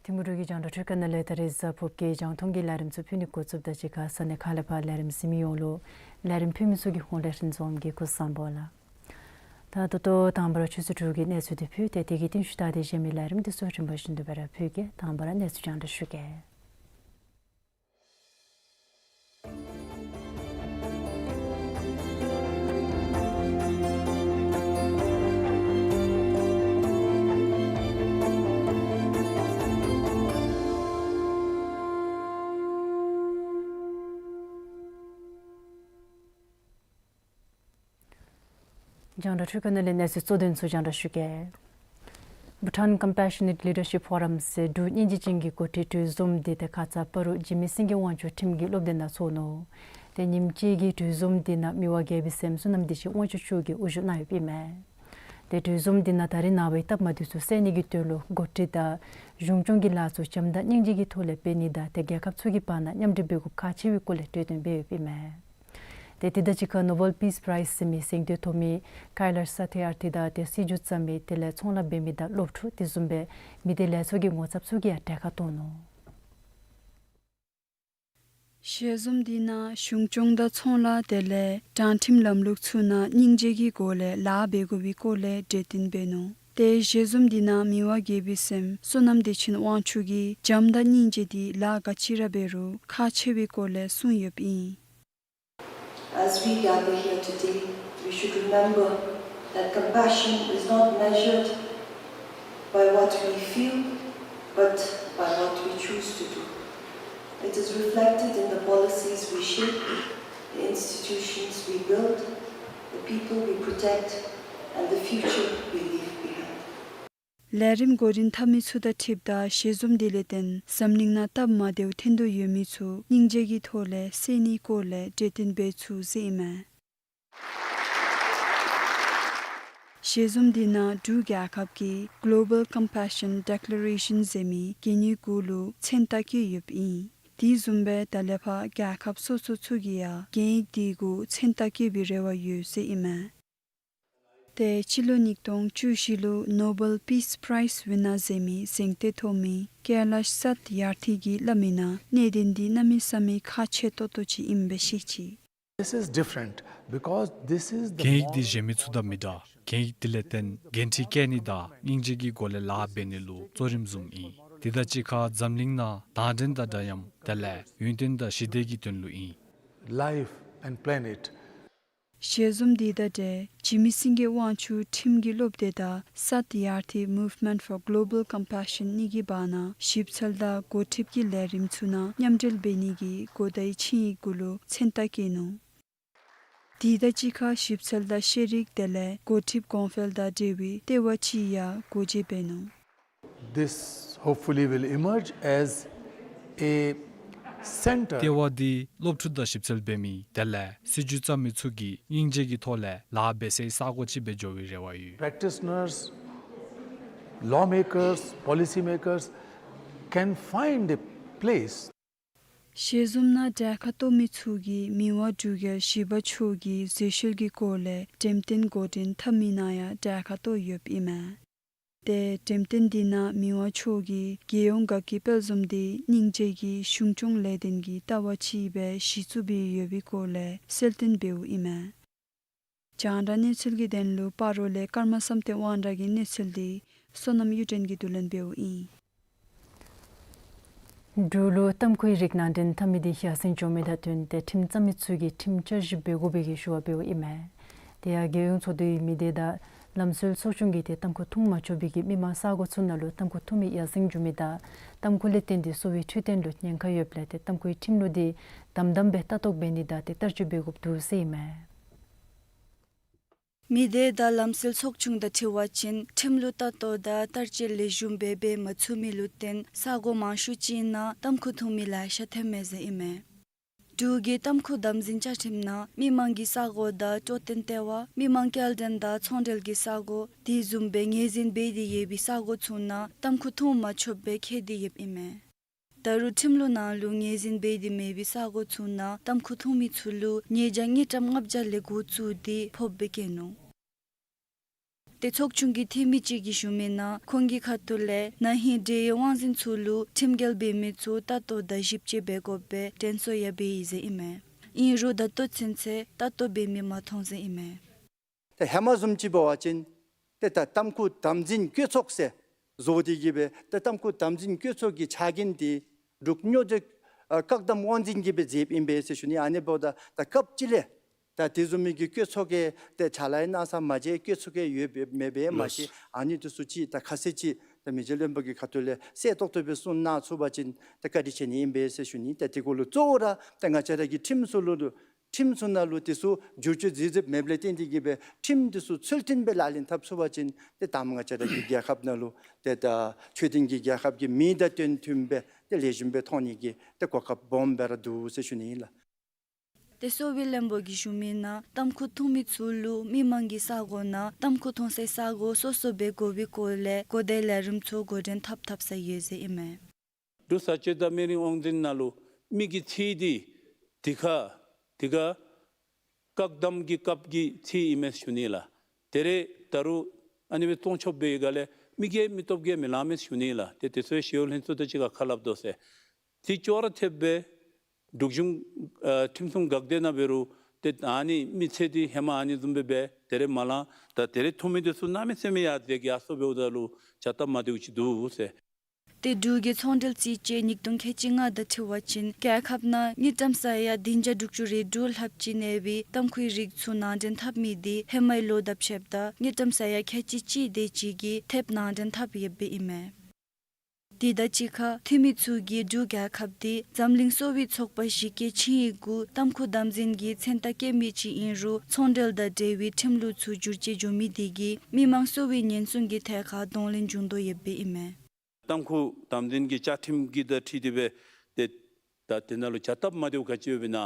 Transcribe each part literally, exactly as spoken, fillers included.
ཐིམ་ཕུག་གི་རྒྱང་བསྒྲགས་འཕྲུལ་ཁང་ནང་ལས་ད་རེས་གཟའ་ཕུར་བུ་གི་རྒྱང་མཐོང་གི་ལས་རིམ་ཚུ་ཕུལ་ནི་འགོ་བཙུགསཔ་དང་གཅིག་ཁར་ས་གནས་ཁག་ལས་ཕར་ལས་རིམ་གཟིགས་མི་ཡོངས་ལུ་ལས་རིམ་ཕུལ་མི་ཚུ་གི་ཧོངས་ལས་ཧྲིན་འཛོམས་ཀྱིས་སྐུ་གཟུགས་བཟང་པོ་ལགས། ད་ད་ལྟོ་དང་པ་ར་ཆུ་ཚོད་དྲུག་གི་གནས་ཚུལ་འདི་ཕུལ་ཏེ་དེ་གི་རྟིང་ཤུལ་ད་དེ་གཞན་མི་ལས་རིམ་འདི་ཚུ་རིམ་པ་བཞིན་དུ་སྦེ་ར་ཕུལ་གེ། དང་པ་ར་གནས་ཚུལ་རྒྱང་བསྒྲགས་ཞུ་གེ། རྒྱང་བསྒྲགས་འཕྲུལ་ཁང་ནང་ལས་གནས་ཚུལ་གཙོ་དོན་ཚུ་རྒྱང་བསྒྲགས་ཞུ་གེ། Bhutan Compassionate Leadership Forum ཟེར་འབྲུག་སྙིང་རྗེ་ཅན་གྱི་འགོ་ཁྲིད་གྲོས་འཛོམས་འདི་ཏེ་ཁ་ཙ་སྤ་རོ་འཇིགས་མེད་སེང་གེ་དབང་ཕྱུག་ཁྲིམས་ཀྱི་སློབ་སྡེ་ནང་ཚོགས་ནུག། ཏེ་ཉིནམ་གཅིག་གི་གྲོས་འཛོམས་འདི་ནང་མི་དབང་རྒྱལ་པོའི་སྲསམོ་བསོད་ནམས་བདེ་ཆེན་དབང་ཕྱུག་མཆོག་གིས་དབུ་བཞུགས་གནང་ཡོདཔ་ཨིན་མས། ཏེ་གྲོས་འཛོམས་འདི་ནང་ད་རེས་ནངས་པའི་སྟབས་མ་བདེཝ་ཚུ་སེལ་ནི་གི་དོན་ལུ་འགོ་ཁྲིད་དང་གཞུང་སྐྱོང་གི་ལཱ་ཚུ་བྱམས་དང་སྙིང་རྗེ་གི་ཐོག་ལས་འབད་ནི་དང་ཏེ་རྒྱལ་ཁབ་ཚུ་གི་བར་ན་མཉམ་འབྲེལ་འབད་དགོཔ་ཁག་ཆེ་བའི་སྐོར་ལས་གྲོས་བསྟུན་འབད་ཡོདཔ་ཨིན་མས། ཏེ་དེ་དང་གཅིག་ཁར་Nobel Peace Prize ཟེར་མི་གཟེངས་བསྟོད་ཐོབ་མི་ཀཱའི་ལཱཤ་སཱ་ཐི་ཡཱར་ཐི་དང་ཏེ་སྲིད་བྱུས་བརྩམ་མི་དེ་ལས་ཚོང་ལཱ་འབད་མི་དང་སློབ་ཕྲུག་དེ་བཟུམ་སྦེ་མི་སྡེ་ལས་ཚོགས་ཀྱི་ངོ་ཚབ་ཚུ་གིས་ཡང་གྲལ་ཁར་གཏོགས་ནུག། ཞལ་འཛོམས་འདི་ནང་གཞུང་སྐྱོང་དང་ཚོང་ལཱ་དེ་ལས་དྲང་ཁྲིམས་ལམ་ལུགས་ཚུ་ནང་སྙིང་རྗེ་གི་སྒོ་ལས་ལཱ་འབད་དགོ་པའི་སྐོར་ལས་གྲོས་བསྟུན་འབད་ནུག། ཏེ་ཞལ་འཛོམས་འདི་ནང་མི་དབང་རྒྱལ་པོའི་སྲསམོ་བསོད་ནམས་བདེ་ཆེན་དབང་ཕྱུག་གིས་བྱམས་དང་སྙིང་རྗེ་འདི་ལཱ་ག་ཅི་ར་འབད་རུང་ཁག་ཆེ་བའི་སྐོར་ལས་གསུངས་ཡོདཔ་ཨིན། As we gather here today, we should remember that compassion is not measured by what we feel, but by what we choose to do. It is reflected in the policies we shape, the institutions we build, the people we protect, and the future we leave behind. ལས་རིམ་འགོ་འདྲེན་འཐབ་མི་ཚུ་དང་འཁྲིལཝ་ད་ཞལ་འཛོམས་འདི་ལས་བརྟེན་འཛམ་གླིང་ནང་སྟབས་མ་བདེཝ་ཐོན་དོ་ཡོད་མི་ཚུ་སྙིང་རྗེ་གི་ཐོག་ལས་སེལ་ནིའི་སྐོར་ལས་གྲོས་བསྟུན་འབད་ཚུགས་ཟེར་ཨིན་མས། ཞལ་འཛོམས་འདི་ནང་འབྲུག་རྒྱལ་ཁབ་ཀྱིས་Global Compassion Declaration ཟེར་མི་གན་ཡིག་གུ་ལུ་མཚན་རྟགས་བཀོད་ཡོདཔ་ཨིན། དེ་བཟུམ་སྦེ་ད་ལས་ཕར་རྒྱལ་ཁབ་སོ་སོ་ཚུ་གིས་ཡང་གན་ཡིག་དེ་གུ་མཚན་རྟགས་བཀོད་པའི་རེ་བ་ཡོད་ཟེར་ཨིན་མས། ཏེ་སྤྱི་ལོ་ཉིས་སྟོང་བཅུ་བཞི་ལུ་Nobel Peace Prize winner ཟེར་མི་གཟེངས་བསྟོད་ཐོབ་མི་ཀཱའི་ལཱཤ་སཱ་ཐི་ཡཱར་ཐི་གིས་སླབ་མི་ནང་གནད་དོན་འདི་གནམ་མེད་ས་མེད་ཁག་ཆེ་ཏོག་ཏོ་ཅིག་ཨིནམ་སྦེ་ཤེས་ཅི། This is different because this is the གན་ཡིག་འདི་གཞན་མི་ཚུ་དང་མི་འདྲ། གན་ཡིག་འདི་ལས་བརྟེན་འགན་འཁྲི་བཀལ་ནི་དང་སྙིང་རྗེ་གི་སྒོ་ལས་ལཱ་འབད་ནི་ལུ་གཙོ་རིམ་བཟུངམ་ཨིན། དེ་དང་གཅིག་ཁར་འཛམ་གླིང་ནང་དང་འགྲན་དང་འདྲ་མཉམ་དེ་ལས་ཡུན་བརྟན་དང་ཞི་བདེ་གི་དོན་ལུ་ཨིན། Life and planet. ཞལ་འཛོམས་འདི་དང་འབྲེལ་འཇིགས་མེད་སེང་གེ་དབང་ཕྱུག་ཁྲིམས་ཀྱི་སློབ་སྡེ་དང་སཱ་ཐི་ཡཱར་ཐི་Movement for Global Compassion གཉིས་ཀྱི་བར་ན་ཞིབ་འཚོལ་དང་འགོ་ཁྲིདཔ་ཀྱི་ལས་རིམ་ཚུ་ནང་མཉམ་འབྲེལ་འབད་ནི་གི་གོ་བརྡའི་ཆིངས་ཡིག་གུ་ལུ་མཚན་རྟགས་བཀོད་ནུག། དེ་དང་གཅིག་ཁར་ཞིབ་འཚོལ་དང་ཤེས་རིག་དེ་ལས་འགོ་ཁྲིདཔ་གོང་འཕེལ་དང་འབྲེལ་བའི་ལྟེ་བ་ཅིག་ཡང་སྒོ་འབྱེད་འབད་ནུག། This hopefully will emerge as a Center. ལྟེ་བ་འདི་སློབ་ཕྲུག་དང་ཞིབ་འཚོལ་འབད་མི་དེ་ལས་སྲིད་བྱུས་བརྩམ་མི་ཚུ་གིས་སྙིང་རྗེ་གི་ཐོག་ལས་ལཱ་འབད་སའི་ས་གོ་ཅིག་སྦེ་འགྱོ་བའི་རེ་བ་ཡོད། Practitioners, lawmakers, policymakers can find a place. ཞལ་འཛོམས་ནང་གྲལ་ཁར་གཏོགས་མི་ཚུ་གིས་མི་དབང་འབྲུག་རྒྱལ་བཞི་པ་མཆོག་གི་མཛད་བཤད་ཀྱི་སྐོར་ལས་འགྲེམས་སྟོན་འགོ་འདྲེན་འཐབ་མི་ནང་ཡང་གྲལ་ཁར་གཏོགས་ཡོདཔ་ཨིན་མས། ཏེ་འགྲེམས་སྟོན་འདི་ནང་མི་དབང་མཆོག་གིས་རྒྱལ་ཡོངས་དགའ་སྐྱིད་དཔལ་འཛོམས་འདི་སྙིང་རྗེ་གིས་གཞུང་སྐྱོང་ལས་དོན་གྱི་ལྟ་བ་ཅིག་སྦེ་གཞི་བཙུགས་འབད་ཡོད་པའི་སྐོར་ལས་གསལ་སྟོན་འབདཝ་ཨིན་མས། རྒྱང་བསྒྲགས་གནས་ཚུལ་གྱི་དོན་ལུ་སྤ་རོ་ལས་ཀརྨ་བསམ་གཏན་དབང་གྲགས་ཀྱི་གནས་ཚུལ་འདི་བསོད་ནམས་གཡུ་སྒྲོན་གྱིས་བསྡུ་ལེན་འབདཝ་ཨིན། འབྲུག་ལུ་ཏམ་ཁུའི་རིགས་ནང་འདྲེན་འཐབ་མི་འདི་ཡར་སེང་འགྱོ་མི་དང་བསྟུན་ཏེ་ཁྲིམས་བརྩམ་མི་ཚུ་གིས་ཁྲིམས་བསྐྱར་ཞིབ་འབད་དགོ་པའི་གི་ཞུ་བ་འབདཝ་ཨིན་མས། དེ་ཡང་རྒྱལ་ཡོངས་ཚོགས་འདུའི་མི་སྡེ་དང་ལམ་སྲོལ་ཚོགས་ཆུང་གིས་ཏེ་ཏམ་ཁུ་འཐུང་མ་ཆོག་པའི་གི་མི་མང་ས་གོ་ཚུ་ནང་ལུ་ཏམ་ཁུ་འཐུང་མི་ཡར་སེང་འགྱོ་མི་དང་ཏམ་ཁུ་ལས་བརྟེན་ཏེ་གསོ་བའི་འཕྲོད་བསྟེན་ལུ་ཉེན་ཁ་ཡོདཔ་ལས་ཏེ་ཏམ་ཁུའི་ཁྲིམས་ལུགས་འདི་དམ་དམ་སྦེ་ལྟ་རྟོག་འབད་ནི་དང་ཏེ་བསྟར་སྤྱོད་འབད་དགོཔ་འདུག་ཟེར་ཨིན་མས། མི་སྡེ་དང་ལམ་སྲོལ་ཚོགས་ཆུང་དང་འཁྲིལ་བ་ཅིན་ཁྲིམས་ལུགས་ལྟ་རྟོག་དང་བསྟར་སྤྱོད་ལེགས་ཤོམ་སྦེ་འབད་མ་ཚུགས་མི་ལུ་བརྟེན་ས་གོ་མང་ཤོས་ཅིག་ནང་ཏམ་ཁུ་འཐུང་མི་ལེ་ཤ་ཐོནམ་མས་ཟེར་ཨིན་མས། འབྲུག་གི་ཏམ་ཁུ་དམ་འཛིན་བཅའ་ཁྲིམས་ནང་མི་མང་གི་ས་གོ་དང་སྤྲོ་སྟོན་ལྟེ་བ་མི་མང་སྐྱེལ་འདྲེན་དང་ཚོང་འབྲེལ་གྱི་ས་གོ་དེ་བཟུམ་སྦེ་ངོས་འཛིན་འབད་དེ་ཡོད་པའི་ས་གོ་ཚུ་ནང་ཏམ་ཁུ་འཐུང་མ་ཆོགཔ་སྦེ་འཁོད་དེ་ཡོདཔ་ཨིན་མས། ད་རུང་ཁྲིམས་ལུགས་ནང་ལུ་ངོས་འཛིན་འབད་དེ་མེད་པའི་ས་གོ་ཚུ་ནང་ཏམ་ཁུ་འཐུང་མི་ཚུ་ལུ་ཉེས་བྱ་དངུལ་ཀྲམ་ལྔ་བརྒྱ་ལས་འགོ་བཙུགས་ཏེ་ཕོགཔ་སྦེ་བཀོད་ནུག། ཏེ་ཚོགས་ཆུང་གི་འཐུས་མི་ཅིག་གིས་ཞུ་མི་ནང་ཁོང་གི་ཁ་ཐུག་ལས་ན་ཧིང་འབྲེལ་ཡོད་དབང་འཛིན་ཚུ་ལུ་ཁྲིམས་འགལ་འབད་མི་ཚུ་ལྟ་རྟོག་དང་ཞིབ་དཔྱད་འབད་དགོཔ་སྦེ་དྲན་གསོ་ཡང་འབད་ཡི་ཟེར་ཨིན་མས། ཨིན་རུང་ད་ལྟོ་ཚུན་ཚོད་ལྟ་རྟོག་འབད་མི་མ་མཐོང་ཟེར་ཨིན་མས། ཏེ་ཧེ་མ་བཟུམ་ཅིག་འབད་བ་ཅིན་ཏེ་ད་ཏམ་ཁུ་དམ་འཛིན་བཀོད་ཚོགས་ཟེར་བཟོ་སྟེ་གི་སྦེ་ཏེ་ཏམ་ཁུ་དམ་འཛིན་བཀོད་ཚོགས་ཀྱི་ཕྱག་འགན་འདི་འབྲུག་སྨྱོ་འདྲེ་ཨ་བཀག་སྡོམ་དབང་འཛིན་གྱིས་སྦེ་མཛདཔ་ཨིན་པས་ཟེར་ཞུ་ནི། ཨ་ནི་འབདཝ་ད་ད་སྐབས་ཅིག་ལས་ད་དེ་བཟུམ་མའི་གི་བཀོད་ཚོགས་ཀྱི་ཏེ་ཕྱག་ལཱ་གནང་ས་མ་མཇལ། བཀོད་ཚོགས་ཀྱི་ཡོདཔ་མེདཔ་མ་ཤེས། ཨ་ནི་འདི་ཚུ་ཅིག་ད་ཁ་གསལ་ཅིག་ད་མི་རྗེ་བློན་པོ་གི་ཁ་ཐུག་ལས་གསལ་ཏོག་ཏོ་སྦེ་གསུང་གནང་ཚུགས་པ་ཅིན་ད་བཀའ་དྲིན་ཆེ་ནི་ཨིན་པས་ཟེར་ཞུ་ནི། ད་དེ་གུ་ལུ་གཙོ་བོ་ར་ད་ང་བཅས་ར་གི་ཁྲིམས་སྲོལ་ལུ་ཁྲིམས་ཚུ་ནང་ལུ་དེ་ཚུ་བསྒྱུར་བཅོས་མཛད་མཛདཔ་མེདཔ་ལས་བརྟེན་ཏེ་གི་སྦེ་ཁྲིམས་དེ་ཚུ་ཚུལ་མཐུན་སྦེ་ལག་ལེན་འཐབ་ཚུགས་པ་ཅིན་ཏེ་ད་ང་བཅས་ར་གི་རྒྱལ་ཁབ་ནང་ལུ་ཏེ་ད་ཆོས་ལྡན་གྱི་རྒྱལ་ཁབ་ཀྱི་མིང་དང་དོན་མཐུན་སྦེ་ཏེ་ལེགས་ཤོམ་སྦེ་མཐོང་ནི་གི་ཏེ་གོ་སྐབས་སྦོམ་སྦེ་ར་འདུག་ཟེར་ཞུ་ནི་ཨིན་ལགས། ཏེ་གསོ་བའི་བློན་པོ་གིས་ཞུ་མི་ནང་ཏམ་ཁུ་འཐུང་མི་ཚུ་ལུ་མི་མང་གི་ས་གོ་ནང་ཏམ་ཁུ་འཐུང་སའི་ས་གོ་སོ་སོ་སྦེ་དགོ་པའི་སྐོར་ལས་གོ་བརྡའི་ལས་རིམ་ཚུ་འགོ་འདྲེན་འཐབ་འཐབ་ས་ཡོད་ཟེར་ཨིན་མས། འབྲུག་བཟའ་སྤྱོད་དང་སྨན་རིན་དབང་འཛིན་ནང་ལུ་མི་གི་ཚེ་འདི་དེ་ཁར་དེ་ཁར་བཀག་སྡོམ་གྱི་སྐབས་ཀྱི་ཚེ་ཨིན་མས་ཞུ་ནི་ལགས། ད་རེས་ད་རུང་ཨ་ནི་སྦེ་བཙོང་ཆོགཔ་འབད་བའི་སྒང་ལས་མི་གིས་མི་སྟོབས་ཀྱིས་མི་ལང་མས་ཞུ་ནི་ལགས། ཏེ་དེ་ཚུ་ཞི་གཡོག་ལྷན་ཚོགས་དང་གཅིག་ཁར་ཁ་སླབ་དོ་ཟེར། དེ་ཅོག་ར་འཐདཔ་སྦེ་འབྲུག་གཞུང་ཨ་ཁྲིམས་སྲུང་འགག་སྡེ་ནང་འབད་རུང་ཏེ་ཨ་ནི་མི་ཚེ་འདི་ཧེ་མ་ཨ་ནི་བཟུམ་སྦེ་འབད་ད་རེས་མ་ལང་། ད་ད་རེས་འཐུང་མི་འདི་ཚུ་གནམ་མེད་ས་མེད་ཡར་འཛེགས་ཡར་སོང་འབདཝ་ད་ལུ་བྱ་སྟབས་མ་བདེཝ་ཅིག་འདུག་ཟེར། ཏེ་འབྲུག་གི་ཚོང་འབྲེལ་རྩིས་དཔྱད་ཉིས་སྟོང་ཁལ་གཅིག་ལྔ་དང་འཁྲིལ་བ་ཅིན་རྒྱལ་ཁབ་ནང་དངུལ་ཀྲམ་ས་ཡ་བདུན་བརྒྱ་དྲུག་ཅུ་རེ་དྲུག་ལྷགཔ་ཅིག་གནས་པའི་ཏམ་ཁུའི་རིགས་ཚུ་ནང་འདྲེན་འཐབ་མི་འདི་ཧེ་མའི་ལོ་དང་ཕྱདཔ་ད་དངུལ་ཀྲམ་ས་ཡ་ཁལ་གཅིག་གཅིག་དེ་ཅིག་གིས་ཐེབས་ནང་འདྲེན་འཐབ་ཡོདཔ་ཨིན་མས། དེ་དང་གཅིག་ཁར་འཐུས་མི་ཚུ་གིས་འབྲུག་རྒྱལ་ཁབ་འདི་འཛམ་གླིང་གསོ་བའི་ཚོགས་པ་གཞི་བཀོད་ཆིངས་ཡིག་གུ་ཏམ་ཁུ་དམ་འཛིན་གྱི་མཚན་རྟགས་བཀོད་མི་ཅིག་ཨིན་རུང་ཚོང་འབྲེལ་དང་འབྲེལ་བའི་ཁྲིམས་ལུགས་ཚུ་བསྒྱུར་བཅོས་འགྱོ་མི་དེ་གིས་མི་མང་གསོ་བའི་ཉེན་སྲུང་གི་ཐད་ཁར་གདོང་ལེན་འབྱུང་དོ་ཡོདཔ་ཨིན་མས། ཏམ་ཁུ་དམ་འཛིན་གྱི་བཅའ་ཁྲིམས་ཀྱི་དང་འཁྲིལ་ཏེ་སྦེ་ཏེ་ད་དེ་ནང་ལུ་བྱ་སྟབས་མ་བདེཝ་ག་ཅི་ཡོདཔ་ཨིན་ན་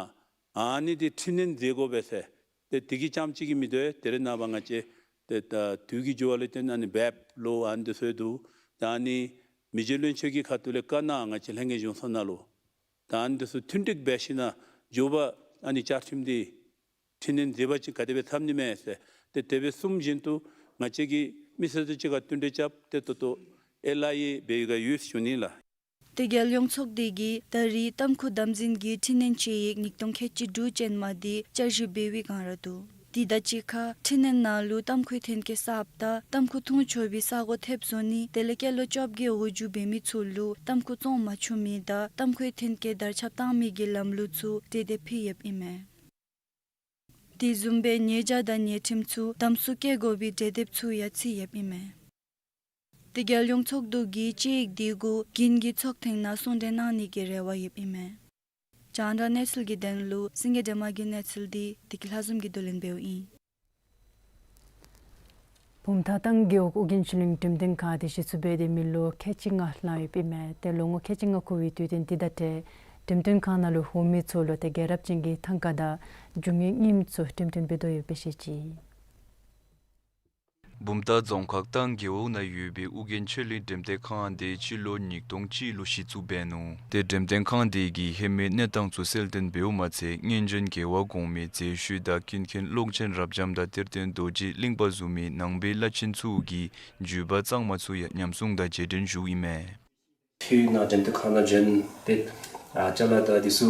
ཨ་ནི་འདི་འཕྲི་སྣོན་མཛད་དགོ་པས་ཟེར། ཏེ་དེ་གིས་རྐྱངམ་གཅིག་གིས་མི་དོ་བས། ད་རེས་ནངས་པ་ང་བཅས་ཏེ་ད་དུས་ཀྱི་འགྱུར་བ་ལུ་བརྟེན་ཨ་ནི་བེབ་ལོ་ཨ་ནི་འདི་ཚུ་འདུག། ད་ཨ་ནི་མི་རྗེ་བློན་ཆེན་གྱི་ཁ་ཐུག་ལས་བཀའ་གནང་ང་བཅས་ལྷན་རྒྱས་གཞུང་ཚོགས་ནང་ལུ་ད་ཨ་ནི་འདི་ཚུ་མཐུན་འགྲིག་འབད་ཞིནམ་མགྱོགས་པ་ཨ་ནི་བཅའ་ཁྲིམས་འདི་འཕྲི་སྣོན་མཛད་པ་ཅིན་ག་དེ་སྦེ་འཚམ་ནི་མས་ཟེར། ཏེ་དེ་སྦེ་གསུངམ་བཞིན་དུ་ང་བཅས་ཀྱིས་མི་སེར་དང་གཅིག་ཁར་བསྟུན་གྲོས་རྐྱབ་སྟེ་ད་ལྟོ་ཨེལ་ཨའི་ཨེ་འབད་བའི་སྒང་ཡོད་ཞུ་ནི་ལགས། ཏེ་རྒྱལ་ཡོངས་ཚོགས་སྡེ་གིས་ད་རེས་ཏམ་ཁུ་དམ་འཛིན་གྱི་འཕྲི་སྣོན་དཔྱད་ཡིག་ཉིས་སྟོང་ཁལ་གཅིག་དྲུག་ཅན་མ་འདི་བསྐྱར་ཞིབ་འབད་བའི་བསྒང་ར་འདུག། དེ་དང་གཅིག་ཁར་འཕྲི་སྣོན་ནང་ལུ་ཏམ་ཁུའི་ཐོན་སྐྱེད་གསརཔ་དང་ཏམ་ཁུ་འཐུང་ཆོག་པའི་ས་གོ་ཐེབས་བཟོ་ནི་དེ་ལས་སྐྱེས་ལོ་བཅོ་བརྒྱད་འོག་འགྱོ་བའི་མི་ཚུ་ལུ་ཏམ་ཁུ་བཙོང་མ་ཆོག་མི་དང་ཏམ་ཁུའི་ཐོན་སྐྱེད་དར་ཁྱབ་བཏང་མི་གི་ལམ་ལུགས་ཚུ་གྲོས་འདེབས་ཕུལ་ཡོདཔ་ཨིན་མས། དེ་བཟུམ་སྦེ་ཉེས་བྱ་དང་ཉེས་ཁྲིམས་ཚུ་དམ་སྲུང་བཀལ་དགོ་པའི་གྲོས་འདེབས་ཚུ་ཡང་ཚུད་ཡོདཔ་ཨིན་མས། ཏེ་རྒྱལ་ཡོངས་ཚོགས་འདུ་གིས་དཔྱད་ཡིག་དེ་གུ་དགུན་གྱི་ཚོགས་ཐེངས་ནང་གསུང་གྲོས་གནང་ནི་གི་རེ་བ་ཡོདཔ་ཨིན་མས། རྒྱང་བསྒྲགས་གནས་ཚུལ་གྱི་དོན་ལུ་སེང་གེ་སྒྲོལ་མ་གི་གནས་ཚུལ་འདི་བདེ་སྐྱིད་ལྷ་འཛོམས་ཀྱིས་བསྡུ་ལེན་འབདཝ་ཨིན། བུམ་ཐང་ཏང་རྒེད་འོག་ཨོ་རྒྱན་ཆོས་གླིང་འགྲེམས་སྟོན་ཁང་འདི་གཞི་བཙུགས་འབད་དེ་མི་ལོ་ཁལ་གཅིག་ལྔ་ལང་ཡོདཔ་ཨིན་མས། ཏེ་ལོ་ངོ་ཁལ་གཅིག་ལྔ་འཁོར་བའི་དུས་སྟོན་འདི་དང་འབྲེལ་ འགྲེམས་སྟོན་ཁང་ནང་ལུ་འོང་མི་ཚུ་ལུ་ཏེ་རྒྱལ་རབས་ཅན་གྱི་ཐང་ཀ་དང་རྒྱུ་དངོས་རྙིངམ་ཚུ་འགྲེམས་སྟོན་འབད་དོ་ཡོདཔ་སྦེ་བཤད་ཅི། བུམ་ཐང་རྫོང་ཁག་ཐང་རྒེད་འོག་ནང་ཡོད་པའི་ཨོ་རྒྱན་ཆོས་གླིང་འགྲེམས་སྟོན་ཁང་དེ་སྤྱི་ལོ་ཉིས་སྟོང་གཅིག་ལུ་གཞི་བཙུགས་འབད་ནུག། ཏེ་འགྲེམས་སྟོན་ཁང་དེ་གིས་ཧེ་མའི་གནས་སྟངས་ཚུ་གསལ་སྟོན་འབདཝ་མ་ཚད་སྔོན་བྱོན་རྒྱལ་བ་གོང་མའི་མཛད་བཞུགས་དང་ཀུན་མཁྱེན་ཀློང་ཆེན་རབ་འབྱམས་དང་གཏེར་སྟོན་རྡོ་རྗེ་གླིང་པ་བཟུམ་མའི་ནང་པའི་བླ་ཆེན་ཚུ་གིས་བརྒྱུད་པ་གཙང་མ་ཚུ་ཡང་ཉམས་སྲུང་དང་རྗེས་དྲན་ཞུཝ་ཨིན་མས། ཕྱི་ནང་འགྲེམས་སྟོན་ཁང་ནང་བྱོན་ཏེ་ཨ་ཅ་ལ་དང་འདི་ཚུ་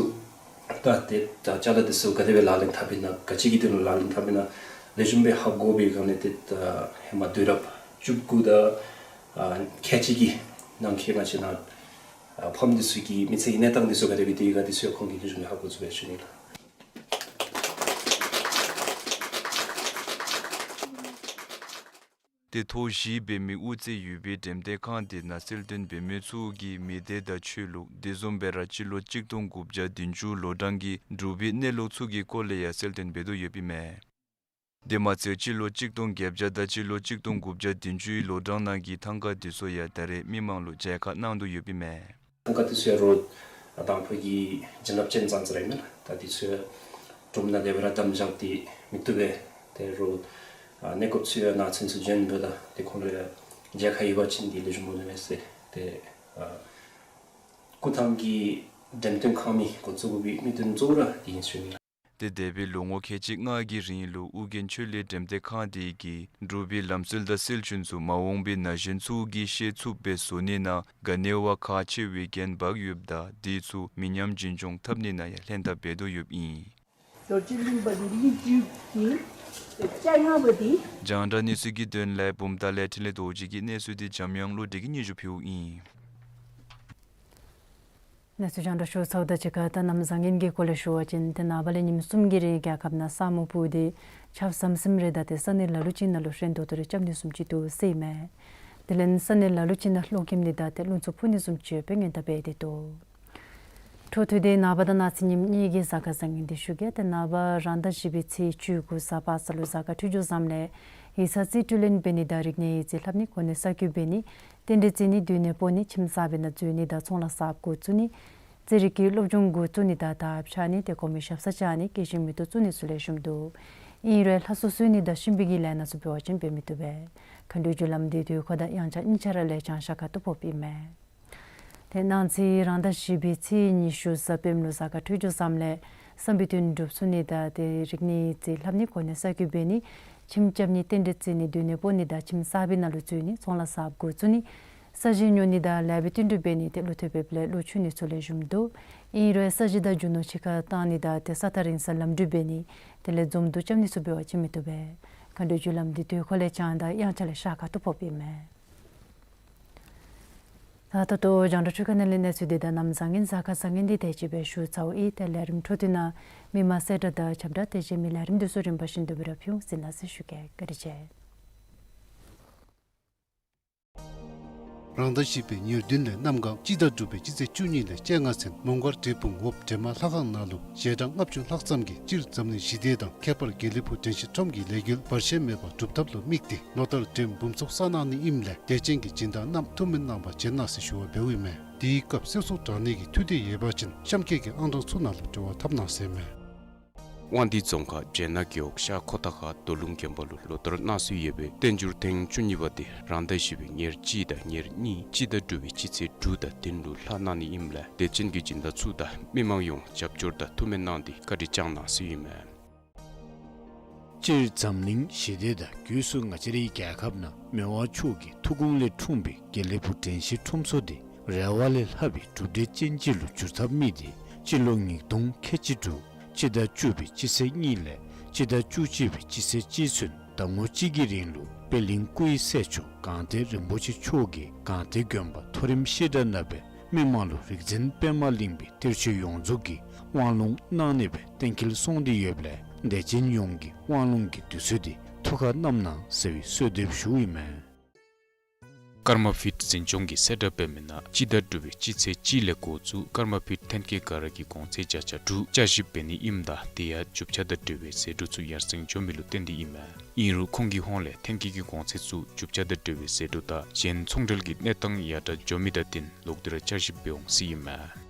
ད་ཏེ་ད་ཅ་ལ་འདི་ཚུ་ག་དེ་སྦེ་ལག་ལེན་འཐབ་ཨིན་ན་ག་ཅི་གི་དོན་ལུ་ལག་ལེན་འཐབ་ཨིན་ན་ལེགས་ཤོམ་སྦེ་ཧ་གོ་བའི་སྒང་ལས་ཏེ་ད་ཧེ་མ་དུས་རབས་བཅུ་དགུ་དང་ཨ་ཁལ་གཅིག་གི་ནང་འཁོད་ང་བཅས་ནཱ་ཨ་ཕམ་འདི་ཚུ་གི་མི་ཚེ་གི་གནས་སྟངས་འདི་ཚུ་ག་དེ་སྦེ་སྡོད་ཡི་ག་འདི་ཚུ་ཡང་ཁོང་གིས་ལེགས་ཤོམ་སྦེ་ཧ་གོ་ཚུགས་པའི་ཞུ་ནི་ལགས། ཏེ་ཐོག་བཞི་འབད་མི་དབུ་རྩེ་ཡོད་པའི་འགྲེམས་སྟོན་ཁང་དེ་ནང་གསལ་སྟོན་འབད་མི་ཚུ་གིས་མི་སྡེ་དང་ཆོས་ལུགས་དེ་བཟུམ་སྦེ་ར་སྤྱི་ལོ་གཅིག་སྟོང་དགུ་བརྒྱ་བདུན་ཅུ་ལོ་གྲངས་ཀྱི་འབྲུག་པའི་གནས་ལུགས་ཚུ་གི་སྐོར་ལས་ཡང་གསལ་སྟོན་འབད་དོ་ཡོདཔ་ཨིན་མས། དེ་མ་ཚད་སྤྱི་ལོ་གཅིག་སྟོང་བརྒྱད་བརྒྱ་དང་སྤྱི་ལོ་གཅིག་སྟོང་དགུ་བརྒྱ་བདུན་ཅུའི་ལོ་གྲངས་ནང་གི་ཐང་ཀ་དེ་ཚུ་ཡང་ད་རེས་མི་མང་ལུ་མཇལ་ཁ་གནང་དོ་ཡོདཔ་ཨིན་མས། ཐང་ཀ་དེ་ཚུ་ཡང་རོགས་དང་ཕུ་གི་བྱིན་རླབས་ཅན་ཙང་ཙ་ར་ཨིན་མས་ལགས། ད་དེ་ཚུ་ཡང་གྲུམ་ནང་དེ་སྦེ་ར་བསྡམ་བཞག་སྟེ་མི་བཏུབ་པས། ཏེ་རོགས་ཨ་གནས་སྐབས་ཚུ་ཡང་ནང་ཚན་ཚུ་བྱོན་འབདཝ་ད་ཏེ་ཁོང་ར་ཡང་མཇལ་ཁ་ཡོད་པ་ཅིན་འདི་ལེགས་ཤོམ་འོང་ནི་མས་ཟེར་ཏེ་ཨ་སྐུ་ཐང་གི་འགྲེམས་སྟོན་ཁང་མི་འགོ་བཙུགས་དགོ་པའི་དམིགས་དོན་གཙོ་བོ་ར་དེ་ཨིན་ཞུ་ནི་ལགས། ཏེ་འདས་པའི་ལོ་ངོ་ཁལ་གཅིག་ལྔ་གི་རིང་ལུ་ཨོ་རྒྱན་ཆོས་གླིང་འགྲེམས་སྟོན་ཁང་དེ་གིས་འབྲུག་པའི་ལམ་སྲོལ་དང་སྲོལ་རྒྱུན་ཚུ་མ་འོངས་པའི་ན་གཞོན་ཚུ་གིས་ཤེས་ཚུགསཔ་སྦེ་བཟོ་ནི་ནང་ག་ནི་བ་ཁག་ཆེ་བའི་འགན་འབག་ཡོདཔ་ད་དེ་ཚུ་མི་ཉམས་རྒྱུན་འཁྱོངས་འཐབ་ནི་ནང་ཡང་ལྷན་ཐབས་འབད་དོ་ཡོདཔ་ཨིན། རྡོ་རྗེ་གླིང་པ་འདི་གླིང་བཅུ་གི་བཅོ་ལྔ་པ་འདི། རྒྱང་བསྒྲགས་གནས་ཚུལ་གྱི་དོན་ལས་བུམ་ཐང་ལས་འཕྲིན་ལས་རྡོ་རྗེ་གི་གནས་ཚུལ་འདི་འཇམ་དབྱངས་བློ་གྲོས་ཀྱིས་སྙན་ཞུ་ཕུལཝ་ཨིན། གནས་ཚུལ་རྒྱང་བསྒྲགས་ཞུ་ཚརཝ་དང་གཅིག་ཁར་ད་གནམ་བཟང་ངན་གྱི་སྐོར་ལས་ཞུ་བ་ཅིན་ཏེ་ནངས་པ་ལས་ཉིནམ་གསུམ་གྱི་རིང་རྒྱལ་ཁབ་ནང་ས་སྨུག་སྤུབས་ཏེ་ཆརཔ་ཟམ་ཟིམ་རེ་དང་ཏེ་ས་གནས་ལ་ལུ་ཅིག་ནང་ལུ་ཧྲེང་ཏོག་ཏོ་རེ་རྐྱབ་ནི་བཟུམ་ཅིག་འདུག་ཟེར་ཨིན་མས། དེ་ལས་ས་གནས་ལ་ལུ་ཅིག་ནང་གློག་ཁེམ་ནི་དང་ཏེ་རླུང་འཚུབ་འཕུ་ནི་བཟུམ་ཅིག་ཡོདཔ་སྦེ་སྔོན་བརྡ་འབད་དེ་འདུག། འཕྲོ་མཐུད་དེ་ནངས་པ་དང་གནངས་ཚེ་ཉིནམ་གཉིས་ཀྱི་གཟའ་སྐར་བཟང་ངན་འདི་ཞུ་གེ། ཏེ་ནངས་པ་རང་ཟླ་བཞི་པའི་ཚེས་བཅུ་དགུ་གཟའ་པ་སངས་ལུ་གཟའ་སྐར་འཕྲོད་སྦྱོར་བཟངམ་ལས་ཡིག་ཚང་རྩིས་སྤྲོད་ལེན་འབད་ནི་དང་རིག་གནས་ཡིག་རྩིས་ལྷབ་ནི་གོ་གནས་གསར་བསྐོ་འབད་ནི་རྟེན་འབྲེལ་བརྩི་ནི་སྡོད་གནས་སྤོ་ནི་ཁྱིམ་གསར་པའི་ནང་འཛུལ་ནི་དང་ཚོང་ལཱ་གསརཔ་འགོ་བཙུགས་ནི་རྩེད་རིགས་ཀྱི་སློབ་སྦྱོང་འགོ་བཙུགས་ནི་དང་དར་འཕྱར་ནི་ཏེ་གོང་མའི་ཞབས་སར་བཅར་ནི་སྐྱེད་ཤིང་མེ་ཏོག་བཙུགས་ནི་ཚུ་ལེགས་ཤོམ་འདུག། ཨིན་རུང་ལྷ་གསོལ་གསོལ་ནི་དང་གཤིན་པོའི་གི་ལས་སྣ་ཚུ་འབད་བ་ཅིན་འབད་མི་བཏུབ་པས། མཁའ་འགྲོའི་རྒྱུ་ལམ་འདི་དུས་འཁོར་དང་དབྱངས་འཆར་གཉིས་ཆ་ར་ལས་བྱང་ཤར་ཁ་ཐུག་ཕོགཔ་ཨིན་མས། ཏེ་གནངས་ཚེ་རང་ཟླ་བཞི་པའི་ཚེས་ཉི་ཤུ་གཟའ་སྤེནམ་ལུ་གཟའ་སྐར་འཕྲོད་སྦྱོར་བཟངམ་ལས་བསམ་པའི་དོན་འགྲུབ་ཚུགས་ནི་དང་ཏེ་རིག་གནས་ཡིག་རྩིས་ལྷབ་ནི་གོ་གནས་གསར་བསྐོ་འབད་ནི་ཁྱིམ་རྐྱབ་ནི་རྟེན་འབྲེལ་བརྩི་ནི་སྡོད་གནས་སྤོ་ནི་དང་ཁྱིམ་གསར་པའི་ནང་ལུ་འཛུལ་ནི་ཚོང་ལཱ་གསརཔ་འགོ་བཙུགས་ནི་ས་གཞི་ཉོ་ནི་དང་ལེགས་པའི་བསྟུན་གྲོས་འབད་ནི་ཏེ་ཀླུ་ཐེབས་འབདཝ་ལས་ཀླུ་འཆུ་ནི་ཚུ་ལེགས་ཤོམ་འདུག། ཨིན་རུང་ས་གཞི་དང་རྒྱུ་ནོར་ཕྱི་ཁར་བཏང་ནི་དང་ཏེ་ས་ཐག་རིང་སར་ལམ་འགྲུལ་འབད་ནི་དེ་ལས་འཛོམས་འདུ་རྐྱབ་ནི་ཚུ་འབད་བ་ཅིན་མི་བཏུབ་པས། མཁའ་འགྲོའི་རྒྱུ་ལམ་འདི་དུས་འཁོར་ལས་བྱང་དང་དབྱངས་འཆར་ལས་ཤར་ཁ་ཐུག་ཕོགཔ་ཨིན་མས། ད་ད་ལྟོ་རྒྱང་བསྒྲགས་འཕྲུལ་ཁང་ནང་ལས་གནས་ཚུལ་འདི་དང་གནམ་བཟང་ངན་གཟའ་སྐར་བཟང་ངན་འདི་དེ་ཅིག་སྦེ་ཞུ་ཚརཝ་ཨིན། ཏེ་ལས་རིམ་འཕྲོ་མཐུད་ནང་མི་མང་གསལ་བསྒྲགས་དང་ཁྱབ་བསྒྲགས་དེ་བཅས་མི་ལས་རིམ་འདི་ཚུ་རིམ་པ་བཞིན་དུ་སྦེ་ར་ཕུལ་ཟེར་གནང་ཟེར་ཞུ་གེ། བཀའ་དྲིན་ཆེ། རང་ཟླ་བཞི་པའི་ཉེར་བདུན་ལས་གནམ་གང་སྤྱི་ཟླ་དྲུག་པའི་སྤྱི་ཚེས་བཅུ་གཉིས་ལས་བཅོ་ལྔ་ཚུན་མོང་སྒར་འབྲས་སྤུངས་འོག་སྦྲེམ་མ་ལྷ་ཁང་ནང་ལུ་ཞལ་གྲངས་ལྔ་བཅུ་ལྷག་ཙམ་གྱིས་སྤྱིར་འཛམ་གླིང་ཞི་བདེ་དང་ཁྱད་པར་དགེ་ལེགས་ཕུག་དྲན་ཤེས་ཁྲོམ་གྱི་ལས་འགུལ་བར་ཆད་མེད་པར་སྒྲུབ་ཐབས་ལུ་དམིགས་ཏེ་ལོ་ལྟར་འགྲེམས་འབུམ་ཚོགས་བསགས་གནང་ནི་ཨིནམ་ལས་དད་ཅན་གྱི་སྦྱིན་བདག་རྣམས་ཐུགས་སྨོན་གནང་བར་བྱོན་གནང་ཟེར་ཞུ་བ་འབདཝ་ཨིན་མས། དེའི་སྐབས་གསོལ་ཚོགས་དྲང་ནི་གི་འཐུས་འདོད་ཡོད་པ་ཅིན་གཤམ་འཁོད་ཀྱི་ཨང་གྲངས་ཚུ་ནང་ལུ་འབྲེལ་བ་འཐབ་གནང་ཟེར་ཨིན་མས། དབང་འདུས་རྫོང་ཁག་སྦྱེད་ནག་རྒེད་འོག་ཤར་ཁོ་ཐང་ཁ་རྡོ་ལུང་དགོན་པ་ལུ་ལོ་ལྟར་གནང་སྲོལ་ཡོད་པའི་བསྟན་འགྱུར་ཐེངས་བཅུ་གཉིས་པ་དེ་རང་ཟླ་བཞི་པའི་ཉེར་གཅིག་དང་ཉེར་གཉིས་སྤྱི་ཟླ་དྲུག་པའི་སྤྱི་ཚེས་དྲུག་དང་བདུན་ལུ་ལྷག་གནང་ནི་ཨིནམ་ལས་དད་ཅན་གྱི་སྦྱིན་བདག་ཚུ་དང་མི་མང་ཡོངས་རྒྱབ་སྐྱོར་དང་ཐུགས་སྨོན་གནང་སྟེ་བཀའ་དྲིན་བསྐྱང་གནང་ཟེར་ཨིན་མས། སྤྱིར་འཛམ་གླིང་ཞི་བདེ་དང་སྒོས་སུ་ང་བཅས་རའི་རྒྱལ་ཁབ་ནང་མི་དབང་མཆོག་གི་ཐུགས་དགོངས་ལས་འཁྲུངས་པའི་དགེ་ལེགས་ཕུག་དྲན་ཤེས་ཁྲོམ་ཚོགས་དེ་རེ་བ་ལས་ལྷག་པའི་གྲུབ་འབྲས་ཅན་ཅིག་ལུ་འགྱུར་ཐབས་དམིགས་ཏེ་སྤྱི་ལོ་ཉིས་སྟོང་ཁལ་གཅིག་དྲུག་སྤྱི་ཟླ་བཅུ་པའི་སྤྱི་ཚེས་གཉིས་ལས་སྤྱི་ཟླ་བཅུ་གཅིག་པའི་སྤྱི་ཚེས་གཅིག་ཚུན་ཟླ་ངོ་གཅིག་གི་རིང་ལུ་པད་གླིང་སྐུ་ཡི་སྲས་མཆོག་སྒང་སྟེང་རིན་པོ་ཆེ་མཆོག་གིས་སྒང་སྟེང་དགོན་པ་མཐོ་རིམ་བཤད་གྲྭ་ནང་སྦེ་མི་མང་ལུ་རིག་འཛིན་པདྨ་གླིང་པའི་གཏེར་ཆོས་ཡོངས་རྫོགས་ཀྱི་དབང་ལུང་གནང་ནི་སྦེ་གཏན་འཁེལ་སོང་སྟེ་ཡོདཔ་ལས་དད་ཅན་ཡོངས་ཀྱིས་དབང་ལུང་གི་དུས་ཚོད་དེ་ཐུགས་ཁར་བསྣམ་གནང་ཟེར་བའི་གསོལ་འདེབས་ཞུཝ་ཨིན་མས། ཀརྨ་པིཊ་འཛིན་སྐྱོང་གིས་གསལ་བསྒྲགས་འབད་མི་ནང་སྤྱི་ཟླ་དྲུག་པའི་སྤྱི་ཚེས་གཅིག་ལས་འགོ་བཙུགས་ཀརྨ་པིཊ་ཐོན་སྐྱེད་ག་ར་གིས་གོང་ཚད་བརྒྱ་ཆ་དྲུག་བསྐྱར་ཞིབ་འབད་ནི་ཨིནམ་ད་དེ་ཡང་རྒྱུ་ཆ་དང་འབྲེལ་བའི་ཟད་འགྲོ་ཚུ་ཡར་སེང་འགྱོ་མི་ལུ་བརྟེན་ཏེ་ཨིན་མས། ཨིན་རུང་ཁོང་གི་ཧོངས་ལས་ཐོན་སྐྱེད་ཀྱི་གོང་ཚད་ཚུ་རྒྱུ་ཆ་དང་འབྲེལ་བའི་ཟད་འགྲོ་དང་གཞན་ཚོང་འབྲེལ་གྱི་གནས་སྟངས་ཡར་དྲག་འགྱོ་མི་དང་བསྟུན་ལོག་སྟེ་ར་བསྐྱར་ཞིབ་འབད་འོང་ཟེར་ཨིན་མས།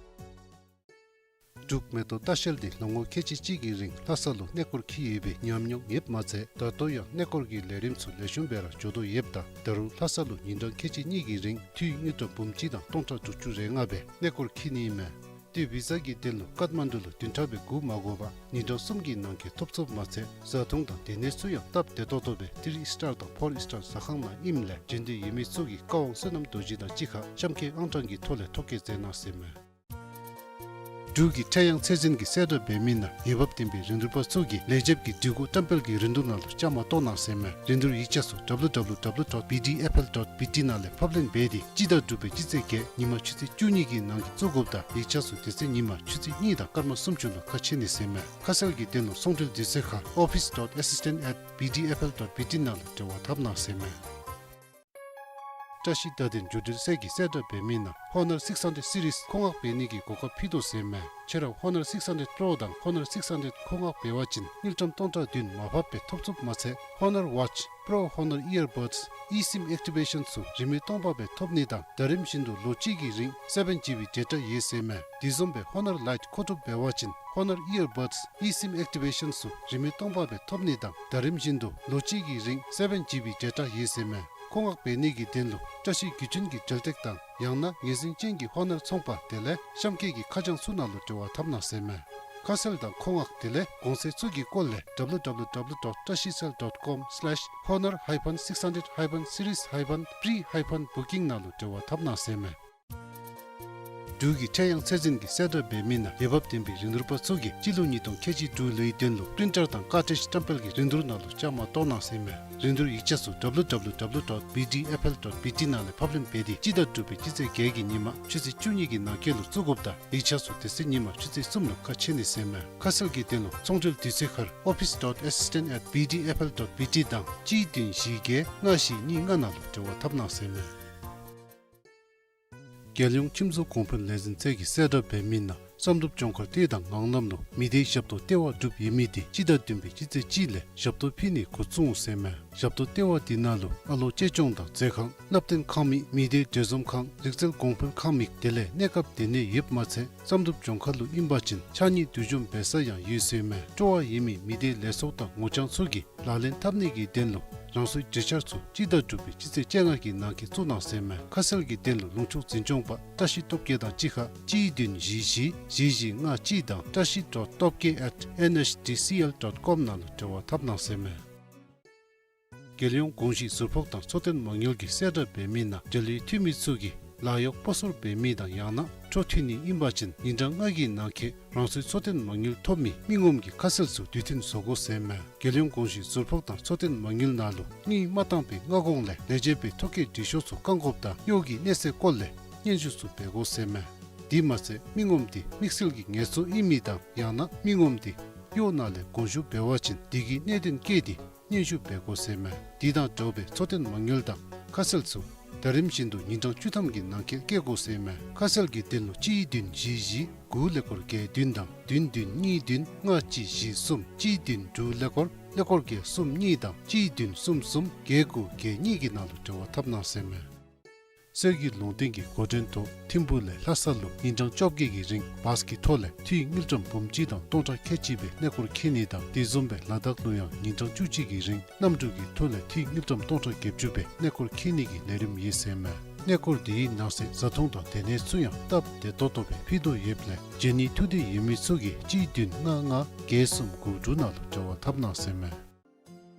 འབྲུག་མེ་ཏོག་ལྟ་བཤལ་འདི་ལོ་ངོ་ཁལ་གཅིག་གཅིག་གི་རིང་ལྷ་ས་ལུ་གནས་སྐོར་འཁྱིད་ཡོད་པའི་ཉམས་མྱོང་ཡོདཔ་མ་ཚད་ད་ལྟོ་ཡང་གནས་སྐོར་གྱི་ལས་རིམ་ཚུ་ལེགས་ཤོམ་སྦེ་ར་འགྱོ་དོ་ཡོདཔ་ད་ད་རུང་ལྷ་ས་ལུ་ཉིན་གྲངས་ཁལ་གཅིག་གཉིས་ཀྱི་རིང་འཐུས་དངུལ་ཀྲམ་འབུམ་གཅིག་དང་སྟོང་ཕྲག་དྲུག་ཅུ་རེ་ལྔ་སྦེ་གནས་སྐོར་འཁྱིད་ནི་ཨིན་མས། ཏེ་བི་ས་གི་དོན་ལུ་ཀཏ་མན་ཌུ་ལུ་བདུན་ཕྲག་སྦེ་སྒུག་མ་དགོ་པར་ཉིན་གྲངས་གསུམ་གྱི་ནང་འཁོད་ཐོབ་ཚུགསཔ་མ་ཚད་བཟའ་འཐུང་དང་སྡོད་གནས་ཚུ་ཡང་སྟབས་བདེ་ཏོག་ཏོ་སྦེ་ཐི་རི་སི་ཊར་དང་ཕོར་སི་ཊར་ཟ་ཁང་ནང་ཨིནམ་ལས་འབྱོན་འདོད་ཡོད་མི་ཚུ་གིས་བཀའ་དབང་བསོད་ནམས་རྡོ་རྗེ་དང་གཅིག་ཁར་གཤམ་འཁོད་ཨང་གྲངས་ཀྱི་ཐོག་ལས་ཐོ་བཀོད་མཛད་གནང་ཟེར་མས། འབྲུག་གི་ཁྲེ་ཡང་ཚད་འཛིན་གྱིས་གསལ་བསྒྲགས་འབད་མི་ནང་འོས་འབབ་ལྡན་པའི་རིན་བསྡུར་པ་ཚུ་གིས་ལས་བྱེདཔ་གི་སྒྲིག་གོ་བཀྲམ་སྤེལ་གྱི་རིན་བསྡུར་ནང་ལུ་བཅའ་མར་གཏོགས་གནང་ཟེར་མས། རིན་བསྡུར་ཡིག་ཆ་ཚུ་W W W dot B D F L dot B T ནང་ལས་ཕབ་ལེན་འབད་དེ་སྤྱི་ཟླ་དྲུག་པའི་སྤྱི་ཚེས་བརྒྱད་ཉིན་མ་ཆུ་ཚོད་བཅུ་གཉིས་ཀྱི་ནང་འཁོད་བཙུགས་དགོཔ་དང་ཡིག་ཆ་ཚུ་དེ་ཚེ་ཉིན་མ་ཆུ་ཚོད་གཉིས་དང་སྐར་མ་སུམ་ཅུ་ལུ་ཁ་ཕྱེ་ནི་ཟེར་མས། ཁ་གསལ་གྱི་དོན་ལུ་ཚོང་འབྲེལ་དུས་ཚོད་ཁར་office dot assistant at B D F L dot B T ནང་ལུ་འབྲེལ་བ་འཐབ་གནང་ཟེར་མས། བཀྲ་ཤིས་བརྡ་དོན་བརྒྱུད་འབྲེལ་ཚད་ཀྱིས་གསལ་བསྒྲགས་འབད་མི་ནང་Honor six hundred series མཁོ་མངགས་འབད་ནི་གི་གོ་སྐབས་ཕུལ་དོ་ཟེར་མས། ཁྱོད་ར་Honor six hundred Pro དང་Honor six hundred མཁོ་མངགས་འབད་བ་ཅིན་དངུལ་ཀྲམ་སྟོང་ཕྲག་བདུན་མར་ཕབ་སྦེ་ཐོབ་ཚུགསཔ་མ་ཚད་Honor Watch, Pro Honor Earbuds, eSIM activation ཚུ་རིན་མེད་སྟོང་པ་སྦེ་ཐོབ་ནི་དང་ད་རིམ་བཞིན་དུ་ལོ་གཅིག་གི་རིང་seven G B data ཡོད་ཟེར་མས། དེ་བཟུམ་སྦེ་Honor Lite མཁོ་སྒྲུབ་འབད་བ་ཅིན་Honor Earbuds, eSIM activation ཚུ་རིན་མེད་སྟོང་པ་སྦེ་ཐོབ་ནི་དང་ད་རིམ་བཞིན་དུ་ལོ་གཅིག་གི་རིང་seven G B data ཡོད་ཟེར་མས། མཁོ་མངགས་འབད་ནི་གི་དོན་ལུ་བཀྲ་ཤིས་བརྒྱུད་འཕྲིན་གྱི་འབྲེལ་སྟེགས་དང་ཡང་ན་ངོས་འཛིན་ཅན་གྱི་Honor ཚོང་པ་དེ་ལས་གཤམ་འཁོད་ཀྱི་ཁ་བྱང་ཚུ་ནང་ལུ་འབྲེལ་བ་འཐབ་གནང་ཟེར་མས། ཁ་གསལ་དང་མཁོ་མངགས་དེ་ལས་གོང་ཚད་ཚུ་གི་སྐོར་ལས W W W dot trashicell dot com slash honor hyphen six hundred hyphen series hyphen pre hyphen booking ནང་ལུ་འབྲེལ་བ་འཐབ་གནང་ཟེར་མས། འབྲུག་གི་ཁྲེ་ཡང་ཚད་འཛིན་གྱིས་གསལ་བསྒྲགས་འབད་མི་ནང་འོས་འབབ་ལྡན་པའི་རིན་བསྡུར་པ་ཚུ་གིས་སྤྱི་ལོ་ཉིས་སྟོང་ཁལ་གཅིག་དྲུག་ལོའི་དོན་ལུ་པི་རིན་ཊར་དང་ཀར་ཊེཇ་བཀྲམ་སྤེལ་གྱི་རིན་བསྡུར་ནང་ལུ་བཅའ་མར་གཏོགས་གནང་ཟེར་མས། རིན་བསྡུར་ཡིག་ཆ་ཚུ་W W W dot B D F L dot B T ནང་ལས་ཕབ་ལེན་འབད་དེ་སྤྱི་ཟླ་དྲུག་པའི་སྤྱི་ཚེས་བརྒྱད་ཀྱི་ཉིན་མ་ཆུ་ཚོད་བཅུ་གཉིས་ཀྱི་ནང་འཁོད་ལུ་བཙུགས་དགོཔ་དང་ཡིག་ཆ་ཚུ་དེ་ཚེ་ཉིན་མ་ཆུ་ཚོད་གསུམ་ལུ་ཁ་ཕྱེ་ནི་ཟེར་མས། ཁ་གསལ་གྱི་དོན་ལུ་ཚོང་འབྲེལ་དུས་ཚོད་ཁར་office dot assistant at B D F L dot B T དང་གཅིག་བདུན་བཞི་བརྒྱད་ལྔ་བཞི་གཉིས་ལྔ་ནང་ལུ་འབྲེལ་བ་འཐབ་གནང་ཟེར་མས། རྒྱལ་ཡོངས་ཁྱིམ་བཟོ་གོང་འཕེལ་ལས་འཛིན་ཚད་ཀྱིས་གསལ་བསྒྲགས་འབད་མི་ནང་བསམ་གྲུབ་ལྗོངས་མཁར་སྟོད་དང་ངང་ལམ་ལུ་མི་སྡེའི་ཞབས་ཏོག་ལྟེ་བ་གྲུབ་ཡོད་མི་དེ་སྤྱི་ཟླ་བདུན་པའི་སྤྱི་ཚེས་གཅིག་ལས་ཞབས་ཏོག་ཕུལ་ནི་འགོ་བཙུགས་འོང་ཟེར་མས། ཞབས་ཏོག་ལྟེ་བ་དེ་ནང་ལུ་ཨ་ལོ་གཅེས་སྐྱོང་དང་མཛོད་ཁང་བསླབ་སྟོན་ཁང་མིག་མི་སྡེའི་གྲོས་འཛོམས་ཁང་རིག་རྩལ་གོང་འཕེལ་ཁང་མིག་དེ་ལས་གནས་སྐབས་སྡོད་གནས་ཡོདཔ་མ་ཚད་བསམ་གྲུབ་ལྗོངས་མཁར་ལུ་ཨིན་པ་ཅིན་ཕྱགས་སྙིགས་བསྡུ་འཇོམས་འབད་ས་ཡང་ཡོད་ཟེར་མས། སྤྲོ་བ་ཡོད་མི་མི་སྡེའི་ལས་ཚོགས་དང་ངོ་རྐྱང་ཚུ་གིས་ལག་ལེན་འཐབ་ནི་གི་དོན་ལུ་རང་སོའི་གྲོས་འཆར་ཚུ་སྤྱི་ཟླ་དྲུག་པའི་སྤྱི་ཚེས་བཅོ་ལྔ་གི་ནང་འཁོད་བཙུགས་གནང་ཟེར་མས། ཁ་གསལ་གྱི་དོན་ལུ་ལུང་ཕྱོགས་འཛིན་སྐྱོང་པ་བཀྲ་ཤིས་སྟོབས་རྒྱས་དང་གཅིག་ཁར་གཅིག་བདུན་བཞི་བཞི་བཞི་བཞི་ལྔ་གཅིག་དང་བཀྲ་ཤིས་dot སྟོབས་རྒྱས་at N H D C L dot com ནང་ལུ་འབྲེལ་བ་འཐབ་གནང་ཟེར་མས། རྒྱལ་ཡོངས་གོང་ཞུས་ཟུར་ཕོགས་དང་འཚོ་རྟེན་མ་དངུལ་གྱིས་གསལ་བསྒྲགས་འབད་མི་ནང་འབྲེལ་ཡོད་འཐུས་མི་ཚུ་གིས་ལཱ་གཡོག་སྤོ་སོར་འབད་མི་དང་ཡང་ན་འཕྲོ་མཐུད་ནི་ཨིན་པ་ཅིན་ཉིན་གྲངས་ལྔ་གི་ནང་འཁོད་རང་སོའི་འཚོ་རྟེན་མ་དངུལ་ཐོབ་མི་མི་ངོམ་གྱི་ཁ་གསལ་ཚུ་དུས་མཐུན་བཟོ་དགོ་ཟེར་མས། རྒྱལ་ཡོངས་གོང་ཞུས་ཟུར་ཕོགས་དང་འཚོ་རྟེན་མ་དངུལ་ནང་ལུ་དངུལ་མ་བཏང་པའི་སྔ་གོང་ལས་ལས་བྱེད་པའི་ཐོ་བཀོད་འབྲི་ཤོག་ཚུ་བཀང་དགོཔ་དང་གཡོག་གི་གནས་ཚད་སྐོར་ལས་སྙན་ཞུ་ཚུ་འབད་དགོ་ཟེར་མས། དེ་མ་ཚད་མི་ངོམ་དེ་དམིགས་བསལ་གྱི་ངལ་གསོ་ཨིན་མི་དང་ཡང་ན་མི་ངོམ་དེ་གཡོག་ནང་ལས་དགོངས་ཞུ་འབད་བ་ཅིན་དེ་གི་གནད་དོན་བཀོད་དེ་སྙན་ཞུ་འབད་དགོ་ཟེར་མས། དེ་དང་འདྲཝ་སྦེ་འཚོ་རྟེན་མ་དངུལ་དང་ཁ་གསལ་ཚུ་ད་རིམ་བཞིན་དུ་ཉིན་གྲངས་བཅུ་ཐམ་གྱི་ནང་འཁོད་བཀོད་དགོ་ཟེར་མས། ཁ་གསལ་གྱི་དོན་ལུ་གཅིག་བདུན་བཞི་བཞི་དགུ་ཀླད་ཀོར་བརྒྱད་བདུན་དང་བདུན་བདུན་གཉིས་བདུན་ལྔ་གཅིག་བཞི་གསུམ་གཅིག་བདུན་དྲུག་ཀླད་ཀོར་ཀླད་ཀོར་བརྒྱད་གསུམ་གཉིས་དང་གཅིག་བདུན་གསུམ་གསུམ་བརྒྱད་དགུ་བརྒྱད་གཉིས་ཀྱི་ནང་ལུ་འབྲེལ་བ་འཐབ་གནང་ཟེར་མས། གསེར་གྱི་ལུང་བསྟན་གྱི་འགོ་འདྲེན་ཐོག་ཐིམ་ཕུག་ལས་ལྷ་ས་ལུ་ཉིན་གྲངས་བཅོ་བརྒྱད་ཀྱི་རིང་བཱས་ཀྱི་ཐོག་ལས་འཐུས་དངུལ་ཀྲམ་འབུམ་གཅིག་དང་སྟོང་ཕྲག་ཁལ་གཅིག་སྦེ་གནས་སྐོར་འཁྱིད་ནི་དང་དེ་བཟུམ་སྦེ་ལ་དྭགས་ལུ་ཡང་ཉིན་གྲངས་བཅུ་གཅིག་གི་རིང་གནམ་གྲུ་གི་ཐོག་ལས་འཐུས་དངུལ་ཀྲམ་སྟོང་ཕྲག་བརྒྱད་ཅུ་སྦེ་གནས་སྐོར་འཁྱིད་ནི་གི་ལས་རིམ་ཡོད་ཟེར་མས། གནས་སྐོར་དེའི་ནང་གསེས་བཟའ་འཐུང་དང་སྡོད་གནས་ཚུ་ཡང་སྟབས་བདེ་ཏོག་ཏོ་སྦེ་ཕུལ་དོ་ཡོདཔ་ལས་འབྱོན་ནི་ཐུགས་འདོད་ཡོད་མི་ཚུ་གིས་གཅིག་བདུན་ལྔ་ལྔ་བརྒྱད་གསུམ་དགུ་དྲུག་ནང་ལུ་འབྲེལ་བ་འཐབ་གནང་ཟེར་མས།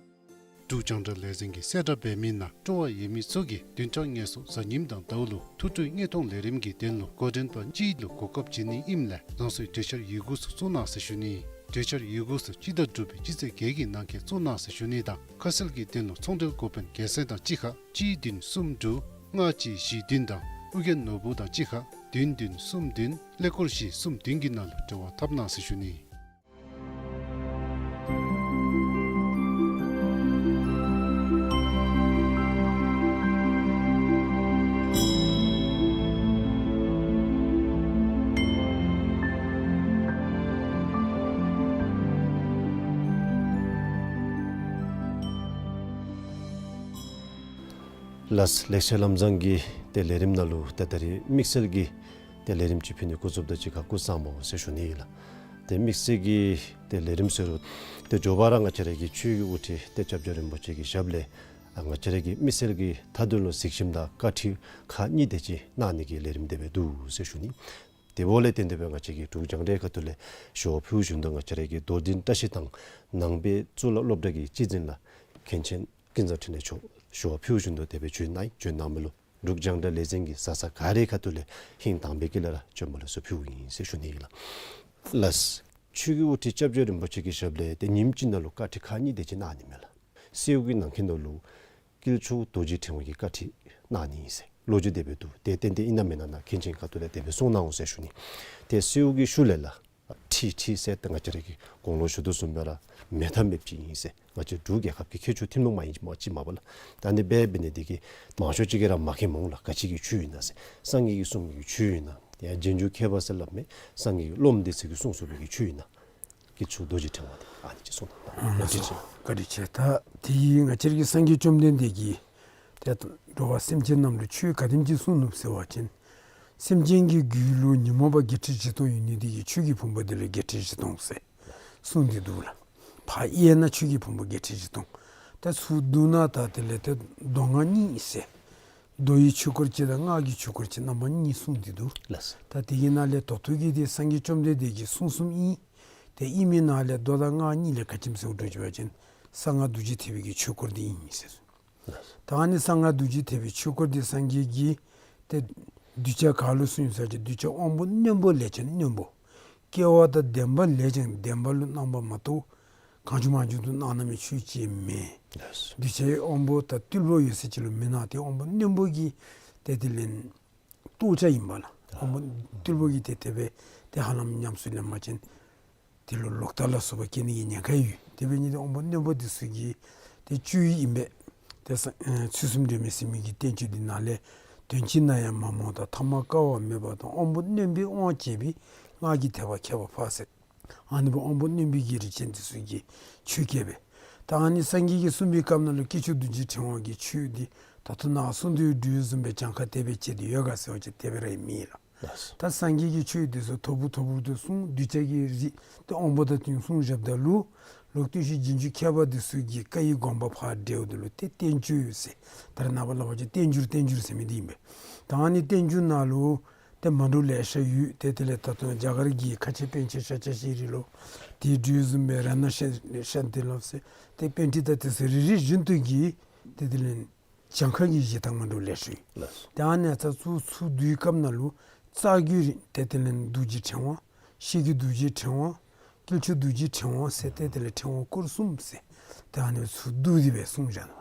འབྲུག་རྒྱང་བསྒྲགས་ལས་འཛིན་གྱིས་གསལ་བསྒྲགས་འབད་མི་ནང་སྤྲོ་བ་ཡོད་མི་ཚུ་གིས་བདུན་ཕྲག་ལྔ་པའི་གཟའ་ཉིམ་དང་ཟླཝ་ལུ་ཐུགས་སྤྲོའི་དངོས་མཐོང་ལས་རིམ་གྱི་དོན་ལུ་འགོ་འདྲེན་པ་གཅིག་ལུ་གོ་སྐབས་བྱིན་ནི་ཨིནམ་ལས་རང་སོའི་གྲོས་འཆར་ཡི་གུ་ཚུ་བཙུགས་གནང་ཟེར་ཞུ་ནི། གྲོས་འཆར་ཡི་གུ་ཚུ་སྤྱི་ཟླ་དྲུག་པའི་སྤྱི་ཚེས་བརྒྱད་ཀྱི་ནང་འཁོད་བཙུགས་གནང་ཟེར་ཞུ་ནི་དང་ཁ་གསལ་གྱི་དོན་ལུ་ཚོང་འབྲེལ་འགོ་དཔོན་རྒྱལ་མཚན་དང་གཅིག་ཁར་གཅིག་བདུན་གསུམ་དྲུག་ལྔ་གཅིག་བཞི་བདུན་དང་ཨོ་རྒྱན་ནོར་བུ་དང་གཅིག་ཁར་བདུན་བདུན་གསུམ་བདུན་ཀླད་ཀོར་བཞི་གསུམ་བདུན་གྱི་ནང་ལུ་འབྲེལ་བ་འཐབ་གནང་ཟེར་ཞུ་ནི། ལགས་ལེགས་བཤད་ལམ་བཟང་གི་ཏེ་ལས་རིམ་ནང་ལུ་ད་ད་རིས་དམིགས་བསལ་གྱི་ ཏེ་ལས་རིམ་ཅིག་ཕུལ་ནི་འགོ་བཙུགསཔ་ད་གཅིག་ཁར་སྐུ་གཟུགས་བཟང་པོ་ཟེར་ཞུ་ནི་ཨིན་ལགས། ཏེ་དམིགས་བསལ་གྱི་ཏེ་ལས་རིམ་ཟེར་རུང་ཏེ་མགྱོགས་པ་ར་ང་བཅས་ར་གི་ཆོས་ཀྱི་དབུ་ཁྲིད་ཏེ་སྐྱབས་རྗེ་རིན་པོ་ཆེ་གི་ཞབས་ལས་ཨ་ང་བཅས་ར་གི་མི་སེར་གྱི་མཐའ་དོན་ལུ་གཟིགས་ཞིནམ་ད་བཀའ་ཁྲིད་ཁག་གཉིས་དེ་ཅིག་གནང་ནི་གི་ལས་རིམ་དེ་སྦེ་འདུག་ཟེར་ཞུ་ནི། དེ་འབདཝ་ལས་བརྟེན་ཏེ་སྦེ་ང་བཅས་ཀྱིས་འབྲུག་རྒྱང་བསྒྲགས་ཁ་ཐུག་ལས་ཞུ་བ་ཕུལ་བཞིན་དུ་ང་བཅས་ར་གི་རྡོར་གདན་བཀྲ་ཤིས་དང་ནང་པའི་གཙུག་ལག་སློབ་གྲྭ་གི་སྤྱི་འཛིན་ལགས་མཁན་ཆེན་ཀུན་བཟང་འཕྲིན་ལས་མཆོག་ཞུ་བ་ཕུལ་བཞིན་དུ་དེ་སྦེ་བྱོན་གནང་ཡི། བྱོན་གནང་མི་ལུ་འབྲུག་རྒྱང་བསྒྲགས་ལས་འཛིན་གྱི་ས་ས་ག་རའི་ཁ་ཐུག་ལས་ཧིང་དྭངས་པའི་དཀྱིལ་ལས་ར་བྱོན་པ་ལེགས་སོ་ཕུལཝ་ཨིན་ཟེར་ཞུ་ནི་ཨིན་ལགས། ལགས། ཆོས་ཀྱི་དབུ་ཁྲིད་སྐྱབས་རྗེ་རིན་པོ་ཆེ་གི་ཞབས་ལས་ཏེ་ཉིནམ་གཅིག་ནང་ལུ་བཀའ་ཁྲིད་ཁག་གཉིས་དེ་ཅིག་གནང་ནི་མས་ལགས། སེའུ་གི་ནང་འཁོད་ནང་ལུ་དཀྱིལ་ཆོག་རྡོ་རྗེ་ཕྲེང་བ་གི་བཀའ་ཁྲིད་གནང་ནི་ཨིན་ཟེར་ལོ་རྒྱུས་དེ་སྦེ་འདུག། དེ་ཏན་ཏན་ཨིན་ན་མེན་ན་ནཱ་མཁན་ཆེན་ཁ་ཐུག་ལས་དེ་སྦེ་གསུང་གནང་འོང་ཟེར་ཞུ་ནི། ཏེ་སེའུ་གི་ཤུལ་ལས་ལགས་ཁྲིད་ཁྲིད་ཟེར་ཏེ་ང་བཅས་ར་གིས་གོང་ལུ་ཞུ་དོ་བཟུམ་སྦེ་ར་མེད་ཐབས་མེདཔ་ཅིག་ཨིན་ཟེར། ང་བཅས་འབྲུག་རྒྱལ་ཁབ་ཀྱི་ཁྱད་ཆོས་ཐུན་མོང་མ་ཡིན་མ་ཅིག་མས་པ་ལགས། ད་ཨ་ནི་སྦེ་འབད་ནི་དེ་གིས་མང་ཤོས་ཅིག་གིས་ར་མ་མཁྱེནམ་འོང་ལགས། ག་ཅི་གི་ཆོས་ཨིན་ན་ཟེར། སངས་རྒྱས་ཀྱིས་གསུངས་མི་གི་ཆོས་ཨིན་ན། ཡང་རྗེས་འཇུག་མཁས་པ་ཟེར་སླབ་མི་སངས་རྒྱས་ཀྱི་སློབ་མ་དེ་ཚུ་གིས་གསུངས་གསུངས་པའི་གི་ཆོས་ཨིན་ན། དཀྱིལ་ཆོག་རྡོ་རྗེ་ཕྲེང་བ་དེ་ཨ་ནི་ཅིག་གསུངས་གནང་། ཨ་ལགས་སོ། བཀའ་དྲིན་ཆེ། ད་དེ་ང་བཅས་ར་གི་སངས་རྒྱས་བཅོམ་ལྡན་འདས་ཀྱིས་ཏེ་འགྲོ་བ་སེམས་ཅན་རྣམས་ལུ་ཆོས་ག་དེམ་ཅིག་གསུངས་ནུག་ཟེར་བ་ཅིན་སེམས་ཅན་གྱི་རྒྱུད་ལུ་ཉོན་མོངས་པ་བརྒྱད་ཁྲི་བཞི་སྟོང་ཡོད་ནི་དེ་གིས་ཆོས་ཀྱི་ཕུང་པོ་དེ་ལུ་བརྒྱད་ཁྲི་བཞི་སྟོང་ཟེར་གསུངས་ཏེ་འདུག་ལགས། ཕར་དབྱེ་ན་ཆོས་ཀྱི་ཕུང་པོ་བརྒྱད་ཁྲི་བཞི་སྟོང་། ད་ཚུར་བསྡུ་ན་ད་དེ་ལས་ཏེ་མདོ་སྔགས་གཉིས་ཟེར། མདོ་ཡི་ཆོས་སྐོར་གཅིག་དང་སྔགས་ཀྱི་ཆོས་སྐོར་གཅིག་རྣམ་པ་གཉིས་གསུངས་ཏེ་འདུག། ལགས་སོ། ད་དེ་གི་ནང་ལས་ད་ལྟོ་གི་དེ་སངས་རྒྱས་བཅོམ་ལྡན་འདས་ཀྱིས་གསུངས་གསུངསམ་ཨིན། ཏེ་ཨིན་མི་ནང་ལས་མདོ་དང་སྔགས་གཉིས་ལས་ག་ཅི་སྨོ་ཟེར་འགྲོ་ཅི་བ་ཅིན་གསང་སྔགས་རྡོ་རྗེ་ཐེག་པའི་གི་ཆོས་སྐོར་དེ་ཨིན་ཟེར། ད་ཨ་ནི་གསང་སྔགས་རྡོ་རྗེ་ཐེག་པའི་ཆོས་སྐོར་དེ་སངས་རྒྱས་ཀྱིས་ཏེ་གདུལ་བྱ་ག་ལུ་གསུངས་ཡི་ཟེར་བ་ཅིན་གདུལ་བྱ་དབང་པོ་རྣོན་པོ་ལས་ཀྱང་རྣོན་པོ། སྐལ་བ་དང་ལྡན་པ་ལས་ཀྱང་ལྡན་པ་ལུ་གནང་བ་མ་གཏོགས་གང་བྱུང་མང་བྱུང་དུ་གནང་གནང་མི་ཆོས་ཅིག་མེན། ལགས་སོ། གདུལ་བྱའི་དབང་པོ་དང་རྟུལ་པོ་ཡོད་ཚད་ཅིག་ལུ་མི་གནང་། ཏེ་དབང་པོ་རྣོན་པོ་གི་ཏེ་དེ་ལས་གཏོགས་བྱ་ཨིན་པ་ལགས། དབང་པོ་རྟུལ་པོ་གིས་ཏེ་དེ་སྦེ་ཏེ་ཧ་ལམ་ཉམས་སུ་ལེན་པ་ཅིན་དེ་ལུ་ལོག་ལྟ་ལ་སོགས་པ་སྐྱེ་ནི་གི་ཉེན་ཁ་ཡོད། དེ་འབད་ནི་དེ་དབང་པོ་རྣོན་པོ་དེ་ཚུ་གི་ཏེ་བཅུད་ཨིན་པས། ཏེ་ས་ཨེ་ཚུལ་གསུམ་སྒྲོན་མེ་ཟེར་མི་གི་བསྟན་བཅོས་འདི་ནང་ལས་དོན་ཅི་ན་ཡང་མ་རྨོངས་དང་། ཐ་མ་སྐལ་བ་མེད་པ་དང་། དབང་པོ་རྣོན་པོས་དབང་བྱས་པའི། སྔགས་ཀྱི་ཐེག་པ་མཁས་པ་འཕགས་ཟེར། ཨ་ནི་སྦེ་དབང་པོ་རྣོན་པོའི་གི་རིགས་ཅན་དེ་ཚུ་གིས་ཆོས་བཀལ་བས། ད་ཨ་ནི་སངས་རྒྱས་ཀྱིས་གསུངས་པའི་སྐབས་ནང་ལུ་དཀྱིལ་ཆོག་རྡོ་རྗེ་ཕྲེང་བ་གི་ཆོས་འདི་ད་ལྟོ་ནཱ་གསུངས་དོ་བཟུམ་སྦེ་གྱངས་ཁ་དེ་སྦེ་བཅད་དེ་ཡོད་ག་ཟེར་བ་ཅིན་དེ་སྦེ་ར་མེད་ལགས། ལགས་སོ། ད་སངས་རྒྱས་ཀྱིས་ཆོས་འདི་ཚུ་ཐོར་བུ་ཐོར་བུ་དུ་གསུངས། གདུལ་བྱ་གི་རིགས་ཏེ་དབང་པོ་དང་བསྟུན་གསུངས་བཞགཔ་ད་ལུ་ལོག་ལྟོས་ཤིག་རྗེས་འཇུག་མཁས་པ་འདི་ཚུ་གིས་བཀའ་ཡི་དགོངས་པ་ཕར་འགྲེལཝ་ད་ལུ་ཏེ་བསྟན་བཅོས་ཟེར་ད་རེས་ནངས་པ་སླབ་པ་ཅིན་བསྟན་འགྱུར་བསྟན་འགྱུར་ཟེར་མི་འདི་ཨིན་པས། ད་ཨ་ནི་བསྟན་འགྱུར་ནང་ལུ་ཏེ་མ་འདྲཝ་ལེ་ཤ་ཡོད། ཏེ་དེ་ལས་ད་ལྟོ་རྒྱ་གར་གྱི་ཁ་ཆེ་པཎ་ཆེན་ཤཱཀྱ་ཤྲཱི་ལོ། དེ་འདྲ་བཟུམ་སྦེ་རཏྣ་ཤཱ་ཤཱནྟི་ལོ་ཟེར་ཏེ་པཎྜི་ཏ་དེ་ཚུ་རེ་རེ་བཞིན་དུ་གིས་ཏེ་དེ་ལས་གྱངས་ཁ་གི་གཞི་བཏགས་མ་འདྲཝ་ལེ་ཤ་ཡོད། ལགས་སོ། ཏེ་ཨ་ནི་ཚུ་ཚུར་བསྡུ་བའི་སྐབས་ནང་ལུ་རྩ་རྒྱུད་རིགས་ཏེ་དེ་ལས་རྡོ་རྗེ་ཕྲེང་བ། ཤེལ་གྱི་རྡོ་རྗེ་ཕྲེང་བ། དཀྱིལ་ཆོག་རྡོ་རྗེ་ཕྲེང་བ་ཟེར་ཏེ་དེ་ལས་ཕྲེང་བ་སྐོར་གསུམ་ཟེར། ཏེ་ཨ་ནི་ཚུར་བསྡུ་སྟེ་སྦེ་གསུངས་བཞག་ནུག།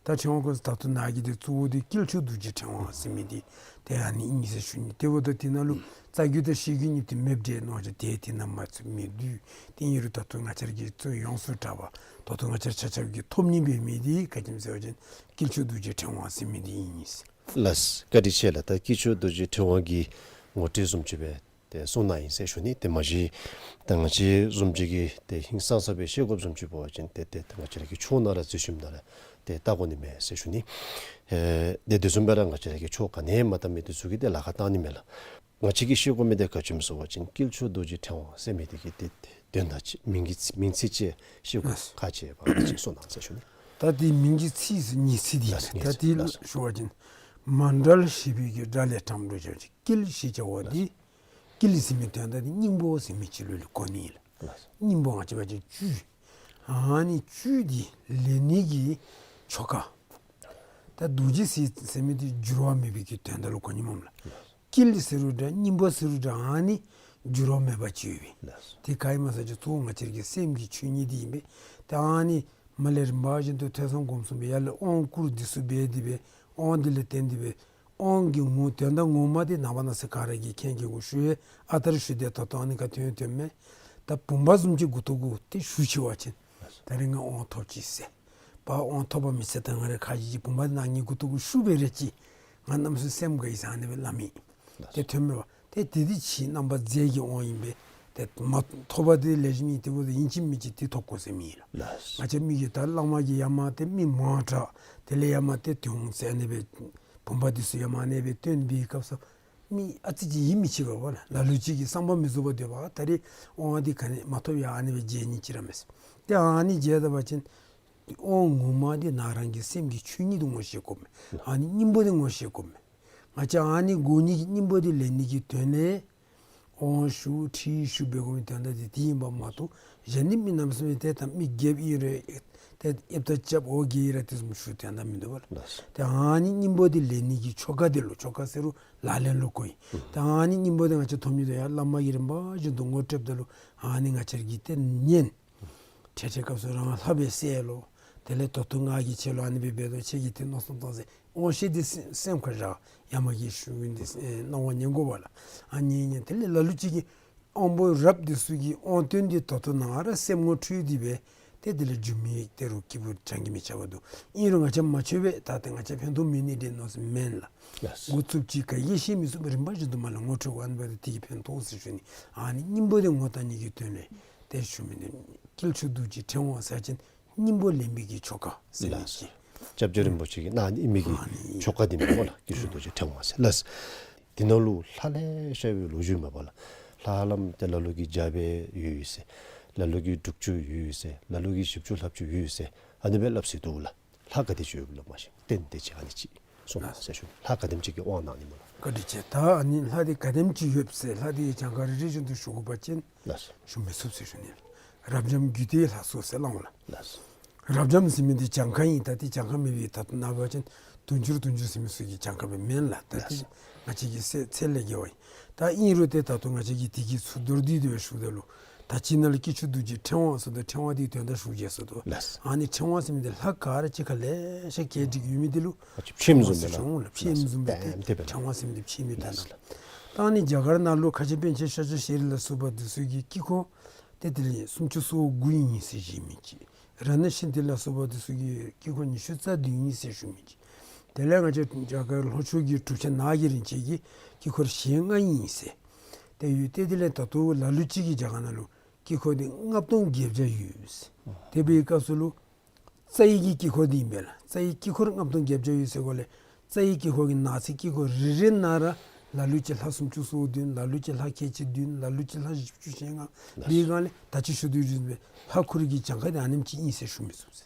ད་ཕྲེང་བ་སྐོར་ཟེར་ད་ལྟོ་ནཱ་གི་འདི་གཙོ་བོ་འདི་དཀྱིལ་ཆོག་རྡོ་རྗེ་ཕྲེང་བ་ཟེར་མི་འདི་ཏེ་ཨ་ནི་ཨིན་ཟེར་ཞུ་ནི། དེ་འབདཝ་ད་དེ་ནང་ལུ་རྩ་རྒྱུད་དང་ཤེལ་རྒྱུད་གཉིས་དེ་མེདཔ་འདྲས་མནོ་བྱ་དེ་དེ་ནང་མ་ཚུད་མི་འདུག། ཏེ་ཨིན་རུང་ད་ལྟོ་ང་བཅས་ར་གིས་གཙོ་ཡོངས་སུ་གྲགས་པ་ད་ལྟོ་ང་བཅས་ར་ཆ་ཁྱབ་ཀྱིས་ཐོབ་ནི་འབད་མི་འདི་ག་ཅི་སྨོ་ཟེར་བ་ཅིན་དཀྱིལ་ཆོག་རྡོ་རྗེ་ཕྲེང་བ་ཟེར་མི་འདི་ཨིན། ལགས་སོ། བཀའ་དྲིན་ཆེ་ལགས། ད་དཀྱིལ་ཆོག་རྡོ་རྗེ་ཕྲེང་བ་གི་ངོ་སྤྲོད་བཟུམ་ཅིག་སྦེ་ཏེ་གསུངས་གནང་ཡི་ཟེར་ཞུ་ནི། ཏེ་མ་གཞི་ད་ང་བཅས་བཟུམ་ཅིག་གིས་ཏེ་ཧིང་སངས་ས་སྦེ་ཤེས་དགོཔ་བཟུམ་ཅིག་འབད་བ་ཅིན་ཏེ་ཏེ་ང་བཅས་ར་གི་ཆོས་ནང་ར་འཛུལ་ཞིནམ་ད་ར་ཏེ་བལྟ་དགོ་ནི་མས་ཟེར་ཞུ་ནི། ཨེ་ཏེ་དེ་བཟུམ་སྦེ་ར་ང་བཅས་ར་གིས་ཆོས་ག་ནི་ཡང་མ་བལྟ་མི་དེ་ཚུ་གིས་ཏེ་ལཱ་ཁག་བཏང་ནི་མས་ལགས། ང་བཅས་ཀྱིས་ཤེས་དགོ་མི་དེ་ག་ཅི་སྨོ་ཟེར་བ་ཅིན་དཀྱིལ་ཆོག་རྡོ་རྗེ་ཕྲེང་བ་ཟེར་མི་དེ་གི་ཏེ་ཏེ་དོན་དག་ཅིག་མིང་གི་མིང་ཚིག་ཅིག་ཤེས་དགོ་ཁག་ཆེ་བ་ཅིག་གསུངས་གནང་ཟེར་ཞུ་ནི། ད་དེ་མིང་གི་ཚིག་ཟེར་ཉི་ཚིག་འདི་ལགས་སོ། ད་དེ་ལུ་ཞུ་བ་ཅིན་མཎྜལ་ཞེས་པའི་གི་སྒྲ་ལས་དྲངམ་འགྲོ་བྱ་བ་ཅིན་དཀྱིལ་ཞེས་བྱ་བ་འདི་དཀྱིལ་ཟེར་མི་དོན་དག་འདི་སྙིང་པོ་ཟེར་མི་ཅིག་ལུ་ལུ་གོ་ནི་ལགས། སྙིང་པོ་ང་བཅས་འབད་བ་ཅིན་བཅུད། ཨ་ནི་བཅུད་འདི་ལེན་ནི་གི་ཆོ་ག། ད་རྡོ་རྗེ་ཟེར་ཟེར་མི་འདི་འགྱུར་བ་མེད་པའི་གི་དོན་དག་ལུ་གོ་ནི་མས་ལགས། དཀྱིལ་ཟེར་རུང་འདྲ་སྙིང་པོ་ཟེར་རུང་འདྲ་ཨ་ནི་འགྱུར་བ་མེད་པ་ཅིག་ཡོད་པས། ལགས་སོ། དེ་ག་ཨིན་མས་ཟེར་བ་ཅིན་གཙོ་བོ་ང་བཅས་ར་གི་སེམས་ཀྱི་ཆོས་ཉིད་འདི་ཨིན་པས། ད་ཨ་ནི་མ་ལས་རིམ་པ་བཞིན་དུ་ཐོས་བསམ་སྒོམ་གསུམ་སྦེ་ཡར་ལས་དབང་བསྐུར་འདི་ཚུ་འབད་དེ་སྦེ་དབང་འདི་ལས་བརྟེན་ཏེ་སྦེ་དབང་གི་ངོ་བོ་དོན་དག་ངོ་མ་འདི་ནངས་པ་གནངས་ཚེ་ག་ར་གིས་མཁྱེན་མཁྱེན་གོ། ཞུ་ཡང་ཨ་རྟག་ར་ཞུ་སྟེ་ད་ལྟོ་ཨ་ནི་ཁར་ཐོན་ཐོནམ་མས། ད་བུམ་པ་བཟུམ་ཅིག་མགུ་ཏོ་གུ་ཏེ་བཞུགས་ཅི་བ་ཅིན་ད་རིས་ང་དབང་ཐོབ་ཅི་ཟེར། པ་དབང་ཐོབ་པ་མི་ཚད་ད་ང་རའི་ཁ་ཅིག་གི་བུམ་པ་ནང་ངེའི་མགུ་ཏོ་གུ་བཞུགས་པའི་རེ་ཅིག་ང་གནམ་མེད་ས་མེད་སེམས་དགའ་ཡི་ཟེར་ཨ་ནི་སྦེ་སླབ་མི་ཏེ་ཐོནམ་མས་པ། ཏེ་དེ་འདི་ཕྱི་རྣམ་པ་རྫས་ཀྱི་དབང་ཨིན་པས། ཏེ་མ་ཐོབ་པ་འདི་ལེགས་ཤོམ་ཨིན། དེ་འབདཝ་ད་ཨིན་ཅི་མིན་ཅི་དེ་ཐོབ་དགོ་ཟེར་མི་ཨིན་ལགས། ལགས། ང་བཅས་མི་གིས་ད་བླ་མ་གིས་ཡར་མར་ཏེ་མི་མང་དྲགས་དེ་ལས་ཡར་མར་ཏེ་དོན་ཟེར་ཨ་ནི་སྦེ་བུམ་པ་འདི་ཚུ་ཡར་མར་ཨ་ནི་སྦེ་སྟོན་པའི་སྐབས་སུ་ མི་ཨ་ཙི་ཅིག་ཡིད་མི་ཆེས་པས་ལགས། ལ་ལུ་ཅིག་གིས་བསམ་པ་མི་རྫོགས་པར་སྡོད་པ། ད་རེས་དབང་འདི་ག་ནི་མ་ཐོབ་ཡང་ཨ་ནི་སྦེ་མཇལ་ནི་ཅིག་ར་མས་ཟེར། ཏེ་ཨ་ནི་མཇལ་ད་པ་ཅིན་དབང་ངོ་མ་འདི་ནང་རང་གི་སེམས་ཀྱི་ཆོས་ཉིད་འདི་ངོ་ཤེས་དགོ་མས། ཨ་ནི་སྙིང་པོ་འདི་ངོ་ཤེས་དགོ་མས། ང་བཅས་ཨ་ནི་དགོ་ནི་གི་སྙིང་པོ་འདི་ལེན་ནི་གི་དོན་ལས་དབང་ཞུ་ཁྲིད་ཞུ་འབད་དགོ་མི་དོན་དག་འདི་དེ་ཨིན་པ་མ་གཏོགས་གཞན་ནི་མི་རྣམས་སུ་མི་ཏེ་ད་མི་རྒྱལཔོ་ཨིན་རུང་ཏེ་ཨེབ་ད་རྐྱབ་འོ་བརྒྱལ་ཨིན་ར་དེ་བཟུམ་ཞུ་དོན་དག་མིན་འདུག་པ་ལགས། ཏེ་ཨ་ནི་སྙིང་པོ་འདི་ལེན་ནི་གི་ཆོ་ག་འདི་ལུ་ཆོ་ག་ཟེར་རུང་ལག་ལེན་ལུ་བཀོལ་ཡི། ཏེ་ཨ་ནི་སྙིང་པོ་འདི་ང་བཅས་ཐོབ་ནི་དོ་ཡང་བླ་མ་གིས་རིམ་པ་བཞིན་དུ་ངོ་སྤྲོད་ད་ལུ་ཨ་ནི་ང་བཅས་ཀྱིས་ཏེ་ཉན། འཕྲལ་འཕྲལ་སྐབས་སུ་རང་ལྷ་སྦེ་གསལ་ལོ། དེ་ལས་ད་ལྟོ་ང་གིས་ཁྱེད་ལུ་ཨ་ནི་སྦེ་འབད་དོ། ཁྱེད་ཀྱིས་དེ་མནོ་བསམ་བཏང་ཟེར་དབང་བཤད་འདི་སེམས་ཁར་བཞག་ཡར་མར་གྱི་ཞུ་མི་འདི་གནང་བ་ཉན་དགོ་པ་ལགས། ཨ་ནི་ཉན། དེ་ལས་ལ་ལུ་ཅིག་གིས་དབང་པོ་རབ་འདི་ཚུ་གིས་དབང་དོན་འདི་ད་ལྟོ་ནང་ར་སེམས་ངོ་འཕྲོད་དེ་སྦེ་ཏེ་དེ་ལས་འགྱོ་མི་དེ་རུང་སྐྱིད་པོ་བྱང་གི་མི་ཆ་བ་འདུག། ཨིན་རུང་ང་བཅས་མ་ཆོད་པས། ད་ཏེ་ང་བཅས་ཕན་ཐོགས་མེད་ནི་འདི་མནོ་ས་མེན་ལགས། ལགས། འགོ་བཙུགསཔ་ཅིག་ག་གིས་ཤེས་མི་ཚུགས་པས། རིམ་པ་བཞིན་དུ་མར་ལུ་ངོ་འཕྲོད་དགོ། ཨ་ནི་འབདཝ་ད་དེ་གིས་ཕན་ཐོགས་ཟེར་ཞུ་ནི། ཨ་ནི་སྙིང་པོ་འདི་ངོ་བལྟ་ནི་གི་དོན་ལས་ཏེ་ཞུ་མི་འདི་དཀྱིལ་ཆོག་རྡོ་རྗེ་ཕྲེང་བ་ཟེར་བ་ཅིན་སྙིང་པོ་ལེན་པའི་གི་ཆོ་ག་ཟེར་མི་ལགས། གི། སྐྱབས་རྗེ་རིན་པོ་ཆེ་གིས་གནང་ནི་ཨིན་མི་གི་ཨ་ནི་ཆོ་ག་འདི་མས་པ་ལགས། དཀྱིལ་ཆོག་རྡོ་རྗེ་ཕྲེང་བ་ཟེར་ལགས། འདི་ནང་ལུ་ལྷ་ལེ་ཤ་ཡོད་པའི་ལོ་རྒྱུས་མས་པ་ལགས། ལྷ་ལམ་ཏེ་ལ་ལུ་གིས་བྱ་བའི་ཡོད་ཟེར། ལ་ལུ་གིས་དྲུག་ཅུ་ཡོད་ཟེར། ལ་ལུ་གིས་བཞི་བཅུ་ལྷག་ཅིག་ཡོད་ཟེར། ཨ་ནི་སྦེ་སླབ་སྲོལ་འདུག་ལགས། ལྷ་ག་དེ་ཅིག་ཡོདཔ་ལུ་མ་ཤེས། རྟེན་དེ་ཅིག་ཨ་ནི་ཅིག་གསུངས་ཟེར་ཞུ། ལྷ་ག་དེམ་ཅིག་གིས་དབང་གནང་ནི་སྨོ་ལགས། བཀའ་དྲིན་ཆེ། ད་ཨ་ནི་ལྷ་འདི་ག་དེམ་ཅིག་ཡོད་ཟེར་ལྷ་འདི་གྱངས་ཁ་རེ་རེ་བཞིན་དུ་ཞུ་དགོ་པ་ཅིན་ལགས། ཞུ་མི་ཚུགས་ཟེར་ཞུ་ནི། རབ་འབྱམས་རྒྱུད་སྡེའི་ལྷ་ཚོགས་ཟེར་སླབ་འོང་ལགས། ལགས། རབ་འབྱམས་ཟེར་མི་འདི་གྱངས་ཁ་ཨིན། ད་དེ་གྱངས་ཁ་མེད་པའི་ད་ལྟོ་ནངས་པ་ཅིན་དུང་ཕྱུར་དུང་ཕྱུར་ཟེར་མི་ཚུ་གི་གྱངས་ཁ་སྦེ་མེན་ལགས། ད་དེ་ལགས། ང་བཅས་ཀྱི་ཚེ་ཚད་ལས་བརྒལ་བ་ཨིན། ད་ཨིན་རུང་ཏེ་ད་ལྟོ་ང་བཅས་ཀྱིས་དེ་གི་ཚུ་མདོར་བསྡུས་ཏེ་སྦེ་ཞུཝ་ད་ལུ་ད་ཅི་ནང་ལུ་དཀྱིལ་ཆོག་རྡོ་རྗེ་ཕྲེང་བ་ཟེར་ད་ཕྲེང་བ་འདི་དོན་དག་ཞུ་བྱས་ཟེར་དོ། ལགས། ཨ་ནི་ཕྲེང་བ་ཟེར་མི་འདི་ལྷ་ག་ར་གཅིག་ཁར་ལེ་ཤ་གྱེས་བསྒྲིགས་ཡོད་མི་འདི་ལུ་ཕྱེངམ་བཟུམ་སྦེ་ཏེ་ཕྲེང་བ་ཟེར་མི་འདི་ཕྱེངམ་འདི་ད་ལགས། ད་ཨ་ནི་རྒྱ་གར་ནང་ལུ་ཁ་ཆེ་པཎ་ཆེན་ཤཱཀྱ་ཤྲཱི་ལ་སོགས་པ་འདི་ཚུ་གི་དཀྱིལ་འཁོར་ཏེ་དེ་ལས་སུམ་ཅུ་སོ་དགུ་ཨིན་ཟེར་བཞེས་མི་ཅིག། རཏྣ་ཤྲཱི་ལ་སོགས་པ་འདི་ཚུ་གི་དཀྱིལ་འཁོར་ཉི་ཤུ་རྩ་བདུན་ཨིན་ཟེར་ཞུ་མི་ཅིག། དེ་ལས་ང་བཅས་རྒྱ་གར་ལྷོ་ཕྱོགས་ཀྱི་གྲུབ་ཆེན་ནགས་ཀྱི་རིན་ཆེན་གྱི་དཀྱིལ་འཁོར་ཞེ་ལྔ་ཨིན་ཟེར། ཏེ་ཡོད། ཏེ་དེ་ལས་ད་ལྟོ་ལ་ལུ་ཅིག་གིས་རྒྱ་གར་ནང་ལུ་དཀྱིལ་འཁོར་འདི་ལྔ་སྟོང་བརྒྱད་བརྒྱ་ཡོད་ཟེར། དེ་འབད་བའི་སྐབས་སུ་ལུ་རྩ་བའི་གི་དཀྱིལ་འཁོར་འདི་ཨིན་པས་ལགས། རྩ་བའི་དཀྱིལ་འཁོར་ལྔ་སྟོང་བརྒྱད་བརྒྱ་ཡོད་ཟེར་གོ་ལས་རྩ་བའི་དཀྱིལ་འཁོར་གྱི་ནང་གསེས་དཀྱིལ་འཁོར་རེ་རེ་ནང་ར་ལ་ལུ་ཅིག་ལྷ་སུམ་ཅུ་སོ་བདུན། ལ་ལུ་ཅིག་ལྷ་ཁལ་གཅིག་བདུན། ལ་ལུ་ཅིག་ལྷ་བཞི་བཅུ་ཞེ་ལྔ། འབད་བའི་སྒང་ལས་ད་ཅི་ཞུ་དོ་བཟུམ་སྦེ་ལྷ་འཁོར་གྱི་གྱངས་ཁ་འདི་ཨ་ནེམ་ཅིག་ཨིན་ཟེར་ཞུ་མི་ཚུགས་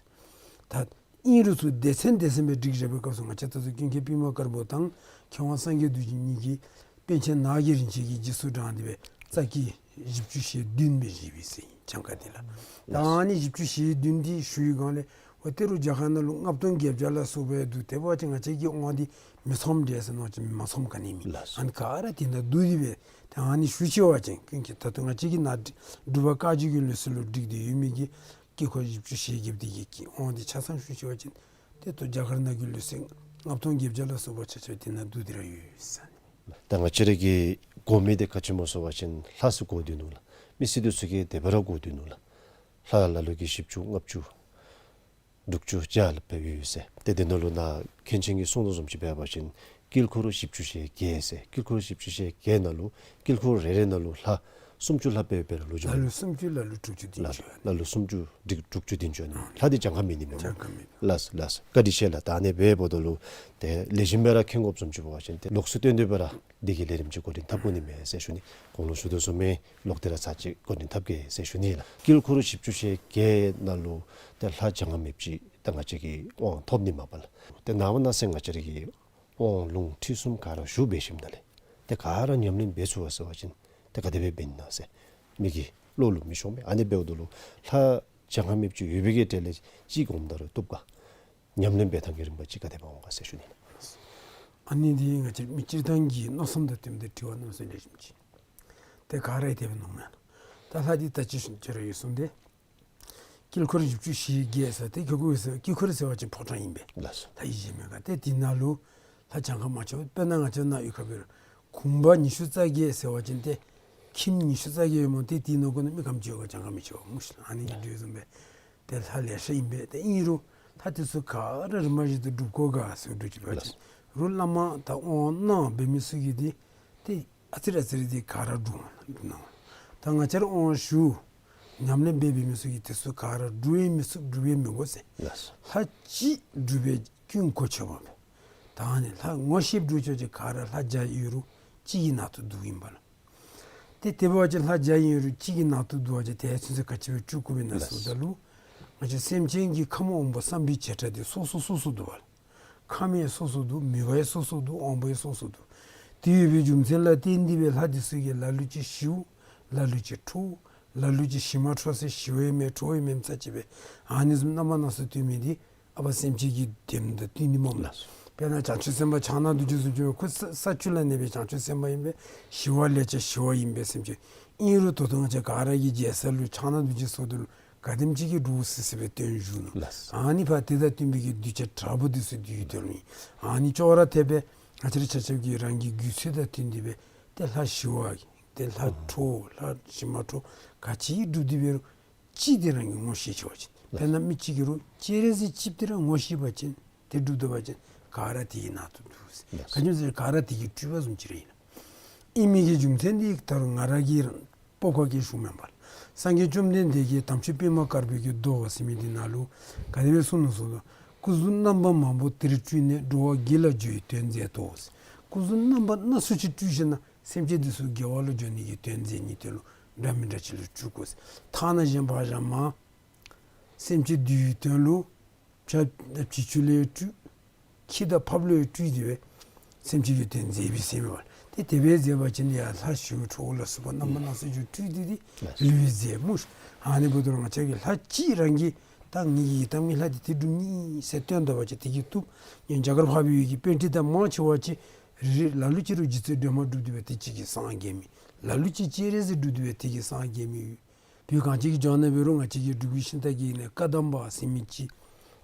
ཟེར། ད་ཨིན་རུང་ཚུ་སྡེ་ཚན་སྡེ་ཚན་སྦེ་བསྒྲིགས་བཞག་པའི་སྐབས་སུ་ང་བཅས་ད་ལྟོ་ཀུན་མཁྱེན་པདྨ་དཀར་པོ་དང་མཁས་དབང་སངས་རྒྱས་རྡོ་རྗེ་གཉིས་ཀྱིས་པཎ་ཆེན་ནགས་ཀྱི་རིན་ཆེན་གྱི་རྗེས་སུ་འབྲངས་ཏེ་སྦེ་རྩ་ཀི་བཞི་བཅུ་ཞེ་བདུན་སྦེ་བཞེས་པས་ཟེར་གྱངས་ཁ་འདི་ལགས། ད་ཨ་ནི་བཞི་བཅུ་ཞེ་བདུན་འདི་ཞུ་བའི་སྒང་ལས་འོ་ཏེ་རུང་རྒྱ་གར་ནང་ལུ་ལྔ་སྟོང་བརྒྱད་བརྒྱ་ལ་སོགས་པ་འདུག། དེ་འབད་བ་ཅིན་ང་བཅས་ཀྱི་དབང་འདི་མི་ཚངམ་འདྲས་ཟེར་མནོ་ཅི། མི་མ་ཚངམ་ག་ནི་མེད། ལགས། ཨ་ནི་ག་ར་དེ་ནང་བསྡུ་སྟེ་སྦེ་ད་ཨ་ནི་ཞུ་ཆི་བ་ཅིན་ཀུན་མཁྱེན་ད་ལྟོ་ང་བཅས་ཀྱི་ནང་སྒྲུབ་པ་བཀའ་བརྒྱུད་ཀྱི་ལུགས་སྲོལ་ལུ་བསྒྲིགས་ཏེ་ཡོད་མི་གི་དཀྱིལ་འཁོར་བཞི་བཅུ་ཞེ་བརྒྱད་འདི་གི་དབང་འདི་ཆ་ཚང་ཞུ་ཆི་བ་ཅིན་ཏེ་ད་རྒྱ་གར་ནང་གི་ལུགས་སྲོལ་ལྔ་སྟོང་བརྒྱད་བརྒྱ་ལ་སོགས་པ་ཆ་ཁྱབ་དེ་ནང་བསྡུ་སྟེ་ར་ཡོད་ཟེར་ཨ་ནི། ད་ང་བཅས་ར་གིས་གོ་མི་འདི་ག་ཅི་སྨོ་ཟེར་བ་ཅིན་ལྷ་ཟེར་གོ་སྡོད་ནུག་ལགས། མི་སེར་འདི་ཚུ་གིས་དེ་སྦེ་ར་གོ་སྡོད་ནུག་ལགས། ལྷ་ལ་ལུ་གིས་བཞི་བཅུ་ལྔ་བཅུ་དྲུག་ཅུ་བརྒྱ་ལྷག་སྦེ་ཡོད་ཟེར། ཏེ་དེ་ནང་ལུ་ནཱ་མཁན་ཆེན་གྱིས་གསུངས་དོ་བཟུམ་ཅིག་འབད་བ་ཅིན་དཀྱིལ་འཁོར་བཞི་བཅུ་ཞེ་བརྒྱད་ཟེར། དཀྱིལ་འཁོར་བཞི་བཅུ་ཞེ་བརྒྱད་ནང་ལུ་དཀྱིལ་འཁོར་རེ་རེ་ནང་ལུ་ལྷ་སུམ་ཅུ་ལྷག་སྦེ་ཡོད་པའི་ལོ་རྒྱུས། ལ་ལུ་སུམ་ཅུ་ལ་ལུ་དྲུག་ཅུ་བདུན་ཅུ། ལ་ལུ་སུམ་ཅུ་དྲུག་ཅུ་བདུན་ཅུ་ཨ་ནི་ལྷ་འདི་གྱངས་ཁ་མེད་ནི་མས་སྨོ། གྱངས་ཁ་མེད། ལགས་ལགས། བཀའ་དྲིན་ཆེ་ལགས། ད་ཨ་ནི་འབདཝ་ད་ལུ་ཏེ་ལེགས་ཤོམ་སྦེ་ར་མཁྱེན་དགོཔ་བཟུམ་ཅིག་འབད་བ་ཅིན་ཏེ་ལོགས་སུ་བཏོན་ཏེ་སྦེ་ར་འདི་གི་ལས་རིམ་ཅིག་འགོ་འདྲེན་འཐབ་དགོ་ནི་མས་ཟེར་ཞུ་ནི། གོང་ལུ་ཞུ་དོ་བཟུམ་སྦེ་ལོག་སྟེ་ར་ཚར་ཅིག་འགོ་འདྲེན་འཐབ་གེ་ཟེར་ཞུ་ནི་ལགས། དཀྱིལ་འཁོར་བཞི་བཅུ་ཞེ་བརྒྱད་ནང་ལུ་ཏེ་ལྷ་གྱངས་ཁ་མེདཔ་ཅིག་ད་ང་བཅས་ཀྱིས་དབང་ཐོབ་ནི་མས་པ་ལགས། ཏེ་ནངས་པ་གནངས་ཚེ་ང་བཅས་ར་གིས་དབང་ལུང་ཁྲིད་གསུམ་ག་ར་ཞུ་འབད་ཞིནམ་ད་ལས་ཏེ་ག་ར་ཉམས་ལེན་འབད་ཚུགས་པ་ཟེར་བ་ཅིན་ཏེ་ག་དེ་སྦེ་འབད་ནི་ན་ཟེར་མི་གི་བློ་ལུ་མི་ཤོང་པས། ཨ་ནི་འབདཝ་ད་ལུ་ལྷ་གྱངས་ཁ་མེདཔ་ཅིག་ཡོད་པའི་གི་གྲལ་ལས་གཅིག་གོངམ་ད་རུང་བཏུབ་ག། ཉམས་ལེན་འབད་ཐངས་ཀྱི་རིམ་པ་ཅིག་ག་དེ་སྦེ་འོང་ག་ཟེར་ཞུ་ནི་ལགས། ཨ་ནི་འདི་ང་བཅས་མི་སྤྱིར་བཏང་གི་མནོ་བསམ་དང་བསྟུན་ཏེ་དྲི་བ་གནམ་མེད་ས་མེད་ལེགས་ཤོམ་ཅིག། ཏེ་ག་ར་དེ་སྦེ་མནོཝ་མས་ལགས། ད་ལྷ་འདི་ད་ཅི་ཞུ་ཅི་ར་ཡོད་གསུངས་ཏེ། དཀྱིལ་འཁོར་བཞི་བཅུ་ཞེ་བརྒྱད་ཟེར་ཏེ་དཀྱིལ་འཁོར་ཟེར་དཀྱིལ་འཁོར་ཟེར་བ་ཅིན་ཕོ་བྲང་ཨིན་པས། ལགས་སོ། ལྷ་ཡི་གཞལ་མེད་ཁང་། ཏེ་དེ་ནང་ལུ་ལྷ་གྱངས་ཁ་མ་ཆོག། དཔེར་ན་ང་བཅས་ནཱ་ཡོད་ཁར་འབད་རུང་གུང་པ་ཉི་ཤུ་རྩ་བརྒྱད་ཟེར་བ་ཅིན་ཏེ་ཁྱིམ་ཉི་ཤུ་རྩ་བརྒྱད་ཡོད་སྨོ། ཏེ་དེ་ནང་འཁོད་ནང་མི་ག་དེམ་ཅིག་ཡོད་ག་གྱངས་ཁ་མི་ཆོག་སྨོ་ཤིག། ཨ་ནི་གི་དེ་བཟུམ་སྦེ་ཏེ་ལྷ་ལེ་ཤ་ཨིན་པས། ཏེ་ཨིན་རུང་ལྷ་འདི་ཚུ་ག་ར་རིམ་པ་བཞིན་དུ་སྒྲུབ་དགོ་ག་ཟེར་འདྲཝ་ཅིག་འབད་བ་ཅིན་རུང་བླ་མ་དང་དབང་གནང་འབད་མི་ཚུ་གིས་འདི་ཏེ་ཨ་ཙི་རེ་ཨ་ཙི་རེ་འདི་ག་ར་སྒྲུབ་གནང་། ད་ང་བཅས་ར་དབང་ཞུ་ཉམས་ལེན་འབད་འབད་མི་ཚུ་གིས་དེ་ཚུ་ག་ར་སྒྲུབ་ཡང་མི་ཚུགས། སྒྲུབ་ཡང་མི་དགོ་ཟེར། ལགས་སོ། ལྷ་གཅིག་སྒྲུབ་པས་ཀུན་གོ་ཆོད་པ་མས། ད་ཨ་ནི་ལྷ་ངོ་ཤེསཔ་འདྲཝ་ཅིག་ག་ར་ལྷ་བརྒྱ་ཡོད་རུང་ གཅིག་གི་ནང་དུ་འདུཝ་ཨིན་པས་ལགས། ཏེ་དེ་འབད་བ་ཅིན་ལྷ་བརྒྱ་ཨིན་རུང་གཅིག་གི་ནང་དུ་འདུ་བ་ཅིན་ཏེ་ཚུན་ཚོད་ག་ཅི་སྦེ་སྤྲུལ་དགོཔ་ཨིན་ན་ཟེརཝ་ད་ལུ། ང་བཅས་སེམས་ཅན་གྱི་ཁམས་དབང་པོ་བསམ་པའི་བྱེ་བྲག་འདི་སོ་སོ་སོ་སོ་འདུག་པ་ལགས། ཁམས་ཡང་སོ་སོ་འདུག། མོས་པ་ཡང་སོ་སོ་འདུག། དབང་པོ་ཡང་སོ་སོ་འདུག། དེ་ཡོད་པའི་རྒྱུ་མཚན་ལ་བརྟེན་ཏེ་སྦེ་ལྷ་འདི་ཚུ་གིས་ལ་ལུ་ཅིག་ཞིཝ། ལ་ལུ་ཅིག་ཁྲོ། ལ་ལུ་ཅིག་ཞི་མ་ཁྲོ་ཟེར་ཞི་བ་ཡང་མེད་ཁྲོ་བ་ཡང་མེདཔ་ཅིག་སྦེ་ཨ་ནི་བཟུམ་རྣམ་པ་སྣ་ཚོགས་སྟོན་མི་འདི་ཨ་པ་སེམས་ཅན་གྱི་དོན་དང་བསྟུན་ནི་སྨོ་ལགས། དཔེར་ན་བྱང་ཆུབ་སེམས་དཔའ་ཕྱག་ན་རྡོ་རྗེ་བཟུམ་ཅིག་ཁོ་ས་ས་བཅུ་ལ་གནས་པའི་བྱང་ཆུབ་སེམས་དཔའ་ཨིན་པས། ཞི་བ་ལས་ཀྱང་ཞི་བ་ཨིན་པས་སེམས་ཅན། ཨིན་རུང་ད་ལྟོ་ང་བཅས་ག་ར་གིས་མཇལ་ས་ལུ་ཕྱག་ན་རྡོ་རྗེ་ཟེརཝ་ད་ལུ་ག་དེམ་ཅིག་གི་འདྲོག་སི་སི་སྦེ་སྟོན་བཞུགས་ནུག་ལགས། ཨ་ནི་ཕར་དེ་དང་བསྟུན་པའི་གི་གདུལ་བྱ་དྲག་པོ་འདི་ཚུ་འདུལ་བའི་དོན་ལུ་ཨིན། ཨ་ནི་ཅོག་ར་འཐདཔ་སྦེ་ང་བཅས་ར་ཆ་ཁྱབ་ཀྱིས་རང་གི་རྒྱུད་ཚོད་དང་བསྟུན་ཏེ་སྦེ་ཏེ་ལྷ་ཞི་བ་ཏེ་ལྷ་ཁྲོ་ལྷ་ཞི་མ་ཁྲོ་ག་ཅི་སྒྲུབ་སྟེ་འབད་རུང་གཅིག་འདི་རང་གིས་ངོ་ཤེས་ཆི་བ་ཅིན། དཔེར་ན་མི་གཅིག་གིས་རུང་སྤྱན་རས་གཟིགས་གཅིག་འདི་ར་ངོ་ཤེས་པ་ཅིན་ཏེ་སྒྲུབ་ད་པ་ཅིན་ག་ར་དེ་གི་ནང་དུ་འདུ་ཟེར། ག་ཅི་སྨོ་ཟེར་ག་ར་དེ་གི་སྤྲུལ་པ་བཟུམ་ཅིག་ར་ཨིན་ལགས། ཨིན་མི་གི་རྒྱུ་མཚན་འདི་ད་རུང་ང་ར་གིས་རང་སྤོབས་པ་གིས་ཞུཝ་མེན་པར་སངས་རྒྱས་བཅོམ་ལྡན་འདས་ཀྱིས་དམ་ཆོས་པདྨ་དཀར་པོའི་གི་མདོ་ཟེར་མི་འདི་ནང་ལུ་ག་དེ་སྦེ་གསུངས་ནུག་ཟེར་ན། སྐུ་གཟུགས་རྣམ་པ་མང་པོ་དེར་སྤྲུལ་ནས། འགྲོ་བ་དགེ་ལ་འགྱུར་བའི་དོན་མཛད་དོ་ཟེར། སྐུ་གཟུགས་རྣམ་པ་སྣ་ཚོགས་ཅིག་སྤྲུལ་ཞིནམ་ལས་སེམས་ཅན་འདི་ཚུ་དགེ་བ་ལུ་འགྱོ་ནི་གི་དོན་མཛད་ནི་དོན་ལུ་འདྲ་མི་འདྲ་ཅིག་ལུ་སྤྲུལ་དགོ་ཟེར། ཐ་ན་གཞན་ཕར་བཞག་མར་སེམས་ཅན་འདུལ་བའི་དོན་ལུ་བྱ་བྱི་ཅུང་ལུ་ཡང་སྤྲུལ། ཁྱི་དང་ཕགཔ་ལུ་ཡང་སྤྲུལ་ཏེ་སྦེ་སེམས་ཅན་གྱི་དོན་མཛད་པས་ཟེར་མི་པ། ཏེ་དེ་སྦེ་མཛད་པ་ཅིན་ཡང་ལྷ་ཞི་བ་ཁྲོ་བོ་ལ་སོགས་པ་རྣམ་པ་སྣ་ཚོགས་ཅིག་སྤྲུལ་ཏེ་ཏེ་ལུས་མཛད་སྨོ། ཨ་ནི་འབདཝ་ད་ང་བཅས་ཀྱིས་ལྷ་གཅིག་རང་གིས་ད་ངེ་གི་ད་ངེ་ལྷ་འདི་ཏེ་སྒྲུབ་ནི་ཟེར་སྟོན་ད་པ་ཅིན་དེ་གིས་བཏུབ། ཡང་རྒྱ་གར་འཕགས་པའི་ཡུལ་གྱི་པཎྜི་ཏ་མང་ཆེ་བ་ཅིག་རེ་རེ་ལ་ལུ་ཅིག་རུང་རྗེ་བཙུན་སྒྲོལ་མ་སྒྲུབ་སྟེ་སྦེ་དེ་གཅིག་གིས་སངས་རྒྱས་མི། ལ་ལུ་ཅིག་སྤྱན་རས་གཟིགས་སྒྲུབ་སྟེ་སྦེ་དེ་གིས་སངས་རྒྱས་མི་ཡོད། བོད་གངས་ཅན་གྱི་ལྗོངས་ནང་འབད་རུང་ང་བཅས་ཀྱི་འབྲུག་གི་ཤིང་རྟ་གི་ནང་ཀ་དམ་པ་ཟེར་མི་ཅིག་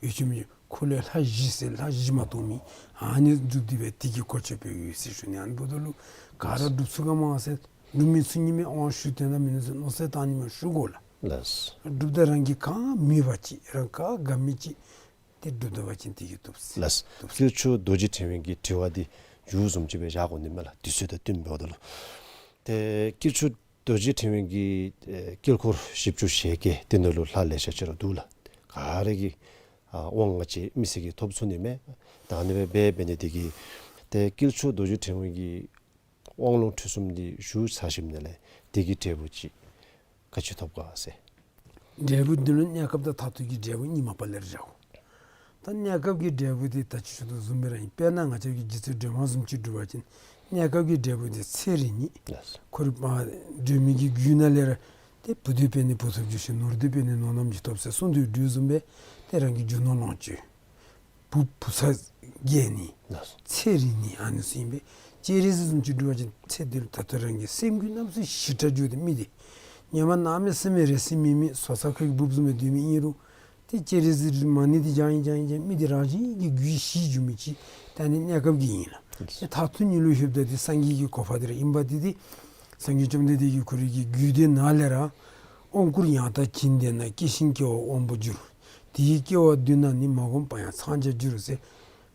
ཡོད་ཅི་མི་ཅི། ཁོ་ལས་ལྷ་བཞི་ཟེར་ལྷ་བཞི་མ་གཏོགས་མེད། ཨ་ནི་སྒྲུབ་སྟེ་སྦེ་དེ་གིས་གོ་ཆོད་པའི་ཡོད་ཟེར་ཞུ་ནི། ཨ་ནི་འབདཝ་ད་ལུ་ག་ར་སྒྲུབ་ཚུགས་ག་མ་ཚུགས་སྒྲུབ་མི་ཚུགས་ནི་མས། དབང་ཞུ་དོན་དག་མིན་ནུག་ཟེར་མནོ་བསམ་བཏང་ནི་མས། ཞུ་དགོ་ལགས། ལགས། སྒྲུབ་ད་རང་གིས་གང་མོས་པ་ཅིག་རང་ག་དགའ་མི་ཅིག་ཏེ་སྒྲུབ་ད་པ་ཅིན་དེ་གིས་བཏུབ་ཟེར། ལགས། བཏུབ་ཟེར། དཀྱིལ་ཆོག་རྡོ་རྗེ་ཕྲེང་བའི་གི་དྲི་བ་འདི་མཇུག་བཟུམ་ཅིག་སྦེ་བཞག་དགོ་ནི་མས་ལགས། དུས་ཚོད་དང་བསྟུན་འབདཝ་ད་ལུ། ཏེ་དཀྱིལ་ཆོག་རྡོ་རྗེ་ཕྲེང་བའི་གི་ཨེ་དཀྱིལ་འཁོར་བཞི་བཅུ་ཞེ་བརྒྱད་དེ་ནང་ལུ་ལྷ་ལེ་ཤ་ཅིག་ར་འདུག་ལགས། ག་ར་གི་ཨ་དབང་ང་བཅས་མི་སེར་གྱིས་ཐོབ་ཚུགས་ནི་མས། ད་ཨ་ནི་སྦེ་འབད་འབད་ནི་དེ་གིས་ཏེ་དཀྱིལ་ཆོག་རྡོ་རྗེ་ཕྲེང་བའི་གི་དབང་ལུང་ཁྲིད་གསུམ་འདི་ཞུ་ཚར་ཞིནམ་ལས་དེ་གི་འབྲས་བུ་ཅིག་ག་ཅི་ཐོབ་ག་ཟེར། འབྲས་བུ་འདི་ལུ་གནས་སྐབས་དང་མཐར་ཐུག་གི་འབྲས་བུ་གཉིས་མ་པ་ལས་ར་བཞག་དགོ། ད་གནས་སྐབས་ཀྱི་འབྲས་བུ་འདི་ད་ཅི་ཞུ་དོ་བཟུམ་སྦེ་ར་ཨིན། དཔེར་ན་ང་བཅས་ཀྱིས་རྗེ་བཙུན་སྒྲོལ་མ་བཟུམ་ཅིག་སྒྲུབ་པ་ཅིན་གནས་སྐབས་ཀྱི་འབྲས་བུ་འདི་ཚེ་རིང་ནི། ལགས་སོ། ཁོ་རའི་མ་སྒྲོལ་མའི་གི་རྒྱུད་ནང་ལས་ར་ཏེ་བུ་འདོད་པས་ནི་བུ་ཐོབ་འགྱུར་ཞིང་། ནོར་འདོད་པས་ནི་ནོར་རྣམས་ཀྱང་ཐོབ་ཟེར་གསུངས་དོ་བཟུམ་སྦེ་ཏེ་རང་གི་རྒྱུ་ནོར་ལོངས་སྤྱོད། བུ་བུ་ཚ་རྒྱས་ནི། ལགས་སོ། ཚེ་རིང་ནི་ཨ་ནི་ཚུ་ཨིན་པས། སྤྱན་རས་གཟིགས་བཟུམ་ཅིག་སྒྲུབ་པ་ཅིན་ཚེ་འདི་ལུ་ད་ལྟོ་རང་གི་སེམས་རྒྱུད་རྣམ་གསུམ་ཞི་དྲག་འགྱོ་སྟེ་མི་འདི་ཧེ་མ་གནམ་མེད་ས་མེད་རེག་ཟིན་མེད་མི་སོ་ས་ཁ་གི་འབུཔ་བཟུམ་སྦེ་སྡོད་མི་ཨིན་རུང་ཏེ་སྤྱན་རས་གཟིགས་མ་ཎི་འདི་བགྱང་ཡི་བགྱང་ཡི་བགྱང་ཡི་མི་འདི་རང་བཞིན་གྱིས་རྒྱུད་ཞི་འགྱོ་མི་ཅིག་ད་ཨ་ནི་གནས་སྐབས་ཀྱི་ཨིན་ལགས། ཏེ་མཐར་ཐུག་ཉིད་ལུ་ལྷོདཔ་ད་འདི་སངས་རྒྱས་ཀྱི་གོ་འཕང་འདི་ར་ཨིན་པས། ཏེ་འདི་སངས་རྒྱས་བཅོམ་ལྡན་འདས་ཀྱིས་ཁོ་རའི་གི་རྒྱུད་སྡེ་ནང་ལས་ར་དབང་བསྐུར་ཡང་དག་བྱིན་ཏེ་ན། སྐྱེ་ཞིང་སྐྱེ་བ་དབང་པོར་འགྱུར། དེ་ཡི་སྐྱེ་བ་བདུན་ན་ནི། མ་གོམས་པ་ཡང་འཚང་རྒྱ་འགྱུར་ཟེར།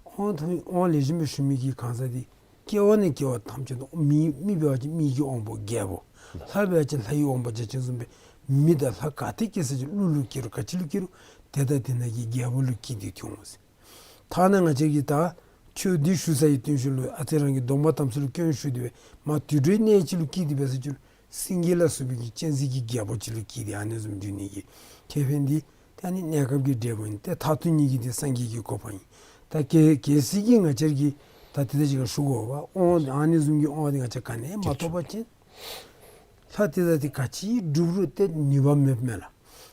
དབང་ཐང་དབང་ལེགས་ཤོམ་སྦེ་ཞུ་མི་གི་གང་ཟག་འདི་སྐྱེ་བ་ནས་སྐྱེ་བ་ཐམས་ཅད་དུ་མི་མི་འབད་བ་ཅིན་མི་གི་དབང་པོ་རྒྱལ་པོ། ལྷ་འབད་བ་ཅིན་ལྷ་ཡི་དབང་པོ་བརྒྱ་བྱིན་བཟུམ་སྦེ་མི་དང་ལྷ་ག་ཏེ་སྐྱེ་ས་ཅིག་ཀླུ་ལུ་སྐྱེ་རུང་ག་ཅི་ལུ་སྐྱེ་རུང་དེ་དང་དེ་ནང་གི་རྒྱལ་པོ་ལུ་སྐྱེས་ཏེ་འོང་ཟེར། ཐ་ན་ང་བཅས་ཀྱིས་ད་ཆོས་འདི་ཞུ་ས་ཡི་སྟེང་ཤུལ་ལུ་ཨ་ཙི་རང་གི་སྡོམ་པ་དམ་ཚིག་ལུ་སྐྱོན་ཞུགས་ཏེ་སྦེ་མར་དུད་འགྲོའི་གནས་ཅིག་ལུ་སྐྱེས་ཏེ་འབད་ས་ཅིག་ལུ་སེང་གེ་ལ་སོགས་པའི་གི་སྤྱན་གཟིགས་ཀྱི་རྒྱལ་པོ་ཅིག་ལུ་སྐྱེས་ཏེ་ཨ་ནི་བཟུམ་འགྱོ་ནི་གི་ཁེ་ཕན་འདི་ད་ཨ་ནི་གནས་སྐབས་ཀྱི་འབྲས་བུ་ཨིན། ཏེ་མཐར་ཐུག་ཉིད་ཀྱི་འདི་སངས་རྒྱས་ཀྱི་གོ་འཕང་ཨིན། ད་གལ་གལ་སྲིད་ཀྱི་ང་བཅས་ཀྱིས་ད་དེ་ལྟར་ཅིག་ཞུ་དགོ་པ་དབང་ཨ་ནི་བཟུམ་གྱི་དབང་འདི་ང་བཅས་ག་ནི་ཡང་མ་ཐོབ་པ་ཅིན་ལྷ་དེ་དང་དེ་ག་ཅི་སྒྲུབ་རུང་ཏེ་ནུས་པ་མེདཔ་མས་ལགས།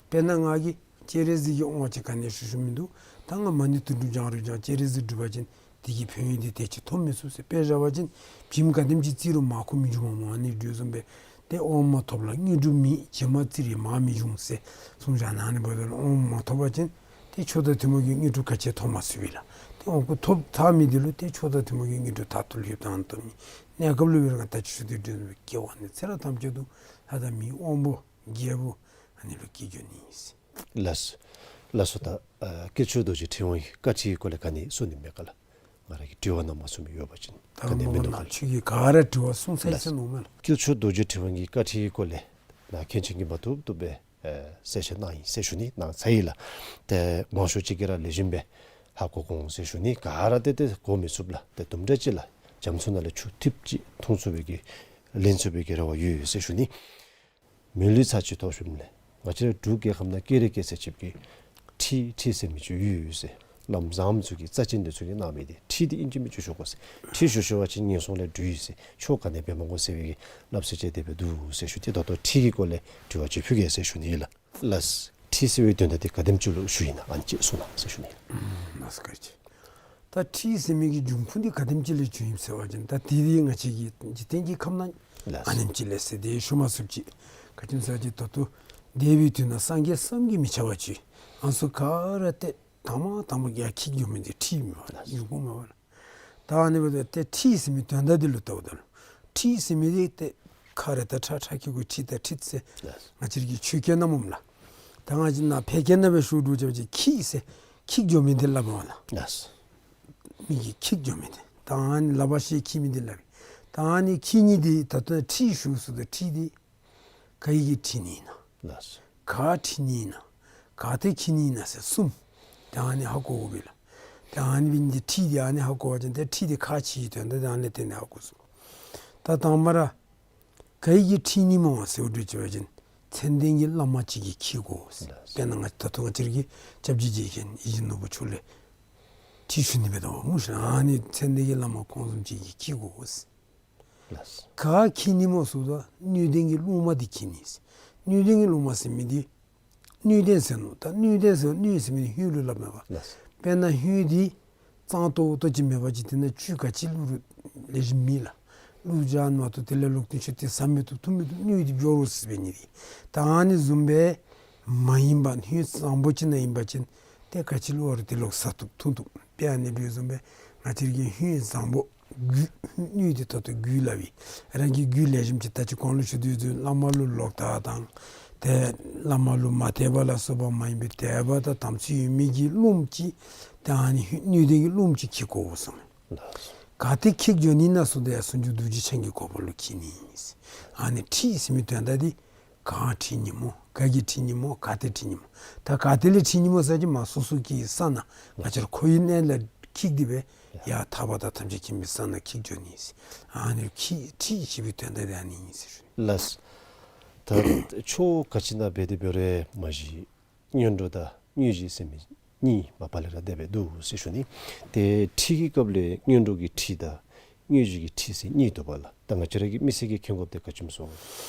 དཔེར་ན་ང་གིས་སྤྱན་རས་གཟིགས་ཀྱི་དབང་ཅིག་ག་ནི་ཞུ་ཞུ་མིན་འདུག། ད་ང་མ་ཎི་དུང་དུ་བགྱང་རུང་བགྱང་སྤྱན་རས་གཟིགས་སྒྲུབ་པ་ཅིན་དེ་གི་ཕན་ཡོན་འདི་དེ་ཅིག་ཐོབ་མི་ཚུགས་ཟེར། དཔེ་བཞག་པ་ཅིན་བྱེམ་ག་དེམ་ཅིག་བཙིར་རུང་མར་ཁུ་མི་འབྱུང་བ་མ་ཎི་སྒྲུབ་བཟུམ་སྦེ་ཏེ་དབང་མ་ཐོབ་ལ་དངོས་གྲུབ་མེད། བྱེམ་བཙིར་རུང་མར་མི་འབྱུང་ཟེར་གསུངས་བཞག་ནི་འབདཝ་ད་ལུ་དབང་མ་ཐོབ་པ་ཅིན་ཏེ་མཆོག་དང་ཐུན་མོང་གི་དངོས་གྲུབ་ག་ཅི་ཐོབ་མ་ཚུགས་པས་ལགས། ཏེ་དབང་ཁུ་ཐོབ་ཚར་མི་འདི་ལུ་ཏེ་མཆོག་དང་ཐུན་མོང་གི་དངོས་གྲུབ་མཐར་ཐུག་ལུ་ཐོབ་ཐངས་ཐོབ་ནི། གནས་སྐབས་ལུ་འབད་རུང་ད་ཅི་ཞུ་དོ་བཟུམ་སྦེ་སྐྱེ་བ་ནས་ཚེ་རབས་ཐམས་ཅད་དུ་ལྷ་དང་མིའི་དབང་པོ་རྒྱལ་པོ་ཨ་ནི་ལུ་སྐྱེ་འགྱོ་ནི་ཨིན་ཟེར། ལགས་སོ། ལགས་སོ། ད་ཨ་དཀྱིལ་ཆོག་རྡོ་རྗེ་ཕྲེང་བའི་བཀའ་ཁྲིད་སྐོར་ལས་ག་ནི་གསུང་ནི་མེད་ག་ལགས། ང་ར་གིས་དྲི་བ་གནང་མ་ཚུགས་མི་ཡོད་པ་ཅིན་ད་ག་ནི་མེད་ནོ་ག་ལགས། ཁྱོད་ཀྱིས་ག་ར་དྲི་བ་གསུངས་ཚར་ཡི་ཟེར་མནོཝ་མས་ལགས། དཀྱིལ་ཆོག་རྡོ་རྗེ་ཕྲེང་བའི་གི་བཀའ་ཁྲིད་སྐོར་ལས་ནཱ་མཁན་ཆེན་གྱིས་མ་བཏུབ་བཏུབ་སྦེ་ཨེ་གསལ་བཤད་གནང་ཡི་ཟེར་ཞུ་ནི། གནང་ཚར་ཡི་ལགས། ཏེ་མང་ཤོས་ཅིག་གིས་ར་ལེགས་ཤོམ་སྦེ་ཧ་གོ་གོ་འོང་ཟེར་ཞུ་ནི། ག་ར་ཏེ་ཏེ་གོ་མི་ཚུགས་ལགས། ཏེ་དུམ་གྲ་ཅིག་ལགས། རྒྱ་མཚོ་ནང་ལས་ཆུ་ཐིབས་ཅིག་འཐུང་ཚུགས་པའི་གི་ལེན་ཚུགས་པའི་གི་རེ་བ་ཡོད་ཟེར་ཞུ་ནི། མི་ལུས་ཚར་གཅིག་ཐོབ་ཞིནམ་ལས་ང་བཅས་ར་འབྲུག་རྒྱལ་ཁབ་ནང་སྐད་རིགས་སྐད་ཆ་ཅིག་གི་ཁྲིད་ཁྲིད་ཟེར་མི་ཅིག་ཡོད་ཟེར། བླམ་བཟངམ་ཚུ་གིས་རྩ་ཅན་དེ་ཚུ་གིས་གནང་མི་དེ་ཁྲིད་དེ་ཨིན་ཅི་མིན་ཅི་ཞུ་དགོ་ཟེར། ཁྲིད་ཞུ་ཞུ་བ་ཅིན་ངན་སོང་ལས་འདུལ་ཡི་ཟེར། ཆོས་ག་ནི་འབད་མ་དགོ་ཟེར་བའི་གི་སླབ་སྲོལ་ཅིག་དེ་སྦེ་འདུག་ཟེར་ཞུ། ཏེ་ད་ལྟོ་ཁྲིད་ཀྱི་སྐོར་ལས་དྲི་བ་ཅིག་ཕུལ་གེ་ཟེར་ཞུ་ནི་ལགས། ལགས། ཁྲིད་ཟེར་བའི་དོན་དག་དེ་ག་དེམ་ཅིག་ལུ་ཞུ་ཡི་ན་ཨ་ནི་ཅིག་གསུང་གནང་ཟེར་ཞུ་ནི་ལགས། ལགས་སོ་བཀའ་དྲིན་ཆེ། ད་ཁྲིད་ཟེར་མི་གི་འབྱུང་ཁུངས་དེ་ག་དེམ་ཅིག་ལས་བྱུང་ཡི་ཟེར་བ་ཅིན་ད་དེ་དེ་ང་བཅས་ཀྱི་འཇིག་རྟེན་གྱི་ཁམས་ནང་ལགས། ཨ་ནེམ་ཅིག་ལས་ཟེར་དེ་ཞུ་མ་ཚུགས་ཅི། ག་ཅི་སྨོ་ཟེར་བ་ཅིན་ད་ལྟོ་འདས་པའི་དུས་ན་སངས་རྒྱས་བསམ་གྱིས་མི་ཁྱབ་པ་ཅིག་ཨ་ནི་ཚུ་ག་ར་ཏེ་དང་མ་དང་མ་ཡར་འཁྱིད་འགྱོ་མི་དེ་ཁྲིད་མས་པ་ལགས། འབྱུང་ཁུངས་མས་པ་ལགས། ད་ཨ་ནི་འབདཝ་ད་ཏེ་ཁྲིད་ཟེར་མི་དོན་དག་འདི་ལུ་བལྟཝ་ད་ལུ་ཁྲིད་ཟེར་མི་འདི་ཏེ་ཁ་རེ་ད་ཁྲ་ཁྲ་ཁྱི་གུ་ཁྲིད་ད་ཁྲིད་ཟེར་ལགས། ང་བཅས་ཀྱི་ཆོས་སྐད་ནང་སྨོ་ལགས། ད་ང་བཅས་ནཱ་ཕལ་སྐད་ནང་སྦེ་ཞུ་འགྱོ་བ་ཅིན་ཁྱིད་ཟེར་འཁྱིད་འགྱོ་མི་འདི་སླབ་མས་པ་ལགས། ལགས། མི་གིས་འཁྱིད་འགྱོ་མི་འདི། ད་ཨ་ནི་ལག་པ་ཤེད་འཁྱིད་མི་འདི་སླབ་ཨིན། ད་ཨ་ནི་འཁྱིད་ནི་འདི་ད་ལྟོ་ཁྲིད་ཞུ་ཟེརཝ་ད་ཁྲིད་འདི་ག་གིས་ཁྲིད་ནི་ཨིན་ན། ལགས། ག་ཁྲིད་ནི་ཨིན་ན། ག་ཏེ་འཁྱིད་ནི་ཨིན་ན་ཟེར་གསུམ། ཏེ་ཨ་ནི་ཧ་གོ་དགོ་པས་ལགས། ཏེ་ཨ་ནི་འབད་ནི་འདི་ཁྲིད་འདི་ཨ་ནི་ཧ་གོ་བ་ཅིན་ཏེ་ཁྲིད་འདི་ག་ཁྲིད་དོན་དག་ཏེ་ཨ་ནི་ལས་བརྟེན་ནས་ཧ་གོ་ཚུགས། ད་དང་པ་ར་ག་གིས་ཁྲིད་ནི་སྨོ་ཟེར་འགྱོ་བ་ཅིན་མཚན་ལྡན་གྱི་བླ་མ་ཅིག་གིས་འཁྱིད་དགོ་ཟེར། ལགས། དཔེར་ན་ང་ད་ལྟོ་ང་བཅས་ཀྱི་སྐྱབས་རྗེ་རྗེ་མཁན་ཡིད་བཞིན་ནོར་བུ་མཆོག་ལས་ཁྲིད་ཞུ་ནི་འབད་དོ་སྨོ་ཤིག། ཨ་ནི་མཚན་ལྡན་གྱི་བླ་མ་ཁོང་བཟུམ་ཅིག་གིས་འཁྱིད་དགོ་ཟེར། ལགས། ག་འཁྱིད་ནི་སྨོ་ཟེརཝ་ད་སྣོད་ལྡན་གྱི་རླུང་མ་འདི་འཁྱིད་ནི་ཟེར། སྣོད་ལྡན་གྱི་རླུང་མ་ཟེར་མི་འདི་སྣོད་ལྡན་ཟེར་མནོ། ད་སྣོད་ལྡན་ཟེར་སྣོད་ཟེར་མི་འདི་ཧོད་ལུ་སླབ་མས་པ། ལགས། དཔེར་ན་ཧོད་འདི་གཙང་ཏོག་ཏོ་ཅིག་མེད་པ་ཅིན་དེ་ནང་བཅུད་ག་ཅི་བླུག་རུང་ལེགས་ཤོམ་མེད་ལགས། བླུག་བཞག་མ་གཏོགས་དེ་ལས་ལོག་སྟེ་ཆུ་དེ་ཟ་མི་བཏུབ་འཐུང་མི་བཏུབ། སྣོད་འདི་འགྱོ་རུང་ཟེར་བའི་ནི་འདི། ད་ཨ་ནི་བཟུམ་སྦེ་མ་ཡིན་པ་ཧོད་བཟང་པོ་ཅིག་ནང་ཨིན་པ་ཅིན་ཏེ་ག་ཅི་བླུག་རུང་དེ་ལོག་ཟ་བཏུབ་འཐུང་བཏུབ། དཔེ་ཨ་ནི་འབད་བཟུམ་སྦེ་ང་བཅས་ཀྱི་ཧོད་བཟང་པོ་རྒྱུད་སྣོད་འདི་ད་ལྟོ་རྒྱུད་སླབ་ཨིན། རང་གི་རྒྱུད་ལེགས་ཤོམ་ཅིག་ད་ཅི་གོང་ལུ་ཞུ་དོ་བཟུམ་བླ་མ་ལུ་ལོག་ལྟ་དང་ཏེ་བླ་མ་ལུ་མ་དད་པ་ལ་སོགས་པ་མ་ཡིན་པའི་དད་པ་དང་དམ་ཚིག་ཡོད་མི་གི་རླུང་ཅིག་ཏེ་ཨ་ནི་སྣོད་ལྡན་གྱི་རླུང་ཅིག་འཁྱིད་དགོ་གསུངས། ལགས། ག་ཏེ་འཁྱིད་འགྱོ་ནི་ཨིན་ན་ཟེརཝ་ད་ཡང་ཟུང་འཇུག་རྡོ་རྗེ་འཆང་གི་གོ་འཕང་ལུ་འཁྱིད་ནི་ཨིན། ཨ་ནི་ཁྲིད་ཟེར་མི་དོན་དག་འདི་གང་ཁྲིད་ནི་སྨོ། ག་གིས་ཁྲིད་ནི་སྨོ། ག་ཏེ་ཁྲིད་ནི་སྨོ། ད་ག་ཏེ་ལས་ཁྲིད་ནི་སྨོ་ཟེར་བ་ཅིན་མ་སོ་སོ་གི་ས་ནང་ང་བཅས་ར་ཁོར་ཡུག་ནང་ལས་འཁྱིད་དེ་སྦེ་ཡར་ཐར་པ་དང་ཐམས་ཅད་མཁྱེན་པའི་ས་ནང་འཁྱིད་འགྱོ་ནི་ཨིན། ཨ་ནི་ཁྲིད་ཁྲིད་ཟེར་བའི་དོན་དག་འདི་ཨ་ནི་ཨིན་ཟེར་ཞུ་ནི། ལགས། ད་ཆོས་ག་ཅི་ནང་འབད་དེ་འབད་རུང་མ་གཞི་སྔོན་འགྲོ་དང་དངོས་གཞི་ཟེར་མི་གཉིས་མ་པ་ལས་ར་དེ་སྦེ་འདུག་ཟེར་ཞུ་ནི། ཏེ་ཁྲིད་ཀྱི་སྐབས་ལས་སྔོན་འགྲོ་གི་ཁྲིད་དང་དངོས་གཞི་གི་ཁྲིད་ཟེར་གཉིས་འདུག་པ་ལགས། ད་ང་བཅས་ར་གི་མི་སེར་གྱིས་མཁྱེན་དགོཔ་འདི་ག་ཅི་སྨོ་ཟེར་བ་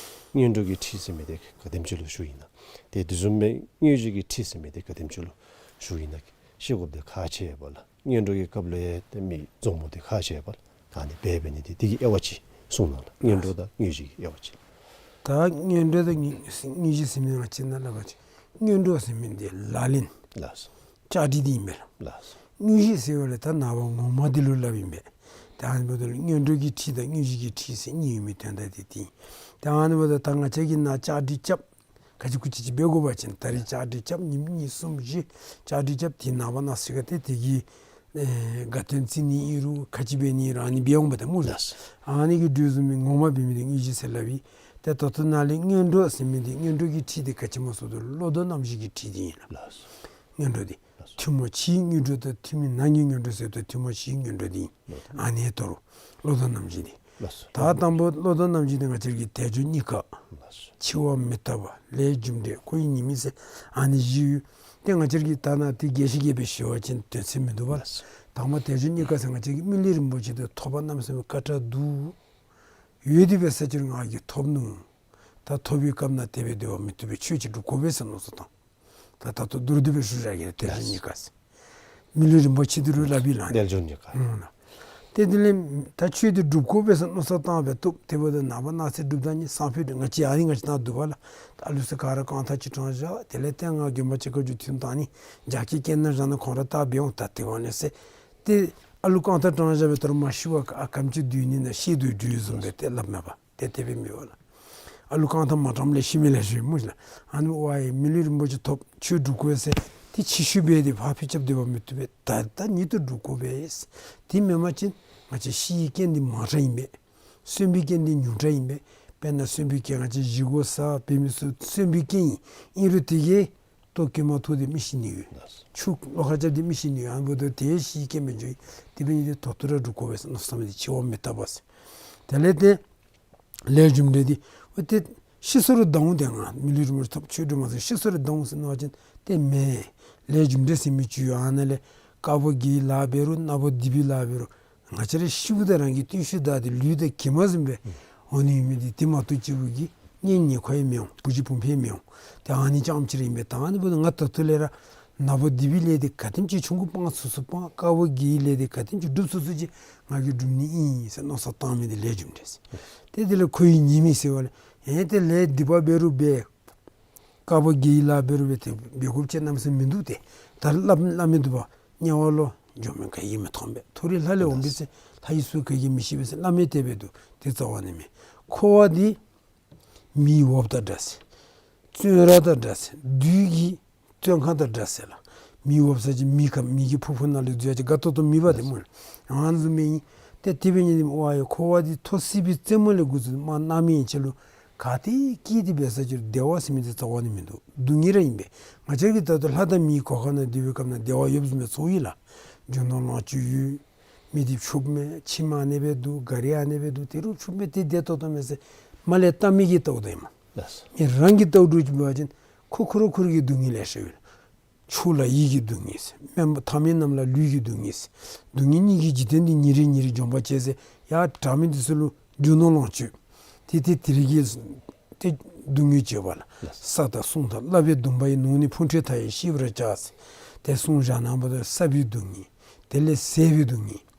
ཅིན་སྔོན་འགྲོ་གི་ཁྲིད་ཟེར་མི་འདི་ག་དེམ་ཅིག་ལུ་ཞུཝ་ཨིན་ན། ཏེ་དེ་བཟུམ་སྦེ་དངོས་གཞི་གི་ཁྲིད་ཟེར་མི་འདི་ག་དེམ་ཅིག་ལུ་ཞུཝ་ཨིན་ན་ཤེས་དགོཔ་འདི་ཁག་ཆེ་བས་ལགས། སྔོན་འགྲོ་གི་སྐབས་ལས་ཏེ་མི་འཛོམས་མི་འདི་ཁག་ཆེ་བས་ལགས། ད་ཨ་ནི་འབད་འབད་ནི་འདི་དེ་གི་དབྱེ་བ་ཅིག་གསུང་གནང་ལགས། སྔོན་འགྲོ་དང་དངོས་གཞི་གི་དབྱེ་བ་ཅིག། ད་སྔོན་འགྲོ་དང་དངོས་གཞི་ཟེར་མི་ང་བཅས་ནཱ་སླབ་པ་ཅིན་སྔོན་འགྲོ་ཟེར་མི་འདི་ལག་ལེན་ལགས་སོ། བཅའ་སྒྲིག་འདི་ཨིན་པས་ལགས། ལགས་སོ། དངོས་གཞི་ཟེར་བ་ལས་ད་ནངས་པ་ངོ་མ་འདི་ལུ་སླབ་ཨིན་པས། ད་ཨ་ནི་འབདཝ་ད་ལུ་སྔོན་འགྲོ་གི་ཁྲིད་དང་དངོས་གཞི་གི་ཁྲིད་ཟེར་གཉིས་ཡོད་མི་དོན་དག་འདི་འདི་ཨིན། ད་ཨ་ནི་འབདཝ་ད་ད་ང་བཅས་ཀྱིས་ནཱ་བཅའ་སྒྲིག་རྐྱབ་ག་ཅི་གུ་ཅི་ཅིག་འབད་དགོ་པ་ཅིན་ད་རིས་བཅའ་སྒྲིག་རྐྱབ་ཉིནམ་གཉིས་གསུམ་བཞི་བཅའ་སྒྲིག་རྐྱབ་ཏེ་ནངས་པ་གནངས་ཚེ་ག་ཏེ་དེ་གི་ཨེ་དགའ་སྟོན་བརྩི་ནི་ཨིན་རུང་ག་ཅི་འབད་ནི་ཨིན་རུང་ཨ་ནི་འབད་འོང་པ་ཏེ་སྨོ་ལགས། ལགས་སོ། ཨ་ནི་གི་འགྲོས་བཟུམ་མའི་ངོ་མ་འབད་མི་འདི་དངོས་གཞི་ཟེར་སླབ་ཨིན། ཏེ་ད་ལྟོ་ནཱ་ལས་སྔོན་འགྲོ་ཟེར་མི་འདི་སྔོན་འགྲོ་གི་ཁྲིད་འདི་ག་ཅི་སྨོ་ཟེརཝ་ད་བློ་ལྡོག་རྣམ་བཞི་གི་ཁྲིད་འདི་ཨིན་ལགས། ལགས་སོ། སྔོན་འགྲོ་འདི་ཐུན་མོང་ཕྱིའི་སྔོན་འགྲོ་དང་ཐུན་མིན་ནང་གི་སྔོན་འགྲོ་ཟེརཝ་ད་ཐུན་མོང་ཕྱིའི་སྔོན་འགྲོ་འདི་ཨིན། ལགས་སོ། ཨ་ནི་ད་རུང་བློ་ལྡོག་རྣམ་བཞི་འདི། ལགས་སོ། ད་དང་པོ་བློ་ལྡོག་རྣམ་བཞི་འདི་ང་བཅས་ཀྱི་དལ་འབྱོར་རྙེད་དཀའ། ལགས་སོ། འཆི་བ་མི་རྟག་པ། ལས་རྒྱུ་འབྲས། འཁོར་བའི་ཉེས་དམིགས་ཟེར་ཨ་ནི་བཞི་ཡོད། ཏེ་ང་བཅས་ཀྱིས་ད་ནཱ་ཏེ་རྒྱས་བཤད་རྒྱས་པ་ཞུ་བ་ཅིན་དོན་ཚན་མི་འདུག་པ། ལགས་སོ། དང་པ་དལ་འབྱོར་རྙེད་དཀའ་ཟེར་ང་བཅས་ཀྱིས་མི་ལུས་རིན་པོ་ཆེ་དང་ཐོབ་པ་རྣམ་གསུམ་བཀའ་དྲིན་འདུག། ཡོད་དེ་འབད་ས་ཅིག་རུང་ང་གིས་ཐོབ་ནུག། ད་ཐོབ་པའི་སྐབས་ནང་དེ་སྦེ་སྡོད་པ་མི་བཏུབ་པས། ཆོས་ཅིག་སྒྲུབ་དགོ་པས་ཟེར་མནོ་བསམ་བཏང་། ད་ད་ལྟོ་མདོར་བསྡུས་སྦེ་ཞུ་བཞག་གེ། དལ་འབྱོར་རྙེད་དཀའ་ཟེར། མི་ལུས་རིན་པོ་ཆེ་དེ་རུང་སླབ་ཨིན་ལགས། དལ་འབྱོར་རྙེད་དཀའ། ཨུམ་ལགས། ཏེ་དེ་ལས་ད་ཆོས་དེ་སྒྲུབ་དགོ་པས་ཟེར་མནོ་བསམ་བཏང་སྦེ་བཏུབ། དེ་འབདཝ་ད་ནངས་པ་གནངས་ཚེ་སྒྲུབ་ད་ནི་སང་ཕོད་ང་བཅས་ཨ་ནི་ང་བཅས་ནཱ་འདུག་པ་ལགས། ད་ཨ་ལུ་ཚུ་ག་ར་རྐང་ཐང་ཅིག་དྲངས་བཞག། དེ་ལས་ཏེ་ང་དགོན་པ་ཅིག་ཁར་འགྱོ་ཐུན་བཏང་ནི་རྒྱ་སྐྱེད་སྐྱེད་ན་བཞག་ན་ཁོང་ར་ད་འབད་འོང་། ད་དེ་འབདཝ་ལས་ཟེར་ཏེ་ཨ་ལུ་རྐང་ཐང་དྲངས་བཞག་སྦེ་ད་རུང་མ་ཤི་བར་ཨ་ག་དེམ་ཅིག་སྡོད་ནི་ན་ཤེས་དོ་བཟུམ་སྦེ་ཏེ་སླབ་མས་པ། ཏེ་དེ་སྦེ་མེན་པ་ལགས། ཨ་ལུ་རྐང་ཐང་མ་དྲངམ་ལས་ཤི་མི་ལེགས་ཤོམ་སྨོ་ལགས། ཨ་ནི་ཝའི་མི་ལུས་རིན་པོ་ཆེ་ཐོབ། ཆོས་སྒྲུབ་དགོ་ཟེར་ཏེ་ཕྱི་ཤུལ་སྦེ་ཏེ་ཕར་ཕྱི་རྐྱབ་སྡོད་པ་མི་བཏུབ་པས། ད་ལྟ་ཉིད་དུ་སྒྲུབ་དགོ་པས། དེ་མེན་པ་ཅིན་ང་བཅས་ཤི་བའི་རྐྱེན་འདི་མང་དྲགས་ཨིན་པས། གསོན་པའི་རྐྱེན་འདི་ཉུང་དྲགས་ཨིན་པས། དཔེར་ན་གསོན་པའི་རྐྱེན་ང་བཅས་བཞེས་སྒོ་བཟའ་འབད་མི་ཚུ་གསོན་པའི་རྐྱེན་ཨིན། ཨིན་རུང་དེ་གིས་ ལོ་རྒས་མ་ཐོག་སྟེ་མི་ཤི་ནི་ཡོད། ཆུ་ལོག་ཁ་རྐྱབ་སྟེ་མི་ཤི་ནི་ཡོད། ཨ་ནི་འབདཝ་ད་དེ་ཤི་རྐྱེན་མི་འགྱོ། དེ་འབད་ནི་དེ་ད་ལྟོ་ར་འདྲུ་དགོ་པས་ཟེར་མནོ་བསམ་འདི་འཆི་བ་མི་རྟག་པ་ཟེར། དེ་ལས་ཏེ་ལས་རྒྱུ་འབྲས་འདི་འོ་ཏེ་ཤི་སོང་རུང་ད་འོང་། ཏེ་ང་མི་ལུས་རིན་པོ་ཆེ་ཐོབ་ཆོས་སྒྲུབ་མ་ཚུགས་ཤི་སོང་རུང་ད་འོང་ཟེར་མནོ་བ་ཅིན་ཏེ་མེན། ལས་རྒྱུ་འབྲས་ཟེར་མི་ཅིག་ཡོད། ཨ་ནཱ་ལས་དཀར་པོ་དགེ་བའི་ལཱ་འབད་རུང་ནག་པོ་སྡིག་པའི་ལཱ་འབད་རུང་ང་བཅས་ར་ཤིཝ་ད་རང་གི་བརྟུལ་ཞུགས་དག་སྟེ་ལུས་དང་གྱིབ་མ་བཟུམ་སྦེ་འོང་ནི་ཡོད་མི་འདི་དེ་མ་གཏོགས་གཅིག་པུ་གི་གཉེན་ཉེ་འཁོར་ཡང་མི་འོང་། བུ་གཞི་བུམོ་ཡང་མི་འོང་། ཏེ་ཨ་ནི་རྐྱངམ་ཅིག་ར་ཨིན་པས། ད་ཨ་ནི་འབདཝ་ད་ང་ད་ལྟོ་ལས་ར་ནག་པོ་སྡིག་པའི་ལས་འདི་ག་དེམ་ཅིག་ཆུང་ཀུ་སྤང་ཚུགས་ཚུགས་སྤང་། དཀར་པོ་དགེ་བའི་ལས་འདི་ག་དེམ་ཅིག་སྒྲུབ་ཚུགས་ཚུགས་ཅིག་ང་གིས་སྒྲུབ་ནི་ཨིན་ཟེར་མནོ་བསམ་བཏང་མི་འདི་ལས་རྒྱུ་འབྲས་ཟེར། ཏེ་དེ་ལས་ཁོ་གིས་ཉེས་དམིགས་ཟེར་བ་ལས་ཨེ་ཏེ་ལས་སྡིག་པ་འབད་རུང་འབད། དཀར་པོ་དགེ་བའི་ལཱ་འབད་རུང་འབད། ཏེ་འབད་དགོཔ་ཅིག་གནམ་མེད་ས་མེད་མིན་འདུག། ཏེ་ད་རེས་སླབ་སླབ་མི་འདུག་པ། དམྱལ་བ་ལུ་འགྱོ་མི་ག་ཡང་མི་མཐོང་པས། མཐོ་རིས་ལྷ་ལས་འོངས་པས་ཟེར། ལྷ་ཡི་ཚུལ་ག་གིས་མི་ཤེས་པས་ཟེར་སླབ་མི་དེ་སྦེ་འདུག། དེ་རྩ་བ་ནས་མེན། འཁོར་བ་འདི་མེའི་འོབས་དང་འདྲ་ཟེར། བཙོན་ར་དང་འདྲ་ཟེར། བདུད་ཀྱི་བཙོན་ཁང་དང་འདྲ་ཟེར་ལགས། མེའི་འོབས་ཟེར་ཅིག་མེ་ག་མེ་གི་ཕུང་པོ་ནང་ལུ་འཛུལ་ཡར་ཅིག་དགའ་ཏོག་ཏོ་མེད་པ་དེ་སྨོ་ལགས། ཨ་ནི་བཟུམ་སྦེ་ཨིན། ཏེ་དེ་འབད་ནི་འདི་ཝའི་འཁོར་བ་འདི་ཐོག་སྲིད་པའི་རྩེ་མོ་ལས་འགོ་བཙུགས་མར་རྣམ་སྨིན་ཡན་ཆད་ལུ་ག་ཏེ་སྐྱེས་ཏེ་འབད་ས་ཅིག་རུང་བདེ་བ་ཟེར་མི་འདི་རྩ་བ་ནས་མིན་འདུག། སྡུག་བསྔལ་ར་ཨིན་པས། ང་བཅས་ཀྱིས་ད་ལྟོ་ལྷ་དང་མིའི་གོ་འཕང་ནང་སྡོད་པའི་སྐབས་ནང་བདེ་བ་ཡོདཔ་བཟུམ་སྦེ་ཚོརཝ་ཨིན་ལགས། རྒྱུ་ནོར་ལོངས་སྤྱོད་ཡོད། མི་སྡེ་ཕྱུགཔོ་མས། ཁྱིམ་ཨ་ནེ་སྦེ་འདུག། ག་རི་ཨ་ནེ་སྦེ་འདུག། དེ་རུང་ཕྱུགཔོ་མས། དེ་བདེ་ཏོག་ཏོ་མས་ཟེར་མ་ལས་ལྟ་མི་གིས་བལྟཝ་ད་ཨིན་མས། ལགས་སོ། ཨེ་རང་གིས་བལྟཝ་འདྲཝ་ཅིག་འབད་བ་ཅིན་ཁོ་ཁོ་ར་ཁོ་ར་གི་སྡུག་བསྔལ་ལེ་ཤ་ཡོད། ཕྱུགས་ལ་ཡིད་ཀྱི་སྡུག་བསྔལ་ཟེར། དམན་པ་མཐའ་མེད་རྣམས་ལ་ལུས་ཀྱི་སྡུག་བསྔལ་ཟེར། སྡུག་བསྔལ་གཉིས་ཀྱི་འཇིག་རྟེན་འདི་ཉིན་རེ་ཉིན་རེ་འཇོམས་པར་བྱེད་ཟེར། ཡར་དྲག་མི་འདི་ཚུ་ལུ་རྒྱུ་ནོར་ལོངས་སྤྱོད། ཏེ་ཏེ་དེ་རིགས་ཀྱི་ཏེ་སྡུག་བསྔལ་བརྗོད་པ་ལགས། ལགས་སོ། ས་དང་སྲུང་དང་བསླབ་པའི་སྡོམ་པ་ཡི། ནོར་ནི་ཕུང་ཁྲོལ་མཐའ་ཡས་ཤེས་པར་བྱ་ཟེར། ཏེ་སྲུང་བཞག་ནང་འབདཝ་ད་ས་པའི་སྡུག་བསྔལ། དེ་ལས་ཟས་པའི་སྡུག་བསྔལ།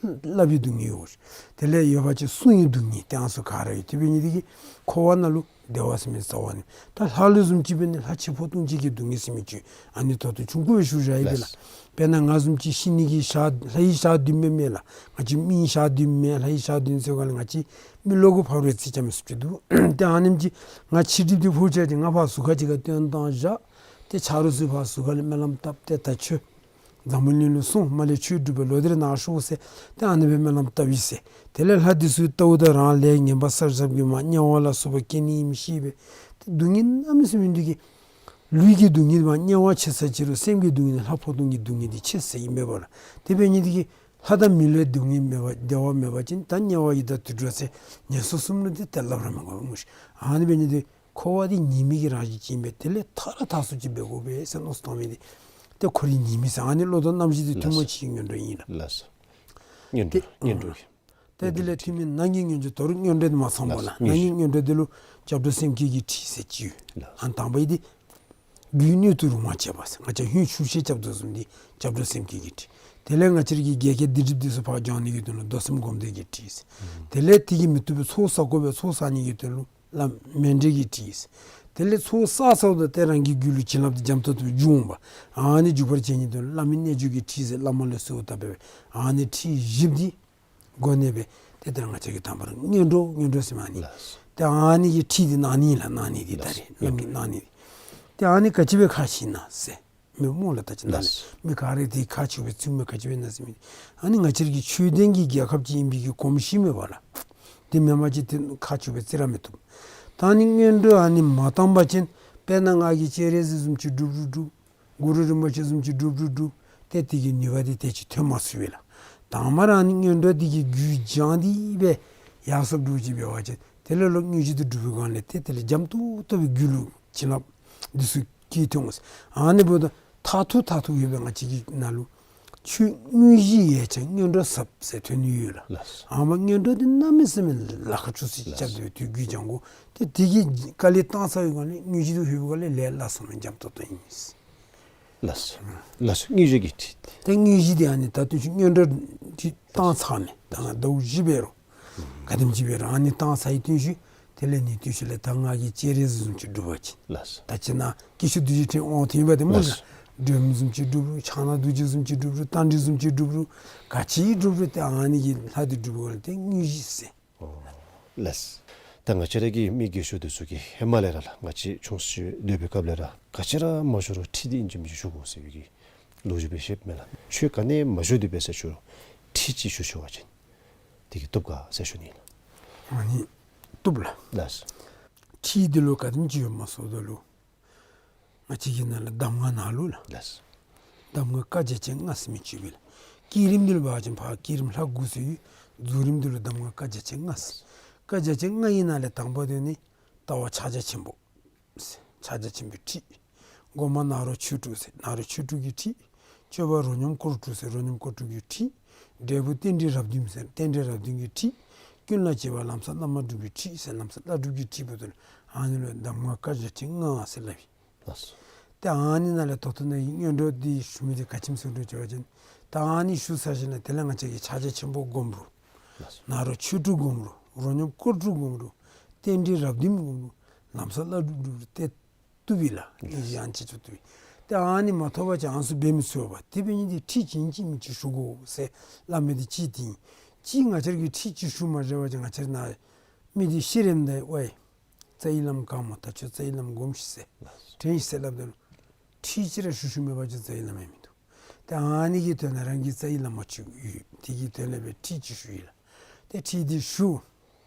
བསླབ་པའི་སྡུག་བསྔལ་ཡོད། དེ་ལས་ཡོད་པ་ཅིན་སྲུང་བའི་སྡུག་བསྔལ། ཏེ་ཨ་ནི་ཚུ་ག་ར་ཡོད། དེ་འབད་ནི་འདི་གིས་འཁོར་བ་ནང་ལུ་བདེ་བ་ཟེར་མི་རྩ་བ་ནས། ད་ལྷ་ལུ་བཟུམ་ཅིག་འབད་ནི་ལྷ་འཆི་འཕོ་ལྟུང་བྱེད་ཀྱི་སྡུག་བསྔལ་ཟེར་མི་ཅིག་ཨ་ནི་ད་ལྟོ་ཆུང་ཀུ་སྦེ་ཞུ་བཞག་ཡི་པས་ལགས། ལགས། དཔེར་ན་ང་བཟུམ་ཅིག་ཤི་ནི་གི་ཞག་ལྷ་ཡི་ཞག་བདུན་མས་མེན་ལགས། ང་བཅས་མི་ཞག་བདུན་མེན་ལྷ་ཡི་ཞག་བདུན་ཟེར་བ་ལས་ང་བཅས་མི་ལོ་གུ་ཕར་རེ་རྩིས་རྐྱབ་མི་ཚུགསཔ་ཅིག་འདུག། ཏེ་ཨ་ནེམ་ཅིག་ང་འཆི་ཁྲི་འདི་ཕོག་ཅི་ཅིག་ང་ཕར་ཟུར་ཁ་ཅིག་ཁར་བཏོན་བཏང་བཞག། ཏེ་ཆ་རོགས་ཚུ་ཕར་ཟུར་ཁ་ལས་སྨོན་ལམ་བཏབ་སྟེ་ད་ཁྱོད་འཛམ་བུ་གླིང་ལུ་སོང་མ་ལས་ཆོས་སྒྲུབ་པར་ལོག་སྟེ་ར་ནཱ་ཤོག་ཟེར། ཏེ་ཨ་ནི་སྦེ་སྨོན་ལམ་བཏབ་ཡི་ཟེར། དེ་ལས་ལྷ་འདི་ཚུ་བལྟཝ་ད་རང་ལས་ངན་པ་བསགས་བསགསཔ་གིས་མར་དམྱལ་བ་ལ་སོགས་པར་སྐྱེ་ནི་ཨིནམ་ཤེས་པས། ཏེ་སྡུག་བསྔལ་གནམ་མེད་ས་མེད་འདི་གིས་ལུས་ཀྱི་སྡུག་བསྔལ་མར་དམྱལ་བ་ཆེ་ས་ཅིག་རུང་སེམས་ཀྱི་སྡུག་བསྔལ་ལྷ་འཕོ་ལྟུང་གི་སྡུག་བསྔལ་འདི་ཆེ་ས་ཨིན་པས་ལགས། དེ་འབད་ནི་འདི་གིས་ལྷ་དང་མི་ལུ་སྡུག་བསྔལ་མེད་པ་བདེ་བ་མེད་པ་ཅིན་ད་དམྱལ་བ་ཡི་དྭགས་དུད་འགྲོ་ཟེར་ངན་སོང་གསུམ་ལུ་འདི་ཏེ་སླབ་ར་མི་དགོ་པས་སྨོ་ཤིག། ཨ་ནི་འབད་ནི་འདི་འཁོར་བ་འདི་ཉེས་དམིགས་ཀྱི་རང་བཞིན་ཅིག་ཨིན་པས། དེ་ལས་ཐར་ར་ཐར་ཚུགསཔ་ཅིག་འབད་དགོ་པས་ཟེར་མནོ་བསམ་བཏང་མི་འདི་ཏེ་ཁོ་རའི་ཉེས་དམིགས་ཟེར། ཨ་ནི་བློ་དང་རྣམ་ཤེས་འདི་ཐུན་མོང་ཕྱི་གི་ངན་འགྲོ་ཨིན་ལགས། ལགས་སོ། ངན་འགྲོ། ཏེ་ངན་འགྲོ། ཏེ་དེ་ལས་ཐུན་མིན་ནང་གི་ངན་འགྲོ། ད་རུང་ངན་འགྲོ་འདི་མ་ཚངམ་ལགས། ལགས་སོ། ནང་གི་ངན་འགྲོ་འདི་ལུ་སྐྱབས་འགྲོ་སེམས་བསྐྱེད་ཀྱི་ཁྲིད་ཟེར་ཅིག་ཡོད། ལགས་སོ། ཨ་ནི་དང་པ་འདི་རྒྱུའི་སྣོད་དུ་རུང་བར་བྱེད་པ་ཟེར། ང་བཅས་ཧོད་ཆུ་ཤེལ་རྐྱབ་དོ་བཟུམ་འདི་སྐྱབས་འགྲོ་སེམས་བསྐྱེད་ཀྱི་ཁྲིད། དེ་ལས་ང་བཅས་ར་གི་འགལ་རྐྱེན་སྡིག་སྒྲིབ་འདི་ཚུ་ཕར་སྦྱང་ནི་གི་དོན་ལུ་མདོ་སེམས་སྒོམ་བཟླས་ཀྱི་ཁྲིད་ཟེར། དེ་ལས་དེ་གིས་མི་བཏུབ་པའི་ཚོགས་བསག་དགོ་པས། ཚོགས་བསག་ནི་གི་དོན་ལུ་བླ་མཎྜལ་གྱི་ཁྲིད་ཟེར། དེ་ལས་ཚོགས་བསག་ཚརཝ་ད་ཏེ་རང་གི་རྒྱུད་ལུ་བྱིན་རླབས་འདི་འཇམ་ཏོག་ཏོ་འཇུག་འོང་པ། ཨ་ནི་འཇུག་པར་བྱེད་ནི་དོན་ལུ་བླ་མའི་རྣལ་འབྱོར་གྱི་ཁྲིད་ཟེར། བླ་མ་ལུ་གསོལཝ་བཏབ་པས། ཨ་ནི་ཁྲིད་བཞི་འདི་སྒོ་ནས་སྦེ་ཏེ་ད་ང་བཅས་ཀྱིས་དང་པ་ར་ངན་འགྲོ་ངན་འགྲོ་ཟེར་མི་ཨ་ནི། ལགས་སོ། ཏེ་ཨ་ནི་གི་ཁྲིད་འདི་གནང་ནི་ལགས། གནང་ནི་འདི་ད་རེས། ལགས་སོ། བླ་མའི་གནང་ནི་འདི། ཏེ་ཨ་ནི་ག་ཅི་སྦེ་ཁག་ཆེ་ན་ཟེར་མི་སྨོ་ལགས། ད་ཅི་ནཱ་ལས། ལགས་སོ། མི་ག་ར་འདི་ཁག་ཆེ་བའི་ཚུལ་མས། ག་ཅི་སྦེ་ན་ཟེར་མི། ཨ་ནི་ང་བཅས་ར་གི་ཆོས་ལྡན་གྱི་རྒྱལ་ཁབ་ཅིག་ཨིན་པའི་གི་གོམས་གཤིས་མས་པ་ལགས། དེ་མེན་པ་ཅིན་ཏེ་ཁག་ཆེ་བའི་རྩིས་ར་མི་བཏུབ། ད་ཨ་ནི་ངན་འགྲོ་ཨ་ནི་མ་བཏང་པ་ཅིན་དཔེར་ན་ང་གིས་སྤྱན་རས་གཟིགས་བཟུམ་ཅིག་སྒྲུབ་རུང་སྒྲུབ། གུ་རུ་རིན་པོ་ཆེ་བཟུམ་ཅིག་སྒྲུབ་རུང་སྒྲུབ། ཏེ་དེ་གི་ནུས་པ་འདི་དེ་ཅིག་ཐོན་མ་ཚུགས་པས་ལགས། དང་པ་ར་ཨ་ནི་ངན་འགྲོ་འདི་གི་རྒྱུད་སྦྱངས་ཏེ་སྦེ་ཡར་སོངམ་འདྲཝ་ཅིག་འབད་བ་ཅིན་དེ་ལས་ལོག་དངོས་གཞི་འདི་སྒྲུབ་པའི་སྒང་ལས་ཏེ་དེ་ལས་འཇམ་ཏོག་ཏོ་སྦེ་རྒྱུད་ལུ་བྱིན་རླབས་འདི་ཚུ་སྐྱེས་ཐོན་འོང་ཟེར། ཨ་ནི་འབདཝ་ད་མཐར་ཐུག་མཐར་ཐུག་ཡོད་པའི་ང་བཅས་ཀྱི་ནང་ལུ་ཆོས་དངོས་གཞི་ཡོད་ཀྱང་ངན་འགྲོ་ཟབ་ཟེར་ཐོན་ནི་ཡོད་ལགས། ལགས་སོ། ཨ་མ་ངན་འགྲོ་འདི་གནམ་མེད་ས་མེད་ལ་ཁག་ཆེ་སུ་ཅིག་རྐྱབ་སྟེ་སྦེ་དུས་རྒྱུན་སྦྱང་དགོ། ཏེ་དེ་གི་དཀའ་ལས་བཏང་ཚར་བའི་སྒང་ལས་དངོས་གཞི་དེ་ལྷོད་པའི་སྒང་ལས་ལས་སླ་སོང་མས། འཇམ་ཏོག་ཏོ་ཨིན། ལགས་སོ། ལགས་སོ། དངོས་གཞི་གི་ཁྲིད། ཏེ་དངོས་གཞི་འདི་ཨ་ནི་ད་ལྟོ་ཚུ་ངན་འགྲོ་འདི་བཏང་ཚར་མས། ད་ང་ཟླཝ་བཞི་འབད་རུང་ག་དེམ་ཅིག་འབད་རུང་ཨ་ནི་བཏང་ཚར་བའི་བརྟུལ་ཞུགས་དེ་ལས་ནི་བརྟུལ་ཞུགས་ལས་ད་ང་གིས་སྤྱན་རས་གཟིགས་བཟུམ་ཅིག་སྒྲུབ་པ་ཅིན། ལགས་སོ། ད་ཅི་ནཱ་སྐྱེས་མཆོག་རྡོ་རྗེ་འཕྲིན་དབང་ཐོབ་པ་དེ་སྨོ་ལགས། ལགས་སོ། སྒྲོལ་མ་བཟུམ་ཅིག་སྒྲུབ་རུང་ཕྱག་ན་རྡོ་རྗེ་བཟུམ་ཅིག་སྒྲུབ་རུང་རྟ་མགྲིན་བཟུམ་ཅིག་སྒྲུབ་རུང་ག་ཅི་སྒྲུབ་རུང་ཏེ་ཨ་ནི་གི་ལྷ་འདི་སྒྲུབ་པའི་སྒང་ལས་ཏེ་དངོས་གཞི་ཟེར། ཨོ་ལགས། ད་ང་བཅས་ར་གི་མི་རྒས་ཤོས་འདི་ཚུ་གིས་ཧེ་མ་ལས་ར་ལགས་ང་བཅས་ཆུང་སུ་སྡོད་པའི་སྐབས་ལས་ར་ག་ཅི་ར་མ་ཞུ་རུང་ཁྲིད་འདི་ཨིན་ཅི་མིན་ཅི་ཞུ་དགོ་ཟེར་བའི་གི་ལོ་རྒྱུས་སྦེ་བཤདཔ་མས་ལགས། ཆོས་ག་ནི་མ་ཞུ་སྟེ་འབད་ས་ཅིག་རུང་ཁྲིད་ཅིག་ཞུ་ཞུ་བ་ཅིན་དེ་གིས་བཏུབ་ག་ཟེར་ཞུ་ནི་ལགས། ཨ་ནི་བཏུབ་ལགས། ལགས་སོ། ཁྲིད་འདི་ལུ་ག་དེམ་ཅིག་ཡོདཔ་སྨོ་ཟེརཝ་ད་ལུ་ ང་བཅས་ཀྱི་ནང་ལུ་གདམས་ངག་ནང་ལུ་ལགས། ལགས། གདམས་ངག་བཀའ་རྒྱ་ཅན་ལྔ་ཟེར་མི་ཅིག་ཡོད་པས་ལགས། བསྐྱེད་རིམ་འདི་ལུ་འབད་བ་ཅིན་ཕར་བསྐྱེད་རིམ་ལྷ་དགུ་ཟེར་ཡོད། རྫོགས་རིམ་འདི་ལུ་གདམས་ངག་བཀའ་རྒྱ་ཅན་ལྔ་ཟེར། བཀའ་རྒྱ་ཅན་ལྔ་ཡི་ནང་ལས་དང་པ་དེ་ནི་ལྟ་བ་ཕྱག་རྒྱ་ཆེན་པོ། ཕྱག་རྒྱ་ཆེན་པོའི་ཁྲིད། སྒོམ་པ་ནཱ་རོ་ཆོས་དྲུག་ཟེར་ནཱ་རོ་ཆོས་དྲུག་གི་ཁྲིད། སྤྱོད་པ་རོ་སྙོམས་སྐོར་དྲུག་ཟེར་རོ་སྙོམས་སྐོར་དྲུག་གི་ཁྲིད། འབྲས་བུ་རྟེན་འབྲེལ་རབ་བདུན་ཟེར་རྟེན་འབྲེལ་རབ་བདུན་གྱི་ཁྲིད། ཀུན་ལ་སྤྱད་པ་ལམ་སྲོལ་བླ་མ་སྒྲུབ་པའི་ཁྲིད་ཟེར་ལམ་སྲོལ་བླ་སྒྲུབ་ཀྱི་ཁྲིད་འབདཝ་ད་ལུ་ཨ་ནི་ལུ་གདམས་ངག་བཀའ་རྒྱ་ཅན་ལྔ་ཟེར་སླབ་ཨིན། ལགས་སོ། ཏེ་ཨ་ནི་ནང་ལས་ད་ལྟོ་ནཱ་གི་སྔོན་འགྲོ་འདི་ཞུ་མི་འདི་ག་ཅི་སྨོ་ཟེར་བ་ཅིན་ད་ཨ་ནི་ཞུ་ཚར་ཞིནམ་ལས་དེ་ལས་ང་བཅས་ཀྱིས་ཕྱག་རྒྱ་ཆེན་པོ་སྒོམ་རུང་། ལགས་སོ། ནཱ་རོ་ཆོས་དྲུག་སྒོམ་རུང་རོ་སྙོམས་སྐོར་དྲུག་སྒོམ་རུང་རྟེན་འབྲེལ་རབ་བདུན་སྒོམ་རུང་ལམ་སྲོལ་བླ་སྒྲུབ་སྒྲུབ་རུང་ཏེ་བཏུབ་པས་ལགས། ལགས་སོ། ཨིན་ཅི་ཨིན་ཅི་བཏུབ་པས། ཏེ་ཨ་ནི་མ་ཐོབ་པ་ཅིན་ཨ་ནི་ཚུ་འབད་མི་ཚུགས་པས། དེ་འབད་ནི་འདི་ཁྲིད་གཅིག་གཅིག་མིན་གཅིག་ཞུ་དགོ་ཟེར་སླབ་མི་འདི་གཅིག་འདི་ཨིན། གཅིག་ང་བཅས་ཀྱིས་ཁྲིད་གཅིག་ཞུ་མ་ཤེས་པ་ཅིན་ང་བཅས་ནཱ་མི་འདི་ཤི་རནམ་ད་ཝའི་རྩ་བའི་བླམ་ག་སྨོ་ད་ཁྱོད་རྩ་བའི་བླམ་སྒོམ་ཤིག་ཟེར། ལགས་སོ། དྲན་ཤིག་ཟེར་སླབ་ད་ལུ་ཁྲིད་གཅིག་ར་ཞུ་ཞུ་མེད་པ་ཅིན་རྩ་བའི་བླམ་ཡང་མིན་འདུག། ཏེ་ཨ་ནི་གི་དོན་ལས་རང་གི་རྩ་བའི་བླ་མ་ཅིག་ཡོད། དེ་གི་དོན་ལས་སྦེ་ཁྲིད་གཅིག་ཞུ་ཡི་ལགས། ཏེ་ཁྲིད་འདི་ཞུ།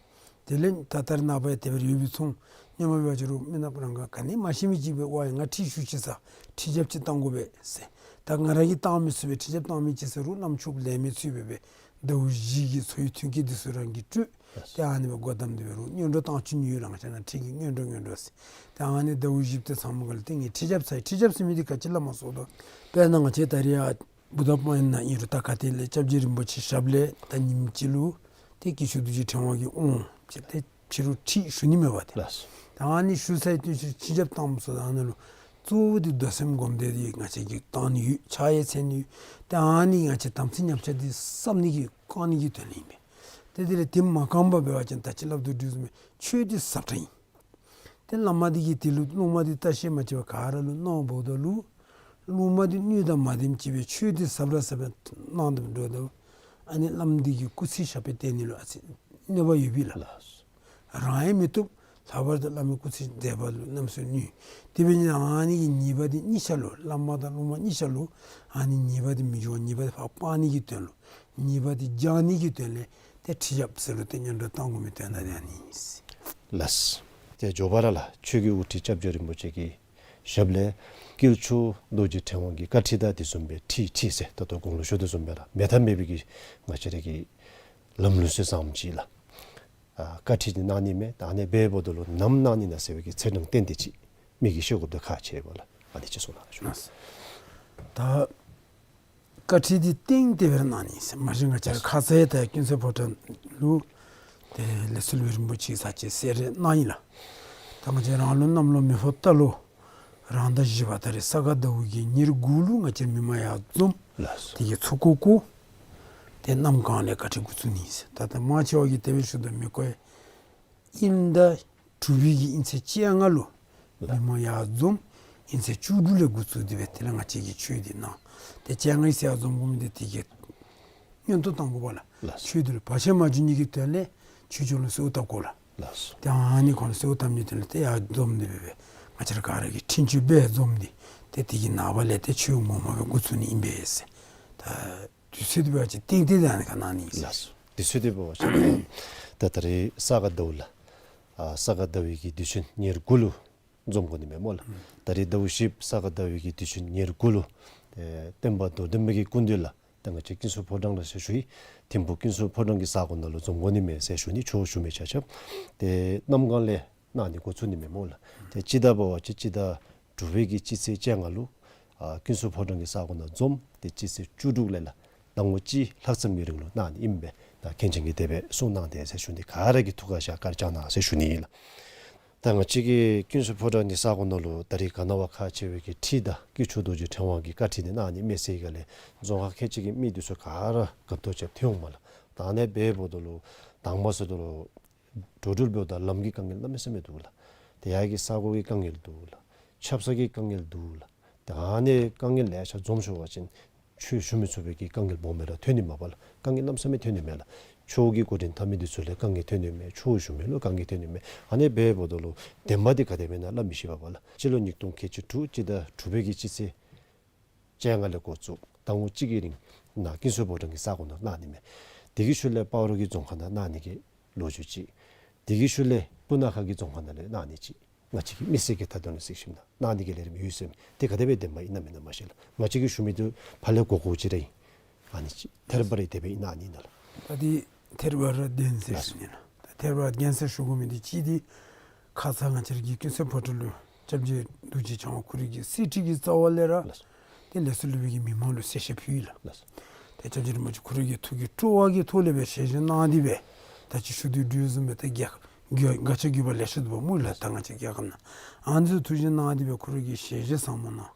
དེ་ལས་ད་ལྟོ་ནངས་པ་ཡང་དེ་སྦེ་ཡོད་པའི་ཚུལ་སྙམ་པ་འབད་བ་ཅིན་རུང་མི་ནག་པ་རང་ག་ག་ནི་མ་ཤེས་མི་ཅིག་སྦེ་ཝའི་ང་ཁྲིད་ཞུ་ཅི་ཟེར་ཁྲིད་རྐྱབ་ཅིག་བཏང་དགོ་པས་ཟེར། ད་ང་ར་གིས་བཏང་མི་ཚུགས་པས། ཁྲིད་རྐྱབ་བཏང་མི་ཅིག་ཟེར་རུང་བླམ་ཆོསཔ་ལེན་མི་ཚུགས་པས་སྦེ་ཟླཝ་བཞི་གི་འཚོ་བའི་མཐུན་རྐྱེན་འདི་ཚུ་རང་གིས་སྤྲོད། ལགས་སོ། ཏེ་ཨ་ནི་སྦེ་སྒོ་བསྡམས་ཏེ་འབད་རུང་སྔོན་འགྲོ་བཏང་བཅུག་ནི་ཡོད་ལགས། ང་བཅས་ནཱ་ཁྲིད་ཀྱི་སྔོན་འགྲོ་སྔོན་འགྲོ་ཟེར། ཏེ་ཨ་ནི་ཟླཝ་བཞི་པོ་དེ་ཚང་མ་ག་ལས་ཏེ་ངེའི་ཁྲིད་རྐྱབ་ཚར་ཡི། ཁྲིད་རྐྱབ་ཟེར་མི་འདི་ག་ཅི་སླབ་མ་ཚུགས་དོ། དཔེར་ན་ང་བཅས་ད་རིས་ཡར་བུདྡྷ་པ་ཡིན་ན་ཨིན་རུང་ད་ག་ཏེ་ལས་སྐྱབས་རྗེ་རིན་པོ་ཆེའི་ཞབས་ལས་ད་ཉིནམ་གཅིག་ལུ་ཏེ་དཀྱིལ་ཆོག་རྡོ་རྗེ་ཕྲེང་བ་གིས་འོང་ཅི་ཏེ་ཕྱི་རུ་ཁྲིད་ཞུ་ནི་མེད་པ་ཏེ། ལགས་སོ། ད་ཨ་ནི་ཞུ་ཚར་ཡི་དུས་ཚོད་ཁྲིད་རྐྱབ་བཏངམ་ཚུ་ད་ཨ་ནི་ལུ་གཙོ་བོ་འདི་མདོ་སེམས་སྒོམ་བཟླས་འདི་ང་བཅས་ཀྱིས་བཏང་ནི་ཡོད། ཕྱག་ཡང་འཚལ་ནི་ཡོད། ད་ཨ་ནི་ང་བཅས་དམ་ཚིག་ཉམས་ཆག་འདི་བསམ་ནི་གི་བསྐང་ནི་གི་དོན་ལས་ཨིན་པས། ཏེ་དེ་ལས་དེ་མ་བསྐངམ་འབད་བ་ཅིན་ད་ཅི་སླབ་དོ་བཟུམ་སྦེ་ཆོས་འདི་ཟབ་དྲགས་ཨིན། ཏེ་བླ་མ་འདི་གིས་དེ་ལུ་སློབ་མ་འདི་བལྟ་ཤེས་མ་ཤེས་པ་ག་ར་ལུ་གནང་འབདཝ་ད་ལུ་སློབ་མ་འདི་སྣོད་དང་མ་ལྡནམ་ཅིག་སྦེ་ཆོས་འདི་ཟབ་ར་ཟབ་སྦེ་གནང་སྟེ་འགྱོཝ་ད་ཨ་ནི་བླམ་འདི་གི་སྐུ་ཚེ་ཞབས་པད་བརྟན་ནི་ལུ་ཨ་ཙི་གནོད་པ་ཡོད་པས་ལགས། ལགས་སོ། རང་ཡང་མི་བཏུབ། ལྷག་པར་དུ་བླ་མའི་སྐུ་ཚེ་འདས་པ་ལུ་གནམ་མེད་ས་མེད་གནོད། དེ་འབད་ནི་ཨ་ནི་གི་ཉེས་པ་འདི་གཉིས་ཆ་ལུ་བླ་མ་དང་སློབ་མ་གཉིས་ཆ་ལུ་ཨ་ནི་ཉེས་པ་འདི་མི་འགྱོ་བར་ཉེས་པ་འདི་ཕར་སྤང་ནི་གི་དོན་ལུ་ཉེས་པ་འདི་སྦྱང་ནི་གི་དོན་ལས་ཏེ་ཁྲིད་རྐྱབ་ཟེར་རུང་ཏེ་སྔོན་འགྲོ་བཏང་དགོ་མི་དོན་དག་འདི་ཨ་ནི་ཨིན། ལགས། ཏེ་མགྱོགས་པ་ར་ལགས་ཆོས་ཀྱི་དབུ་ཁྲིད་སྐྱབས་རྗེ་རིན་པོ་ཆེ་གི་ཞབས་ལས་དཀྱིལ་ཆོག་རྡོ་རྗེ་ཕྲེང་བ་གི་བཀའ་ཁྲིད་དང་དེ་བཟུམ་སྦེ་ཁྲིད་ཁྲིད་ཟེར་ད་ལྟོ་གོང་ལུ་ཞུ་དོ་བཟུམ་སྦེ་ར་མེད་ཐབས་མེད་པའི་གི་ང་བཅས་ར་གི་ལམ་ལུགས་སྲོལ་བཟངམ་ཅིག་ལགས། ཨ་བཀའ་ཁྲིད་འདི་གནང་ནི་མས། ད་ཨ་ནི་འབདཝ་ད་ལུ་ནམ་གནང་ནི་ན་ཟེར་བའི་གི་ཚེས་གྲངས་གཏན་གཏན་ཅིག་མི་གིས་ཤེས་དགོཔ་འདི་ཁག་ཆེ་བས་ལགས། ཨ་ནི་ཅིག་གསུང་གནང་ཞུ། ད་བཀའ་ཁྲིད་འདི་ཏན་ཏན་སྦེ་ར་གནང་ནི་ཟེར། མ་གཞི་ང་བཅས་ཁ་ཙ་ཡང་ད་ཀུན་གསལ་ཕོ་བྲང་ལུ་ཏེ་ལས་ཚུལ་བའི་རིན་པོ་ཆེ་ས་ཆ་གསལ་རེ་གནང་ཡི་ལགས། ད་ང་བཅས་རང་ལུགས་གནམ་ལོ་མེ་ཕོ་རྟ་ལོ་རང་ཟླ་བཞི་པ་ད་རེས་ས་ག་ཟླ་བའི་གི་ཉེར་དགུ་ལུ་ང་བཅས་མི་མང་ཡར་འཛོམས། ལགས་སོ། དེ་གི་ཚོགས་འཁོར་བསྐོར། ཏེ་གནམ་གང་ལས་བཀའ་ཁྲིད་འགོ་བཙུགས་ནི་ཟེར། ད་ད་མང་ཆེ་བ་གིས་དེ་སྦེ་ཞུ་དོ་མི་གོ་ཡི། དབྱིན་ཟླ་དྲུག་པའི་གི་དབྱིན་ཚེས་བཅོ་ལྔ་ལུ་མི་མང་ཡར་འཛོམས། དབྱིན་ཚེས་བཅུ་དྲུག་ལས་འགོ་བཙུགས་ཏེ་སྦེ་དེ་ལས་ང་བཅས་ཀྱིས་ཆོས་འདི་གནང་། ཏེ་བཅོ་ལྔ་ཡར་འཛོམས་དགོ་མི་འདི་དེ་གི་སྔོན་དུ་བཏང་དགོ་པས་ལགས། ལགས་སོ། ཆོས་འདི་ལུ་བར་ཆད་མ་འབྱུང་ནི་གི་དོན་ལས་ཆོས་སྐྱོང་ལུ་གསོལཝ་བཏབ་དགོ་ལགས། ལགས་སོ། ཏེ་ཨ་ནི་ཁོང་ལུ་གསོལཝ་བཏབ་ནི་དོན་ལས་ཏེ་ཡར་འཛོམས་ཏེ་སྦེ་སྦེ་ང་བཅས་ར་ག་ར་གིས་འཕྲིན་བཅོལ་སྦེ་འཛོམས་ཏེ་ཏེ་དེ་གི་ནངས་པ་ལས་ཏེ་ཆོས་ངོ་མ་སྦེ་འགོ་བཙུགས་ནི་ཨིན་པས་ཟེར། ད་དུས་ཚོད་འདི་འབད་བ་ཅིན་ཏན་ཏན་ད་ཨ་ནི་ཁར་གནང་ནི་ཨིན་ཟེར། ལགས་སོ། དུས་ཚོད་འདི་འབད་བ་ཅིན་ད་ད་རེས་ས་ག་ཟླཝ་ལགས། ཨ་ས་ག་ཟླ་བའི་གི་དུས་ཆེན་ཉེར་དགུ་ལུ་འཛོམས་དགོ་ནི་མས་སྨོ་ལགས། ད་རེས་ཟླཝ་བཞི་པ་ས་ག་ཟླ་བའི་གི་དུས་ཆེན་ཉེར་དགུ་ལུ་ཏེ་སྟོན་པ་རྡོར་གདན་པའི་གི་སྐུ་མདུན་ལུ་ད་ང་བཅས་ཀུན་གསལ་ཕོ་བྲང་ལུ་ཟེར་ཞུ་ཡི། ཐིམ་ཕུག་ཀུན་གསལ་ཕོ་བྲང་གི་ས་གོ་ནང་ལུ་འཛོམས་དགོ་ནི་མས་ཟེར་ཞུ་ནི། ཆོས་ཞུ་མི་ཆ་ཁྱབ་ཏེ་གནམ་གང་ལས་གནང་ནི་འགོ་བཙུགས་ནི་མས་སྨོ་ལགས། ཏེ་སྤྱི་ཟླ་འབད་བ་ཅིན་སྤྱི་ཟླ་དྲུག་པའི་གི་སྤྱི་ཚེས་བཅོ་ལྔ་ལུ་ཨ་ཀུན་གསལ་ཕོ་བྲང་གི་ས་གོ་ནང་འཛོམས། ཏེ་སྤྱི་ཚེས་བཅུ་དྲུག་ལས་ལགས་ཟླ་ངོ་གཅིག་ལྷག་ཙམ་གྱི་རིང་ལུ་གནང་ནི་ཨིན་པས། ད་མཁན་ཆེན་གྱིས་དེ་སྦེ་གསུངས་གནང་དེས་ཟེར་ཞུ་ནི། ག་ར་གིས་ཐུགས་ཁར་བཞག་བཀའ་དྲིན་བསྐྱང་གནང་ཟེར་ཞུ་ནི་ཨིན་ལགས། ད་ང་བཅས་ཀྱི་ཀུན་གསལ་ཕོ་བྲང་གི་ས་གོ་ནང་ལུ་ད་རེས་ག་ནི་བ་ཁག་ཆེ་བའི་གི་ཁྲིད་དང་དཀྱིལ་ཆོག་རྡོ་རྗེ་ཕྲེང་བ་གི་བཀའ་ཁྲིད་འདི་གནང་ནི་མས་ཟེར་ག་ལས་རྫོང་ཁག་ཁལ་གཅིག་གི་མི་འདི་ཚུ་ག་ར་སྐབས་ཐོག་ཅིག་ཐོན་འོང་མས་ལགས། ད་ཨ་ནི་འབདཝ་ད་ལུ་དང་པ་ཟེརཝ་ད་ལུ་འགྲོ་འགྲུལ་འབདཝ་ད་ལམ་གྱི་དཀའ་ངལ་གནམ་མེད་ས་མེད་འདུག་ལགས། དེ་ཡང་གི་ས་གོ་གི་དཀའ་ངལ་འདུག་ལགས། ཆབ་གསང་གི་དཀའ་ངལ་འདུག་ལགས། ད་ཨ་ནི་དཀའ་ངལ་ལེ་ཤ་འཛོམས་ཤོར་བ་ཅིན་ཆོས་ཞུ་མི་ཚུགས་པའི་གི་དཀའ་ངལ་སྦོམ་སྦེ་ར་ཐོན་ནི་མས་པ་ལགས། དཀའ་ངལ་གནམ་མེད་ས་མེད་ཐོན་ནི་མས་ལགས། ཆོས་ཀྱི་འགོ་འདྲེན་འཐབ་མི་འདི་ཚུ་ལུ་དཀའ་ངལ་ཐོན་ནི་མས། ཆོས་ཞུ་མི་ལུ་དཀའ་ངལ་ཐོན་ནི་མས། ཨ་ནི་འབདཝ་ད་ལུ་བདེན་པ་འདི་ག་དེ་སྦེ་ཨིན་ན་སླབ་མི་ཤེས་པས་པ་ལགས། སྤྱི་ལོ་ཉིས་སྟོང་ཁལ་གཅིག་དྲུག་སྤྱི་ཟླ་དྲུག་པའི་གི་སྤྱི་ཚེས་བཅོ་ལྔ་ལས་འགོ་བཙུགས་ཟླ་ངོ་གཅིག་གི་རིང་ནཱ་ཀུན་གསལ་ཕོ་བྲང་གི་ས་གོ་ནང་གནང་ནི་མས། དེ་གི་ཤུལ་ལས་སྤ་རོ་གི་རྫོང་ཁག་ནང་གནང་ནི་གི་ལོ་རྒྱུས་ཅིག། དེ་གི་ཤུལ་ལས་སྤུ་ན་ཁ་གི་རྫོང་ཁག་ནང་ལས་གནང་ནི་ཅིག། ང་བཅས་ཀྱི་མི་སེར་གྱི་མཐའ་དོན་ལུ་གཟིགས་ཞིནམ་ད་གནང་ནི་གི་ལས་རིམ་ཡོད་ཟེར་མི་འདི་ག་དེ་སྦེ་བདེན་པ་ཨིན་ན་མེན་ན་མ་ཤེས་ལགས། ང་བཅས་ཀྱིས་ཞུ་མི་འདི་ཕར་ལས་གོ་གོཝ་ཅིག་ར་ཨིན། ཨ་ནི་ཅིག་ཐད་རི་བ་རི་དེ་སྦེ་ཨིན་ན་ཨ་ནི་ཨིན་ན་ལགས། ད་འདི་ཐད་རི་བ་རི་བདེན་ཟེར་ཞུ་ནི་ལགས། ད་ཐད་རི་བ་རི་བདེན་ཟེར་ཞུ་དགོ་མི་འདི་གཅིག་འདི་ཁ་ཙ་ང་བཅས་ར་གི་ཀུན་གསལ་ཕོ་བྲང་ལུ་སྐྱབས་རྗེ་རྡོ་རྗེ་འཆང་ཁོ་རའི་གི་གསེར་ཁྲི་གི་རྩ་བ་ལས་ར་ལགས། ཏེ་ལས་སུ་ལུ་སྦེ་གི་མི་མང་ལུ་གསལ་བཤད་ཕུལ་ཡི་ལགས། ལགས། ཏེ་སྐྱབས་རྗེ་རིན་པོ་ཆེ་ཁོ་རའི་གི་ཐུགས་ཀྱི་སྤྲོ་བ་གི་ཐོག་ལས་སྦེ་ཞལ་བཞེས་གནང་སྟེ་སྦེ་ད་ཅི་ཞུ་དོ་བཟུམ་སྦེ་ད་རྒྱ་རྒྱ་སྐད་ཆ་རྒྱུད་པ་ལེ་ཤ་འདུག་པ་སྨོ་ལགས། ད་ང་བཅས་རྒྱ་སྐད་ནང་ཨ་ནི་ཚུ་ཐུགས་བཞེས་གནང་སྟེ་སྦེ་ཁོ་རའི་གི་ཞལ་བཞེས་ཟབ་མོ་གནང་།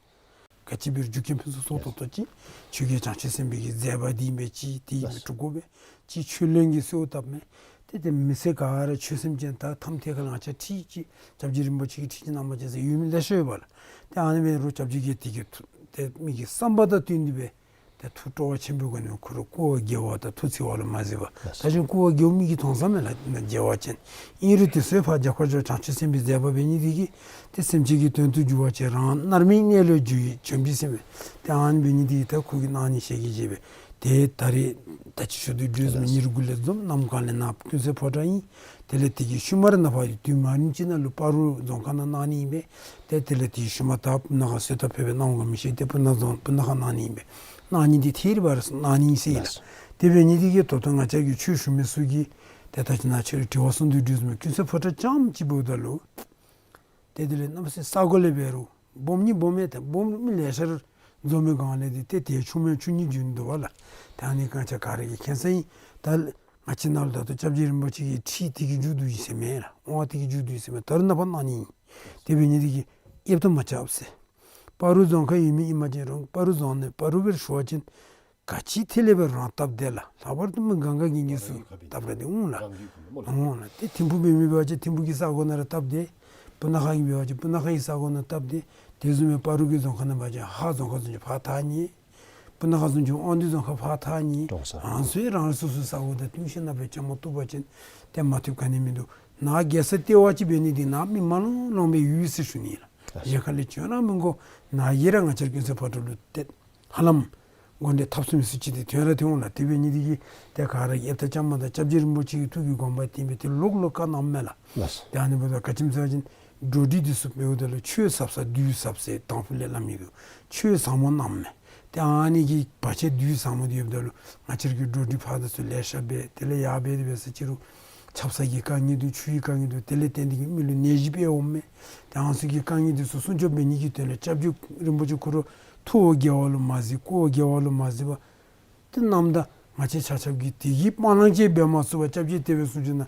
ག་ཅི་འབད་རུང་རྒྱུ་རྐྱེན་ཕུན་སུམ་ཚོགས་ཏོག་ཏོ་ཅིག་ཆོས་རྒྱལ་བྱང་ཆུབ་སེམས་དཔའི་གི་མཛད་པ་འདི་ཨིན་པས་ཅིག་དེ་ཨིན་པས་ལགས། གྲུབ་དགོ་པས། ཅིག་ཆོས་བློན་གྱིས་གསོལཝ་བཏབ་མས། ཏེ་ཏེ་མི་སེར་ག་ར་ཆོས་སེམས་ཅན་ད་ཐམས་ཅད་ཁ་ལས་ང་བཅས་ཁྲིད་ཅིག་སྐྱབས་རྗེ་རིན་པོ་ཆེ་གིས་ཁྲིད་ཅིག་གནང་པ་ཅིན་ཟེར་ཡོད་མི་ལེ་ཤ་ཡོད་པ་ལགས། ཏེ་ཨ་ནི་འབད་རུང་སྐྱབས་རྗེ་གིས་དེ་གི་ཐུགས་ཏེ་མི་གི་བསམ་པ་དང་བསྟུན་ཏེ་སྦེ་ཏེ་ཐུགས་སྤྲོ་བ་ཆེན་པོའི་སྒོ་ནས་ཁོ་ར་སྐུ་བ་རྒྱལ་བ་དང་ཐུགས་བརྩེ་བ་ལུ་མ་གཟིགས་པར། ད་ཅི་སྐུ་བ་རྒྱལ་བ་མིག་གིས་མཐོང་ས་མེད་ལགས། ན་རྒྱལ་བ་ཅན། ཨིན་རུང་དེ་ཚུ་ཕར་རྒྱ་གར་ལྗོངས་བྱང་ཆུབ་སེམས་དཔའི་མཛད་པ་འབད་ནི་དེ་གིས་ཏེ་སེམས་ཅན་གྱི་དོན་དུ་འགྱུར་བ་ཅིན་རང་མནར་མེད་གནས་ལུ་འགྱུར་བའི་བྱོན་པའི་སེམས་སྦེ་ཏེ་ཨ་ནི་འབད་ནི་དེ་གིས་ད་ཁོ་གིས་གནང་ནི་ཞལ་གྱིས་བཞེས་པས། ཏེ་ད་རེས་ད་ཅི་ཞུ་དོ་བཟུམ་སྦེ་ཉེར་དགུ་ལས་འཛོམས་གནམ་གང་ལས་ནཱ་ཀུན་གསལ་ཕོ་བྲང་ཨིན། དེ་ལས་དེ་གི་ཤུལ་མ་ར་ནཱ་ཕར་དུས་མ་རིངམ་ཅིག་ནང་ལུ་སྤ་རོ་རྫོང་ཁག་ནང་གནང་ནི་ཨིན་པས། ཏེ་དེ་ལས་དེ་གི་ཤུལ་མ་ད་སྤུ་ན་ཁ་གསོལ་ཐབ་ཕུལ་སྦེ་གནང་འོང་ག་མི་ཤེས། ཏེ་སྤུ་ན་རྫོང་སྤུ་ན་ཁ་གནང་ནི་ཨིན་པས། གནང་ནི་འདི་ཐད་རི་བ་རི་གནང་ནི་ཨིན་ཟེར་ལགས། དེ་འབད་ནི་དེ་གིས་ད་ལྟོ་ང་བཅས་ཀྱི་ཆོས་ཞུ་མི་ཚུ་གིས་ཏེ་ད་ཅི་ནཱ་ཁྱོད་ར་དྲི་བ་གསུངས་དོ་བཟུམ་སྦེ་ཀུན་གསལ་ཕོ་བྲང་རྐྱངམ་ཅིག་འབདཝ་ད་ལུ་ཏེ་དེ་ལས་གནམ་མེད་ས་མེད་ས་གོ་ལས་འབད་རུང་སྦོམ་ཉིད་སྦོམ་མས། ཏེ་སྦོམ་མི་ལེ་ཤ་ར་འཛོམས་མི་སྒང་ལས་འདི་ཏེ་དེ་ཆུང་མི་ཆུང་ཉིད་འགྱོ་ནི་འདུག་པ་ལགས། ད་ཨ་ནི་ང་བཅས་ག་ར་གིས་མཁྱེན་གསལ་ཨིན། ད་ང་བཅས་ནཱ་ལུ་ད་ལྟོ་སྐྱབས་རྗེ་རིན་པོ་ཆེ་གི་ཁྲི་དེ་གིས་མཇུག་བསྡུ་ཡི་ཟེར་མེན་ལགས། དབང་དེ་གིས་མཇུག་བསྡུ་ཡི་ཟེར་མེན། ད་རུང་ནཱ་ཕར་གནང་ནི་ཨིན། དེ་འབད་ནི་དེ་གིས་ཡེབ་ཏུ་མ་རྐྱབ་ཟེར། སྤ་རོ་རྫོང་ཁག་ཡོད་མི་ཨིན་པ་ཅིན་རུང་སྤ་རོ་རྫོང་ནང་སྤ་རོ་སྦེ་ར་ཞུ་བ་ཅིན་ག་ཅི་ཐད་ལས་འབད་རུང་རང་སྟབས་བདེ་ལགས། ལྷག་པར་དུ་མི་གང་ག་གི་ངེས་སུ་སྟབས་ར་བདེ་འོང་ལགས། འོང་ལགས། ཏེ་ཐིམ་ཕུག་འབད་མི་འབད་བ་ཅིན་ཐིམ་ཕུག་གི་ས་གོ་ནང་ར་སྟབས་བདེ། སྤུ་ན་ཁ་གི་འབད་བ་ཅིན་སྤུ་ན་ཁ་གི་ས་གོ་ནང་སྟབས་བདེ། དེ་བཟུམ་སྦེ་སྤ་རོ་གི་རྫོང་ཁག་ནང་འབད་བ་ཅིན་ཧཱ་རྫོང་ཁག་བཟུམ་ཅིག་ཕར་ཐག་ཉེ། སྤུ་ན་ཁ་བཟུམ་ཅིག་དབང་འདུས་རྫོང་ཁག་ཕར་ཐག་ཉེ། ཀྲོང་གསར། རང་སོའི་རང་སོ་སོའི་ས་གོ་དང་བསྟུན་ཞིན་ན་སྦེ་བཅའ་མར་གཏོགས་པ་ཅིན་ཏེ་མ་བཏུབ་ག་ནི་མིན་འདུག། ནཱ་རྒྱལ་ས་ལྟེ་བ་ཅིག་འབད་ནི་འདི་ནཱ་མི་མང་ལོང་ལོང་སྦེ་ཡོད་ཟེར་ཞུ་ནི་ལགས། གཞན་ཁ་ལས་བྱོན་ར་མི་དགོ། ནཱ་གིས་ར་ང་བཅས་ཀུན་གསལ་ཕོ་བྲང་ལུ་ཏེ་ཧ་ལམ་དགོན་སྡེ་ཐབ་ཚུབ་མི་ཚུ་ཅིག་ཏེ་ཐོན་ར་ཐོན་འོང་ལགས། དེ་འབད་ནི་དེ་གིས་ཏེ་ག་ར་ཡེབ་ཏུ་བཅའ་མར་དང་སྐྱབས་རྗེ་རིན་པོ་ཆེ་གི་ཐུགས་ཀྱི་དགོངས་པ་བསྟན་སྦེ་ཏེ་ལོག་ལོག་བཀའ་གནངམ་མས་ལགས། ལགས། ཏེ་ཨ་ནི་འབདཝ་ད་ག་ཅི་སྨོ་ཟེར་བ་ཅིན་འགྲོ་འགྲུལ་འདི་ཚུ་འབདཝ་ད་ལུ་ཆོས་ཟབ་ས་བདུད་ཟབ་ཟེར་དང་ཕུ་ལས་སླབ་མི་འདུག། ཆོས་ཟབ་མོ་གནངམ་མས། ཏེ་ཨ་ནི་གི་བར་ཆད་བདུད་ཟབ་མོ་འདི་ཡོདཔ་ད་ལུ་ང་བཅས་ར་གི་འགྲོ་འགྲུལ་ཕར་དང་ཚུར་ལེ་ཤ་འབད། དེ་ལས་ཡར་འབད་དེ་འབད་ས་ཅིག་རུང་ཆབ་གསང་གི་དཀའ་ངལ་འདུག། ཆུ་ཡི་དཀའ་ངལ་འདུག། དེ་ལས་བརྟེན་ཏེ་གིས་མི་ལུ་ནད་གཞི་འབད་འོངམ་མས། ཏེ་ཨ་ནི་ཚུ་གི་དཀའ་ངལ་འདི་ཚུ་སྲུང་སྐྱོབ་འབད་ནི་གི་དོན་ལས་སྐྱབས་རྗེ་རིན་པོ་ཆེ་ཁོ་ར་ཐུགས་དགེ་བ་ལུ་མ་གཟིགས་སྐུ་དགེ་བ་ལུ་མ་གཟིགས་པར་ཏེ་གནངམ་ད་ང་བཅས་ཆ་ཁྱབ་ཀྱིས་དེ་གི་སྤང་བླང་ཅིག་འབད་མ་ཚུགས་པར་སྐྱབས་རྗེ་དེ་སྦེ་གསུངས་ཅི་ན་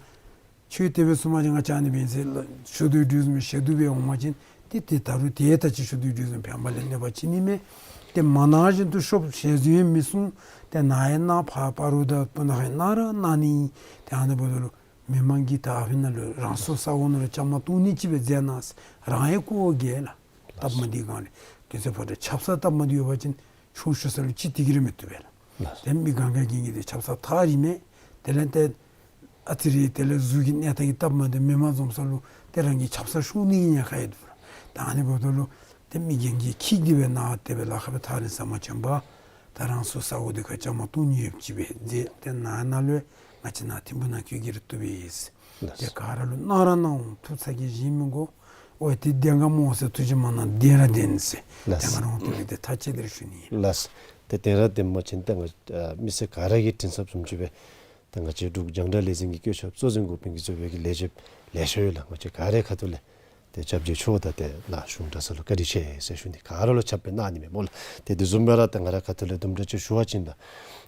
ཁྱོད་དེ་སྦེ་གསུངས་པ་ཅིན་ང་བཅས་ཨ་ནི་འབད་ཨིན་ཟེར་ཞུ་དོ་བཟུམ་སྦེ་ཞུ་དོ་སྦེ་འོང་པ་ཅིན་ཏེ་ཏེ་ད་རུང་ཏེ་ད་ཅི་ཞུ་དོ་བཟུམ་ཕན་པ་ལས་གནོད་པ་ཅིག་ནི་མས། ཏེ་མ་གནང་བཞིན་དུ་ཤོབ་ཞལ་འཛོམས་ཡང་མི་གསུང་། ཏེ་ནཱ་ཡང་གནང་ཕར་སྤ་རོ་དང་སྤུ་ན་ཁ་ཡང་གནང་ར་གནང་ནི་ཨིན། ཏེ་ཨ་ནི་འབདཝ་ད་ལུ་མི་མང་གིས་ད་ཨ་ཕི་ན་ལུ་རང་སོའི་ས་གོ་ནང་ལུ་བཅའ་མར་གཏོགས་ནི་ཅིག་སྦེ་མཛད་གནང་ཟེར། རང་ཡང་སྐུ་དགེ་ལགས། སྟབས་མ་བདེ་གང་ལས་ཀུན་གསལ་ཕོ་བྲང་ཆབ་གསང་སྟབས་མ་བདེ་ཡོད་པ་ཅིན་ཆོས་ཞུ་ས་ལུ་ཅིག་དེ་གིས་ར་མི་བཏུབ་པས་ལགས། ལགས། ཏེ་མི་གང་ག་གི་ངེས་ཏེ་ཆབ་གསང་ཐག་རིངམ་མས། དེ་ལས་ཏེ་ཨ་ཙི་རེ་དེ་ལས་གཟུགས་ཀྱི་གནས་སྟངས་ཀྱི་སྟབས་མ་བདེ་མི་མང་འཛོམས་ས་ལུ་ཏེ་རང་གི་ཆབ་གསང་ཤོར་ནི་གི་ཉེན་ཁ་ཡང་འདུག་ལགས། ད་ཨ་ནི་འབདཝ་ད་ལུ་ཏེ་མི་རྒན་གྱིས་འཁྱིད་དེ་སྦེ་ནཱ་དེ་སྦེ་ལཱ་ཁག་སྦེ་ཐག་རིང་ས་མ་བྱོན་པར་ད་རང་སོའི་ས་གོ་དེ་ཁར་བཅའ་མར་གཏོགས་ནི་ཡོདཔ་ཅིག་སྦེ་མཛད། ཏེ་ནཱ་ནཱ་ལུ་ང་བཅས་ནཱ་ཐིམ་ཕུག་ནང་ཁྱོད་ཀྱིས་ར་བཏུབ་པས་ཟེར། ལགས། ཏེ་ག་ར་ལུ་གནང་ར་གནང་འོང་། ཐུགས་ཚ་གྱང་བཞེས་མི་དགོ། ཨོ་ཏེ་བདེན་ག་སྨོ་ཟེར་ཐུགས་བཞེས་མ་གནང་། བདེན་ར་བདེན་ཟེར། ལགས། བདེན་ག་ར་འོང་། དེ་ལས་ཏེ་ཐག་བཅད་དེ་ར་ཞུ་ནི་ཨིན། ལགས། ཏེ་བདེན་ར་བདེན་པ་ཅིན་ཏེ་ང་ཨ་མི་སེར་ག་ར་གིས་དྲན་གསོ་བཟུམ་ཅིག་སྦེ་ཏེ་ང་བཅས་འབྲུག་རྒྱང་བསྒྲགས་ལས་འཛིན་གྱི་བཀོད་ཁྱབ་གཙོ་འཛིན་འགོ་དཔོན་གྱིས་གཙོས་པའི་གི་ལས་བྱེདཔ་ལེ་ཤ་ཡོད་ལགས། ང་བཅས་ག་རའི་ཁ་ཐུག་ལས་ཏེ་སྐྱབས་རྗེ་མཆོག་དང་ཏེ་ནཱ་གཞུང་གྲྭ་ཚང་ལུ་བཀའ་དྲིན་ཆེ་ཟེར་ཞུ་ནི། ག་ར་ལུ་ཁྱབ་སྤེལ་གནང་ནི་མས་སྨོ་ལགས། ཏེ་དེ་བཟུམ་སྦེ་ར་ཏེ་ང་རའི་ཁ་ཐུག་ལས་དུམ་གྲ་ཅིག་ཞུ་བ་ཅིན་ད་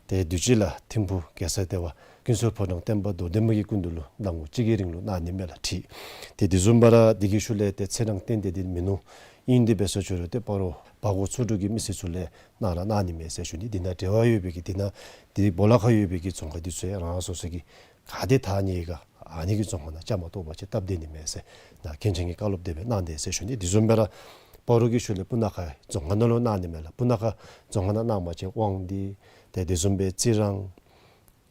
ཏེ་དུས་ཅི་ལགས་ཐིམ་ཕུག་རྒྱལ་ས་ལྟེ་བ་ཀུན་གསལ་ཕོ་བྲང་བསྟན་པ་རྡོར་གདན་མ་གི་སྐུ་མདུན་ལུ་ཟླ་ངོ་གཅིག་གི་རིང་ལུ་གནང་ནི་མས་ལགས་ཁྲིད། ཏེ་དེ་བཟུམ་སྦེ་ར་དེ་གི་ཤུལ་ལས་ཏེ་ཚེས་གྲངས་གཏན་ཏེ་འདི་མིན་ནུག། ཨིན་དེ་འབད་ས་ཅིག་རུང་ཏེ་སྤ་རོ་བར་སྐོར་ཚོ་དྲུག་གི་མི་སེར་ཚུ་ལས་གནང་ར་གནང་ནི་མས་ཟེར་ཞུ་ནི། འདི་ནང་འབྲེལ་བ་ཡོད་པའི་གི་འདི་ནང་འདི་སྦོ་ལོགས་ཁར་ཡོད་པའི་གི་རྫོང་ཁག་འདི་ཚུ་ཡང་རང་སོ་སོ་གི་ག་ཏེ་ཐག་ཉེ་ག་ཨ་ནི་གི་རྫོང་ཁག་ནང་བཅའ་མར་གཏོགས་པ་ཅིན་སྟབས་བདེ་ནི་མས་ཟེར་ནཱ་མཁན་ཆེན་གྱིས་བཀའ་སློབ་དེ་སྦེ་གནང་དེས་ཟེར་ཞུ་ནི། དེ་བཟུམ་སྦེ་ར་སྤ་རོ་གི་ཤུལ་ལས་སྤུ་ན་ཁ་རྫོང་ཁག་ནང་ལུ་གནང་ནི་མས་ལགས། སྤུ་ན་ཁ་རྫོང་ཁག་ནང་གནང་པ་ཅིན་དབང་འདུས་ཏེ་དེ་བཟུམ་སྦེ་རྩི་རང་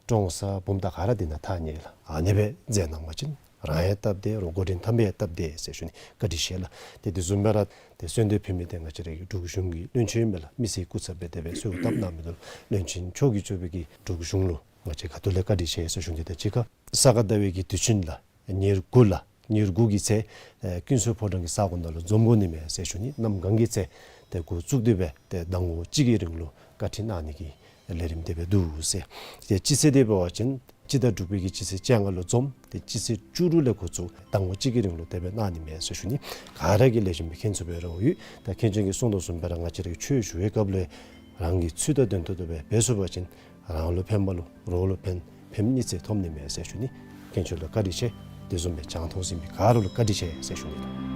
ཀྲོང་གསར་བུམ་ཐང་ག་ར་འདི་ནང་ཐག་ཉེ་ལགས། ཨ་ནི་སྦེ་མཛད་གནང་པ་ཅིན་རང་ཡང་སྟབས་བདེ་རུང་འགོ་འདྲེན་འཐབ་མི་ཡང་སྟབས་བདེ་ཟེར་ཞུ་ནི། བཀའ་དྲིན་ཆེ་ལགས། ཏེ་དེ་བཟུམ་སྦེ་ར་ཏེ་གསོལ་འདེབས་ཕུལ་མི་འདི་ང་བཅས་རའི་འབྲུག་གཞུང་གི་བློན་ཆེན་ཨིན་མས་ལགས། མི་སེར་སྐུ་ཚབ་སྦེ་དེ་སྦེ་གསོལཝ་བཏབ་གནང་མི་འདི་བློན་ཆེན་མཆོག་གིས་གཙོས་པའི་གི་འབྲུག་གཞུང་ལུ་ང་བཅས་ཁ་ཐུག་ལས་བཀའ་དྲིན་ཆེ་ཟེར་ཞུ་ནི། ཏེ་གཅིག་ཁར་ས་ག་ཟླ་བའི་གི་དུས་ཆེན་ལགས་ཉེར་དགུ་ལགས། ཉེར་དགུ་གི་ཚེ་ཨེ་ཀུན་གསལ་ཕོ་བྲང་གི་ས་གོ་ནང་ལུ་འཛོམས་དགོ་ནི་མས་ཟེར་ཞུ་ནི། གནམ་གང་གི་ཚེ་ཏེ་འགོ་བཙུགས་ཏེ་སྦེ་ཏེ་ཟླ་ངོ་གཅིག་གི་རིང་ལུ་བཀའ་ཁྲིད་གནང་ནི་གི་ལས་རིམ་དེ་སྦེ་འདུག་ཟེར། ཏེ་སྤྱི་ཚེས་དེ་འབད་བ་ཅིན་སྤྱི་ཟླ་དྲུག་པའི་གི་སྤྱི་ཚེས་བཅོ་ལྔ་ལུ་འཛོམས། ཏེ་སྤྱི་ཚེས་བཅུ་དྲུག་ལས་འགོ་བཙུགས་ཟླ་ངོ་གཅིག་གི་རིང་ལུ་དེ་སྦེ་གནང་ནི་མས་ཟེར་ཞུ་ནི། ག་ར་གིས་ལེགས་ཤོམ་སྦེ་མཁྱེན་ཚུགསཔ་སྦེ་ར་ཡོད། ད་མཁན་ཆེན་གྱིས་གསུངས་དོ་བཟུམ་སྦེ་ར་ང་བཅས་ར་གིས་ཆོས་ཞུ་བའི་སྐབས་ལུ་རང་གི་ཚུལ་དང་དོན་དུ་དེ་སྦེ་འབད་ཚུགས་པ་ཅིན་རང་ལུ་ཕན་པ་ལུ་རོགས་ལུ་ཕན་ཕན་གཉིས་ཚེ་ཐོབ་ནི་མས་ཟེར་ཞུ་ནི། མཁན་ཆེན་ལུ་བཀའ་དྲིན་ཆེ། དེ་བཟུམ་སྦེ་རྒྱང་མཐོང་གཟིགས་མི་ག་ར་ལུ་བཀའ་དྲིན་ཆེ་ཟེར་ཞུ་ནི།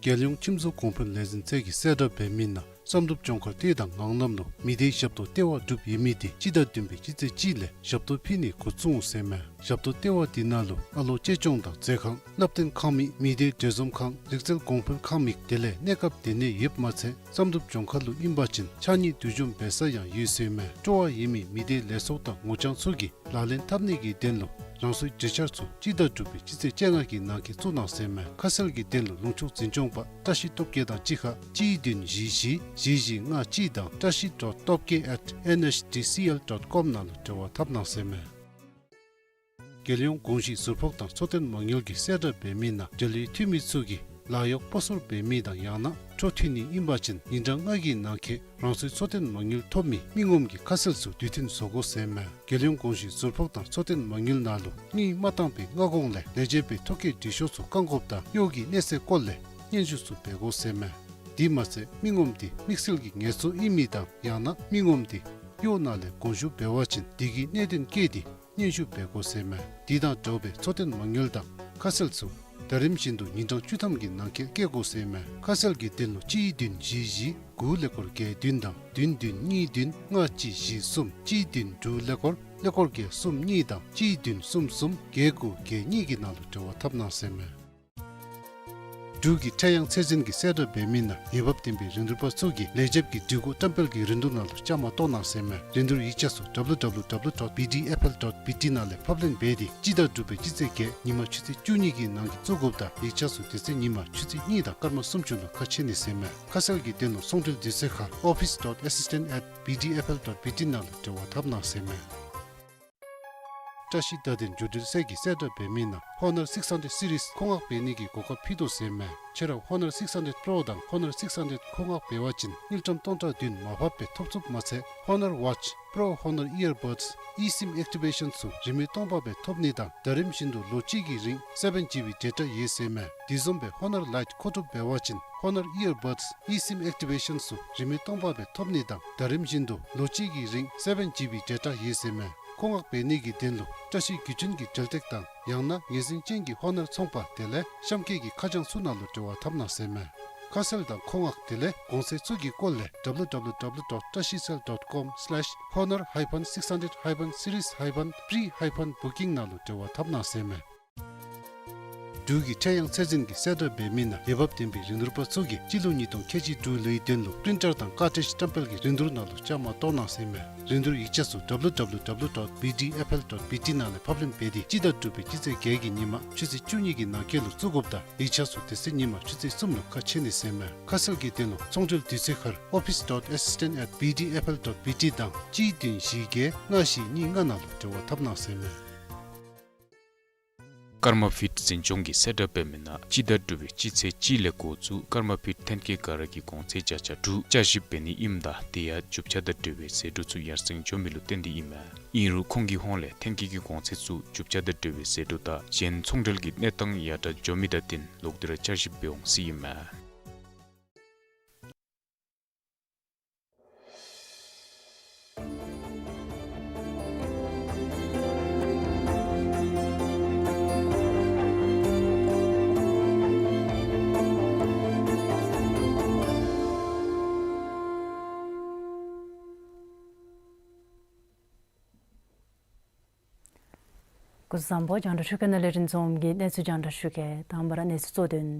རྒྱལ་ཡོངས་ཁྱིམ་བཟོ་གོང་འཕེལ་ལས་འཛིན་ཚད་ཀྱི་གསལ་བསྒྲགས་འབད་མི་ནང་བསམ་གྲུབ་ལྗོངས་མཁར་སྡེ་དང་ངང་ལམ་ལུ་མི་སྡེའི་ཞབས་ཏོག་ལྟེ་བ་གྲུབ་ཡོད་མི་དེ་སྤྱི་ཟླ་བདུན་པའི་སྤྱི་ཚེས་གཅིག་ལས་ཞབས་ཏོག་ཕུལ་ནི་འགོ་བཙུགས་འོང་ཟེར་མས། ཞབས་ཏོག་ལྟེ་བ་དེ་ནང་ལུ་ཨ་ལོ་གཅེས་སྐྱོང་དང་མཛོད་ཁང་བསླབ་སྟོན་ཁང་མིག་མི་སྡེའི་འབྲེལ་འཛོམས་ཁང་རིག་རྩལ་གོང་འཕེལ་ཁང་མིག་དེ་ལས་གནས་སྐབས་སྡོད་གནས་ཡོདཔ་མ་ཚད་བསམ་གྲུབ་ལྗོངས་མཁར་ལུ་ཨིན་པ་ཅིན་ཕྱགས་སྙིགས་བསྡུ་འཇོམས་འབད་ས་ཡང་ཡོད་ཟེར་མས། སྤྲོ་བ་ཡོད་མི་མི་སྡེའི་ལས་ཚོགས་དང་ངོ་རྐྱང་ཚུ་གིས་ལག་ལེན་འཐབ་ནི་གི་དོན་ལུ་རང་སོའི་འབྲེལ་ཆར་ཚུ་སྤྱི་ཟླ་དྲུག་པའི་སྤྱི་ཚེས་བཅོ་ལྔ་གི་ནང་འཁོད་བཙུགས་གནང་ཟེར་མས། ཁ་གསལ་གྱི་དོན་ལུ་ལུང་ཕྱོགས་འཛིན་སྐྱོང་པ་བཀྲ་ཤིས་སྟོབས་རྒྱས་དང་གཅིག་ཁར་གཅིག་བདུན་བཞི་བཞི་བཞི་བཞི་ལྔ་གཅིག་དང་བཀྲ་ཤིས་ཌོཊ་སྟོབས་རྒྱས་ཨེཊ་ཨེན་ཨེཆ་ཌི་སི་ཨེལ་ཌོཊ་ཀོམ་ནང་ལུ་འབྲེལ་བ་འཐབ་གནང་ཟེར་མས། རྒྱལ་ཡོངས་གོང་ཞུས་ཟུར་ཕོགས་དང་འཚོ་རྟེན་མ་དངུལ་གྱི་གསལ་བསྒྲགས་འབད་མི་ནང་འབྲེལ་ཡོད་འཐུས་མི་ཚུ་གིས་ལཱ་གཡོག་སྤོ་སོར་འབད་མི་དང་ཡང་ན་འཕྲོ་མཐུད་ནི་ཨིན་པ་ཅིན་ཉིན་གྲངས་ལྔ་གི་ནང་འཁོད་རང་སོའི་འཚོ་རྟེན་མ་དངུལ་ཐོབ་མི་མི་ངོམ་གྱི་ཁ་གསལ་ཚུ་དུས་མཐུན་བཟོ་དགོ་ཟེར་མས། རྒྱལ་ཡོངས་གོང་ཞུས་ཟུར་ཕོགས་དང་འཚོ་རྟེན་མ་དངུལ་ནང་ལུ་དངུལ་མ་བཏང་པའི་སྔ་གོང་ལས་ལས་བྱེད་པའི་ཐོ་བཀོད་འབྲི་ཤོག་ཚུ་བཀང་དགོཔ་དང་གཡོག་གི་གནས་ཚད་སྐོར་ལས་སྙན་ཞུ་ཚུ་འབད་དགོ་ཟེར་མས། དེ་མ་ཚད་མི་ངོམ་དེ་དམིགས་བསལ་གྱི་ངལ་རྩོལ་ཨིན་མི་དང་ཡང་ན་མི་ངོམ་དེ་གཡོག་ནང་ལས་དགོངས་ཞུ་འབད་བ་ཅིན་དེ་གི་གནད་དོན་བཀོད་དེ་སྙན་ཞུ་འབད་དགོ་ཟེར་མས། དེ་དང་འདྲཝ་སྦེ་འཚོ་རྟེན་མ་དངུལ་དང་ཁ་གསལ་ཚུ་ཟླ་རིམ་བཞིན་དུ་ཉིན་གྲངས་བཅུ་ཐམ་གྱི་ནང་འཁོད་བཀོད་དགོ་ཟེར་མས། ཁ་གསལ་གྱི་དོན་ལུ་གཅིག་བདུན་བཞི་བཞི་དགུ་ཀླད་ཀོར་བརྒྱད་བདུན་དང་བདུན་བདུན་གཉིས་བདུན་ལྔ་གཅིག་བཞི་གསུམ་གཅིག་བདུན་དྲུག་ཀླད་ཀོར་ཀླད་ཀོར་བརྒྱད་གསུམ་གཉིས་དང་གཅིག་བདུན་གསུམ་གསུམ་བརྒྱད་དགུ་བརྒྱད་གཉིས་ཀྱི་ནང་ལུ་འབྲེལ་བ་འཐབ་གནང་ཟེར་མས། འབྲུག་གི་ཁྲལ་གཡང་ཚད་འཛིན་གྱི་གསལ་བསྒྲགས་འབད་མི་ནང་འོས་འབབ་ལྡན་པའི་རིན་བསྡུར་པ་ཚུ་གིས་ལས་བྱེདཔ་གི་སྒྲིག་གོ་བཀྲམ་སྤེལ་གྱི་རིན་བསྡུར་ནང་ལུ་བཅའ་མར་གཏོགས་གནང་ཟེར་མས། རིན་བསྡུར་ཡིག་ཆ་ཚུ་ཌབ་ལུ་ཌབ་ལུ་ཌབ་ལུ་ཌོཊ་བི་ཌི་ཨེཕ་ཨེལ་ཌོཊ་བི་ཊི་ནང་ལས་ཕབ་ལེན་འབད་དེ་སྤྱི་ཟླ་དྲུག་པའི་སྤྱི་ཚེས་བརྒྱད་ཉིན་མ་ཆུ་ཚོད་བཅུ་གཉིས་ཀྱི་ནང་འཁོད་བཙུགས་དགོཔ་དང་ཡིག་ཆ་ཚུ་དེ་ཚེ་ཉིན་མ་ཆུ་ཚོད་གཉིས་དང་སྐར་མ་སུམ་ཅུ་ལུ་ཁ་ཕྱེ་ནི་ཟེར་མས། ཁ་གསལ་གྱི་དོན་ལུ་ཚོང་འབྲེལ་དུས་ཚོད་ཁར་ཨོ་ཕིས་ཌོཊ་ཨེ་སིས་ཊེནཊ་ཨེཊ་བི་ཌི་ཨེཕ་ཨེལ་ཌོཊ་བི་ཊི་ནང་ལུ་འབྲེལ་བ་འཐབ་གནང་ཟེར་མས། བཀྲ་ཤིས་བརྡ་དོན་བརྒྱུད་འབྲེལ་ཚད་ཀྱི་གསལ་བསྒྲགས་འབད་མི་ནང་ཧོ་ནར་སིགས་ཧན་ཌེཌ་སི་རིས་མཁོ་མངགས་འབད་ནི་གི་གོ་སྐབས་ཕུལ་དོ་ཟེར་མས། ཁྱེད་ར་ཧོ་ནར་སིགས་ཧན་ཌེཌ་པྲོ་དང་ཧོ་ནར་སིགས་ཧན་ཌེཌ་མཁོ་མངགས་འབད་བ་ཅིན་དངུལ་ཀྲམ་སྟོང་ཕྲག་བདུན་མར་ཕབ་སྦེ་ཐོབ་ཚུགསཔ་མ་ཚད་ཧོ་ནར་ཝ་ཆི་པྲོ་ཧོ་ནར་ཨི་ཡར་བཌས་ཨི་སིམ་ཨེག་ཊི་བེ་ཤཱན་ཚུ་རིན་མེད་སྟོང་པ་སྦེ་ཐོབ་ནི་དང་ཟླ་རིམ་བཞིན་དུ་ལོ་གཅིག་གི་རིང་སེ་བེན་ཇི་བི་ཌེ་ཊ་ཡོད་ཟེར་མས། དེ་བཟུམ་སྦེ་ཧོ་ནར་ལའིཊ་མཁོ་སྒྲུབ་འབད་བ་ཅིན་ཧོ་ནར་ཨི་ཡར་བཌས་ཨི་སིམ་ཨེག་ཊི་བེ་ཤཱན་ཚུ་རིན་མེད་སྟོང་པ་སྦེ་ཐོབ་ནི་དང་ཟླ་རིམ་བཞིན་དུ་ལོ་གཅིག་གི་རིང་སེ་བེན་ཇི་བི་ཌེ་ཊ་ཡོད་ཟེར་མས། མཁོ་མངགས་འབད་ནི་གི་དོན་ལུ་བཀྲ་ཤིས་བརྒྱུད་འཕྲིན་གྱི་འབྲེལ་སྟེགས་དང་ཡང་ན་ངོས་འཛིན་ཅན་གྱི་ཧོ་ནར་ཚོང་པ་དེ་ལས་གཤམ་འཁོད་ཀྱི་ཁ་བྱང་ཚུ་ནང་ལུ་འབྲེལ་བ་འཐབ་གནང་ཟེར་མས། ཁ་གསལ་དང་མཁོ་མངགས་དེ་ལས་གོང་ཚད་ཚུ་གི་སྐོར་ལས་ཌབ་ལུ་ཌབ་ལུ་ཌབ་ལུ་ཌོཊ་བཀྲ་ཤིས་སེལ་ཌོཊ་ཀོམ་སི་ལེཤ་ཧོ་ནར་ཧའི་ཕན་སིགས་ཧན་ཌེཌ་ཧའི་ཕན་སི་རིས་ཧའི་ཕན་པྲི་ཧའི་ཕན་བུ་ཀིང་ནང་ལུ་འབྲེལ་བ་འཐབ་གནང་ཟེར་མས། འབྲུག་གི་ཁྲལ་གཡང་ཚད་འཛིན་གྱི་གསལ་བསྒྲགས་འབད་མི་ནང་འོས་འབབ་ལྡན་པའི་རིན་བསྡུར་པ་ཚུ་གིས་སྤྱི་ལོ་ཉིས་སྟོང་ཁལ་གཅིག་དྲུག་ལོའི་དོན་ལུ་པི་རིན་ཊར་དང་ཀར་ཊྲིཇ་བཀྲམ་སྤེལ་གྱི་རིན་བསྡུར་ནང་ལུ་བཅའ་མར་གཏོགས་གནང་ཟེར་མས། རིན་བསྡུར་ཡིག་ཆ་ཚུ་ཌབ་ལུ་ཌབ་ལུ་ཌབ་ལུ་ཌོཊ་བི་ཌི་ཨེཕ་ཨེལ་ཌོཊ་བི་ཊི་ནང་ལས་ཕབ་ལེན་འབད་དེ་སྤྱི་ཟླ་དྲུག་པའི་སྤྱི་ཚེས་བརྒྱད་ཀྱི་ཉིན་མ་ཆུ་ཚོད་བཅུ་གཉིས་ཀྱི་ནང་འཁོད་ལུ་བཙུགས་དགོཔ་དང་ཡིག་ཆ་ཚུ་དེ་ཚེ་ཉིན་མ་ཆུ་ཚོད་གསུམ་ལུ་ཁ་ཕྱེ་ནི་ཟེར་མས། ཁ་གསལ་གྱི་དོན་ལུ་ཚོང་འབྲེལ་དུས་ཚོད་ཁར་ཨོ་ཕིས་ཌོཊ་ཨེ་སིས་ཊེནཊ་ཨེཊ་བི་ཌི་ཨེཕ་ཨེལ་ཌོཊ་བི་ཊི་དང་གཅིག་བདུན་བཞི་བརྒྱད་ལྔ་བཞི་གཉིས་ལྔ་ནང་ལུ་འབྲེལ་བ་འཐབ་གནང་ཟེར་མས། ཀརྨ་ཕིཊ་འཛིན་སྐྱོང་གི་གསལ་བསྒྲགས་འབད་མི་ནང་སྤྱི་ཟླ་དྲུག་པའི་སྤྱི་ཚེས་གཅིག་ལས་འགོ་བཙུགས་ཀརྨ་ཕིཊ་ཐོན་སྐྱེད་སྒང་ར་གི་གོང་ཚད་བརྒྱ་ཆ་དྲུག་བསྐྱར་ཞིབ་འབད་ནི་ཨིནམ་ད་དེ་ཡང་རྒྱུ་ཆ་དང་འབྲེལ་བའི་ཟད་འགྲོ་ཚུ་ཡར་སེང་འགྱོ་མི་ལུ་བརྟེན་ཏེ་ཨིན་མས། ཨིན་རུང་ཁོང་གི་ཧོངས་ལས་ཐོན་སྐྱེད་ཀྱི་གོང་ཚད་ཚུ་རྒྱུ་ཆ་དང་འབྲེལ་བའི་ཟད་འགྲོ་དང་གཞན་ཚོང་འབྲེལ་གྱི་གནས་སྟངས་ཡར་དྲག་འགྱོ་མི་དང་བསྟུན་ལོག་སྟེ་ར་བསྐྱར་ཞིབ་འབད་འོང་ཟེར་ཨིན་མས། སྐུ་གཟུགས་བཟང་པོ། རྒྱང་བསྒྲགས་ཤོག་ཁག་ནང་ལས་རིན་འཛོམས་ཀྱིས་གནས་ཚུལ་རྒྱང་བསྒྲགས་ཞུ་གེ། དང་པ་ར་གནས་ཚུལ་གཙོ་དོན།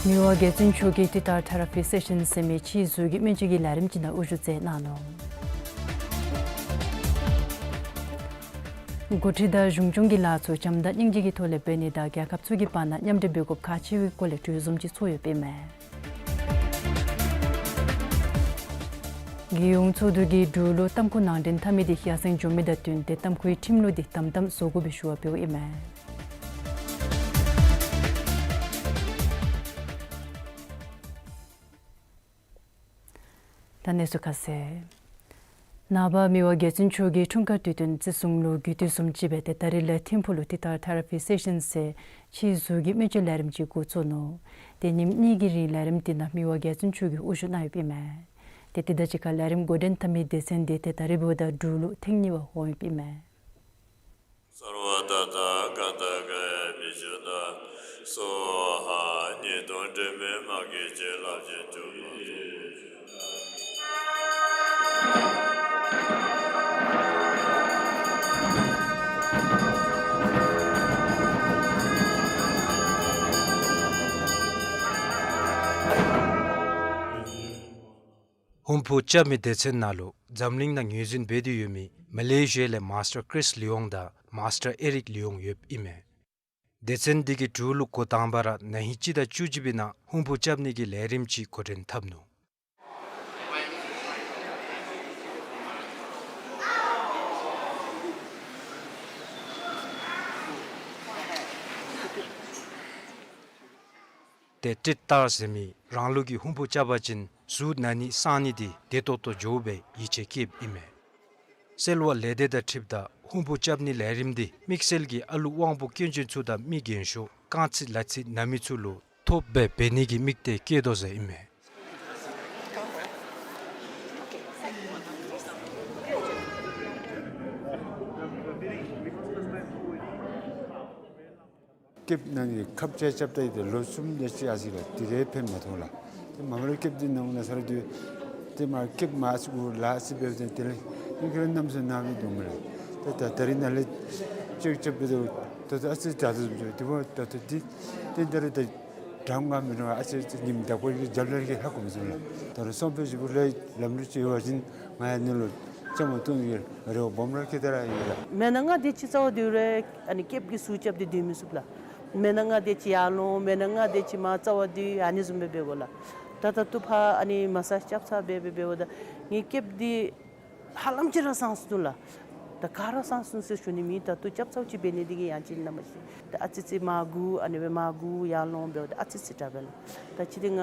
མི་དབང་རྒྱལ་བཙུན་མཆོག་གིས་ཊི་ཊར་ཐེ་ར་པི་སེ་ཤཱན་ཟེར་མི་ཕྱིའི་གཟུགས་ཀྱི་སྨན་བཅོས་ཀྱི་ལས་རིམ་ཅིག་ནང་དབུ་བཞུགས་མཛད་གནང་ནུག། འགོ་ཁྲིད་དང་གཞུང་སྐྱོང་གི་ལཱ་ཚུ་བྱམས་དང་སྙིང་རྗེ་གི་ཐོག་ལས་འབད་ནི་དང་རྒྱལ་ཁབ་ཚུ་གི་བར་ན་མཉམ་འབྲེལ་འབད་དགོཔ་ཁག་ཆེ་བའི་སྐོར་ལས་གྲོས་འཛོམས་ཅིག་ཚོགས་ཡོདཔ་ཨིན་མས། རྒྱལ་ཡོངས་ཚོགས་འདུ་གིས་འབྲུག་ལུ་ཏམ་ཁུ་ནང་འདྲེན་འཐབ་མི་དེ་ཡར་སེང་འགྱོ་མི་དང་བསྟུན་ཏེ་ཏམ་ཁུའི་ཁྲིམས་ལུགས་དེ་དམ་དམ་བཟོ་དགོ་པའི་ཞུ་བ་འབདཝ་ཨིན་མས། ད་གནས་ཚུལ་ཁ་གསལ། ནངས་པ་མི་དབང་རྒྱལ་བཙུན་མཆོག་གིས་འཁྲུངས་སྐར་དུས་སྟོན་བརྩི་སྲུང་ལུ་གུས་བཏུད་བཟུམ་ཅིག་འབད་དེ་ད་རིས་ལས་ཐིམ་ཕུག་ལུ་ཊི་ཊར་ཐེ་ར་པི་སེ་ཤཱན་ཟེར་ཕྱིའི་གཟུགས་ཀྱི་སྨན་བཅོས་ལས་རིམ་ཅིག་འགོ་བཙུགས་ནུག། ཏེ་ཉིནམ་གཉིས་ཀྱི་རིང་ལས་རིམ་དེ་ནང་མི་དབང་རྒྱལ་བཙུན་མཆོག་གིས་དབུ་བཞུགས་གནང་ཡོདཔ་ཨིན་མས། ཏེ་དེ་དང་གཅིག་ཁར་ལས་རིམ་འགོ་འདྲེན་འཐབ་མི་སྡེ་ཚན་དེ་ཏེ་ད་རིས་འབདཝ་ད་འབྲུག་ལུ་ཐེངས་གཉིས་པ་འོང་ཡོདཔ་ཨིན་མས། སརྦ་ཏ་ཐཱ་ག་ཏ་ཀཱ་ཡ་བི་ཤུདྡྷ་སྭཱ་ཧཱ། ཉེས་ལྟུང་དྲི་མའི་དམག་གིས་བྱིན་རླབས་ཅན་གྱུར་པར་ཤོག། ཧུམ་བུ་རྐྱབ་མི་སྡེ་ཚན་ནང་ལུ་འཛམ་གླིང་ནང་ངོས་འཛིན་འབད་དེ་ཡོད་མི་མ་ལེ་ཤི་ཡ་ལས་མཱས་ཊར་ཀྲིས་ལི་ཡོང་དང་མཱས་ཊར་ཨེ་རིག་ལི་ཡོང་ཡོདཔ་ཨིན་མས། སྡེ་ཚན་འདི་གིས་འབྲུག་ལུ་འགོ་དང་པ་ར་ན་ཧིང་སྤྱི་ཟླ་བཅུ་གཅིག་པའི་ནང་ཧུམ་བུ་རྐྱབ་ནི་གི་ལས་རིམ་ཅིག་འགོ་འདྲེན་འཐབ་ནུག། ཏེ་ཊི་ཊར་ཟེར་མི་རང་ལུགས་ཀྱི་ཧུམ་བུ་རྐྱབ་པ་ཅིན་གཟུགས་ན་ནི་སངས་ནི་དེ་བདེ་ཏོག་ཏོ་འགྱོ་སྦེ་ཡིད་ཆེས་བསྐྱེདཔ་ཨིན་མས། སེལ་བ་ལས་འདས་དང་འཁྲིལཝ་ད་ཧུམ་བུ་རྐྱབ་ནི་ལས་རིམ་འདི་དམིགས་བསལ་གྱིས་ཨ་ལུ་དབང་པོ་སྐྱོན་ཅན་ཚུ་དང་མི་རྒན་ཤོས་རྐང་ཚིགས་ལག་ཚིགས་ན་མི་ཚུ་ལུ་ཐོབ་སྦེ་འབད་ནི་གི་དམིགས་གཏད་བསྐྱེད་དོ་ཟེར་ཨིན་མས། ཀེཔ་ནང་གི་ཁབ་ཆ་རྐྱབ་ད་ཡི་ཏེ་ལོ་གསུམ་དེ་ཅིག་ཨ་ཙི་ལགས་དེ་རེ་ཕན་མ་ཐོགས་ལགས། ཏེ་མ་པ་ལས་ཀེཔ་འདི་ནང་ན་ས་ར་དུས་ཏེ་མ་ཀེཔ་མ་ཨ་ཙི་གུ་ལ་ཨ་ཙི་འབདཝ་ད་དེ་ལས་ཨིན་ཁར་རྣམ་སྲས་ནང་མི་འདུག་མས་ལགས། ཏེ་ད་ད་རིས་ནཱ་ལས་ཅེཀ་རྐྱབ་སྦེ་ད་ད་ཨ་ཙི་དྲག་ཏོག་ཏོ་འདུག། ཏེ་བ་ད་ད་འདི་ཏེ་ད་རིས་ད་དྲག་ང་མི་རུང་ཨ་ཙི་ཉིམ་དག་པ་གི་རྒྱབ་ལས་ཀྱི་ཧ་གོ་མི་ཚུགས་ལགས། ད་རུང་སོང་སྦེ་ཞིབ་པོ་ལས་ལམ་ལུགས་ཅིག་ཡོད་པ་ཅིན་ང་ཡང་ནི་ལུ་ཅ་མ་བཏུང་གི་རེ་བ་སྦོམ་ར་བསྐྱེད་དེ་ར་ཡོད་ལགས། མེན་ན་ང་དེ་ཅིག་རྩ་བ་དུས་རེ་ཨ་ནི་ཀེཔ་གི་ཟུག་རྐྱབ་སྟེ་སྡོད་མི་ཚུགས་ལགས། མེན་ན་ང་དེ་ཅིག་ཡར་ལོང་མེན་ན་ང་དེ་ཅིག་མར་རྩ་བ་དུས་ཨ་ནི་བཟུམ་སྦེ་འབད་དགོ་ལགས། ད་ད་ལྟོ་ཕར་ཨ་ནི་མ་སཱཇ་རྐྱབ་ཚར་སྦེ་སྦེ་འབདཝ་ད་ངེའི་ཀེཔ་འདི་ཧ་ལམ་ཅིག་ར་སངས་སོ་ནུག་ལགས། ད་ག་ར་སངས་སོ་ནུག་ཟེར་ཞུ་ནི་མེད། ད་ལྟོ་རྐྱབ་ཚརཝ་ཅིག་འབད་ནི་དེ་གིས་ཡང་ཅིན་ནམ་ཤེས། ད་ཨ་ཙི་ཙི་མར་སྒུར་ཨ་ནི་སྦེ་མར་སྒུར་ཡར་ལོང་འབདཝ་ད་ཨ་ཙི་ཙི་དྲག་པས་ལགས། ད་ཅི་དེ་ང་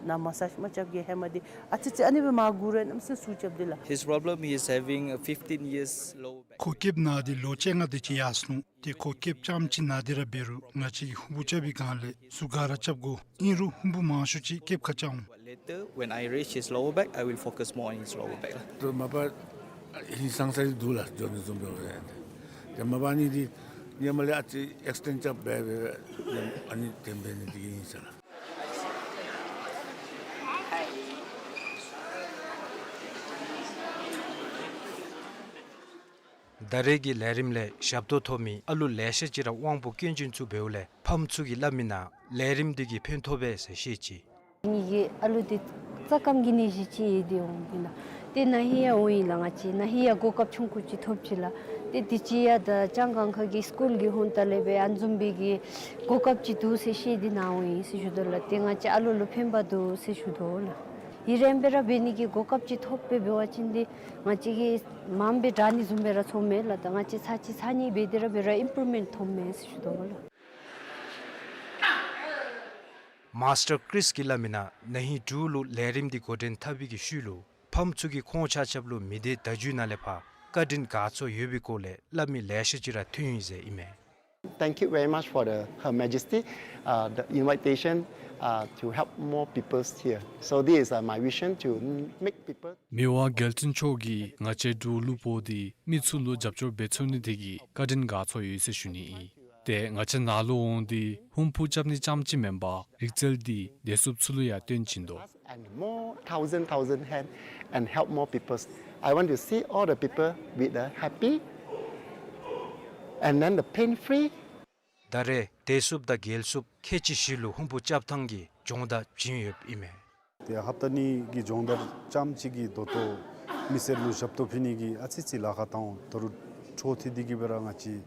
ནཱ་མ་སཱཇ་མ་རྐྱབ་གི་ཧེ་མ་འདི་ཨ་ཙི་ཙི་ཨ་ནི་སྦེ་མར་སྒུར་རེ་གནམ་མེད་ས་མེད་ཟུག་རྐྱབ་སྟེ་ལགས། His problem, he is having a fifteen years low back. ཁོ་ཀེཔ་ན་སྟེ་ལོ་བཅོ་ལྔ་དེ་ཅིག་ཡར་སོ་ནུག། ཏེ་ཁོ་ཀེཔ་རྐྱངམ་ཅིག་ན་སྟེ་ར་འབད་རུང་ང་བཅས་ཀྱིས་ཧུམ་བུ་རྐྱབ་པའི་སྒང་ལས་ཟུག་ག་ར་རྐྱབ་དགོ། ཨིན་རུང་ཧུམ་བུ་མང་ཤོས་ཅིག་ཀེཔ་ཁར་རྐྱབ་འོང་། Later, when I reach his lower back, I will focus more on his lower back ལགས། ཏེ་མ་པ་ཧིང་སངས་ས་ར་འདུག་ལགས། འགྱོ་ནི་བཟུམ་འབདཝ་ད་ཏེ་མ་པ་ཨ་ནི་འདི་ཧེ་མ་ལས་ཨ་ཙི་ཨེགསི་ཊེནཌ་རྐྱབ་སྦེ་སྦེ་ཨ་ནི་དེ་འབད་ནི་དེ་གིས་ཨིན་ས་ལགས། ད་རེས་ཀྱི་ལས་རིམ་ལས་ཞབས་ཏོག་ཐོབ་མི་ཨ་ལུ་ལེ་ཤ་ཅིག་ར་དབང་པོ་སྐྱོན་ཅན་ཚུ་འབདཝ་ལས་ཕམ་ཚུ་གིས་སླབ་མི་ནང་ལས་རིམ་འདི་གིས་ཕན་ཐོགས་པས་ཟེར་བཤད་ཅི། ངེ་གི་ཨ་ལུ་འདི་རྩ་སྐམ་གྱི་ནད་གཞི་ཅིག་ཡོད་དེ་འོང་ཨིན་ན། ཏེ་ན་ཧིང་ཡང་འོང་ཡི་ལགས། ང་བཅས་ན་ཧིང་ཡང་གོ་སྐབས་ཆུང་ཀུ་ཅིག་ཐོབ་ཅི་ལགས། ཏེ་དུས་ཅི་ཡང་ད་ལྕང་སྒང་ཁ་གི་སི་ཀུལ་གྱི་ཧོངས་ཏ་ལས་སྦེ་ཨ་ནི་བཟུམ་སྦེ་གི་གོ་སྐབས་ཅིག་འདུག་ཟེར་བཤད་དེ་ནཱ་འོང་ཡི་ཟེར་ཞུ་དོ་ལགས། ཏེ་ང་བཅས་ཨ་ལུ་ལུ་ཕན་པ་འདུག་ཟེར་ཞུ་དོ་ལགས། ཡི་རན་སྦེ་ར་འབད་ནི་གི་གོ་སྐབས་ཅིག་ཐོབ་སྦེ་འབད་བ་ཅིན་ཏེ་ང་བཅས་ཀྱིས་མངམ་སྦེ་དྲག་ནི་བཟུམ་སྦེ་ར་ཚོརཝ་མས་ལགས། ད་ང་བཅས་ཚར་གཅིག་ཚར་གཉིས་འབད་དེ་ར་འབད་ར་ཨིམ་པུརུབ་མེནཊ་ཐོབ་མས་ཟེར་ཞུ་དོ་ལགས། མཱས་ཊར་ཀྲིས་ཀྱིས་སླབ་མི་ནང་ན་ཧིང་འབྲུག་ལུ་ལས་རིམ་འདི་འགོ་འདྲེན་འཐབ་པའི་གི་ཤུལ་ལུ་ཕམ་ཚུ་གིས་ཁོང་ཆ་ཁྱབ་ལུ་མི་སྡེ་བརྡ་བརྒྱུད་ནང་ལས་ཕར་བཀའ་དྲིན་དགའ་ཚོར་ཡོད་པའི་སྐོར་ལས་སླབ་མི་ལེ་ཤ་ཅིག་ར་ཐོན་ཡི་ཟེར་ཨིན་མས། Thank you very much for the, Her Majesty, uh, the invitation, uh, to help more peoples here. So this is, uh, my vision to make people. མི་དབང་རྒྱལ་བཙུན་མཆོག་གིས་ང་བཅས་འབྲུག་ལུ་འབོ་སྟེ་མི་ཚུ་ལུ་རྒྱབ་སྐྱོར་འབད་ཚུགས་ནི་དེ་གིས་བཀའ་དྲིན་དགའ་ཚོར་ཡོད་ཟེར་ཞུ་ནི་ཨིན། ཏེ་ང་བཅས་ནཱ་ལུ་འོང་སྟེ་ཧུམ་བུ་རྐྱབ་ནི་རྐྱངམ་ཅིག་མེན་པར་རིག་རྩལ་འདི་བདེ་སྲུངཔ་ཚུ་ལུ་ཡང་སྟོན་བྱིན་དོ། And more thousand, thousand hand and help more people. I want to see all the people with the happy and then the pain free. ད་རེས་ བདེ་སྲུངཔ་དང་རྒྱལ་སྲུངཔ་ཁལ་གཅིག་བཞི་ལུ་ཧུམ་བུ་རྐྱབ་ཐངས་ཀྱི་སྦྱོང་བརྡར་བྱིན་ཡོདཔ་ཨིན་མས། ཏེ་ཧབ་ཏ་གཉིས་ཀྱི་སྦྱོང་བརྡར་ཙམ་ཅིག་གིས་ད་ལྟོ་མི་སེར་ལུ་ཞབས་ཏོག་ཕུལ་ནི་གི་ཨ་ཙི་ཅིག་ལཱ་ཁག་བཏང་འོང་། ད་རུང་འཕྲོ་མཐུད་དེ་གི་སྦེ་ར་ང་བཅས་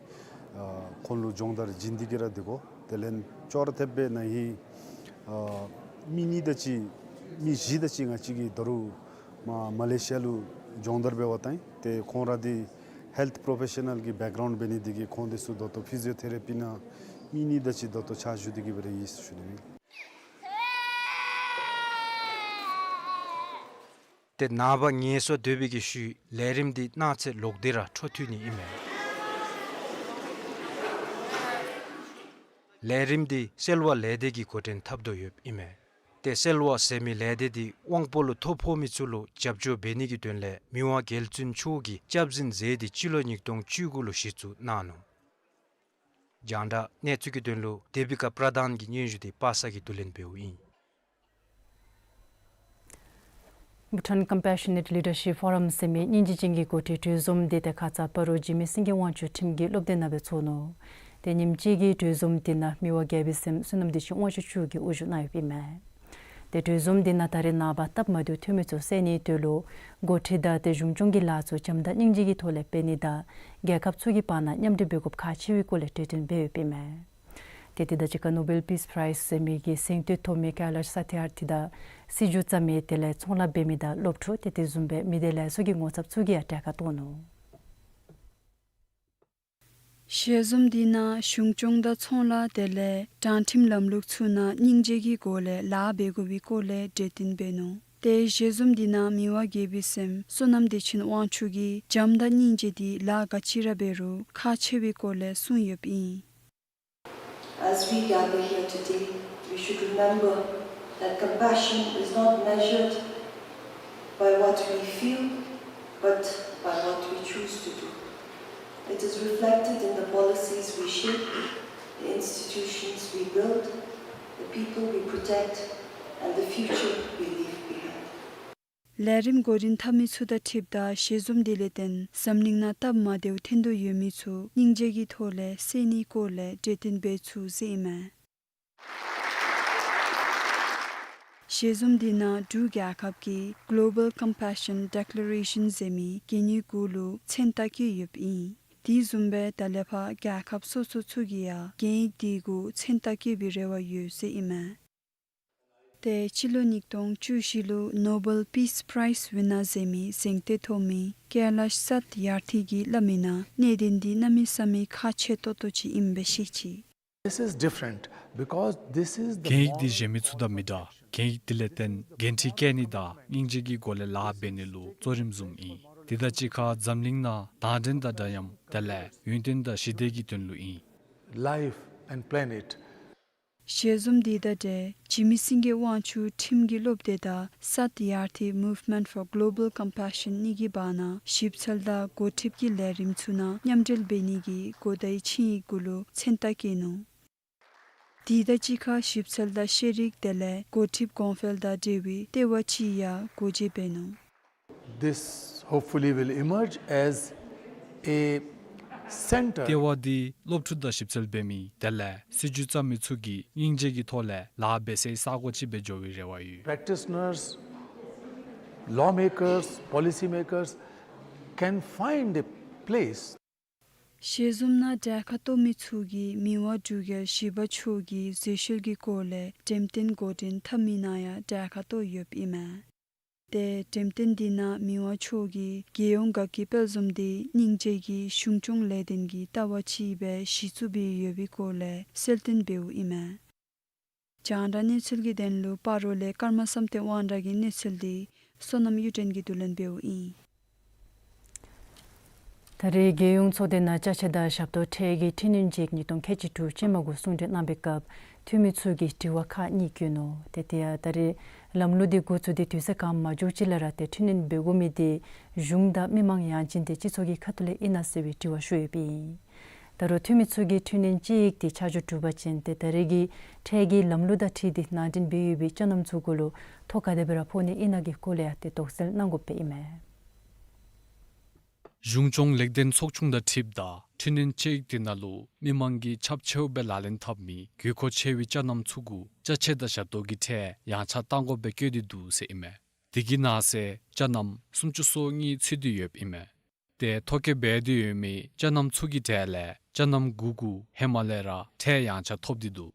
ཨ་ཁོང་ལུ་སྦྱོང་བརྡར་བྱིན་ཏེ་གི་ར་སྡོད་དགོ། དེ་ལས་ཅོག་ར་འཐདཔ་སྦེ་ན་ཧིང་ཨ་མི་གཉིས་དེ་ཅིག་མི་བཞི་དེ་ཅིག་ང་བཅས་ཀྱིས་ད་རུང་མ་མ་ལེ་ཤི་ཡ་ལུ་སྦྱོང་བརྡར་འབད་བར་བཏང་ཡི། ཏེ་ཁོང་ར་འདི་ཧེལཐ་པྲོ་ཕེ་ཤ་ནཱལ་གྱི་བེཀ་གརའུནཌ་འབད་ནི་འདི་གིས་ཁོང་འདི་ཚུ་ད་ལྟོ་ཕི་ཟི་ཡོ་ཐེ་ར་པི་ནང་མི་གཉིས་དེ་ཅིག་ད་ལྟོ་ཕྱག་ཞུ་སྟེ་གི་སྦེ་ར་ཡོད་ཟེར་ཞུ་ནི་ཨིན། ཏེ་ནངས་པ་ངལ་གསོ་སྡོད་པའི་གི་ཤུལ་ལས་རིམ་འདི་གནངས་ཚེ་ལོག་སྟེ་ར་འཕྲོ་མཐུད་ནི་ཨིན་མས། ལས་རིམ་འདི་སེལ་བ་ལས་སྡེ་གིས་འགོ་འདྲེན་འཐབ་དོ་ཡོདཔ་ཨིན་མས། ཏེ་སེལ་བ་ཟེར་མི་ལས་སྡེ་འདི་དབང་པོ་ལུ་ཐོ་ཕོག་མི་ཚུ་ལུ་རྒྱབ་སྐྱོར་འབད་ནི་གི་དོན་ལས་མི་དབང་རྒྱལ་བཙུན་མཆོག་གིས་སྐྱབས་འཛིན་མཛད་དེ་སྤྱི་ལོ་ཉིས་སྟོང་བཅུ་དགུ་ལུ་གཞི་བཙུགས་གནང་ནུག། རྒྱང་བསྒྲགས་གནས་ཚུལ་གྱི་དོན་ལུ་དེ་བི་ཀ་པྲ་དཱན་གྱི་སྙན་ཞུ་འདི་པ་སངས་ཀྱིས་བསྡུ་ལེན་འབདཝ་ཨིན། Bhutan Compassionate Leadership Forum ཟེར་མི་སྙིང་རྗེ་ཅན་གྱི་འགོ་ཁྲིད་གྲོས་འཛོམས་འདི་ཏེ་ཁ་ཙ་སྤ་རོ་འཇིགས་མེད་སེང་གེ་དབང་ཕྱུག་ཁྲིམས་ཀྱི་སློབ་སྡེ་ནང་སྦེ་ཚོགས་ནུག། ཏེ་ཉིནམ་གཅིག་གི་གྲོས་འཛོམས་འདི་ནང་མི་དབང་རྒྱལ་པོའི་སྲསམོ་བསོད་ནམས་བདེ་ཆེན་དབང་ཕྱུག་མཆོག་གིས་དབུ་བཞུགས་གནང་ཡོདཔ་ཨིན་མས། ཏེ་གྲོས་འཛོམས་འདི་ནང་ད་རེས་ནངས་པ་སྟབས་མ་བདེཝ་ཐོན་མི་ཚུ་སེལ་ནིའི་དོན་ལུ་འགོ་ཁྲིད་དང་ཏེ་གཞུང་སྐྱོང་གི་ལཱ་ཚུ་བྱམས་དང་སྙིང་རྗེ་གི་ཐོག་ལས་འབད་ནི་དང་རྒྱལ་ཁབ་ཚུ་གི་བར་ན་མཉམ་འབྲེལ་འབད་དགོཔ་ཁག་ཆེ་བའི་སྐོར་ལས་གྲོས་བསྟུན་འབད་ཡོདཔ་ཨིན་མས། ཏེ་དེ་དང་གཅིག་ཁར་ནོ་བེལ་པིས་པ་རའིཛ་ཟེར་མི་གི་གཟེངས་བསྟོད་ཐོབ་མི་ཀེ་ལཱཤ་ས་ཐི་ཨར་ཐི་དང་སྲིད་བྱུས་བརྩམ་མི་དེ་ལས་ཚོང་ལཱ་འབད་མི་དང་སློབ་ཕྲུག་ཏེ་དེ་བཟུམ་སྦེ་མི་སྡེ་ལེགས་གསོ་གི་ངོ་ཚབ་ཚུ་གིས་ཡང་གྲལ་ཁར་གཏོགས་ནུག། ཞལ་འཛོམས་འདི་ནང་གཞུང་སྐྱོང་དང་ཚོང་ལཱ་དེ་ལས་དྲང་ཁྲིམས་ལམ་ལུགས་ཚུ་ནང་སྙིང་རྗེ་གི་སྒོ་ལས་ལཱ་འབད་དགོ་པའི་སྐོར་ལས་གྲོས་བསྟུན་འབད་ནུག། ཏེ་ཞལ་འཛོམས་འདི་ནང་མི་དབང་རྒྱལ་པོའི་སྲསམོ་བསོད་ནམས་བདེ་ཆེན་དབང་ཕྱུག་གིས་བྱམས་དང་སྙིང་རྗེ་འདི་ལཱ་ག་ཅི་ར་འབད་རུང་ཁག་ཆེ་བའི་སྐོར་ལས་གསུངས་ཡོདཔ་ཨིན། As we gather here today, we should remember that compassion is not measured by what we feel, but by what we choose to do. It is reflected in the policies we shape, the institutions we build, the people we protect, and the future we leave behind. ལས་རིམ་འགོ་འདྲེན་འཐབ་མི་ཚུ་དང་འཁྲིལཝ་ད་ཞལ་འཛོམས་འདི་ལས་བརྟེན་འཛམ་གླིང་ནང་སྟབས་མ་བདེཝ་ཐོན་དོ་ཡོད་མི་ཚུ་སྙིང་རྗེ་གི་ཐོག་ལས་སེལ་ནིའི་སྐོར་ལས་གྲོས་བསྟུན་འབད་ཚུགས་ཟེར་ཨིན་མས། ཞལ་འཛོམས་འདི་ནང་འབྲུག་རྒྱལ་ཁབ་ཀྱིས་Global Compassion Declaration ཟེར་མི་གན་ཡིག་གུ་ལུ་མཚན་རྟགས་བཀོད་ཡོདཔ་ཨིན། དེ་བཟུམ་སྦེ་ད་ལས་ཕར་རྒྱལ་ཁབ་སོ་སོ་ཚུ་གིས་ཡང་གན་ཡིག་དེ་གུ་མཚན་རྟགས་བཀོད་པའི་རེ་བ་ཡོད་ཟེར་ཨིན་མས། ཏེ་སྤྱི་ལོ་ཉིས་སྟོང་བཅུ་བཞི་ལུ་ནོ་བེལ་པིས་པ་རའིཛ་ཝིན་ནར་ཟེར་མི་གཟེངས་བསྟོད་ཐོབ་མི་ཀེ་ལཱཤ་སཏ་ཡར་ཐི་གིས་སླབ་མི་ནང་གནད་དོན་འདི་གནམ་མེད་ས་མེད་ཁག་ཆེ་ཏོག་ཏོ་ཅིག་ཨིནམ་སྦེ་བཤད་ཅི། This is different because this is the གན་ཡིག་འདི་གཞན་མི་ཚུ་དང་མི་འདྲ། གན་ཡིག་འདི་ལས་བརྟེན་འགན་འཁྲི་བཀལ་ནི་དང་སྙིང་རྗེ་གི་སྒོ་ལས་ལཱ་འབད་ནི་ལུ་གཙོ་རིམ་བཟུངམ་ཨིན། དེ་དང་གཅིག་ཁར་འཛམ་གླིང་ནང་དང་འགྲན་དང་འདྲ་མཉམ་དེ་ལས་ཡུན་བརྟན་དང་ཞི་བདེ་གི་དོན་ལུ་ཨིན། Life and planet. ཞལ་འཛོམས་འདི་དང་འབྲེལ་འཇིགས་མེད་སེང་གེ་དབང་ཕྱུག་ཁྲིམས་ཀྱི་སློབ་སྡེ་དང་སཏ་ཡར་ཐི་Movement for Global Compassion གཉིས་ཀྱི་བར་ན་ཞིབ་འཚོལ་དང་འགོ་ཁྲིདཔ་གི་ལས་རིམ་ཚུ་ནང་མཉམ་འབྲེལ་འབད་ནི་གི་གོ་བརྡའི་ཆིངས་ཡིག་གུ་ལུ་མཚན་རྟགས་བཀོད་ནུག། དེ་དང་གཅིག་ཁར་ཞིབ་འཚོལ་དང་ཤེས་རིག་དེ་ལས་འགོ་ཁྲིདཔ་གོང་འཕེལ་དང་འབྲེལ་བའི་ལྟེ་བ་ཅིག་ཡང་སྒོ་འབྱེད་འབད་ནུག། This hopefully will emerge as a center. ལྟེ་བ་འདི་སློབ་ཕྲུག་དང་ཞིབ་འཚོལ་འབད་མི་དེ་ལས་སྲིད་བྱུས་བརྩམ་མི་ཚུ་གིས་སྙིང་རྗེ་གི་ཐོག་ལས་ལཱ་འབད་སའི་ས་གོ་ཅིག་སྦེ་འགྱོ་བའི་རེ་བ་ཡོད། Practice nurse, lawmakers, policy makers can find a place. ཞལ་འཛོམས་ནང་གྲལ་ཁར་གཏོགས་མི་ཚུ་གིས་མི་དབང་འབྲུག་རྒྱལ་བཞི་པ་མཆོག་གི་མཛད་བཤད་ཀྱི་སྐོར་ལས་འགྲེམས་སྟོན་འགོ་འདྲེན་འཐབ་མི་ནང་ཡང་གྲལ་ཁར་གཏོགས་ཡོདཔ་ཨིན་མས། ཏེ་འགྲེམས་སྟོན་འདི་ནང་མི་དབང་མཆོག་གིས་རྒྱལ་ཡོངས་དགའ་སྐྱིད་དཔལ་འཛོམས་འདི་སྙིང་རྗེ་གི་གཞུང་སྐྱོང་ལས་དོན་གྱི་ལྟ་བ་ཅིག་སྦེ་གཞི་བཙུགས་འབད་ཡོད་པའི་སྐོར་ལས་གསལ་སྟོན་འབདཝ་ཨིན་མས། རྒྱང་བསྒྲགས་གནས་ཚུལ་གྱི་དོན་ལུ་སྤ་རོ་ལས་ཀརྨ་བསམ་གཏན་དབང་གྲགས་ཀྱི་གནས་ཚུལ་འདི་བསོད་ནམས་གཡུ་སྒྲོན་གྱིས་བསྡུ་ལེན་འབདཝ་ཨིན། ད་རེས་རྒྱལ་ཡོངས་ཚོགས་སྡེ་ནང་ཅ་ཆས་དང་ཞབས་ཏོག་ཁྲལ་གྱི་འཕྲི་སྣོན་ཅིག་ཉིས་སྟོང་ཁལ་གཅིག་དྲུག་ཅུ་མ་དགུ་གསུང་གྲོས་གནང་པའི་སྐབས་འཐུས་མི་ཚུ་གིས་དྲི་བ་ཁག་གཉིས་བཀོད་ནུག། ཏེ་དེ་ཡང་ད་རེས་ལམ་ལུགས་འདི་འགོ་བཙུགས་ཏེ་དུས་ཚོད་གང་མ་འགྱོ་ཅིག་ལས་ར་ཏེ་འཕྲི་སྣོན་འབད་དགོ་མི་འདི་གཞུང་དང་མི་མང་ཡང་ཅིན་ཏེ་སྤྱི་ཚོགས་ཀྱི་ཁ་ཐུག་ལས་ཨིན་ན་ཟེར་བའི་དྲི་བ་ཞུ་ཡོདཔ་ཨིན། ད་རུང་འཐུས་མི་ཚུ་གིས་འཕྲི་སྣོན་གཅིག་འདི་ཆ་འཇོག་གྲུབ་པ་ཅིན་ཏེ་ད་རེས་ཀྱི་ཁྲལ་གྱི་ལམ་ལུགས་དང་འཁྲིལ་ཏེ་ནང་འདྲེན་འབད་ཡོད་པའི་ཅ་ནམ་ཚུ་གུ་ལུ་ཐོ་ག་དེ་སྦེ་ར་ཕོག་ནི་ཨིན་ན་གི་སྐོར་ལས་ཡང་ཏེ་དོགས་སེལ་གནང་དགོཔ་སྦེ་ཨིན་མས། གཞུང་སྐྱོང་ལེགས་ལྡན་ཚོགས་ཆུང་དང་འཁྲིལཝ་ད་འཕྲི་སྣོན་དཔྱད་ཡིག་དེ་ནང་ལུ་མི་མང་གིས་ཁྱབ་ཆེཝ་སྦེ་ལག་ལེན་འཐབ་མི་དགོས་མཁོ་ཆེ་བའི་ཅ་རྣམ་ཚུ་གུ་ཅ་ཆས་དང་ཞབས་ཏོག་གི་ཁྲལ་ཡངས་ཆག་གཏང་དགོཔ་སྦེ་བཀོད་དེ་འདུག་ཟེར་ཨིན་མས། དེ་གི་ནང་གསེས་ཅ་རྣམ་སུམ་ཅུ་སོ་གཉིས་ཚུད་དེ་ཡོདཔ་ཨིན་མས། ཏེ་ཐོ་བཀོད་འབད་དེ་ཡོད་མི་ཅ་རྣམ་ཚུ་གི་གྲས་ལས་ཅ་རྣམ་དགུ་གུ་ཧེ་མ་ལས་ར་ཁྲལ་ཡངས་ཆག་ཐོབ་སྟེ་འདུག།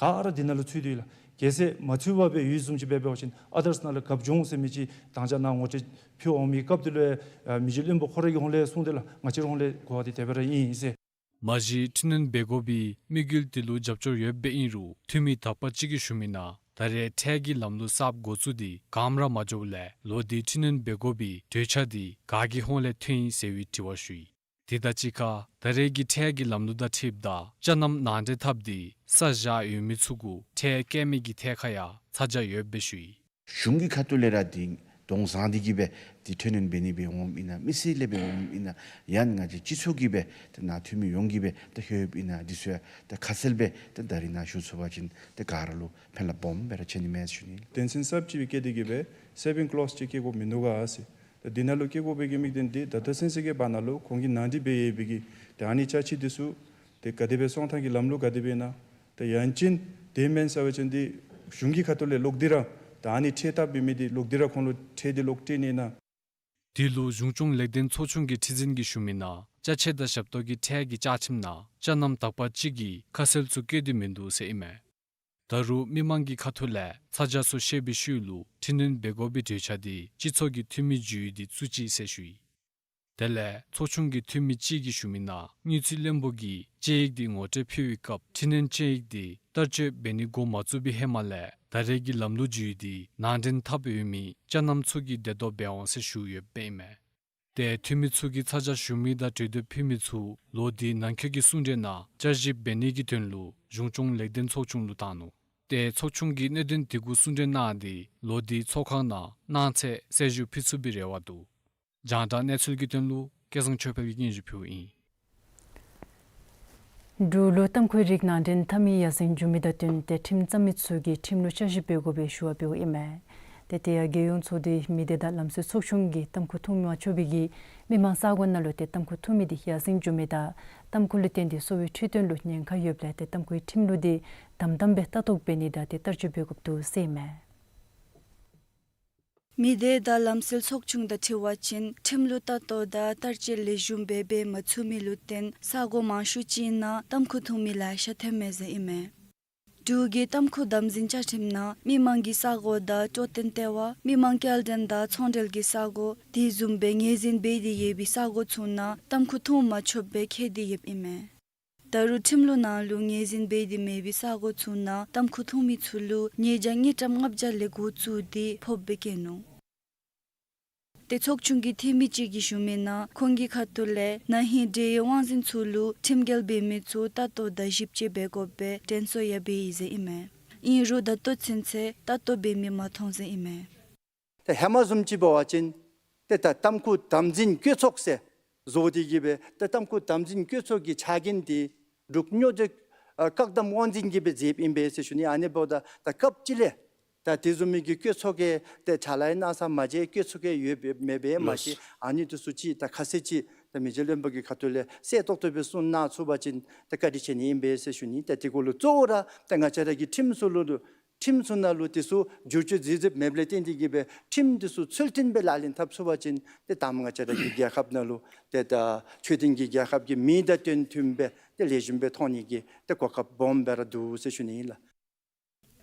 ག་ར་འདི་ནང་ལུ་ཚུད་དེ་ཡོད་ལགས། གལ་སྲིད་མ་ཚུད་པར་སྦེ་ཡོད་བཟུམ་ཅིག་འབད་བ་ཅིན་ཨ་དརས་ནང་ལུ་རྒཔོ་ལྗོངས་ཟེར་མི་ཅིག་དང་ཅ་ནང་ངོ་སྤྲོད་ཕུལ་འོང་མི་སྐབས་དེ་ལུ་ཡང་མི་རྗེ་བློན་པོ་ཁོ་ར་གི་ཧོངས་ལས་གསུངས་ཏེ་ལགས། ང་བཅས་ར་ཧོངས་ལས་གོ་བ་འདི་དེ་སྦེ་ར་ཨིན་ཟེར། མ་གཞི་འཕྲི་སྣོན་འབད་དགོ་པའི་དམིགས་ཡུལ་དེ་ལུ་རྒྱབ་སྐྱོར་ཡོདཔ་སྦེ་ཨིན་རུང་འཐུས་མི་དག་པ་ཅིག་གིས་ཞུ་མི་ནང་ད་རེས་ཁྲལ་གྱི་ལམ་ལུགས་གསརཔ་འགོ་བཙུགས་ཏེ་གནམ་མེད་ས་མེད་མ་འགྱོཝ་ལས་ལོག་སྟེ་འཕྲི་སྣོན་འབད་དགོ་པའི་གྲོས་འཆར་དེ་ག་གི་ཧོངས་ལས་ཐོན་ཡི་ཟེར་བའི་དྲི་བ་ཞུ་ཡི། དེ་དང་གཅིག་ཁར་ད་རེས་ཀྱི་ཁྲལ་གྱི་ལམ་ལུགས་དང་འཁྲིལཝ་ད་ཅ་རྣམ་ནང་འདྲེན་འཐབ་སྟེ་ས་བཞག་ཡོད་མི་ཚུ་གུ་ཁྲལ་བཀལ་མི་གི་ཐད་ཁར་ཡང་ཚ་གྱང་ཡོདཔ་སྦེ་ཞུ་ཡི། གཞུང་གི་ཁ་ཐུག་ལས་ར་འདི་གདོང་བཟེད་དེ་གིས་སྦེ་འདི་འཕྲི་སྣོན་འབད་ནི་སྦེ་འོངམ་ཨིན་ན་མི་སེར་ལས་སྦེ་འོངམ་ཨིན་ན་ཡང་ང་བཅས་སྤྱི་ཚོགས་ཀྱིས་སྦེ་ཏེ་ནཱ་འཐུས་མི་ཡོངས་ཀྱིས་སྦེ་ཏེ་ལྷོདཔ་ཨིན་ན་འདི་ཚུ་ཡང་ཏེ་ཁ་གསལ་སྦེ་ཏེ་ད་རིས་ནཱ་ཞུ་ཚུགས་པ་ཅིན་ཏེ་ག་ར་ལུ་ཕན་རླབས་སྦོམ་སྦེ་ར་ཆེ་ནི་མས་ཟེར་ཞུ་ནི། དོན་ཚན་གསརཔ་ཅིག་བཀལ་ཏེ་གིས་སྦེ་saving clause ཅིག་བཀལ་དགོཔ་མིན་འདུག་ག་ཟེར། ད་འདི་ནང་ལུ་བཀལ་དགོ་པའི་གི་དམིགས་དོན་འདི་ད་ལྟོ་ཚུན་ཚོད་ཀྱི་བར་ན་ལུ་ཁོང་གིས་ནང་འདྲེན་འབད་ཡོད་པའི་གི་ད་ཨ་ནི་ཅ་ཆས་འདི་ཚུ་ཏེ་ག་དེ་སྦེ་སོང་ཐངས་ཀྱི་ལམ་ལུགས་ག་དེ་སྦེ་ཨིན་ན། ད་ཡང་ཅིན་དེ་མེན་ཟེར་བ་ཅིན་འདི་གཞུང་གི་ཁ་ཐུག་ལས་ལོག་སྟེ་ར་ད་ཨ་ནི་ཁྲལ་བཏབ་པའི་མི་འདི་ལོག་སྟེ་ར་ཁོང་ལུ་ཁྲལ་འདི་ལོག་སྤྲོད་ནི་ཨིན་ན། དེ་ལུ་གཞུང་སྐྱོང་ལེགས་ལྡན་ཚོགས་ཆུང་གི་ཁྲི་འཛིན་གྱིས་ཞུ་མི་ནང་ཅ་ཆས་དང་ཞབས་ཏོག་གི་ཁྲལ་གྱི་བཅའ་ཁྲིམས་ནང་ཅ་རྣམ་དག་པ་ཅིག་གི་ཁ་གསལ་ཚུ་བཀོད་དེ་མིན་འདུག་ཟེར་ཨིན་མས། ད་རུང་མི་མང་གི་ཁ་ཐུག་ལས་ཚ་གྱང་ཚུ་བཤད་པའི་ཤུལ་ལུ་འཕྲི་སྣོན་འབད་དགོ་པའི་གྲོས་འཆར་འདི་སྤྱི་ཚོགས་ཀྱི་འཐུས་མི་བརྒྱུད་དེ་བཙུགས་ཅི་ཟེར་ཞུ་ཡི། དེ་ལས་ཚོགས་ཆུང་གི་འཐུས་མི་ཅིག་གིས་ཞུ་མི་ནང་དངུལ་རྩིས་བློན་པོ་གིས་དཔྱད་ཡིག་འདི་ངོ་སྤྲོད་ཕུལ་བའི་སྐབས་འཕྲི་སྣོན་དཔྱད་ཡིག་འདི་བསྟར་སྤྱོད་འབད་ནི་འགོ་མ་བཙུགས་པའི་ཧེ་མ་ལས་ད་རེས་ཀྱི་ལམ་ལུགས་བརྒྱུད་དེ་ནང་འདྲེན་འཐབ་ཡོད་མི་ཅ་རྣམ་ཚུ་གིས་བདེ་ཏོག་འབད་འོང་ཟེར་ཞུ་ཡོདཔ་ཨིན་མས། ཏེ་འཐུས་མི་ཚུ་གིས་ཚ་གྱང་ཞུ་མི་དང་གྲོས་འདེབས་ཕུལ་མི་ཚུ་ལོག་སྟེ་ནང་འཁོད་ཀྱི་གསུང་གྲོས་ནང་བསྐྱར་ཞིབ་འབད་ནི་གི་དོན་ལུ་གཞུང་སྐྱོང་ལེགས་ལྡན་ཚོགས་ཆུང་ལུ་བཏང་ནུག། ཏེ་ཚོགས་ཆུང་གིས་གནད་དོན་དེ་གུ་གསུང་གྲོས་གནང་སྟེ་ལོག་སྟེ་ཚོགས་ཁང་ནང་གནངས་ཚེ་གསལ་ཞུ་ཕུལ་ཚུགས་པའི་རེ་བ་འདུག། རྒྱང་བསྒྲགས་གནས་ཚུལ་གྱི་དོན་ལུ་སྐལ་བཟང་ཆོས་འཕེལ་གྱིས་སྙན་ཞུ་ཕུལཝ་ཨིན། འབྲུག་ལུ་ཏམ་ཁུ་རིགས་ནང་འདྲེན་འཐབ་མི་ཡར་སེང་འགྱོ་མི་དང་བསྟུན་ཏེ་ཁྲིམས་རྩོད་མི་ཚུ་གིས་ཁྲིམས་ལུ་བསྐྱར་ཞིབ་འབད་དགོ་པའི་ཞུ་བ་འབདཝ་ཨིན་མས། ཏེ་དེ་ཡང་རྒྱལ་ཡོངས་ཚོགས་འདུའི་མི་སྡེ་དང་ལམ་སྲོལ་ཚོགས་ཆུང་གིས་ཏམ་ཁུ་འཐུང་མ་ཆོག་པའི་གི་མི་མང་ས་གོ་ནང་ལུ་ཏེ་ཏམ་ཁུ་འཐུང་མི་འདི་ཡར་སེང་འགྱོ་མི་དང་ཏམ་ཁུ་ལུ་བརྟེན་ཏེ་གསོ་བའི་འཕྲོད་བསྟེན་ལུ་ཉེན་ཁ་ཡོདཔ་ལས་ཏེ་ཏམ་ཁུའི་ཁྲིམས་ལུགས་འདི་དམ་དམ་སྦེ་ལྟ་རྟོག་འབད་ནི་དང་ཏེ་བསྟར་སྤྱོད་འབད་དགོཔ་འདུག་ཟེར་ཨིན་མས། མི་སྡེ་དང་ལམ་སྲོལ་ཚོགས་ཆུང་དང་འཁྲིལ་བ་ཅིན་ཁྲིམས་ལུགས་ལྟ་རྟོག་དང་བསྟར་སྤྱོད་ལེགས་ཤོམ་སྦེ་འབད་མ་ཚུགས་མི་ལུ་བརྟེན་ས་གོ་མང་ཤོས་ཅིག་ནང་ཏམ་ཁུ་འཐུང་མི་ལེ་ཤ་ཐོན་མས་ཟེར་ཨིན་མས། འབྲུག་གི་ཏམ་ཁུ་དམ་འཛིན་བཅའ་ཁྲིམས་ནང་མི་མང་གི་ས་གོ་དང་སྤྲོ་སྟོན་ལྟེ་བ་མི་མང་སྐྱེལ་འདྲེན་དང་ཚོང་འབྲེལ་གྱི་ས་གོ་དེ་བཟུམ་སྦེ་ངོས་འཛིན་འབད་དེ་ཡོད་པའི་ས་གོ་ཚུ་ནང་ཏམ་ཁུ་འཐུང་མ་ཆོགཔ་སྦེ་འཁོད་དེ་ཡོདཔ་ཨིན་མས། ད་རུང་ཁྲིམས་ལུགས་ནང་ལུ་ངོས་འཛིན་འབད་དེ་མེད་པའི་ས་གོ་ཚུ་ནང་ཏམ་ཁུ་འཐུང་མི་ཚུ་ལུ་ཉེས་བྱ་དངུལ་ཀྲམ་ལྔ་བརྒྱ་ལས་འགོ་བཙུགས་ཏེ་ཕོགཔ་སྦེ་བཀོད་ནུག། ཏེ་ཚོགས་ཆུང་གི་འཐུས་མི་ཅིག་གིས་ཞུ་མི་ནང་ཁོང་གི་ཁ་ཐུག་ལས་ན་ཧིང་འབྲེལ་ཡོད་དབང་འཛིན་ཚུ་ལུ་ཁྲིམས་འགལ་འབད་མི་ཚུ་ལྟ་རྟོག་དང་ཞིབ་དཔྱད་འབད་དགོཔ་སྦེ་དྲན་གསོ་ཡང་འབད་ཡི་ཟེར་ཨིན་མས། ཨིན་རུང་ད་ལྟོ་ཚུན་ཚོད་ལྟ་རྟོག་འབད་མི་མ་མཐོང་ཟེར་ཨིན་མས། ཏེ་ཧེ་མ་བཟུམ་ཅིག་འབད་བ་ཅིན་ཏེ་ད་ཏམ་ཁུ་དམ་འཛིན་བཀོད་ཚོགས་ཟེར་བཟོ་སྟེ་གིས་སྦེ་ཏེ་ཏམ་ཁུ་དམ་འཛིན་བཀོད་ཚོགས་ཀྱི་ཕྱག་འགན་འདི་འབྲུག་སྨྱོ་རྫས་ཨ་བཀག་སྡོམ་དབང་འཛིན་གྱིས་སྦེ་མཛདཔ་ཨིན་པས་ཟེར་ཞུ་ནི། ཨ་ནི་འབདཝ་ད་ད་སྐབས་ཅིག་ལས་ད་དེ་བཟུམ་མའི་གི་བཀོད་ཚོགས་ཀྱི་ཏེ་ཕྱག་ལཱ་གནང་ས་མ་མཇལ། བཀོད་ཚོགས་ཀྱི་ཡོདཔ་མེདཔ་མ་ཤེས། ཨ་ནི་འདི་ཚུ་ཅིག་ད་ཁ་གསལ་ཅིག་ད་མི་རྗེ་བློན་པོ་གི་ཁ་ཐུག་ལས་གསལ་ཏོག་ཏོ་སྦེ་གསུང་གནང་ཚུགས་པ་ཅིན་ད་བཀའ་དྲིན་ཆེ་ནི་ཨིན་པས་ཟེར་ཞུ་ནི། ད་དེ་གུ་ལུ་གཙོ་བོ་ར་ད་ང་བཅས་ར་གི་ཁྲིམས་ཚུ་ལུ་ཁྲིམས་ཚུ་ནང་ལུ་དེ་ཚུ་བསྒྱུར་བཅོས་མཛད་མཛདཔ་མེདཔ་ལས་བརྟེན་ཏེ་གིས་སྦེ་ཁྲིམས་དེ་ཚུ་ཚུལ་མཐུན་སྦེ་ལག་ལེན་འཐབ་ཚུགས་པ་ཅིན་ཏེ་ད་ང་བཅས་ར་གི་རྒྱལ་ཁབ་ནང་ལུ་ཏེ་ད་ཆོས་ལྡན་གྱི་རྒྱལ་ཁབ་ཀྱི་མིང་དང་དོན་མཐུན་སྦེ་ཏེ་ལེགས་ཤོམ་སྦེ་མཐོང་ནི་གི་ཏེ་གོ་སྐབས་སྦོམ་སྦེ་ར་འདུག་ཟེར་ཞུ་ནི་ཨིན་ལགས།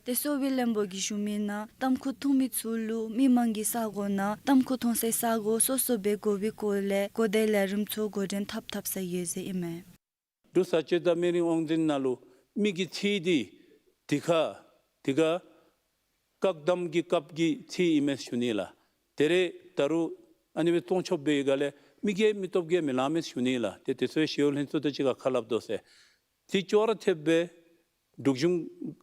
ཏེ་གསོ་བའི་བློན་པོ་གིས་ཞུ་མི་ནང་ཏམ་ཁུ་འཐུང་མི་ཚུ་ལུ་མི་མང་གི་ས་གོ་ནང་ཏམ་ཁུ་འཐུང་སའི་ས་གོ་སོ་སོ་སྦེ་དགོ་པའི་སྐོར་ལས་གོ་བརྡའི་ལས་རིམ་ཚུ་འགོ་འདྲེན་འཐབ་འཐབ་ས་ཡོད་ཟེར་ཨིན་མས། འབྲུག་བཟའ་སྤྱོད་དང་སྨན་རིན་དབང་འཛིན་ནང་ལུ་མི་གི་ཚེ་འདི་འདི་ཁར་འདི་ཁར་བཀག་སྡོམ་གྱི་སྐབས་ཀྱི་ཚེ་ཨིན་མས་ཞུ་ནི་ལགས། ད་རེས་ད་རུང་ཨ་ནི་སྦེ་བཙོང་ཆོགཔ་འབད་བའི་སྒང་ལས་མི་གིས་མི་སྟོབས་ཀྱིས་མི་ལང་མས་ཞུ་ནི་ལགས། ཏེ་དེ་ཚུ་ཞི་གཡོག་ལྷན་ཚོགས་དང་གཅིག་ཁར་ཁ་སླབ་དོ་ཟེར། དེ་ཅོག་ར་འཐདཔ་སྦེ་འབྲུག་གཞུང་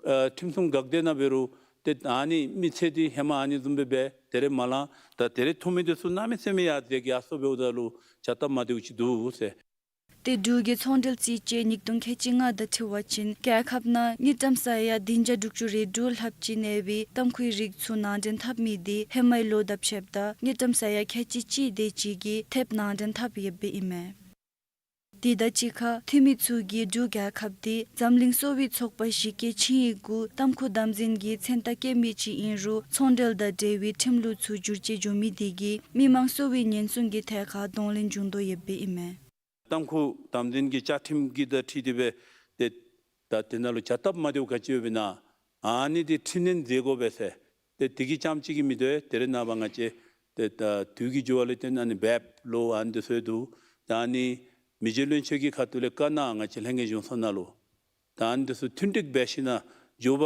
ཨ་ཁྲིམས་སྲུང་འགག་སྡེ་ནང་འབད་རུང་ཏེ་ཨ་ནི་མི་ཚེ་འདི་ཧེ་མ་ཨ་ནི་བཟུམ་སྦེ་འབད། ད་རེས་མ་ལང་། ད་ད་རེས་འཐུང་མི་འདི་ཚུ་གནམ་མེད་ས་མེད་ཡར་འཛེགས་ཡར་སོངམ་འབདཝ་ད་ལུ་བྱ་སྟབས་མ་བདེཝ་ཅིག་འདུག་ཟེར། ཏེ་འབྲུག་གི་ཚོང་འབྲེལ་རྩིས་དཔྱད་ཉིས་སྟོང་ཁལ་གཅིག་ལྔ་དང་འཁྲིལ་བ་ཅིན་རྒྱལ་ཁབ་ནང་དངུལ་ཀྲམ་ས་ཡ་བདུན་བརྒྱ་དྲུག་ཅུ་རེ་དྲུག་ལྷགཔ་ཅིག་གནས་པའི་ཏམ་ཁུའི་རིགས་ཚུ་ནང་འདྲེན་འཐབ་མི་དེ་ཧེ་མའི་ལོ་དང་ཕྱདཔ་ད་དངུལ་ཀྲམ་ས་ཡ་ཁལ་གཅིག་གཅིག་དེ་ཅིག་གིས་ཐེབས་ནང་འདྲེན་འཐབ་ཡོདཔ་ཨིན་མས། དེ་དང་གཅིག་ཁར་འཐུས་མི་ཚུ་གིས་འབྲུག་རྒྱལ་ཁབ་དེ་འཛམ་གླིང་གསོ་བའི་ཚོགས་པ་གཞི་བཀོད་ཆིངས་ཡིག་གུ་ཏམ་ཁུ་དམ་འཛིན་གྱི་མཚན་རྟགས་བཀོད་མི་ཅིག་ཨིན་རུང་ཚོང་འབྲེལ་དང་འབྲེལ་བའི་ཁྲིམས་ལུགས་ཚུ་བསྒྱུར་བཅོས་འགྱོ་མི་དེ་གིས་མི་མང་གསོ་བའི་ཉེན་སྲུང་གི་ཐད་ཁར་གདོང་ལེན་འབྱུང་དོ་ཡོདཔ་ཨིན་མས། ཏམ་ཁུ་དམ་འཛིན་གྱི་བཅའ་ཁྲིམས་ཀྱི་དང་འཁྲིལ་ཏེ་སྦེ་ཏེ་ད་དེ་ནང་ལུ་བྱ་སྟབས་མ་བདེཝ་ག་ཅི་ཡོདཔ་ཨིན་ན་ཨ་ནི་དེ་འཕྲི་སྣོན་མཛད་དགོ་པས་ཟེར། ཏེ་དེ་གིས་རྐྱངམ་གཅིག་གིས་མི་དོ། དེ་རེ་ནངས་པ་ང་བཅས་ཏེ་ད་དུས་ཀྱི་འགྱུར་བ་ལུ་བརྟེན་ཨ་ནི་བེབ་ལོ་ཨ་ནི་དེ་ཚུ་ཡོད་དོ། ད་ཨ་ནི་མི་རྗེ་བློན་ཆེན་གྱི་ཁ་ཐུག་ལས་བཀའ་གནང་ང་བཅས་ལྷན་རྒྱས་གཞུང་ཚོགས་ནང་ལུ་ད་ཨ་ནི་དེ་ཚུ་མཐུན་འགྲིག་འབད་ཞིནམ་ལས་མགྱོགས་པ་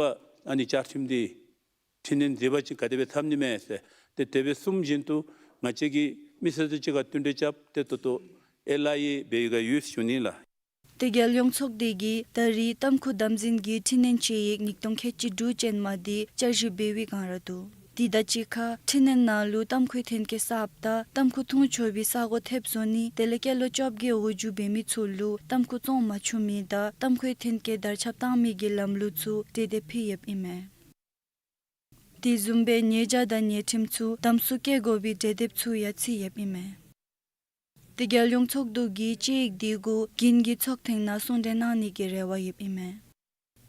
ཨ་ནི་བཅའ་ཁྲིམས་དེ་འཕྲི་སྣོན་མཛད་པ་ཅིན་ག་དེ་སྦེ་འཐབ་ནི་མས་ཟེར། ཏེ་དེ་སྦེ་གསུངམ་བཞིན་དུ་ང་བཅས་ཀྱིས་མི་སེར་ཚུ་གཅིག་ཁར་བསྟུན་གྲོས་རྐྱབ་སྟེ་ད་ལྟོ་ཨེལ་ཨའི་ཨེ་འབད་ཡོད་ག་ཡོད་ཟེར་ཞུ་ནི་ལགས། ཏེ་རྒྱལ་ཡོངས་ཚོགས་སྡེ་གིས་ད་རེས་ཏམ་ཁུ་དམ་འཛིན་གྱི་འཕྲི་སྣོན་ཆིངས་ཡིག་ཉིས་སྟོང་ཁལ་གཅིག་དྲུག་ཅན་མ་དེ་བསྐྱར་ཞིབ་འབད་བའི་བསྒང་ར་འདུག། དེ་དང་གཅིག་ཁར་འཕྲི་སྣོན་ནང་ལུ་ཏམ་ཁུའི་ཐོན་སྐྱེད་གསརཔ་དང་ཏམ་ཁུ་འཐུང་ཆོག་པའི་ས་གོ་ཐེབས་བཟོ་ནི་དེ་ལས་སྐྱེས་ལོ་བཅོ་བརྒྱད་འོག་འགྱོ་བའི་མི་ཚུ་ལུ་ཏམ་ཁུ་བཙོང་མ་ཚུགས་མི་དང་ཏམ་ཁུའི་ཐོན་སྐྱེད་དར་ཁྱབ་བཏང་མི་གི་ལམ་ལུགས་ཚུ་གྲོས་འདེབས་ཕུལ་ཡོདཔ་ཨིན་མས། དེ་བཟུམ་སྦེ་ཉེས་བྱ་དང་ཉེས་ཁྲིམས་ཚུ་དམ་སྲུ་བཀལ་དགོ་པའི་གྲོས་འདེབས་ཚུ་ཡང་ཚུད་ཡོདཔ་ཨིན་མས། ཏེ་རྒྱལ་ཡོངས་ཚོགས་འདུ་གིས་དཔྱད་ཡིག་དེ་གུ་དགུན་གྱི་ཚོགས་ཐེངས་ནང་གསུང་གྲོས་གནང་ནི་གི་རེ་བ་ཡོདཔ་ཨིན་མས།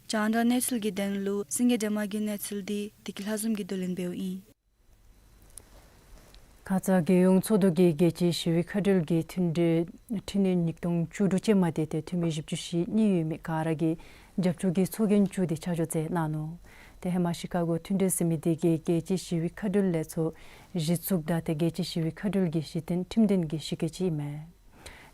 རྒྱང་བསྒྲགས་གནས་ཚུལ་གྱི་དོན་ལུ་སེང་གེ་སྒྲོལ་མ་གི་གནས་ཚུལ་དེ་བདེ་སྐྱིད་ལྷ་འཛོམས་ཀྱིས་བསྡུ་ལེན་འབདཝ་ཨིན། ཁ་ཙ་རྒྱལ་ཡོངས་ཚོགས་འདུ་གིས་རྒྱལ་སྤྱིའི་ཞི་བའི་མཁའ་འགྲུལ་གྱི་མཐུན་འབྲེལ་འཕྲི་སྣོན་ཉིས་སྟོང་བཅུ་དྲུག་ཅན་མ་དེ་ཏེ་འཐུས་མི་བཞི་བཅུ་ཞེ་གཉིས་ཡོད་མི་ག་ར་གིས་རྒྱབ་སྐྱོར་གྱི་ཚོགས་རྒྱན་བཙུགས་ཏེ་ཆ་འཇོག་མཛད་གནང་ནུག། ཏེ་ཧེ་མ་ཤི་ཀ་གོ་མཐུན་འབྲེལ་ཟེར་མི་དེ་གིས་རྒྱལ་སྤྱིའི་ཞི་བའི་མཁའ་འགྲུལ་ལས་ཚོགས་གཞི་བཙུགས་དང་ཏེ་རྒྱལ་སྤྱིའི་ཞི་བའི་མཁའ་འགྲུལ་གྱི་གཞི་རྟེན་ཁྲིམས་དོན་གྱི་གཞི་བཀོད་ཅིག་ཨིན་མས།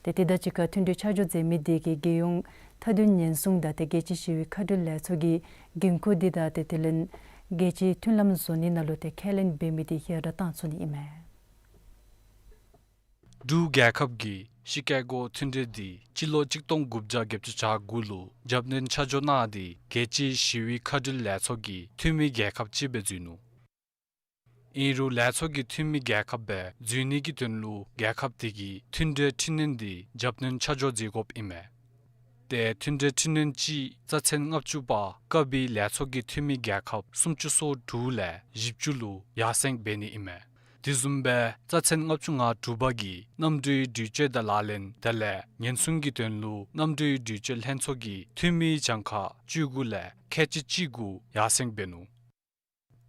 ཏེ་དེ་དང་གཅིག་ཁར་མཐུན་འབྲེལ་ཆ་འཇོག་མཛད་མི་དེ་གིས་རྒྱལ་ཡོངས་མཐའ་དོན་ཉེན་སྲུང་དང་ཏེ་རྒྱལ་སྤྱིའི་ཞི་བའི་མཁའ་འགྲུལ་ལས་ཚོགས་ཀྱི་འགན་ཁུར་དེ་དང་ཏེ་དེ་ལས་རྒྱལ་སྤྱིའི་མཐུན་ལམ་བཟོ་ནི་ནང་ལུ་ཏེ་ཁས་ལེན་འབད་མི་དེ་ཡར་དྲགས་བཏང་ཚུགས་ནི་ཨིན་མས། འབྲུག་རྒྱལ་ཁབ་ཀྱིས་ཤི་ཀ་གོ་མཐུན་འབྲེལ་དེ་སྤྱི་ལོ་གཅིག་སྟོང་དགུ་བརྒྱ་བརྒྱད་ཅུ་གྱ་དགུ་ལུ་རྒྱབ་སྣོན་ཆ་འཇོག་གནང་སྟེ་རྒྱལ་སྤྱིའི་ཞི་བའི་མཁའ་འགྲུལ་ལས་ཚོགས་ཀྱི་འཐུས་མི་རྒྱལ་ཁབ་ཅིག་སྦེ་འཛུལ་ནུག། ཨིན་རུང་ལས་ཚོགས་ཀྱི་འཐུས་མི་རྒྱལ་ཁབ་སྦེ་འཛུལ་ནི་གི་དོན་ལུ་རྒྱལ་ཁབ་དེ་གིས་མཐུན་འབྲེལ་འཕྲི་སྣོན་དེ་རྒྱབ་སྣོན་ཆ་འཇོག་མཛད་དགོཔ་ཨིན་མས། ཏེ་མཐུན་འབྲེལ་འཕྲི་སྣོན་ཅིག་རྩ་ཚན་ལྔ་བཅུ་པ་ཀ་བི་ལས་ཚོགས་ཀྱི་འཐུས་མི་རྒྱལ་ཁབ་སུམ་ཅུ་སོ་དྲུག་ལས་བཞི་བཅུ་ལུ་ཡར་སེང་འབད་ནི་ཨིན་མས། དེ་བཟུམ་སྦེ་རྩ་ཚན་ལྔ་བཅུ་ང་དྲུག་པ་གིས་གནམ་གྲུའི་འགྲུལ་སྐྱོད་དང་ལག་ལེན་དེ་ལས་ཉེན་སྲུང་གི་དོན་ལུ་གནམ་གྲུའི་འགྲུལ་སྐྱོད་ལྷན་ཚོགས་ཀྱི་འཐུས་མི་གྱངས་ཁ་བཅུ་དགུ་ལས་ཁལ་གཅིག་གཅིག་གུ་ཡར་སེང་འབད་ནུག།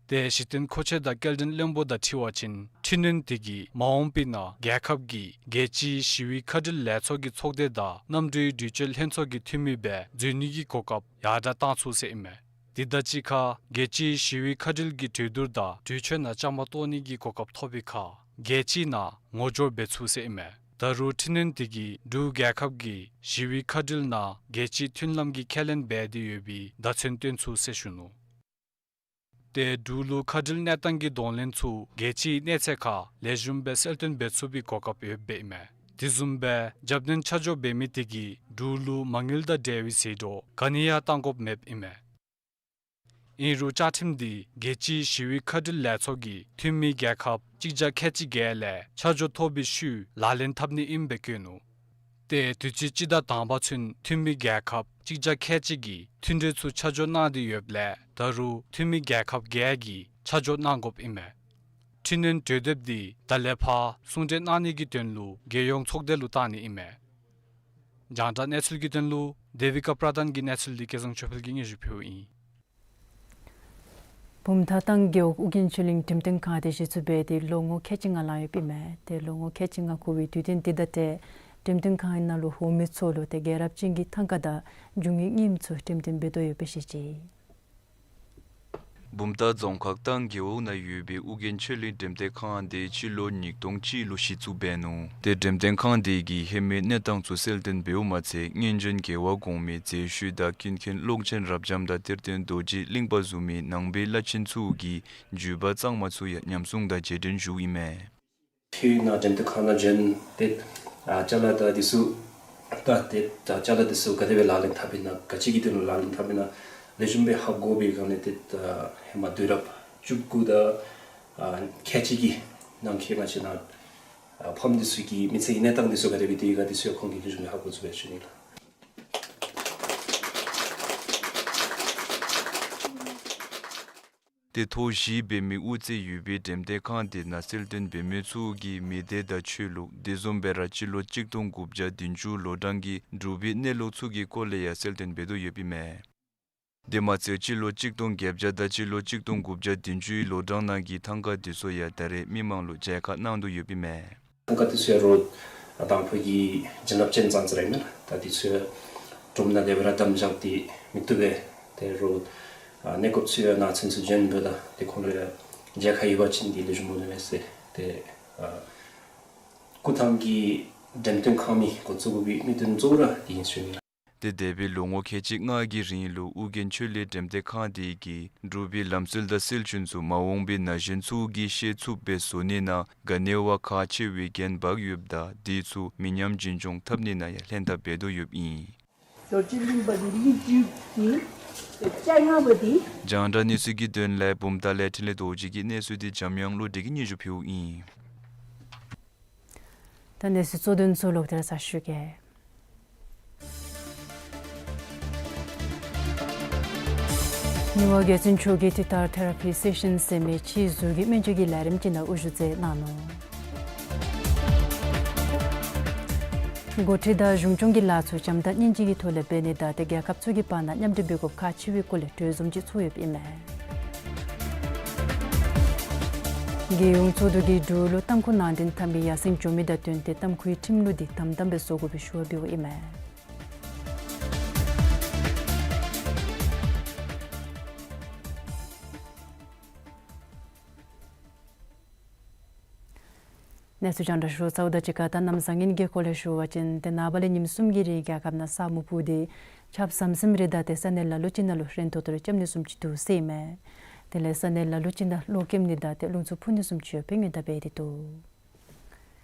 ཏེ་གཞི་རྟེན་མཁོ་ཆས་དང་སྐྱེལ་འདྲེན་བློན་པོ་དང་འཁྲིལ་བ་ཅིན་འཕྲི་སྣོན་དེ་གིས་མ་འོངས་པའི་ནང་རྒྱལ་ཁབ་ཀྱིས་རྒྱལ་སྤྱིའི་ཞི་བའི་མཁའ་འགྲུལ་ལས་ཚོགས་ཀྱི་ཚོགས་སྡེ་དང་གནམ་གྲུའི་འགྲུལ་སྐྱོད་ལྷན་ཚོགས་ཀྱི་འཐུས་མི་སྦེ་འཛུལ་ནི་གི་གོ་སྐབས་ཡར་དྲགས་བཏང་ཚུགས་ཟེར་ཨིན་མས། དེ་དང་གཅིག་ཁར་རྒྱལ་སྤྱིའི་ཞི་བའི་མཁའ་འགྲུལ་གྱི་གྲོས་བསྡུར་དང་གྲོས་ཆོད་ནང་བཅའ་མར་གཏོགས་ནི་གི་གོ་སྐབས་ཐོབ་པའི་ཁར་རྒྱལ་སྤྱིའི་ནང་ངོ་སྦྱོར་འབད་ཚུགས་ཟེར་ཨིན་མས། ད་རུང་འཕྲི་སྣོན་དེ་གིས་འབྲུག་རྒྱལ་ཁབ་ཀྱིས་ཞི་བའི་མཁའ་འགྲུལ་ནང་རྒྱལ་སྤྱིའི་མཐུན་ལམ་གྱི་ཁས་ལེན་འབད་དེ་ཡོད་པའི་བརྡ་མཚོན་སྟོན་ཚུགས་ཟེར་ཞུ་ནུག། ཏེ་འབྲུག་ལུ་མཁའ་འགྲུལ་གནས་སྟངས་ཀྱི་གདོང་ལེན་ཚུ་རྒྱལ་སྤྱིའི་གནས་ཚད་ཁར་ལེགས་ཤོམ་སྦེ་གསལ་སྟོན་འབད་ཚུགས་པའི་གོ་སྐབས་ཡོདཔ་ཨིན་མས། དེ་བཟུམ་སྦེ་རྒྱབ་སྣོན་ཆ་འཇོག་འབད་མི་དེ་གིས་འབྲུག་ལུ་མ་དངུལ་དང་འབྲེལ་བའི་ཟད་འགྲོ་ག་ནི་ཡང་བཏང་དགོཔ་མེདཔ་ཨིན་མས། ཨིན་རུང་བཅའ་ཁྲིམས་དེ་རྒྱལ་སྤྱིའི་ཞི་བའི་མཁའ་འགྲུལ་ལས་ཚོགས་ཀྱི་འཐུས་མི་རྒྱལ་ཁབ་གཅིག་བརྒྱ་ཁལ་གཅིག་བརྒྱད་ལས་ཆ་འཇོག་ཐོབ་པའི་ཤུལ་ལག་ལེན་འཐབ་ནི་ཨིནམ་སྦེ་བཀོད་ནུག། ཏེ་དུས་ཅི་སྤྱི་ཟླ་དང་པ་ཚུན་འཐུས་མི་རྒྱལ་ཁབ་གཅིག་བརྒྱ་ཁལ་གཅིག་གིས་མཐུན་གྲོས་ཚུ་ཆ་འཇོག་གནང་སྟེ་ཡོདཔ་ལས་ད་རུང་འཐུས་མི་རྒྱལ་ཁབ་བརྒྱད་ཀྱིས་ཆ་འཇོག་གནང་དགོཔ་ཨིན་མས། འཕྲི་སྣོན་གྲོས་འདེབས་འདི་ད་ལས་ཕར་གསུང་གྲོས་གནང་ནི་གི་དོན་ལུ་རྒྱལ་ཡོངས་ཚོགས་སྡེ་ལུ་བཏང་ནི་ཨིན་མས། རྒྱང་བསྒྲགས་གནས་ཚུལ་གྱི་དོན་ལུ་དེ་བི་ཀ་པྲ་དཱན་གྱི་གནས་ཚུལ་འདི་སྐལ་བཟང་ཆོས་འཕེལ་གྱིས་སྙན་ཞུ་ཕུལཝ་ཨིན། བུམ་ཐང་ཏང་རྒེད་འོག་ཨོ་རྒྱན་ཆོས་གླིང་འགྲེམས་སྟོན་ཁང་དེ་གཞི་བཙུགས་འབད་དེ་ལོ་ངོ་ཁལ་གཅིག་ལྔ་ལང་ཡོདཔ་ཨིན་མས། ཏེ་ལོ་ངོ་ཁལ་གཅིག་ལྔ་འཁོར་བའི་དུས་སྟོན་དེ་དང་འབྲེལ་འགྲེམས་སྟོན་ཁང་ནང་ལུ་འོང་མི་ཚུ་ལུ་ཏེ་རྒྱལ་རབས་ཅན་གྱི་ཐང་ཀ་དང་རྒྱུ་དངོས་རྙིངམ་ཚུ་འགྲེམས་སྟོན་འབད་དོ་ཡོདཔ་སྦེ་བཤད་ཅི། བུམ་ཐང་རྫོང་ཁག་ཏང་རྒེད་འོག་ནང་ཡོད་པའི་ཨོ་རྒྱན་ཆོས་གླིང་འགྲེམས་སྟོན་ཁང་དེ་སྤྱི་ལོ་ཉིས་སྟོང་གཅིག་ལུ་གཞི་བཙུགས་འབད་ནུག། ཏེ་འགྲེམས་སྟོན་ཁང་དེ་གིས་ཧེ་མའི་གནས་སྟངས་ཚུ་གསལ་སྟོན་འབདཝ་མ་ཚད་སྔོན་བྱོན་རྒྱལ་བ་གོང་མའི་མཛད་བཤད་དང་ཀུན་མཁྱེན་ཀློང་ཆེན་རབ་འབྱམས་དང་གཏེར་སྟོན་རྡོ་རྗེ་གླིང་པ་བཟུམ་མའི་ནང་པའི་བླ་ཆེན་ཚུ་གི་བརྒྱུད་པ་གཙང་མ་ཚུ་ཡང་ཉམས་སྲུང་དང་རྗེས་དྲན་ཞུཝ་ཨིན་མས། ཕྱི་ནང་འགྲེམས་སྟོན་ཁང་ནང་བྱོན་ཏེ་ཨ་ཅ་ལ་དང་དེ་ཚུ་ད་ཏེ་ད་ཅ་ལ་དེ་ཚུ་ག་དེ་སྦེ་ལག་ལེན་འཐབ་ཨིན་ན་ག་ཅི་གི་དོན་ལུ་ལག་ལེན་འཐབ་ཨིན་ན་ལེགས་ཤོམ་སྦེ་ཧ་གོ་བའི་སྒང་ལས་ཏེ་ད་ཧེ་མ་དུས་རབས་བཅུ་དགུ་དང་ཨ་ཁལ་གཅིག་གི་ནང་འཁོད་ང་བཅས་ནཱ་ ཨ་ཕམ་འདི་ཚུ་གི་མི་ཚེ་གི་གནས་སྟངས་འདི་ཚུ་ག་དེ་སྦེ་སྡོད་ཡི་ག་འདི་ཚུ་ཡང་ཁོང་གིས་ལེགས་ཤོམ་སྦེ་ཧ་གོ་ཚུགས་པའི་ཞུ་ནི་ལགས། ཏེ་ཐོག་བཞི་འབད་མི་དབུ་རྩེ་ཡོད་པའི་འགྲེམས་སྟོན་ཁང་དེ་ནང་གསལ་སྟོན་འབད་མི་ཚུ་གིས་མི་སྡེ་དང་ཆོས་ལུགས་དེ་བཟུམ་སྦེ་ར་སྤྱི་ལོ་གཅིག་སྟོང་དགུ་བརྒྱ་བདུན་ཅུ་ལོ་གྲངས་ཀྱི་འབྲུག་པའི་གནས་ལུགས་ཚུ་གི་སྐོར་ལས་ཡང་གསལ་སྟོན་འབད་དོ་ཡོདཔ་ཨིན་མས། དེ་མ་ཚད་སྤྱི་ལོ་གཅིག་སྟོང་བརྒྱད་བརྒྱ་དང་སྤྱི་ལོ་གཅིག་སྟོང་དགུ་བརྒྱ་བདུན་ཅུའི་ལོ་གྲངས་ནང་གི་ཐང་ཀ་དེ་ཚུ་ཡང་ད་རེས་མི་མང་ལུ་མཇལ་ཁ་གནང་དོ་ཡོདཔ་ཨིན་མས། ཐང་ཀ་དེ་ཚུ་ཡང་རོགས་ཨ་དང་ཕུ་གི་བྱིན་རླབས་ཅན་ཙང་ཙ་ར་ཨིན་མས་ལགས། ད་དེ་ཚུ་ཡང་གྲུམ་ནང་དེ་སྦེ་ར་བསྡམ་བཞག་སྟེ་མི་བཏུབ་པས། ཏེ་རོགས་ཨ་གནས་སྐབས་ཚུ་ཡང་ནང་ཚུན་ཚོད་བྱོན་འབདཝ་ད་ཏེ་ཁོང་ར་ཡང་མཇལ་ཁ་ཡོད་པ་ཅིན་འདི་ལེགས་ཤོམ་འོང་ནི་མས་ཟེར་ཏེ་ཨ་སྐུ་ཐང་གི་འགྲེམས་སྟོན་ཁང་མི་འགོ་བཙུགས་དགོ་པའི་དམིགས་དོན་གཙོ་བོ་ར་དེ་ཨིན་ཞུ་ནི་ལགས། ཏེ་འདས་པའི་ལོ་ངོ་ཁལ་གཅིག་ལྔ་གི་རིང་ལུ་ཨོ་རྒྱན་ཆོས་གླིང་འགྲེམས་སྟོན་ཁང་དེ་གིས་འབྲུག་པའི་ལམ་སྲོལ་དང་སྲོལ་རྒྱུན་ཚུ་མ་འོངས་པའི་ན་གཞོན་ཚུ་གིས་ཤེས་ཚུགསཔ་སྦེ་བཟོ་ནི་ནང་ག་ནི་བ་ཁག་ཆེ་བའི་འགན་འབག་ཡོདཔ་ད་དེ་ཚུ་མི་ཉམས་རྒྱུན་འཁྱོངས་འཐབ་ནི་ནང་ཡང་ལྷན་ཐབས་འབད་དོ་ཡོདཔ་ཨིན། རྡོ་རྗེ་གླིང་པ་འདི་གླིང་བཅུ་གི་ལྕགས་ཡང་པ་འདི། རྒྱང་བསྒྲགས་གནས་ཚུལ་གྱི་དོན་ལས་བུམ་ཐང་ལས་འཕྲིན་ལས་རྡོ་རྗེ་གི་གནས་ཚུལ་འདི་འཇམ་དབྱངས་བློ་གྲོས་ཀྱིས་སྙན་ཞུ་ཕུལཝ་ཨིན། ད་གནས་ཚུལ་གཙོ་དོན་ཚུ་ལོག་སྟེ་ར་ཚར་ཞུ་གེ། མི་དབང་རྒྱལ་བཙུན་མཆོག་གིས་དུས་ལྟར་ཐེ་ར་པི་སེ་ཤཱན་ཟེར་མི་ཕྱིའི་གཟུགས་ཀྱི་སྨན་བཅོས་ཀྱི་ལས་རིམ་ཅིག་ནང་དབུ་བཞུགས་མཛད་གནང་ནུག། འགོ་ཁྲིད་དང་གཞུང་སྐྱོང་གི་ལཱ་ཚུ་བྱམས་དང་སྙིང་རྗེ་གི་ཐོག་ལས་འབད་ནི་དང་ཏེ་རྒྱལ་ཁབ་ཚུ་གི་བར་ན་མཉམ་འབྲེལ་འབད་དགོཔ་ཁག་ཆེ་བའི་སྐོར་ལས་གྲོས་འཛོམས་ཅིག་ཚོགས་ཡོདཔ་ཨིན་མས། རྒྱལ་ཡོངས་ཚོགས་འདུ་གིས་འབྲུག་ལུ་ཏམ་ཁུ་ནང་འདྲེན་འཐབ་མི་ཡར་སེང་འགྱོ་མི་དང་བསྟུན་ཏེ་ཏམ་ཁུའི་ཁྲིམས་ལུགས་འདི་དམ་དམ་སྦེ་བཟོ་དགོ་པའི་ཞུ་བ་འབདཝ་ཨིན་མས། གནས་ཚུལ་རྒྱང་བསྒྲགས་ཞུ་ཚརཝ་དང་གཅིག་ཁར་ད་གནམ་བཟང་ངན་གྱི་སྐོར་ལས་ཞུ་བ་ཅིན་ཏེ་ནངས་པ་ལས་ཉིནམ་གསུམ་གྱི་རིང་རྒྱལ་ཁབ་ནང་ས་སྨུག་སྤུབས་ཏེ་ཆརཔ་ཟམ་ཟིམ་རེ་དང་ཏེ་ས་གནས་ལ་ལུ་ཅིག་ནང་ལུ་རན་ཏོག་ཏོ་རེ་རྐྱབ་ནི་བཟུམ་ཅིག་འདུག་ཟེར་ཨིན་མས། དེ་ལས་ས་གནས་ལ་ལུ་ཅིག་ནང་གློག་ཀེམ་ནི་དང་ཏེ་རླུང་འཚུབ་འཕུ་ནི་བཟུམ་ཅིག་ཡོད་པའི་སྔོན་བརྡ་འབད་དེ་འདུག།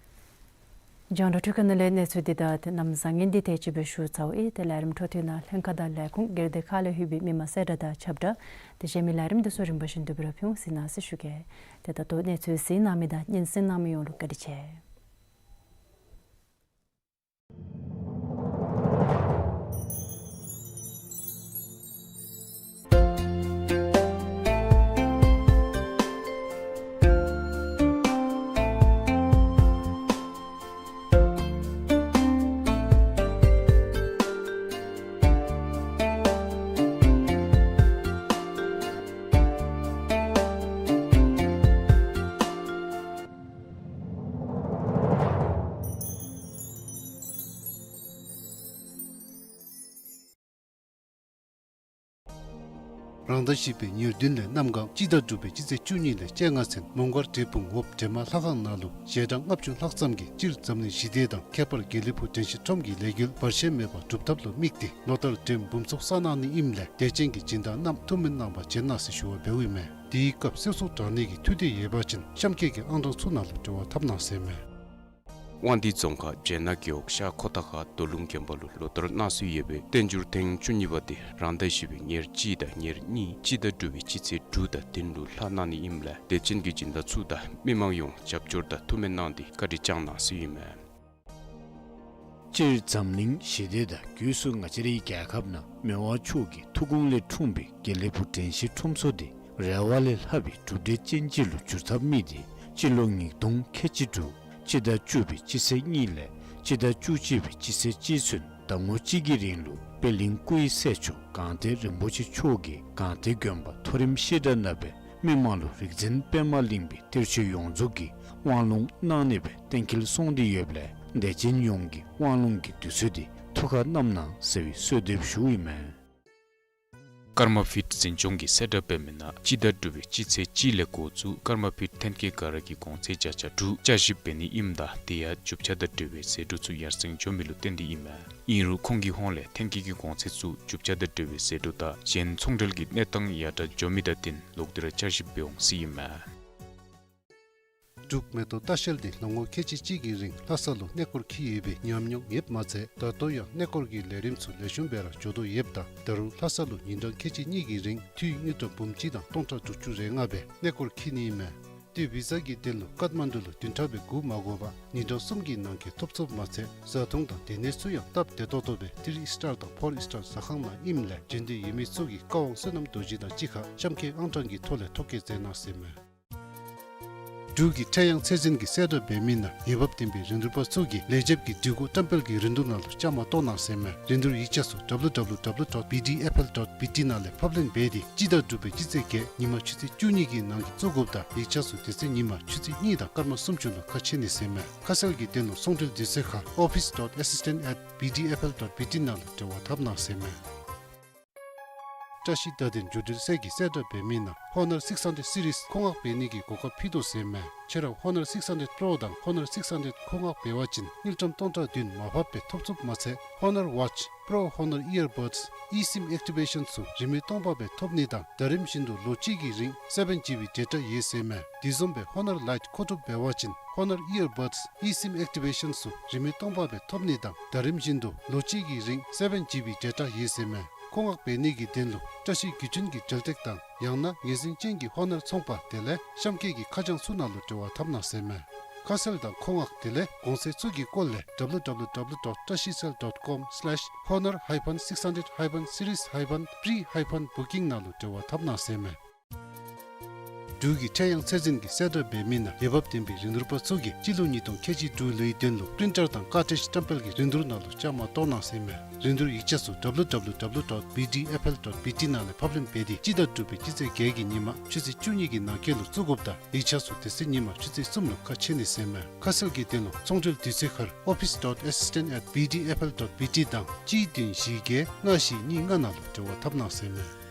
རྒྱང་བསྒྲགས་འཕྲུལ་ཁང་ནང་ལས་གནས་ཚུལ་འདི་དང་ཏེ་གནམ་བཟང་ངན་འདི་དེ་ཅིག་སྦེ་ཞུ་ཚརཝ་ཨིན། ཏེ་ལས་རིམ་འཕྲོ་མཐུད་ནང་ལྷན་ཁག་དང་ལས་ཁུངས་སྒེར་སྡེ་ཁག་ལས་ལྷོད་པའི་མི་མང་གསལ་བསྒྲགས་དང་ཁྱབ་བསྒྲགས་ཏེ་གཞན་མི་ལས་རིམ་འདི་ཚུ་རིམ་པ་བཞིན་དུ་སྦེ་ར་ཕུལ་འོང་གཟིགས་གནང་ཟེར་ཞུ་གེ། ཏེ་ད་ལྟོ་གནས་ཚུལ་གཟིགས་གནང་མི་དང་སྙན་གསན་གནང་མི་ཡོངས་ལུ་བཀའ་དྲིན་ཆེ། རང་ཟླ་བཞི་པའི་ཉེར་བདུན་ལས་གནམ་གང་སྤྱི་ཟླ་དྲུག་པའི་སྤྱི་ཚེས་བཅུ་གཉིས་ལས་བཅོ་ལྔ་ཚུན་མོང་སྒར་འབྲས་སྤུངས་འོག་འདྲེ་དམག་ལྷ་ཁང་ནང་ལུ་ཞལ་གྲངས་ལྔ་བཅུ་ལྷག་ཙམ་གྱིས་སྤྱིར་འཛམ་གླིང་ཞི་བདེ་དང་ཁྱད་པར་དགེ་ལེགས་ཕུག་དྲན་ཤེས་ཁྲོམ་གྱི་ལས་འགུལ་བར་ཆད་མེད་པར་སྒྲུབ་ཐབས་ལུ་དམིགས་ཏེ་ལོ་ལྟར་འགྲེམས་འབུམ་ཚོགས་བསགས་གནང་ནི་ཨིནམ་ལས་དད་ཅན་གྱི་སྦྱིན་བདག་རྣམས་ཐུགས་སྨོན་གནང་བར་བྱོན་གནང་ཟེར་ཞུ་བ་འབདཝ་ཨིན་མས། དེའི་སྐབས་གསོལ་ཚོགས་དྲང་ནི་གི་འཐུས་འདོད་ཡོད་པ་ཅིན་གཤམ་འཁོད་ཀྱི་ཨང་གྲངས་ཚུ་ནང་ལུ་འབྲེལ་བ་འཐབ་གནང་ཟེར་མས། དབང་འདུས་རྫོང་ཁག་སྦྱེད་ནག་རྒེད་འོག་ཤར་ཁོ་ཐང་ཁ་རྡོ་ལུང་དགོན་པ་ལུ་ལོ་ལྟར་གནང་སྲོལ་ཡོད་པའི་བསྟན་འགྱུར་ཐེངས་བཅུ་གཉིས་པ་དེ་རང་ཟླ་བཞི་པའི་ཉེར་གཅིག་དང་ཉེར་གཉིས་སྤྱི་ཟླ་དྲུག་པའི་སྤྱི་ཚེས་དྲུག་དང་བདུན་ལུ་ལྷག་གནང་ནི་ཨིནམ་ལས་དད་ཅན་གྱི་སྦྱིན་བདག་ཚུ་དང་མི་མང་ཡོངས་རྒྱབ་སྐྱོར་དང་ཐུགས་སྨོན་གནང་སྟེ་བཀའ་དྲིན་བསྐྱང་གནང་ཟེར་ཨིན་མས། སྤྱིར་འཛམ་གླིང་ཞི་བདེ་དང་སྒོས་སུ་ང་བཅས་རའི་རྒྱལ་ཁབ་ནང་མི་དབང་མཆོག་གི་ཐུགས་དགོངས་ལས་འཁྲུངས་པའི་དགེ་ལེགས་ཕུག་དྲན་ཤེས་ཁྲོམ་ཚོགས་འདི་རེ་བ་ལས་ལྷག་པའི་གྲུབ་འབྲས་ཅན་ཅིག་ལུ་འགྱུར་ཐབས་དམིགས་ཏེ་སྤྱི་ལོ་ཉིས་སྟོང་ཁལ་གཅིག་དྲུག་སྤྱི་ཟླ་བཅུ་པའི་སྤྱི་ཚེས་གཉིས་ལས་སྤྱི་ཟླ་བཅུ་གཅིག་པའི་སྤྱི་ཚེས་གཅིག་ཚུན་ཟླ་ངོ་གཅིག་གི་རིང་ལུ་པད་གླིང་སྐུ་ཡི་སྲས་མཆོག་སྒང་སྟེང་རིན་པོ་ཆེ་མཆོག་གིས་སྒང་སྟེང་དགོན་པ་མཐོ་རིམ་བཤད་གྲྭ་ནང་སྦེ་མི་མང་ལུ་རིག་འཛིན་པདྨ་གླིང་པའི་གཏེར་ཆོས་ཡོངས་རྫོགས་ཀྱི་དབང་ལུང་གནང་ནི་སྦེ་གཏན་འཁེལ་སོང་སྟེ་ཡོདཔ་ལས་དད་ཅན་ཡོངས་ཀྱིས་དབང་ལུང་གི་དུས་ཚོད་འདི་ཐུགས་ཁར་བསྣམ་གནང་ཟེར་བའི་གསོལ་འདེབས་ཞུཝ་ཨིན་མས། ཀརྨ་པིཊ་འཛིན་སྐྱོང་གིས་གསལ་བསྒྲགས་འབད་མི་ནང་སྤྱི་ཟླ་དྲུག་པའི་སྤྱི་ཚེས་གཅིག་ལས་འགོ་བཙུགས་ཀརྨ་པིཊ་ཐོན་སྐྱེད་ག་ར་གིས་གོང་ཚད་བརྒྱ་ཆ་དྲུག་བསྐྱར་ཞིབ་འབད་ནི་ཨིནམ་ད་དེ་ཡང་རྒྱུ་ཆ་དང་འབྲེལ་བའི་ཟད་འགྲོ་ཚུ་ཡར་སེང་འགྱོ་མི་ལུ་བརྟེན་ཏེ་ཨིན་མས། ཨིན་རུང་ཁོང་གི་ཧོངས་ལས་ཐོན་སྐྱེད་ཀྱི་གོང་ཚད་ཚུ་རྒྱུ་ཆ་དང་འབྲེལ་བའི་ཟད་འགྲོ་དང་གཞན་ཚོང་འབྲེལ་གྱི་གནས་སྟངས་ཡར་དྲག་འགྱོ་མི་དང་བསྟུན་ལོག་སྟེ་ར་བསྐྱར་ཞིབ་འབད་འོང་ཟེར་ཨིན་མས། འབྲུག་མེ་ཏོག་ལྟ་བཤལ་འདི་ལོ་ངོ་ཁལ་གཅིག་གཅིག་གི་རིང་ལྷ་ས་ལུ་གནས་སྐོར་འཁྱིད་ཡོད་པའི་ཉམས་མྱོང་ཡོདཔ་མ་ཚད་ད་ལྟོ་ཡང་གནས་སྐོར་གྱི་ལས་རིམ་ཚུ་ལེགས་ཤོམ་སྦེ་ར་འགྱོ་དོ་ཡོདཔ་ད་ད་རུང་ལྷ་ས་ལུ་ཉིན་གྲངས་ཁལ་གཅིག་གཉིས་ཀྱི་རིང་འཐུས་དངུལ་ཀྲམ་འབུམ་གཅིག་དང་སྟོང་ཕྲག་དྲུག་ཅུ་རེ་ལྔ་སྦེ་གནས་སྐོར་འཁྱིད་ནི་ཨིན་མས། ཏེ་བི་ཟ་གི་དོན་ལུ་ཀཱཐ་མན་ཌུ་ལུ་བདུན་ཕྲག་སྦེ་སྒུག་མ་དགོ་པར་ཉིན་གྲངས་གསུམ་གྱི་ནང་འཁོད་ཐོབ་ཚུགསཔ་མ་ཚད་བཟའ་འཐུང་དང་སྡོད་གནས་ཚུ་ཡང་སྟབས་བདེ་ཏོག་ཏོ་སྦེ་ཐི་རི་ཨིསི་ཊར་དང་ཕོར་ཨིསི་ཊར་ཟ་ཁང་ནང་ཨིནམ་ལས་འབྱོན་འདོད་ཡོད་མི་ཚུ་གིས་བཀའ་དབང་བསོད་ནམས་རྡོ་རྗེ་དང་གཅིག་ཁར་གཤམ་འཁོད་ཨང་གྲངས་ཀྱི་ཐོག་ལས་ཐོ་བཀོད་མཛད་གནང་ཟེར་མས། འབྲུག་གི་ཁྲལ་གཡང་ཚད་འཛིན་གྱིས་གསལ་བསྒྲགས་འབད་མི་ནང་འོས་འབབ་ལྡན་པའི་རིན་བསྡུར་པ་ཚུ་གིས་ལས་བྱེདཔ་ཀྱི་སྒྲིག་གོ་བཀྲམ་སྤེལ་གྱི་རིན་བསྡུར་ནང་ལུ་བཅའ་མར་གཏོགས་གནང་ཟེར་མས། རིན་བསྡུར་ཡིག་ཆ་ཚུ་W W W dot B D F L dot B T ནང་ལས་ཕབ་ལེན་འབད་དེ་སྤྱི་ཟླ་དྲུག་པའི་སྤྱི་ཚེས་བརྒྱད་ཉིན་མ་ཆུ་ཚོད་བཅུ་གཉིས་ཀྱི་ནང་འཁོད་བཙུགས་དགོཔ་དང་ཡིག་ཆ་ཚུ་དེ་ཚེ་ཉིན་མ་ཆུ་ཚོད་གཉིས་དང་སྐར་མ་སུམ་ཅུ་ལུ་ཁ་ཕྱེ་ནི་ཟེར་མས། ཁ་གསལ་གྱི་དོན་ལུ་ཚོང་འབྲེལ་དུས་ཚོད་ཁར་office dot assistant at B D F L dot B T ནང་ལུ་འབྲེལ་བ་འཐབ་གནང་ཟེར་མས། བཀྲ་ཤིས་བརྡ་དོན་བརྒྱུད་འབྲེལ་ཚད་ཀྱིས་གསལ་བསྒྲགས་འབད་མི་ནང་Honor six hundred series མཁོ་མངགས་འབད་ནི་གི་གོ་སྐབས་ཕུལ་དོ་ཟེར་མས། ཁྱོད་ར་Honor six hundred Pro དང་Honor six hundred མཁོ་མངགས་འབད་བ་ཅིན་དངུལ་ཀྲམ་སྟོང་ཕྲག་བདུན་མར་ཕབ་སྦེ་ཐོབ་ཚུགསཔ་མ་ཚད་Honor Watch, Pro Honor Earbuds, eSIM activation ཚུ་རིན་མེད་སྟོང་པ་སྦེ་ཐོབ་ནི་དང་ཟླ་རིམ་བཞིན་དུ་ལོ་གཅིག་གི་རིང་seven G B data ཡོད་ཟེར་མས། དེ་བཟུམ་སྦེ་Honor Lite མཁོ་སྒྲུབ་འབད་བ་ཅིན་Honor Earbuds, eSIM activation ཚུ་རིན་མེད་སྟོང་པ་སྦེ་ཐོབ་ནི་དང་ཟླ་རིམ་བཞིན་དུ་ལོ་གཅིག་གི་རིང་seven G B data ཡོད་ཟེར་མས། མཁོ་མངགས་འབད་ནི་གི་དོན་ལུ་བཀྲ་ཤིས་བརྒྱུད་འཕྲིན་གྱི་འབྲེལ་སྟེགས་དང་ཡང་ན་ངོས་འཛིན་ཅན་གྱི་Honor ཚོང་པ་དེ་ལས་གཤམ་འཁོད་ཀྱི་ཁ་བྱང་ཚུ་ནང་ལུ་འབྲེལ་བ་འཐབ་གནང་ཟེར་མས། ཁ་གསལ་དང་མཁོ་མངགས་དེ་ལས་གོང་ཚད་ཚུ་གི་སྐོར་ལས་W W W dot trashicell dot com slash honor hyphen six hundred hyphen series hyphen pre hyphen booking ནང་ལུ་འབྲེལ་བ་འཐབ་གནང་ཟེར་མས། འབྲུག་གི་ཁྲལ་གཡང་ཚད་འཛིན་གྱིས་གསལ་བསྒྲགས་འབད་མི་ནང་འོས་འབབ་ལྡན་པའི་རིན་བསྡུར་པ་ཚུ་གིས་སྤྱི་ལོ་ཉིས་སྟོང་ཁལ་གཅིག་དྲུག་ལོའི་དོན་ལུ་པི་རིན་ཊར་དང་ཀར་ཊེཇ་བཀྲམ་སྤེལ་གྱི་རིན་བསྡུར་ནང་ལུ་བཅའ་མར་གཏོགས་གནང་ཟེར་མས། རིན་བསྡུར་ཡིག་ཆ་ཚུ་W W W dot B D F L dot B T ནང་ལས་ཕབ་ལེན་འབད་དེ་སྤྱི་ཟླ་དྲུག་པའི་སྤྱི་ཚེས་བརྒྱད་ཀྱི་ཉིན་མ་ཆུ་ཚོད་བཅུ་གཉིས་ཀྱི་ནང་འཁོད་ལུ་བཙུགས་དགོཔ་དང་ཡིག་ཆ་ཚུ་དེ་ཚེ་ཉིན་མ་ཆུ་ཚོད་གསུམ་ལུ་ཁ་ཕྱེ་ནི་ཟེར་མས། ཁ་གསལ་གྱི་དོན་ལུ་ཚོང་འབྲེལ་དུས་ཚོད་ཁར་office dot assistant at B D F L dot B T དང་གཅིག་བདུན་བཞི་བརྒྱད་ལྔ་བཞི་གཉིས་ལྔ་ནང་ལུ་འབྲེལ་བ་འཐབ་གནང་ཟེར་མས།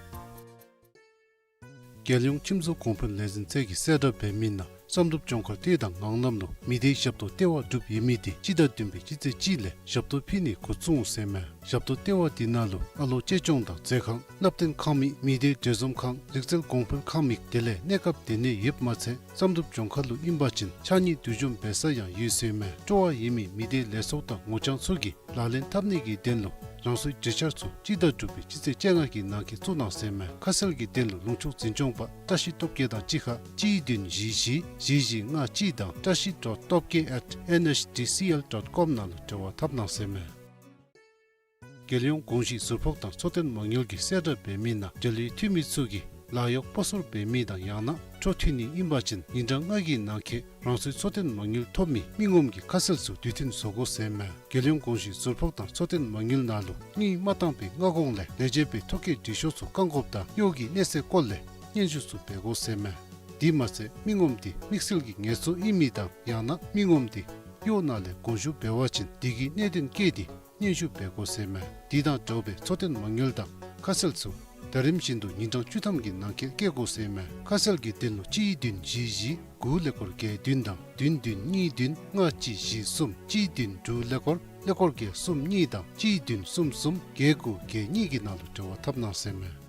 རྒྱལ་ཡོངས་ཁྱིམ་བཟོ་གོང་འཕེལ་ལས་འཛིན་ཚད་ཀྱིས་གསལ་བསྒྲགས་འབད་མི་ནང་བསམ་གྲུབ་ལྗོངས་མཁར་སྟོད་དང་ངང་ལམ་ལུ་མི་སྡེའི་ཞབས་ཏོག་ལྟེ་བ་གྲུབ་ཡོད་མི་དེ་སྤྱི་ཟླ་བདུན་པའི་སྤྱི་ཚེས་གཅིག་ལས་ཞབས་ཏོག་ཕུལ་ནི་འགོ་བཙུགས་འོང་ཟེར་མས། ཞབས་ཏོག་ལྟེ་བ་དེ་ནང་ལུ་ཨ་ལོ་གཅེས་སྐྱོང་དང་མཛོད་ཁང་བསླབ་སྟོན་ཁང་མིག་མི་སྡེའི་གྲོས་འཛོམས་ཁང་རིག་རྩལ་གོང་འཕེལ་ཁང་མིག་དེ་ལས་གནས་སྐབས་སྡོད་གནས་ཡོདཔ་མ་ཚད་བསམ་གྲུབ་ལྗོངས་མཁར་ལུ་ཨིན་པ་ཅིན་ཕྱགས་སྙིགས་བསྡུ་འཇོམས་འབད་ས་ཡང་ཡོད་ཟེར་མས། སྤྲོ་བ་ཡོད་མི་མི་སྡེའི་ལས་ཚོགས་དང་ངོ་རྐྱང་ཚུ་གིས་ལག་ལེན་འཐབ་ནི་གི་དོན་ལུ་རང་སོའི་གྲོས་འཆར་ཚུ་སྤྱི་ཟླ་དྲུག་པའི་སྤྱི་ཚེས་བཅོ་ལྔ་གི་ནང་འཁོད་བཙུགས་གནང་ཟེར་མས། ཁ་གསལ་གྱི་དོན་ལུ་ལུང་ཕྱོགས་འཛིན་སྐྱོང་པ་བཀྲ་ཤིས་སྟོབས་རྒྱས་དང་གཅིག་ཁར་གཅིག་བདུན་བཞི་བཞི་བཞི་བཞི་ལྔ་གཅིག་དང་བཀྲ་ཤིས་dot top K at N H D C L dot com ནང་ལུ་འབྲེལ་བ་འཐབ་གནང་ཟེར་མས། རྒྱལ་ཡོངས་གོང་ཞུས་ཟུར་ཕོགས་དང་འཚོ་རྟེན་མ་དངུལ་གྱིས་གསལ་བསྒྲགས་འབད་མི་ནང་འབྲེལ་ཡོད་འཐུས་མི་ཚུ་གིས་ལཱ་གཡོག་སྤོ་སོར་འབད་མི་དང་ཡང་ན་འཕྲོ་མཐུད་ནི་ཨིན་པ་ཅིན་ཉིན་གྲངས་ལྔ་གི་ནང་འཁོད་རང་སོའི་འཚོ་རྟེན་མ་དངུལ་ཐོབ་མི་མི་ངོམ་གྱི་ཁ་གསལ་ཚུ་དུས་མཐུན་བཟོ་དགོ་ཟེར་མས། རྒྱལ་ཡོངས་གོང་ཞུས་ཟུར་ཕོགས་དང་འཚོ་རྟེན་མ་དངུལ་ནང་ལུ་དངུལ་མ་བཏང་པའི་སྔ་གོང་ལས་ལས་བྱེད་པའི་ཐོ་བཀོད་འབྲི་ཤོག་ཚུ་བཀང་དགོཔ་དང་གཡོག་གི་གནས་ཚད་སྐོར་ལས་སྙན་ཞུ་ཚུ་འབད་དགོ་ཟེར་མས། དེ་མ་ཚད་མི་ངོམ་དེ་དམིགས་བསལ་གྱི་ངལ་གསོ་ཨིན་མི་དང་ཡང་ན་མི་ངོམ་དེ་གཡོག་ནང་ལས་དགོངས་ཞུ་འབད་བ་ཅིན་དེ་གི་གནད་དོན་བཀོད་དེ་སྙན་ཞུ་འབད་དགོ་ཟེར་མས། དེ་དང་འདྲཝ་སྦེ་འཚོ་རྟེན་མ་དངུལ་དང་ཁ་གསལ་ཚུ་ཟླ་རིམ་བཞིན་དུ་ཉིན་གྲངས་བཅུ་ཐམ་གྱི་ནང་འཁོད་བསྐྱལ་དགོ་ཟེར་མས། ཁ་གསལ་གྱི་དོན་ལུ་གཅིག་བདུན་བཞི་བཞི་དགུ་ཀླད་ཀོར་བརྒྱད་བདུན་དང་བདུན་བདུན་གཉིས་བདུན་ལྔ་གཅིག་བཞི་གསུམ་གཅིག་བདུན་དྲུག་ཀླད་ཀོར་ཀླད་ཀོར་བརྒྱད་གསུམ་གཉིས་དང་གཅིག་བདུན་གསུམ་གསུམ་བརྒྱད་དགུ་བརྒྱད་གཉིས་ཀྱི་ནང་ལུ་འབྲེལ་བ་འཐབ་གནང་ཟེར་མས།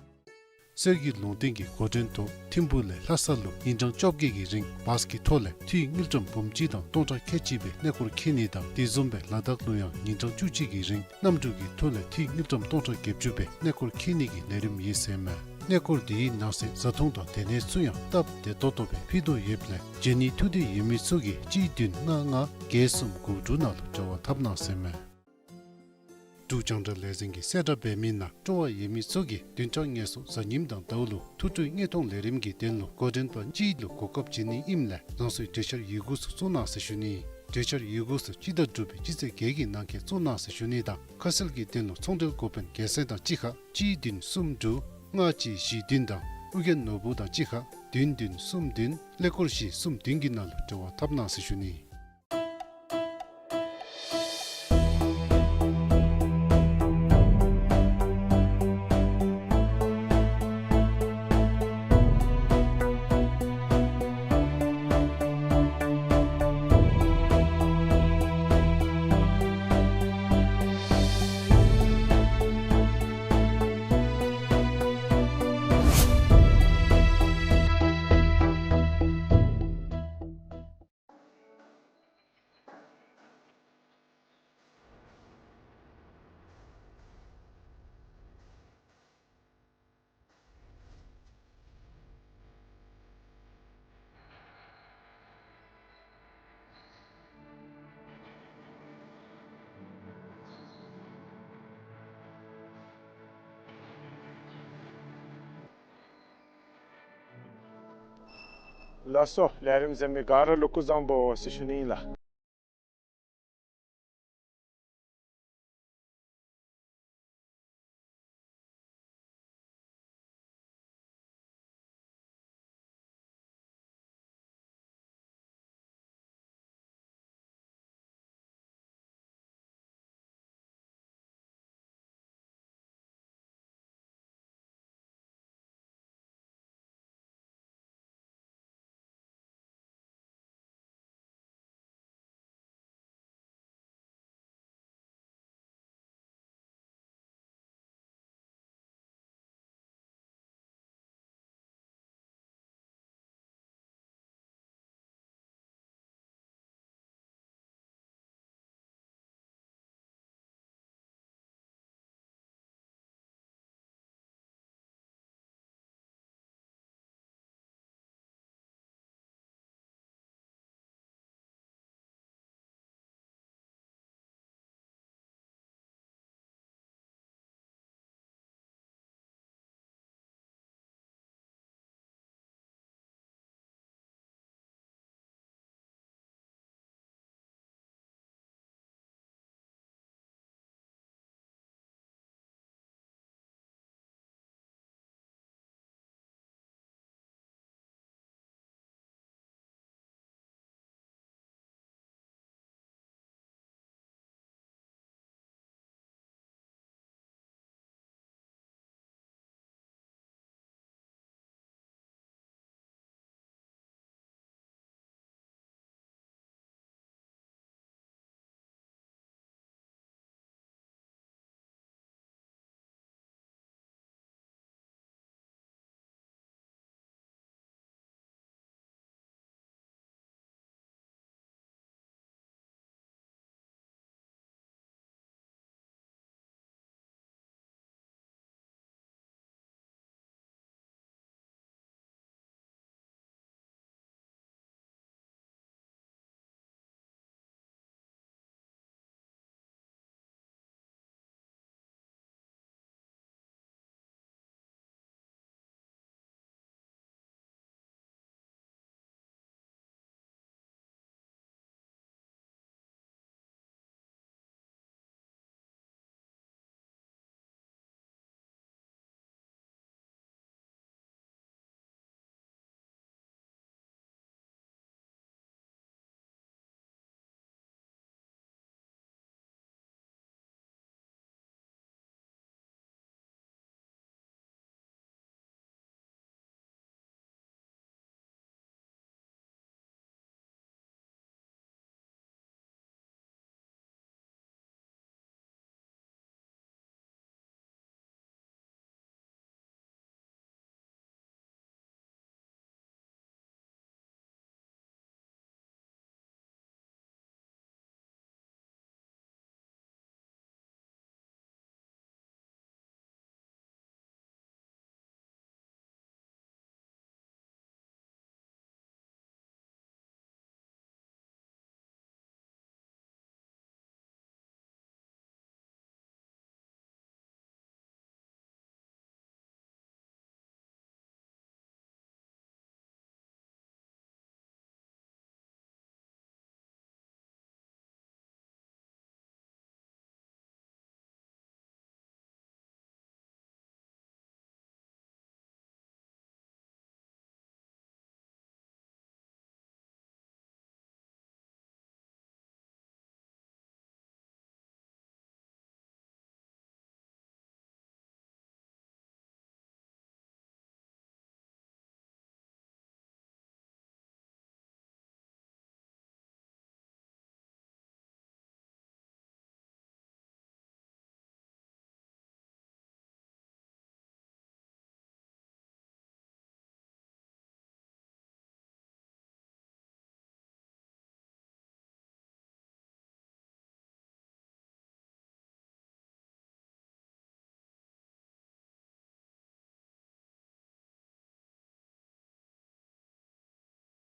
གསེར་གྱི་ལུང་བསྟན་གྱི་འགོ་འདྲེན་ཐོག་ཐིམ་ཕུག་ལས་ལྷ་ས་ལུ་ཉིན་གྲངས་བཅོ་བརྒྱད་ཀྱི་རིང་བཱས་ཀྱི་ཐོག་ལས་འཐུས་དངུལ་ཀྲམ་འབུམ་གཅིག་དང་སྟོང་ཕྲག་ཁལ་གཅིག་སྦེ་གནས་སྐོར་འཁྱིད་ནི་དང་དེ་བཟུམ་སྦེ་ལ་དྭགས་ལུ་ཡང་ཉིན་གྲངས་བཅུ་གཅིག་གི་རིང་གནམ་གྲུ་གི་ཐོག་ལས་འཐུས་དངུལ་ཀྲམ་སྟོང་ཕྲག་བརྒྱད་ཅུ་སྦེ་གནས་སྐོར་འཁྱིད་ནི་གི་ལས་རིམ་ཡོད་ཟེར་མས། གནས་སྐོར་དེའི་ནང་གསེས་བཟའ་འཐུང་དང་སྡོད་གནས་ཚུ་ཡང་སྟབས་བདེ་ཏོག་ཏོ་སྦེ་ཕུལ་དོ་ཡོདཔ་ལས་འབྱོན་ནི་ཐུགས་འདོད་ཡོད་མི་ཚུ་གིས་གཅིག་བདུན་ལྔ་ལྔ་བརྒྱད་གསུམ་དགུ་དྲུག་ནང་ལུ་འབྲེལ་བ་འཐབ་གནང་ཟེར་མས། འབྲུག་རྒྱང་བསྒྲགས་ལས་འཛིན་གྱིས་གསལ་བསྒྲགས་འབད་མི་ནང་སྤྲོ་བ་ཡོད་མི་ཚུ་གིས་བདུན་ཕྲག་ངལ་གསོ་གཟའ་ཉིམ་དང་ཟླཝ་ལུ་ཐུགས་སྤྲོའི་དངོས་མཐོང་ལས་རིམ་གྱི་དོན་ལུ་འགོ་འདྲེན་པ་གཅིག་ལུ་གོ་སྐབས་བྱིན་ནི་ཨིནམ་ལས་རང་སོའི་གྲོས་འཆར་ཡི་གུ་ཚུ་བཙུགས་གནང་ཟེར་ཞུ་ནི། གྲོས་འཆར་ཡི་གུ་ཚུ་སྤྱི་ཟླ་དྲུག་པའི་སྤྱི་ཚེས་བརྒྱད་ཀྱི་ནང་འཁོད་བཙུགས་གནང་ཟེར་ཞུ་ནི་དང་ཁ་གསལ་གྱི་དོན་ལུ་ཚོང་འབྲེལ་འགོ་དཔོན་རྒྱལ་མཚན་དང་གཅིག་ཁར་གཅིག་བདུན་གསུམ་དྲུག་ལྔ་གཅིག་བཞི་བདུན་དང་ཨོ་རྒྱན་ནོར་བུ་དང་གཅིག་ཁར་བདུན་བདུན་གསུམ་བདུན་ཀླད་ཀོར་བཞི་གསུམ་བདུན་གྱི་ནང་ལུ་འབྲེལ་བ་འཐབ་གནང་ཟེར་ཞུ་ནི། ལགས་སོ། ལས་རིམ་གཟིགས་མི་ག་ར་ལུ་སྐུ་གཟུགས་བཟང་པོ་ཟེར་ཞུ་ནི་ཨིན་ལགས།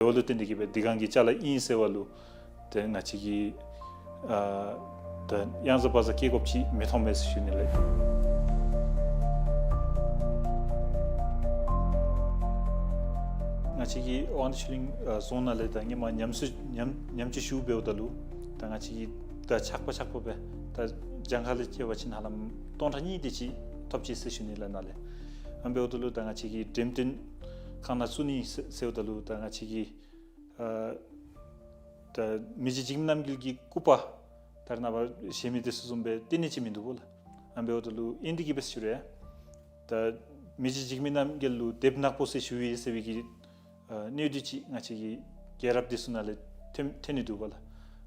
དེ་འབདཝ་ལུ་བརྟེན་ཏེ་གིས་སྦེ་འདི་གང་གི་ཅ་ལ་ཨིན་ཟེར་བ་ལུ་ཏེ་ང་བཅས་ཀྱིས་ཨ་ད་གཡང་ཟ་བ་ཟ་སྐྱེལ་དགོཔ་ཅིག་མི་མཐོང་མས་ཟེར་ཞུ་ནི་ལགས། ང་ ང་བཅས་ཀྱི་དབང་འདུས་ཆོས་གླིང་ཨ་རྫོང་ནང་ལས་ད་ཧེ་མ་ཉམས་གསོ་ཉམས་ཉམས་བཅོས་ཞུ་འབདཝ་ད་ལུ་ད་ང་བཅས་ཀྱིས་ད་ཆག་པ་ཆག་པ་སྦེ་ད་གྱངས་ཁ་ལས་བཅད་པ་ཅིན་ཧ་ལམ་སྟོང་ཕྲག་གཉིས་དེ་ཅིག་ཐོབ་ཅི་ཟེར་ཞུ་ནི་ལགས་ནཱ་ལས། ཨ་འབདཝ་ད་ལུ་ད་ང་བཅས་ཀྱིས་འགྲེམས་སྟོན་ཁང་ནང་བཙུགས་ནི་ཟེར་ཟེརཝ་ད་ལུ་ད་ང་བཅས་ཀྱིས་ཨ་ད་མི་རྗེ་འཇིགས་མེད་རྣམ་རྒྱལ་གྱི་སྐུ་པར་ད་རེས་ནངས་པ་གཞན་མི་དེ་ཚུ་བཟུམ་སྦེ་སྟོན་ནི་ཅིག་མིན་འདུག་པ་ལགས། ཨ་འབདཝ་ད་ལུ་ཨིན་དེ་གིས་སྦེ་ཞུ་རུང་ད་མི་རྗེ་འཇིགས་མེད་རྣམ་རྒྱལ་ལུ་དེབ་ནག་པོ་ཟེར་ཞུ་ཡི་ཟེར་བའི་གི་ཨ་གནས་ཚུལ་ཅིག་ང་བཅས་ཀྱི་རྒྱལ་རབས་དེ་ཚུ་ནང་ལས་ཐོན་ཐོན་ནི་འདུག་པ་ལགས།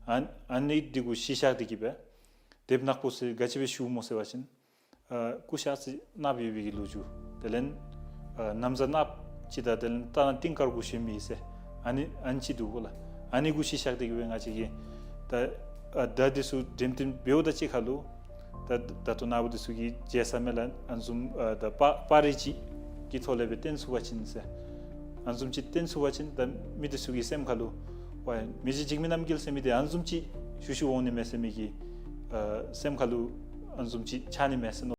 ཨ་ཨ་ནི་དེ་གུ་གཞི་བཞག་སྟེ་གིས་སྦེ་དེབ་ནག་པོ་ཟེར་ག་ཅི་སྦེ་ཞུཝ་སྨོ་ཟེར་བ་ཅིན་ཨ་སྐུ་ཤ་ཅིག་ནགཔོ་ཡོད་པའི་གི་ལོ་རྒྱུས། དེ་ལས་ཨ་ན་བཟའ་ནགཔོ་ཅིག་དང་དེ་ལས་རྟ་ནང་ཏིང་དཀར་གུ་ཞོན་མི་ཟེར་ཨ་ནི་ཨ་ནི་ཅིག་འདུག་པ་ལགས། ཨ་ནི་གུ་གཞི་བཞག་སྟེ་གིས་སྦེ་ང་བཅས་ཀྱིས་ད་ཨ་ད་དེ་ཚུ་འགྲེམས་སྟོན་འབདཝ་ད་གཅིག་ཁར་ལུ་ད་ད་ལྟོ་ནཱ་བུ་དེ་ཚུ་གིས་མཇལ་ས་མས་ལགས། ཨ་ནི་བཟུམ་ཨ་ད་པར་པར་རིས་ཅིག་གི་ཐོག་ལས་སྦེ་སྟོན་ཚུགས་པ་ཅིན་ཟེར། ཨ་ནི་བཟུམ་ཅིག་སྟོན་ཚུགས་པ་ཅིན་ད་མི་དེ་ཚུ་གི་སེམས་ཁར་ལུ་ཝའི་མི་རྗེ་འཇིགས་མེད་རྣམ་རྒྱལ་ཟེར་མི་དེ་ཨ་ནི་བཟུམ་ཅིག་ཞུ་ཞུ་འོང་ནི་མས་ཟེར་མི་གི་ཨ་སེམས་ཁར་ལུ་ཨ་ནི་བཟུམ་ཅིག་ཆགས་ནི་མས་ཟེར་མནོ།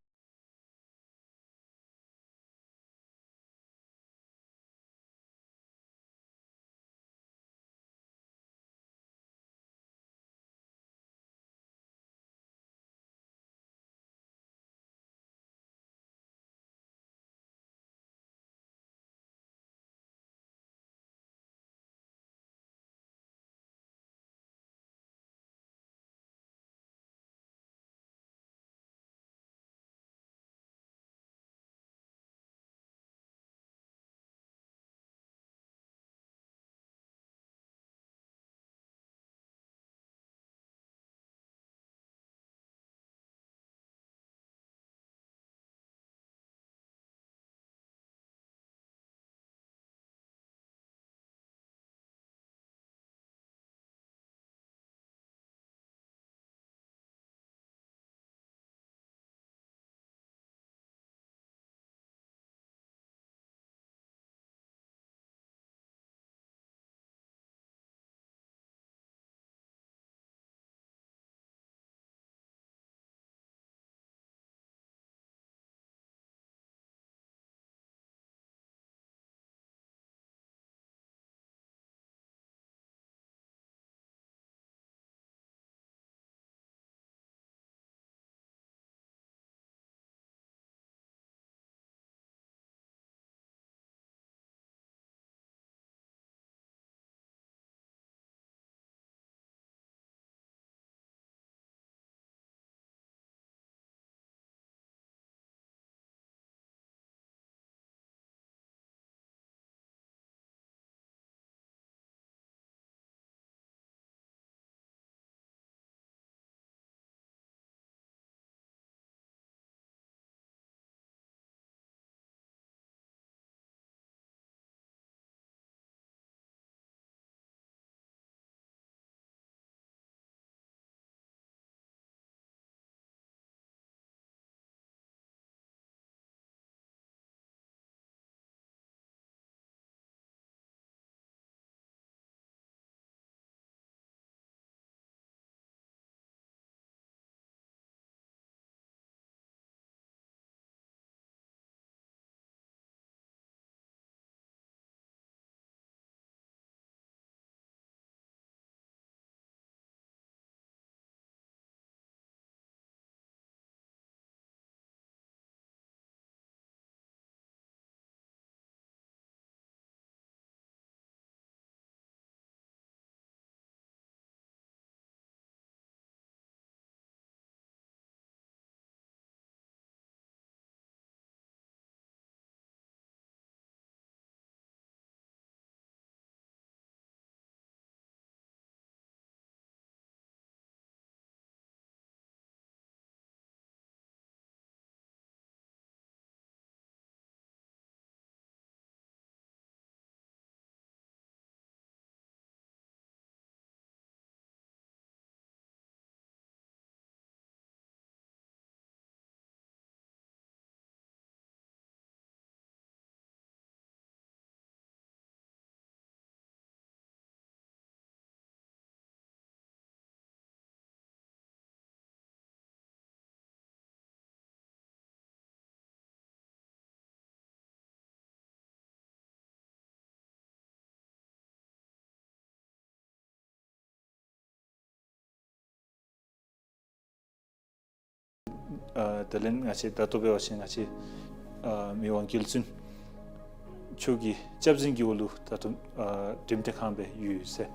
ཨ་དེ་ལས་ང་བཅས་ད་ལྟོ་འབད་བ་ཅིན་ང་བཅས་ཨ་མི་དབང་རྒྱལ་བཙུན་མཆོག་གི་སྐྱབས་འཛིན་གྱི་འོག་ལུ་ད་ལྟོ་ཨ་འགྲེམས་སྟོན་ཁང་སྦེ་ཡོད་ཟེར།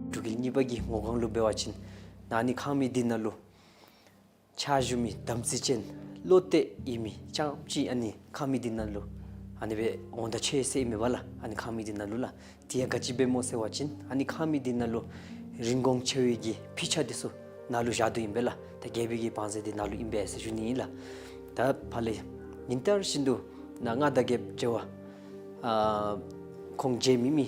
འབྲུག་རྒྱལ་གཉིས་པ་གི་ངོ་སྒང་ལུ་འབད་བ་ཅིན་ཨ་ནི་ཁང་མིག་འདི་ནང་ལུ་ཕྱག་ཞུ་མི་དམ་ཚིག་ཅན་བློ་གཏད་ཡོད་མི་རྐྱངམ་ཅིག་ཨ་ནི་ཁང་མིག་འདི་ནང་ལུ་ཨ་ནི་སྦེ་འོང་ད་ཆོག་ཟེར་ཨིན་མས་པ་ལགས། ཨ་ནི་ཁང་མིག་འདི་ནང་ལུ་ལགས། དེ་ཡང་ག་ཅི་འབད་སྨོ་ཟེར་བ་ཅིན་ཨ་ནི་ཁང་མིག་འདི་ནང་ལུ་རིན་གོང་ཆེ་བའི་གི་ཕྱག་ཕྱིར་འདི་ཚུ་ནང་ལུ་བཞག་དོ་ཨིན་པས་ལགས། ད་རྒྱལ་པོའི་གི་བང་མཛོད་འདི་ནང་ལུ་ཨིན་པས་ཟེར་ཞུ་ནི་ཨིན་ལགས། ད་ཕར་ལས་ཉིན་ལྟར་བཞིན་དུ་ནཱ་མངའ་བདག་རྒྱལཔོ་མཇལ་བར་ཨ་ཁོང་མཇལ་མི་མི་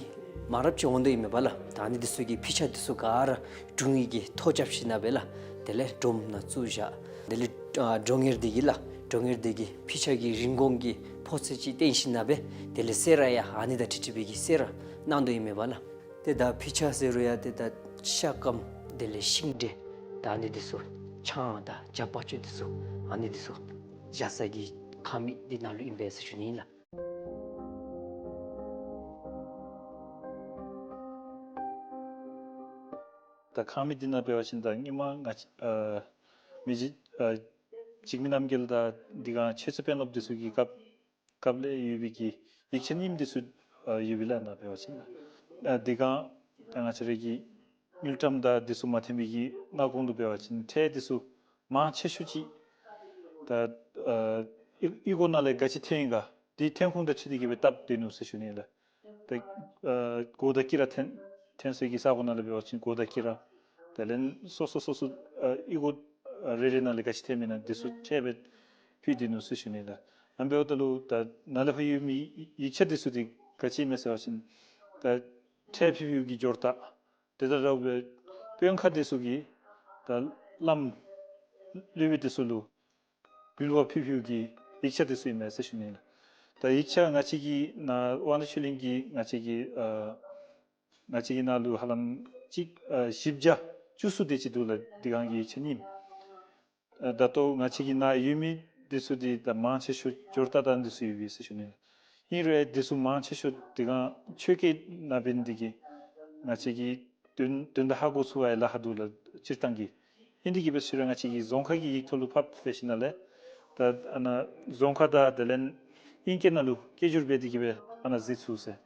མང་རབས་ཅིག་འོང་དོ་ཨིན་མས་པ་ལགས། ད་ཨ་ནི་འདི་ཚུ་གིས་ཕྱག་ཕྱིར་འདི་ཚུ་ག་ར་དྲུང་ཡིག་གིས་ཐོ་རྐྱབ་ཞིནམ་ལས་སྦེ་ལགས། དེ་ལས་སྒྲོམ་ནང་བཙུགས་བཞག། དེ་ལས་ཨ་ཀྲོང་ངེར་འདི་གིས་ལགས། ཀྲོང་ངེར་འདི་གིས་ཕྱག་ཕྱིར་གྱི་རིན་གོང་གི་ཕོག་ཚོད་ཅིག་བཏོན་ཞིནམ་ལས་སྦེ་དེ་ལས་སེར་ཡང་ཨ་ནི་དང་འཁྲིལ་འཁྲིལ་བའི་གི་སེར་གནང་དོ་ཨིན་མས་པ་ལགས། ཏེ་ད་ཕྱག་ཕྱིར་ཟེར་རུང་ཡང་ཏེ་ད་ཤ་སྐམ་དེ་ལས་ཤིང་འབྲས་ད་ཨ་ནི་འདི་ཚུ་ཆང་དང་ཇ་ཕག་མཆོད་འདི་ཚུ་ཨ་ནི་འདི་ཚུ་བཞག་ས་གི་ཁང་མིག་འདི་ནང་ལུ་ཨིན་པས་ཟེར་ཞུ་ནི་ཨིན་ལགས། ད་ཁང་མིག་འདི་ནང་འབད་བ་ཅིན་ད་སྔོན་མ་ང་བཅས་ཨ་མི་རྗེ་ཨ་འཇིགས་མེད་རྣམ་རྒྱལ་དང་འདི་ག་ཆོས་རྩེ་དཔོན་སློབ་འདི་ཚུ་གི་སྐབས་སྐབས་ལས་ཡོད་པའི་གི་ཡིག་ཆ་རྙིངམ་འདི་ཚུ་ཨ་ཡོད་པས་ལགས། ནཱ་འབད་བ་ཅིན་ཨ་འདི་ག་ད་ང་བཅས་ར་གི་དངུལ་ཀྲམ་དང་འདི་ཚུ་མ་ཐོན་པའི་གི་སྔ་གོང་ལུ་འབད་བ་ཅིན་ཁྲལ་འདི་ཚུ་མང་ཆེ་ཤོས་ཅིག་ད་ཨ་གཡུས་གཡུས་སྒོ་ནང་ལས་ག་ཅི་ཐོན་ཡི་ག་དེ་ཐོན་ཁུངས་དང་འཁྲིལ་ཏེ་གི་སྦེ་བཏབ་སྡོད་ནུག་ཟེར་ཞུ་ནི་ལགས། ད་ཨ་གོ་དང་དཀྱི་ར་ཐོན་ཐོན་སའི་གི་ས་གོ་ནང་ལས་འབད་བ་ཅིན་གོ་དང་དཀྱི་ར་དེ་ལས་སོ་སོ་སོ་སོ་ཨ་གཡུས་སྒོ་ཨ་རེ་རེ་ནང་ལས་ག་ཅི་ཐོན་མི་ནང་འདི་ཚུ་ཁྲལ་སྦེ་ཕུལ་སྡོད་ནུག་ཟེར་ཞུ་ནི་ལགས། ཨ་ནི་འབདཝ་ད་ལུ་ད་ནཱ་ལས་ཕར་ཡོད་མི་ཡིག་ཆ་འདི་ཚུ་འདི་ག་ཅི་ཨིན་མས་ཟེར་བ་ཅིན་ད་ཁྲལ་ཕུལ་ཕུལཝ་གི་སྦྱོར་རྟགས། དེ་དང་འདྲཝ་སྦེ་དཔོན་ཁག་འདི་ཚུ་གིས་ད་བླམ་སློབ་དཔོན་འདི་ཚུ་ལུ་འབུལ་བ་ཕུལ་ཕུལཝ་གི་ཡིག་ཆ་འདི་ཚུ་ཨིན་མས་ཟེར་ཞུ་ནི་ལགས། ད་ཡིག་ཆ་ང་བཅས་ཀྱི་ནཱ་དབང་འདུས་ཆོས་གླིང་གི་ང་བཅས་ཀྱི་ཨ་ང་བཅས་ཀྱི་ནང་ལུ་ཧ་ལམ་གཅིག་ཨ་བཞི་བརྒྱ་བཅུ་གསུམ་དེ་ཅིག་འདུག་ལགས། འདི་གང་གི་ཡིག་ཆ་རྙིངམ། ཨ་ད་ལྟོ་ང་བཅས་ཀྱི་ནང་ཡོད་མི་འདི་ཚུ་འདི་ད་མང་ཆེ་ཤོས་སྦྱོར་རྟགས་དང་འདི་ཚུ་ཡོད་པས་ཟེར་ཞུ་ནི་ལགས། ཨིན་རུང་འདི་ཚུ་མང་ཆེ་ཤོས་འདི་ག་ཆོས་སྐད་ནང་འབད་ནི་འདི་གིས་ང་བཅས་ཀྱིས་དོན་དོན་དག་ཧ་གོ་ཚུགས་པར་ལཱ་ཁག་འདུག་ལགས། སྤྱིར་བཏང་གི་ཨིན་འདི་གིས་འབད་ཟེར་རུང་ང་བཅས་ཀྱི་རྫོང་ཁ་གི་ཡིག་ཐོག་ལུ་ཕར་ཕབ་ཞིནམ་ལས་ད་ཨ་ནཱ་རྫོང་ཁ་དང་དེ་ལས་ཨིང་སྐད་ནང་ལུ་སྐད་སྒྱུར་འབད་དེ་གི་སྦེ་ཨ་ནཱ་གཟིགས་ཚུགས་ཟེར།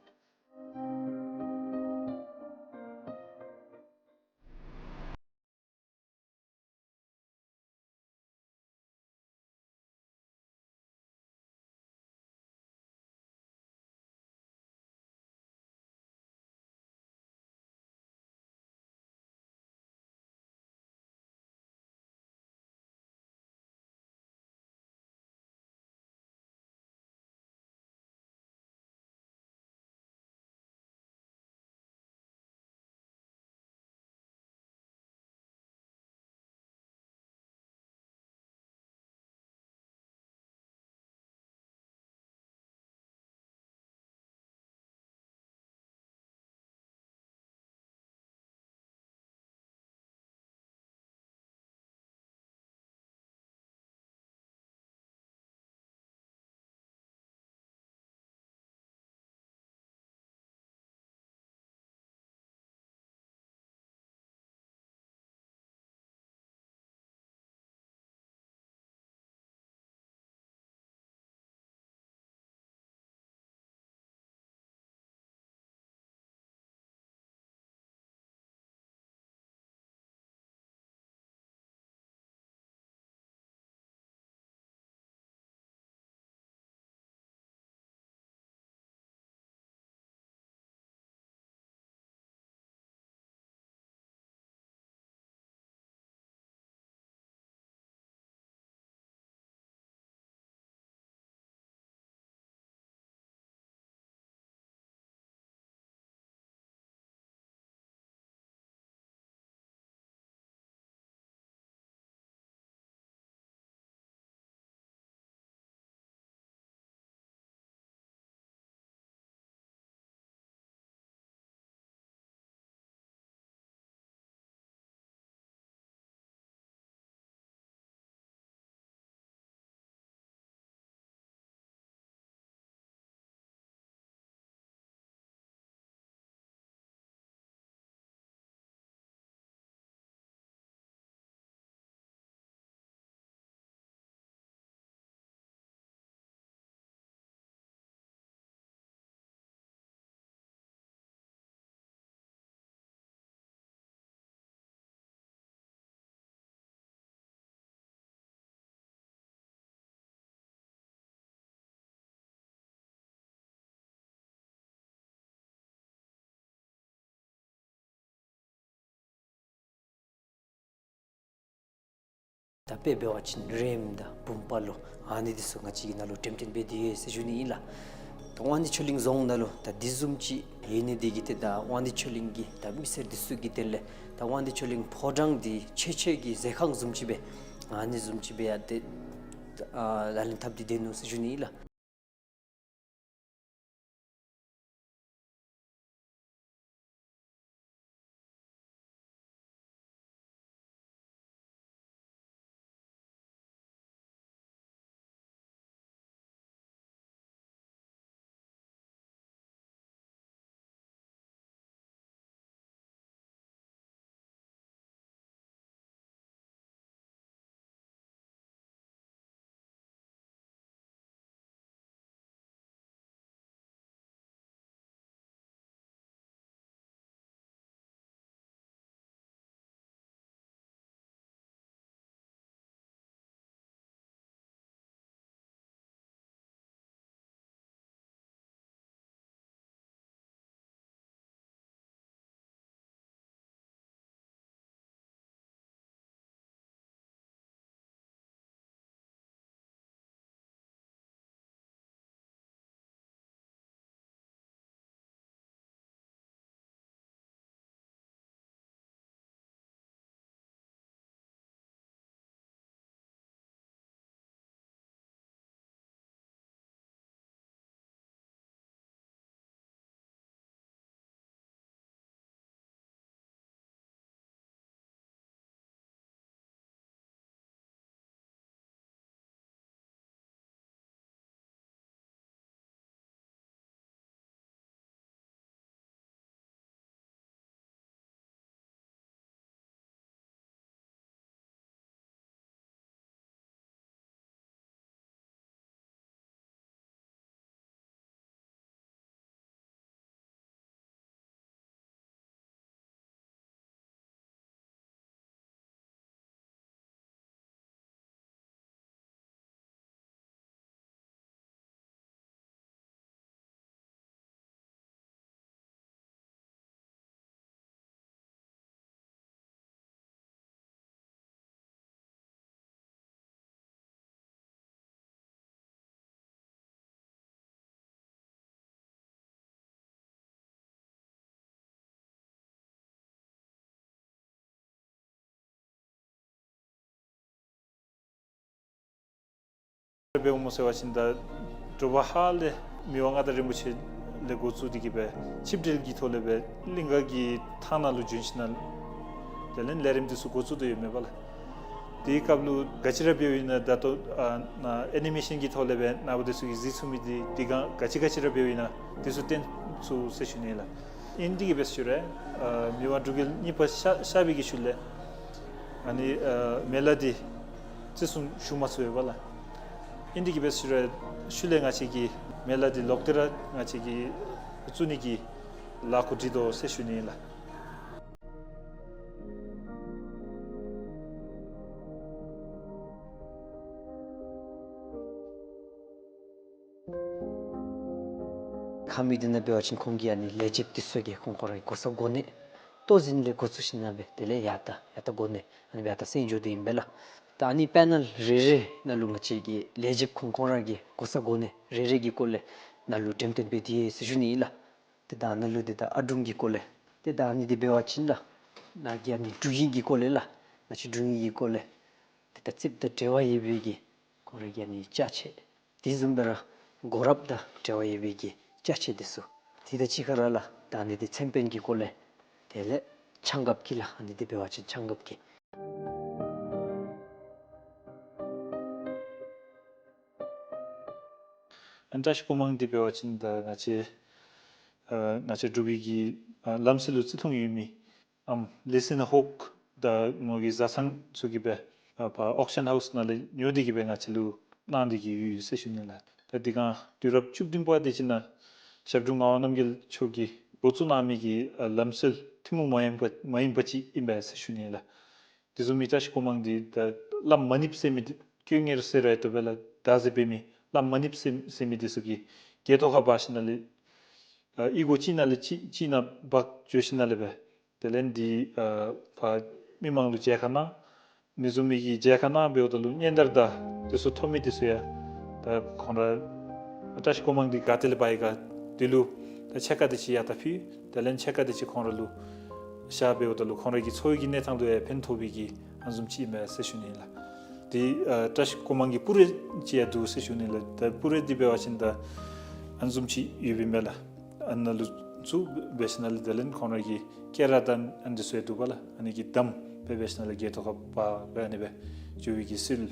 ད་དཔེ་འབད་བ་ཅིན་རེམ་དང་བུམ་པ་ལོ་ཨ་ནི་འདི་ཚུ་ང་བཅས་ཀྱི་ནཱ་ལུ་འགྲེམས་སྟོན་འབད་དེ་ཡོད་ཟེར་ཞུ་ནི་ཨིན་ལགས། ད་དབང་འདུས་ཆོས་གླིང་རྫོང་ནང་ལུ་ད་འདི་བཟུམ་ཅིག་ཡོད་ནི་འདི་གིས་ཏེ་ད་དབང་འདུས་ཆོས་གླིང་གི་ད་མི་སེར་འདི་ཚུ་གི་དོན་ལས་ད་དབང་འདུས་ཆོས་གླིང་ཕོ་བྲང་འདི་ཆོས་ཆོས་ཀྱི་མཛད་ཁང་བཟུམ་ཅིག་སྦེ་ཨ་ནི་བཟུམ་ཅིག་སྦེ་ཡང་ཏེ་ཨ་ལག་ལེན་འཐབ་སྟེ་སྡོད་ནུག་ཟེར་ཞུ་ནི་ཨིན་ལགས། འབདཝ་སྨོ་ཟེར་བ་ཅིན་ད་དྲོ་པ་ཧ་ལས་མི་དབང་མངའ་བདག་རིན་པོ་ཆེ་ལས་འགོ་བཙུགས་ཏེ་གི་སྦེ་ཆིབས་གྲལ་གྱི་ཐོག་ལས་སྦེ་གླིང་ག་གི་ཐང་ནང་ལུ་བྱོན་ཞིནམ་ལས་དེ་ལས་ལས་རིམ་འདི་ཚུ་འགོ་བཙུགས་དོ་ཡོདཔ་མས་པ་ལགས། དེའི་སྐབས་ལུ་ག་ཅི་ར་འབདཝ་ཨིན་ན་ད་ལྟོ་ཨ་ནཱ་ཨེ་ནི་མེ་ཤཱན་གྱི་ཐོག་ལས་སྦེ་ནཱ་བུ་འདི་ཚུ་གིས་གཟིགས་ཚུགས་མི་འདི་འདི་ག་ག་ཅི་ག་ཅི་ར་འབདཝ་ཨིན་ན་འདི་ཚུ་སྟོན་ཚུགས་ཟེར་ཞུ་ནི་ལགས། ཨིན་འདི་གིས་སྦེ་ཞུ་རུང་ཨ་མི་དབང་འབྲུག་རྒྱལ་གཉིས་པ་གཤགས་གཤགས་པའི་གི་ཤུལ་ལས་ཨ་ནི་ཨ་མེ་ལ་འདི་བརྩི་སྲུང་ཞུ་མ་ཚུགས་པས་པ་ལགས། ཨིན་འདི་གིས་སྦེ་ཞུ་རུང་ཤུལ་ལས་ང་བཅས་ཀྱིས་མེ་ལ་འདི་ལོག་སྟེ་ར་ང་བཅས་ཀྱིས་བཙུགས་ནི་གི་ལཱ་འགོ་སྒྲིག་དོ་ཟེར་ཞུ་ནི་ལགས། ཁ་མིག་འདི་ནང་འབད་བ་ཅིན་ཁོང་གི་ཨ་ནི་ལས་བྱེདཔ་འདི་ཚུ་གིས་ཁོང་ཁོང་རའི་གོ་ས་གོ་གནས་ལྟོ་འཛིན་ལས་འགོ་བཙུགས་ཞིནམ་ལས་དེ་ལས་ཡར་ད་ཡར་ད་གོ་གནས་ཨ་ནི་སྦེ་ཡར་ད་སེང་འགྱོ་དོ་ཨིན་པས་ལགས། ད་ཨ་ནི་པེ་ནཱལ་རེ་རེ་ནང་ལུ་ང་བཅས་ཀྱི་ལས་བྱེདཔ་ཁོང་ཁོང་ར་གི་གོ་ས་གོ་གནས་རེ་རེ་གི་སྐོར་ལས་ནཱ་ལུ་འགྲེམས་སྟོན་འབད་དེ་ཡོད་ཟེར་ཞུ་ནི་ཨིན་ལགས། ཏེ་ད་ནཱ་ལུ་ཏེ་ད་ཨ་དྲུང་གི་སྐོར་ལས་ཏེ་ད་ཨ་ནི་འདི་འབད་བ་ཅིན་ལགས་ནཱ་གི་ཨ་ནི་དྲུང་ཡིག་གི་སྐོར་ལས་ལགས་ནཱ་ཅིག་དྲུང་ཡིག་གི་སྐོར་ལས་ཏེ་ད་རྩིགཔ་དང་འབྲེལ་བ་ཡོད་པའི་གི་ཁོང་རའི་གི་ཨ་ནི་ཅ་ཆས་དེ་བཟུམ་སྦེ་ར་གོ་རབ་དང་འབྲེལ་བ་ཡོད་པའི་གི་ཅ་ཆས་འདི་ཚུ་དེ་དང་གཅིག་ཁར་ར་ལགས་ད་ཨ་ནི་འདི་མཚན་དཔོན་གྱི་སྐོར་ལས་དེ་ལས་ཆང་ཁབ་ཀྱི་ལགས་ཨ་ནི་འདི་འབད་བ་ཅིན་ཆང་ཁབ་ཀྱི། ཨ་ནི་བཀྲ་ཤིས་སྒོ་མང་འདི་འབད་བ་ཅིན་ད་ང་བཅས་ཨ་ང་བཅས་འབྲུག་པའི་གི་ཨ་ལམ་སྲོལ་ལུ་བརྩི་མཐོང་ཡོད་མི་ཨམ་ལི་སི་ན་ཧོག་དང་མོ་གི་བཟའ་ཚང་ཚུ་གིས་སྦེ་ཨ་ཕར་ཨོག་ཤཱན་ཧའུསི་ནང་ལས་ཉོ་སྟེ་གི་སྦེ་ང་བཅས་ལུ་གནང་སྟེ་གི་ཡོད་ཡོད་ཟེར་ཞུ་ནི་ལགས། ད་འདི་ག་དུས་རབས་བཅུ་བདུན་པ་དེ་ཅིག་ནང་ཞབས་དྲུང་ངག་དབང་རྣམ་རྒྱལ་མཆོག་གིས་འགོ་བཙུགས་གནང་མི་གི་ཨ་ལམ་སྲོལ་ཐུན་མོང་མ་ཡིན་པ་མ་ཡིན་པ་ཅིག་ཨིན་པས་ཟེར་ཞུ་ནི་ལགས། དེ་བཟུམ་མའི་བཀྲ་ཤིས་སྒོ་མང་འདི་ད་བླམ་མ་ནིབ་ཟེར་མི་འདི་དཀོན་གཉེར་ཟེར་རུང་ཡང་བཏུབ་པས་ལགས། ད་ཟེར་འབད་མི་བླམ་མ་ནིབ་ཟེར་ཟེར་མི་འདི་ཚུ་གིས་སྒལ་ཏོ་ཁར་འབག་ཞིནམ་ལས་ཨ་ཨི་སྒོ་གཅིག་ནང་ལས་གཅིག་གཅིག་ནང་འབག་འགྱོ་ཞིནམ་ལས་སྦེ་དེ་ལས་འདི་ཨ་ཕར་མི་མང་ལུ་མཇལ་ཁ་གནང་ མི་བཟུམ་མའི་གི་མཇལ་ཁ་གནང་འབདཝ་ད་ལུ་སྙན་དར་དང་དེ་ཚུ་ཐོབ་མི་དེ་ཚུ་ཡང་ད་ཁོང་ར་བཀྲ་ཤིས་སྒོ་མང་འདི་ག་ཏེ་ལས་འབག་ཡི་ག་དེ་ལུ་ད་ཕྱེད་ཀ་དེ་ཅིག་ཡར་ད་ཕུལ། དེ་ལས་ཕྱེད་ཀ་དེ་ཅིག་ཁོང་ར་ལུ་བཞག་འབདཝ་ད་ལུ་ཁོང་ར་གི་འཚོ་བའི་གི་གནས་སྟངས་ལུ་ཡང་ཕན་ཐོགས་པའི་གི་ཨ་ནི་བཟུམ་ཅིག་ཨིན་མས་ཟེར་ཞུ་ནི་ལགས། དེ་ཨ་བཀྲ་ཤིས་སྒོ་མང་གི་སྤུ་ར་ཅིག་ཡང་འདུག་ཟེར་ཞུ་ནི་ལགས། ད་སྤུ་ར་འདི་འབད་བ་ཅིན་ད་ཨ་ནི་བཟུམ་ཅིག་ཡོདཔ་ཨིན་མས་ལགས། ཨ་ནཱ་ལུ་ཚུ་འབད་ཞིནམ་ལས་དེ་ལས་ཁོང་ར་གི་སྐེ་རགས་དང་ཨ་ནི་དེ་ཚུ་ཡང་འདུག་པ་ལགས། ཨ་ནི་གི་དམ་སྦེ་འབད་ཞིནམ་ལས་སྐེ་ཐོག་ཁར་འབག་སྦེ་ཨ་ནི་སྦེ་འགྱོ་བའི་གི་སྲོལ་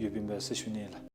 ཡོདཔ་ཨིན་མས་ཟེར་ཞུ་ནི་ལགས།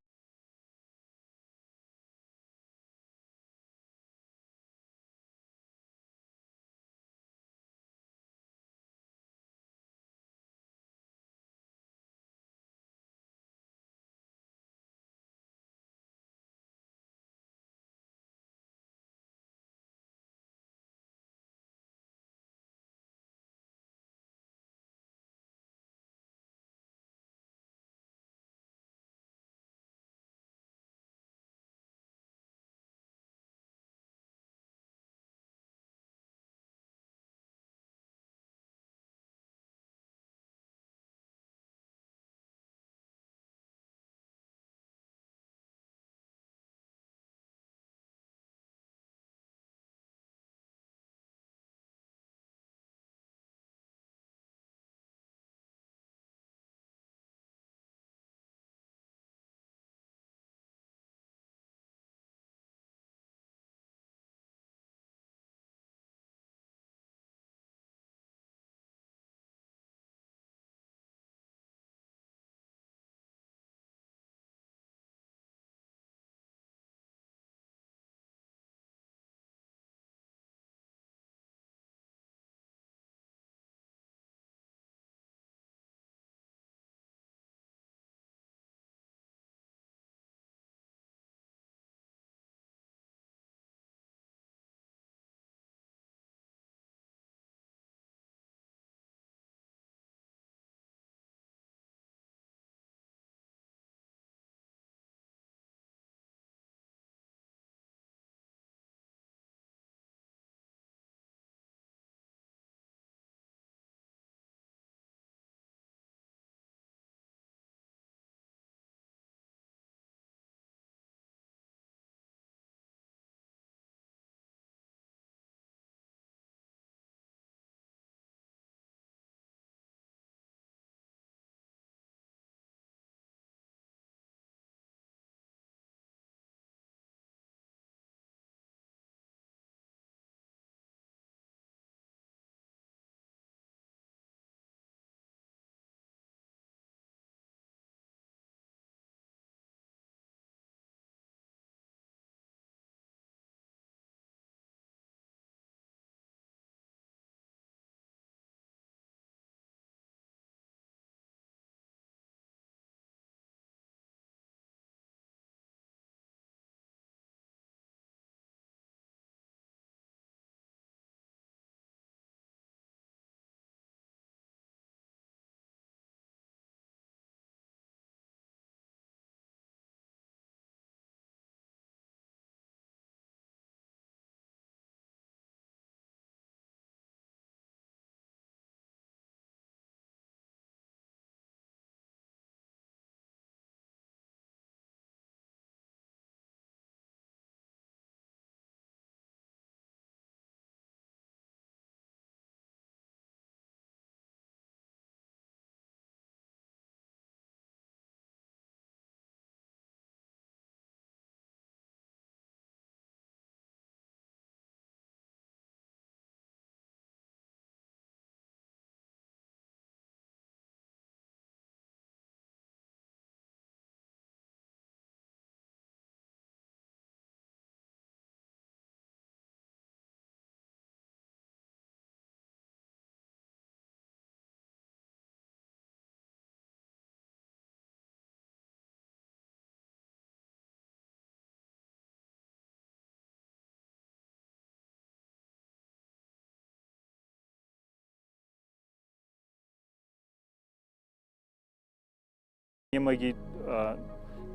སྔོན་མ་གི་ཨ་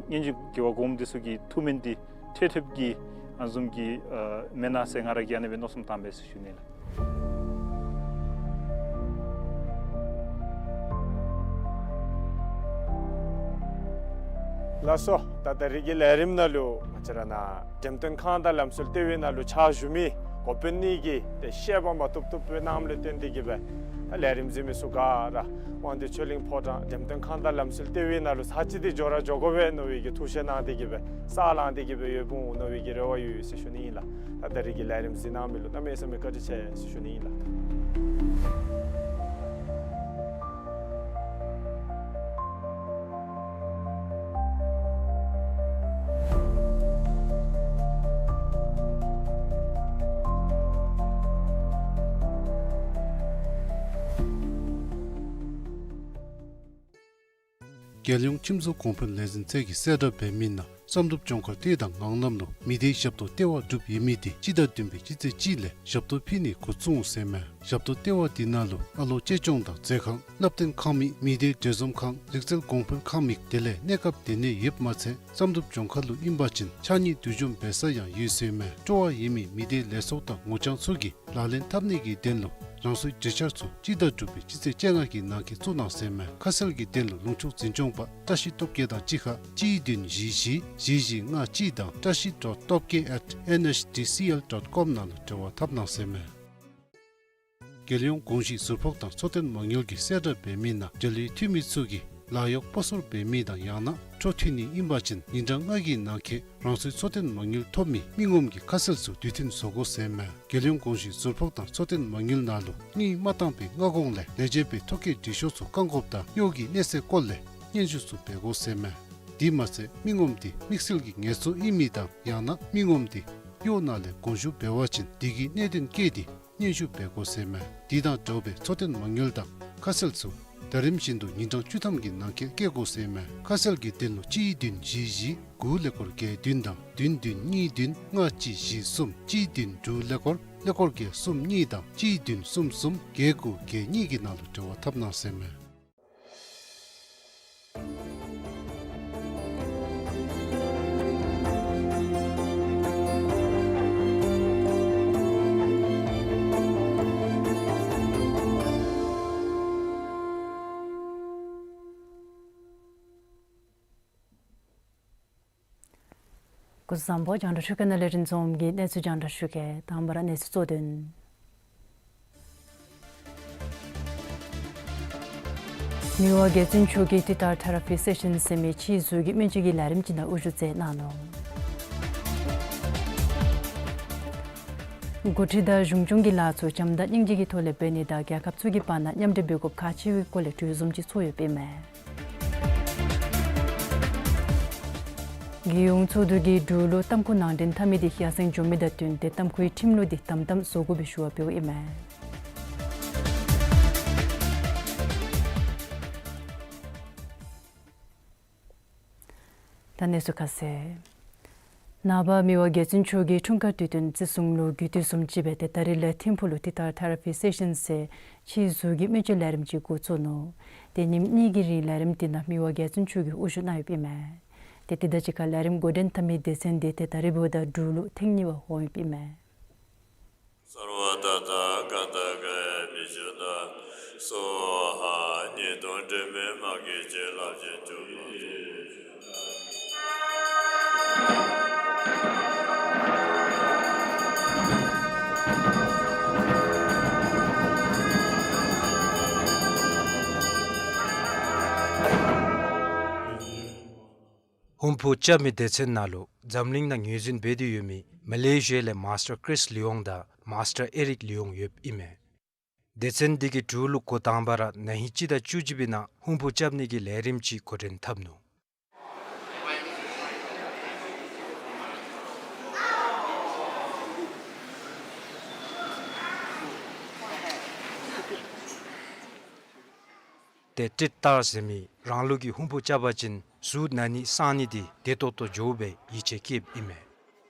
སྔོན་གྱི་རྒྱལ་བ་གོངམ་འདི་ཚུ་གི་ཐུགས་སྨོན་འདི་ཐེབས་ཐེབས་ཀྱིས་ཨ་ནི་བཟུམ་གྱི་ཨ་མེན་ན་ཟེར་ང་ར་གིས་ཨ་ནི་སྦེ་མནོ་བསམ་བཏངམ་མས་ཟེར་ཞུ་ནི་ལགས། ལགས་སོ། ད་ད་རིས་ཀྱི་ལས་རིམ་ནང་ལུ་ང་བཅས་ར་ནཱ་འགྲེམས་སྟོན་ཁང་དང་ལམ་སྲོལ་ལྟེ་བའི་ནང་ལུ་ཕྱག་ཞུ་མི་འགོ་དཔོན་གཉིས་ཀྱིས་ཏེ་བཤད་པ་མ་བཏུབ་བཏུབ་སྦེ་གནངམ་ལས་བརྟེན་ཏེ་གིས་སྦེ་ད་ལས་རིམ་གཟིགས་མི་ཚུ་ག་ར་དབང་འདུས་ཆོས་གླིང་ཕོ་བྲང་འགྲེམས་སྟོན་ཁང་དང་ལམ་སྲོལ་ལྟེ་བའི་ནང་ལུ་ཚར་གཅིག་ཏེ་འགྱོ་ར་འགྱོ་དགོ་པས་མནོ་བའི་གི་ཐུགས་བཞེད་གནང་སྟེ་གིས་སྦེ་ས་ལངས་ཏེ་གིས་སྦེ་ཡོདཔ་འོང་མནོ་བའི་གི་རེ་བ་ཡོད་ཟེར་ཞུ་ནི་ཨིན་ལགས། ད་ད་རིས་ཀྱི་ལས་རིམ་གཟིགས་གནང་མི་ལུ་གནམ་མེད་ས་མེད་བཀའ་དྲིན་ཆེ་ཟེར་ཞུ་ནི་ཨིན་ལགས། རྒྱལ་ཡོངས་ཁྱིམ་བཟོ་གོང་འཕེལ་ལས་འཛིན་ཚད་ཀྱིས་གསལ་བསྒྲགས་འབད་མི་ནང་བསམ་གྲུབ་ལྗོངས་མཁར་སྡེ་དང་ངང་ལམ་ལུ་མི་སྡེའི་ཞབས་ཏོག་ལྟེ་བ་གྲུབ་ཡོད་མི་དེ་སྤྱི་ཟླ་བདུན་པའི་སྤྱི་ཚེས་གཅིག་ལས་ཞབས་ཏོག་ཕུལ་ནི་འགོ་བཙུགས་འོང་ཟེར་མས། ཞབས་ཏོག་ལྟེ་བ་དེ་ནང་ལུ་ཨ་ལོ་གཅེས་སྐྱོང་དང་མཛོད་ཁང་བསླབ་སྟོན་ཁང་མིག་མི་སྡེའི་འབྲེལ་འཛོམས་ཁང་རིག་རྩལ་གོང་འཕེལ་ཁང་མིག་དེ་ལས་གནས་སྐབས་དེ་ནང་ཡོདཔ་མ་ཚད་བསམ་གྲུབ་ལྗོངས་མཁར་ལུ་ཨིན་པ་ཅིན་ཕྱགས་སྙིགས་བསྡུ་འཇོམས་འབད་ས་ཡང་ཡོད་ཟེར་མས། སྤྲོ་བ་ཡོད་མི་མི་སྡེའི་ལས་ཚོགས་དང་ངོ་རྐྱང་ཚུ་གིས་ལག་ལེན་འཐབ་ནི་གི་དོན་ལུ་རང་སོའི་གྲོས་འཆར་ཚུ་སྤྱི་ཟླ་དྲུག་པའི་སྤྱི་ཚེས་བཅོ་ལྔ་གི་ནང་འཁོད་བཙུགས་གནང་ཟེར་མས། ཁ་གསལ་གྱི་དོན་ལུ་ལུང་ཕྱོགས་འཛིན་སྐྱོང་པ་བཀྲ་ཤིས་སྟོབས་རྒྱས་དང་གཅིག་ཁར་གཅིག་བདུན་བཞི་བཞི་བཞི་བཞི་ལྔ་གཅིག་དང་བཀྲ་ཤིས་dot top K at N H D C L dot com ནང་ལུ་འབྲེལ་བ་འཐབ་གནང་ཟེར་མས། རྒྱལ་ཡོངས་གོང་ཞུས་ཟུར་ཕོགས་དང་འཚོ་རྟེན་མ་དངུལ་གྱིས་གསལ་བསྒྲགས་འབད་མི་ནང་འབྲེལ་ཡོད་འཐུས་མི་ཚུ་གིས་ལཱ་གཡོག་སྤོ་སོར་འབད་མི་དང་ཡང་ན་འཕྲོ་མཐུད་ནི་ཨིན་པ་ཅིན་ཉིན་གྲངས་ལྔ་གི་ནང་འཁོད་རང་སོའི་འཚོ་རྟེན་མ་དངུལ་ཐོབ་མི་མི་ངོམ་གྱི་ཁ་གསལ་ཚུ་དུས་མཐུན་བཟོ་དགོ་ཟེར་མས། རྒྱལ་ཡོངས་གོང་ཞུས་ཟུར་ཕོགས་དང་འཚོ་རྟེན་མ་དངུལ་ནང་ལུ་དངུལ་མ་བཏང་པའི་སྔ་གོང་ལས་ལས་བྱེད་པའི་ཐོ་བཀོད་འབྲི་ཤོག་ཚུ་བཀང་དགོཔ་དང་གཡོག་གི་གནས་ཚད་སྐོར་ལས་སྙན་ཞུ་ཚུ་འབད་དགོ་ཟེར་མས། དེ་མ་ཚད་མི་ངོམ་དེ་དམིགས་བསལ་གྱི་ངལ་རྩོལ་ཨིན་མི་དང་ཡང་ན་མི་ངོམ་དེ་གཡོག་ནང་ལས་དགོངས་ཞུ་འབད་བ་ཅིན་དེ་གི་གནད་དོན་བཀོད་དེ་སྙན་ཞུ་འབད་དགོ་ཟེར་མས། དེ་དང་འདྲཝ་སྦེ་འཚོ་རྟེན་མ་དངུལ་དང་ཁ་གསལ་ཚུ་ཟླ་རིམ་བཞིན་དུ་ཉིན་གྲངས་བཅུ་ཐམ་གྱི་ནང་འཁོད་བཀོད་དགོ་ཟེར་མས། ཁ་གསལ་གྱི་དོན་ལུ་གཅིག་བདུན་བཞི་བཞི་དགུ་ཀླད་ཀོར་བརྒྱད་བདུན་དང་བདུན་བདུན་གཉིས་བདུན་ལྔ་གཅིག་བཞི་གསུམ་གཅིག་བདུན་དྲུག་ཀླད་ཀོར་ཀླད་ཀོར་བརྒྱད་གསུམ་གཉིས་དང་གཅིག་བདུན་གསུམ་གསུམ་བརྒྱད་དགུ་བརྒྱད་གཉིས་ཀྱི་ནང་ལུ་འབྲེལ་བ་འཐབ་གནང་ཟེར་མས། སྐུ་གཟུགས་བཟང་པོ། རྒྱང་བསྒྲགས་ཤོག་ཁག་ནང་ལས་རིན་འཛོམས་ཀྱིས་གནས་ཚུལ་རྒྱང་བསྒྲགས་ཞུ་གེ། དང་པ་ར་གནས་ཚུལ་གཙོ་དོན། མི་དབང་རྒྱལ་བཙུན་མཆོག་གིས་ཊི་ཊར་ཐེ་ར་པི་སེ་ཤཱན་ཟེར་མི་ཕྱིའི་གཟུགས་ཀྱི་སྨན་བཅོས་ཀྱི་ལས་རིམ་ཅིག་ནང་དབུ་བཞུགས་མཛད་གནང་ནུག། འགོ་ཁྲིད་དང་གཞུང་སྐྱོང་གི་ལཱ་ཚུ་བྱམས་དང་སྙིང་རྗེ་གི་ཐོག་ལས་འབད་ནི་དང་རྒྱལ་ཁབ་ཚུ་གི་བར་ན་མཉམ་འབྲེལ་འབད་དགོཔ་ཁག་ཆེ་བའི་སྐོར་ལས་གྲོས་འཛོམས་ཅིག་ཚོགས་ཡོདཔ་ཨིན་མས། རྒྱལ་ཡོངས་ཚོགས་འདུ་གིས་འབྲུག་ལུ་ལྟམ་ཁུ་ནང་འདྲེན་འཐབ་མི་དེ་ཡར་སེང་འགྱོ་མི་དང་བསྟུན་ཏེ་ལྟམ་ཁུའི་ཁྲིམས་ལུགས་དེ་དམ་དམ་བཟོ་དགོ་པའི་ཞུ་བ་འབདཝ་ཨིན་མས། ད་གནས་ཚུལ་ཁ་གསལ། ནངས་པ་མི་དབང་རྒྱལ་བཙུན་མཆོག་གིས་འཁྲུངས་སྐར་དུས་སྟོན་བརྩི་སྲུང་ལུ་གུས་བཏུད་བཟུམ་ཅིག་སྦེ་ཏེ་ད་རིས་ལས་ཐིམ་ཕུག་ལུ་ཊི་ཊར་ཐེ་ར་པི་སེ་ཤཱན་ཟེར་ཕྱིའི་གཟུགས་ཀྱི་སྨན་བཅོས་ལས་རིམ་ཅིག་འགོ་བཙུགས་ནུག། ཏེ་ཉིནམ་གཉིས་ཀྱི་རིང་ལས་རིམ་དེ་ནང་མི་དབང་རྒྱལ་བཙུན་མཆོག་གིས་དབུ་བཞུགས་གནང་ཡོདཔ་ཨིན་མས། ཏེ་དེ་དང་གཅིག་ཁར་ལས་རིམ་འགོ་འདྲེན་འཐབ་མི་སྡེ་ཚན་དེ་ཏེ་ད་རིས་འབདཝ་ད་འབྲུག་ལུ་ཐེངས་གཉིས་པ་འོང་ཡོདཔ་ཨིན་མས། སརྦ་ཏ་ཐཱ་ག་ཏ་ག་ཡ་བི་ཤུདྡྷ་སྭཱ་ཧཱ། ཉེས་ལྟུང་དྲི་མའི་དམག་གིས་བྱིན་རླབས་ཅན་གྱུར་པ། ཧུམ་ཕུ་རྐྱབ་མི་སྡེ་ཚན་ནང་ལུ་འཛམ་གླིང་ནང་ངོས་འཛིན་འབད་དེ་ཡོད་མི་མ་ལེ་ཤི་ཡ་ལས་མཱས་ཊར་ཀྲིས་ལི་ཡོང་དང་མཱས་ཊར་ཨེ་རིག་ལི་ཡོང་ཡོདཔ་ཨིན་མས། སྡེ་ཚན་འདི་གིས་འབྲུག་ལུ་འགོ་དང་པ་ར་ན་ཧིང་སྤྱི་ཟླ་བཅུ་གཅིག་པའི་ནང་ཧུམ་ཕུ་རྐྱབ་ནི་གི་ལས་རིམ་ཅིག་འགོ་འདྲེན་འཐབ་ནུག། ཏེ་ཊི་ཊར་ཟེར་མི་རང་ལུགས་ཀྱི་ཧུམ་ཕུ་རྐྱབ་པ་ཅིན་གཟུགས་ན་ནི་སངས་ནི་དེ་བདེ་ཏོག་ཏོ་འགྱོ་བའི་ཡིད་ཆེས་བསྐྱེདཔ་ཨིན་མས།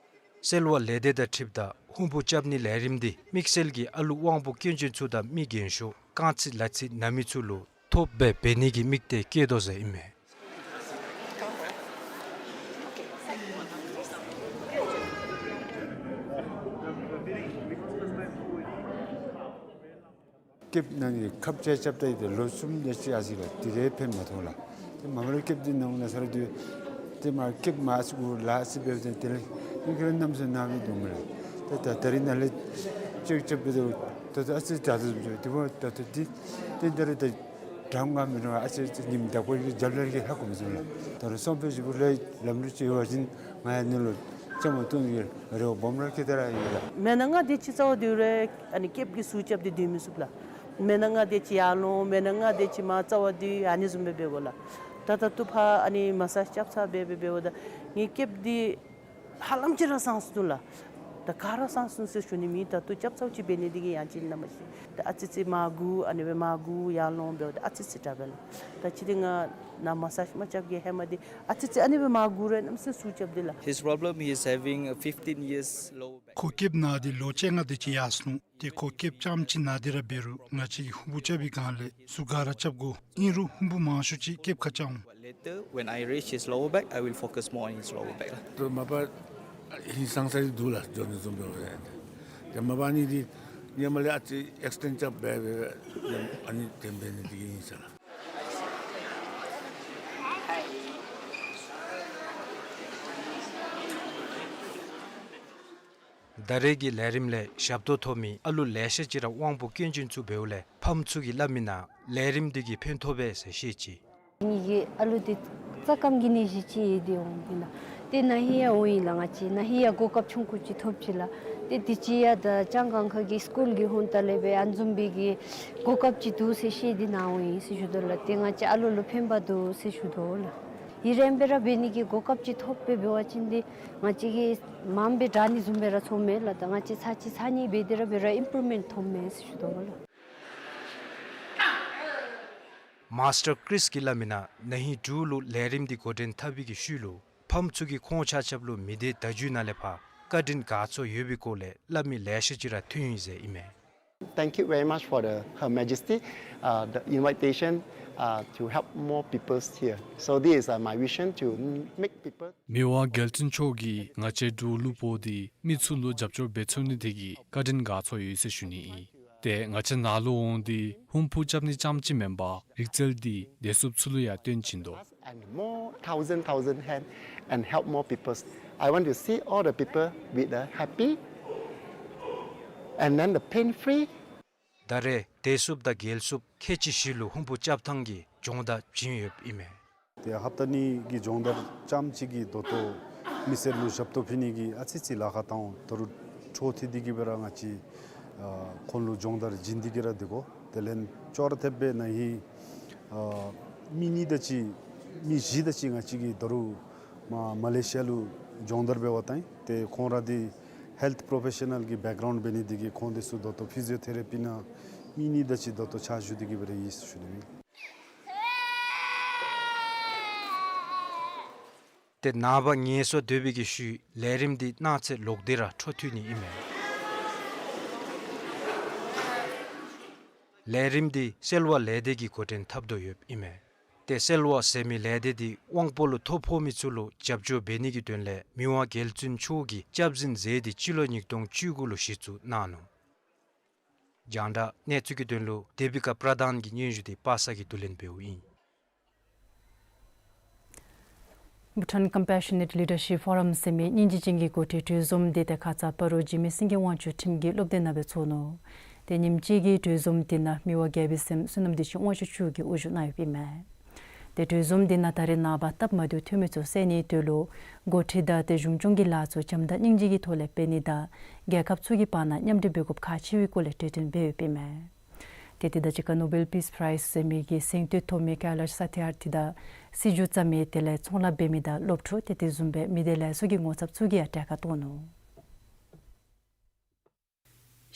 སེལ་བ་ལས་འདས་དང་འཁྲིལཝ་ད་ཧུམ་ཕུ་རྐྱབ་ནི་ལས་རིམ་འདི་དམིགས་བསལ་གྱིས་ཨ་ལུ་དབང་པོ་སྐྱོན་ཅན་ཚུ་དང་མི་རྒན་ཤོས་རྐང་ཚིགས་ལག་ཚིགས་ན་མི་ཚུ་ལུ་ཐོབ་སྦེ་འབད་ནི་གི་དམིགས་གཏད་བསྐྱེད་དོ་ཟེར་ཨིན་མས། ཀེབ་ནང་གི་ཁབ་ཆ་རྐྱབ་ད་ཡི་ཏེ་ལོ་གསུམ་དེ་ཅིག་ཨ་ཙི་ལགས་དེ་ལས་ཕན་མ་ཐོགས་ལགས། ཏེ་མ་པ་ལས་ཀེབ་འདི་ནང་ན་ས་ར་དུས་ ཏེ་མར་ཀེབ་མར་ཨ་ཙི་གུ་ལཱ་ཨ་ཙི་འབདཝ་ད་དེ་ལས་ཨིན་ག་ར་གནམ་མེད་ས་མེད་ནཱ་སྦེ་འདུག་མས་ལགས། ད་ད་ད་རིས་ནཱ་ལས་ཅེཀ་རྐྱབ་སྦེ་ད་ད་ཨ་ཙི་དྲག་ཏོག་ཏོ་འགྱོ། དེ་འབདཝ་ད་ད་འདི་ཏེ་ད་རིས་ད་དྲག་ག་མི་དྲག་ཨ་ཙི་ཨ་ཙི་ཉིནམ་དག་པ་གི་རྒྱབ་ལས་ར་གི་ཧ་གོ་མི་ཚུགས་ལགས། ད་རུང་སོང་སྦེ་ཞིབ་པོ་ལས་ལམ་ལུགས་ཅིག་ཡོད་པ་ཅིན་ང་ཡང་ཨ་ནི་ལུ་བཅའ་མར་གཏོགས་ནི་གི་རེ་བ་སྦོམ་ར་བསྐྱེད་དེ་ར་ཡོད་ལགས། མེན་ན་ང་དེ་ཅིག་རྩ་བ་འདི་རེ་ཨ་ནི་ཀེབ་ཀྱིས་ཟུར་རྐྱབ་སྟེ་སྡོད་མི་ཚུགས་ལགས། མེན་ན་ང་དེ་ཅིག་ཡར་ལོང་མེན་ན་ང་དེ་ཅིག་མར་རྩ་བ་འདི་ཨ་ནི་བཟུམ་སྦེ་འབད་དགོ་ལགས། ད་ད་ལྟོ་ཕར་ཨ་ནི་མ་སཱཇ་རྐྱབ་ཚར་སྦེ་འབད་འབདཝ་ད་ངེའི་ཀེབ་འདི་ཧ་ལམ་ཅིག་ར་སངས་སོ་ནུག་ལགས། ད་ག་ར་སངས་སོ་ནུག་ཟེར་ཞུ་ནི་མེད། ད་ལྟོ་རྐྱབ་ཚརཝ་ཅིག་འབད་ནི་འདི་གིས་ཡང་ཅིན་ནམ་ཤེས། ད་ཨ་ཙི་ཙི་མར་སྒུར་ཨ་ནི་སྦེ་མར་སྒུར་ཡར་ལོང་འབདཝ་ད་ཨ་ཙི་ཙི་དྲག་པས་ལགས། ད་ཅི་འདི་ང་ནཱ་མ་སཱཇ་མ་རྐྱབ་གི་ཧེ་མ་འདི་ཨ་ཙི་ཙི་ཨ་ནི་སྦེ་མར་སྒུར་རུང་གནམ་མེད་ས་མེད་ཟུར་རྐྱབ་སྟེ་ལགས། His problem, he is having a fifteen years low back. ཁོ་ཀེབ་ན་སྟེ་ལོ་བཅོ་ལྔ་དེ་ཅིག་ཡར་སོ་ནུག། ཏེ་ཁོ་ཀེབ་རྐྱངམ་ཅིག་ན་སྟེ་ར་འབད་རུང་ང་བཅས་ཀྱིས་ཧུམ་བུ་རྐྱབ་པའི་སྒང་ལས་ཟུར་ག་ར་རྐྱབ་དགོ། ཨིན་རུང་ཧུམ་བུ་མང་ཤོས་ཅིག་ཀེབ་ཁར་རྐྱབ་འོང་། But later, when I reach his lower back, I will focus more on his lower back. ཏེ་མ་པ་ཧིང་སངས་ས་ར་འདུག་ལགས། འགྱོ་ནི་བཟུམ་འབད་བ་ཅིན། ཏེ་མ་པ་ཨ་ནི་འདི་ཧེ་མ་ལས་ཨ་ཙི་ཨེགསི་ཊེནཌ་རྐྱབ་སྦེ་སྦེ་ཨ་ནི་དེ་འབད་ནི་འདི་གིས་ཨིན་ས་ལགས། ད་རེས་ཀྱི་ལས་རིམ་ལས་ཞབས་ཏོག་ཐོབ་མི་ཨ་ལུ་ལེ་ཤ་ཅིག་ར་དབང་པོ་སྐྱོན་ཅན་ཚུ་འབདཝ་ལས་ཕམ་ཚུ་གིས་སླབ་མི་ནང་ལས་རིམ་འདི་གིས་ཕན་ཐོགས་པས་ཟེར་བཤད་ཅི། ངེ་གི་ཨ་ལུ་འདི་རྩ་སྐམ་གྱི་ནད་གཞི་ཅིག་ཡོད་དེ་འོང་། དེ་ནང་ན་ཧིང་ཡང་འོང་ཡི་ལགས། ང་བཅས་ནང་ན་ཧིང་ཡང་གོ་སྐབས་ཆུང་ཀུ་ཅིག་ཐོབ་ཅི་ལགས། ཏེ་དུས་ཅི་ཡང་ད་ལྕང་སྒང་ཁ་གི་སི་ཀུལ་གྱི་ཧོངས་ལྟག་ལས་སྦེ་ཨ་ནི་བཟུམ་སྦེ་གི་གོ་སྐབས་ཅིག་འདུག་ཟེར་བཤད་དེ་ནཱ་འོང་ཡི་ཟེར་ཞུ་དོ་ལགས། ཏེ་ང་བཅས་ཨ་ལུ་ལུ་ཕན་པ་འདུག་ཟེར་ཞུ་དོ་ལགས། ཡི་རེ་ཨ་ནེམ་སྦེ་ར་འབད་ནི་གི་གོ་སྐབས་ཅིག་ཐོབ་སྦེ་འབད་བ་ཅིན་འདི་ང་བཅས་ཀྱིས་མངམ་སྦེ་དྲག་ནི་བཟུམ་སྦེ་ར་ཚོརཝ་མས་ལགས། ད་ང་བཅས་ཚར་གཅིག་ཚར་གཉིས་འབད་དེ་ར་འབད་རུང་ཨིམ་པུརུབ་མེནཊ་ཐོབ་མས་ཟེར་ཞུ་དོ་ལགས། མཱསི་ཊར་ཀྲིས་ཀྱིས་སླབ་མི་ནང་ན་ཧིང་དྲུག་ལུ་ལས་རིམ་འདི་འགོ་འདྲེན་འཐབ་པའི་གི་ཤུལ་ལུ་ཕམ་ཚུ་གིས་ཁོང་ཆ་ཁྱབ་ལུ་མི་སྡེ་བརྡ་བརྒྱུད་ནང་ལས་ཕར་བཀའ་དྲིན་དགའ་ཚོར་ཡོད་པའི་སྐོར་ལས་སླབ་མི་ལེ་ཤ་ཅིག་ར་ཐོན་ཡི་ཟེར་ཨིན་མས། Thank you very much for the, Her Majesty, uh, the invitation, uh, to help more peoples here. So this is, uh, my vision to make people. མི་དབང་རྒྱལ་བཙུན་མཆོག་གིས་ང་བཅས་འབྲུག་ལུ་འབོ་སྟེ་མི་ཚུ་ལུ་རྒྱབ་སྐྱོར་འབད་ཚུགས་ནི་དེ་གིས་བཀའ་དྲིན་དགའ་ཚོར་ཡོད་ཟེར་ཞུ་ནི་ཨིན། ཏེ་ང་བཅས་ནཱ་ལུ་འོང་སྟེ་ཧུམ་བུ་རྐྱབ་ནི་རྐྱངམ་ཅིག་མེན་པར་རིག་རྩལ་འདི་བདེ་སྲུངཔ་ཚུ་ལུ་ཡང་སྟོན་བྱིན་དོ། And more thousand, thousand hand and help more people. I want to see all the people with the happy and then the pain free. ད་རེས་བདེ་སྲུངཔ་དང་རྒྱལ་སྲུངཔ་ཁལ་གཅིག་བཞི་ལུ་ཧུམ་བུ་རྐྱབ་ཐངས་ཀྱི་སྦྱོང་བརྡར་བྱིན་ཡོདཔ་ཨིན་མས། ཏེ་ཧབ་ཏ་གཉིས་ཀྱི་སྦྱོང་བརྡར་རྐྱངམ་ཅིག་གིས་ད་ལྟོ་མི་སེར་ལུ་ཞབས་ཏོག་ཕུལ་ནི་གི་ཨ་ཙི་ཙི་ལཱ་ཁག་བཏང་འོང་། ད་རུང་འཕྲོ་མཐུད་དེ་གིས་སྦེ་ར་ང་བཅས་ཨ་ཁོང་ལུ་སྦྱོང་བརྡར་བྱིན་ཏེ་གིས་ར་སྡོད་དགོ། དེ་ལས་ཅོག་ར་འཐདཔ་སྦེ་ན་ཧིང་ཨ་མི་གཉིས་དེ་ཅིག་མི་བཞི་དེ་ཅིག་ང་བཅས་ཀྱིས་ད་རུང་མ་མ་ལེ་ཤི་ཡ་ལུ་སྦྱོང་བརྡར་འབད་བར་བཏང་ཡི། ཏེ་ཁོང་ར་འདི་ཧེལཐ་པྲོ་ཕེ་ཤ་ནཱལ་གྱི་བེཀ་གརའུནཌ་འབད་ནི་དེ་གིས་ཁོང་དེ་ཚུ་ད་ལྟོ་ཕི་ཟི་ཡོ་ཐེ་ར་པི་ནང་མི་གཉིས་དེ་ཅིག་ད་ལྟོ་ཕྱག་ཞུ་སྟེ་གིས་སྦེ་ར་ཡོད་ཟེར་ཞུ་ནི་ཨིན། ཏེ་ནངས་པ་ངལ་གསོ་སྡོད་པའི་གི་ཤུལ་ལས་རིམ་འདི་གནངས་ཚེ་ལོག་སྟེ་ར་འཕྲོ་མཐུད་ནི་ཨིན་མས། ལས་རིམ་འདི་སེལ་བ་ལས་སྡེ་གིས་འགོ་འདྲེན་འཐབ་དོ་ཡོདཔ་ཨིན་མས། ཏེ་སེལ་བ་ཟེར་མི་ལས་སྡེ་འདི་དབང་པོ་ལུ་ཐོ་ཕོག་མི་ཚུ་ལུ་རྒྱབ་སྐྱོར་འབད་ནི་གི་དོན་ལས་མི་དབང་རྒྱལ་བཙུན་མཆོག་གིས་སྐྱབས་འཛིན་མཛད་དེ་སྤྱི་ལོ་ཉིས་སྟོང་བཅུ་དགུ་ལུ་གཞི་བཙུགས་གནང་ནུག། རྒྱང་བསྒྲགས་གནས་ཚུལ་གྱི་དོན་ལུ་དེ་བི་ཀ་པྲ་དཱན་གྱི་སྙན་ཞུ་འདི་པ་སངས་ཀྱིས་བསྡུ་ལེན་འབདཝ་ཨིན། Bhutan Compassionate Leadership Forum ཟེར་མི་སྙིང་རྗེ་ཅན་གྱི་འགོ་ཁྲིད་གྲོས་འཛོམས་འདི་ཏེ་ཁ་ཙ་སྤ་རོ་འཇིགས་མེད་སེང་གེ་དབང་ཕྱུག་ཁྲིམས་ཀྱི་སློབ་སྡེ་ནང་སྦེ་ཚོགས་ནུག། ཏེ་ཉིནམ་གཅིག་གི་གྲོས་འཛོམས་འདི་ནང་མི་དབང་རྒྱལ་པོའི་སྲསམོ་བསོད་ནམས་བདེ་ཆེན་དབང་ཕྱུག་མཆོག་གིས་དབུ་བཞུགས་གནང་ཡོདཔ་ཨིན་མས། ཏེ་གྲོས་འཛོམས་འདི་ནང་ད་རེས་ནངས་པ་སྟབས་མ་བདེཝ་ཐོན་མི་ཚུ་སེལ་ནིའི་དོན་ལུ་འགོ་ཁྲིད་དང་ཏེ་གཞུང་སྐྱོང་གི་ལཱ་ཚུ་བྱམས་དང་སྙིང་རྗེ་གི་ཐོག་ལས་འབད་ནི་དང་རྒྱལ་ཁབ་ཚུ་གི་བར་ན་མཉམ་འབྲེལ་འབད་དགོཔ་ཁག་ཆེ་བའི་སྐོར་ལས་གྲོས་བསྟུན་འབད་ཡོདཔ་ཨིན་མས། ཏེ་དེ་དང་གཅིག་ཁར་ནོ་བེལ་པིས་པ་རའིཛ་ཟེར་མི་གི་གཟེངས་བསྟོད་ཐོབ་མི་ཀེ་ལཱཤ་ས་ཐི་ཨར་ཐི་དང་སྲིད་བྱུས་བརྩམ་མི་དེ་ལས་ཚོང་ལཱ་འབད་མི་དང་སློབ་ཕྲུག་ཏེ་དེ་བཟུམ་སྦེ་མི་སྡེ་ལེགས་གསོ་གི་ངོ་ཚབ་ཚུ་གིས་ཡང་གྲལ་ཁར་གཏོགས་ནུག།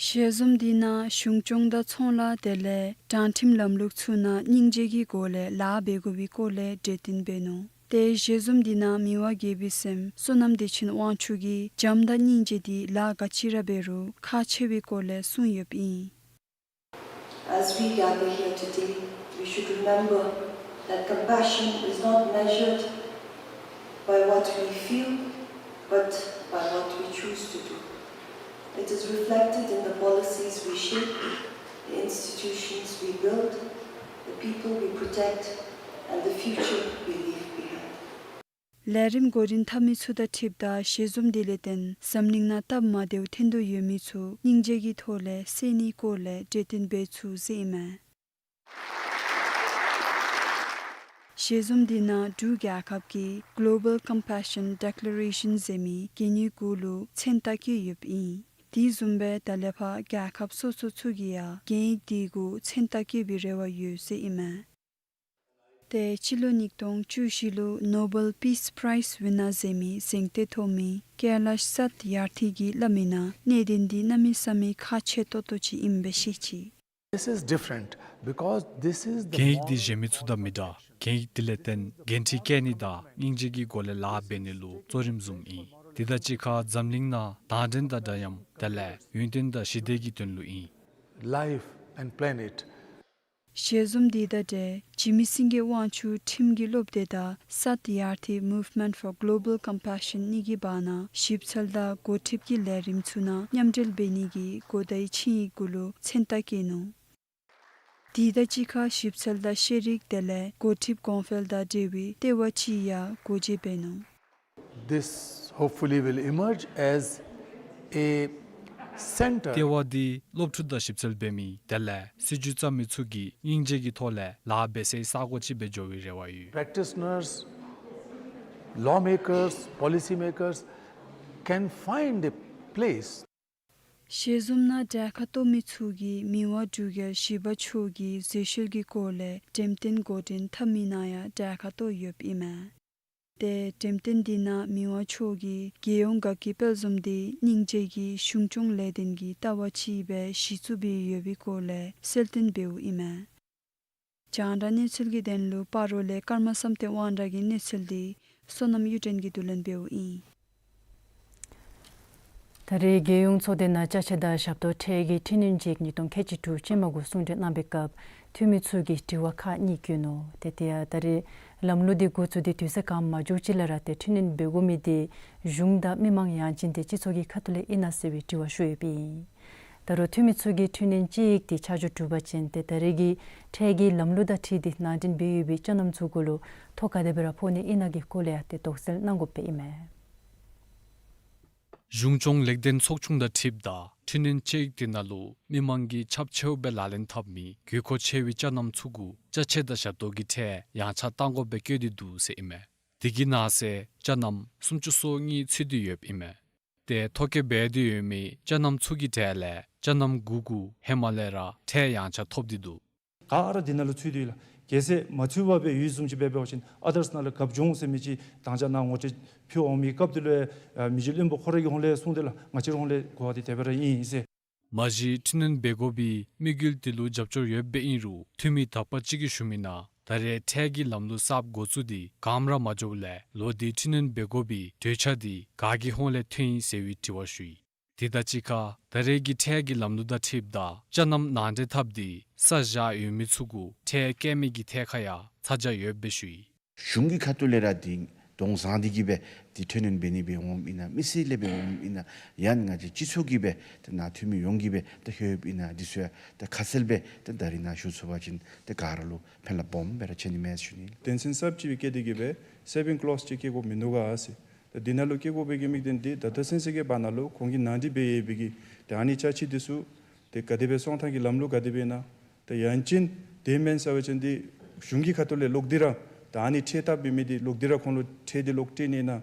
ཞལ་འཛོམས་འདི་ནང་གཞུང་སྐྱོང་དང་ཚོང་ལཱ་དེ་ལས་དྲང་ཁྲིམས་ལམ་ལུགས་ཚུ་ནང་སྙིང་རྗེ་གི་སྒོ་ལས་ལཱ་འབད་དགོ་པའི་སྐོར་ལས་གྲོས་བསྟུན་འབད་ནུག། ཏེ་ཞལ་འཛོམས་འདི་ནང་མི་དབང་རྒྱལ་པོའི་སྲསམོ་བསོད་ནམས་བདེ་ཆེན་དབང་ཕྱུག་གིས་བྱམས་དང་སྙིང་རྗེ་འདི་ལཱ་ག་ཅི་ར་འབད་རུང་ཁག་ཆེ་བའི་སྐོར་ལས་གསུངས་ཡོདཔ་ཨིན། As we gather here today, we should remember that compassion is not measured by what we feel, but by what we choose to do. It is reflected in the policies we shape, the institutions we build, the people we protect, and the future we leave behind. ལས་རིམ་འགོ་འདྲེན་འཐབ་མི་ཚུ་དང་འཁྲིལཝ་ད་ཞལ་འཛོམས་འདི་ལས་བརྟེན་འཛམ་གླིང་ནང་སྟབས་མ་བདེཝ་ཐོན་དོ་ཡོད་མི་ཚུ་སྙིང་རྗེ་གི་ཐོག་ལས་སེལ་ནིའི་སྐོར་ལས་གྲོས་བསྟུན་འབད་ཚུགས་ཟེར་ཨིན་མས། ཞལ་འཛོམས་འདི་ནང་འབྲུག་རྒྱལ་ཁབ་ཀྱིས་Global Compassion Declaration ཟེར་མི་གན་ཡིག་གུ་ལུ་མཚན་རྟགས་བཀོད་ཡོདཔ་ཨིན། དེ་བཟུམ་སྦེ་ད་ལས་ཕར་རྒྱལ་ཁབ་སོ་སོ་ཚུ་གིས་ཡང་གན་ཡིག་དེ་གུ་མཚན་རྟགས་བཀོད་པའི་རེ་བ་ཡོད་ཟེར་ཨིན་མས། ཏེ་སྤྱི་ལོ་ཉིས་སྟོང་བཅུ་བཞི་ལུ་Nobel Peace Prize winner ཟེར་མི་གཟེངས་བསྟོད་ཐོབ་མི་ཀེ་ལཱཤ་སཏ་ཡར་ཐི་གིས་སླབ་མི་ནང་གནད་དོན་འདི་གནམ་མེད་ས་མེད་ཁག་ཆེ་ཏོག་ཏོ་ཅིག་ཨིནམ་སྦེ་བཤད་ཅི། This is different because this is the གན་ཡིག་འདི་གཞན་མི་ཚུ་དང་མི་འདྲ། གན་ཡིག་འདི་ལས་བརྟེན་འགན་འཁྲི་བཀལ་ནི་དང་སྙིང་རྗེ་གི་སྒོ་ལས་ལཱ་འབད་ནི་ལུ་གཙོ་རིམ་བཟུངམ་ཨིན། དེ་དང་གཅིག་ཁར་འཛམ་གླིང་ནང་ནང་འདྲེན་དང་འདྲ་མཉམ་དེ་ལས་ཡུན་བརྟན་དང་ཞི་བདེ་གི་དོན་ལུ་ཨིན། Life and planet. ཞལ་འཛོམས་འདི་དང་འབྲེལ་འཇིགས་མེད་སེང་གེ་དབང་ཕྱུག་ཁྲིམས་ཀྱི་སློབ་སྡེ་དང་སཏ་ཡར་ཐི་Movement for Global Compassion གཉིས་ཀྱི་བར་ན་ཞིབ་འཚོལ་དང་འགོ་ཁྲིདཔ་ཀྱི་ལས་རིམ་ཚུ་ནང་མཉམ་འབྲེལ་འབད་ནི་གི་གོ་བརྡའི་ཆིངས་ཡིག་གུ་ལུ་མཚན་རྟགས་བཀོད་ནུག། དེ་དང་གཅིག་ཁར་ཞིབ་འཚོལ་དང་ཤེས་རིག་དེ་ལས་འགོ་ཁྲིདཔ་གོང་འཕེལ་དང་འབྲེལ་བའི་ལྟེ་བ་ཅིག་ཡང་སྒོ་འབྱེད་འབད་ནུག། This hopefully will emerge as a center. ལྟེ་བ་འདི་སློབ་ཕྲུག་དང་ཞིབ་འཚོལ་འབད་མི་དེ་ལས་སྲིད་བྱུས་བརྩམ་མི་ཚུ་གིས་སྙིང་རྗེ་གི་ཐོག་ལས་ལཱ་འབད་སའི་ས་གོ་ཅིག་སྦེ་འགྱོ་བའི་རེ་བ་ཡོད། Practitioners, lawmakers, policymakers can find a place. ཞལ་འཛོམས་ནང་གྲལ་ཁར་གཏོགས་མི་ཚུ་གིས་མི་དབང་འབྲུག་རྒྱལ་བཞི་པ་མཆོག་གི་མཛད་བཤད་ཀྱི་སྐོར་ལས་འགྲེམས་སྟོན་འགོ་འདྲེན་འཐབ་མི་ནང་ཡང་གྲལ་ཁར་གཏོགས་ཡོདཔ་ཨིན་མས། ཏེ་འགྲེམས་སྟོན་འདི་ནང་མི་དབང་མཆོག་གིས་རྒྱལ་ཡོངས་དགའ་སྐྱིད་དཔལ་འཛོམས་འདི་སྙིང་རྗེ་གིས་གཞུང་སྐྱོང་ལས་དོན་གྱི་ལྟ་བ་ཅིག་སྦེ་གཞི་བཙུགས་འབད་ཡོད་པའི་སྐོར་ལས་གསལ་སྟོན་འབདཝ་ཨིན་མས། རྒྱང་བསྒྲགས་གནས་ཚུལ་གྱི་དོན་ལུ་སྤ་རོ་ལས་ཀརྨ་བསམ་གཏན་དབང་གྲགས་ཀྱི་གནས་ཚུལ་འདི་བསོད་ནམས་གཡུ་སྒྲོན་གྱིས་བསྡུ་ལེན་འབདཝ་ཨིན། ད་རེས་རྒྱལ་ཡོངས་ཚོགས་སྡེ་ནང་ཅ་ཆས་དང་ཞབས་ཏོག་ཁྲལ་གྱི་འཕྲི་སྣོན་ཅིག་ཉིས་སྟོང་ཁལ་གཅིག་དྲུག་ཅན་མ་གུ་གསུང་གྲོས་གནང་བའི་སྐབས་འཐུས་མི་ཚུ་གིས་དྲི་བ་ཁག་གཉིས་བཀོད་ནུག། ཏེ་དེ་ཡང་ད་རེས་ལམ་ལུགས་འདི་འགོ་བཙུགས་ཏེ་དུས་ཚོད་གང་མ་འགྱོ་ཅིག་ལས་ར་ཏེ་འཕྲི་སྣོན་འབད་དགོ་མི་འདི་གཞུང་དང་མི་མང་ཡང་ཅིན་ཏེ་སྤྱི་ཚོགས་ཀྱི་ཁ་ཐུག་ལས་ཨིན་ན་ཟེར་བའི་དྲི་བ་ཞུ་ཡོདཔ་ཨིན། ད་རུང་འཐུས་མི་ཚུ་གིས་འཕྲི་སྣོན་དཔྱད་ཡིག་དེ་ཆ་འཇོག་གྲུབ་པ་ཅིན་ཏེ་ད་རེས་ཀྱི་ཁྲལ་གྱི་ལམ་ལུགས་དང་འཁྲིལ་ཏེ་ནང་འདྲེན་འབད་ཡོད་པའི་ཅ་རྣམ་ཚུ་གུ་ལུ་ཐོ་ག་དེ་སྦེ་ར་ཕོག་ནི་ཨིན་ན་གི་སྐོར་ལས་ཡང་ཏེ་དོགས་སེལ་གནང་དགོཔ་ཨིན་མས། གཞུང་སྐྱོང་ལེགས་ལྡན་ཚོགས་ཆུང་དང་འཁྲིལཝ་ད་འཕྲི་སྣོན་དཔྱད་ཡིག་དེ་ནང་ལུ་མི་མང་གིས་ཁྱབ་ཆེཝ་སྦེ་ལག་ལེན་འཐབ་མི་དགོས་མཁོ་ཆེ་བའི་ཅ་རྣམ་ཚུ་གུ་ཅ་ཆས་དང་ཞབས་ཏོག་གི་ཁྲལ་ཡངས་ཆག་གཏང་དགོཔ་སྦེ་བཀོད་དེ་འདུག་ཟེར་ཨིན་མས། དེ་གི་ནང་གསེས་ཅ་རྣམ་སུམ་ཅུ་སོ་གཉིས་ཚུད་དེ་ཡོདཔ་ཨིན་མས། ཏེ་ཐོ་བཀོད་འབད་དེ་ཡོད་མི་ཅ་རྣམ་ཚུ་གི་གྲས་ལས་ཅ་རྣམ་དགུ་གུ་ཧེ་མ་ལས་ར་ཁྲལ་ཡངས་ཆག་ཐོབ་སྟེ་འདུག། ག་ར་འདི་ནང་ལུ་ཚུད་དེ་ཡོད་ལགས། གལ་སྲིད་མ་ཚུད་པར་སྦེ་ཡོད་བཟུམ་ཅིག་འབད་འབད་བ་ཅིན་ཨ་དརས་ནང་ལུ་རྒཔོ་ལྗོངས་ཟེར་མི་ཅིག་དང་ཅ་ནང་ངོ་སྤྲོད་ཕུལ་འོང་མི་སྐབས་དེ་ལུ་ཨ་མི་རྗེ་བློན་པོ་ཁོ་ར་གི་ཧོངས་ལས་གསུངས་ཏེ་ལགས། ང་བཅས་ར་ཧོངས་ལས་གོ་བ་འདི་དེ་སྦེ་ར་ཨིན་ཟེར། མ་གཞི་འཕྲི་སྣོན་འབད་དགོ་པའི་དམིགས་ཡུལ་དེ་ལུ་རྒྱབ་སྐྱོར་ཡོདཔ་སྦེ་ཨིན་རུང་འཐུས་མི་དག་པ་ཅིག་གིས་ཞུ་མི་ནང་ད་རེས་ཁྲལ་གྱི་ལམ་ལུགས་གསརཔ་འགོ་བཙུགས་ཏེ་གང་ར་མ་འགྱོཝ་ལས་ལོག་སྟེ་འཕྲི་སྣོན་འབད་དགོ་པའི་གྲོས་འཆར་འདི་ག་གི་ཧོངས་ལས་ཐོན་ཡི་ཟེར་བའི་དྲི་བ་ཞུ་ཡི། དེ་དང་གཅིག་ཁར་ད་རེས་ཀྱི་ཁྲལ་གྱི་ལམ་ལུགས་དང་འཁྲིལཝ་ད་ཅ་རྣམ་ནང་འདྲེན་འཐབ་སྟེ་ས་བཞག་ཡོད་མི་ཚུ་གུ་ཁྲལ་བཀལ་མི་གི་ཐད་ཁར་ཡང་ཚ་གྱང་ཡོདཔ་སྦེ་ཞུ་ཡི། གཞུང་གི་ཁ་ཐུག་ལས་ར་འདི་གདོང་བཟང་འདི་གིས་སྦེ་འདི་འཕྲི་སྣོན་འབད་ནི་སྦེ་འོངམ་ཨིན་ན་མི་སེར་ལས་སྦེ་འོངམ་ཨིན་ན་ཡང་ང་བཅས་སྤྱི་ཚོགས་ཀྱིས་སྦེ་ཏེ་ནཱ་འཐུས་མི་ཡོངས་ཀྱིས་སྦེ་ཏེ་ལྷོདཔ་ཨིན་ན་འདི་ཚུ་ཡང་ཏེ་ཁ་གསལ་སྦེ་ཏེ་ད་རིས་ནཱ་ཞུ་ཚུགས་པ་ཅིན་ཏེ་ག་ར་ལུ་ཕན་རླབས་སྦོམ་སྦེ་ར་ཆགས་ནི་མས་ཞུ་ནི་ལགས། དོན་ཚན་གསརཔ་ཅིག་སྦེ་བཀལ་ཏེ་གིས་སྦེ་saving clause ཅིག་བཀལ་དགོཔ་མིན་འདུག་ག་ཟེར། ད་འདི་ནང་ལུ་བཀལ་དགོ་པའི་གི་དམིགས་དོན་འདི་ད་ལྟོ་ཚུན་ཚོད་ཀྱི་བར་ན་ལུ་ཁོང་གིས་ནང་འདྲེན་འབད་ཡོད་པའི་གི་ད་ཨ་ནི་ཅ་ཆས་འདི་ཚུ་ཏེ་ག་དེ་སྦེ་སོང་ཐངས་ཀྱི་ལམ་ལུགས་ག་དེ་སྦེ་ཨིན་ན། ད་ཡང་ཅིན་དེ་མེན་ཟེར་བ་ཅིན་འདི་གཞུང་གི་ཁ་ཐུག་ལས་ལོག་སྟེ་ར་ད་ཨ་ནི་ཁྲལ་བཏབ་པའི་མི་འདི་ལོག་སྟེ་ར་ཁོང་ལུ་ཁྲལ་འདི་ལོག་སྤྲོད་ནི་ཨིན་ན།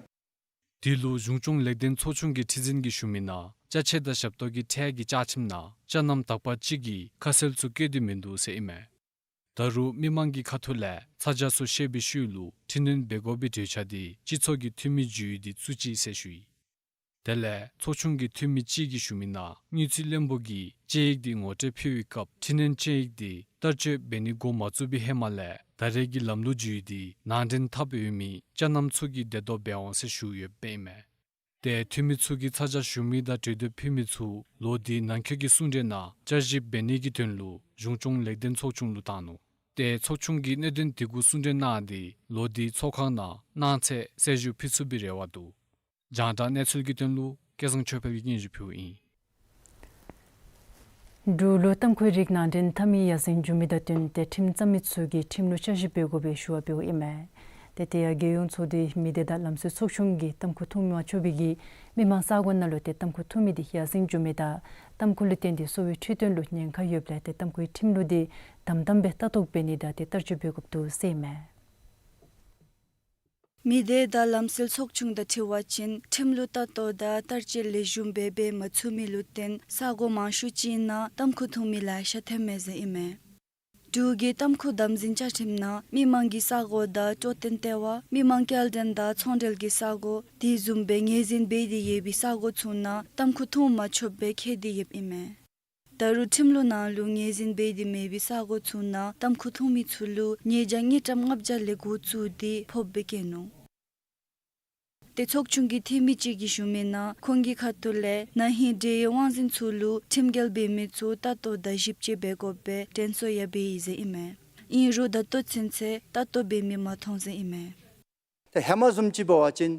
དེ་ལུ་གཞུང་སྐྱོང་ལེགས་ལྡན་ཚོགས་ཆུང་གི་ཁྲི་འཛིན་གྱིས་ཞུ་མི་ནང་ཅ་ཆས་དང་ཞབས་ཏོག་གི་ཁྲལ་གྱི་བཅའ་ཁྲིམས་ནང་ཅ་རྣམ་དག་པ་ཅིག་གི་ཁ་གསལ་ཚུ་བཀོད་དེ་མིན་འདུག་ཟེར་ཨིན་མས། ད་རུང་མི་མང་གི་ཁ་ཐུག་ལས་ཚ་གྱང་ཚུ་བཤད་པའི་ཤུལ་ལུ་འཕྲི་སྣོན་འབད་དགོ་པའི་གྲོས་འཆར་འདི་སྤྱི་ཚོགས་ཀྱི་འཐུས་མི་བརྒྱུད་དེ་བཙུགས་ཅི་ཟེར་ཞུ་ཡི། དེ་ལས་ཚོགས་ཆུང་གི་འཐུས་མི་ཅིག་གིས་ཞུ་མི་ནང་དངུལ་རྩིས་བློན་པོ་གིས་དཔྱད་ཡིག་འདི་ངོ་སྤྲོད་ཕུལ་བའི་སྐབས་འཕྲི་སྣོན་དཔྱད་ཡིག་འདི་བསྟར་སྤྱོད་འབད་ནི་འགོ་མ་བཙུགས་པའི་ཧེ་མ་ལས་ད་རེས་ཀྱི་ལམ་ལུགས་བརྒྱུད་དེ་ནང་འདྲེན་འཐབ་ཡོད་མི་ཅ་རྣམ་ཚུ་གི་བདེ་ཏོག་འབད་འོང་ཟེར་ཞུ་ཡོདཔ་ཨིན་མས། ཏེ་འཐུས་མི་ཚུ་གིས་ཚ་གྱང་ཞུ་མི་དང་གྲོས་འདེབས་ཕུལ་མི་ཚུ་ལོག་སྟེ་ནང་འཁོད་ཀྱི་གསུང་གྲོས་ནང་བསྐྱར་ཞིབ་འབད་ནི་གི་དོན་ལུ་གཞུང་སྐྱོང་ལེགས་ལྡན་ཚོགས་ཆུང་ལུ་བཏང་ནུག། ཏེ་ཚོགས་ཆུང་གིས་གནད་དོན་དེ་གུ་གསུང་གྲོས་གནང་སྟེ་ལོག་སྟེ་ཚོགས་ཁང་ནང་གནངས་ཚེ་གསལ་ཞུ་ཕུལ་ཚུགས་པའི་རེ་བ་འདུག། རྒྱང་བསྒྲགས་གནས་ཚུལ་གྱི་དོན་ལུ་སྐལ་བཟང་ཆོས་འཕེལ་གྱིས་སྙན་ཞུ་ཕུལཝ་ཨིན། འབྲུག་ལུ་ཏམ་ཁུའི་རིགས་ནང་འདྲེན་འཐབ་མི་ཡར་སེང་འགྱོ་མི་དང་བསྟུན་ཏེ་ཁྲིམས་བརྩམ་མི་ཚུ་གིས་ཁྲིམས་ལུ་བསྐྱར་ཞིབ་འབད་དགོ་པའི་ཞུ་བ་འབདཝ་ཨིན་མས། ཏེ་དེ་ཡང་རྒྱལ་ཡོངས་ཚོགས་འདུའི་མི་སྡེ་དང་ལམ་སྲོལ་ཚོགས་ཆུང་གིས་ཏམ་ཁུ་འཐུང་མ་ཆོག་པའི་གི་མི་མང་ས་གོ་ནང་ལུ་ཏེ་ཏམ་ཁུ་འཐུང་མི་འདི་ཡར་སེང་འགྱོ་མི་དང་ཏམ་ཁུ་ལུ་བརྟེན་ཏེ་གསོ་བའི་འཕྲོད་བསྟེན་ལུ་ཉེན་ཁ་ཡོདཔ་ལས་ཏེ་ཏམ་ཁུའི་ཁྲིམས་ལུགས་འདི་དམ་དམ་སྦེ་ལྟ་རྟོག་འབད་ནི་དང་ཏེ་བསྟར་སྤྱོད་འབད་དགོཔ་འདུག་ཟེར་ཨིན་མས། མི་སྡེ་དང་ལམ་སྲོལ་ཚོགས་ཆུང་དང་འཁྲིལ་བ་ཅིན་ཁྲིམས་ལུགས་ལྟ་རྟོག་དང་བསྟར་སྤྱོད་ལེགས་ཤོམ་སྦེ་འབད་མ་ཚུགས་མི་ལུ་བརྟེན་ས་གོ་མང་ཤོས་ཅིག་ནང་ཏམ་ཁུ་འཐུང་མི་ལེ་ཤ་ཐོནམ་མས་ཟེར་ཨིན་མས། འབྲུག་གི་ཏམ་ཁུ་དམ་འཛིན་བཅའ་ཁྲིམས་ནང་མི་མང་གི་ས་གོ་དང་སྤྲོ་སྟོན་ལྟེ་བ་མི་མང་སྐྱེལ་འདྲེན་དང་ཚོང་འབྲེལ་གྱི་ས་གོ་དེ་བཟུམ་སྦེ་ངོས་འཛིན་འབད་དེ་ཡོད་པའི་ས་གོ་ཚུ་ནང་ཏམ་ཁུ་འཐུང་མ་ཆོགཔ་སྦེ་འཁོད་དེ་ཡོདཔ་ཨིན་མས། ད་རུང་ཁྲིམས་ལུགས་ནང་ལུ་ངོས་འཛིན་འབད་དེ་མེད་པའི་ས་གོ་ཚུ་ནང་ཏམ་ཁུ་འཐུང་མི་ཚུ་ལུ་ཉེས་བྱ་དངུལ་ཀྲམ་ལྔ་བརྒྱ་ལས་འགོ་བཙུགས་ཏེ་ཕོགཔ་སྦེ་བཀོད་ནུག། ཏེ་ཚོགས་ཆུང་གི་འཐུས་མི་ཅིག་གིས་ཞུ་མི་ནང་ཁོང་གི་ཁ་ཐུག་ལས་ན་ཧིང་འབྲེལ་ཡོད་དབང་འཛིན་ཚུ་ལུ་ཁྲིམས་འགལ་འབད་མི་ཚུ་ལྟ་རྟོག་དང་ཞིབ་དཔྱད་འབད་དགོཔ་སྦེ་དྲན་གསོ་ཡང་འབད་ཡི་ཟེར་ཨིན་མས། ཨིན་རུང་ད་ལྟོ་ཚུན་ཚོད་ལྟ་རྟོག་འབད་མི་མ་མཐོང་ཟེར་ཨིན་མས། ཏེ་ཧེ་མ་བཟུམ་ཅིག་འབད་བ་ཅིན་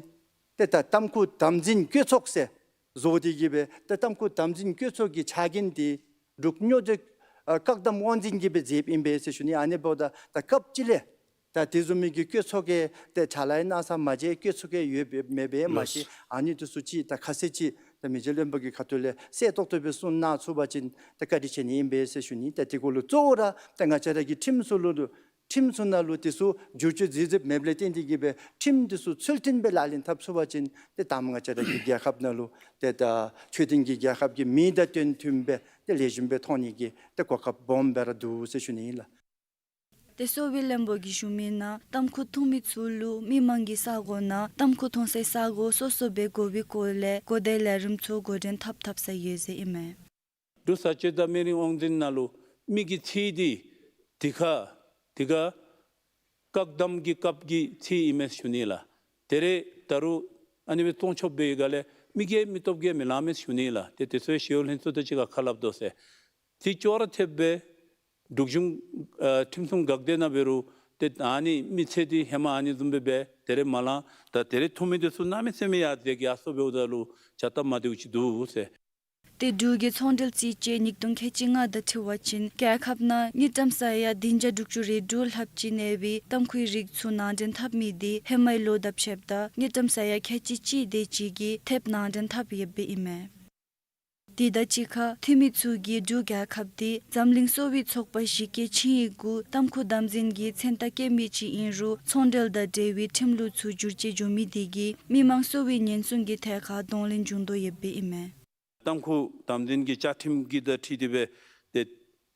ཏེ་ད་ཏམ་ཁུ་དམ་འཛིན་བཀོད་ཚོགས་ཟེར་བཟོ་སྟེ་གི་སྦེ་ཏེ་ཏམ་ཁུ་དམ་འཛིན་བཀོད་ཚོགས་ཀྱི་ཕྱག་འགན་འདི་འབྲུག་སྨྱོ་འདྲེ་ཨ་བཀག་སྡོམ་དབང་འཛིན་གྱིས་སྦེ་མཛདཔ་ཨིན་པས་ཟེར་ཞུ་ནི། ཨ་ནི་འབདཝ་ད་ད་སྐབས་ཅིག་ལས་ད་དེ་བཟུམ་མའི་གི་བཀོད་ཚོགས་ཀྱི་ཏེ་ཕྱག་ལཱ་གནང་ས་མ་མཇལ། བཀོད་ཚོགས་ཀྱི་ཡོདཔ་མེདཔ་མ་ཤེས། ཨ་ནི་འདི་ཚུ་ཅིག་ད་ཁ་གསལ་ཅིག་ད་མི་རྗེ་བློན་པོ་གི་ཁ་ཐུག་ལས་གསལ་ཏོག་ཏོ་སྦེ་གསུང་གནང་ཚུགས་པ་ཅིན་ད་བཀའ་དྲིན་ཆེ་ནི་ཨིན་པས་ཟེར་ཞུ་ནི། ད་དེ་གུ་ལུ་གཙོ་བོ་ར་ད་ང་བཅས་ར་གི་ཁྲིམས་སྲོལ་ལུ་ཁྲིམས་སྲོལ་ནང་ལུ་དེ་ཚུ་བསྒྱུར་བཅོས་མཛད་མཛདཔ་མེདཔ་ལས་བརྟེན་ཏེ་གི་སྦེ་ཁྲིམས་དེ་ཚུ་ཚུལ་མཐུན་སྦེ་ལག་ལེན་འཐབ་ཚུགས་པ་ཅིན་ཏེ་ད་ང་བཅས་ར་གི་རྒྱལ་ཁབ་ནང་ལུ་ཏེ་ད་ཆོས་ལྡན་གྱི་རྒྱལ་ཁབ་ཀྱི་མིང་དང་དོན་མཐུན་སྦེ་ཏེ་ལེགས་ཤོམ་སྦེ་མཐོང་ནི་གི་ཏེ་གོ་སྐབས་སྦོམ་སྦེ་ར་འདུག་ཟེར་ཞུ་ནི་ཨིན་ལགས། ཏེ་གསོ་བའི་བློན་པོ་གིས་ཞུ་མི་ནང་ཏམ་ཁུ་འཐུང་མི་ཚུ་ལུ་མི་མང་གི་ས་གོ་ནང་ཏམ་ཁུ་འཐུང་སའི་ས་གོ་སོ་སོ་སྦེ་དགོ་པའི་སྐོར་ལས་གོ་བརྡའི་ལས་རིམ་ཚུ་འགོ་འདྲེན་འཐབ་འཐབ་ས་ཡོད་ཟེར་ཨིན་མས། འབྲུག་བཟའ་སྤྱོད་དང་སྨན་རིན་དབང་འཛིན་ནང་ལུ་མི་གི་ཚེ་འདི་དེ་ཁར་དེ་ཁར་བཀག་སྡོམ་གྱི་སྐབས་ཀྱི་ཚེ་ཨིན་མས་ཞུ་ནི་ལགས། ད་རེས་ད་རུང་ཨ་ནི་སྦེ་བཙོང་ཆོགཔ་འབད་བའི་སྒང་ལས་མི་གིས་མི་སྟོབས་ཀྱིས་མི་ལང་མས་ཞུ་ནི་ལགས། ཏེ་དེ་ཚུ་ཞི་གཡོག་ལྷན་ཚོགས་དང་གཅིག་ཁར་ཁ་སླབ་དོ་ཟེར། དེ་ཅོག་ར་འཐདཔ་སྦེ་འབྲུག་གཞུང་ཨ་ཁྲིམས་སྲུང་འགག་སྡེ་ནང་འབད་རུང་ཏེ་ཨ་ནི་མི་ཚེ་འདི་ཧེ་མ་ཨ་ནི་བཟུམ་སྦེ་འབད་ད་རེས་མ་ལང་། ད་ད་རེས་འཐུང་མི་འདི་ཚུ་གནམ་མེད་ས་མེད་ཡར་འཛེགས་ཡར་སོང་འབདཝ་ད་ལུ་བྱ་སྟབས་མ་བདེཝ་ཅིག་འདུག་ཟེར། ཏེ་འབྲུག་གི་ཚོང་འབྲེལ་རྩིས་དཔྱད་ཉིས་སྟོང་ཁལ་གཅིག་ལྔ་དང་འཁྲིལ་བ་ཅིན་རྒྱལ་ཁབ་ནང་དངུལ་ཀྲམ་ས་ཡ་བདུན་བརྒྱ་དྲུག་ཅུ་རེ་དྲུག་ལྷགཔ་ཅིག་གནས་པའི་ཏམ་ཁུའི་རིགས་ཚུ་ནང་འདྲེན་འཐབ་མི་འདི་ཧེ་མའི་ལོ་དང་ཕྱདཔ་ད་དངུལ་ཀྲམ་ས་ཡ་ཁལ་གཅིག་གཅིག་དེ་ཅིག་གིས་ཐེབས་ནང་འདྲེན་འཐབ་ཡོདཔ་ཨིན་མས། དེ་དང་གཅིག་ཁར་འཐུས་མི་ཚུ་གིས་འབྲུག་རྒྱལ་ཁབ་འདི་འཛམ་གླིང་གསོ་བའི་ཚོགས་པ་གཞི་བཀོད་ཆིངས་ཡིག་གུ་ཏམ་ཁུ་དམ་འཛིན་གྱི་མཚན་རྟགས་བཀོད་མི་ཅིག་ཨིན་རུང་ཚོང་འབྲེལ་དང་འབྲེལ་བའི་ཁྲིམས་ལུགས་ཚུ་བསྒྱུར་བཅོས་འགྱོ་མི་དེ་གིས་མི་མང་གསོ་བའི་ཉེན་སྲུང་གི་ཐད་ཁར་གདོང་ལེན་འབྱུང་དོ་ཡོདཔ་ཨིན་མས། ཏམ་ཁུ་དམ་འཛིན་གྱི་བཅའ་ཁྲིམས་ཀྱི་དང་འཁྲིལ་ཏེ་སྦེ་ཏེ་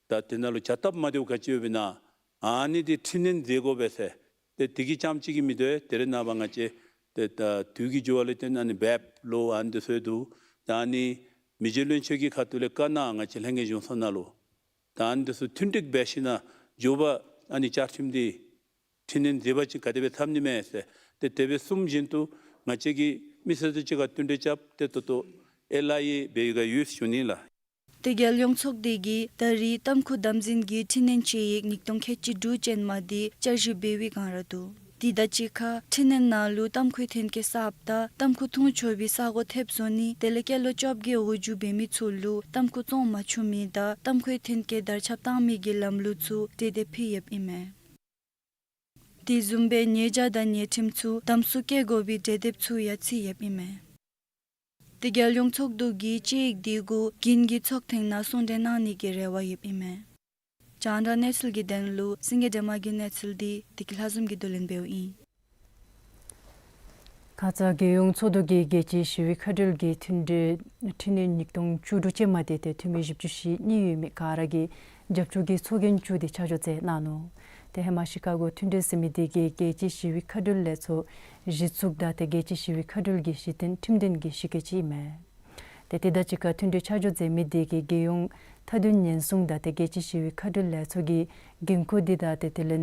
ད་དེ་ནང་ལུ་བྱ་སྟབས་མ་བདེཝ་ག་ཅི་ཡོདཔ་ཨིན་ན་ཨ་ནི་འདི་འཕྲི་སྣོན་མཛད་དགོ་པས་ཟེར། ཏེ་དེ་གིས་རྐྱངམ་གཅིག་གིས་མི་དོ་བས། ད་རེས་ནངས་པ་ང་བཅས་ཏེ་ད་དུས་ཀྱི་འགྱུར་བ་ལུ་བརྟེན་ཨ་ནི་བེབ་ལོ་ཨ་ནི་འདི་ཚུ་འདུག། ད་ཨ་ནི་མི་རྗེ་བློན་ཆེན་གྱི་ཁ་ཐུག་ལས་བཀའ་གནང་ང་བཅས་ལྷན་རྒྱས་གཞུང་ཚོགས་ནང་ལུ་ད་ཨ་ནི་འདི་ཚུ་མཐུན་འགྲིག་འབད་ཞིནམ་ལས་མགྱོགས་པ་ཨ་ནི་བཅའ་ཁྲིམས་འདི་འཕྲི་སྣོན་མཛད་པ་ཅིན་ག་དེ་སྦེ་འཐབ་ནི་མས་ཟེར། ཏེ་དེ་སྦེ་གསུངམ་བཞིན་དུ་ང་བཅས་ཀྱིས་མི་སེར་དང་གཅིག་ཁར་བསྟུན་གྲོས་རྐྱབ་སྟེ་ད་ལྟོ་ཨེལ་ཨའི་ཨེ་འབད་ཡི་ག་ཡོད་ཞུ་ནི་ལགས། ཏེ་རྒྱལ་ཡོངས་ཚོགས་སྡེ་གིས་ད་རེས་ཏམ་ཁུ་དམ་འཛིན་གྱི་འཕྲི་སྣོན་དཔྱད་ཡིག་ཉིས་སྟོང་ཁལ་གཅིག་དྲུག་ཅན་མ་འདི་བསྐྱར་ཞིབ་འབད་བའི་བསྒང་ར་འདུག། དེ་དང་གཅིག་ཁར་འཕྲི་སྣོན་ནང་ལུ་ཏམ་ཁུའི་ཐོན་སྐྱེད་གསརཔ་དང་ཏམ་ཁུ་འཐུང་ཆོག་པའི་ས་གོ་ཐེབས་བཟོ་ནི་དེ་ལས་སྐྱེས་ལོ་བཅོ་བརྒྱད་འོག་འགྱོ་འབད་མི་ཚུ་ལུ་ཏམ་ཁུ་བཙོང་མ་ཆོག་མི་དང་ཏམ་ཁུའི་ཐོན་སྐྱེད་དར་ཁྱབ་བཏང་མི་གི་ལམ་ལུགས་ཚུ་གྲོས་འདེབས་ཕུལ་ཡོདཔ་ཨིན་མས། དེ་བཟུམ་སྦེ་ཉེས་བྱ་དང་ཉེས་ཁྲིམས་ཚུ་དམ་སྲུང་བཀལ་དགོ་པའི་གྲོས་འདེབས་ཚུ་ཡང་ཚུད་ཡོདཔ་ཨིན་མས། ཏེ་རྒྱལ་ཡོངས་ཚོགས་འདུ་གིས་དཔྱད་ཡིག་དེ་གུ་དགུན་གྱི་ཚོགས་ཐེངས་ནང་གསུང་གྲོས་གནང་ནི་གི་རེ་བ་ཡོདཔ་ཨིན་མས། རྒྱང་བསྒྲགས་གནས་ཚུལ་གྱི་དོན་ལུ་སེང་གེ་སྒྲོལ་མ་གི་གནས་ཚུལ་འདི་བདེ་སྐྱིད་ལྷ་འཛོམས་ཀྱིས་བསྡུ་ལེན་འབདཝ་ཨིན། ཁ་ཙ་རྒྱལ་ཡོངས་ཚོགས་འདུ་གིས་རྒྱལ་སྤྱིའི་ཞི་བའི་མཁའ་འགྲུལ་གྱི་མཐུན་འབྲེལ་འཕྲི་སྣོན་ཉིས་སྟོང་བཅུ་དྲུག་ཅན་མ་འདི་ཏེ་འཐུས་མི་བཞི་བཅུ་ཞེ་གཉིས་ཡོད་མི་ག་ར་གིས་རྒྱབ་སྐྱོར་གྱི་ཚོགས་རྒྱན་བཙུགས་ཏེ་ཆ་འཇོག་མཛད་གནང་ནུག། ཏེ་ཧེ་མ་ཤི་ཀ་གོ་མཐུན་འབྲེལ་ཟེར་མི་འདི་གིས་རྒྱལ་སྤྱིའི་ཞི་བའི་མཁའ་འགྲུལ་ལས་ཚོགས་གཞི་བཙུགས་དང་ཏེ་རྒྱལ་སྤྱིའི་ཞི་བའི་མཁའ་འགྲུལ་གྱི་གཞི་རྟེན་ཁྲིམས་དོན་གྱི་གཞི་བཀོད་ཅིག་ཨིན་མས། ཏེ་དེ་དང་གཅིག་ཁར་མཐུན་འབྲེལ་ཆ་འཇོག་མཛད་མི་འདི་གིས་རྒྱལ་ཡོངས་མཐའ་དོན་ཉེན་སྲུང་དང་ཏེ་རྒྱལ་སྤྱིའི་ཞི་བའི་མཁའ་འགྲུལ་ལས་ཚོགས་ཀྱི་འགན་ཁུར་འདི་དང་ཏེ་དེ་ལས་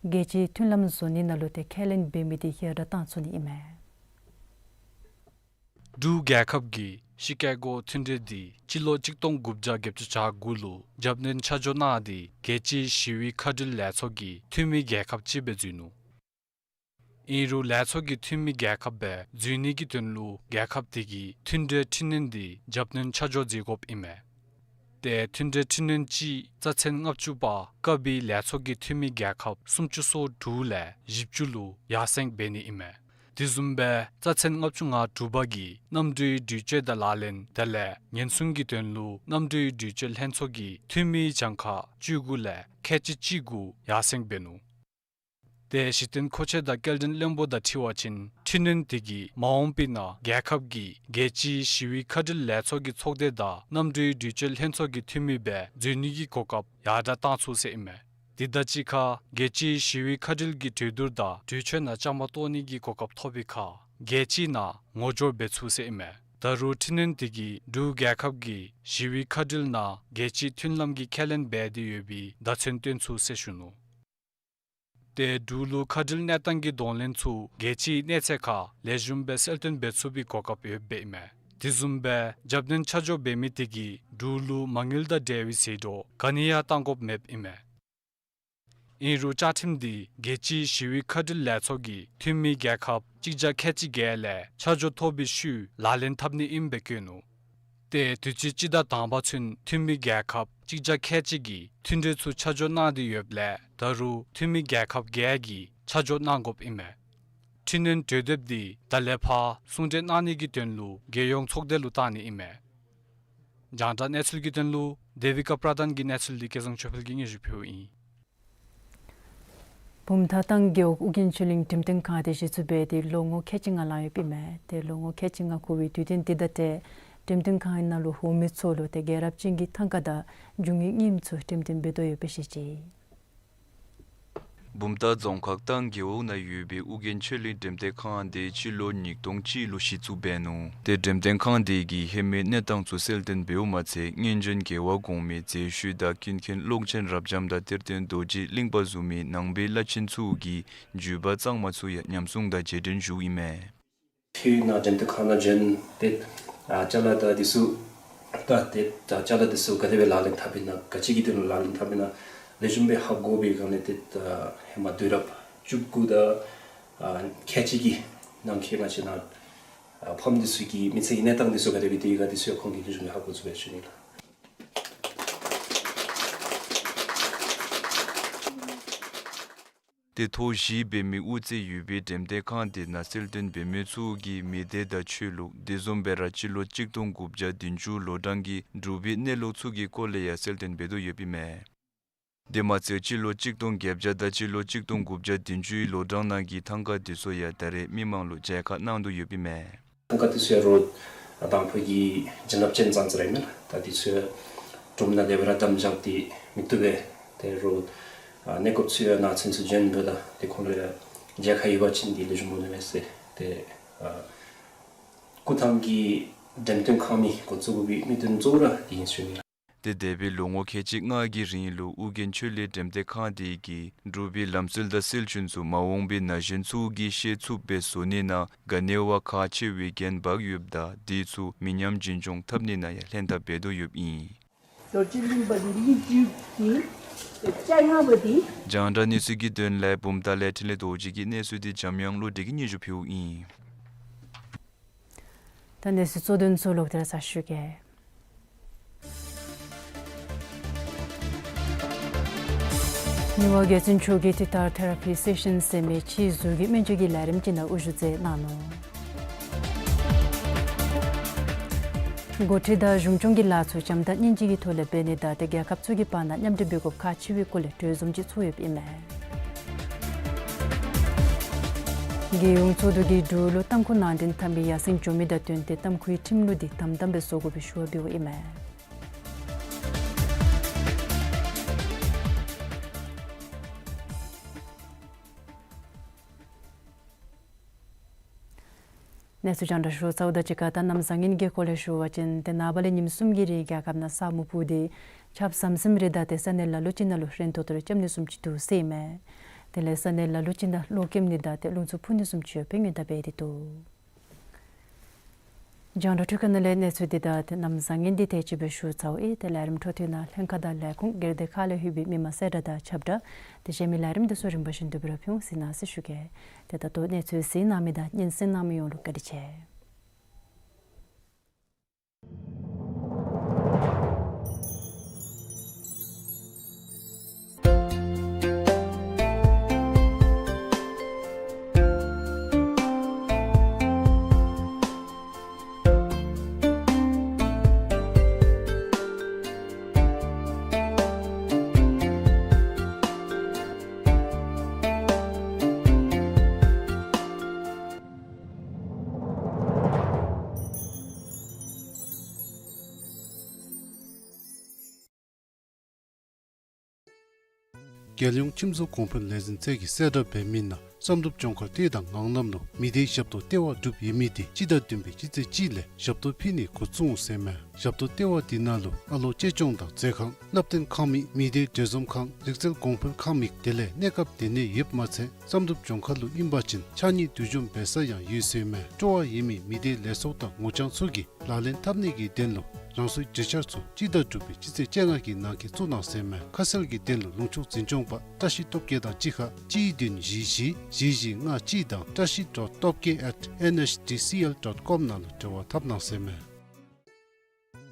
རྒྱལ་སྤྱིའི་མཐུན་ལམ་བཟོ་ནི་ནང་ལུ་ཏེ་ཁས་ལེན་འབད་མི་འདི་ཡར་དྲག་བཏང་ཚུགས་ནི་ཨིན་མས། འབྲུག་རྒྱལ་ཁབ་ཀྱིས་ཤི་ཀ་གོ་མཐུན་འབྲེལ་འདི་སྤྱི་ལོ་གཅིག་སྟོང་དགུ་བརྒྱ་བརྒྱད་ཅུ་གྱ་དགུ་ལུ་རྒྱབ་སྣོན་ཆ་འཇོག་གནང་སྟེ་རྒྱལ་སྤྱིའི་ཞི་བའི་མཁའ་འགྲུལ་ལས་ཚོགས་ཀྱི་འཐུས་མི་རྒྱལ་ཁབ་ཅིག་སྦེ་འཛུལ་ནུག། ཨིན་རུང་ལས་ཚོགས་ཀྱི་འཐུས་མི་རྒྱལ་ཁབ་སྦེ་འཛུལ་ནི་གི་དོན་ལུ་རྒྱལ་ཁབ་དེ་གིས་མཐུན་འབྲེལ་འཕྲི་སྣོན་འདི་རྒྱབ་སྣོན་ཆ་འཇོག་མཛད་དགོཔ་ཨིན་མས། ཏེ་མཐུན་འབྲེལ་འཕྲི་སྣོན་ཅིག་རྩ་ཚན་ལྔ་བཅུ་པ་ཀ་བི་ལས་ཚོགས་ཀྱི་འཐུས་མི་རྒྱལ་ཁབ་སུམ་ཅུ་སོ་དྲུག་ལས་བཞི་བཅུ་ལུ་ཡར་སེང་འབད་ནི་ཨིན་མས། དེ་བཟུམ་སྦེ་རྩ་ཚན་ལྔ་བཅུ་ང་དྲུག་པ་གི་གནམ་གྲུའི་འགྲུལ་སྐྱོད་དང་ལག་ལེན་དེ་ལས་ཉེན་སྲུང་གི་དོན་ལུ་གནམ་གྲུའི་འགྲུལ་སྐྱོད་ལྷན་ཚོགས་ཀྱི་འཐུས་མི་གྱངས་ཁ་བཅུ་དགུ་ལས་ཁལ་གཅིག་གཅིག་གུ་ཡར་སེང་འབད་ནུག། ཏེ་གཞི་རྟེན་མཁོ་ཆས་དང་སྐྱེལ་འདྲེན་བློན་པོ་དང་འཁྲིལ་བ་ཅིན་འཕྲི་སྣོན་དེ་གིས་མ་འོངས་པའི་ནང་རྒྱལ་ཁབ་ཀྱི་རྒྱལ་སྤྱིའི་ཞི་བའི་ཁ་བྲལ་ལས་ཚོགས་ཀྱི་ཚོགས་སྡེ་དང་གནམ་གྲུའི་འགྲུལ་སྐྱོད་ལྷན་ཚོགས་ཀྱི་འཐུས་མི་སྦེ་འཛུལ་ནི་གི་གོ་སྐབས་ཡར་དྲག་བཏང་ཚུགས་ཟེར་ཨིན་མས། དེ་དང་གཅིག་ཁར་རྒྱལ་སྤྱིའི་ཞི་བའི་ཁ་བྲལ་གྱི་གྲོས་བསྡུར་དང་གྲོས་ཆོད་ནང་བཅའ་མར་གཏོགས་ནི་གི་གོ་སྐབས་ཐོབ་པའི་ཁར་རྒྱལ་སྤྱིའི་ནང་ངོ་སྦྱོར་འབད་ཚུགས་ཟེར་ཨིན་མས། ད་རུང་འཕྲི་སྣོན་དེ་གིས་འབྲུག་རྒྱལ་ཁབ་ཀྱིས་ཞི་བའི་ཁ་བྲལ་ནང་རྒྱལ་སྤྱིའི་མཐུན་ལམ་གྱི་ཁས་ལེན་འབད་དེ་ཡོད་པའི་བརྡ་མཚོན་སྟོན་ཚུགས་ཟེར་ཞུ་ནུག། ཏེ་འབྲུག་ལུ་ཁ་བྲལ་གནས་སྟངས་ཀྱི་གདོང་ལེན་ཚུ་རྒྱལ་སྤྱིའི་གནས་ཚད་ཁར་ལེགས་ཤོམ་སྦེ་གསལ་སྟོན་འབད་ཚུགས་པའི་གོ་སྐབས་ཡོདཔ་ཨིན་མས། དེ་བཟུམ་སྦེ་རྒྱབ་སྣོན་ཆ་འཇོག་འབད་མི་དེ་གིས་འབྲུག་ལུ་མ་དངུལ་དང་འབྲེལ་བའི་ཟད་འགྲོ་ག་ནི་ཡང་བཏང་དགོཔ་མེདཔ་ཨིན་མས། ཨིན་རུང་བཅའ་ཁྲིམས་དེ་རྒྱལ་སྤྱིའི་ཞི་བའི་ཁ་བྲལ་ལས་ཚོགས་ཀྱི་འཐུས་མི་རྒྱལ་ཁབ་གཅིག་བརྒྱ་ཁལ་གཅིག་བརྒྱད་ལས་ཆ་འཇོག་ཐོབ་པའི་ཤུལ་ལག་ལེན་འཐབ་ནི་ཨིནམ་སྦེ་བཀོད་ནུག། ཏེ་དུས་ཅི་སྤྱི་ཟླ་དང་པ་ཚུན་འཐུས་མི་རྒྱལ་ཁབ་གཅིག་བརྒྱ་ཁལ་གཅིག་གིས་མཐུན་གྲོས་ཚུ་ཆ་འཇོག་གནང་སྟེ་ཡོདཔ་ལས་ད་རུང་འཐུས་མི་རྒྱལ་ཁབ་བརྒྱད་ཀྱིས་ཆ་འཇོག་གནང་དགོཔ་ཨིན་མས། འཕྲི་སྣོན་གྲོས་འདེབས་འདི་ད་ལས་ཕར་གསུང་གྲོས་གནང་ནི་གི་དོན་ལུ་རྒྱལ་ཡོངས་ཚོགས་སྡེ་ལུ་བཏང་ནི་ཨིན་མས། རྒྱང་བསྒྲགས་གནས་ཚུལ་གྱི་དོན་ལུ་དེ་བི་ཀ་པྲ་དཱན་གྱི་གནས་ཚུལ་འདི་སྐལ་བཟང་ཆོས་འཕེལ་གྱིས་སྙན་ཞུ་ཕུལཝ་ཨིན། བུམ་ཐང་ཏང་རྒེད་འོག་ཨོ་རྒྱན་ཆོས་གླིང་འགྲེམས་སྟོན་ཁང་འདི་གཞི་བཙུགས་འབད་དེ་ལོ་ངོ་ཁལ་གཅིག་ལང་ཡོདཔ་ཨིན་མས། ཏེ་ལོ་ངོ་ཁལ་གཅིག་ལང་འཁོར་བའི་དུས་སྟོན་འདི་དང་འབྲེལ་འགྲེམས་སྟོན་ཁང་ནང་ལུ་འོང་མི་ཚུ་ལུ་ཏེ་རྒྱལ་རབས་ཅན་གྱི་ཐང་ཀ་དང་རྒྱུ་དངོས་རྙིངམ་ཚུ་འགྲེམས་སྟོན་འབད་དོ་ཡོདཔ་སྦེ་བཤད་ཅི། བུམ་ཐང་རྫོང་ཁག་ཏང་རྒེད་འོག་ནང་ཡོད་པའི་ཨོ་རྒྱན་ཆོས་གླིང་འགྲེམས་སྟོན་ཁང་འདི་སྤྱི་ལོ་ཉིས་སྟོང་གཅིག་ལུ་གཞི་བཙུགས་འབད་ནུག། ཏེ་འགྲེམས་སྟོན་ཁང་འདི་གིས་ཧེ་མའི་གནས་སྟངས་ཚུ་གསལ་སྟོན་འབདཝ་མ་ཚད་སྔོན་བྱོན་རྒྱལ་བ་གོང་མའི་མཛད་བཞུགས་དང་ཀུན་མཁྱེན་ཀློང་ཆེན་རབ་འབྱམས་དང་གཏེར་སྟོན་རྡོ་རྗེ་གླིང་པ་བཟུམ་མའི་ནང་པའི་བླ་ཆེན་ཚུ་གི་བརྒྱུད་པ་གཙང་མ་ཚུ་ཡང་ཉམས་སྲུང་དང་རྗེས་དྲན་ཞུཝ་ཨིན་མས། ཕྱི་ནང་འགྲེམས་སྟོན་ཁང་ནང་བྱོན་ཏེ་ཨ་ཅ་ལ་དང་འདི་ཚུ་ད་ཏེ་ད་ཅ་ལ་འདི་ཚུ་ག་དེ་སྦེ་ལག་ལེན་འཐབ་ཨིན་ན་ག་ཅི་གི་དོན་ལུ་ལག་ལེན་འཐབ་ཨིན་ན་ལེགས་ཤོམ་སྦེ་ཧ་གོ་བའི་སྒང་ལས་ཏེ་ད་ཧེ་མ་དུས་རབས་བཅུ་དགུ་དང་ཨ་ཁལ་གཅིག་གི་ནང་འཁོད་ང་བཅས་ནང་ཨ་ཕམ་འདི་ཚུ་གི་མི་ཚེ་གི་གནས་སྟངས་འདི་ཚུ་ག་དེ་སྦེ་སྡོད་ཡི་ག་འདི་ཚུ་ཡང་ཁོང་གིས་ལེགས་ཤོམ་སྦེ་ཧ་གོ་ཚུགས་པས་ཞུ་ནི་ལགས། ཏེ་ཐོག་བཞི་འབད་མི་དབུ་རྩེ་ཡོད་པའི་འགྲེམས་སྟོན་ཁང་འདི་ནང་གསལ་སྟོན་འབད་མི་ཚུ་གིས་མི་སྡེ་དང་ཆོས་ལུགས་དེ་བཟུམ་སྦེ་ར་སྤྱི་ལོ་གཅིག་སྟོང་དགུ་བརྒྱ་བདུན་ཅུ་ལོ་གྲངས་ཀྱི་འབྲུག་པའི་གནས་ལུགས་ཚུ་གི་སྐོར་ལས་ཡང་གསལ་སྟོན་འབད་དོ་ཡོདཔ་ཨིན་མས། དེ་མ་ཚད་སྤྱི་ལོ་གཅིག་སྟོང་བརྒྱད་བརྒྱ་དང་སྤྱི་ལོ་གཅིག་སྟོང་དགུ་བརྒྱ་བདུན་ཅུའི་ལོ་གྲངས་ནང་གི་ཐང་ཀ་དེ་ཚུ་ཡང་ད་རེས་མི་མང་ལུ་མཇལ་ཁ་གནང་དོ་ཡོདཔ་ཨིན་མས། ཐང་ཀ་དེ་ཚུ་ཡང་རོགས་དང་ཕུ་གི་བྱིན་རླབས་ཅན་ཙང་ཙ་ར་ཨིན་མས་ལགས། ད་དེ་ཚུ་ཡང་གྲུམ་ནང་དེ་སྦེ་ར་དམ་བཞག་སྟེ་མི་བཏུབ་པས། ཏེ་རོགས་ཨ་གནས་སྐབས་ཚུ་ཡང་ནང་ཚན་ཚུ་བྱོན་འབདཝ་ད་ཏེ་ཁོང་ལུ་ཡང་མཇལ་ཁ་ཡོད་པ་ཅིན་འདི་ལེགས་ཤོམ་འོང་ནི་མས་ཟེར་ཏེ་ཨ་སྐུ་ཐང་གི་འགྲེམས་སྟོན་ཁང་མི་འགོ་བཙུགས་དགོ་པའི་དམིགས་དོན་གཙོ་བོ་ར་དེ་ཨིན་ཞུ་ནི་ལགས། ཏེ་འདས་པའི་ལོ་ངོ་ཁལ་གཅིག་ལྔ་གི་རིང་ལུ་ཨོ་རྒྱན་ཆོས་གླིང་འགྲེམས་སྟོན་ཁང་འདི་གིས་འབྲུག་པའི་ལམ་སྲོལ་དང་སྲོལ་རྒྱུན་ཚུ་མ་འོངས་པའི་ན་གཞོན་ཚུ་གིས་ཤེས་ཚུགསཔ་སྦེ་བཟོ་ནི་ནང་ག་ནི་བ་ཁག་ཆེ་བའི་འགན་འབག་ཡོདཔ་ད་དེ་ཚུ་མི་ཉམས་རྒྱུན་འཁྱོངས་འཐབ་ནི་ནང་ཡང་ལྷན་ཐབས་འབད་དོ་ཡོདཔ་ཨིན། རྡོ་རྗེ་གླིང་པ་གི་མི་རྒྱུད་ཀྱི་བཅའ་ཡང་པ་འདི། རྒྱང་བསྒྲགས་གནས་ཚུལ་གྱི་དོན་ལས་བུམ་ཐང་ལས་འཕྲིན་ལས་རྡོ་རྗེ་གི་གནས་ཚུལ་འདི་འཇམ་དབྱངས་བློ་གྲོས་ཀྱིས་སྙན་ཞུ་ཕུལཝ་ཨིན། ད་གནས་ཚུལ་གཙོ་དོན་ཚུ་ལོག་སྟེ་ར་ཚར་ཞུ་གེ། མི་དབང་རྒྱལ་བཙུན་མཆོག་གིས་ཏི་ཐར་ཐེ་ར་པི་སེ་ཤཱན་ཟེར་མི་ཕྱིའི་ཟུར་གྱི་སྨན་བཅོས་ཀྱི་ལས་རིམ་ཅིག་ནང་དབུ་བཞུགས་མཛད་གནང་ནུག། འགོ་ཁྲིད་དང་གཞུང་སྐྱོང་གི་ལཱ་ཚུ་བྱམས་དང་སྙིང་རྗེ་གི་ཐོག་ལས་འབད་ནི་དང་ཏེ་རྒྱལ་ཁབ་ཚུ་གི་བར་ན་མཉམ་འབྲེལ་འབད་དགོཔ་ཁག་ཆེ་བའི་སྐོར་ལས་གྲོས་འཛོམས་ཅིག་ཚོགས་ཡོདཔ་ཨིན་མས། རྒྱལ་ཡོངས་ཚོགས་འདུ་གིས་འབྲུག་ལུ་ཏམ་ཁུ་ནང་འདྲེན་འཐབ་མི་ཡར་སེང་འགྱོ་མི་དང་བསྟུན་ཏེ་ཏམ་ཁུའི་ཁྲིམས་ལུགས་འདི་དམ་དམ་སྦེ་བཟོ་དགོ་པའི་ཞུ་བ་འབདཝ་ཨིན་མས། གནས་ཚུལ་རྒྱང་བསྒྲགས་ཞུ་ཚརཝ་དང་གཅིག་ཁར་ད་གནམ་བཟང་ངན་གྱི་སྐོར་ལས་ཞུ་བ་ཅིན་ཏེ་ནངས་པ་ལས་ཉིནམ་གསུམ་གྱི་རིང་རྒྱལ་ཁབ་ནང་ས་སྨུག་ཕུབ་སྟེ་ཆརཔ་ཟམ་ཟིམ་རེ་དང་ཏེ་ས་གནས་ལ་ལུ་ཅིག་ནང་ལུ་རན་ཏོག་ཏོ་རེ་རྐྱབ་ནི་བཟུམ་ཅིག་འདུག་ཟེར་ཨིན་མས། དེ་ལས་ས་གནས་ལ་ལུ་ཅིག་ནང་གློག་ཀེམ་ནི་དང་ཏེ་རླུང་འཚུབ་འཕུ་ནི་བཟུམ་ཅིག་ཡོདཔ་སྦེ་སྔོན་བརྡ་འབད་དེ་འདུག། རྒྱང་བསྒྲགས་འཕྲུལ་ཁང་ནང་ལས་གནས་ཚུལ་འདི་དང་ཏེ་གནམ་བཟང་ངན་འདི་དེ་ཅིག་སྦེ་ཞུ་ཚརཝ་ཨིན། ཏེ་ལས་རིམ་འཕྲོ་མཐུད་ནང་ལྷན་ཁག་དང་ལས་ཁུངས་སྒེར་སྡེ་ཁག་ལས་ལྷོད་པའི་མི་མང་གསལ་བསྒྲགས་དང་ཁྱབ་བསྒྲགས་ཏེ་གཞན་མི་ལས་རིམ་འདི་ཚུ་རིམ་པ་བཞིན་དུ་སྦེ་ར་ཕུལ་འོང་ཟེར་གནང་ཟེར་ཞུ་གེ། ཏེ་ད་ལྟོ་གནས་ཚུལ་གཟིགས་གནང་མི་དང་སྙན་གསན་གནང་མི་ཡོངས་ལུ་བཀའ་དྲིན་ཆེ། རྒྱལ་ཡོངས་ཁྱིམ་བཟོ་གོང་འཕེལ་ལས་འཛིན་ཚད་ཀྱིས་གསལ་བསྒྲགས་འབད་མི་ནང་བསམ་གྲུབ་ལྗོངས་མཁར་སྡེ་དང་ངང་ལམ་ལུ་མི་སྡེའི་ཞབས་ཏོག་ལྟེ་བ་གྲུབ་ཡོད་མི་དེ་སྤྱི་ཟླ་བདུན་པའི་སྤྱི་ཚེས་གཅིག་ལས་ཞབས་ཏོག་ཕུལ་ནི་འགོ་བཙུགས་འོང་ཟེར་མས། ཞབས་ཏོག་ལྟེ་བ་དེ་ནང་ལུ་ཨ་ལོ་གཅེས་སྐྱོང་དང་མཛོད་ཁང་། བསླབ་སྟོན་ཁང་མིག། མི་སྡེའི་འབྲེལ་འཛོམས་ཁང་། རིག་རྩལ་གོང་འཕེལ་ཁང་མིག། དེ་ལས་གནས་སྐབས་སྡོད་གནས་ཡོདཔ་མ་ཚད་བསམ་གྲུབ་ལྗོངས་མཁར་ལུ་ཨིན་པ་ཅིན་ཕྱགས་སྙིགས་འདུ་འཛོམས་འབད་ས་ཡང་ཡོད་ཟེར་མས། སྤྲོ་བ་ཡོད་མི་མི་སྡེའི་ལས་ཚོགས་དང་ངོ་རྐྱང་ཚུ་གིས་ལག་ལེན་འཐབ་ནི་གི་དོན་ལུ་རང་སོའི་གྲོས་འཆར་ཚུ་སྤྱི་ཟླ་དྲུག་པའི་སྤྱི་ཚེས་བཅོ་ལྔ་གི་ནང་འཁོད་བཙུགས་གནང་ཟེར་མས། ཁ་གསལ་གྱི་དོན་ལུ་ལུང་ཕྱོགས་འཛིན་སྐྱོང་པ་བཀྲ་ཤིས་སྟོབས་རྒྱས་དང་གཅིག་ཁར་གཅིག་བདུན་བཞི་བཞི་བཞི་བཞི་ལྔ་གཅིག་དང་བཀྲ་ཤིས་ཌོཊ་སྟོབས་རྒྱས་ཨེཊ་ཨེན་ཨེཆ་ཌི་སི་ཨེལ་ཌོཊ་ཀོམ་ནང་ལུ་འབྲེལ་བ་འཐབ་གནང་ཟེར་མས།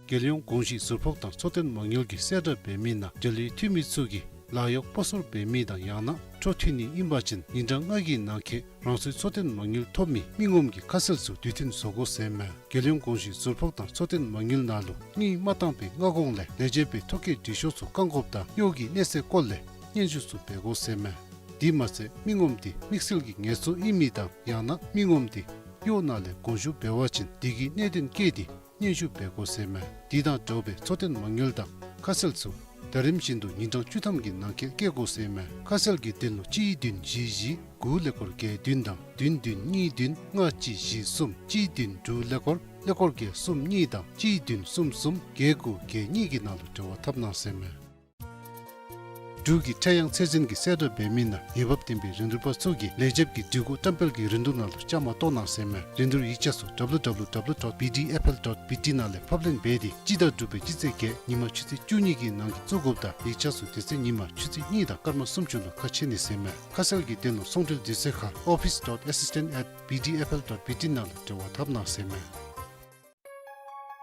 རྒྱལ་ཡོངས་གོང་ཞུས་ཟུར་ཕོགས་དང་འཚོ་རྟེན་མ་དངུལ་གྱིས་གསལ་བསྒྲགས་འབད་མི་ནང་འབྲེལ་ཡོད་འཐུས་མི་ཚུ་གིས་ལཱ་གཡོག་སྤོ་སོར་འབད་མི་དང་ཡང་ན་འཕྲོ་མཐུད་ནི་ཨིན་པ་ཅིན་ཉིན་གྲངས་ལྔ་གི་ནང་འཁོད་རང་སོའི་འཚོ་རྟེན་མ་དངུལ་ཐོབ་མི་མི་ངོམ་གྱི་ཁ་གསལ་ཚུ་དུས་མཐུན་བཟོ་དགོ་ཟེར་མས། རྒྱལ་ཡོངས་གོང་ཞུས་ཟུར་ཕོགས་དང་འཚོ་རྟེན་མ་དངུལ་ནང་ལུ་དངུལ་མ་བཏང་པའི་སྔ་གོང་ལས་ལས་བྱེད་པའི་ཐོ་བཀོད་འབྲི་ཤོག་ཚུ་བཀང་དགོཔ་དང་གཡོག་གི་གནས་ཚད་སྐོར་ལས་སྙན་ཞུ་ཚུ་འབད་དགོ་ཟེར་མས། དེ་མ་ཚད་མི་ངོམ་དེ་དམིགས་བསལ་གྱི་ངལ་གསོ་ཨིན་མི་དང་ཡང་ན་མི་ངོམ་དེ་གཡོག་ནང་ལས་དགོངས་ཞུ་འབད་བ་ཅིན་དེ་གི་གནད་དོན་བཀོད་དེ་སྙན་ཞུ་འབད་དགོ་ཟེར་མས། དེ་དང་འདྲཝ་སྦེ་འཚོ་རྟེན་མ་དངུལ་དང་ཁ་གསལ་ཚུ་ཟླ་རིམ་བཞིན་དུ་ཉིན་གྲངས་བཅུ་ཐམ་གྱི་ནང་འཁོད་བཀོད་དགོ་ཟེར་མས། ཁ་གསལ་གྱི་དོན་ལུ་གཅིག་བདུན་བཞི་བཞི་དགུ་ཀླད་ཀོར་བརྒྱད་བདུན་དང་བདུན་བདུན་གཉིས་བདུན་ལྔ་གཅིག་བཞི་གསུམ། གཅིག་བདུན་དྲུག་ཀླད་ཀོར་ཀླད་ཀོར་བརྒྱད་གསུམ་གཉིས་དང་གཅིག་བདུན་གསུམ་གསུམ་བརྒྱད་དགུ་བརྒྱད་གཉིས་ཀྱི་ནང་ལུ་འབྲེལ་བ་འཐབ་གནང་ཟེར་མས། འབྲུག་གི་ཁྲལ་གཡང་ཚད་འཛིན་གྱིས་གསལ་བསྒྲགས་འབད་མི་ནང་འོས་འབབ་ལྡན་པའི་རིན་བསྡུར་པ་ཚུ་གིས་ལས་བྱེདཔ་གི་སྒྲིག་གོ་བཀྲམ་སྤེལ་གྱི་རིན་བསྡུར་ནང་ལུ་བཅའ་མར་གཏོགས་གནང་ཟེར་མས། རིན་བསྡུར་ཡིག་ཆ་ཚུ་W W W dot B D F L dot B T ནང་ལས་ཕབ་ལེན་འབད་དེ་སྤྱི་ཟླ་དྲུག་པའི་སྤྱི་ཚེས་བརྒྱད་ཉིན་མ་ཆུ་ཚོད་བཅུ་གཉིས་ཀྱི་ནང་འཁོད་བཙུགས་དགོཔ་དང་ཡིག་ཆ་ཚུ་དེ་ཚེ་ཉིན་མ་ཆུ་ཚོད་གཉིས་དང་སྐར་མ་སུམ་ཅུ་ལུ་ཁ་ཕྱེ་ནི་ཟེར་མས། ཁ་གསལ་གྱི་དོན་ལུ་ཚོང་འབྲེལ་དུས་ཚོད་ཁར་office dot assistant at B D F L dot B T ནང་ལུ་འབྲེལ་བ་འཐབ་གནང་ཟེར་མས།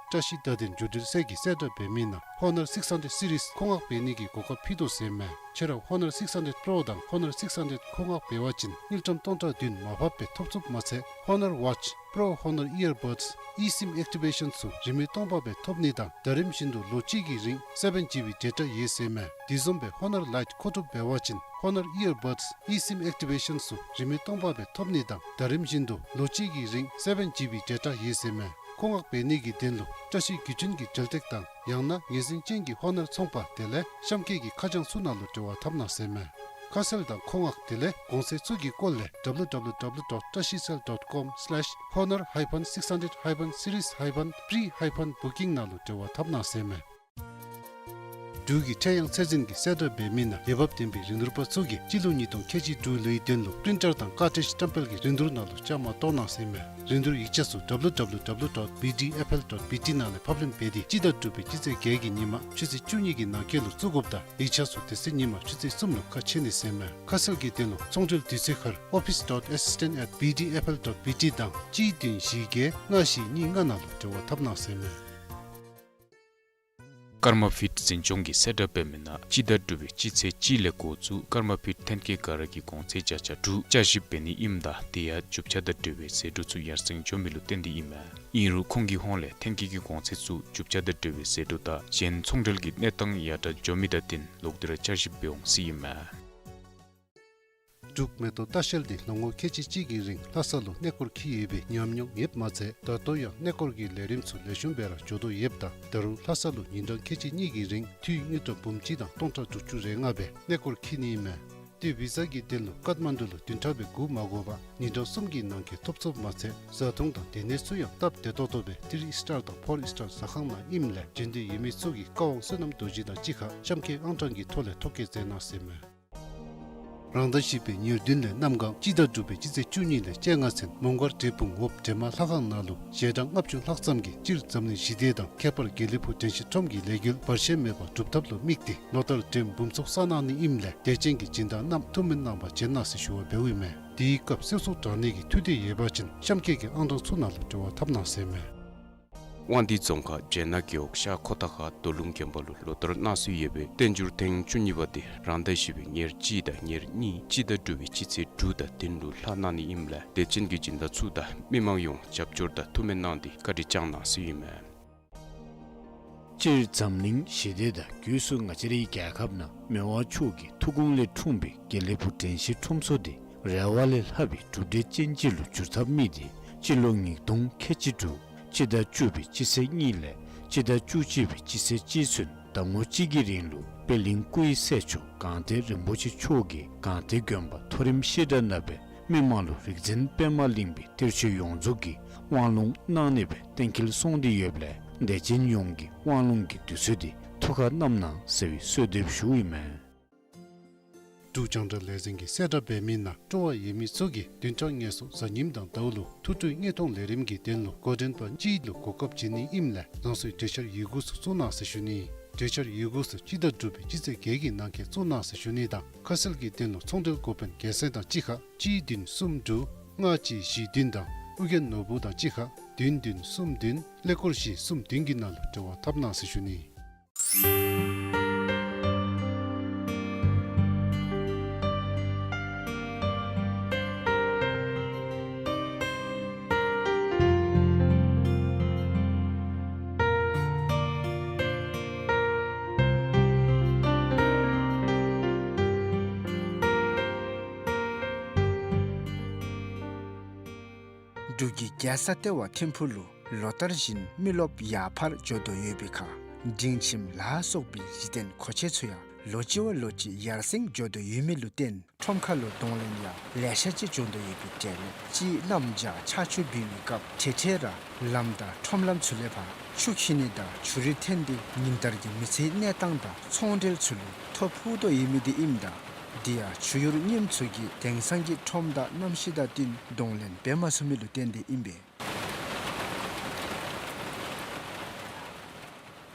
བཀྲ་ཤིས་བརྡ་དོན་བརྒྱུད་འབྲེལ་ཚད་ཀྱིས་གསལ་བསྒྲགས་འབད་མི་ནང་Honor six hundred series མཁོ་མངགས་འབད་ནི་གི་གོ་སྐབས་ཕུལ་དོ་ཟེར་མས། ཁྱེད་ར་Honor six hundred Pro དང་Honor six hundred མཁོ་མངགས་འབད་བ་ཅིན་དངུལ་ཀྲམ་སྟོང་ཕྲག་བདུན་མར་ཕབ་སྦེ་ཐོབ་ཚུགསཔ་མ་ཚད་Honor Watch Pro Honor Earbuds eSIM activation ཚུ་རིན་མེད་སྟོང་པ་སྦེ་ཐོབ་ནི་དང་ཟླ་རིམ་བཞིན་དུ་ལོ་གཅིག་གི་རིང་seven G B data ཡོད་ཟེར་མས། དེ་བཟུམ་སྦེ་Honor Lite མཁོ་སྒྲུབ་འབད་བ་ཅིན་Honor Earbuds eSIM activation ཚུ་རིན་མེད་སྟོང་པ་སྦེ་ཐོབ་ནི་དང་ཟླ་རིམ་བཞིན་དུ་ལོ་གཅིག་གི་རིང་seven G B data ཡོད་ཟེར་མས། མཁོ་མངགས་འབད་ནི་གི་དོན་ལུ་བཀྲ་ཤིས་བརྒྱུད་འཕྲིན་གྱི་འབྲེལ་སྟེགས་དང་ཡང་ན་ངོས་འཛིན་ཅན་གྱི་Honor ཚོང་པ་དེ་ལས་གཤམ་འཁོད་ཀྱི་ཁ་བྱང་ཚུ་ནང་ལུ་འབྲེལ་བ་འཐབ་གནང་ཟེར་མས། ཁ་གསལ་དང་མཁོ་མངགས་དེ་ལས་གོང་ཚད་ཚུ་གི་སྐོར་ལས W W W dot trashicell dot com slash honor hyphen six hundred hyphen series hyphen pre hyphen booking ནང་ལུ་འབྲེལ་བ་འཐབ་གནང་ཟེར་མས། འབྲུག་གི་ཁྲལ་གཡང་ཚད་འཛིན་གྱིས་གསལ་བསྒྲགས་འབད་མི་ནང་འོས་འབབ་ལྡན་པའི་རིན་བསྡུར་པ་ཚུ་གིས་སྤྱི་ལོ་ཉིས་སྟོང་ཁལ་གཅིག་དྲུག་ལོའི་དོན་ལུ་པི་རིན་ཊར་དང་ཀར་ཊིཇ་བཀྲམ་སྤེལ་གྱི་རིན་བསྡུར་ནང་ལུ་བཅའ་མར་གཏོགས་གནང་ཟེར་མས། རིན་བསྡུར་ཡིག་ཆ་ཚུ་W W W dot B D F L dot B T ནང་ལས་ཕབ་ལེན་འབད་དེ་སྤྱི་ཟླ་དྲུག་པའི་སྤྱི་ཚེས་བརྒྱད་ཀྱི་ཉིན་མ་ཆུ་ཚོད་བཅུ་གཉིས་ཀྱི་ནང་འཁོད་ལུ་བཙུགས་དགོཔ་དང་ཡིག་ཆ་ཚུ་དེ་ཚེ་ཉིན་མ་ཆུ་ཚོད་གསུམ་ལུ་ཁ་ཕྱེ་ནི་ཟེར་མས། ཁ་གསལ་གྱི་དོན་ལུ་ཚོང་འབྲེལ་དུས་ཚོད་ཁར་office dot assistant at B D F L dot B T དང་གཅིག་བདུན་བཞི་བརྒྱད་ལྔ་བཞི་གཉིས་ལྔ་ནང་ལུ་འབྲེལ་བ་འཐབ་གནང་ཟེར་མས། ཀརྨ་ཕིཊ་འཛིན་སྐྱོང་གིས་གསལ་བསྒྲགས་འབད་མི་ནང་སྤྱི་ཟླ་དྲུག་པའི་སྤྱི་ཚེས་གཅིག་ལས་འགོ་བཙུགས་ཀརྨ་ཕིཊ་ཐོན་སྐྱེད་ག་ར་གི་གོང་ཚད་བརྒྱ་ཆ་དྲུག་བསྐྱར་ཞིབ་འབད་ནི་ཨིནམ་ད་དེ་ཡང་རྒྱུ་ཆ་དང་འབྲེལ་བའི་ཟད་འགྲོ་ཚུ་ཡར་སེང་འགྱོ་མི་ལུ་བརྟེན་ཏེ་ཨིན་མས། ཨིན་རུང་ཁོང་གི་ཧོངས་ལས་ཐོན་སྐྱེད་ཀྱི་གོང་ཚད་ཚུ་རྒྱུ་ཆ་དང་འབྲེལ་བའི་ཟད་འགྲོ་དང་གཞན་ཚོང་འབྲེལ་གྱི་གནས་སྟངས་ཡར་དྲག་འགྱོ་མི་དང་བསྟུན་ལོག་སྟེ་ར་བསྐྱར་ཞིབ་འབད་འོང་ཟེར་ཨིན་མས། འབྲུག་མེ་ཏོག་ལྟ་བཤལ་འདི་ལོ་ངོ་ཁལ་གཅིག་གཅིག་གི་རིང་ལྷ་ས་ལུ་གནས་སྐོར་འཁྱིད་ཡོད་པའི་ཉམས་མྱོང་ཡོདཔ་མ་ཚད་ད་ལྟོ་ཡང་གནས་སྐོར་གྱི་ལས་རིམ་ཚུ་ལེགས་ཤོམ་སྦེ་ར་འགྱོ་དོ་ཡོདཔ་ད་ད་རུང་ལྷ་ས་ལུ་ཉིན་གྲངས་ཁལ་གཅིག་གཉིས་ཀྱི་རིང་འཐུས་དངུལ་ཀྲམ་འབུམ་གཅིག་དང་སྟོང་ཕྲག་དྲུག་ཅུ་རེ་ལྔ་སྦེ་གནས་སྐོར་འཁྱིད་ནི་ཨིན་མས། ཏེ་བི་ཟ་གི་དོན་ལུ་ཀཏ་མན་ཌུ་ལུ་བདུན་ཕྲག་སྦེ་སྒུག་མ་དགོ་པར་ཉིན་གྲངས་གསུམ་གྱི་ནང་འཁོད་ཐོབ་ཚུགསཔ་མ་ཚད་བཟའ་འཐུང་དང་སྡོད་གནས་ཚུ་ཡང་སྟབས་བདེ་ཏོག་ཏོ་སྦེ་ཐི་རི་སི་ཊར་དང་ཕོར་སི་ཊར་ཟ་ཁང་ནང་ཨིནམ་ལས་འབྱོན་འདོད་ཡོད་མི་ཚུ་གིས་བཀའ་དབང་བསོད་ནམས་རྡོ་རྗེ་དང་གཅིག་ཁར་གཤམ་འཁོད་ཨང་གྲངས་ཀྱི་ཐོག་ལས་ཐོ་བཀོད་མཛད་གནང་ཟེར་མས། རང་ཟླ་བཞི་པའི་ཉེར་བདུན་ལས་གནམ་གང་སྤྱི་ཟླ་དྲུག་པའི་སྤྱི་ཚེས་བཅུ་གཉིས་ལས་བཅོ་ལྔ་ཚུན་མོང་སྒར་འབྲས་སྤུངས་འོབས་འདྲེ་མ་ལྷ་ཁང་ནང་ལུ་ཞལ་གྲངས་ལྔ་བཅུ་ལྷག་ཙམ་གྱིས་སྤྱིར་འཛམ་གླིང་ཞི་བདེ་དང་ཁྱད་པར་དགེ་ལེགས་ཕུག་དྲན་ཤེས་ཁྲོམ་གྱི་ལས་འགུལ་བར་ཆད་མེད་པར་སྒྲུབ་ཐབས་ལུ་དམིགས་ཏེ་ལོ་ལྟར་འགྲེམས་འབུམ་ཚོགས་བསགས་གནང་ནི་ཨིནམ་ལས་དད་ཅན་གྱི་སྦྱིན་བདག་རྣམས་ཐུགས་སྨོན་གནང་བར་བྱོན་གནང་ཟེར་ཞུ་བ་འབདཝ་ཨིན་མས། དེའི་སྐབས་གསོལ་ཚོགས་དྲང་ནི་གི་ཐུགས་འདོད་ཡོད་པ་ཅིན་གཤམ་འཁོད་ཀྱི་ཨང་གྲངས་ཚུ་ནང་ལུ་འབྲེལ་བ་འཐབ་གནང་ཟེར་མས། དབང་འདུས་རྫོང་ཁག་སྦྱེད་ནག་རྒེད་འོག་ཤར་ཁོ་ཐང་ཁ་རྡོ་ལུང་དགོན་པ་ལུ་ལོ་ལྟར་གནང་སྲོལ་ཡོད་པའི་བསྟན་འགྱུར་ཐེངས་བཅུ་གཉིས་པ་དེ་རང་ཟླ་བཞི་པའི་ཉེར་གཅིག་དང་ཉེར་གཉིས་སྤྱི་ཟླ་དྲུག་པའི་སྤྱི་ཚེས་དྲུག་དང་བདུན་ལུ་ལྷག་གནང་ནི་ཨིནམ་ལས་དད་ཅན་གྱི་སྦྱིན་བདག་ཚུ་དང་མི་མང་ཡོངས་རྒྱབ་སྐྱོར་དང་ཐུགས་སྨོན་གནང་སྟེ་བཀའ་དྲིན་བསྐྱང་གནང་ཟེར་ཨིན་མས། སྤྱིར་འཛམ་གླིང་ཞི་བདེ་དང་སྒོས་སུ་ང་བཅས་རའི་རྒྱལ་ཁབ་ནང་མི་དབང་མཆོག་གི་ཐུགས་དགོངས་ལས་འཁྲུངས་པའི་དགེ་ལེགས་ཕུག་དྲན་ཤེས་ཁྲོམ་ཚོགས་དེ་རེ་བ་ལས་ལྷག་པའི་གྲུབ་འབྲས་ཅན་ཅིག་ལུ་འགྱུར་ཐབས་དམིགས་ཏེ་སྤྱི་ལོ་ཉིས་སྟོང་ཁལ་གཅིག་དྲུག་སྤྱི་ཟླ་བཅུ་པའི་སྤྱི་ཚེས་གཉིས་ལས་སྤྱི་ཟླ་བཅུ་གཅིག་པའི་སྤྱི་ཚེས་གཅིག་ཚུན་ཟླ་ངོ་གཅིག་གི་རིང་ལུ་ པད་གླིང་སྐུའི་སྲས་མཆོག་སྒང་སྟེང་རིན་པོ་ཆེ་མཆོག་གིས་སྒང་སྟེང་དགོན་པ་མཐོ་རིམ་བཤད་གྲྭ་ནང་སྦེ་མི་མང་ལུ་རིག་འཛིན་པདྨ་གླིང་པའི་གཏེར་ཆོས་ཡོངས་རྫོགས་ཀྱི་དབང་ལུང་གནང་ནི་སྦེ་གཏན་འཁེལ་སོང་སྟེ་ཡོདཔ་ལས་དད་ཅན་ཡོངས་ཀྱིས་དབང་ལུང་གི་དུས་ཚོད་འདི་ཐུགས་ཁར་བསྣམ་གནང་ཟེར་བའི་གསོལ་འདེབས་ཞུཝ་ཨིན་མས། འབྲུག་རྒྱང་བསྒྲགས་ལས་འཛིན་གྱིས་གསལ་བསྒྲགས་འབད་མི་ནང་སྤྲོ་བ་ཡོད་མི་ཚུ་གིས་བདུན་ཕྲག་ངལ་གསོ་གཟའ་ཉིམ་དང་ཟླཝ་ལུ་ཐུགས་སྤྲོའི་དངོས་མཐོང་ལས་རིམ་གྱི་དོན་ལུ་འགོ་འདྲེན་པ་གཅིག་ལུ་གོ་སྐབས་བྱིན་ནི་ཨིནམ་ལས་རང་སོའི་གྲོས་འཆར་ཡི་གུ་ཚུ་བཙུགས་གནང་ཟེར་ཞུ་ནི། གྲོས་འཆར་ཡི་གུ་ཚུ་སྤྱི་ཟླ་དྲུག་པའི་སྤྱི་ཚེས་བརྒྱད་ཀྱི་ནང་འཁོད་བཙུགས་གནང་ཟེར་ཞུ་ནི་དང་ཁ་གསལ་གྱི་དོན་ལུ་ཚོང་འབྲེལ་འགོ་དཔོན་རྒྱལ་མཚན་དང་གཅིག་ཁར་གཅིག་བདུན་གསུམ་དྲུག་ལྔ་གཅིག་བཞི་བདུན་དང་ཨོ་རྒྱན་ནོར་བུ་དང་གཅིག་ཁར་བདུན་བདུན་གསུམ་བདུན་ཀླད་ཀོར་བཞི་གསུམ་བདུན་གྱི་ནང་ལུ་འབྲེལ་བ་འཐབ་གནང་ཟེར་ཞུ་ནི། འབྲུག་གི་རྒྱལ་ས་ལྟེ་བ་ཐིམ་ཕུག་ལུ་ལོ་ལྟར་བཞིན་མི་རློབས་ཡར་འཕར་འགྱོ་དོ་ཡོད་པའི་ཁར་འབྲིང་ཁྱིམ་ལ་སོགས་པའི་གཞི་རྟེན་གོ་ཆེན་ཚུ་ཡང་ལོ་གཅིག་བ་ལོ་གཅིག་ཡར་སེང་འགྱོ་དོ་ཡོད་མི་ལུ་བརྟེན་ཁྲོམ་ཁ་ལུ་གདོང་ལེན་ཡང་ལེ་ཤ་ཅིག་འབྱུང་དོ་ཡོད་པའི་གྲས་ལས་གཅིག་གནམ་བྱཱར་ཆར་ཆུ་འབིང་བའི་སྐབས་འཕྲལ་འཕྲལ་ར་ལམ་དང་ཁྲོམ་ལམ་ཚུ་ལས་ཕར་ཆུ་འཁྱིལ་ནི་དང་ཆུ་རུད་འཐེན་ཏེ་ཉིན་ལྟར་གྱི་མི་ཚེའི་གནས་སྟངས་དང་ཚོང་འབྲེལ་ཚུ་ལུ་ཐོ་ཕོག་དོ་ཡོད་མི་འདི་ཨིནམ་ད་འདི་ཡང་ཆུ་ཡུར་རྙིངམ་ཚུ་གིས་དེང་སང་གི་ཁྲོམ་དང་གནམ་གཤིས་དང་བསྟུན་གདོང་ལེན་འབད་མ་ཚུགས་མི་ལུ་བརྟེན་ཏེ་ཨིན་པས།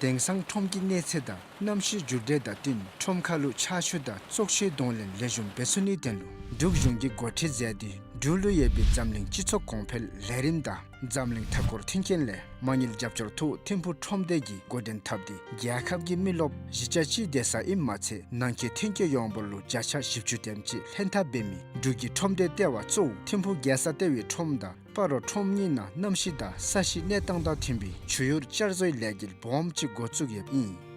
དེང་སང་ཁྲོམ་གྱི་གནས་ཚད་དང་གནམ་གཤིས་འགྱུར་ལྡོག་དང་བསྟུན་ཁྲོམ་ཁ་ལུ་ཆར་ཆུ་དང་བཙོག་ཆུའི་གདོང་ལེན་ལེགས་ཤོམ་འབད་ཚུགས་ནིའི་དོན་ལུ་འབྲུག་གཞུང་གིས་འགོ་ཁྲིད་མཛད་དེ་འབྲུག་ལུ་ཡོད་པའི་འཛམ་གླིང་སྤྱི་ཚོགས་གོང་འཕེལ་ལས་རིམ་དང་འཛམ་གླིང་མཐའ་འཁོར་མཐུན་རྐྱེན་ལས་མ་དངུལ་རྒྱབ་སྐྱོར་ཐོག་ཐིམ་ཕུག་ཁྲོམ་སྡེ་གིས་འགོ་འདྲེན་འཐབ་སྟེ་རྒྱལ་ཁབ་ཀྱི་མི་རློབས་བཞི་ཆ་གཅིག་སྡོད་ས་ཨིནམ་མ་ཚད་ནང་འཁོད་ཐོན་སྐྱེད་ཡོངས་འབོར་ལུ་བརྒྱ་ཆ་བཞི་བཅུ་དེམ་ཅིག་ལྷན་ཐབས་འབད་མི་འབྲུག་གི་ཁྲོམ་སྡེ་ལྟེ་བ་གཙོ་བོ་ཐིམ་ཕུག་རྒྱལ་ས་ལྟེ་བའི་ཁྲོམ་དང་སྤ་རོ་ཁྲོམ་གཉིས་ནང་གནམ་གཤིས་དང་ས་གཤིས་གནས་སྟངས་དང་མཐུན་པའི་ཆུ་ཡུར་བསྐྱར་བཟོའི་ལས་འགུལ་སྦོམ་ཅིག་འགོ་བཙུགས་ཡོདཔ་ཨིན།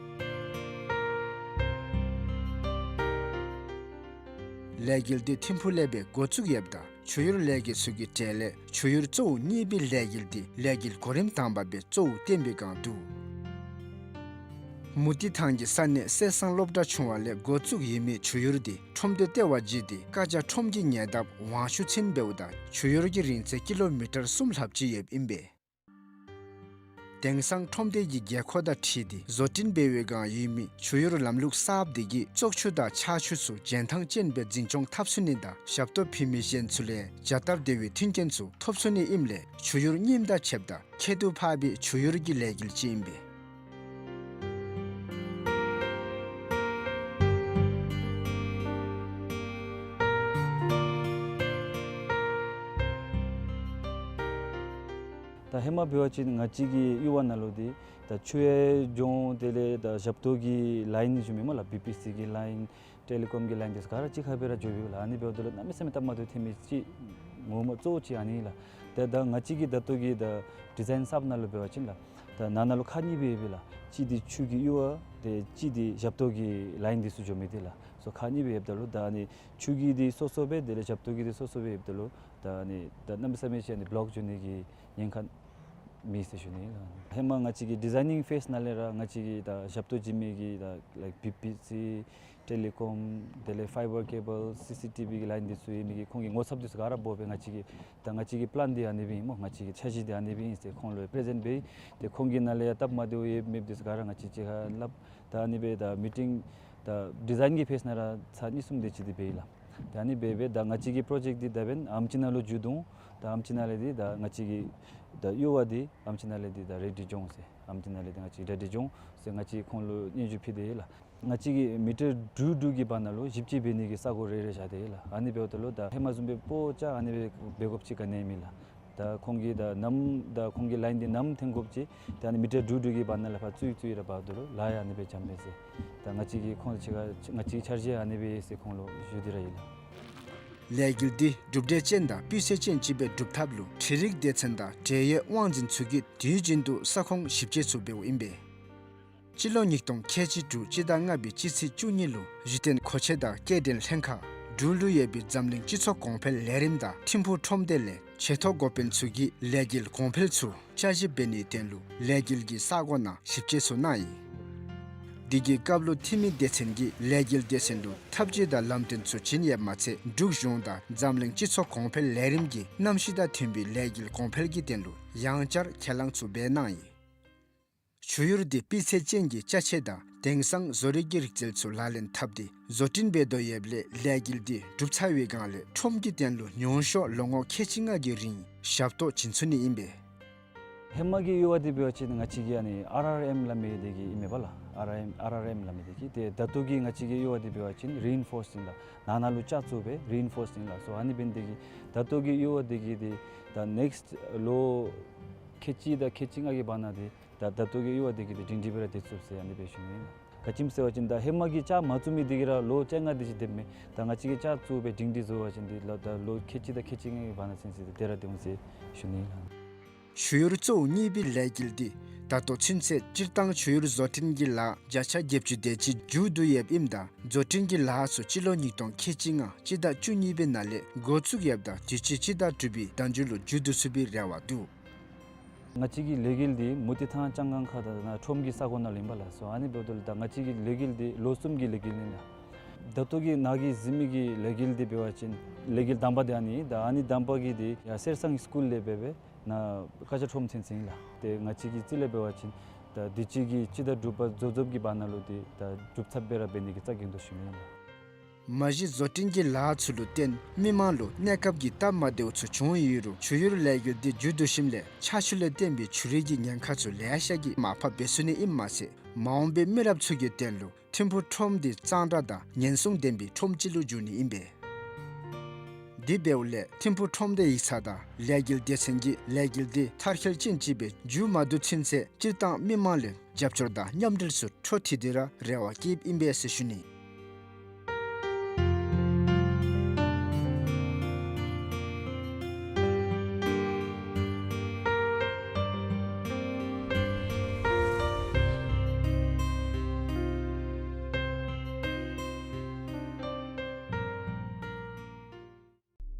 ལས་འགུལ་འདི་ཐིམ་ཕུག་ལས་སྦེ་འགོ་བཙུགས་ཡོདཔ་ད་ཆུ་ཡུར་ལས་འགུལ་ཚུ་གི་གྲས་ལས་ཆུ་ཡུར་གཙོ་བོ་གཉིས་པའི་ལས་འགུལ་འདི་ལས་འགུལ་གོ་རིམ་དང་པ་སྦེ་གཙོ་བོ་བསྟན་པའི་སྒང་འདུག། མུ་ཏིག་ཐང་གི་ས་གནས་གསེར་ཟངས་སློབ་གྲྭ་ཆུང་བ་ལས་འགོ་བཙུགས་ཡོད་མི་ཆུ་ཡུར་འདི་ཁྲོམ་སྡེ་ལྟེ་བ་བརྒྱུད་དེ་ཀ་ཅ་ཁྲོམ་གྱི་ཉེ་འདབས་ཝང་ཤུ་ཚུན་འབདཝ་ད་ཆུ་ཡུར་གྱི་རིང་ཚད་ཀི་ལོ་མི་ཊར་གསུམ་ལྷགཔ་ཅིག་ཡོདཔ་ཨིན་པས། དེང་སང་ཁྲོམ་སྡེ་གི་དགོས་མཁོ་དང་འཁྲིལ་ཏེ་བཟོ་སྐྲུན་འབད་བའི་སྒང་ཡོད་མི་ཆུ་ཡུར་ལམ་ལུགས་གསརཔ་འདི་གིས་བཙོག་ཆུ་དང་ཆར་ཆུ་ཚུ་རྒྱན་ཐང་ཅན་སྦེ་འཛིན་སྐྱོང་འཐབ་ཚུགས་ནི་དང་ཞབས་ཏོག་ཕུལ་མི་གཞན་ཚུ་ལས་རྒྱལ་སྟར་བདེ་བའི་མཐུན་རྐྱེན་ཚུ་ཐོབ་ཚུགས་ནི་ཨིནམ་ལས་ཆུ་ཡུར་རྙིངམ་དང་ཕྱདཔ་ད་ཁྱད་དུ་འཕགས་པའི་ཆུ་ཡུར་གྱི་ལས་འགུལ་ཅིག་ཨིན་པས། ད་ཧེ་མ་འབད་བ་ཅིན་ང་བཅས་ཀྱི་ཡུལ་བ་ནང་ལུ་འདི་ད་ཆུ་ཡང་འགྱོ་དེ་ལས་ད་ཞབས་ཏོག་གི་ལཱའིན་ཞུ་མི་སྨོ་ལགས་བི་པི་སི་གི་ལཱའིན་ཊེ་ལི་ཀོམ་གྱི་ལཱའིན་འདི་ཚུ་ག་ར་གཅིག་ཁར་སྦེ་ར་འགྱོཝ་ཨིན་པས་ལགས། ཨ་ནི་འབདཝ་ད་ལུ་གནམ་མེད་ས་མེད་སྟབས་མ་བདེཝ་ཐོན་མི་ཅིག་ངོ་མ་གཙོ་བོ་ཅིག་ཨ་ནི་ལགས། ད་ད་ང་བཅས་ཀྱི་ད་ལྟོ་གི་ད་ཌི་ཛའིན་གསརཔ་ནང་ལུ་འབད་བ་ཅིན་ལགས་ད་ནང་ན་ལུ་ཁག་གཉིས་སྦེ་ཡོདཔ་ལགས། གཅིག་འདི་ཆུ་གི་ཡུར་བ་ཏེ་གཅིག་འདི་ཞབས་ཏོག་གི་ལཱའིན་འདི་ཚུ་འགྱོ་མི་འདི་ལགས་སོ་ཁག་གཉིས་སྦེ་ཡོདཔ་ད་ལུ་ད་ཨ་ནི་ཆུ་གི་འདི་སོ་སོ་སྦེ་དེ་ལས་ཞབས་ཏོག་གི་འདི་སོ་སོ་སྦེ་ཡོདཔ་ད་ལུ་ད་ཨ་ནི་ད་གནམ་མེད་ས་མེད་ཅིག་ཨ་ནི་བོ་ལོཀ་འགྱོ་ནི་གི་ཉེན་ཁ་མེད་ཟེར་ཞུ་ནི་ལགས། ཧེ་མ་ང་བཅས་ཀྱི་ཌི་ཛའིནིང་ཕེསི་ནང་ལས་ར་ང་བཅས་ཀྱིས་ད་ཞབས་ཏོག་བྱིན་མི་གི་ད་ལའིཀ་བི་པི་སི་ཊེ་ལི་ཀོམ་དེ་ལས་ཕའི་བར་ཀེ་བཱལ་སི་སི་ཊི་བི་གི་ལཱའིན་འདི་ཚུ་ཡོད་མི་གི་ཁོང་གི་ངོ་ཚབ་འདི་ཚུ་ག་ར་འབོ་སྦེ་ང་བཅས་ཀྱིས་ད་ང་བཅས་ཀྱི་པི་ལཱན་འདི་ཨ་ནི་སྦེ་ཨིན་སྨོ། ང་བཅས་ཀྱི་འཆར་གཞི་འདི་ཨ་ནི་སྦེ་ཨིན་ཟེར་ཁོང་ལུ་པི་རེ་ཛེནཊ་འབད། ཏེ་ཁོང་གི་ནང་ལས་ཡང་སྟབས་མ་བདེཝ་ཡོད་མེད་འདི་ཚུ་ག་ར་ང་བཅས་གཅིག་ཁར་སླབ། ད་ཨ་ནི་སྦེ་ད་མི་ཊིང་ད་ཌི་ཛའིན་གྱི་ཕེསི་ནང་ར་ཚར་གཉིས་གསུམ་དེ་ཅིག་འདི་འབད་ཡི་ལགས། ད་ཨ་ནི་སྦེ་སྦེ་ད་ང་བཅས་ཀྱི་པྲོ་ཇེཀཊ་འདི་ད་འབདན་ཨམ་ཅི་ནང་ལུ་མཇུག་བསྡུ་འོང་། ད་ཨམ་ཅི་ནང་ལས་འདི་ད་ང་བཅས་ཀྱི་ད་ཡུར་བ་འདི་ཨམ་ཅི་ནང་ལས་འདི་ད་རེ་ཌི་འགྱོ་འོང་ཟེར། ཨམ་ཅི་ནང་ལས་འདི་ང་བཅས་རེ་ཌི་འགྱོ་འོང་ཟེར་ང་བཅས་ཁོང་ལུ་སྙན་ཞུ་ཕུལ་ཏེ་ཡོད་ལགས། ང་བཅས་ཀྱིས་མི་ཊར་དྲུག་དྲུག་གི་བར་ན་ལུ་ཞིབ་དཔྱད་འབད་ནི་གི་ས་གོ་རེ་རེ་བཞག་སྟེ་ཡོད་ལགས། ཨ་ནི་འབདཝ་ད་ལུ་ད་ཧེ་མ་བཟུམ་སྦེ་སྤོ་བཅག་ཨ་ནི་སྦེ་འབད་དགོཔ་ཅིག་ག་ནི་ཡང་མེད་ལགས། ད་ཁོང་གིས་ད་ནམ་ད་ཁོང་གི་ལཱའིན་འདི་ནམ་འཐེན་དགོཔ་ཅིག་ད་ཨ་ནི་མི་ཊར་དྲུག་དྲུག་གི་བར་ན་ལས་ཕར་བཙུགས་བཙུགས་ར་འབདཝ་ད་ལུ་ལཱ་ཡང་ཨ་ནི་སྦེ་འཇམ་པས་ཟེར། ད་ང་བཅས་ཀྱིས་ཁོང་གཅིག་ཁར་ང་བཅས་ཀྱི་འཆར་གཞི་ཨ་ནི་སྦེ་ཟེར་ཁོང་ལུ་ཞུ་སྟེ་ར་ཡོད་ལགས། ལས་འགུལ་འདི་གྲུབ་འབྲས་ཅན་དང་སྤུས་ཚད་ཅན་ཅིག་སྦེ་སྒྲུབ་ཐབས་ལུ་འཕྲུལ་རིག་སྡེ་ཚན་དང་འབྲེལ་ཡོད་དབང་འཛིན་ཚུ་གིས་དུས་རྒྱུན་དུ་ས་ཁོངས་ཞིབ་དཔྱད་ཚུ་འབདཝ་ཨིན་པས། སྤྱི་ལོ་ཉིས་སྟོང་ཁལ་གཅིག་དྲུག་སྤྱི་ཟླ་ལྔ་པའི་སྤྱི་ཚེས་བཅུ་གཉིས་ལུ་གཞི་རྟེན་གོ་ཆེན་དང་སྐྱེལ་འདྲེན་ལྷན་ཁག་འབྲུག་ལུ་ཡོད་པའི་འཛམ་གླིང་སྤྱི་ཚོགས་གོང་འཕེལ་ལས་རིམ་དང་ཐིམ་ཕུག་ཁྲོམ་སྡེ་ལས་ཆེ་མཐོ་འགོ་དཔོན་ཚུ་གིས་ལས་འགུལ་གོང་འཕེལ་ཚུ་བསྐྱར་ཞིབ་འབད་ནིའི་དོན་ལུ་ལས་འགུལ་གྱི་ས་གོ་ནང་ཞིབ་དཔྱད་ཚུ་གནང་ཡི། དེ་གི་སྐབས་ལུ་འཐུས་མི་སྡེ་ཚན་གྱིས་ལས་འགུལ་སྡེ་ཚན་ལུ་ཐབས་ཇུས་དང་ལམ་སྟོན་ཚུ་བྱིན་ཡོདཔ་མ་ཚད་འབྲུག་གཞུང་དང་འཛམ་གླིང་སྤྱི་ཚོགས་གོང་འཕེལ་ལས་རིམ་གྱི་གནམ་གཤིས་དང་མཐུན་པའི་ལས་འགུལ་གོང་འཕེལ་གྱི་དོན་ལུ་ཡང་བསྐྱར་ཁས་བླངས་ཚུ་འབད་གནང་ཡི། བྱུ་ཡུར་འདི་སྤུས་ཚད་ཅན་གྱི་ཅ་ཆས་དང་དེང་སང་བཟོ་རིག་གི་རིག་རྩལ་ཚུ་ལག་ལེན་འཐབ་སྟེ་བཟོ་སྐྲུན་འབད་དོ་ཡོདཔ་ལས་ལས་འགུལ་འདི་གྲུབ་ཚར་བའི་སྒང་ལས་ཁྲོམ་གྱི་དོན་ལུ་ཉུང་ཤོས་ལོ་ངོ་ཁལ་གཅིག་ལྔ་གི་རིང་ཞབས་ཏོག་བྱིན་ཚུགས་ནི་ཨིན་པས། ཧེ་མ་གི་ཡོལ་བ་འདི་འབད་བ་ཅིན་ང་བཅས་ཀྱི་ཨ་ནི་ཨར་ཨར་ཨེམ་སླབ་མི་འདི་གིས་ཨིན་མས་པ་ལགས། ཨར་ཨར་ཨེམ་ཨར་ཨར་ཨེམ་སླབ་མི་འདི་གིས། ཏེ་ད་ལྟོ་གི་ང་བཅས་ཀྱི་ཡོལ་བ་འདི་འབད་བ་ཅིན་རི་ཨིན་ཕོརསཌ་ཨིན་ལགས། ནང་ན་ལུ་ཅ་བཙུགས་སྦེ་རི་ཨིན་ཕོརསཌ་ཨིན་ལགས། སོ་ཨ་ནི་འབད་ནི་འདི་གིས་ད་ལྟོ་གི་ཡོལ་བ་འདི་གིས་འདི་ད་ནེགསཊ་ལོ་ཁལ་གཅིག་དང་ཁལ་གཅིག་ལྔ་གི་བར་ན་འདི་ད་ད་ལྟོ་གི་ཡོལ་བ་འདི་གིས་འདི་སྒྲིང་སྒྲི་སྦེ་ར་སྡོད་ཚུགས་ཟེར་ཨ་ནི་སྦེ་ཞུ་ནི་ཨིན་ལགས། ག་ཅི་སྨོ་ཟེར་བ་ཅིན་ད་ཧེ་མ་གི་ཅ་མ་བཙུགས་མི་འདི་གིས་ར་ལོ་བཅོ་ལྔ་དེ་ཅིག་སྡོདཔ་མས། ད་ང་བཅས་ཀྱིས་ཅ་བཙུགས་སྦེ་སྒྲིང་སྒྲི་བཟོ་བ་ཅིན་འདི་ལོ་ད་ལོ་ཁལ་གཅིག་དང་ཁལ་གཅིག་ལྔའི་བར་ན་ཚུན་ཚོད་འདི་དེ་ར་སྡོད་འོང་ཟེར་ཞུ་ནི་ཨིན་ལགས། བྱུ་ཡུར་གཙོ་བོ་གཉིས་པའི་ལས་འགུལ་འདི་ད་ལྟོ་ཚུན་ཚོད་སྤྱིར་བཏང་བྱུ་ཡུར་བཟོ་སྐྲུན་གྱི་ལཱ་བརྒྱ་ཆ་བརྒྱད་ཅུ་དེ་ཅིག་མཇུག་བསྡུ་ཡོདཔ་ཨིནམ་ད་བཟོ་སྐྲུན་གྱི་ལཱ་ཚུ་སྤྱི་ལོ་ཉིས་སྟོང་ཁལ་གཅིག་ལྔ་སྤྱི་ཟླ་བཅུ་གཉིས་པའི་ནང་ལས་འགོ་བཙུགས་ཡོདཔ་ད་དུས་ཅི་སྤྱི་ཟླ་དྲུག་པའི་ཟླ་མཇུག་ལུ་མཇུག་བསྡུ་ཚུགས་པའི་རེ་བ་འདུག། ང་བཅས་ཀྱི་ལས་འགུལ་འདི་མུ་ཏིག་ཐང་ལྕང་སྒང་ཁ་དང་ནཱ་ཁྲོམ་གྱི་ས་གོ་ནང་ལུ་ཨིན་པས་ལགས། སོ་ཨ་ནི་འབདཝ་ད་ལུ་ད་ང་བཅས་ཀྱི་ལས་འགུལ་འདི་ལོ་གསུམ་གྱི་ལས་འགུལ་ཨིན་ལགས། ད་ལྟོ་གི་ནཱ་གིས་གཟིགས་མི་གི་ལས་འགུལ་འདི་འབད་བ་ཅིན་ལས་འགུལ་དང་པ་འདི་ཨ་ནི་ད་ཨ་ནི་དང་པ་གི་འདི་ཡར་གསེར་ཟངས་སི་ཀུལ་ལས་འབད་སྦེ་ནཱ་ཀ་ཅ་ཁྲོམ་ཚུན་ཚོད་ཨིན་ལགས། ཏེ་ང་བཅས་ཀྱི་རྩིས་ལས་འབད་བ་ཅིན་ད་དུས་ཅི་གི་སྤྱི་ཟླ་དྲུག་པ་རྫོགས་རྫོགསཔ་ཀྱི་བར་ན་ལུ་འདི་ད་གྲུབ་ཚར་སྦེ་ར་འབད་ནི་གི་རྩ་འགེངས་དོ་ཞུ་ནི་ཨིན་ལགས། མ་གཞི་བཟོ་སྐྲུན་གྱི་ལཱ་ཚུ་ལུ་བརྟེན་མི་མང་ལུ་གནས་སྐབས་ཀྱི་སྟབས་མ་བདེཝ་ཚུ་བྱུང་ཡོད་རུང་བྱུ་ཡུར་ལས་འགུལ་འདི་མཇུག་བསྡུ་ཞིནམ་ལས་ཆར་ཆུ་ལས་བརྟེན་པའི་བྱུ་རུ་གི་ཉེན་ཁ་ཚུ་ལེ་ཤ་གིས་མར་ཕབ་འབད་ཚུགས་ནི་ཨིནམ་མ་ཚད་མ་འོངས་པའི་མི་རབས་ཚུ་གི་དོན་ལུ་ཐིམ་ཕུག་ཁྲོམ་འདི་གཙང་སྦྲ་དང་ཉེན་སྲུང་ལྡན་པའི་ཁྲོམ་ཅིག་ལུ་འགྱུར་ནི་ཨིན་པས། དེ་འབདཝ་ལས་ཐིམ་ཕུག་ཁྲོམ་སྡེ་ཡིག་ཚང་དང་ལས་འགུལ་སྡེ་ཚན་གྱིས་ལས་འགུལ་འདི་མཐར་འཁྱོལ་ཅན་ཅིག་སྦེ་མཇུག་མ་བསྡུ་ཚུན་ཚོད་སྤྱིར་བཏང་མི་མང་ལས་རྒྱབ་སྐྱོར་དང་མཉམ་འབྲེལ་ཚུ་འཕྲོ་མཐུད་དེ་ར་རེ་བ་བསྐྱེདཔ་ཨིན་པས་ཟེར་ཞུ་ནི།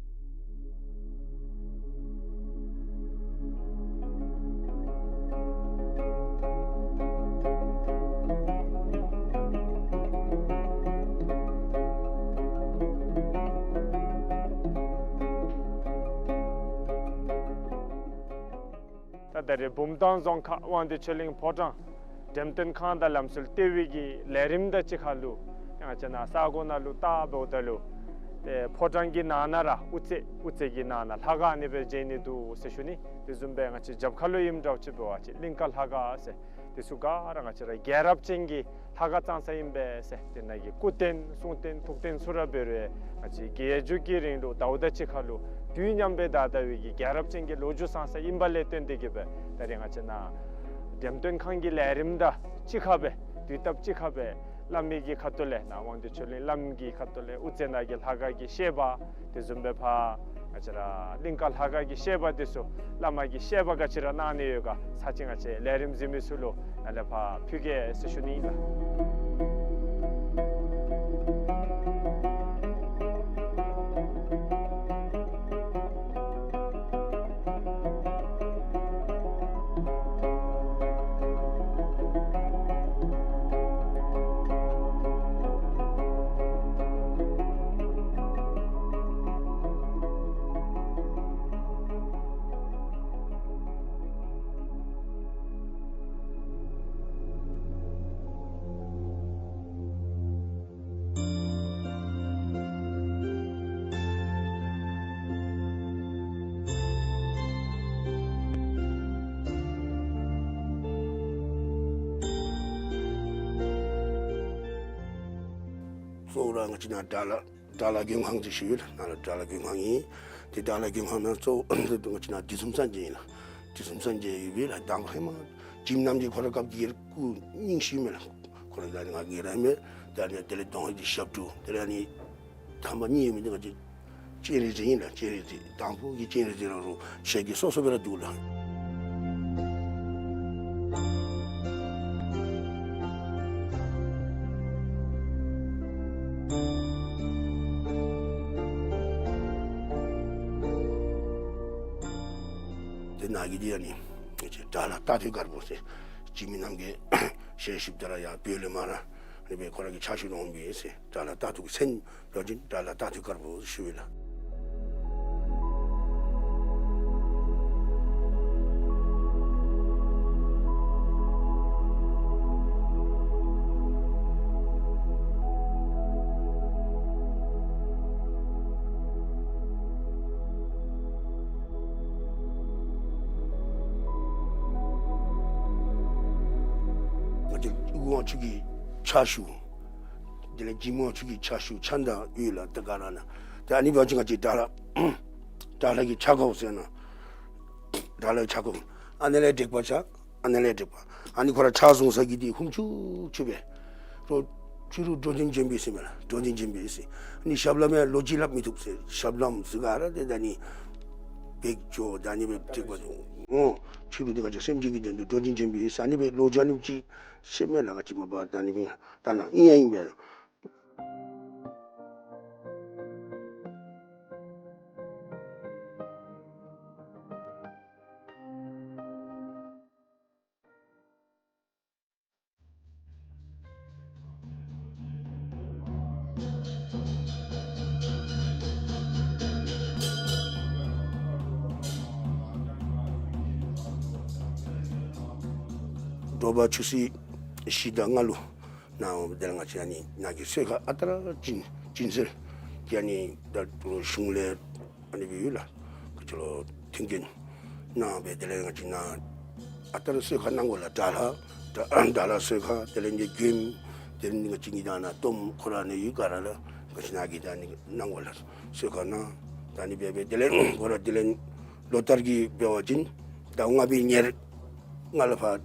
ད་ད་རེས་བུམ་ཐང་རྫོང་ཁག་དབང་འདུས་ཆོས་གླིང་ཕོ་བྲང་འགྲེམས་སྟོན་ཁང་དང་ལམ་སྲོལ་ལྟེ་བའི་གི་ལས་རིམ་དང་གཅིག་ཁར་ལུ་ང་བཅས་ནཱ་ས་གོ་ནང་ལུ་བལྟ་འབདཝ་ད་ལུ་ཏེ་ཕོ་བྲང་གི་ནང་ན་ར་དབུ་རྩེ་དབུ་རྩེ་གི་ནང་ན་ལྷ་ཁང་ཨ་ནི་སྦེ་མཇལ་ནི་འདུག་ཟེར་ཞུ་ནི། དེ་བཟུམ་སྦེ་ང་བཅས་རྒྱབ་ཁ་ལུ་ཨིནམ་འདྲཝ་ཅིག་འབད་བ་ཅིན་གླིང་ཀ་ལྷ་ཁང་ཟེར་དེ་ཚུ་ག་ར་ང་བཅས་ར་རྒྱལ་རབས་ཅན་གྱི་ལྷ་ཁང་བཙངས་ས་ཨིན་པས་ཟེར། དེ་ནང་གི་སྐུ་རྟེན་གསུང་རྟེན་ཐུགས་རྟེན་ཚུ་ར་འབད་རུང་ང་བཅས་རྒྱལ་བརྒྱུད་ཀྱི་རིང་ལུགས་ཟླཝ་དང་གཅིག་ཁར་ལུ་དུས་མཉམ་སྦེ་དར་དར་བའི་གི་རྒྱལ་རབས་ཅན་གྱི་ལོ་རྒྱུས་ཚང་ས་ཨིནམ་ལས་བརྟེན་ཏེ་གིས་སྦེ་ད་རེས་ང་བཅས་ནཱ་འགྲེམས་སྟོན་ཁང་གི་ལས་རིམ་དང་གཅིག་ཁར་སྦེ་དུས་སྟབས་གཅིག་ཁར་སྦེ་བླམ་གི་ཁ་ཐུག་ལས་ནཱ་དབང་འདུས་ཆོས་གླིང་བླམ་གི་ཁ་ཐུག་ལས་དབུ་རྩེ་ནང་གི་ལྷ་ཁང་གི་བཤད་པ་དེ་བཟུམ་སྦེ་ཕར་ང་བཅས་ར་གླིང་ཀ་ལྷ་ཁང་གི་བཤད་པ་དེ་ཚུ་བླ་མ་གི་བཤད་པ་ག་ཅི་ར་གནང་ནི་ཡོད་ག་ཚར་ཅིག་ང་བཅས་ལས་རིམ་གཟིགས་མི་ཚུ་ལུ་ནཱ་ལས་ཕར་ཕུལ་གེ་ཟེར་ཞུ་ནི་ཨིན་ལགས། གཙོ་བོ་ར་ང་བཅས་ནཱ་དགྲ་ལྷ་དགྲ་ལྷ་མགོན་ཁང་ཅིག་ཞུ་ཡོད་ལགས། ནཱ་ལུ་དགྲ་ལྷ་མགོན་ཁང་ཨིན། ཏེ་དགྲ་ལྷ་མགོན་ཁང་ནང་གཙོ་བོ་ང་བཅས་ནཱ་བདུད་འཇོམས་སངས་རྒྱས་ཨིན་ལགས། བདུད་འཇོམས་སངས་རྒྱས་ཡོད་པས་ལགས། དང་པ་ཧེ་མ་བྱམས་རྣམ་རྒྱལ་ཁོ་ར་སྐབས་ཀྱི་སྐུ་རྙིང་ཤོས་མས་ལགས། ཁོ་ར་ད་ནི་ང་གིས་ར་མེད། ད་ནི་དེ་ལས་གདོང་ཧེ་གི་ཞབས་དྲུང་དེ་ལས་ཨ་ནི་དང་པ་གཉིས་ཡོད་མི་འདི་ང་བཅས་སྤྱན་རས་གཟིགས་ཨིན་ལགས། སྤྱན་རས་གཟིགས། དང་པོ་གི་སྤྱན་རས་གཟིགས་ར་རུང་ཞལ་གྱི་སོ་སོ་སྦེ་ར་འདུག་ལགས། དེ་ནང་གི་འདི་ཨ་ནི་དགྲ་ལྷ་རྟ་ཐོད་དཀར་པོ་ཟེར་ འཇིགས་མེད་རྣམ་རྒྱལ་ཞལ་བཞུགསཔ་ད་ར་ཡར་བོད་ལས་མར་ཨ་ནི་སྦེ་ཁོ་ར་གིས་ཕྱག་ཞུ་འོང་པས་ཟེར། དགྲ་ལྷ་རྟ་ཐུལ་གྱི་མཚན་འབད་བ་ཅིན་དགྲ་ལྷ་རྟ་ཐུལ་དཀར་པོ་ཞུཝ་ཨིན་ལགས། ང་བཅས་ཀུན་དགའ་དབང་ཕྱུག་གི་ཕྱག་ཞུ། དེ་ལས་འཇིགས་མེད་དབང་ཕྱུག་གི་ཕྱག་ཞུ་ཕྱག་མདའ་ཡོད་ལགས། ད་ག་ར་ནང་ད་ཨ་ནི་འབད་བ་ཅིན་ང་བཅས་དགྲ་ལྷ་དགྲ་ལྷ་གི་ཕྱག་ཁར་ཟེར་ན་དགྲ་ལྷ་གི་ཕྱག་ཁར་ཨ་ནི་ལས་དྲེགས་པ་ཆགས། ཨ་ནི་ལས་དྲེགས་པ། ཨ་ནི་ཁོ་ར་ཕྱག་བཟུང་ས་གི་འདི་ཧུམ་ཆུ་ཆུ་སྦེ་རོ་ཕྱི་རུ་འགྲོ་དོན་ཆེན་པོ་ཟེར་མས་ལགས། འགྲོ་དོན་ཆེན་པོ་ཟེར། ཨ་ནི་ཞབས་ལྷམ་ཡང་ལོ་གཅིག་ལྷབ་མི་བཏུབ་ཟེར། ཞབས་ལྷམ་ཟེར་ག་ར་དེ་ད་ཨ་ནི་བེག་ཅོ་ད་ཨ་ནི་སྦེ་དྲེགས་པ་འོང་། ཕྱི་རུ་དེ་ང་བཅས་སེམས་ཅན་གྱི་དོན་དུ་འགྲོ་དོན་ཆེན་པོ་ཟེར། ཨ་ནི་སྦེ་ལོ་རྒྱུས་ཨ་ནེམ་ཅིག་ཤེས་མས་ལགས། ང་བཅས་མ་པ་ད་ཨ་ནི་སྦེ་ད་ནཱ་ཨིན་ཡང་ཨིན་པས་ལགས། དྲོ་པ་ཆུ་ཚོད་བཞི་དང་ལྔ་ལུ་ནཱ་འོང་། དེ་ལས་ང་བཅས་ཨ་ནི་ནཱ་གི་གསོལ་ཁ་ཨ་རྟག་ར་བྱིན་བྱིན་ཟེར། དེ་ཨ་ནི་ད་གཞུང་ལས་ཨ་ནི་སྦེ་ཡོད་ལགས། ཁོང་ཚུ་ལུ་མཐུན་རྐྱེན་གནང་སྦེ་དེ་ལས་ང་བཅས་ནཱ་ཨ་རྟག་ར་གསོལ་ཁ་གནང་དགོ་ལགས། དགྲ་ལྷ་དགྲ་དགྲ་ལྷ་གསོལ་ཁ། དེ་ལས་འདི་མགྱོནམ། དེ་ལས་འདི་ང་བཅས་ཀྱི་ད་ནཱ་གཏོརམ་ཁོ་ར་ནང་ཡོད། ག་ར་ལུ་ང་བཅས་ནཱ་གིས་ད་ཨ་ནི་གནང་དགོ་ལགས། གསོལ་ཁ་གནང་། ད་ཨ་ནི་སྦེ་སྦེ་དེ་ལས་ཁོ་ར་དེ་ལས་ལོ་ལྟར་གྱི་འབད་བ་ཅིན་ཟླཝ་ལྔ་པའི་ཉེར་ལྔ་ལུ་ཕར་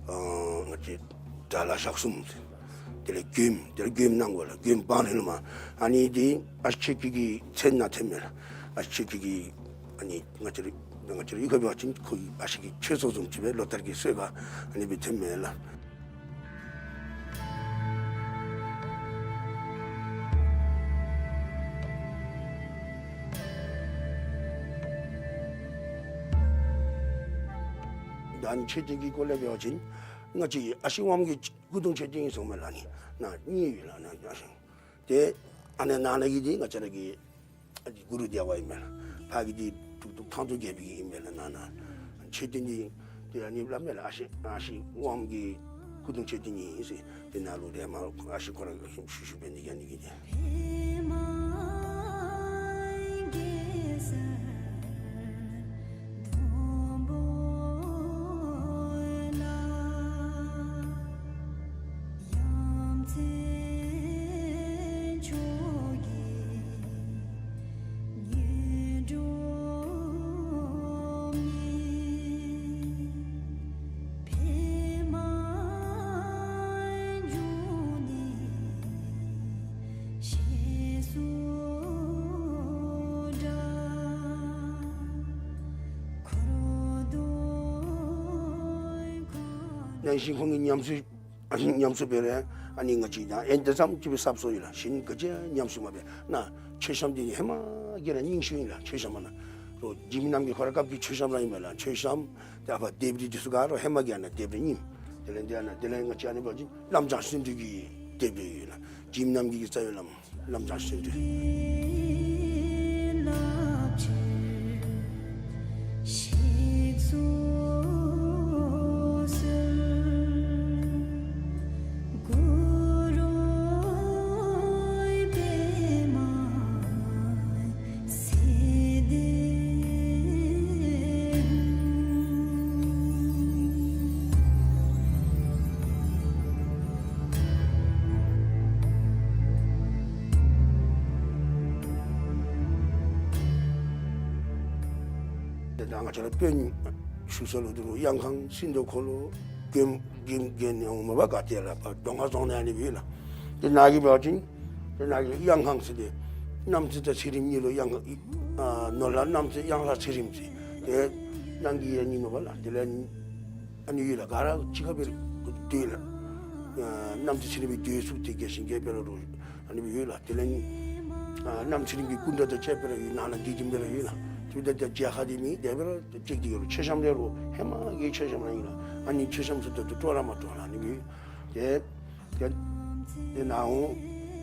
ཨ་ང་བཅས་དགྲ་ལྷ་ཞག་གསུམ་ཟེར། དེ་ལས་མགྱོནམ། དེ་ལས་མགྱོནམ་གནང་དགོ་ལགས། མགྱོནམ་བང་རིམ་ལུ་མར། ཨ་ནི་འདི་ཨ་ཞེ་ཁྱོད་ཀྱི་མཚན་ནང་ཐོནམ་མས་ལགས། ཨ་ཞེ་ཁྱོད་ཀྱི་ཨ་ནི་ང་བཅས་ར་ང་བཅས་ར་གཡུས་ཁར་འབད་བ་ཅིན་ཁོ་གི་ཨ་ཞེ་ཁྱོད་ཚུ་བཟུམ་ཅིག་སྦེ་ལོ་ལྟར་གྱི་གསོལ་ཁ་ཨ་ནི་སྦེ་ཐོནམ་མས་ལགས། ད་ཨ་ནི་མཆོད་རྟེན་གྱི་སྐོར་ལས་འབད་བ་ཅིན་ང་བཅས་ཨ་ཞེ་དབང་མོ་གི་སྐུ་གདུང་མཆོད་རྟེན་ཨིན་གསུངམ་མས་ལགས། ཨ་ནི་ནཱ་གཉིས་ཡོད་ལགས། ནཱ་ཨ་ཞེ་དེ་ཨ་ནཱ་ནང་ན་གི་འདི་ང་བཅས་ར་གི་ཨ་ནི་གུ་རུ་དེ་ཝ་ཨིན་མས་ལགས། ཕར་གི་འདི་ཐུགས་ཐུགས་ཐང་སྟོང་རྒྱལ་པོའི་གི་ཨིན་མས་ལགས། ནཱ་ན་མཆོད་རྟེན་འདི་དེ་ཨ་ནི་སླབ་མས་ལགས། ཨ་ཞེ་ཨ་ཞེ་དབང་མོ་གི་སྐུ་གདུང་མཆོད་རྟེན་ཨིན་ཟེར། དེ་ནང་ལུ་དེ་མར་ཨ་ཞེ་ཁོ་ར་ཞུ་ཞུ་འབད་ནི་གི་ཨ་ནི་གི་དེ། ནང་བཞིན་ཁོང་གིས་ཉམས་གསོ་ཉམས་གསོ་འབད་རུང་ཨ་ནི་ང་བཅས་ད་ཨེ་འདི་ཙམ་ཅིག་སྦེ་གསརཔ་བཟོ་ཡི་ལགས། གཞན་ག་ཅི་ཉམས་གསོ་མ་འབད། ནཱ་མཆོད་བཤམ་འདི་ཧེ་མ་གི་ར་རྙིང་ཤོས་ཨིན་ལགས། མཆོད་བཤམ་ཨ་ནཱ་རོ་འཇིགས་མེད་རྣམ་རྒྱལ་ཁོ་ར་སྐབས་ཀྱི་མཆོད་བཤམ་ར་ཨིན་མས་ལགས། མཆོད་བཤམ་དེ་ཕར་ལྡེབས་རིས་འདི་ཚུ་ག་ར་ཧེ་མ་གི་ཨ་ནཱ་ལྡེབས་རིས་རྙིངམ། དེ་ལས་འདི་ཨ་ནཱ་དེ་ལས་ང་བཅས་ཨ་ནི་འབད་བ་ཅིན་རྣམ་བྱང་སེང་འབྲུག་གི་ལྡེབས་རིས་ཡོད་ལགས། འཇིགས་མེད་རྣམ་རྒྱལ་གྱི་རྩ་བའི་བླམ་རྣམ་བྱང་སེང་འབྲུག། དེ་ད་ང་བཅས་ར་དཔོན་བཞུགས་ས་ལུ་འདི་ལུ་གཡང་ཁང་སིནྡྷུ་འཁོར་ལོ་མགྱོནམ་མགྱོནམ་མགྱོནམ་ཡང་མ་པ་ག་ཏེ་ལགས། ཕར་མདོ་སྔགས་རྫོང་ནང་ཨ་ནི་སྦེ་ཡོད་ལགས། དེ་ནང་གི་འབད་བ་ཅིན་དེ་ནང་གི་གཡང་ཁང་ཟེར་ཏེ་གནམ་རྩེ་དང་ཚེ་རིང་གཉིས་ལུ་གཡང་ཨ་ནོར་ལྷ་གནམ་རྩེ་གཡང་ལྷ་ཚེ་རིང་ཟེར། དེ་གཡང་གི་ཨ་ནི་མ་པ་ལགས། དེ་ལས་ཨ་ནི་ཡོད་ལགས། ག་ར་གཅིག་ཁར་སྦེ་སྡོད་ལགས། ཨ་གནམ་རྩེ་ཚེ་རིང་སྦེ་སྡོད་ཚུགས་ཏེ་རྒྱས་ཤིང་རྒྱས་སྤེལ་རུང་ཨ་ནི་སྦེ་ཡོད་ལགས། དེ་ལས་ཨ་གནམ་ཚེ་རིང་གི་སྐུ་འདྲ་དང་བཅས་པ་ར་ཡོད། ནང་ན་འདི་འདི་སྦེ་ར་ཡོད་ལགས། ད་ད་རྒྱལ་ཁབ་འདི་མི་དེ་སྦེ་ར་གཅིག་འདི་ཡོད་རུང་མཆོད་བཤམ་ལས་རུང་ཧེ་མ་གི་མཆོད་བཤམ་ར་ཨིན་ལགས། ཨ་ནི་མཆོད་བཤམ་ཚུ་ད་ལྟོ་སྤྲོ་ར་མ་སྤྲོ་ལགས། ཨ་ནི་མི་དེ་དེ་དེ་ནཱ་འོང་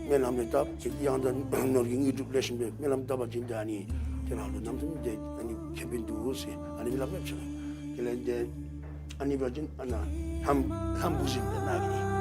སྨོན་ལམ་རེ་བཏབ། དེ་ཡང་ད་ནོར་གྱི་དངོས་གྲུབ་ལེགས་ཤོམ་སྦེ་སྨོན་ལམ་བཏབ་པ་ཅིན་ད་ཨ་ནི་དེ་རང་ལུ་རྣམ་གསུམ་དེ་ཨ་ནི་ཁེ་ཕན་འདུག་ཟེར་ཨ་ནི་སྦེ་སླབ་སླབ་ཅི་ལགས། དེ་ལས་དེ་ཨ་ནི་འབད་བ་ཅིན་ཨ་ནཱ་ལྷམ་ལྷམ་བུ་བཟུམ་སྦེ་ནཱ་གི་ནི།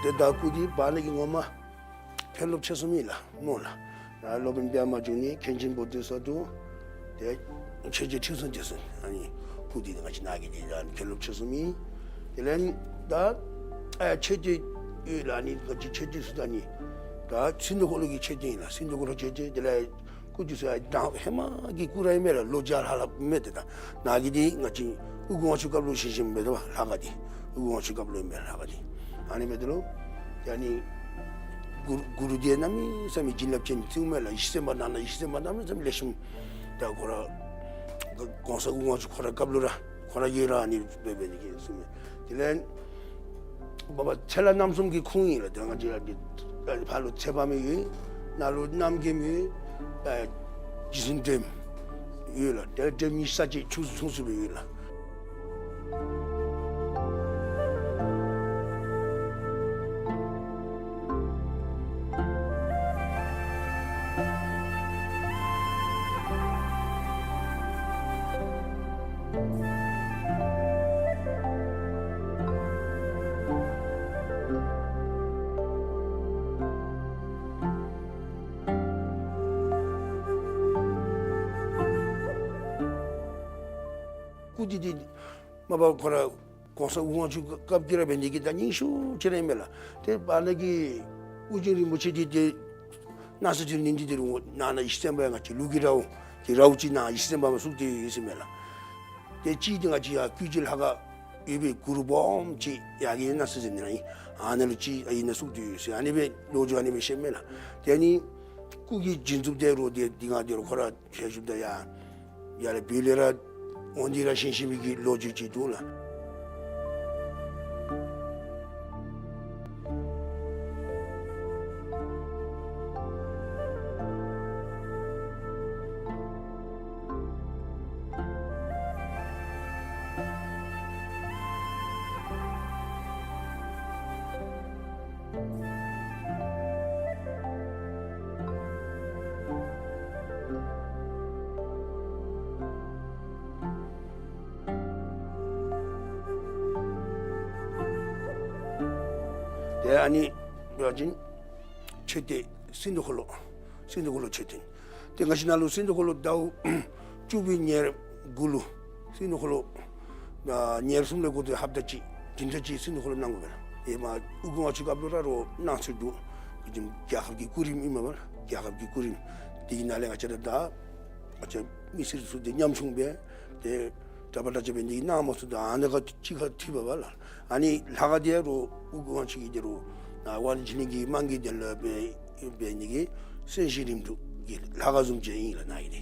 ཏེ་ད་སྐུ་འདི་འབག་ནི་གི་ངོ་མ་མཁན་སློབ་ཆེ་གསུམ་ཨིན་ལགས་སྨོ་ལགས། ད་སློབ་དཔོན་པདྨ་འབྱུང་གནས་མཁན་ཆེན་བོ་དྷི་ས་ཏྭ་ཏེ་ཆོས་རྗེ་ཁྲི་སྲོང་ལྡེ་བཙན། ཨ་ནི་སྐུ་འདི་ང་བཅས་ནཱ་གི་འདི་ད་མཁན་སློབ་ཆེ་གསུམ་ཨིན། དེ་ལས་ད་ཨ་མཆོད་རྟེན་ཡོད་ལགས། ཨ་ནི་ང་བཅས་མཆོད་རྟེན་ཚུ་ད་ཨ་ནི་ད་སིནྡྷུ་འཁོར་ལོ་གི་མཆོད་རྟེན་ཨིན་ལགས། སིནྡྷུ་འཁོར་ལོ་མཆོད་རྟེན་དེ་ལས་སྐུ་འདི་ཚུ་ཡང་ད་ཧེ་མ་གི་སྐུ་ར་ཨིན་མས་ལགས། ལོ་བརྒྱ་ལྷག་ལྷག་མས། ཏེ་ད་ནཱ་གི་འདི་ང་བཅས་དབུ་དགུ་དབང་ཕྱུག་སྐབས་ལུ་བཞེངས་བཞེངསམ་མས་ཏེ་ལྷ་ཁང་འདི། དབུ་དགུ་དབང་ཕྱུག་སྐབས་ལུ་ཨིན་མས་ལྷ་ཁང་འདི། ཨ་ནི་མས་ཏེ་ལོ། ཡ་ནི་གུ་རུ་གུ་རུ་འདི་གནམ་མེད་ས་མེད་བྱིན་རླབས་ཅན་ཅིག་མས་ལགས། ཡེ་ཤེས་སེམས་དཔའ་ནང་ན་ཡེ་ཤེས་སེམས་དཔའ་གནམ་མེད་ས་མེད་ལེགས་ཤོམ། ད་ཁོ་ར་གོང་ས་དབུ་དགུ་དབང་ཕྱུག་ཁོ་ར་སྐབས་ལུ་ར་ཁོ་ར་གིས་ར་ཨ་ནི་འབད་འབད་ནི་གི་གསུངས་མས། དེ་ལས་འབདཝ་ད་ཚེ་ལྷ་རྣམ་གསུམ་གྱི་ཁུངས་ཨིན་ལགས། ཏེ་ང་བཅས་ར་གི་ཕར་ལུ་ཚེ་དཔག་མེད་ཡོད། ནཱ་ལུ་རྣམ་རྒྱལ་ཡོད། ཨ་རྗེ་བཙུན་སྒྲོལ་མ་ཡོད་ལགས། ཏེ་སྒྲོལ་མ་ཉི་ཤུ་རྩ་གཅིག་ཆུང་སུ་ཆུང་སུ་སྦེ་ཡོད་ལགས། སྐུ་འདི་འདི་མ་པ་ཁོ་ར་གོང་ས་དབུ་དབང་ཕྱུག་སྐབས་ཀྱི་ར་འབད་ནི་གི་ད་རྙིང་ཤོས་ཅིག་ར་ཨིན་མས་ལགས། ཏེ་བར་ན་གི་ཨོ་རྒྱན་རིན་པོ་ཆེ་འདི་ཏེ་སྣང་སྲིད་དུ་ནི་འདི་ཏེ་རུང་ནང་ན་ཡེ་ཤེས་སེམས་དཔའ་ང་བཅས་ལུགས་ཀྱི་རཝ་ཏེ་རཝ་ཅིག་ནང་ཡེ་ཤེས་སེམས་དཔའ་མ་བཞུགས་ཏེ་ཡོད་ཟེར་མས་ལགས། ཏེ་གཅིག་འདི་ང་བཅས་ཡར་སྐུ་བཞི་ལྷ་ཁང་ཡོད་པའི་གུ་རུ་སྦོམ་ཅིག་ཡར་གི་སྣང་སྲིད་དུ་ནི་ཨ་ནཱ་ལུ་ཅིག་ཨ་ནཱ་བཞུགས་ཏེ་ཡོད་ཟེར་ཨ་ནི་སྦེ་ལོ་རྒྱུས་ཨ་ནི་སྦེ་བཤད་མས་ལགས། ཏེ་ཨ་ནི་སྐུ་གི་བྱིན་མཛུབ་ཏེ་རུང་ཏེ་འདི་ང་ཏེ་རུང་ཁོ་ར་ཕྱད་བཞུགསཔ་ད་ཡར་ཡར་ལས་བོད་ལས་ར་འོང་སྟེ་ར་བཞེངས་བཞེངས་མི་གི་ལོ་རྒྱུས་ཅིག་འདུག་ལགས། ཏེ་ཨ་ནི་འབད་བ་ཅིན་མཆོད་རྟེན་སིནྡྷུ་འཁོར་ལོ། སིནྡྷུ་འཁོར་ལོ་མཆོད་རྟེན། ཏེ་ང་བཅས་ནཱ་ལུ་སིནྡྷུ་འཁོར་ལོ་ཟླཝ་བཅུ་པའི་ཉེར་དགུ་ལུ་སིནྡྷུ་འཁོར་ལོ་ཨ་ཉེར་གསུམ་ལས་འགོ་སྟེ་ཧབ་ཏ་གཅིག་བདུན་ཕྲག་གཅིག་སིནྡྷུ་འཁོར་ལོ་གནང་དགོ་པས་ལགས། ཨེ་མ་དབུ་དགུ་དབང་ཕྱུག་སྐབས་ལུ་ར་རོགས་གནང་ཚུལ་འདུག། ག་ཅི་རྒྱལ་ཁབ་ཀྱི་སྐུ་རིམ་ཨིན་མས་པ་ལགས། རྒྱལ་ཁབ་ཀྱི་སྐུ་རིམ་འདི་གི་ནང་ལས་ང་བཅས་ར་ད་ང་བཅས་མི་སེར་ཚུ་ཏེ་ཉམ་ཆུང་སྦེ་ཏེ་གྲྭ་པ་གྲྭ་ཆས་སྦེ་འདི་གནང་མ་ཚུགས། ད་ཨ་ནཱ་ཁ་ཅིག་ཁར་འཐུས་པས་པ་ལགས། ཨ་ནི་ལྷ་ཁང་འདི་ཡང་རོགས་དབུ་དགུ་དབང་ཕྱུག་གིས་ཏེ་རོགས་ནཱ་ཝ་རི་ཇི་ནལ་གྱི་རྨང་གི་དོན་ལུ་འབད་འབད་ནི་གི་གསོན་གཤིན་རིམ་གྲོ་གི་ལྷ་ཁང་བཟུམ་ཅིག་ཨིན་ལགས་ནཱ་གི་འདི།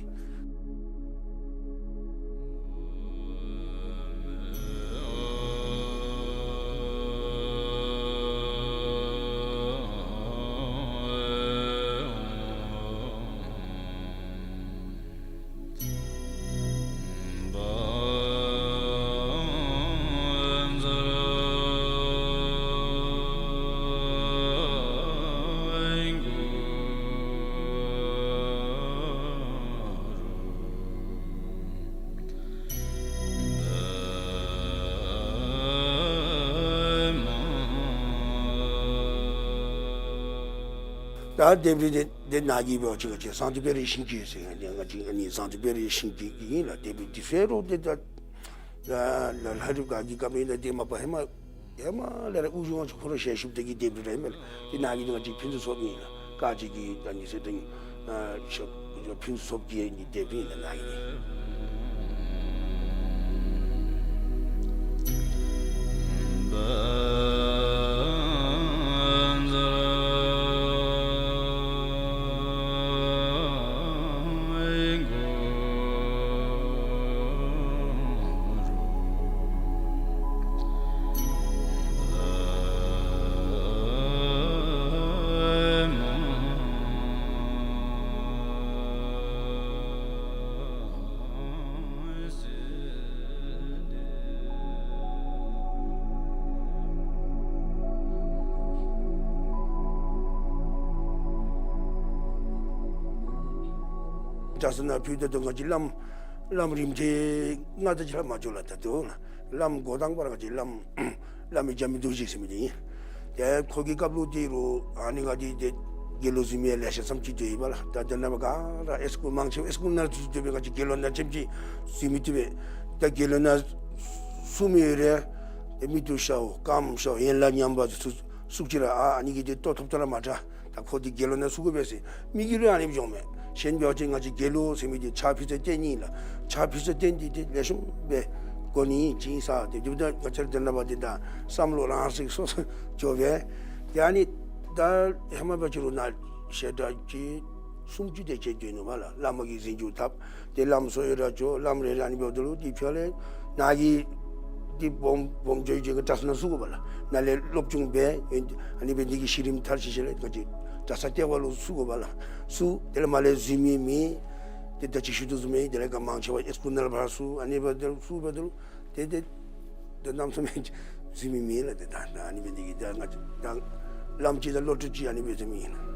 ད་ལྡེབས་རིས་དེ་དེ་ནཱ་གི་འབད་བ་ཅིན་ང་བཅས་སེང་ལྡེང་པེ་རི་ཤིང་ཀུན་ཟེར་ང་བཅས་ཨ་ནི་སེང་ལྡེང་པེ་རི་ཤིང་ཀུན་ཨིན་ལགས། ལྡེབས་རིས་འདི་ཕྱི་རུ་དེ་ད་ད་ལྷ་རིཔ་ག་གི་སྐབས་ཨིན་ན་དེ་མ་པ་ཧེ་མ་ཧེ་མ་ལས་ར་དབུ་བཞུགས་དབང་ཕྱུག་ཁོ་ར་ཞལ་བཞུགས་དེ་གི་ལྡེབས་རིས་ར་ཨིན་མས་ལགས། དེ་ནཱ་གི་དེ་ང་བཅས་ཕུན་སུམ་ཚོགས་ཨིན་ལགས། ཀ་ཅི་གི་ད་ཨ་ནི་ཟེར་དེ་ཨ་ཕུན་སུམ་ཚོགས་ཀྱི་ཨ་ནི་ལྡེབས་རིས་ཨིན་ལགས་ནཱ་གི་དེ། གྲྭ་ས་ནང་ཕུལ་ད་དུང་ང་བཅས་བླམ་བླམ་རིམ་གྲོ་ལྔ་དེ་ཅིག་ལྷག་མ་འགྱོ་ལགས། ད་དུང་བླམ་འགོ་དང་པ་ར་ང་བཅས་བླམ་བླ་མེད་རྒྱ་མི་རྡོ་རྗེ་ཟེར་མི་དེ་ཨིན། ཏེ་ཁོ་གི་སྐབས་ལུ་དེ་རུ་ཨ་ནི་ང་བཅས་དེ་དགེ་སློང་གཟིགས་མི་ལེ་ཤ་ཙམ་ཅིག་སྡོད་ཡི་པ་ལགས། ད་དེ་ནང་མ་ག་ར་ཨེ་སི་ཀུལ་མང་ཆེ་བ་ཨེ་སི་ཀུལ་ནང་ཚུད་སྡོད་པའི་ང་བཅས་དགེ་སློང་ནང་ཆེམ་ཅིག་གཟིགས་མི་བཏུབ་པས། ད་དགེ་སློང་ནང་སུ་མི་ཡོད་རུང་ཏེ་མིག་ཏོ་ཤརཝ་རྐངམ་ཤརཝ་ཡན་ལག་ཉམས་པ་ཚུ་ཚུ་ཅིག་ར་ཨ་ཨ་ནི་གིས་དེ་ལྟོ་ཐོབ་ཐོབ་ར་མ་དྲག། ད་ཁོ་འདི་དགེ་སློང་ནང་ཚུད་དགོ་པས་ཟེར་མི་གིས་ར་ཨ་ནི་སྦེ་འགྱོཝ་མས། གཞན་འབད་བ་ཅིན་ང་བཅས་དགེ་སློང་ཟེར་མི་འདི་ཕྱག་ཕུལ་ས་རྟེན་ཨིན་ལགས། ཕྱག་ཕུལ་ས་རྟེན་འདི་ཏེ་ལེགས་ཤོམ་སྦེ་དགོ་ནི་ཨིན་ཟེར། ཏེ་དེ་འབདཝ་ད་ང་བཅས་ར་དེ་ནང་འབད་དེ་ད་བསམ་བློ་རང་སེང་སོ་སོ་འགྱོ་སྦེ། ཏེ་ཨ་ནི་ད་ཧེ་མ་འབད་བ་ཅིན་རུང་ནཱ་ཞལ་གྲངས་ཅིག་སུམ་ཅུ་དེ་ཅིག་སྡོད་ནུག་པ་ལགས། བླ་མ་གིས་གཟིམ་འཇུག་འཐབ། ཏེ་བླམ་ཚུ་ཡང་ར་འགྱོ། བླམ་རེ་རེ་ཨ་ནི་འབདཝ་ད་ལུ་ཏེ་ཕྱག་ལཱ་ནཱ་གི་ཏེ་སྦོམ་སྦོམ་འགྱོ་འགྱོ་གི་གྲྭ་ས་ནང་ཚུད་དགོ་པ་ལགས། ནཱ་ལས་སློབ་སྦྱོང་འབད་ཨ་ནི་འབད་ནི་གི་གཞི་རིམ་མཐར་ཕྱིན་ཞིནམ་ལས་ང་བཅས་གྲྭ་ས་ལྟེ་བ་ལུ་ཚུད་དགོ་པ་ལགས། ཚུད། དེ་ལས་མར་ལས་གཟིགས་མི་མེད། ཏེ་ད་ཅི་ཞུ་དོ་བཟུམ་སྦེ་དེ་ལས་ག་མང་ཆེ་བ་ཨེ་སི་ཀུལ་ནང་ཕར་ཚུད། ཨ་ནི་འབདཝ་ད་ཚུད་འབདཝ་ད་ལུ་ཏེ་ཏེ་ཏེ་གནམ་མེད་ས་མེད་གཟིགས་མི་མེད་ལགས། ཏེ་ད་ད་ཨ་ནི་འབད་ནི་གི་ད་ང་བཅས་ད་བླམ་ཅིག་དང་སློབ་ཕྲུག་ཅིག་ཨ་ནི་སྦེ་གཟིགས་མི་ཨིན་ལགས།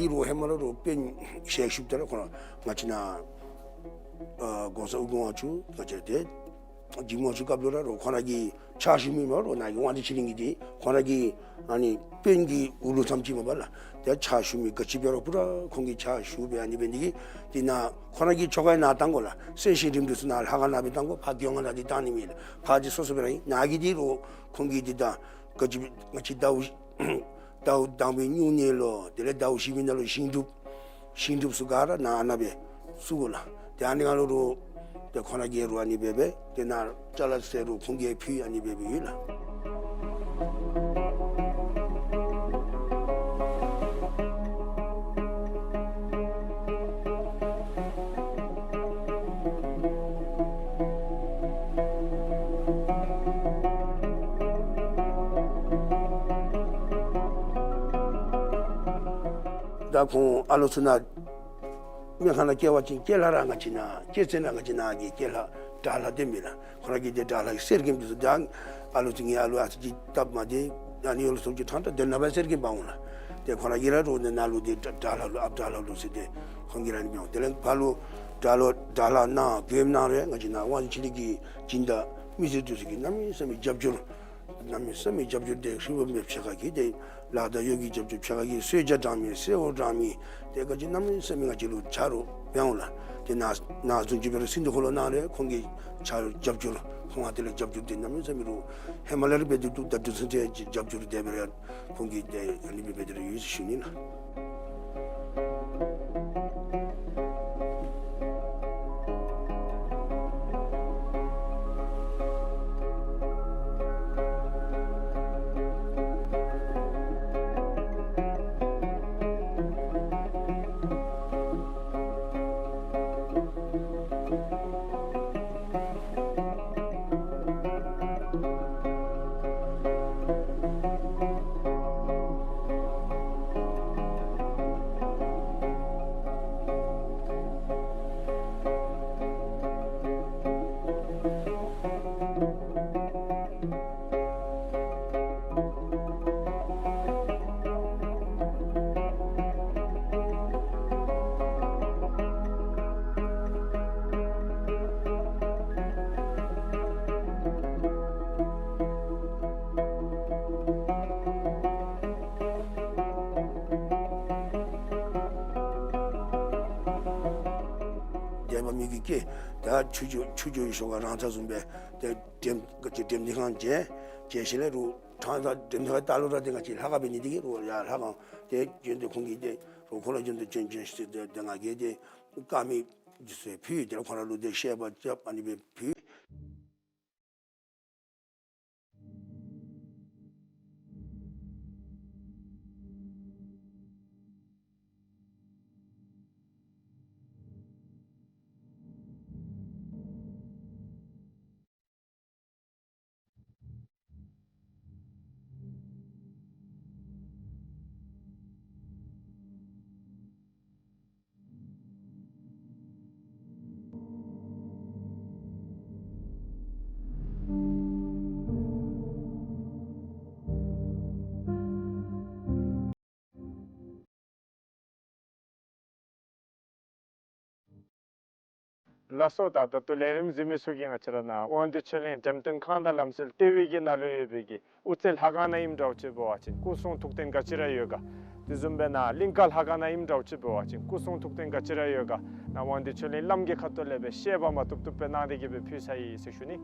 འདི་རུ་ཧེ་མ་ལས་རུང་དཔོན་ཞལ་བཞུགས་ད་ར་ཁོ་ར་ང་བཅས་ནཱ་ཨ་གོང་ས་ཨོ་རྒྱན་དབང་ཕྱུག་ང་བཅས་ཏེ་འཇིགས་མེད་དབང་ཕྱུག་སྐབས་ལུ་ར་རུང་ཁོ་ར་གི་ཕྱག་ཞུ་མི་མ་རུང་ནཱ་གི་དབང་འདུས་ཆོས་གླིང་གི་འདི་ཁོ་ར་གི་ཨ་ནི་དཔོན་གྱི་འོག་ལུ་ཙམ་ཅིག་མས་པ་ལགས། ཏེ་ཕྱག་ཞུ་མི་ག་ཅི་འབད་རུང་པུ་ར་ཁོང་གིས་ཕྱག་ཞུ་སྦེ་ཨ་ནི་འབད་ནི་གི་འདི་ནཱ་ཁོ་ར་གི་ཆོ་ག་ནཱ་བཏང་དགོ་ལགས། གསན་ཞིང་རིམ་གྲོ་ཚུ་ནཱ་ལྷ་ཁང་ནང་སྦེ་བཏང་དགོ། ཕར་མགྱོན་ཁང་ནང་འདི་བཏང་ནི་མེད་ལགས། ཕར་འདི་སོ་སོ་སྦེ་ར་ཨིན། ནཱ་གི་འདི་རུང་ཁོང་གིས་འདི་ད་ག་ཅི་ང་བཅས་ཟླཝ་ཟླཝ་དང་པའི་སྨྱུང་གནས་ལུ་དེ་ལས་ཟླཝ་བཞི་པའི་ནང་ལུ་ཞིང་སྒྲུབ་ཞིང་སྒྲུབ་ཚུ་ག་ར་ནཱ་ཨ་ནཱ་སྦེ་ཚུད་དགོ་ལགས། ཏེ་ཨ་ནི་ནང་ལུ་རུང་ཏེ་ཁོ་ར་གིས་རུང་ཨ་ནི་སྦེ་སྦེ་ཏེ་ནཱ་ཅ་ལ་ཟེར་རུང་ཁོང་གིས་ཕུལ་ཨ་ནི་སྦེ་སྦེ་ཡོད་ལགས། ད་ཁོང་ཨ་ལོ་ཚུ་ནཱ་སྨན་ཁང་ནང་སྐྱེལ་བ་ཅིན་སྐྱེལ་ལྷ་ར་ང་བཅས་ནཱ་སྐྱེལ་ཚེ་ནཱ་ང་བཅས་ནཱ་གི་སྐྱེལ་ལྷ་དྲག་ལྷ་འདི་མེད་ལགས། ཁོ་ར་གི་འདི་དྲག་ལྷ་གི་གསེར་སྐྱེམས་འདི་ཚུ་ད་ཨ་ལོ་ཚུ་ངེའི་ཨ་ལོ་ཨ་ཙི་ཅིག་སྟབས་མ་བདེ་ཨ་ནི་ཡོད་ལོ་ཚུ་ཅིག་ཐང་ད་དོན་ནང་པའི་གསེར་སྐྱེམས་འབག་འོང་ལགས། ཏེ་ཁོ་ར་གིས་ར་འོ་ན་ནཱ་ལུ་འདི་དྲག་དྲག་ལྷ་ལུ་ཨཔ་དྲག་ལྷ་ལུ་ཟེར་ཏེ་ཁོང་གིས་ར་ཨ་ནི་འབག་འོང་། དེ་ལས་ཕར་ལུ་དྲག་ལྷ་དྲག་ལྷ་ནཱ་མགྱོནམ་ནང་ར་ང་བཅས་ནཱ་དབང་འདུས་ཆོས་གླིང་གི་སྦྱིན་བདག་མི་སེར་འདི་ཚུ་གིས་གནམ་མེད་ས་མེད་རྒྱབ་སྐྱོར་གནམ་མེད་ས་མེད་རྒྱབ་སྐྱོར་འདི་ཧྲིལ་བུམ་སྦེ་ཕྱེད་ཀ་གིས་ཏེ་ལཱ་དང་གཡོག་གི་རྒྱབ་སྐྱོར་ཕྱེད་ཀ་གིས་གསོལ་ཇ་དྲང་མི་གསོལཝ་དྲང་མི་ཏེ་ག་ཅི་གནམ་མེད་ས་མེད་ང་བཅས་ལུ་ཆ་རོགས་འབད་འོང་ལགས། ཏེ་ནཱ་ནཱ་བཟུམ་ཅིག་འབད་རུང་སིནྡྷུ་ཁོ་ལོ་ནང་ར་ཁོང་གིས་ཆ་རོགས་རྒྱབ་སྐྱོར་ཁོང་ཨ་དེ་ལས་རྒྱབ་སྐྱོར་འདི་གནམ་མེད་ས་མེད་རུང་ཧེ་མ་ལས་ར་འབད་དེ་འདུག། ད་དུས་ཚོད་འདི་རྒྱབ་སྐྱོར་འདི་འབད་རུང་ཁོང་གིས་ཏེ་ཨ་ནི་སྦེ་འབད་དེ་ར་ཡོད་ཟེར་ཞུ་ནི་ལགས། དད་པ་མི་གི་སྐྱེ། ད་ཆུ་ཆུ་ཆུ་ཆུ་ཤོག་ག་རང་ཚ་བཟུམ་སྦེ་ཏེ་འགྲེམས་འགྲེམས་སྟོན་ཁང་བྱས། བྱས་ཞིནམ་ལས་རུང་ཐང་ད་འགྲེམས་སྟོན་ཁང་ལྟ་ལུ་ར་ཏེ་ང་བཅས་ལྷ་ཁང་འབད་ནི་འདི་གིས་རུང་ཡར་ལྷ་ཁང་ཏེ་བྱོན་ཏེ་ཁོང་གིས་ཏེ་རུང་ཁོ་ར་བྱོན་ཏེ་བྱོན་བྱོན་ཞིནམ་ཏེ་ཏེ་ང་གིས་ཏེ་དཀར་མེ་འདི་ཚུ་ཕུལ། དེ་ལས་ཁོང་ར་ལུ་ཏེ་བཤད་པ་རྐྱབ་ཨ་ནི་སྦེ་ཕུལ། ལགས་སོ། ད་ད་ལྟོ་ལས་རིམ་གཟིགས་མི་ཚུ་གིས་ང་བཅས་ར་ནཱ་དབང་འདུས་ཆོས་གླིང་འགྲེམས་སྟོན་ཁང་དང་ལམ་སྲོལ་ལྟེ་བའི་གི་ནང་ལུ་ཡོད་པའི་གི་དབུ་རྩེ་ལྷ་ཁང་ནང་ཨིནམ་འདྲཝ་ཅིག་འབད་བ་ཅིན་སྐུ་གསུང་ཐུགས་རྟེན་ག་ཅི་ར་ཡོད་ག། དེ་བཟུམ་སྦེ་ནཱ་གླིང་ཀ་ལྷ་ཁང་ནང་ཨིནམ་འདྲཝ་ཅིག་འབད་བ་ཅིན་སྐུ་གསུང་ཐུགས་རྟེན་ག་ཅི་ར་ཡོད་ག། ནཱ་དབང་འདུས་ཆོས་གླིང་བླམ་གྱི་ཁ་ཐུག་ལས་སྦེ་བཤད་པ་མ་བཏུབ་བཏུབ་སྦེ་གནང་སྟེ་གི་སྦེ་ཕུལ་ཚར་ཡི་ཟེར་ཞུ་ནི།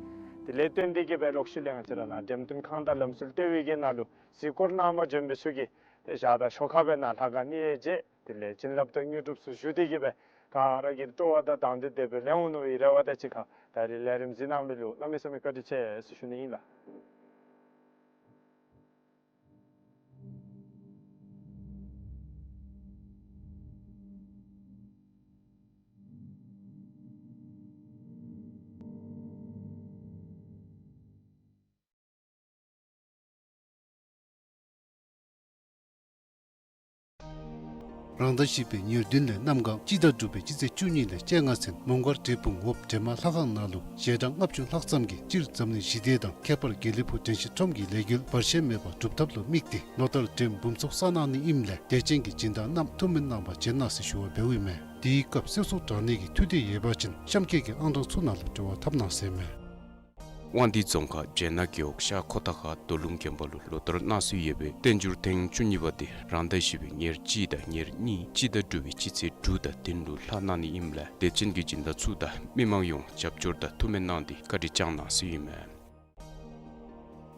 དེ་ལས་བརྟེན་ཏེ་གི་སྦེ་ལོག་ཤུལ་ལས་ང་བཅས་ར་ནཱ་འགྲེམས་སྟོན་ཁང་དང་ལམ་སྲོལ་ལྟེ་བའི་གི་ནང་ལུ་གཟིགས་སྐོར་གནང་པར་བྱོན་པའི་ཚུ་གིས་ཏེ་ཞག་དང་ཞོར་ཁར་སྦེ་ནཱ་ལྷ་ཁང་གནས་མཇལ། དེ་ལས་བྱིན་རླབས་དང་དངོས་གྲུབ་ཚུ་ཞུ་སྟེ་གི་སྦེ་ག་ར་གིས་སྤྲོ་བ་དང་དང་འདོད་དེ་སྦེ་ལེན་འོང་མནོ་བའི་རེ་བ་དང་གཅིག་ཁར་ད་རིས་ལས་རིམ་གཟིགས་གནང་མི་ལུ་གནམ་མེད་ས་མེད་བཀའ་དྲིན་ཆེ་ཟེར་ཞུ་ནི་ཨིན་ལགས། རང་ཟླ་བཞི་པའི་ཉེར་བདུན་ལས་གནམ་གང་སྤྱི་ཟླ་དྲུག་པའི་སྤྱི་ཚེས་བཅུ་གཉིས་ལས་བཅོ་ལྔ་ཚུན་མོང་སྒར་འབྲས་སྤུངས་འོབས་སྒྲོལ་མ་ལྷ་ཁང་ནང་ལུ་ཞལ་གྲངས་ལྔ་བཅུ་ལྷག་ཙམ་གྱིས་སྤྱིར་འཛམ་གླིང་ཞི་བདེ་དང་ཁྱད་པར་དགེ་ལེགས་ཕུག་དྲན་ཤེས་ཁྲོམ་གྱི་ལས་འགུལ་བར་ཆད་མེད་པར་གྲུབ་ཐབས་ལུ་དམིགས་ཏེ་ལོ་ལྟར་འགྲེམས་འབུམ་ཚོགས་བསགས་གནང་ནི་ཨིནམ་ལས་དད་ཅན་གྱི་སྦྱིན་བདག་རྣམས་ཐུགས་སྨོན་གནང་བར་བྱོན་གནང་ཟེར་ཞུ་བ་འབདཝ་ཨིན་མས། དེའི་སྐབས་གསོལ་ཚོགས་དྲང་ནི་གི་ཐུགས་འདོད་ཡོད་པ་ཅིན་གཤམ་འཁོད་ཀྱི་ཨང་གྲངས་ཚུ་ནང་ལུ་འབྲེལ་བ་འཐབ་གནང་ཟེར་མས། དབང་འདུས་རྫོང་ཁག་སྦྱེད་ནག་རྒེད་འོག་ཤར་ཁོ་ཐང་ཁ་རྡོ་ལུང་དགོན་པ་ལུ་ལོ་ལྟར་གནང་སྲོལ་ཡོད་པའི་བསྟན་འགྱུར་ཐེངས་བཅུ་གཉིས་པ་དེ་རང་ཟླ་བཞི་པའི་ཉེར་གཅིག་དང་ཉེར་གཉིས་སྤྱི་ཟླ་དྲུག་པའི་སྤྱི་ཚེས་དྲུག་དང་བདུན་ལུ་ལྷག་གནང་ནི་ཨིནམ་ལས་དད་ཅན་གྱི་སྦྱིན་བདག་ཚུ་དང་མི་མང་ཡོངས་རྒྱབ་སྐྱོར་དང་ཐུགས་སྨོན་གནང་སྟེ་བཀའ་དྲིན་བསྐྱངས་གནང་ཟེར་ཨིན་མས།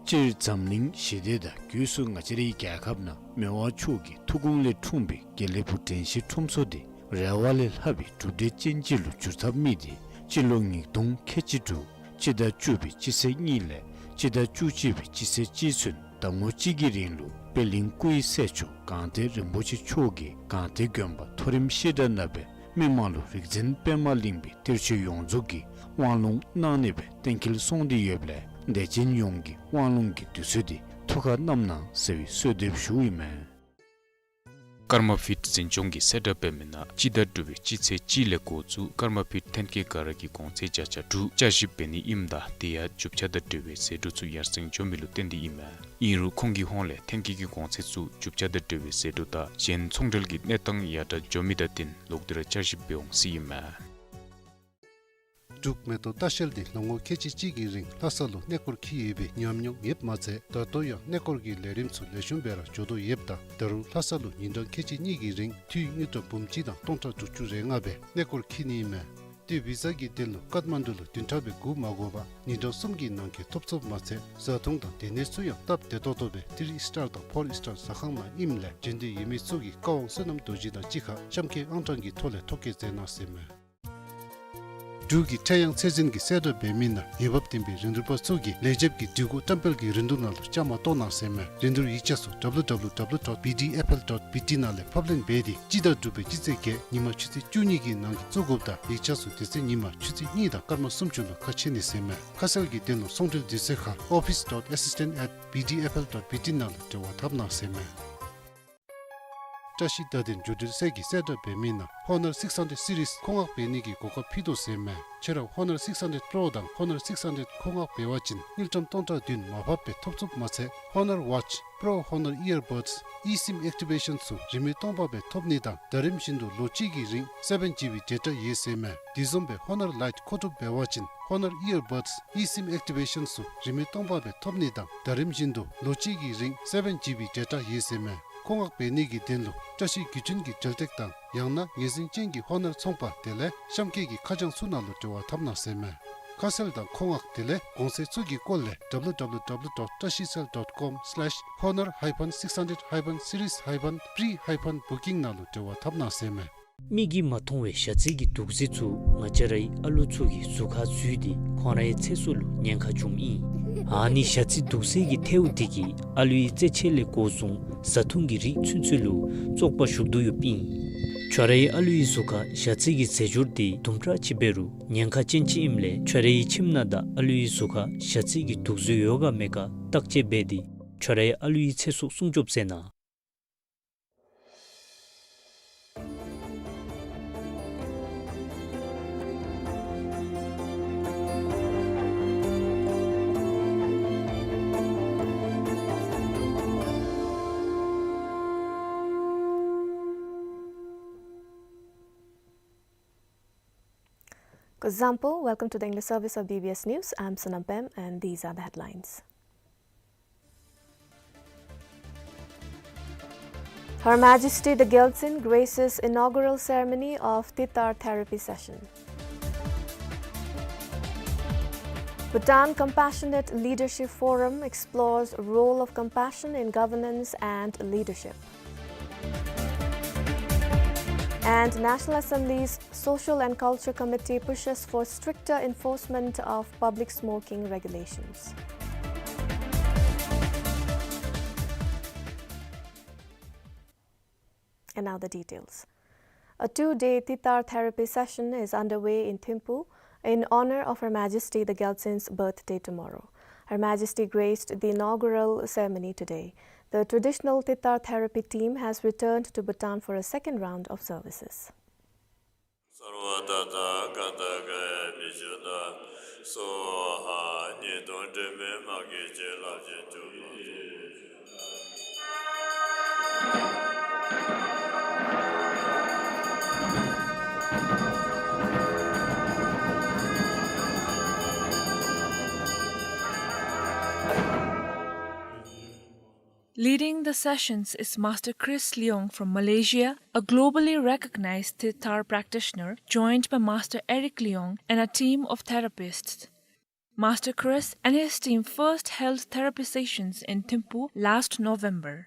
སྤྱིར་འཛམ་གླིང་ཞི་བདེ་དང་སྒོས་སུ་ང་བཅས་རའི་རྒྱལ་ཁབ་ནང་མི་དབང་མཆོག་གི་ཐུགས་དགོངས་ལས་འཁྲུངས་པའི་དགེ་ལེགས་ཕུག་དྲན་ཤེས་ཁྲོམ་ཚོགས་དེ་རེ་བ་ལས་ལྷག་པའི་གྲུབ་འབྲས་ཅན་ཅིག་ལུ་འགྱུར་ཐབས་དམིགས་ཏེ་སྤྱི་ལོ་ཉིས་སྟོང་ཁལ་གཅིག་དྲུག་སྤྱི་ཟླ་བཅུ་པའི་སྤྱི་ཚེས་གཉིས་ལས་སྤྱི་ཟླ་བཅུ་གཅིག་པའི་སྤྱི་ཚེས་གཅིག་ཚུན་ཟླ་ངོ་གཅིག་གི་རིང་ལུ་པད་གླིང་སྐུ་ཡི་སྲས་མཆོག་སྒང་སྟེང་རིན་པོ་ཆེ་མཆོག་གིས་སྒང་སྟེང་དགོན་པ་མཐོ་རིམ་བཤད་གྲྭ་ནང་སྦེ་མི་མང་ལུ་རིག་འཛིན་པདྨ་གླིང་པའི་གཏེར་ཆོས་ཡོངས་རྫོགས་ཀྱི་དབང་ལུང་གནང་ནི་སྦེ་གཏན་འཁེལ་སོང་སྟེ་ཡོདཔ་ལས་དད་ཅན་ཡོངས་ཀྱིས་དབང་ལུང་གི་དུས་ཚོད་དེ་ཐུགས་ཁར་བསྣམ་གནང་ཟེར་བའི་གསོལ་འདེབས་ཞུཝ་ཨིན་མས། ཀརྨ་ཕིཊ་འཛིན་སྐྱོང་གིས་གསལ་བསྒྲགས་འབད་མི་ནང་སྤྱི་ཟླ་དྲུག་པའི་སྤྱི་ཚེས་གཅིག་ལས་འགོ་བཙུགས་ཀརྨ་ཕིཊ་ཐོན་སྐྱེད་ག་ར་གིས་གོང་ཚད་བརྒྱ་ཆ་དྲུག་བསྐྱར་ཞིབ་འབད་ནི་ཨིནམ་ད་དེ་ཡང་རྒྱུ་ཆ་དང་འབྲེལ་བའི་ཟད་འགྲོ་ཚུ་ཡར་སེང་འགྱོ་མི་ལུ་བརྟེན་ཏེ་ཨིན་མས། ཨིན་རུང་ཁོང་གི་ཧོངས་ལས་ཐོན་སྐྱེད་ཀྱི་གོང་ཚད་ཚུ་རྒྱུ་ཆ་དང་འབྲེལ་བའི་ཟད་འགྲོ་དང་གཞན་ཚོང་འབྲེལ་གྱི་གནས་སྟངས་ཡར་དྲག་འགྱོ་མི་དང་བསྟུན་ལོག་སྟེ་ར་བསྐྱར་ཞིབ་འབད་འོང་ཟེར་ཨིན་མས། འབྲུག་མེ་ཏོག་ལྟ་བཤལ་འདི་ལོ་ངོ་ཁལ་གཅིག་གཅིག་གི་རིང་ལྷ་ས་ལུ་གནས་སྐོར་འཁྱིད་ཡོད་པའི་ཉམས་མྱོང་ཡོདཔ་མ་ཚད་ད་ལྟོ་ཡང་གནས་སྐོར་གྱི་ལས་རིམ་ཚུ་ལེགས་ཤོམ་སྦེ་ར་འགྱོ་དོ་ཡོདཔ་ད་ད་རུང་ལྷ་ས་ལུ་ཉིན་གྲངས་ཁལ་གཅིག་གཉིས་ཀྱི་རིང་འཐུས་དངུལ་ཀྲམ་འབུམ་གཅིག་དང་སྟོང་ཕྲག་དྲུག་ཅུ་རེ་ལྔ་སྦེ་གནས་སྐོར་འཁྱིད་ནི་ཨིན་མས། ཏེ་བི་ཟ་གི་དོན་ལུ་ཀཏ་མན་ཌུ་ལུ་བདུན་ཕྲག་སྦེ་སྒུག་མ་དགོ་པར་ཉིན་གྲངས་གསུམ་གྱི་ནང་འཁོད་ཐོབ་ཚུགསཔ་མ་ཚད་བཟའ་འཐུང་དང་སྡོད་གནས་ཚུ་ཡང་སྟབས་བདེ་ཏོག་ཏོ་སྦེ་ཐི་རི་སི་ཊར་དང་ཕོར་སི་ཊར་ཟ་ཁང་ནང་ཨིནམ་ལས་འབྱོན་འདོད་ཡོད་མི་ཚུ་གིས་བཀའ་དབང་བསོད་ནམས་རྡོ་རྗེ་དང་གཅིག་ཁར་གཤམ་འཁོད་ཨང་གྲངས་ཀྱི་ཐོག་ལས་ཐོ་བཀོད་མཛད་གནང་ཟེར་མས། འབྲུག་གི་ཁྲེ་ཡང་ཚད་འཛིན་གྱིས་གསལ་བསྒྲགས་འབད་མི་ནང་འོས་འབབ་ལྡན་པའི་རིན་བསྡུར་པ་ཚུ་གིས་ལས་བྱེདཔ་གི་སྒྲིག་གོ་བཀྲམ་སྤེལ་གྱི་རིན་བསྡུར་ནང་ལུ་བཅའ་མར་གཏོགས་གནང་ཟེར་མས། རིན་བསྡུར་ཡིག་ཆ་ཚུ་W W W dot B D F L dot B T ནང་ལས་ཕབ་ལེན་འབད་དེ་སྤྱི་ཟླ་དྲུག་པའི་སྤྱི་ཚེས་བརྒྱད་ཉིན་མ་ཆུ་ཚོད་བཅུ་གཉིས་ཀྱི་ནང་གི་བཙུགས་དགོཔ་དང་ཡིག་ཆ་ཚུ་དེ་ཚེ་ཉིན་མ་ཆུ་ཚོད་གཉིས་དང་སྐར་མ་སུམ་ཅུ་ལུ་ཁ་ཕྱེ་ནི་ཟེར་མས། ཁ་གསལ་གྱི་དོན་ལུ་ཚོང་འབྲེལ་དུས་ཚོད་ཁར་office dot assistant at B D F L dot B T ནང་ལུ་འབྲེལ་བ་འཐབ་གནང་ཟེར་མས། བཀྲ་ཤིས་བརྡ་དོན་བརྒྱུད་འབྲེལ་ཚད་ཀྱིས་གསལ་བསྒྲགས་འབད་མི་ནང་ཧོ་ནར་སིགས་ཧན་ཌེཌ་སི་རིསི་མཁོ་མངགས་འབད་ནི་གི་གོ་སྐབས་ཕུལ་དོ་ཟེར་མས། ཁྱོད་ར་ཧོ་ནར་སིགས་ཧན་ཌེཌ་པྲོ་དང་ཧོ་ནར་སིགས་ཧན་ཌེཌ་མཁོ་མངགས་འབད་བ་ཅིན་དངུལ་ཀྲམ་སྟོང་ཕྲག་བདུན་མར་ཕབ་སྦེ་ཐོབ་ཚུགསཔ་མ་ཚད་ཧོ་ནར་ཝེ་ཆི་པྲོ་ཧོ་ནར་ཨི་ཡར་བཌསི་ཨི་སིམ་ཨེག་ཊི་བེ་ཤཱན་ཚུ་རིན་མེད་སྟོང་པ་སྦེ་ཐོབ་ནི་དང་ཟླ་རིམ་བཞིན་དུ་ལོ་གཅིག་གི་རིང་སེ་བཱན་ཇི་བི་ཌེ་ཊ་ཡོད་ཟེར་མས། དེ་བཟུམ་སྦེ་ཧོ་ནར་ལའིཊ་མཁོ་སྒྲུབ་འབད་བ་ཅིན་ཧོ་ནར་ཨི་ཡར་བཌསི་ཨི་སིམ་ཨེག་ཊི་བེ་ཤཱན་ཚུ་རིན་མེད་སྟོང་པ་སྦེ་ཐོབ་ནི་དང་ཟླ་རིམ་བཞིན་དུ་ལོ་གཅིག་གི་རིང་སེ་བཱན་ཇི་བི་ཌེ་ཊ་ཡོད་ཟེར་མས། མཁོ་མངགས་འབད་ནི་གི་དོན་ལུ་བཀྲ་ཤིས་བརྒྱུད་འཕྲིན་གྱི་འབྲེལ་སྟེགས་དང་ཡང་ན་ངེས་འཛིན་ཅན་གྱི་ཧོ་ནར་ཚོང་པ་དེ་ལས་གཤམ་འཁོད་ཀྱི་ཁ་བྱང་ཚུ་ནང་ལུ་འབྲེལ་བ་འཐབ་གནང་ཟེར་མས། ཁ་གསལ་དང་མཁོ་མངགས་དེ་ལས་གོང་ཚད་ཚུ་གི་སྐོར་ལས་W W W dot trashicell dot com slash honor hyphen six hundred hyphen series hyphen pre hyphen booking ནང་ལུ་འབྲེལ་བ་འཐབ་གནང་ཟེར་མས། མིག་གིས་མ་མཐོང་བའི་ཞ་རྩི་གི་དུག་རྫས་ཚུ་ང་བཅས་རའི་ཨ་ལུ་ཚུ་གི་གཟུགས་ཁར་འཛུལ་ཏེ་ཁོང་རའི་ཚེ་སྲོག་ལུ་ཉེན་ཁ་འབྱུངམ་ཨིན། ཨ་ནི་ཞ་རྩི་དུག་རྫས་ཀྱི་ཐལཝ་དེ་གིས་ཨ་ལུའི་རྩེད་ཆས་ལས་འགོ་བཟུང་བཟའ་འཐུང་གི་རིགས་ཚུན་ཚོད་ལུ་བཙོག་པ་ཞུགས་དོ་ཡོདཔ་ཨིན། ཁྱོད་རའི་ཨ་ལུའི་གཟུགས་ཁར་ཞ་རྩི་གི་རྫས་སྦྱོར་དེ་དུམ་གྲ་ཅིག་འབད་རུང་ཉེན་ཁ་ཅན་ཅིག་ཨིནམ་ལས་ཁྱོད་རའི་ཁྱིམ་ནང་དང་ཨ་ལུའི་གཟུགས་ཁར་ཞ་རྩི་གི་དུག་རྫས་ཡོད་ག་མེད་ག་བརྟག་དཔྱད་འབད་དེ་ཁྱོད་རའི་ཨ་ལུའི་ཚེ་སྲོག་སྲུང་སྐྱོབ་མཛད་གནང་། Kuzuzangpo, welcome to the English service of B B S News. I'm Sonam Pem, and these are the headlines. Her Majesty the Gyaltsuen graces inaugural ceremony of Tittar therapy session. Bhutan Compassionate Leadership Forum explores role of compassion in governance and leadership. And National Assembly's Social and Culture Committee pushes for stricter enforcement of public smoking regulations. And now the details. A two-day Tittar therapy session is underway in Thimphu in honor of Her Majesty the Gyaltsuen's birthday tomorrow. Her Majesty graced the inaugural ceremony today. The traditional Tittar therapy team has returned to Bhutan for a second round of services. སརྦ་ཏ་ཐཱ་ག་ཏ་ག་ཡ་བི་ཤུདྡྷ་སྭཱ་ཧཱ། ཉེས་ལྟུང་དྲི་མའི་དམག་གིས་བྱིན་རླབས་ཅན་ཐུབ་པར་མཛོད། Leading the sessions is Master Chris Leong from Malaysia, a globally recognized Tittar practitioner, joined by Master Eric Leong and a team of therapists. Master Chris and his team first held therapy sessions in Thimphu last November.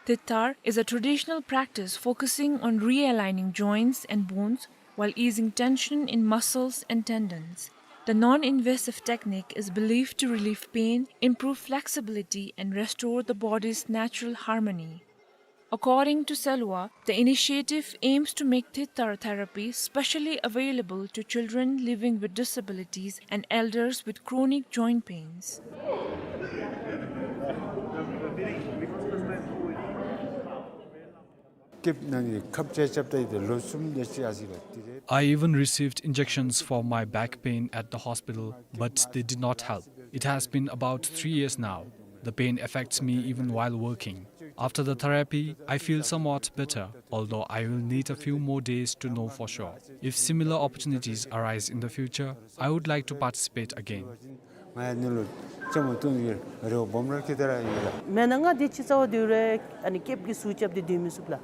Tittar is a traditional practice focusing on realigning joints and bones while easing tension in muscles and tendons. The non-invasive technique is believed to relieve pain, improve flexibility, and restore the body's natural harmony. According to Selwa, the initiative aims to make Tittar therapy specially available to children living with disabilities and elders with chronic joint pains. I even received injections for my back pain at the hospital, but they did not help. It has been about three years now. The pain affects me even while working. After the therapy, I feel somewhat better, although I will need a few more days to know for sure. If similar opportunities arise in the future, I would like to participate again. ང་ཡང་ནི་ལུ་ཅམ་བཏུང་ཡོད། རེ་བ་སྦོམ་ར་ཁེ་ཏེ་ར་ཡོད་ལགས། མེན་ན་ང་འདི་ཅིག་རྩ་བ་འདི་རེ་ཨ་ནི་ཀེབ་ཀྱི་ཟུག་རྐྱབ་སྟེ་སྡོད་མི་ཚུགས་ལགས།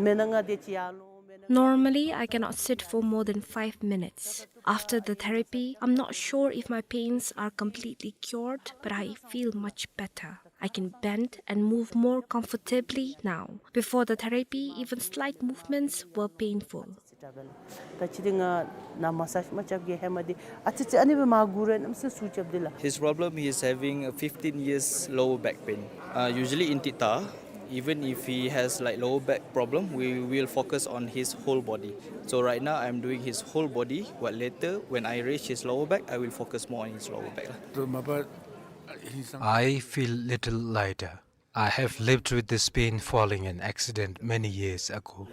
མེན་ན་ང་འདི་ཅིག་ཡར་ལོང་མེན་ན། Normally, I cannot sit for more than five minutes. After the therapy, I'm not sure if my pains are completely cured, but I feel much better. I can bend and move more comfortably now. Before the therapy, even slight movements were painful. ད་ཅི་འདི་ང་ནཱ་མ་སཱཇ་མ་རྐྱབ་གེ་ཧེ་མ་འདི་ཨ་ཙི་ཙི་ཨ་ནི་སྦེ་མར་སྒུར་རུང་གནམ་མེད་ས་མེད་ཟུག་རྐྱབ་འདི་ལགས། His problem, he is having a fifteen years lower back pain. Uh, usually in Tittar, even if he has, like, lower back problem, we will focus on his whole body. So right now I'm doing his whole body, but later when I reach his lower back, I will focus more on his lower back. I feel little lighter. I have lived with this pain following an accident many years ago.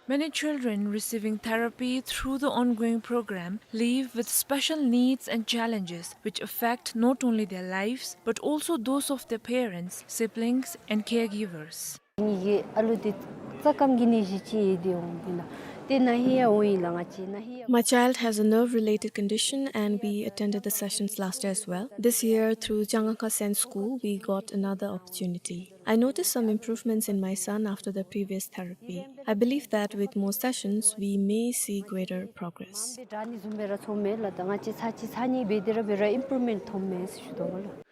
Many children receiving therapy through the ongoing program live with special needs and challenges which affect not only their lives but also those of their parents, siblings, and caregivers. ངེ་གི་ཨ་ལུ་འདི་རྩ་སྐམ་གྱི་ནད་གཞི་ཅིག་ཡོད་དེ་འོང་དེ་ལགས། ཏེ་ན་ཧིང་ཡང་འོང་ཡི་ལགས། ང་བཅས་ན་ཧིང་ཡང། My child has a nerve-related condition and we attended the sessions last year as well. This year, through Jangakha Sen School, we got another opportunity. I noticed some improvements in my son after the previous therapy. I believe that with more sessions, we may see greater progress. འདི་དྲག་ནི་བཟུམ་སྦེ་ར་ཚོར་མས་ལགས། ད་ང་བཅས་ཚར་གཅིག་ཚར་གཉིས་འབད་དེ་ར་འབད་ར་ཨིམ་པུརུབ་མེནཊ་ཐོབ་མས་ཟེར་ཞུ་དོ་ལགས།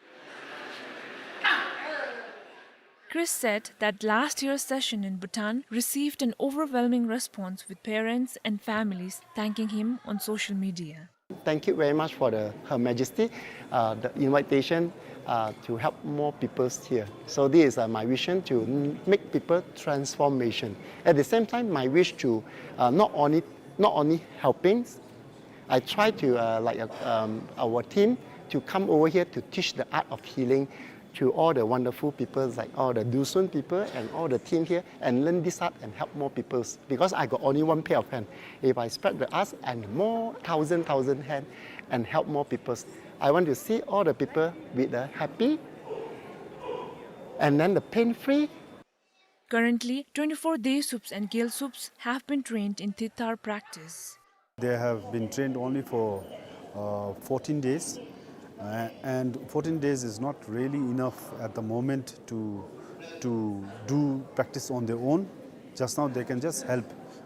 Chris said that last year's session in Bhutan received an overwhelming response, with parents and families thanking him on social media. Thank you very much for the, Her Majesty, uh, the invitation, uh, to help more people here. So this is, uh, my vision to n-, make people transformation. At the same time, my wish to, uh, not only, not only helping, I try to, uh, like, uh, um, our team to come over here to teach the art of healing to all the wonderful people, like all the Dusun people and all the team here, and learn this art and help more people. Because I got only one pair of hand. If I spread the art and more thousand, thousand hand and help more people, I want to see all the people with the happy and then the pain-free. Currently, twenty-four Desups and Gyalsups have been trained in Thitar practice. They have been trained only for, uh, fourteen days, uh, and fourteen days is not really enough at the moment to, to do practice on their own. Just now, they can just help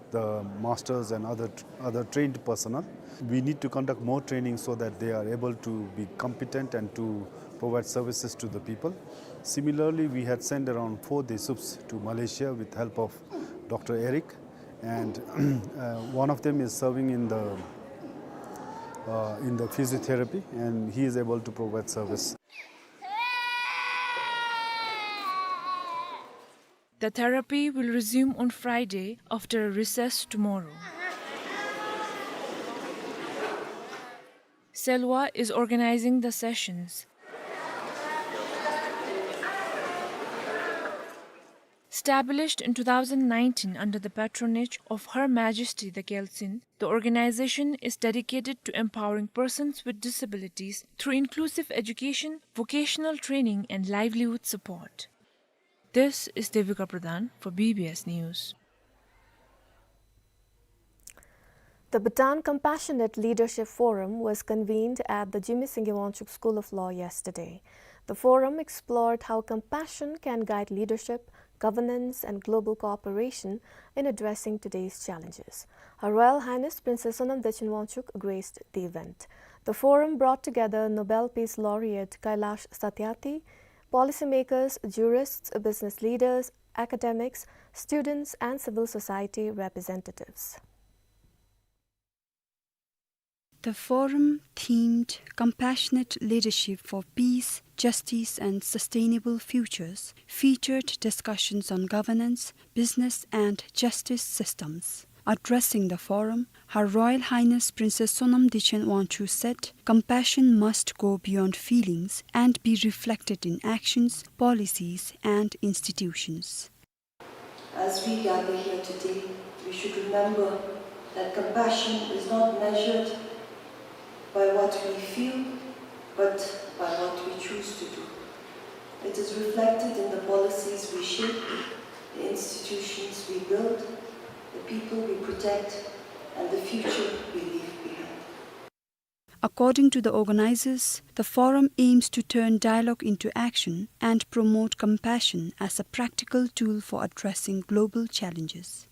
the masters and other, other trained personnel. We need to conduct more training so that they are able to be competent and to provide services to the people. Similarly, we had sent around four Desups to Malaysia with help of Doctor Eric, and, uh, one of them is serving in the, uh, in the physiotherapy, and he is able to provide service. The therapy will resume on Friday after a recess tomorrow. Selwa is organizing the sessions. Established in two thousand nineteen under the patronage of Her Majesty the Gyaltsuen, the organization is dedicated to empowering persons with disabilities through inclusive education, vocational training, and livelihood support. This is Devika Pradhan for B B S News. The Bhutan Compassionate Leadership Forum was convened at the Jigme Singye Wangchuck School of Law yesterday. The forum explored how compassion can guide leadership, governance, and global cooperation in addressing today's challenges. Her Royal Highness Princess Sonam Dechen Wangchuck graced the event. The forum brought together Nobel Peace Laureate Kailash Satyarthi, policymakers, jurists, business leaders, academics, students, and civil society representatives. The forum, themed Compassionate Leadership for Peace, Justice, and Sustainable Futures, featured discussions on governance, business, and justice systems. Addressing the forum, Her Royal Highness Princess Sonam Dechen Wangchuck said, "Compassion must go beyond feelings and be reflected in actions, policies, and institutions." As we gather here today, we should remember that compassion is not measured by what we feel, but by what we choose to do. It is reflected in the policies we shape, the institutions we build, the people we protect, and the future we leave behind. According to the organizers, the forum aims to turn dialogue into action and promote compassion as a practical tool for addressing global challenges.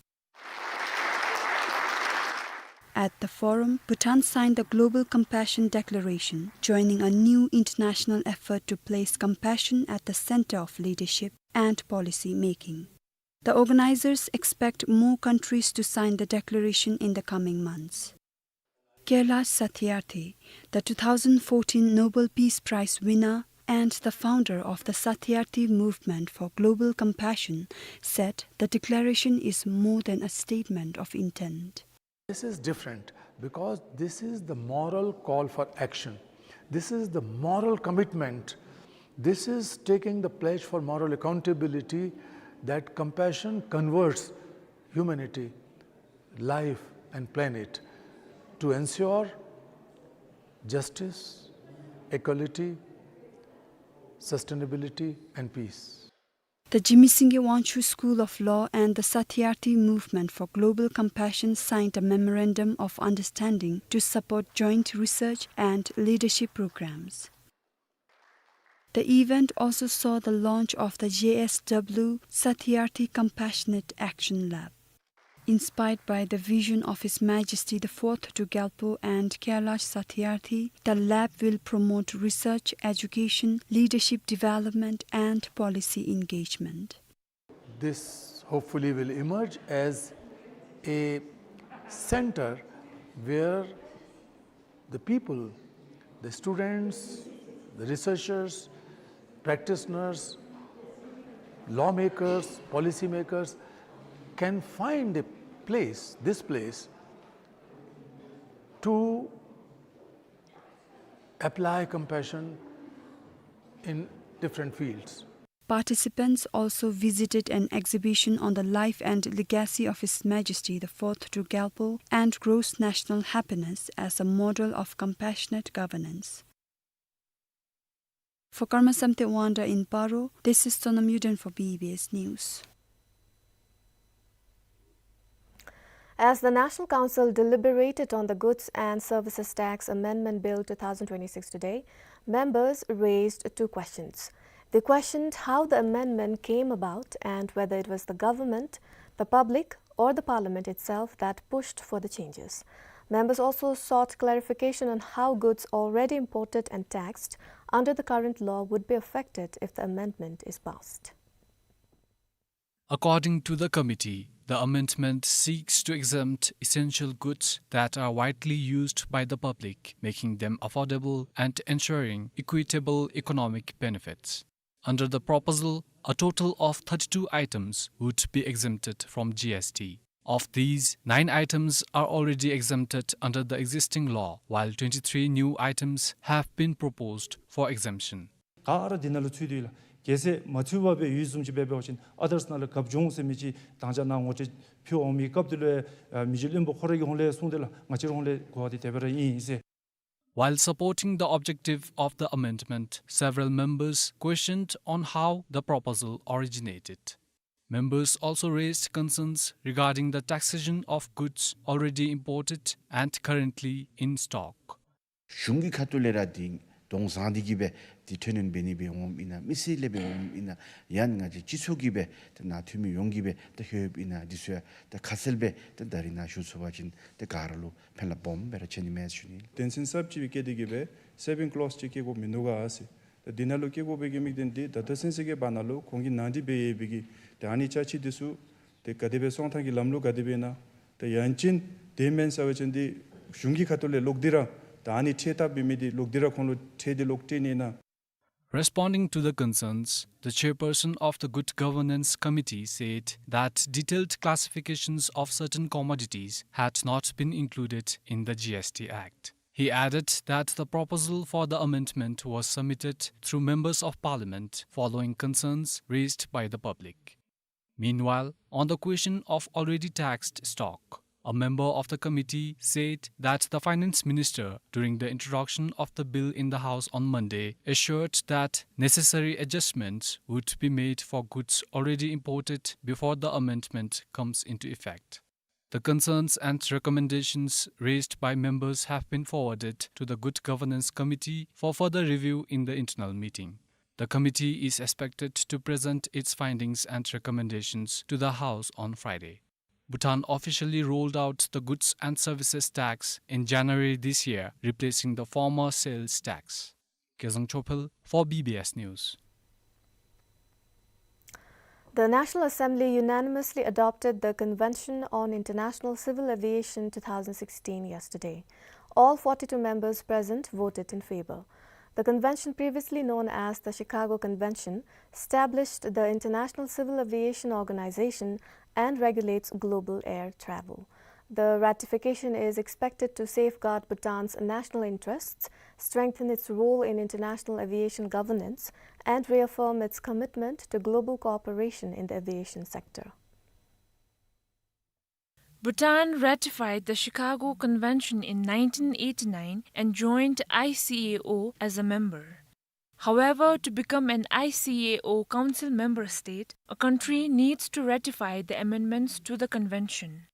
At the forum, Bhutan signed the Global Compassion Declaration, joining a new international effort to place compassion at the center of leadership and policy making. The organizers expect more countries to sign the declaration in the coming months. Kailash Satyarthi, the two thousand fourteen Nobel Peace Prize winner and the founder of the Satyarthi Movement for Global Compassion, said the declaration is more than a statement of intent. This is different because this is the moral call for action. This is the moral commitment. This is taking the pledge for moral accountability that compassion converts humanity, life, and planet to ensure justice, equality, sustainability, and peace. The Jigme Singye Wangchuck School of Law and the Satyarthi Movement for Global Compassion signed a memorandum of understanding to support joint research and leadership programs. The event also saw the launch of the J S W Satyarthi Compassionate Action Lab. Inspired by the vision of His Majesty the Fourth Druk Gyalpo and Kailash Satyarthi, the lab will promote research, education, leadership development, and policy engagement. This hopefully will emerge as a center where the people, the students, the researchers, practitioners, lawmakers, policymakers can find a place, this place, to apply compassion in different fields. Participants also visited an exhibition on the life and legacy of His Majesty the Fourth Druk Gyalpo and gross national happiness as a model of compassionate governance. For Karma Samte Wangda in Paro, this is Sonam Yuden for B B S News. As the National Council deliberated on the Goods and Services Tax Amendment Bill two thousand twenty-six today, members raised two questions. They questioned how the amendment came about and whether it was the government, the public, or the parliament itself that pushed for the changes. Members also sought clarification on how goods already imported and taxed under the current law would be affected if the amendment is passed. According to the committee, the amendment seeks to exempt essential goods that are widely used by the public, making them affordable and ensuring equitable economic benefits. Under the proposal, a total of thirty-two items would be exempted from G S T. Of these, nine items are already exempted under the existing law, while twenty-three new items have been proposed for exemption. ག་ར་འདི་ནང་ལུ་ཚུད་དེ་ཡོད་ལགས། གལ་སྲིད་མ་ཚུད་པར་སྦེ་ཡོདཔ་བཟུམ་ཅིག་སྦེ་འབད་བ་ཅིན་ཨ་དརས་ནང་ལུ་རྒཔོ་འབྱུང་ཟེར་མི་ཅིག་དང་ཅ་ནཱ་ངོ་སྤྲོད་ཕུལ་འོང་མི་སྐབས་དེ་ལུ་ཨ་མི་རྗེ་བློན་པོ་ཁོ་ར་གིས་ཧོང་ལས་གསུངས་ཏེ་ལགས། ང་བཅས་ར་ཧོང་ལས་གོ་བ་འདི་དེ་སྦེ་ར་ཨིན་ཟེར། While supporting the objective of the amendment, several members questioned on how the proposal originated. Members also raised concerns regarding the taxation of goods already imported and currently in stock. གཞུང་གི་ཁ་ཐུག་ལས་ར་འདི་དོང་བཟང་འདི་གིས་སྦེ་འདི་འཐོན་ལེན་འབད་ནི་སྦེ་འོངམ་ཨིན་ན་མི་སེར་ལས་སྦེ་འོངམ་ཨིན་ན་ཡང་ང་བཅས་སྤྱི་ཚོགས་ཀྱིས་སྦེ་ད་ནཱ་འཐུས་མི་ཡོངས་ཀྱིས་སྦེ་ད་ལྷོདཔ་ཨིན་ན་འདི་ཚུ་ཡང་ད་ཁ་གསལ་སྦེ་ད་ད་རིས་ནཱ་ཞུ་ཚུགས་པ་ཅིན་ད་ག་ར་ལུ་ཕན་རླབས་སྦོམ་སྦེ་ར་ཆགས་ནི་མས་ཟེར་ཞུ་ནི། དོན་ཚན་གསརཔ་ཅིག་སྦེ་བཀལ་ཏེ་གིས་སྦེ་saving clause ཅིག་བཀལ་དགོཔ་མིན་འདུག་ག་ཟེར། ད་འདི་ནང་ལུ་བཀལ་དགོ་པའི་གི་དམིགས་དོན་འདི་ད་ལྟོ་ཚུན་ཚོད་ཀྱི་བར་ན་ལུ་ཁོང་གིས་ནང་འགྲིག་འབད་ཡོད་པའི་གི་ད་ཨ་ནི་ཅ་ཆས་འདི་ཚུ་ཏེ་ག་དེ་སྦེ་སོང་ཐངས་ཀྱི་ལམ་ལུགས་ག་དེ་སྦེ་ཨིན་ན། ད་ཡང་ཅིན་དེ་མེན་ཟེར་བ་ཅིན་འདི་གཞུང་གི་ཁ་ཐུག་ལས་ལོག་སྟེ་ར་ད་ཨ་ནི་ཁྲལ་བཏབ་པའི་མི་འདི་ལོག་སྟེ་ར་ཁོང་ལུ་ཁྲལ་འདི་ལོག་སྤྲོད་ནི་ཨིན་ན། Responding to the concerns, the chairperson of the Good Governance Committee said that detailed classifications of certain commodities had not been included in the G S T Act. He added that the proposal for the amendment was submitted through members of parliament following concerns raised by the public. Meanwhile, on the question of already taxed stock, a member of the committee said that the finance minister, during the introduction of the bill in the House on Monday, assured that necessary adjustments would be made for goods already imported before the amendment comes into effect. The concerns and recommendations raised by members have been forwarded to the Good Governance Committee for further review in the internal meeting. The committee is expected to present its findings and recommendations to the House on Friday. Bhutan officially rolled out the goods and services tax in January this year, replacing the former sales tax. Kezang Chophel for B B S News. The National Assembly unanimously adopted the Convention on International Civil Aviation two thousand sixteen yesterday. All forty-two members present voted in favor. The convention, previously known as the Chicago Convention, established the International Civil Aviation Organization and regulates global air travel. The ratification is expected to safeguard Bhutan's national interests, strengthen its role in international aviation governance, and reaffirm its commitment to global cooperation in the aviation sector. Bhutan ratified the Chicago Convention in nineteen eighty-nine and joined I C A O as a member. However, to become an I C A O Council member state, a country needs to ratify the amendments to the convention.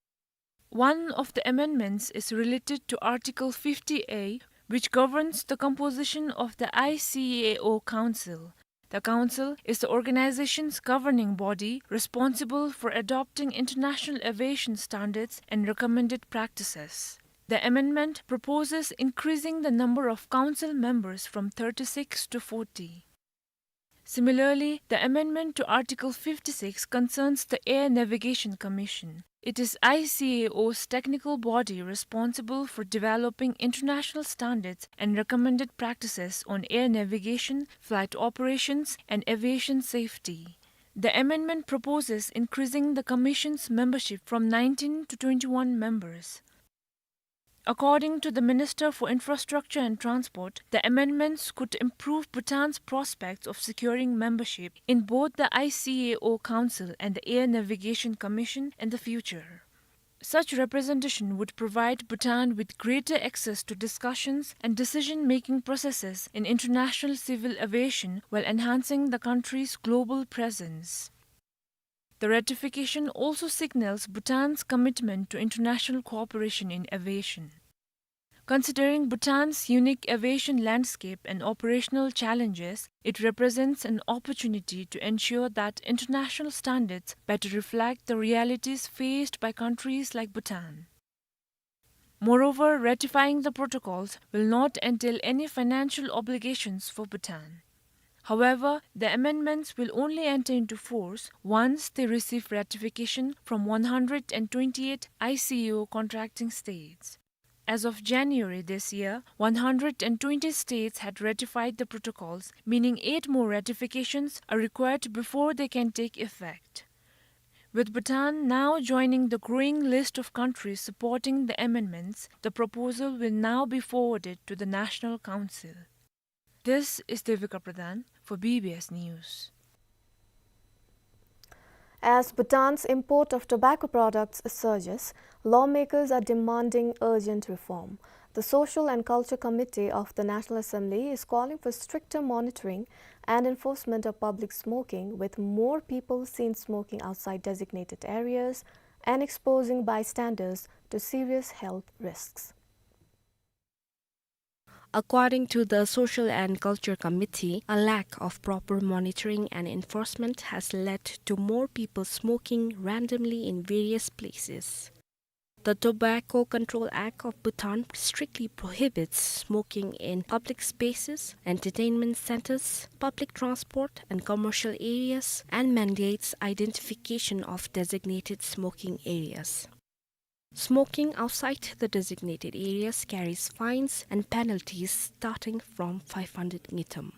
One of the amendments is related to Article fifty A, which governs the composition of the I C A O Council. The Council is the organization's governing body responsible for adopting international aviation standards and recommended practices. The amendment proposes increasing the number of council members from thirty-six to forty. Similarly, the amendment to Article fifty-six concerns the Air Navigation Commission. It is I C A O's technical body responsible for developing international standards and recommended practices on air navigation, flight operations, and aviation safety. The amendment proposes increasing the Commission's membership from nineteen to twenty-one members. According to the Minister for Infrastructure and Transport, the amendments could improve Bhutan's prospects of securing membership in both the I C A O Council and the Air Navigation Commission in the future. Such representation would provide Bhutan with greater access to discussions and decision-making processes in international civil aviation while enhancing the country's global presence. The ratification also signals Bhutan's commitment to international cooperation in aviation. Considering Bhutan's unique aviation landscape and operational challenges, it represents an opportunity to ensure that international standards better reflect the realities faced by countries like Bhutan. Moreover, ratifying the protocols will not entail any financial obligations for Bhutan. However, the amendments will only enter into force once they receive ratification from one hundred and twenty-eight I C A O contracting states. As of January this year, one hundred and twenty states had ratified the protocols, meaning eight more ratifications are required before they can take effect. With Bhutan now joining the growing list of countries supporting the amendments, the proposal will now be forwarded to the National Council. This is Devika Pradhan for B B S News. As Bhutan's import of tobacco products surges, lawmakers are demanding urgent reform. The Social and Culture Committee of the National Assembly is calling for stricter monitoring and enforcement of public smoking, with more people seen smoking outside designated areas and exposing bystanders to serious health risks. According to the Social and Culture Committee, a lack of proper monitoring and enforcement has led to more people smoking randomly in various places. The Tobacco Control Act of Bhutan strictly prohibits smoking in public spaces, entertainment centers, public transport, and commercial areas, and mandates identification of designated smoking areas. Smoking outside the designated areas carries fines and penalties starting from five hundred ngultrum.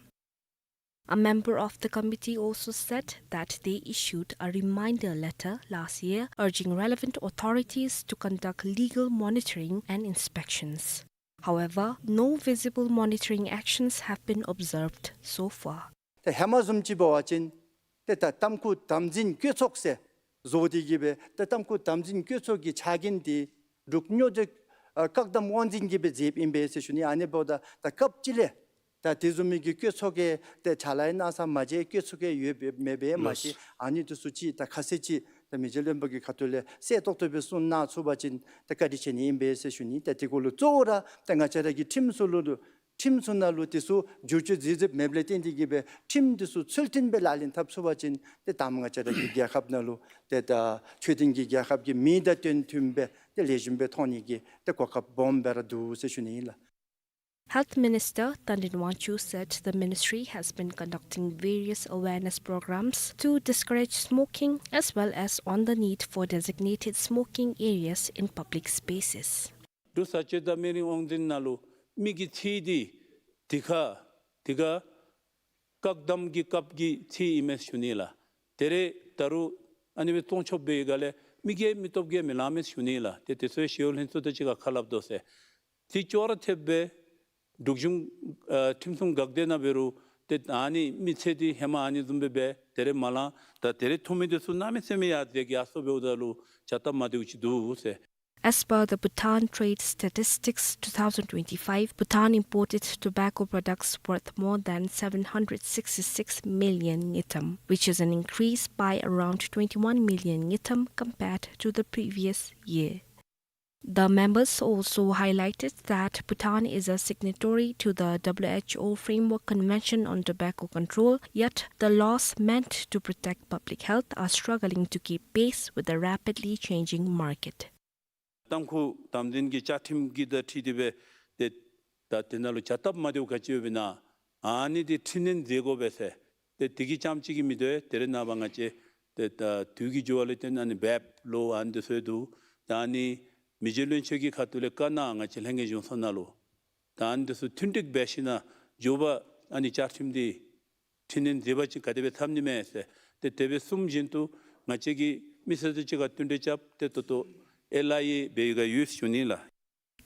A member of the committee also said that they issued a reminder letter last year urging relevant authorities to conduct legal monitoring and inspections. However, no visible monitoring actions have been observed so far. ཏེ་ཧེ་མ་བཟུམ་ཅིག་འབད་བ་ཅིན་ཏེ་ད་ཏམ་ཁུ་དམ་འཛིན་བཀོད་ཚོགས་ཟེར་བཟོ་སྟེ་གི་སྦེ་ཏེ་ཏམ་ཁུ་དམ་འཛིན་བཀོད་ཚོགས་ཀྱི་ཕྱག་འགན་འདི་འབྲུག་སྨྱོ་འདྲེ་ཨ་བཀག་སྡོམ་དབང་འཛིན་གྱིས་སྦེ་མཛདཔ་ཨིན་པས་ཟེར་ཞུ་ནི། ཨ་ནི་འབདཝ་ད་ད་སྐབས་ཅིག་ལས་ད་དེ་བཟུམ་མའི་གི་བཀོད་ཚོགས་ཀྱི་ཏེ་ཕྱག་ལཱ་གནང་ས་མ་མཇལ། བཀོད་ཚོགས་ཀྱི་ཡོདཔ་མེདཔ་མ་ཤེས། ཨ་ནི་དེ་ཚུ་ཅིག་ད་ཁ་གསལ་ཅིག་ད་མི་རྗེ་བློན་པོ་གི་ཁ་ཐུག་ལས་གསལ་ཏོག་ཏོ་སྦེ་གསུང་གནང་ཚུགས་པ་ཅིན་ད་བཀའ་དྲིན་ཆེ་ནི་ཨིན་པས་ཟེར་ཞུ་ནི། ད་དེ་གུ་ལུ་གཙོ་བོ་ར་ད་ང་བཅས་ར་གི་ཁྲིམས་སྲོལ་ལུ་ཁྲིམས་སྲོལ་ནང་ལུ་དེ་ཚུ་བསྒྱུར་བཅོས་མཛད་མཛདཔ་ལས་བརྟེན་ཏེ་གི་སྦེ་ཁྲིམས་དེ་ཚུ་ཚུལ་མཐུན་སྦེ་ལག་ལེན་འཐབ་ཚུགས་པ་ཅིན་ཏེ་ད་ང་བཅས་ར་གི་རྒྱལ་ཁབ་ནང་ལུ་ཏེ་ད་ཆོས་ལྡན་གྱི་རྒྱལ་ཁབ་ཀྱི་མིང་དང་དོན་མཐུན་སྦེ་ཏེ་ལེགས་ཤོམ་སྦེ་མཐོང་ནི་གི་ཏེ་གོ་སྐབས་སྦོམ་སྦེ་ར་འདུག་ཟེར་ཞུ་ནི་ཨིན་ལགས། Health Minister Tandin Wangchuk said the ministry has been conducting various awareness programs to discourage smoking as well as on the need for designated smoking areas in public spaces. འབྲུག་བཟའ་སྤྱོད་དང་སྨན་རིན་དབང་འཛིན་ནང་ལུ་མི་གི་ཚེ་འདི་དེ་ཁར་དེ་ཁར་བཀག་སྡོམ་གྱི་སྐབས་ཀྱི་ཚེ་ཨིན་མས་ཞུ་ནི་ལགས། ད་རེས་ད་རུང་ཨ་ནི་སྦེ་བཙོང་ཆོགཔ་འབད་བའི་སྒང་ལས་མི་གིས་མི་སྟོབས་ཀྱིས་མི་ལང་མས་ཞུ་ནི་ལགས། ཏེ་དེ་ཚུ་ཞི་གཡོག་ལྷན་ཚོགས་དང་གཅིག་ཁར་ཁ་སླབ་དོ་ཟེར། དེ་ཅོག་ར་འཐདཔ་སྦེ་འབྲུག་གཞུང་ཨ་ཁྲིམས་སྲུང་འགག་སྡེ་ནང་འབད་རུང་ཏེ་ཨ་ནི་མི་ཚེ་འདི་ཧེ་མ་ཨ་ནི་བཟུམ་སྦེ་འབད་ད་རེས་མ་ལང་། ད་ད་རེས་ཐོན་མི་དེ་ཚུ་གནམ་མེད་ས་མེད་ཡར་འཛེགས་ཡར་སོང་འབདཝ་ད་ལུ་བྱ་སྟབས་མ་བདེཝ་ཅིག་འདུག་ཟེར། As per the Bhutan Trade Statistics two thousand twenty-five, Bhutan imported tobacco products worth more than seven hundred sixty-six million ngultrum, which is an increase by around twenty-one million ngultrum compared to the previous year. The members also highlighted that Bhutan is a signatory to the W H O Framework Convention on Tobacco Control, yet the laws meant to protect public health are struggling to keep pace with the rapidly changing market. ཏམ་ཁུ་དམ་འཛིན་གྱི་བཅའ་ཁྲིམས་ཀྱི་དང་འཁྲིལ་ཏེ་སྦེ་ཏེ་ད་དེ་ནང་ལུ་བྱ་སྟབས་མ་བདེཝ་ག་ཅི་ཡོདཔ་ཨིན་ན་ཨ་ནི་འདི་འཕྲི་སྣོན་མཛད་དགོ་པས་ཟེར། ཏེ་དེ་གིས་རྐྱངམ་གཅིག་གིས་མི་དོ། དེ་རེ་ནངས་པ་ང་བཅས་ཏེ་ད་དུས་ཀྱི་འགྱུར་བ་ལུ་བརྟེན་ཨ་ནི་བེབ་ལོ་ཨ་ནི་འདི་ཚུ་ཡང་འདུག། ད་ཨ་ནི་མི་རྗེ་བློན་ཆེན་གྱི་ཁ་ཐུག་ལས་བཀའ་གནང་ང་བཅས་ལྷན་རྒྱས་གཞུང་ཚོགས་ནང་ལུ་ད་ཨ་ནི་འདི་ཚུ་མཐུན་འགྲིག་འབད་ཞིནམ་མགྱོགས་པ་ཨ་ནི་བཅའ་ཁྲིམས་འདི་འཕྲི་སྣོན་མཛད་པ་ཅིན་ག་དེ་སྦེ་འཚམས་ནི་མས་ཟེར། ཏེ་དེ་སྦེ་གསུངམ་བཞིན་དུ་ང་བཅས་ཀྱིས་མི་སེར་ཚུ་གཅིག་ཁར་བསྟུན་གྲོས་རྐྱབ་སྟེ་ད་ལྟོ་ཨེལ་ཨའི་ཨེ་འབད་བའི་ག་ཡོད་ཞུ་ནི་ལགས།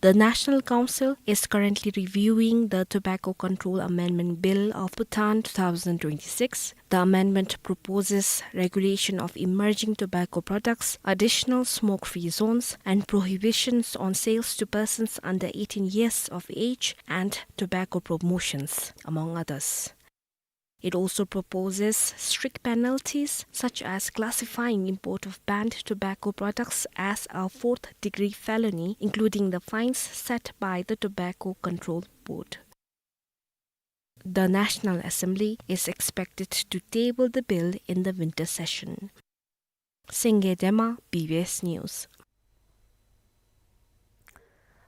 The National Council is currently reviewing the Tobacco Control Amendment Bill of Bhutan two thousand twenty-six. The amendment proposes regulation of emerging tobacco products, additional smoke-free zones, and prohibitions on sales to persons under eighteen years of age and tobacco promotions, among others. It also proposes strict penalties, such as classifying import of banned tobacco products as a fourth-degree felony, including the fines set by the Tobacco Control Board. The National Assembly is expected to table the bill in the winter session. Sengay Dema, B B S News.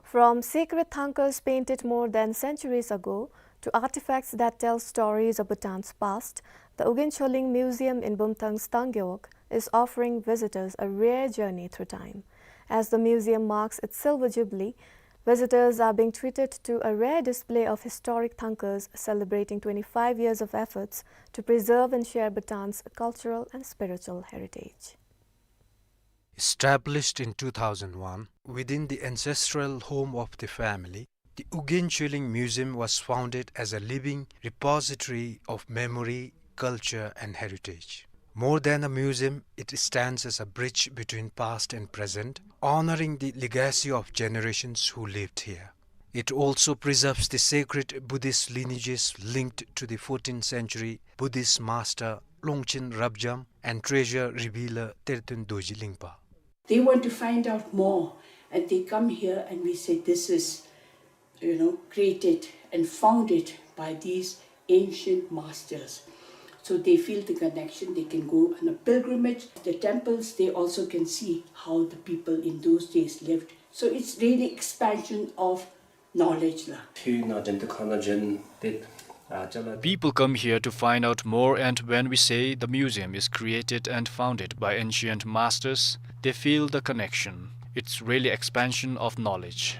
From sacred thangkas painted more than centuries ago to artifacts that tell stories of Bhutan's past, the Ugyen Chuleng Museum in Bumthang, Stan Gewog is offering visitors a rare journey through time. As the museum marks its silver jubilee, visitors are being treated to a rare display of historic thangkas celebrating twenty-five years of efforts to preserve and share Bhutan's cultural and spiritual heritage. Established in two thousand one within the ancestral home of the family, the Ugyen Chuleng Museum was founded as a living repository of memory, culture, and heritage. More than a museum, it stands as a bridge between past and present, honoring the legacy of generations who lived here. It also preserves the sacred Buddhist lineages linked to the fourteenth century Buddhist master Longchen Rabjam and treasure revealer Terten Dorji Lingpa. They want to find out more, and they come here, and we say this is, you know, created and founded by these ancient masters. So they feel the connection. They can go on a pilgrimage. The temples, they also can see how the people in those days lived. So it's really expansion of knowledge la. People come here to find out more, and when we say the museum is created and founded by ancient masters, they feel the connection. It's really expansion of knowledge.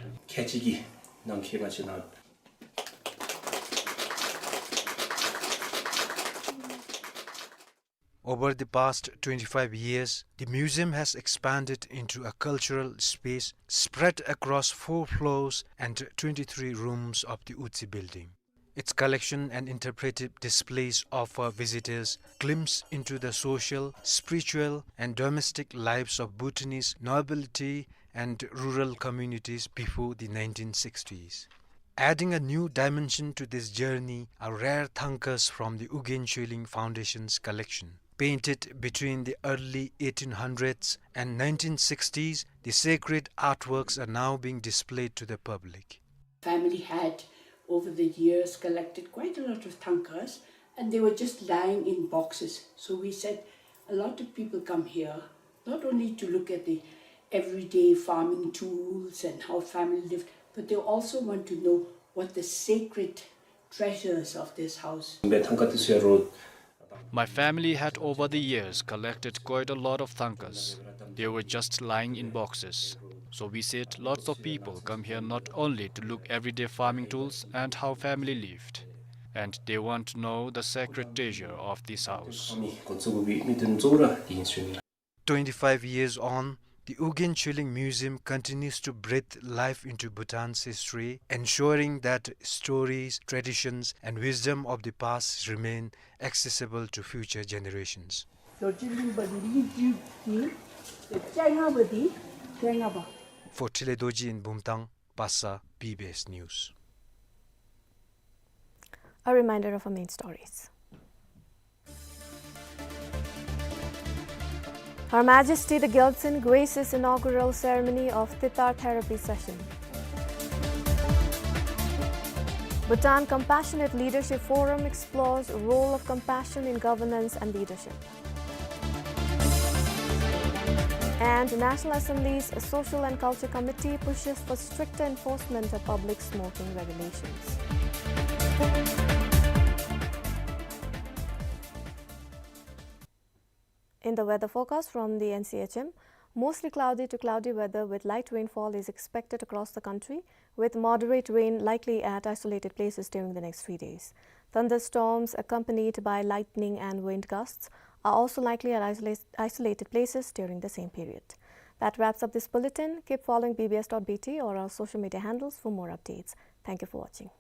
Over the past twenty-five years, the museum has expanded into a cultural space spread across four floors and twenty-three rooms of the Utsi building. Its collection and interpretive displays offer visitors glimpse into the social, spiritual, and domestic lives of Bhutanese nobility and rural communities before the nineteen sixties. Adding a new dimension to this journey are rare thangkas from the Ugyen Chuleng Foundation's collection. Painted between the early eighteen hundreds and nineteen sixties, the sacred artworks are now being displayed to the public. Family had, over the years, collected quite a lot of thangkas, and they were just lying in boxes. So we said, a lot of people come here not only to look at the everyday farming tools and how family lived, but they also want to know what the sacred treasures of this house. My family had over the years collected quite a lot of thangkas. They were just lying in boxes. So we said lots of people come here not only to look everyday farming tools and how family lived, and they want to know the sacred treasure of this house. Twenty-five years on, the Ugyen Chuleng Museum continues to breathe life into Bhutan's history, ensuring that stories, traditions, and wisdom of the past remain accessible to future generations. རྡོ་རྗེ་གླིང་པ་འདི་གླིང་བཅུ་གི་བཅོ་ལྔ་པ་འདི་བཅོ་ལྔ་པ། For Trile Dorji in Bumthang, Basa, B B S News. A reminder of our main stories. Her Majesty the Gyaltsuen graces inaugural ceremony of Tittar therapy session. Bhutan Compassionate Leadership Forum explores role of compassion in governance and leadership. And National Assembly's Social and Culture Committee pushes for stricter enforcement of public smoking regulations. In the weather forecast from the N C H M, mostly cloudy to cloudy weather with light rainfall is expected across the country, with moderate rain likely at isolated places during the next three days. Thunderstorms accompanied by lightning and wind gusts are also likely at isola-, isolated places during the same period. That wraps up this bulletin. Keep following B B S dot B T or our social media handles for more updates. Thank you for watching.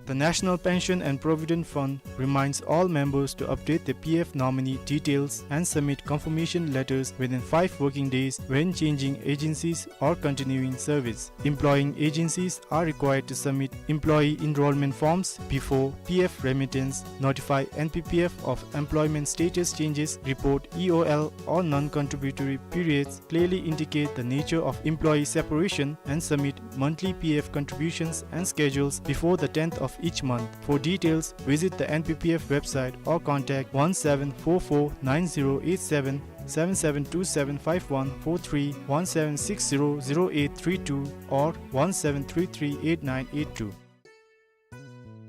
The National Pension and Provident Fund reminds all members to update their P F nominee details and submit confirmation letters within five working days when changing agencies or continuing service. Employing agencies are required to submit employee enrollment forms before P F remittance, notify N P P F of employment status changes, report E O L or non-contributory periods, clearly indicate the nature of employee separation, and submit monthly P F contributions and schedules before the tenth of each month. For details, visit the N P P F website or contact one seven four four nine zero eight seven, seven seven two seven five one four three, one seven six zero zero eight three two, or one seven three three eight nine eight two.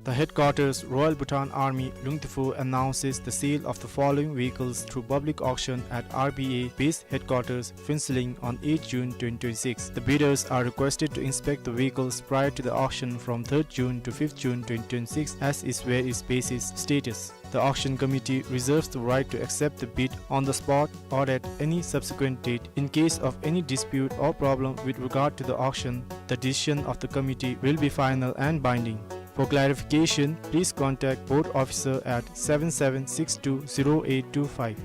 The headquarters, Royal Bhutan Army, Lungthifu, announces the sale of the following vehicles through public auction at R B A Base Headquarters, Phuentsholing, on eighth June twenty twenty-six. The bidders are requested to inspect the vehicles prior to the auction from third June to fifth June twenty twenty-six, as is where its basis status. The auction committee reserves the right to accept the bid on the spot or at any subsequent date. In case of any dispute or problem with regard to the auction, the decision of the committee will be final and binding. For clarification, please contact board officer at seven seven six two zero eight two five.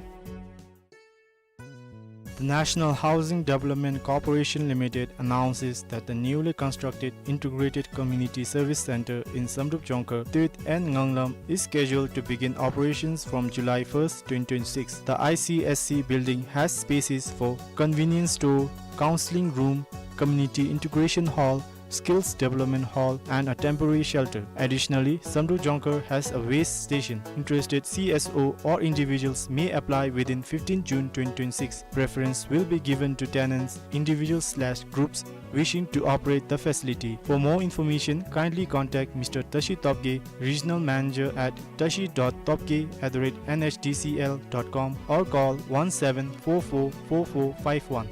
The National Housing Development Corporation Limited announces that the newly constructed Integrated Community Service Center in Samdrup Jongkhar, Tuit and Nganglam is scheduled to begin operations from July first, twenty twenty-six. The I C S C building has spaces for convenience store, counseling room, community integration hall, skills development hall, and a temporary shelter. Additionally, Samdrup Jongkhar has a waste station. Interested C S O or individuals may apply within fifteenth June twenty twenty-six. Preference will be given to tenants, individuals slash groups wishing to operate the facility. For more information, kindly contact Mister Tashi Topge, Regional Manager, at tashi dot topge at the rate N H D C L dot com, or call one seven four four four four five one.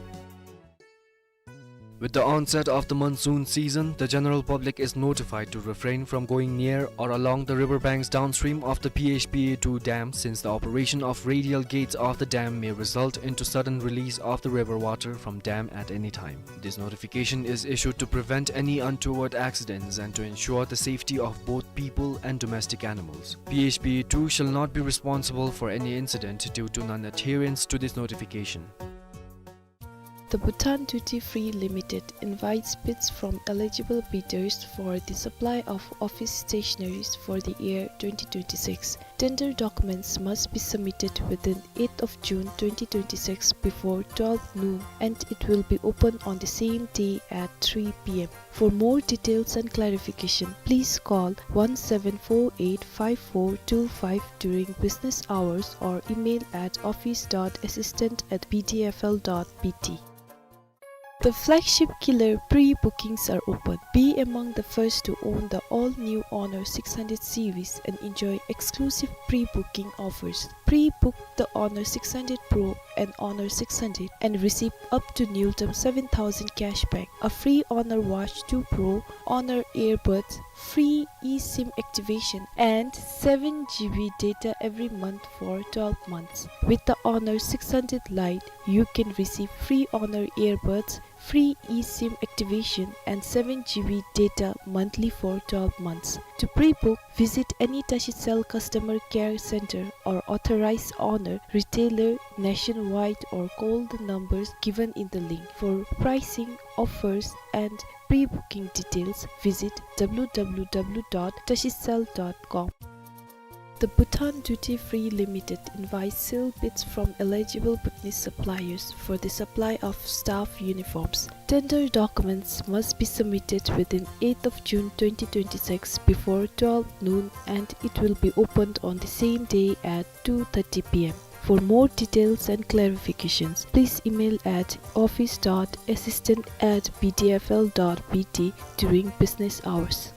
With the onset of the monsoon season, the general public is notified to refrain from going near or along the river banks downstream of the P H P A two dam, since the operation of radial gates of the dam may result into sudden release of the river water from dam at any time. This notification is issued to prevent any untoward accidents and to ensure the safety of both people and domestic animals. P H P A two shall not be responsible for any incident due to non-adherence to this notification. The Bhutan Duty Free Limited invites bids from eligible bidders for the supply of office stationaries for the year twenty twenty-six. Tender documents must be submitted within eighth of June twenty twenty-six before twelve noon, and it will be open on the same day at three P M. For more details and clarification, please call one seven four eight five four two five during business hours or email at office dot assistant at B D F L dot B T. The flagship killer pre-bookings are open. Be among the first to own the all-new Honor six hundred series and enjoy exclusive pre-booking offers. Pre-book the Honor six hundred Pro and Honor six hundred and receive up to Newton seven thousand cashback, a free Honor Watch two Pro, Honor Earbuds, free eSIM activation, and seven G B data every month for twelve months. With the Honor six hundred Lite, you can receive free Honor Earbuds, free eSIM activation, and seven G B data monthly for twelve months. To pre-book, visit any Tashicel customer care center or authorized Honor retailer nationwide or call the numbers given in the link. For pricing, offers, and pre-booking details, visit W W W dot tashicel dot com. The Bhutan Duty Free Limited invites sealed bids from eligible Bhutanese suppliers for the supply of staff uniforms. Tender documents must be submitted within eighth of June twenty twenty-six before twelve noon, and it will be opened on the same day at two thirty P M. For more details and clarifications, please email at office dot assistant at B D F L dot B T during business hours.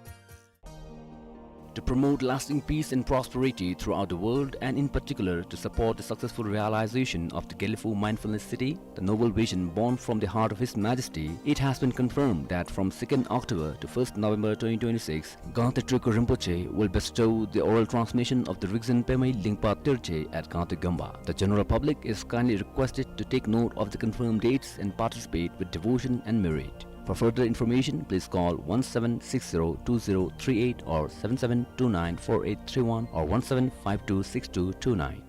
To promote lasting peace and prosperity throughout the world, and in particular to support the successful realization of the Gelephu Mindfulness City, the noble vision born from the heart of His Majesty, it has been confirmed that from second October to first November twenty twenty-six, Gangte Tulku Rinpoche will bestow the oral transmission of the Rigzin Pemei Lingpa Terche at Gangte Gamba. The general public is kindly requested to take note of the confirmed dates and participate with devotion and merit. For further information, please call one seven six zero two zero three eight or seven seven two nine four eight three one or one seven five two six two two nine.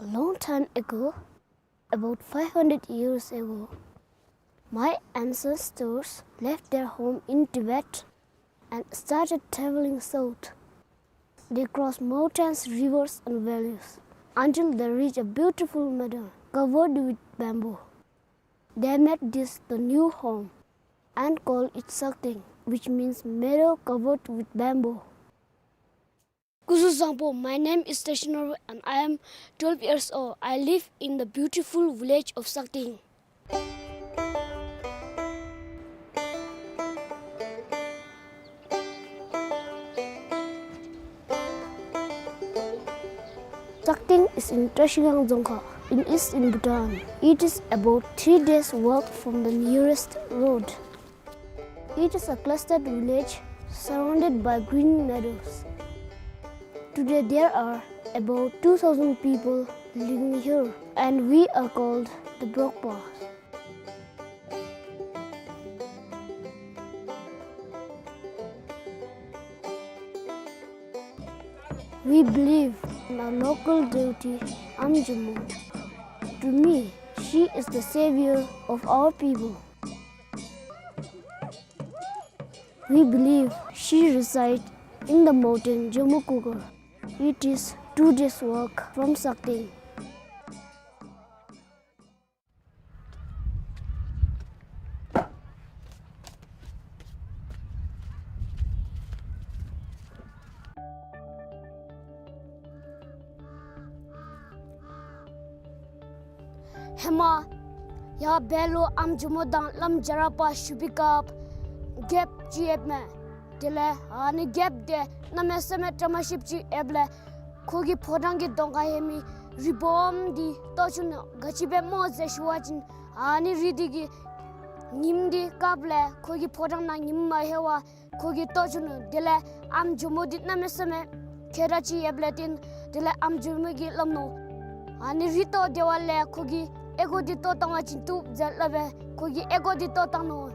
A long time ago, about five hundred years ago, my ancestors left their home in Tibet and started traveling south. They crossed mountains, rivers, and valleys until they reached a beautiful meadow covered with bamboo. They made this the new home and called it Sakteng, which means meadow covered with bamboo. Kuzu Zangpo, my name is Teshinoro and I am twelve years old. I live in the beautiful village of Sakteng. Sakteng is in Trashigang Dzongkha, in eastern Bhutan. It is about three days' walk from the nearest road. It is a clustered village surrounded by green meadows. Today there are about two thousand people living here, and we are called the Brokpa. We believe in our local deity, Amjomo. To me, she is the savior of our people. We believe she resides in the mountain Jomokukur. It is two days' walk from Sakteng. ཧེ་མ་ཡར་བལ་ལུ་ཨམ་ཇོ་མོ་དང་བླམ་རྒྱ་རས་པ་བཞུགས་པའི་སྐབས་རྒྱལཔོ་ཅིག་ཡོདཔ་མས། དེ་ལས་ཨ་ནི་རྒྱལཔོ་དེ་གནམ་མེད་ས་མེད་བཀྲ་མ་ཤིསཔ་ཅིག་ཡོདཔ་ལས་ཁོ་གི་ཕོ་བྲང་གི་གདོང་ཁར་ཡོད་མི་རི་སྦོམ་འདི་བཏོག་བཅུག་ནི་ག་ཅི་སྦེ་སྨོ་ཟེར་ཞུ་བ་ཅིན་ཨ་ནི་རི་འདི་གིས་ཉིམ་འདི་བཀབ་ལས་ཁོ་གི་ཕོ་བྲང་ནང་ཉིམ་མ་ལྷོད་པར་ཁོ་གིས་བཏོག་བཅུག་ནུག། དེ་ལས་ཨམ་ཇོ་མོ་འདི་གནམ་མེད་ས་མེད་མཁས་དྲགས་ཅིག་ཡོདཔ་ལས་བརྟེན་དེ་ལས་ཨམ་ཇོ་མོ་གིས་སླབ་ནུག། ཨ་ནི་རི་བཏོག་སྟེ་བ་ལས་ཁོ་གི་ཨོལ་ལྐོག་འདི་བཏོག་བཏང་བ་ཅིན་བཏུབ་ཟེར་སླབ་སྦེ་ཁོ་གི་ཨོལ་ལྐོག་འདི་བཏོག་བཏང་ནུག།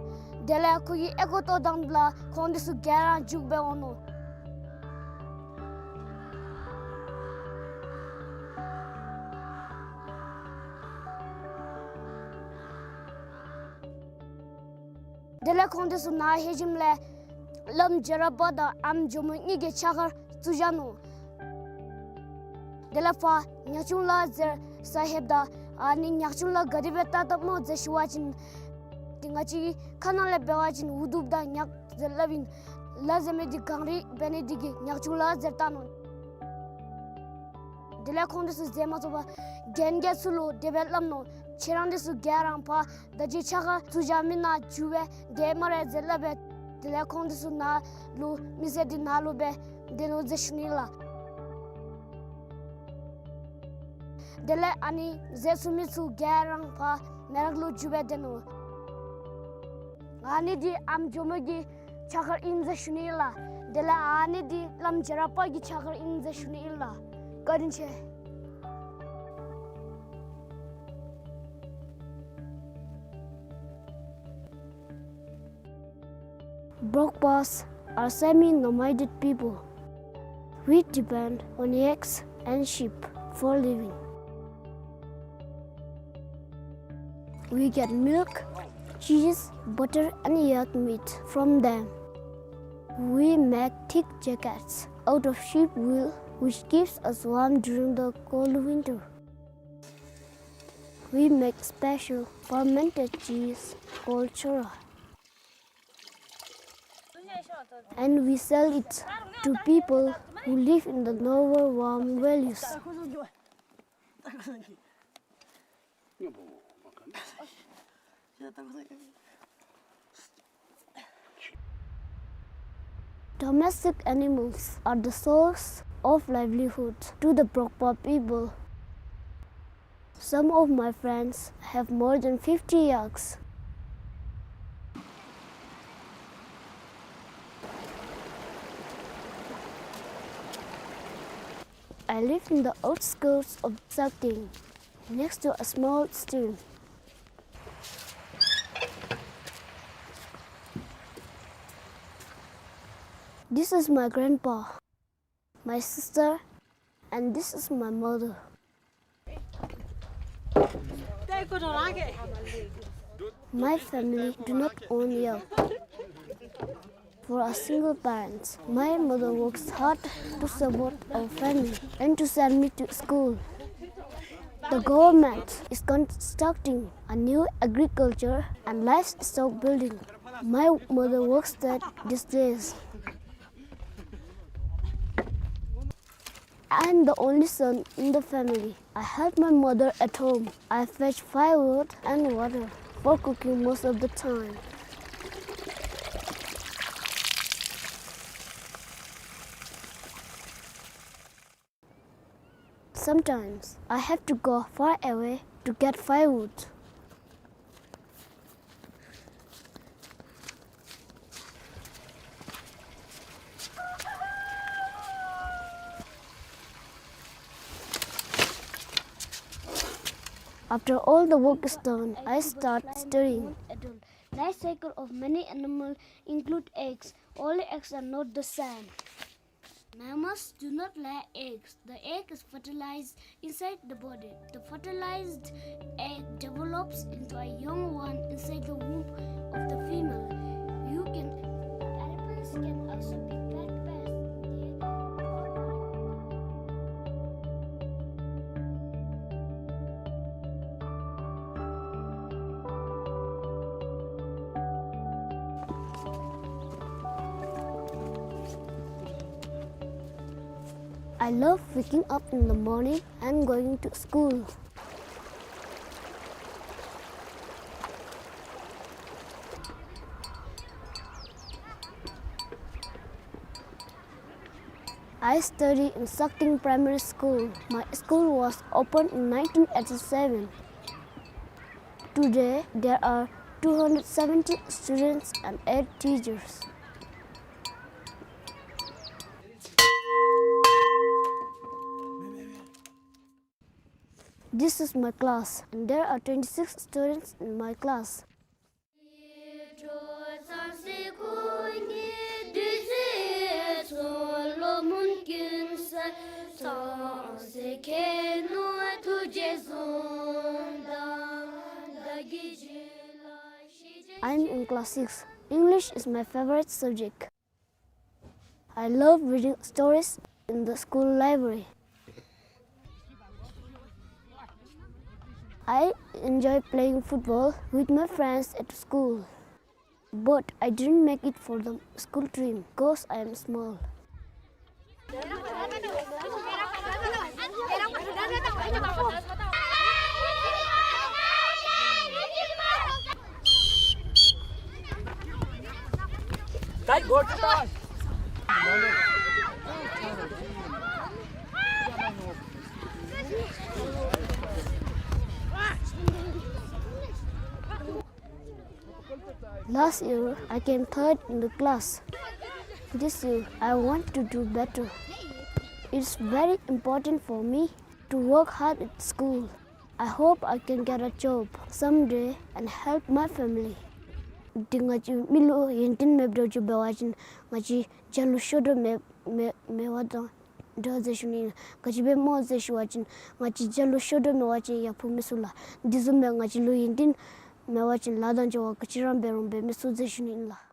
དེ་ལས་ཁོ་གི་ཨོལ་ལྐོག་བཏོག་བཏངམ་ལས་ཁོང་འདི་ཚུ་ག་ར་རྒྱུག་སྦེ་འོང་ནུག། དེ་ལས་ཁོང་དེ་ཚུ་ནཱ་ལྷོད་ཞིནམ་ལས་བླམ་རྒྱལ་རབས་པ་དང་ཨམ་ཇོ་མོ་གཉིས་ཀྱིས་ཕྱག་འཁར་བཙུགས་བཞག་ནུག། དེ་ལས་ཕར་ཉག་ཆུང་ལ་ཟེར་ས་ལྷོདཔ་ད་ཨ་ནི་ཉག་ཆུང་ལ་ག་དེ་སྦེ་བཏགས་བཏགསཔ་སྨོ་ཟེར་ཞུ་བ་ཅིན་ཏེ་ང་བཅས་ཀྱི་ཁ་ནང་ལས་འབད་བ་ཅིན་འུ་དུམ་དང་ཉག་ཟེར་སླབ་ཨིན། ལ་ཟེར་མི་འདི་གངས་རི་འབད་ནི་འདི་གིས་ཉག་ཆུང་ལ་ཟེར་བཏགས་ནུག། དེ་ལས་ཁོང་དེ་ཚུ་ཟེར་མ་ཚུགས་པར་རྒན་གྱིས་ཚུར་ལུ་དེ་སྦེ་སླབ་ནུག། ཁྱེད་རང་དེ་ཚུ་ག་ར་ཕར་ད་ཅི་ཕྱག་འཁར་བཙུགས་བཞག་མི་ནང་འགྱོ་སྦེ་སྡོད་སྨ་རེ་ཟེར་སླབ་སྦེ། དེ་ལས་ཁོང་དེ་ཚུ་ནཱ་ལུ་མི་སེར་འདི་ནཱ་ལུ་སྦེ་སྡོད་ནུག་ཟེར་ཞུ་ནི་ལགས། དེ་ལས་ཨ་ནི་ཟས་ཚུགས་མི་ཚུ་ག་ར་ཕར་མེ་རག་ལུ་འགྱོ་སྦེ་སྡོད་ནུག། ཨ་ནི་འདི་ཨམ་ཇོ་མོ་གི་ཕྱག་འཁར་ཨིན་ཟེར་ཞུ་ནི་ལགས། དེ་ལས་ཨ་ནི་འདི་བླམ་རྒྱལ་རབས་པ་གི་ཕྱག་འཁར་ཨིན་ཟེར་ཞུ་ནི་ལགས། བཀའ་དྲིན་ཆེ། Brokpas are semi-nomadic people. We depend on yaks and sheep for living. We get milk, cheese, butter, and yak meat from them. We make thick jackets out of sheep wool, which keeps us warm during the cold winter. We make special fermented cheese called chora. And we sell it to people who live in the lower warm valleys. Domestic animals are the source of livelihood to the Brokpa people. Some of my friends have more than fifty yaks. I live in the outskirts of Sakding, next to a small stream. This is my grandpa, my sister, and this is my mother. My family do not own yak for a single parent. My mother works hard to support our family and to send me to school. The government is constructing a new agriculture and livestock building. My mother works there these days. I am the only son in the family. I help my mother at home. I fetch firewood and water for cooking most of the time. Sometimes I have to go far away to get firewood. After all the work is done, I start studying. Life cycle of many animals include eggs. All eggs are not the same. Mammals do not lay eggs. The egg is fertilized inside the body. The fertilized egg develops into a young one inside the womb of the female. You can, elephants can also be fed by I love waking up in the morning and going to school. I study in Sakding Primary School. My school was opened in nineteen eighty-seven. Today, there are two hundred seventy students and eight teachers. This is my class, and there are twenty-six students in my class. I'm in class six. English is my favorite subject. I love reading stories in the school library. I enjoy playing football with my friends at school. But I didn't make it for the school team because I am small. Last year, I came third in the class. This year, I want to do better. It's very important for me to work hard at school. I hope I can get a job someday and help my family. འདི་ང་བཅས་མི་ལུ་ཡོན་ཏན་མེདཔ་འདྲཝ་ཅིག་འབད་བ་ཅིན་ང་བཅས་རྒྱལ་ལུ་ཤོར་དོ་མེད་མེད་མེད་པ་དང་འདྲ་ཟེར་ཞུ་ནི། ག་ཅི་སྦེ་སྨོ་ཟེར་ཞུ་བ་ཅིན་ང་བཅས་རྒྱལ་ལུ་ཤོར་དོ་མེད་པ་ཅིན་ཡག་པོ་མི་ཚུགས་ལགས། འདི་བཟུམ་སྦེ་ང་བཅས་ལུ་ཡོན་ཏན་མེད་པ་ཅིན་ལཱ་དང་འབྲེལ་བ་ག་ཅི་ར་འབད་རུང་འབད་མི་ཚུགས་ཟེར་ཞུ་ནི་ཨིན་ལགས།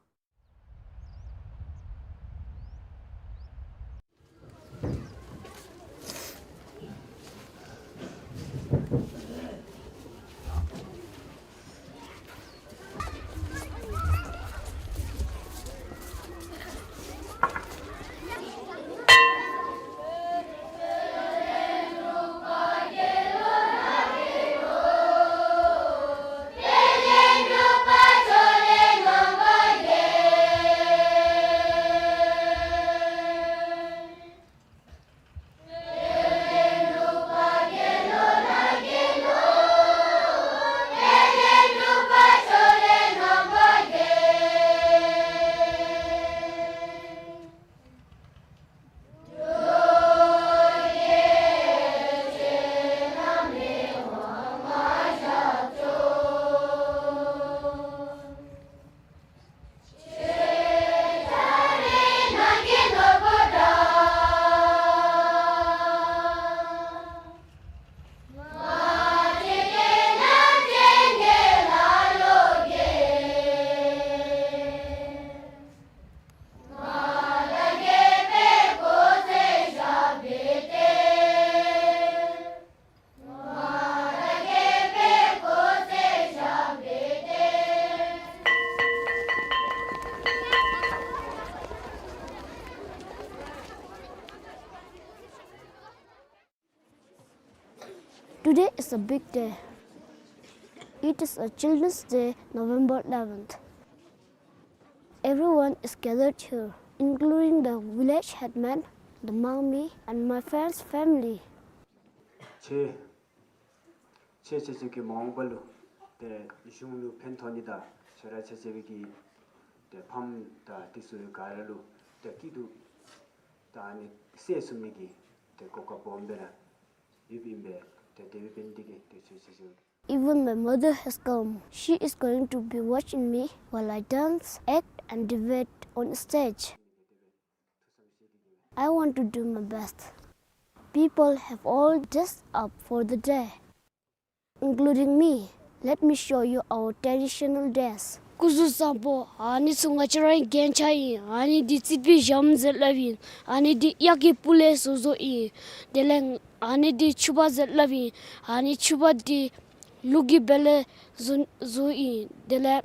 Today is a big day. It is a Children's Day, November eleventh. Everyone is gathered here, including the village headman, the mummy, and my friend's family. ཁྱེད་ཁྱེད་ཁྱེད་ཁྱེད་ཀྱི་མ་འོངས་པ་ལུ་ཏེ་གཞུང་ལུ་ཕན་ཐོགས་ནི་དང་ཁྱེད་ར་ཁྱེད་ཁྱེད་ཀྱི་ཏེ་ཕམ་དང་དེ་ཚུ་ག་ར་ལུ་ཏེ་སྐྱིད་སྡུག་དང་ཨ་ནི་སེལ་ཚུགས་ནི་གི་ཏེ་གོ་སྐབས་སྦོམ་སྦེ་ར་ཡོདཔ་ཨིན་པས། ཏེ་དེ་སྦེ་འབད་ནི་དེ་གིས་ཏེ་ཁྱེད་ཁྱེད་ཁྱེད། Even my mother has come. She is going to be watching me while I dance, act, and debate on stage. I want to do my best. People have all dressed up for the day, including me. Let me show you our traditional dress. སྐུ་གཟུགས་བཟང་པོ། ཨ་ནི་ཚུ་ང་བཅས་རའི་རྒྱན་ཆ་ཨིན། ཨ་ནི་འདི་རྩིག་པའི་ཞྭམོ་ཟེར་སླབ་ཨིན། ཨ་ནི་འདི་གཡག་གི་སྤུ་ལས་བཟོ་བཟོཝ་ཨིན། དེ་ལས་ཨ་ནི་འདི་ཕྱུ་པ་ཟེར་སླབ་ཨིན། ཨ་ནི་ཕྱུ་པ་འདི་ལུག་གི་སྦལ་ལས་བཟོ་བཟོཝ་ཨིན། དེ་ལས་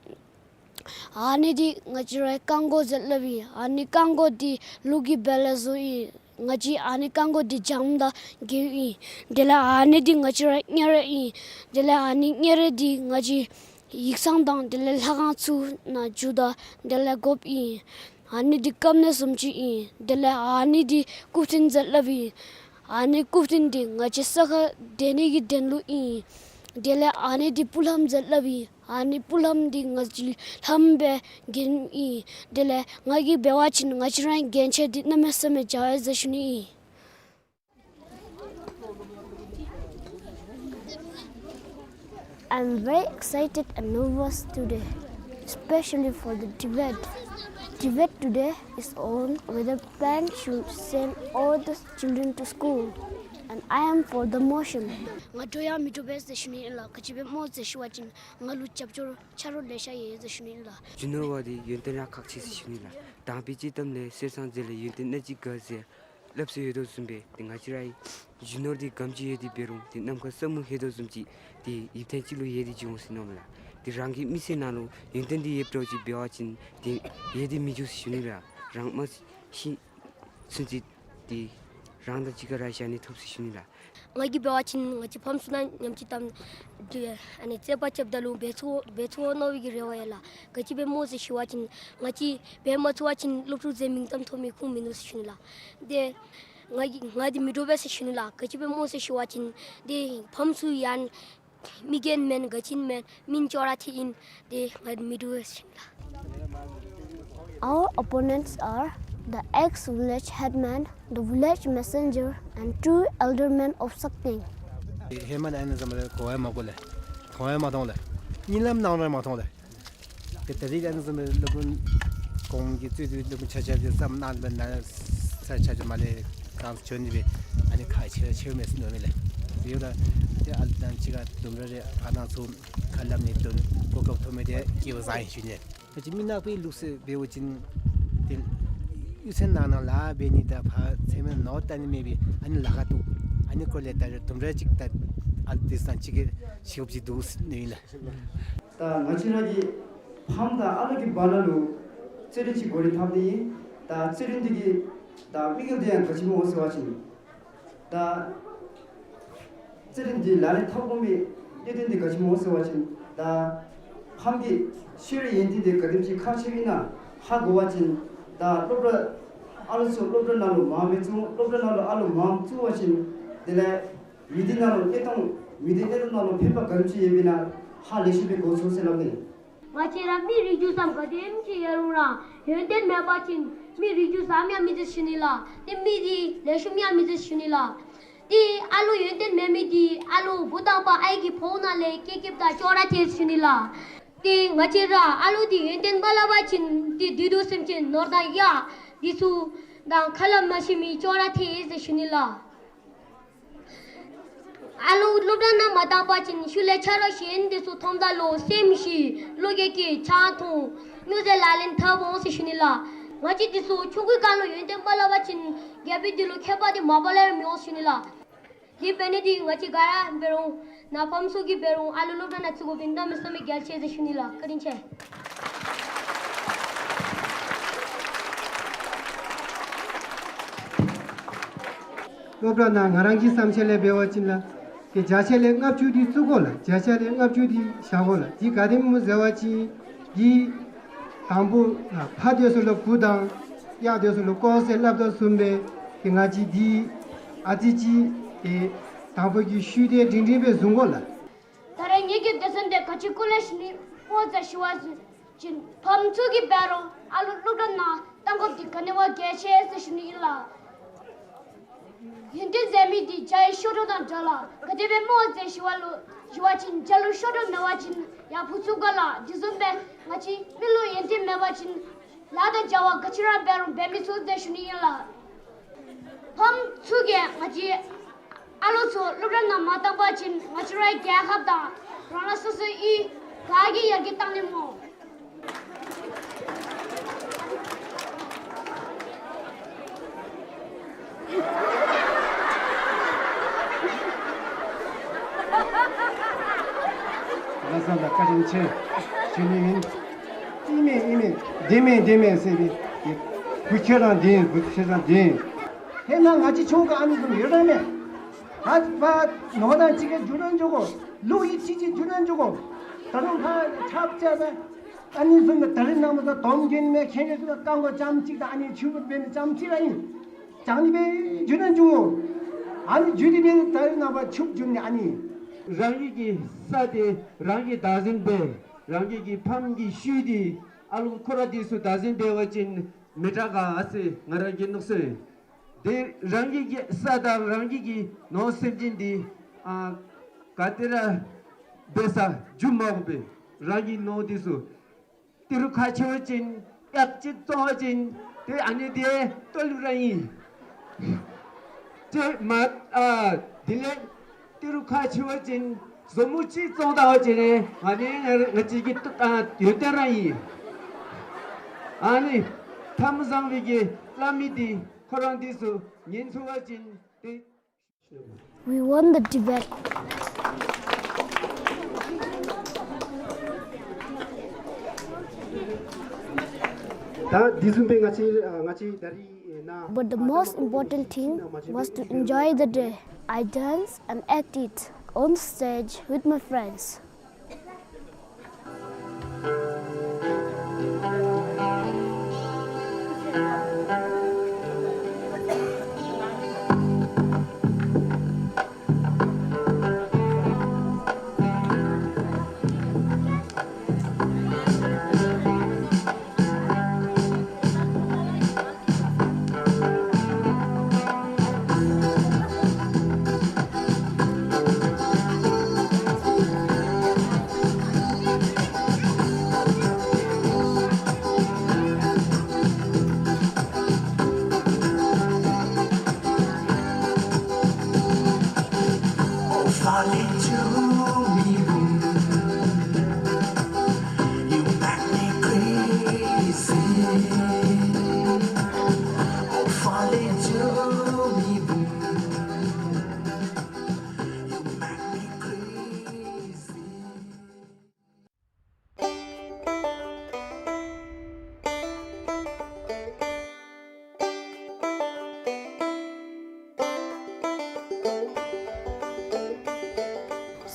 ཨ་ནི་འདི་ང་བཅས་རའི་རྐང་མགོ་ཟེར་སླབ་ཨིན། ཨ་ནི་རྐང་མགོ་འདི་ལུག་གི་སྦལ་ལས་བཟོཝ་ཨིན། ང་བཅས་ཨ་ནི་རྐང་མགོ་འདི་འཇམ་དང་རྒོདཔ་ཨིན། དེ་ལས་ཨ་ནི་འདི་ང་བཅས་རའི་སྙན་ར་ཨིན། དེ་ལས་ཨ་ནི་སྙན་ར་འདི་ང་བཅས་ཡིག་ཚང་དང་དེ་ལས་ལྷ་ཁང་ཚུ་ནང་འཇུགཔ་དང་དེ་ལས་དགོཔ་ཨིན། ཨ་ནི་འདི་སྐམ་ནད་བཟུམ་ཅིག་ཨིན། དེ་ལས་ཨ་ནི་འདི་རྐུབ་ཐིན་ཟེར་སླབ་ཨིན། ཨ་ནི་རྐུབ་ཐིན་འདི་ང་བཅས་ས་ཁར་སྡོད་ནི་གི་དོན་ལུ་ཨིན། དེ་ལས་ཨ་ནི་འདི་སྤུ་ལྷམ་ཟེར་སླབ་ཨིན། ཨ་ནི་སྤུ་ལྷམ་འདི་ང་བཅས་ལྷམ་སྦེ་གྱོནམ་ཨིན། དེ་ལས་ང་གིས་འབད་བ་ཅིན་ང་བཅས་རའི་རྒྱན་ཆ་འདི་གནམ་མེད་ས་མེད་འཇའ་ཝ་ཟེར་ཞུ་ནི་ཨིན། I'm very excited and nervous today, especially for the debate. Tibet Today is on whether parents should send all the children to school, and I am for the motion. ང་འགྲོ་ཡང་མི་འགྲོ་བས་ཟེར་ཞུ་ནི་ཨིན་ལགས། ག་ཅི་སྦེ་སྨོ་ཟེར་ཞུ་བ་ཅིན་ང་ལུ་རྒྱབ་སྐྱོར་ཆ་རོགས་ལེ་ཤ་ཡོད་ཟེར་ཞུ་ནི་ཨིན་ལགས། རྒྱུ་ནོར་བ་འདི་ཡོན་ཏན་ར་ཁག་ཆེ་ཟེར་ཞུ་ནི་ལགས། དང་པའི་སྤྱིར་བཏང་ལས་གསེར་སྲང་རྩེ་ལས་ཡོན་ཏན་སྣ་གཅིག་དགའ་ཟེར་སླབ་སྲོལ་ཡོད་དོ་བཟུམ་སྦེ་ཏེ་ང་བཅས་རའི་རྒྱུ་ནོར་འདི་ག་དེམ་ཅིག་ཡོད་དེ་འབད་རུང་ཏེ་ནམ་མཁའ་ས་མུ་ཡོད་དོ་བཟུམ་ཅིག་ཏེ་ཡིབ་ཐེངས་གཅིག་ལུ་ཡོད་དེ་འགྱོ་འོང་ཟེར་མནོཝ་མས་ལགས། ཏེ་རང་གི་མི་ཚེ་ནང་ལུ་ཡོན་ཏན་འདི་ཡོདཔ་འདྲཝ་ཅིག་འབད་བ་ཅིན་ཏེ་ཡོད་དེ་མི་འགྱོ་ཟེར་ཞུ་ནི་ལགས། རང་མ་ཤི་ཚུན་ཚོད་འདི་རང་དང་གཅིག་ཁར་ར་བཞག་ནི་ཐོབ་ཟེར་ཞུ་ནི་ལགས། ང་གིས་འབད་བ་ཅིན་ང་བཅས་ཕམ་ཚུ་དང་མཉམ་གཅིག་ཏམ་འདི་ཨ་ནི་རྩོདཔ་རྐྱབ་ད་ལུ་འབད་ཚུགས་འབད་ཚུགས་མནོ་བའི་གི་རེ་བ་ཡོད་ལགས། ག་ཅི་སྦེ་སྨོ་ཟེར་ཞུ་བ་ཅིན་ང་བཅས་འབད་མ་ཚུགས་པ་ཅིན་སློབ་ཕྲུག་ཚུ་མིང་གཏམ་ཐོབ་མི་ཁུངས་མིན་ནུག་ཟེར་ཞུ་ནི་ལགས། ཏེ་ང་གིས་ང་འདི་མི་འགྲོ་བས་ཟེར་ཞུ་ནི་ལགས། ག་ཅི་སྦེ་སྨོ་ཟེར་ཞུ་བ་ཅིན་ཏེ་ཕམ་ཚུ་ཡང་མི་རྒན་མེན་ག་ཅི་མེན་མི་ཅོག་ར་འཐད་ཨིན། ཏེ་ང་མི་འགྲོ་ཟེར་ཞུ་ནི་ལགས། Our opponents are the ex-village headman, the village messenger, and two elder men of Sakteng. ཧེ་མ་ཨ་ནི་བཟུམ་སྦེ་གོ་ཡང་མ་གོ་ལས། མཐོང་ཡང་མ་མཐོང་ལས། གཉིད་ལམ་ནང་ར་མ་མཐོང་ལས། ཏེ་ད་རིས་ཨ་ནི་བཟུམ་སྦེ་སློབ་དཔོན་གོང་གི་རྩོད་དུས་སློབ་དཔོན་ཆ་ཁྱབ་ཀྱིས་བསམ་གནང་སྦེ་ན་ས་ཆ་ཆ་མ་ལས་གང་བྱོན་ནི་སྦེ་ཨ་ནི་ཁག་ཆེ་ཆེ་མས་ཟེར་མནོཝ་མས་ལགས། ཡོད་ལགས། ཏེ་ཨ་ལུ་དང་གཅིག་ཁར་ལྡུམ་ར་རེ་ཕར་ནང་ཚུར་ཁ་སླབ་ནི་དོན་གོ་སྐབས་ཐོབ་མི་འདི་སྐལ་བ་བཟང་ཡི་ཞུ་ནི། ད་ཅི་མི་ནག་པའི་ལུགས་སྲོལ་འབད་བ་ཅིན་ཏེ་གཡུས་ཚན་ནང་ན་ལཱ་འབད་ནི་དང་ཕར་ཚེ་མེད་ནོར་བཏང་ནི་མེད་པའི་ཨ་ནི་ལཱ་ཁག་འདུག། ཨ་ནི་སྐོར་ལས་ད་རེས་ལྡུམ་ར་ཅིག་ད་ཨ་ལུ་དེ་སང་ཅིག་གི་ཤེས་ཅིག་འདུག་ཟེར་མནོཝ་མས་ལགས། ད་ང་བཅས་ར་གི་ཕམ་དང་ཨ་ལུ་གི་བར་ན་ལུ་རྩོད་རིགས་ཅིག་འགོ་རིམ་འཐབ་ནི་ཨིན། ད་རྩོད་རིགས་འདི་གི་ད་དམིགས་ཡུལ་འདི་ཡང་ག་ཅི་སྨོ་ཟེར་བ་ཅིན་ད་རྩོད་རིགས་འདི་ལག་ལེན་འཐབ་དགོ་མི་གནད་དོན་འདི་ག་ཅི་སྨོ་ཟེར་བ་ཅིན་ད་ཕམ་གྱི་ཤེས་རིག་ཡོན་ཏན་འདི་ག་དེམ་ཅིག་ཁག་ཆེཝ་ཨིན་ན་ཧ་གོ་བ་ཅིན་ད་སློབ་གྲྭ་ཨ་ལུ་ཚུ་སློབ་གྲྭ་ནང་ལུ་མང་མི་ཚུ་སློབ་གྲྭ་ནང་ལུ་ཨ་ལུ་མང་བཙུགས་པ་ཅིན་དེ་ལས་མི་སྡེ་ནང་ལུ་གནས་སྟངས་མི་སྡེ་གནས་སྟངས་ནང་ལུ་ཕན་པ་ག་དེམ་ཅིག་ཡོདཔ་ཨིན་ན་ཧ་ལས་ཤེས་པའི་གོ་ཚུགས་ཟེར་སླབ་ནི། ང་བཅས་ར་མི་རིགས་རྒྱུད་ཙམ་ག་དེམ་ཅིག་ཡོད་རུང་ར་ཡོན་ཏན་མེད་པ་ཅིན་མི་རིགས་རྒྱུད་ཙམ་ཡང་མི་ཚུགས་ཟེར་ཞུ་ནི་ལགས། ཏེ་མི་འདི་ལེགས་ཤོམ་ཡང་མི་ཚུགས་ཟེར་ཞུ་ནི་ལགས། ཏེ་ཨ་ལུ་ཡོན་ཏན་མེད་མི་འདི་ཨ་ལུ་བུ་དང་བུ་ཨའི་གི་བུ་ནང་ལས་སྐྱེ་སྐྱེཝ་དང་ཅོག་ར་འཐད་ཟེར་ཞུ་ནི་ལགས། ཏེ་ང་བཅས་ར་ཨ་ལུ་འདི་ཡོན་ཏན་མ་བསླབ་པ་ཅིན་ཏེ་བདུད་དུ་སེམས་ཅན་ནོར་དང་གཡག་འདི་ཚུ་དང་ཁ་སླབ་མ་ཤེས་མི་ཅོག་ར་འཐད་ཟེར་ཞུ་ནི་ལགས། ཨ་ལུ་སློབ་གྲྭ་ནང་མ་བཏང་པ་ཅིན་ཤུལ་ལས་ཆ་རོགས་གཞན་འདི་ཚུ་མཐོངམ་ད་ལུ་སེམས་ཞི་བློ་སྐྱེད་སྐྱེ་ཆང་འཐུང་སྨྱོ་རྫས་ལག་ལེན་འཐབ་འོང་ཟེར་ཞུ་ནི་ལགས། ང་བཅས་འདི་ཚུ་ཆུང་ཀུའི་སྒང་ལུ་ཡོན་ཏན་མ་བསླབ་པ་ཅིན་རྒྱལ་པོ་འདི་ལུ་ཁྱད་པར་འདི་མ་པ་ལས་ར་མི་འོང་ཟེར་ཞུ་ནི་ལགས། འདི་འབད་ནི་འདི་ང་བཅས་ག་ར་འབད་རུང་ནཱ་ཕམ་ཚུ་གིས་འབད་རུང་ཨ་ལུ་སློབ་གྲྭ་ནང་བཙུགས་དགོ་པའི་གནམ་མེད་ས་མེད་གལ་ཆེ་ཟེར་ཞུ་ནི་ལགས། བཀའ་དྲིན་ཆེ། སློབ་གྲྭ་ནང་ང་རང་གི་བསམ་འཆར་ལས་འབད་བ་ཅིན་ལགས། ཏེ་བརྒྱ་ཆ་ལས་ལྔ་བཅུ་འདི་བཙུགས་དགོ་ལགས། བརྒྱ་ཆ་ལས་ལྔ་བཅུ་འདི་བཞག་དགོ་ལགས། འདི་ག་དེམ་སྨོ་ཟེར་བ་ཅིན་འདི་དང་པོ་ཕ་སྡོད་ས་ལུ་བུ་དང་གཡག་སྡོད་ས་ལུ་ཀོ་ཟེར་སླབ་དོ་བཟུམ་སྦེ་ཏེ་ང་བཅས་འདི་ཨ་ཙི་ཅིག་ཏེ་དང་པོ་གི་ཤུལ་ཏེ་འབྲིང་འབྲིང་སྦེ་བཟུང་དགོ་ལགས། ད་རེས་ངེ་གི་སྡེ་ཚན་འདི་ག་ཅི་སྐོར་ལས་ཞུ་ནི་སྨོ་ཟེར་ཞུ་བ་ཅིན་ཕམ་ཚུ་གིས་འབད་རུང་ཨ་ལུ་སློབ་གྲྭ་ནང་བཏང་དགོཔ་འདི་ག་ནི་བ་གལ་ཆེ་ཟེར་ཞུ་ནི་ཨིན་ལགས། ཡོན་ཏན་ཟེར་མི་འདི་བྱ་ཡི་གཤོག་སྒྲོ་དང་འདྲ་ལགས། ག་དེ་སྦེ་སྨོ་ཟེར་ཞུ་བ་ལུ་ཞུ་བ་ཅིན་བྱ་ལུ་གཤོག་སྒྲོ་མེད་པ་ཅིན་ཡར་འཕུར་ཚུགས་ག་ལགས། འདི་བཟུམ་སྦེ་ང་བཅས་མི་ལུ་ཡོན་ཏན་མེད་པ་ཅིན་ལཱ་དང་བྱ་བ་ག་ཅི་ར་འབད་རུང་འབད་མི་ཚུགས་ཟེར་ཞུ་ནི་ཨིན་ལགས། ཕམ་ཚུ་གིས་ང་བཅས་ཨ་ལུ་ཚུ་སློབ་གྲྭ་ནང་མ་བཏང་པ་ཅིན་ང་བཅས་རའི་རྒྱལ་ཁབ་དང་རང་རང་སོ་སོའི་གཡུས་ག་གིས་ཡར་རྒྱས་གཏང་ནི་སྨོ། ལགས་སོ་ལགས། བཀའ་དྲིན་ཆེ་ཞུ་ནི་ཨིན། ཨིན་མས་ཨིན་མས། བདེན་མས་བདེན་མས་ཟེར་ཏེ་བུ་ཁྱོད་རང་བདེན། བུ་ཁྱོད་རང་བདེན། ཧེ་མ་ང་བཅས་ཆུང་ཀུ་ཨ་ནི་བཟུམ་ཡོད་ར་མས། ཧ་པ་ནོར་དང་གཅིག་ཁར་འགྱུར་ར་འགྱུར་དགོ། ལུག་ཡིད་ཆེས་ཀྱིས་འགྱུར་ར་འགྱུར་དགོ། ད་རུང་ཕར་ཁྲབ་བཅག་ད་ཨ་ནི་བཟུམ་སྦེ་ད་རེས་ནངས་པ་ད་དོམ་གྱོན་མི་ཁྱེད་རེ་ཚུ་ལུ་རྐང་པ་རྐྱངམ་གཅིག་དང་ཨ་ནི་ཕྱུ་པ་འབད་ནི་རྐྱངམ་གཅིག་ར་ཨིན། རྐྱང་ནི་སྦེ་འགྱུར་ར་འགྱུར་འོང་། ཨ་ནི་འགྱུར་ཏེ་སྦེ་ད་རེས་ནངས་པ་ཕྱུགཔོ་འགྱུར་ནི་ཨ་ནི། རང་གི་གི་ས་དེ་རང་གིས་བདག་འཛིན་འབད། རང་གི་གི་ཕམ་གྱི་ཤུལ་འདི་ཨ་ལུ་ཁོ་ར་འདི་ཚུ་བདག་འཛིན་འབད་བ་ཅིན་མི་དྲག་ག་ཟེར་ང་རང་གི་མནོ་སོང་ཡི། དེ་རང་གི་གི་ས་དང་རང་གི་གི་ནོར་སེམས་ཅན་འདི་ཨ་ག་ཏེ་ར་འབད་ས་འགྱོ་མ་དགོ་པས། རང་གི་ནོར་འདི་ཚུ་ཏི་རུ་ཁ་ཆེ་བ་ཅིན་ ལག་གཅིག་བཙོང་བ་ཅིན་ཏེ་ཨ་ནི་འདི་ལྟོ་ལུ་ར་ཨིན། ཏེ་མ་ཨ་དེ་ལས་ཏི་རུ་ཁ་ཕྱེ་བ་ཅིན་བཟོ་མོ་གཅིག་བཙོང་ད་བ་ཅིན་ཨ་ནི་ང་ང་བཅས་ཀྱི་ཏོ་ཨ་ཡོན་ཏན་ར་ཨིན། ཨ་ནི་ཐ་མ་བཟང་བའི་གི་བླ་མ་འདི་ཁོ་ར་འདི་ཚུ་ཉན་ཚུགས་པ་ཅིན་ཏེ། We won the debate. ད་འདི་བཟུམ་སྦེ་ང་བཅས་ཨ་ང་བཅས་ད་རིས་ཨེ་ན། But the most important thing was to enjoy the day. I danced and acted on stage with my friends.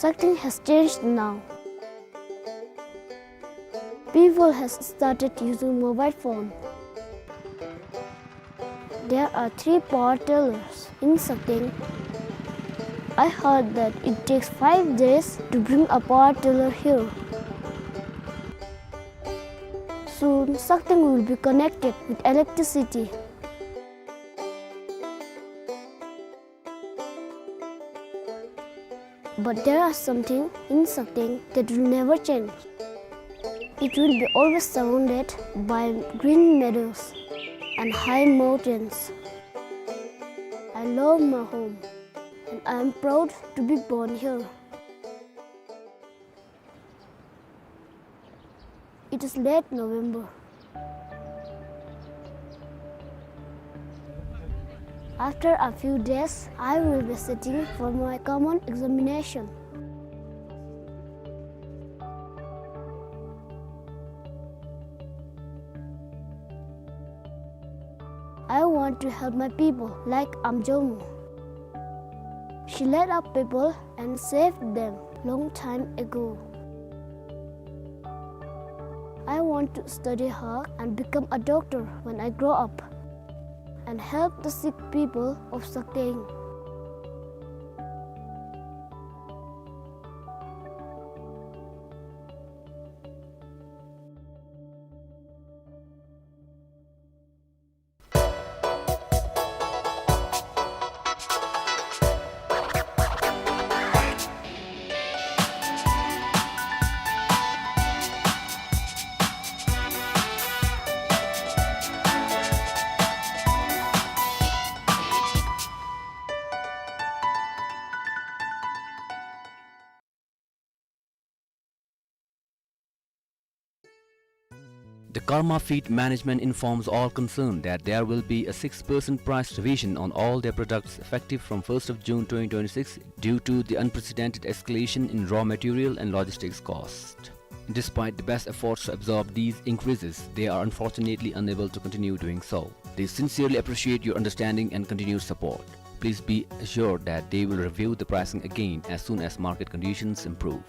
Sakteng has changed now. People has started using mobile phone. There are three power tillers in Sakteng. I heard that it takes five days to bring a power tiller here. Soon, Sakteng will be connected with electricity. But there are something in Sakteng that will never change. It will be always surrounded by green meadows and high mountains. I love my home and I am proud to be born here. It is late November. After a few days, I will be sitting for my common examination. I want to help my people like Amjomu. She led up people and saved them long time ago. I want to study hard and become a doctor when I grow up and help the sick people of Sakteng. The Karma Feed Management informs all concerned that there will be a six percent price revision on all their products effective from first of June twenty twenty-six due to the unprecedented escalation in raw material and logistics cost. Despite the best efforts to absorb these increases, they are unfortunately unable to continue doing so. They sincerely appreciate your understanding and continued support. Please be assured that they will review the pricing again as soon as market conditions improve.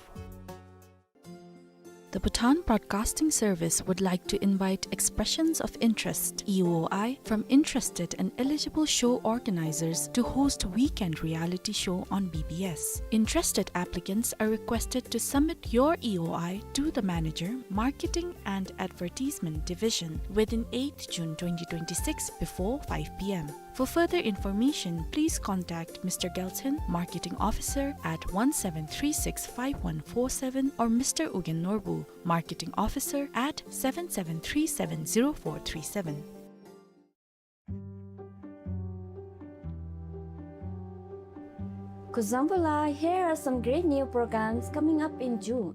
The Bhutan Broadcasting Service would like to invite expressions of interest, E O I, from interested and eligible show organizers to host weekend reality show on B B S. Interested applicants are requested to submit your E O I to the manager, Marketing and Advertisement Division, within eighth June twenty twenty-six before five P M. For further information, please contact Mister Gelson, Marketing Officer, at one seven three six five one four seven, or Mister Ugyen Norbu, Marketing Officer, at seven seven three seven zero four three seven. Kuzuzangpo-la, here are some great new programs coming up in June.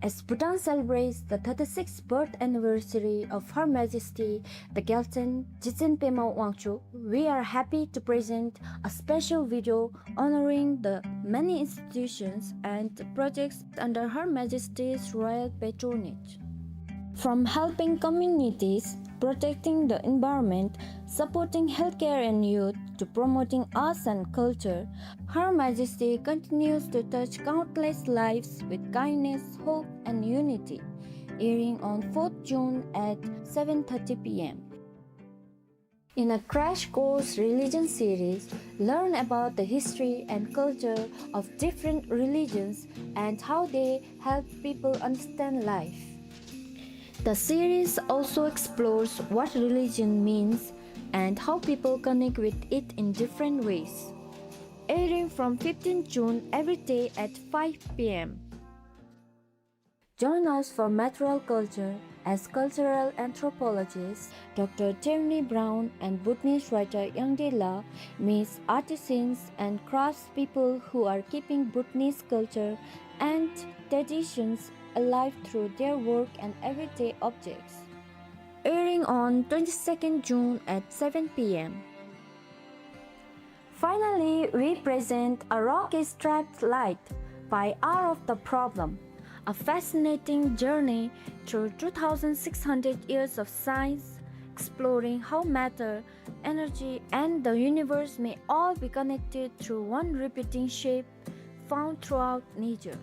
As Bhutan celebrates the thirty-sixth birth anniversary of Her Majesty the Gyaltsuen Jigtsen Pema Wangchuck, we are happy to present a special video honoring the many institutions and projects under Her Majesty's royal patronage. From helping communities, protecting the environment, supporting healthcare and youth, to promoting arts and culture, Her Majesty continues to touch countless lives with kindness, hope, and unity. Airing on fourth June at seven thirty P M. In a crash course religion series, learn about the history and culture of different religions and how they help people understand life. The series also explores what religion means and how people connect with it in different ways. Airing from fifteenth June every day at five P M. Join us for Material Culture as cultural anthropologist Doctor Tierney Brown and Bhutanese writer Yangde La meets artisans and craftspeople who are keeping Bhutanese culture and traditions alive through their work and everyday objects. Airing on twenty-second June at seven P M. Finally, we present A Rock is Trapped Light by Hour of the Problem, a fascinating journey through two thousand six hundred years of science, exploring how matter, energy, and the universe may all be connected through one repeating shape found throughout nature.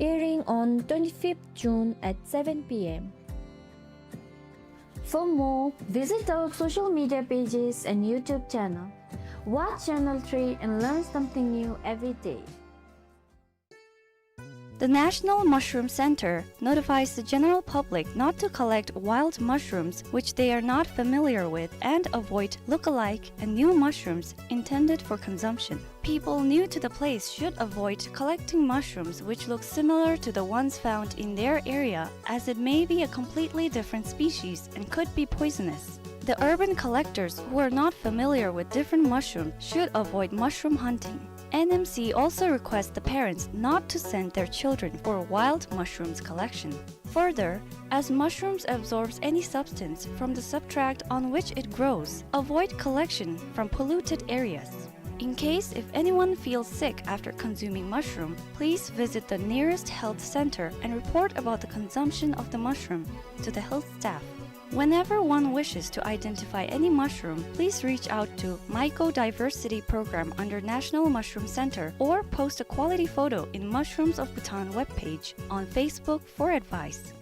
Airing on twenty-fifth June at seven P M. For more, visit our social media pages and YouTube channel. Watch Channel three and learn something new every day. The National Mushroom Center notifies the general public not to collect wild mushrooms which they are not familiar with and avoid look-alike and new mushrooms intended for consumption. People new to the place should avoid collecting mushrooms which look similar to the ones found in their area, as it may be a completely different species and could be poisonous. The urban collectors who are not familiar with different mushrooms should avoid mushroom hunting. N M C also requests the parents not to send their children for wild mushrooms collection. Further, as mushrooms absorbs any substance from the substrate on which it grows, avoid collection from polluted areas. In case if anyone feels sick after consuming mushroom, please visit the nearest health center and report about the consumption of the mushroom to the health staff. Whenever one wishes to identify any mushroom, please reach out to Mycodiversity Program under National Mushroom Center or post a quality photo in Mushrooms of Bhutan webpage on Facebook for advice.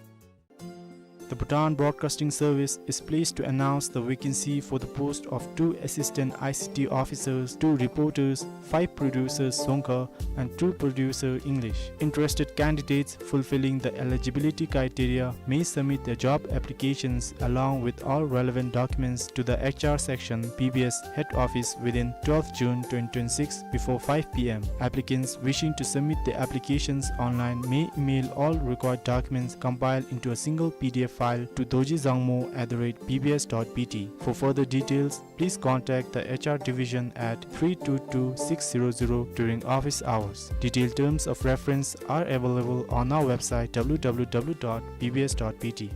The Bhutan Broadcasting Service is pleased to announce the vacancy for the post of two assistant I C T officers, two reporters, five producers Dzongkha, and two producer English. Interested candidates fulfilling the eligibility criteria may submit their job applications along with all relevant documents to the H R section, B B S head office within twelfth June twenty twenty-six before five P M. Applicants wishing to submit their applications online may email all required documents compiled into a single P D F file to dorji dzangmo at the rate B B S dot B T. For further details, please contact the H R division at three two two six zero zero during office hours. Detailed terms of reference are available on our website, W W W dot B B S dot B T.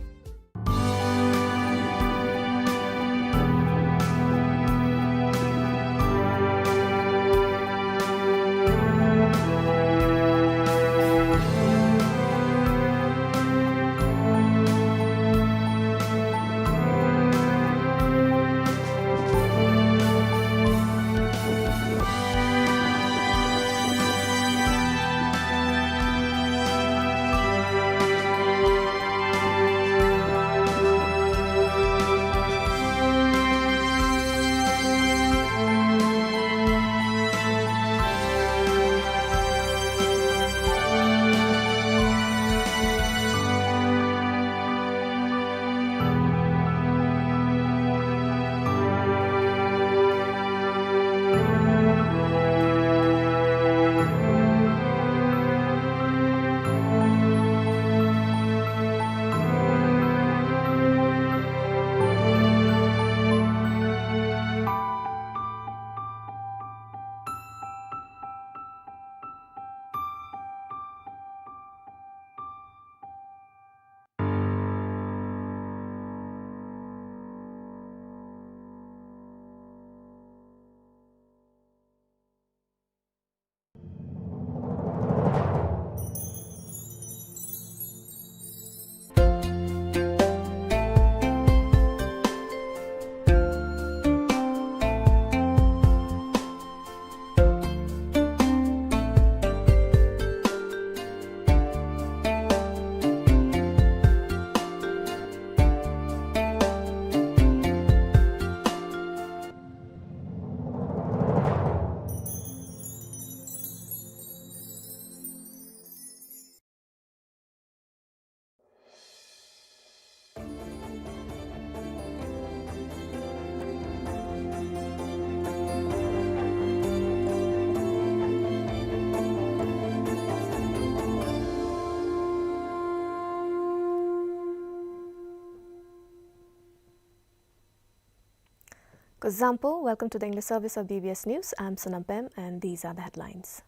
Zampo, welcome to the English service of B B S News. I'm Sonam Pem, and these are the headlines.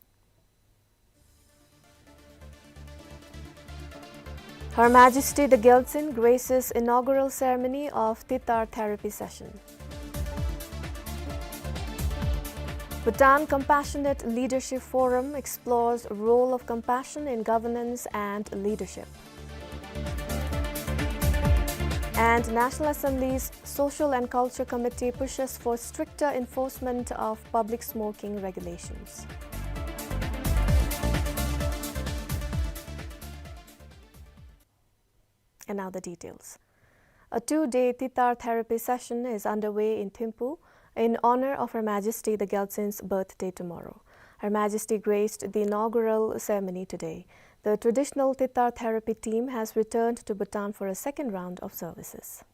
Her Majesty the Gyaltsuen graces inaugural ceremony of Tittar therapy session. Bhutan Compassionate Leadership Forum explores role of compassion in governance and leadership. And National Assembly's Social and Culture Committee pushes for stricter enforcement of public smoking regulations. And now the details. A two-day Tittar therapy session is underway in Thimphu in honor of Her Majesty the Gyaltsuen's birthday tomorrow. Her Majesty graced the inaugural ceremony today. The traditional Tittar therapy team has returned to Bhutan for a second round of services.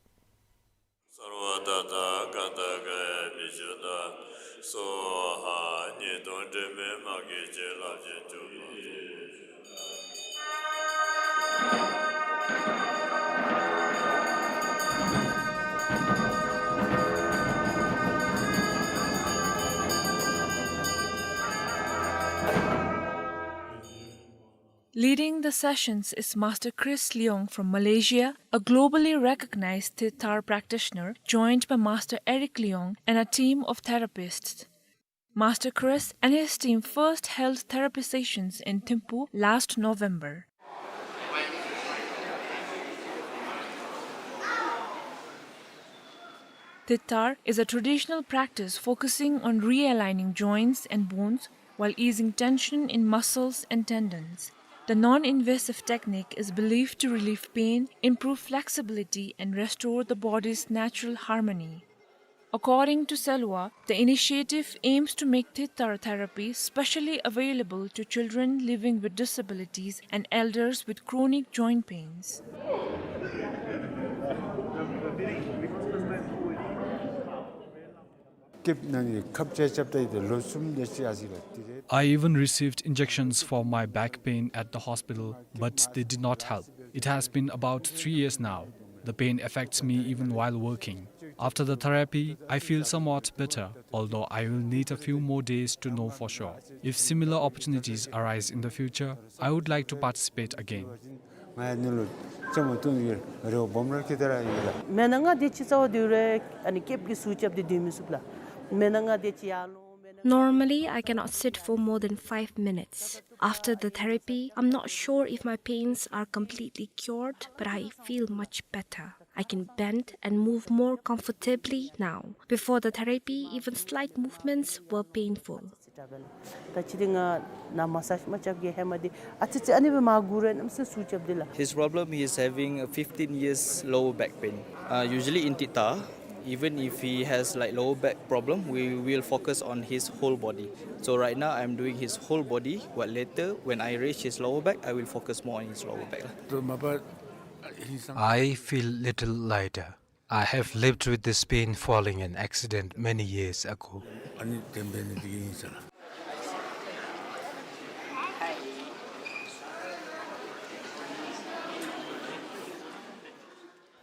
Leading the sessions is Master Chris Leong from Malaysia, a globally recognized Tittar practitioner, joined by Master Eric Leong and a team of therapists. Master Chris and his team first held therapy sessions in Thimphu last November. Tittar is a traditional practice focusing on realigning joints and bones while easing tension in muscles and tendons. The non-invasive technique is believed to relieve pain, improve flexibility, and restore the body's natural harmony. According to Selwa, the initiative aims to make Tittar therapy specially available to children living with disabilities and elders with chronic joint pains. I even received injections for my back pain at the hospital, but they did not help. It has been about three years now. The pain affects me even while working. After the therapy, I feel somewhat better, although I will need a few more days to know for sure. If similar opportunities arise in the future, I would like to participate again. Normally, I cannot sit for more than five minutes. After the therapy, I'm not sure if my pains are completely cured, but I feel much better. I can bend and move more comfortably now. Before the therapy, even slight movements were painful. His problem, he is having a fifteen years lower back pain. Uh, usually in Tittar, even if he has, like, lower back problem, we will focus on his whole body. So right now I'm doing his whole body, but later when I reach his lower back, I will focus more on his lower back lah. I feel little lighter. I have lived with this pain following an accident many years ago.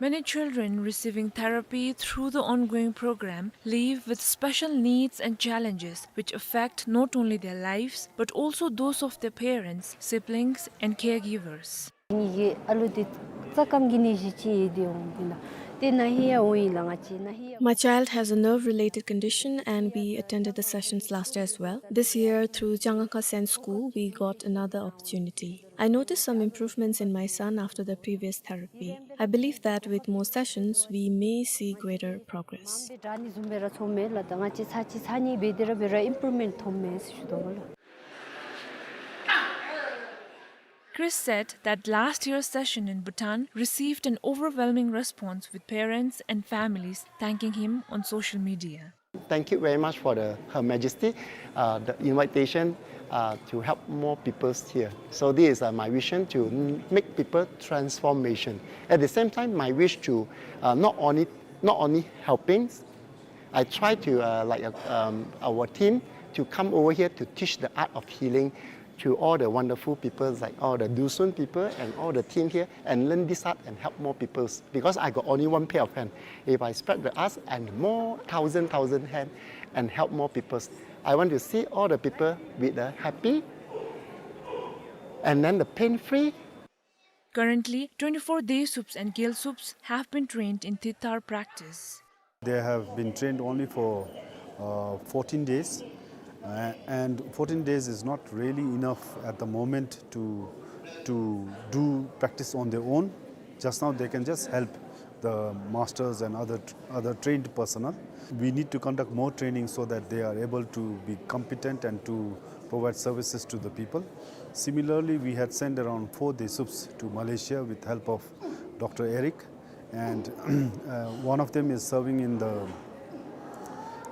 Many children receiving therapy through the ongoing program live with special needs and challenges which affect not only their lives but also those of their parents, siblings, and caregivers. My child has a nerve-related condition and we attended the sessions last year as well. This year, through Changangkha Sen School, we got another opportunity. I noticed some improvements in my son after the previous therapy. I believe that with more sessions, we may see greater progress. Chris said that last year's session in Bhutan received an overwhelming response, with parents and families thanking him on social media. Thank you very much for the, Her Majesty, uh, the invitation, uh, to help more people here. So this is, uh, my vision to m-, make people transformation. At the same time, my wish to, uh, not only, not only helping, I try to, uh, like, uh, um, our team to come over here to teach the art of healing to all the wonderful people, like all the Dusun people and all the team here, and learn this art and help more people. Because I got only one pair of hands. If I spread the arts and more thousand, thousand hands and help more people, I want to see all the people with the happy and then the pain-free. Currently, twenty-four Desups and Gelsups have been trained in Thitar practice. They have been trained only for, uh, fourteen days, uh, and fourteen days is not really enough at the moment to, to do practice on their own. Just now they can just help the masters and other, other trained personnel. We need to conduct more training so that they are able to be competent and to provide services to the people. Similarly, we had sent around four Desups to Malaysia with help of Doctor Eric, and, uh, one of them is serving in the,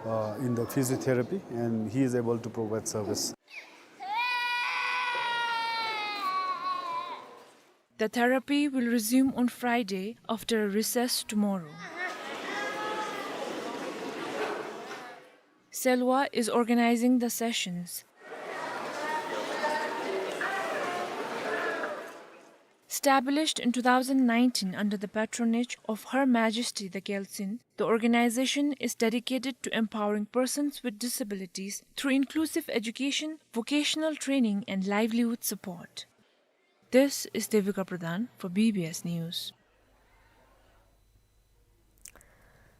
uh, in the physiotherapy, and he is able to provide service. The therapy will resume on Friday after a recess tomorrow. Selwa is organizing the sessions. Established in two thousand nineteen under the patronage of Her Majesty the Gyaltsuen, the organization is dedicated to empowering persons with disabilities through inclusive education, vocational training, and livelihood support. This is Devika Pradhan for B B S News.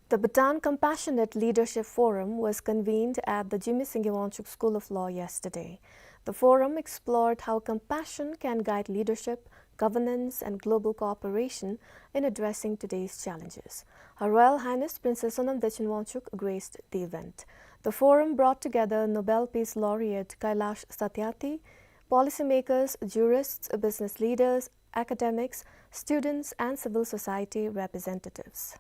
The Bhutan Compassionate Leadership Forum was convened at the Jigme Singye Wangchuck School of Law yesterday. The forum explored how compassion can guide leadership, governance, and global cooperation in addressing today's challenges. Her Royal Highness Princess Sonam Dechen Wangchuck graced the event. The forum brought together Nobel Peace Laureate Kailash Satyarthi, policymakers, jurists, business leaders, academics, students, and civil society representatives.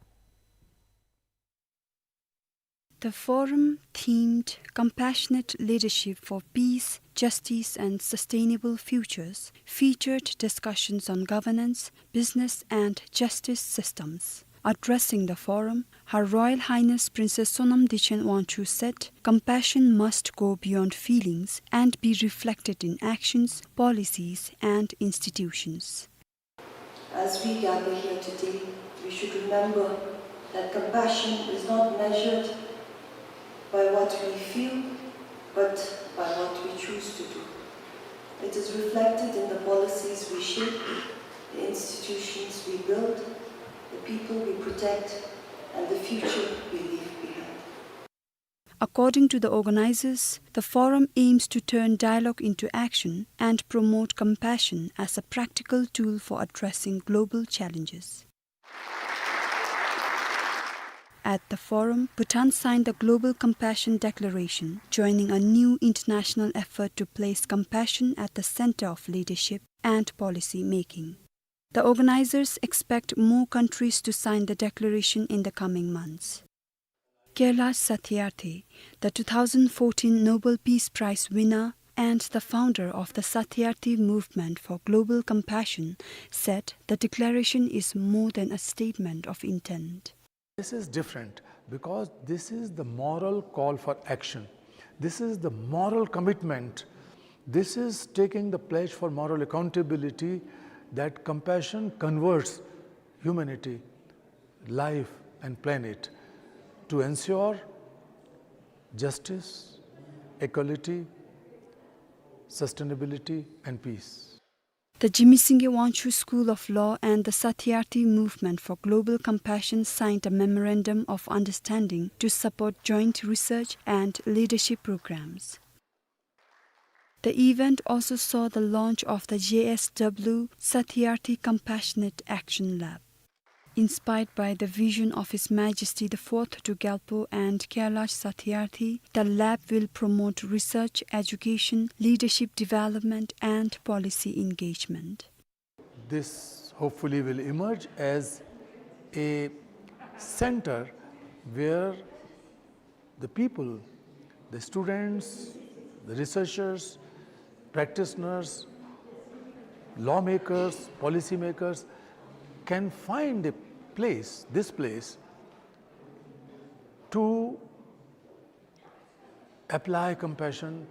The forum, themed Compassionate Leadership for Peace, Justice, and Sustainable Futures, featured discussions on governance, business, and justice systems. Addressing the forum, Her Royal Highness Princess Sonam Dechen Wangchuck said, "Compassion must go beyond feelings and be reflected in actions, policies, and institutions." As we gather here today, we should remember that compassion is not measured by what we feel, but by what we choose to do. It is reflected in the policies we shape, the institutions we build, the people we protect, and the future we leave behind. According to the organizers, the forum aims to turn dialogue into action and promote compassion as a practical tool for addressing global challenges. At the forum, Bhutan signed the Global Compassion Declaration, joining a new international effort to place compassion at the center of leadership and policy making. The organizers expect more countries to sign the declaration in the coming months. Kailash Satyarthi, the two thousand fourteen Nobel Peace Prize winner and the founder of the Satyarthi Movement for Global Compassion, said the declaration is more than a statement of intent. This is different because this is the moral call for action. This is the moral commitment. This is taking the pledge for moral accountability that compassion converts humanity, life, and planet to ensure justice, equality, sustainability, and peace. The Jigme Singye Wangchuck School of Law and the Satyarthi Movement for Global Compassion signed a memorandum of understanding to support joint research and leadership programs. The event also saw the launch of the J S W Satyarthi Compassionate Action Lab. Inspired by the vision of His Majesty the Fourth Druk Gyalpo and Kailash Satyarthi, the lab will promote research, education, leadership development, and policy engagement. This hopefully will emerge as a center where the people, the students, the researchers, practitioners, lawmakers, policymakers can find a place, this place, to apply compassion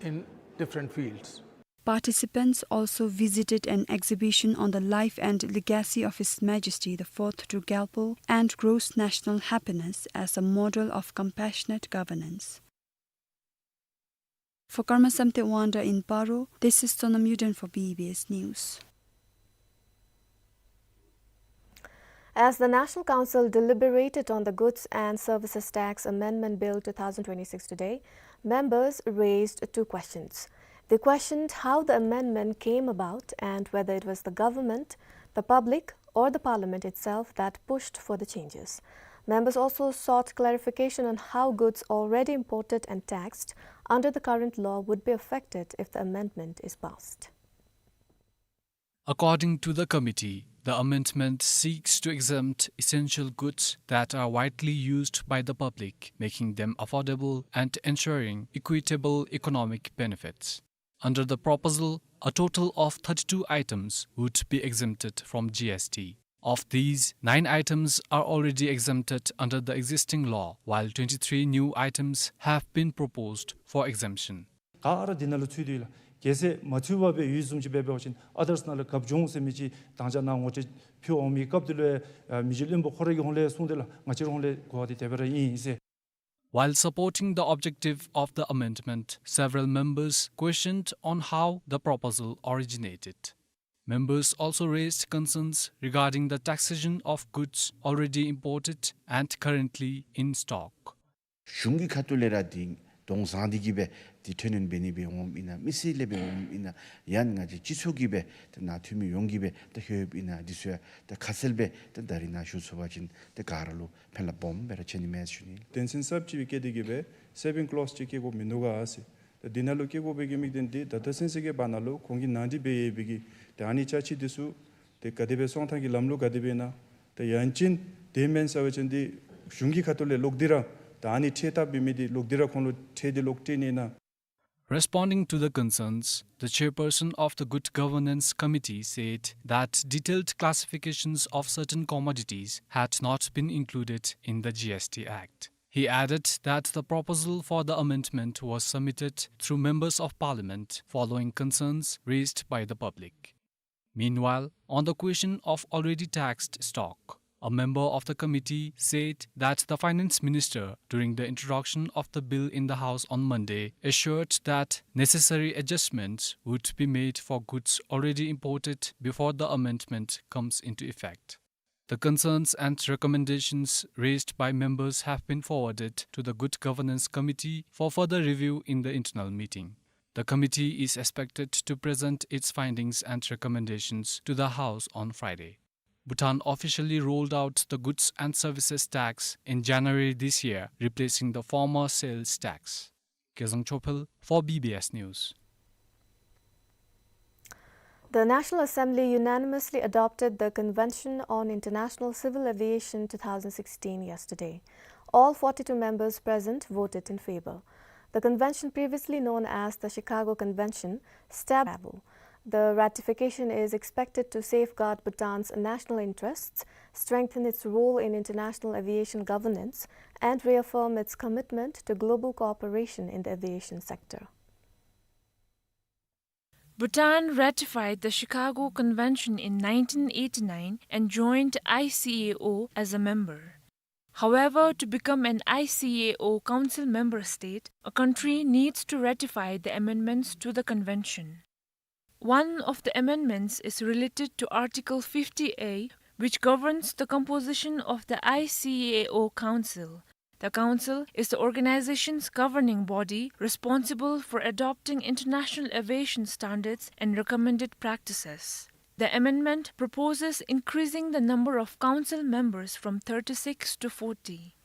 in different fields. Participants also visited an exhibition on the life and legacy of His Majesty the Fourth Druk Gyalpo and Gross National Happiness as a model of compassionate governance. For Karma Samte Wangda in Paro, this is Sonam Yuden for B B S News. As the National Council deliberated on the Goods and Services Tax Amendment Bill two thousand twenty-six today, members raised two questions. They questioned how the amendment came about and whether it was the government, the public, or the parliament itself that pushed for the changes. Members also sought clarification on how goods already imported and taxed under the current law would be affected if the amendment is passed. According to the committee, the amendment seeks to exempt essential goods that are widely used by the public, making them affordable and ensuring equitable economic benefits. Under the proposal, a total of thirty-two items would be exempted from G S T. Of these, nine items are already exempted under the existing law, while twenty-three new items have been proposed for exemption. ག་ར་འདི་ནང་ལུ་ཚུད་དེ་ཡོད་ལགས། གལ་སྲིད་མ་ཚུད་པར་སྦེ་ཡོད་བཟུམ་ཅིག་སྦེ་འབད་བ་ཅིན་ཨ་དརསི་ནང་ལུ་རྒཔོ་འབྱུང་ཟེར་མི་ཅིག་དང་ཅ་ནང་ངོ་སྤྲོད་ཕུལ་འོང་མི་སྐབས་དེ་ལུ་ཨ་མི་རྗེ་བློན་པོ་ཁོ་ར་གི་ཧོང་ལས་གསུངས་ཏེ་ལགས། ང་བཅས་ར་ཧོང་ལས་གོ་བ་འདི་དེ་སྦེ་ར་ཨིན་ཟེར། While supporting the objective of the amendment, several members questioned on how the proposal originated. Members also raised concerns regarding the taxation of goods already imported and currently in stock. གཞུང་གི་ཁ་ཐུག་ལས་ར་འདི་གདོང་བཟེད་དེ་གིས་སྦེ་འདི་འཕྲོ་མཉམ་འབད་ནི་སྦེ་འོངམ་ཨིན་ན། མི་སེར་ལས་སྦེ་འོངམ་ཨིན་ན། ཡང་ང་བཅས་སྤྱི་ཚོགས་ཀྱིས་སྦེ་ཏེ་ནང་འཐུས་མི་ཡོངས་ཀྱིས་སྦེ་ཏེ་ལྷོདཔ་ཨིན་ན། འདི་ཚུ་ཡང་ཏེ་ཁ་གསལ་སྦེ་ཏེ་ད་རིས་ནཱ་ཞུ་ཚུགས་པ་ཅིན་ཏེ་ག་ར་ལུ་ཕན་རླབས་སྦོམ་སྦེ་ར་ཆགས་ནི་མས་ཟེར་ཞུ་ནི། དོན་ཚན་གསརཔ་ཅིག་བཀལ་ཏེ་གིས་སྦེ་saving clause ཅིག་བཀལ་དགོཔ་མིན་འདུག་ག་ཟེར། ད་འདི་ནང་ལུ་བཀལ་དགོ་པའི་གི་དམིགས་དོན་འདི་ད་ལྟོ་ཚུན་ཚོད་ཀྱི་བར་ན་ལུ་ཁོང་གིས་ནང་འདྲེན་འབད་ཡོད་པའི་གི་ཏེ་ཨ་ནི་ཅ་ཆས་འདི་ཚུ་ཏེ་ག་དེ་སྦེ་སོང་ཐངས་ཀྱི་ལམ་ལུགས་ག་དེ་སྦེ་ཨིན་ན། ཏེ་ཡང་ཅིན་དེ་མེན་ཟེར་བ་ཅིན་འདི་གཞུང་གི་ཁ་ཐུག་ལས་ལོག་སྟེ་ར་ད་ཨ་ནི་ཁྲལ་བཏབ་པའི་མི་འདི་ལོག་སྟེ་ར་ཁོང་ལུ་ཁྲལ་འདི་ལོག་སྤྲོད་ནི་ཨིན་ན། Responding to the concerns, the chairperson of the Good Governance Committee said that detailed classifications of certain commodities had not been included in the G S T Act. He added that the proposal for the amendment was submitted through members of parliament following concerns raised by the public. Meanwhile, on the question of already taxed stock, a member of the committee said that the finance minister, during the introduction of the bill in the House on Monday, assured that necessary adjustments would be made for goods already imported before the amendment comes into effect. The concerns and recommendations raised by members have been forwarded to the Good Governance Committee for further review in the internal meeting. The committee is expected to present its findings and recommendations to the House on Friday. Bhutan officially rolled out the goods and services tax in January this year, replacing the former sales tax. Kezang Chophel for B B S News. The National Assembly unanimously adopted the Convention on International Civil Aviation two thousand sixteen yesterday. All forty-two members present voted in favor. The convention, previously known as the Chicago Convention, stabbed travel. The ratification is expected to safeguard Bhutan's national interests, strengthen its role in international aviation governance, and reaffirm its commitment to global cooperation in the aviation sector. Bhutan ratified the Chicago Convention in nineteen eighty-nine and joined I C A O as a member. However, to become an I C A O Council member state, a country needs to ratify the amendments to the convention. One of the amendments is related to Article fifty A, which governs the composition of the I C A O Council. The Council is the organization's governing body responsible for adopting international aviation standards and recommended practices. The amendment proposes increasing the number of Council members from thirty-six to forty.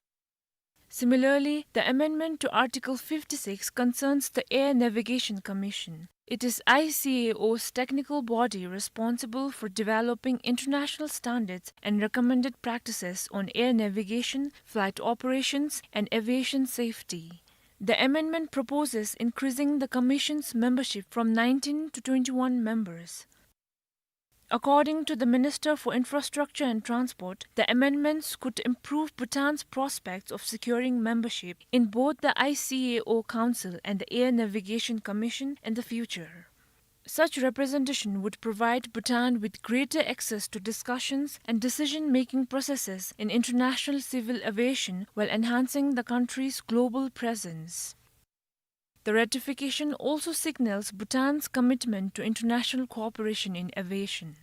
Similarly, the amendment to Article fifty-six concerns the Air Navigation Commission. It is I C A O's technical body responsible for developing international standards and recommended practices on air navigation, flight operations, and aviation safety. The amendment proposes increasing the Commission's membership from nineteen to twenty-one members. According to the Minister for Infrastructure and Transport, the amendments could improve Bhutan's prospects of securing membership in both the I C A O Council and the Air Navigation Commission in the future. Such representation would provide Bhutan with greater access to discussions and decision-making processes in international civil aviation while enhancing the country's global presence. The ratification also signals Bhutan's commitment to international cooperation in aviation.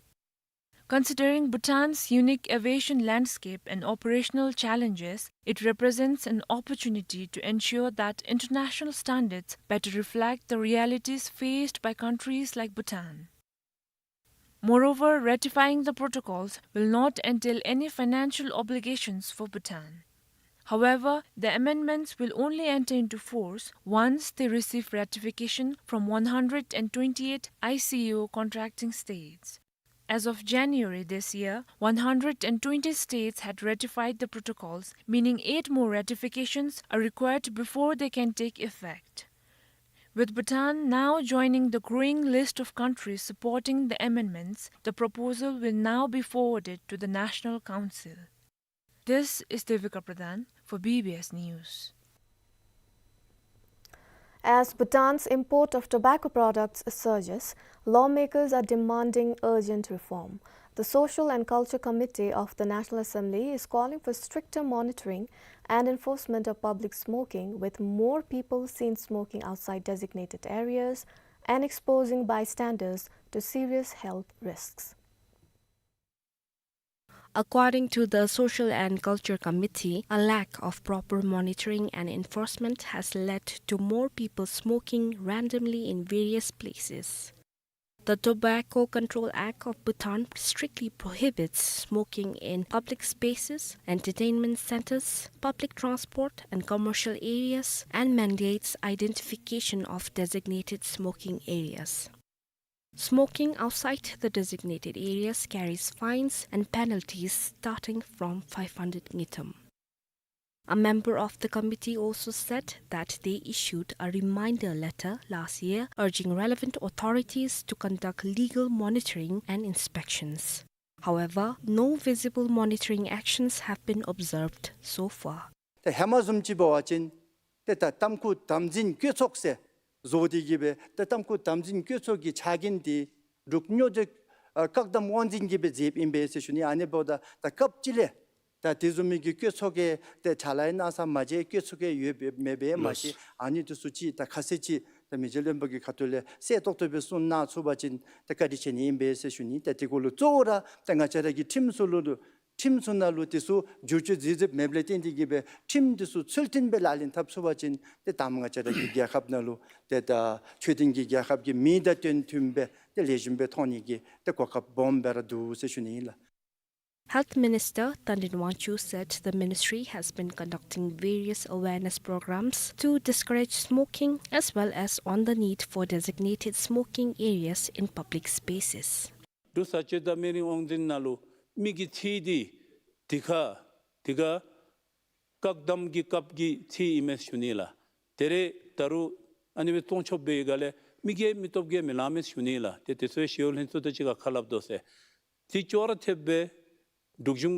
Considering Bhutan's unique aviation landscape and operational challenges, it represents an opportunity to ensure that international standards better reflect the realities faced by countries like Bhutan. Moreover, ratifying the protocols will not entail any financial obligations for Bhutan. However, the amendments will only enter into force once they receive ratification from one hundred and twenty-eight I C A O contracting states. As of January this year, one hundred and twenty states had ratified the protocols, meaning eight more ratifications are required before they can take effect. With Bhutan now joining the growing list of countries supporting the amendments, the proposal will now be forwarded to the National Council. This is Devika Pradhan for B B S News. As Bhutan's import of tobacco products surges, lawmakers are demanding urgent reform. The Social and Culture Committee of the National Assembly is calling for stricter monitoring and enforcement of public smoking, with more people seen smoking outside designated areas and exposing bystanders to serious health risks. According to the Social and Culture Committee, a lack of proper monitoring and enforcement has led to more people smoking randomly in various places. The Tobacco Control Act of Bhutan strictly prohibits smoking in public spaces, entertainment centers, public transport, and commercial areas, and mandates identification of designated smoking areas. Smoking outside the designated areas carries fines and penalties starting from five hundred ngultrum. A member of the committee also said that they issued a reminder letter last year urging relevant authorities to conduct legal monitoring and inspections. However, no visible monitoring actions have been observed so far. ཏེ་ཧེ་མ་བཟུམ་ཅིག་འབད་བ་ཅིན་ཏེ་ད་ཏམ་ཁུ་དམ་འཛིན་སྐྱོབ་ཚོགས་ཟེར་བཟོ་སྟེ་གི་སྦེ་ཏེ་ཏམ་ཁུ་དམ་འཛིན་སྐྱོབ་ཚོགས་ཀྱི་ཕྱག་འགན་འདི་འབྲུག་སྨྱོ་རྫས་ཨ་བཀག་སྡོམ་དབང་འཛིན་གྱིས་སྦེ་མཛདཔ་ཨིན་པས་ཟེར་ཞུ་ནི། ཨ་ནི་འབདཝ་ད་ད་སྐབས་ཅིག་ལས་ད་དེ་བཟུམ་མའི་གི་སྐྱོབ་ཚོགས་ཀྱི་ཏེ་ཕྱག་ལཱ་ཡང་གནང་ས་མ་མཇལ། སྐྱོབ་ཚོགས་ཀྱི་ཡོདཔ་མེདཔ་མ་ཤེས། ཨ་ནི་དེ་ཚུ་ཅིག་ད་ཁ་གསལ་ཅིག་ད་མི་རྗེ་བློན་པོ་གི་ཁ་ཐུག་ལས་གསལ་ཏོག་ཏོ་སྦེ་གསུང་གནང་ཚུགས་པ་ཅིན་ད་བཀའ་དྲིན་ཆེ་ནི་ཨིན་པས་ཟེར་ཞུ་ནི། ད་དེ་གུ་ལུ་གཙོ་བོ་ར་ད་ང་བཅས་ར་གི་ཁྲིམས་སྲོལ་ལུ་ཁྲིམས་སྲོལ་ནང་ལུ་དེ་ཚུ་བསྒྱུར་བཅོས་མཛད་མཛདཔ་མེདཔ་ལས་བརྟེན་ཏེ་གི་སྦེ་ཁྲིམས་དེ་ཚུ་ཚུལ་མཐུན་སྦེ་ལག་ལེན་འཐབ་ཚུགས་པ་ཅིན་ཏེ་ད་ང་བཅས་ར་གི་རྒྱལ་ཁབ་ནང་ལུ་ཏེ་ད་ཆོས་ལྡན་གྱི་རྒྱལ་ཁབ་ཀྱི་མིང་དང་དོན་མཐུན་སྦེ་ཏེ་ལེགས་ཤོམ་སྦེ་མཐོང་ནི་གི་ཏེ་གོ་སྐབས་སྦོམ་སྦེ་ར་འདུག་ཟེར་ཞུ་ནི་ཨིན་ལགས། Health Minister Tandin Wangchuk said the ministry has been conducting various awareness programs to discourage smoking as well as on the need for designated smoking areas in public spaces. འབྲུག་བཟའ་སྤྱོད་དང་སྨན་རིན་དབང་འཛིན་ནང་ལུ་མི་གི་ཚེ་འདི་འདི་ཁར་འདི་ཁར་བཀག་སྡོམ་གྱི་སྐབས་ཀྱི་ཚེ་ཨིན་མས་ཞུ་ནི་ལགས། ད་རེས་ད་རུང་ཨ་ནི་སྦེ་བཙོང་ཆོགཔ་འབད་བའི་སྒང་ལས་མི་གིས་མི་སྟོབས་ཀྱིས་མི་ལང་མས་ཞུ་ནི་ལགས། ཏེ་དེ་ཚུ་ཡང་ཞི་གཡོག་ལྷན་ཚོགས་དང་གཅིག་ཁར་ཁ་སླབ་དོ་ཟེར། དེ་ཅོག་ར་འཐདཔ་སྦེ་འབྲུག་གཞུང་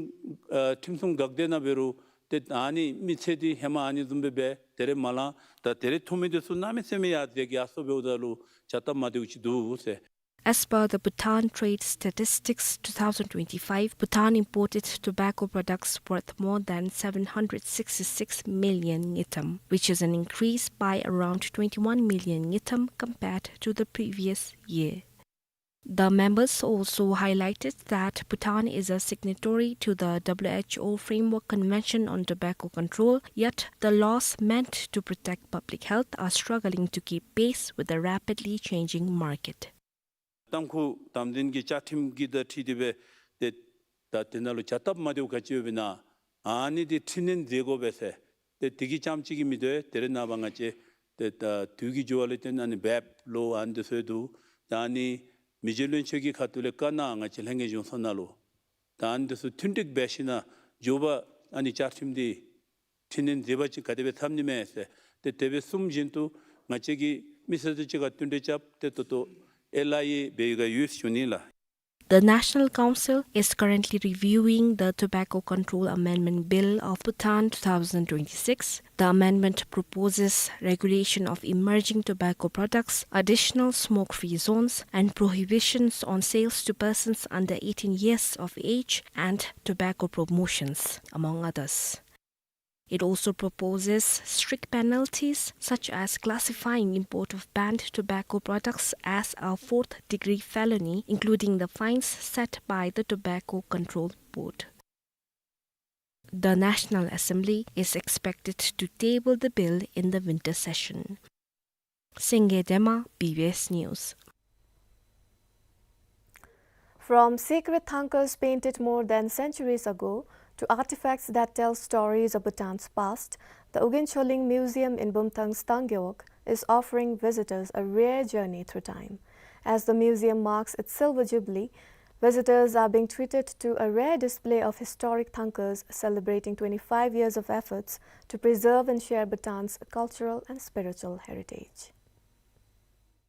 ཨ་ཁྲིམས་སྲུང་འགག་སྡེ་ནང་འབད་རུང་ཏེ་ཨ་ནི་མི་ཚེ་འདི་ཧེ་མ་ཨ་ནི་བཟུམ་སྦེ་འབད་ད་རེས་མ་ལང་། ད་ད་རེས་ཐོབ་མི་དེ་ཚུ་གནམ་མེད་ས་མེད་ཡར་འཛེགས་ཡར་སོང་འབདཝ་ད་ལུ་བྱ་སྟབས་མ་བདེཝ་ཅིག་འདུག་ཟེར། As per the Bhutan Trade Statistics two thousand twenty-five, Bhutan imported tobacco products worth more than seven hundred sixty-six million ngultrum, which is an increase by around twenty-one million ngultrum compared to the previous year. The members also highlighted that Bhutan is a signatory to the W H O Framework Convention on Tobacco Control, yet the laws meant to protect public health are struggling to keep pace with the rapidly changing market. ཏམ་ཁུ་དམ་འཛིན་གྱི་བཅའ་ཁྲིམས་ཀྱི་དང་འཁྲིལ་ཏེ་སྦེ་ཏེ་ད་དེ་ནང་ལུ་བྱ་སྟབས་མ་བདེཝ་ག་ཅི་ཡོདཔ་ཨིན་ན་ཨ་ནི་འདི་འཕྲི་སྣོན་མཛད་དགོ་པས་ཟེར། ཏེ་དེ་གིས་རྐྱངམ་གཅིག་གིས་མི་དོ། ད་རེས་ནངས་པ་ང་བཅས་ཏེ་ད་དུས་ཀྱི་འགྱུར་བ་ལུ་བརྟེན་ཨ་ནི་བེབ་ལོ་ཨ་ནི་འདི་ཚུ་འདུག། ད་ཨ་ནི་མི་རྗེ་བློན་ཆེན་གྱི་ཁ་ཐུག་ལས་བཀའ་གནང་ང་བཅས་ལྷན་རྒྱས་གཞུང་ཚོགས་ནང་ལུ་ད་ཨ་ནི་འདི་ཚུ་མཐུན་འགྲིག་འབད་ཞིནམ་ལས་མགྱོགས་པ་ཨ་ནི་བཅའ་ཁྲིམས་འདི་འཕྲི་སྣོན་མཛད་པ་ཅིན་ག་དེ་སྦེ་འཚམས་ནི་མས་ཟེར། ཏེ་དེ་སྦེ་གསུངམ་བཞིན་དུ་ང་བཅས་ཀྱིས་མི་སེར་དང་གཅིག་ཁར་བསྟུན་གྲོས་རྐྱབ་སྟེ་ད་ལྟོ་ཨེལ་ཨའི་ཨེ་འབད་ཡི་ག་ཡོད་ཞུ་ནི་ལགས། The National Council is currently reviewing the Tobacco Control Amendment Bill of Bhutan two thousand twenty-six. The amendment proposes regulation of emerging tobacco products, additional smoke-free zones, and prohibitions on sales to persons under eighteen years of age and tobacco promotions, among others. It also proposes strict penalties, such as classifying import of banned tobacco products as a fourth-degree felony, including the fines set by the Tobacco Control Board. The National Assembly is expected to table the bill in the winter session. Singye Dema, B B S News. From sacred thangkas painted more than centuries ago to artifacts that tell stories of Bhutan's past, the Ugyen Chölling Museum in Bumthang's Tang Gewog is offering visitors a rare journey through time. As the museum marks its silver jubilee, visitors are being treated to a rare display of historic thangkas celebrating twenty-five years of efforts to preserve and share Bhutan's cultural and spiritual heritage.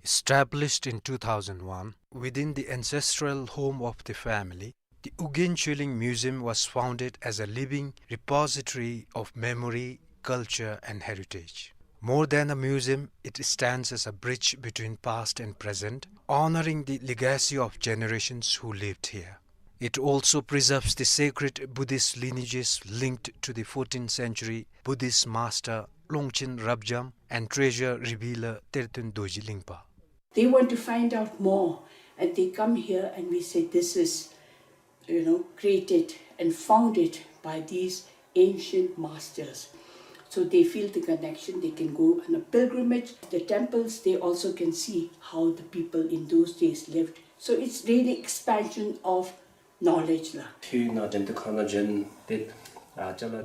Established in two thousand one within the ancestral home of the family, the Ugyen Chölling Museum was founded as a living repository of memory, culture, and heritage. More than a museum, it stands as a bridge between past and present, honoring the legacy of generations who lived here. It also preserves the sacred Buddhist lineages linked to the fourteenth century Buddhist master Longchen Rabjam and treasure revealer Terten Dorji Lingpa. They want to find out more, and they come here, and we say, "This is, you know, created and founded by these ancient masters." So they feel the connection. They can go on a pilgrimage. The temples, they also can see how the people in those days lived. So it's really expansion of knowledge la.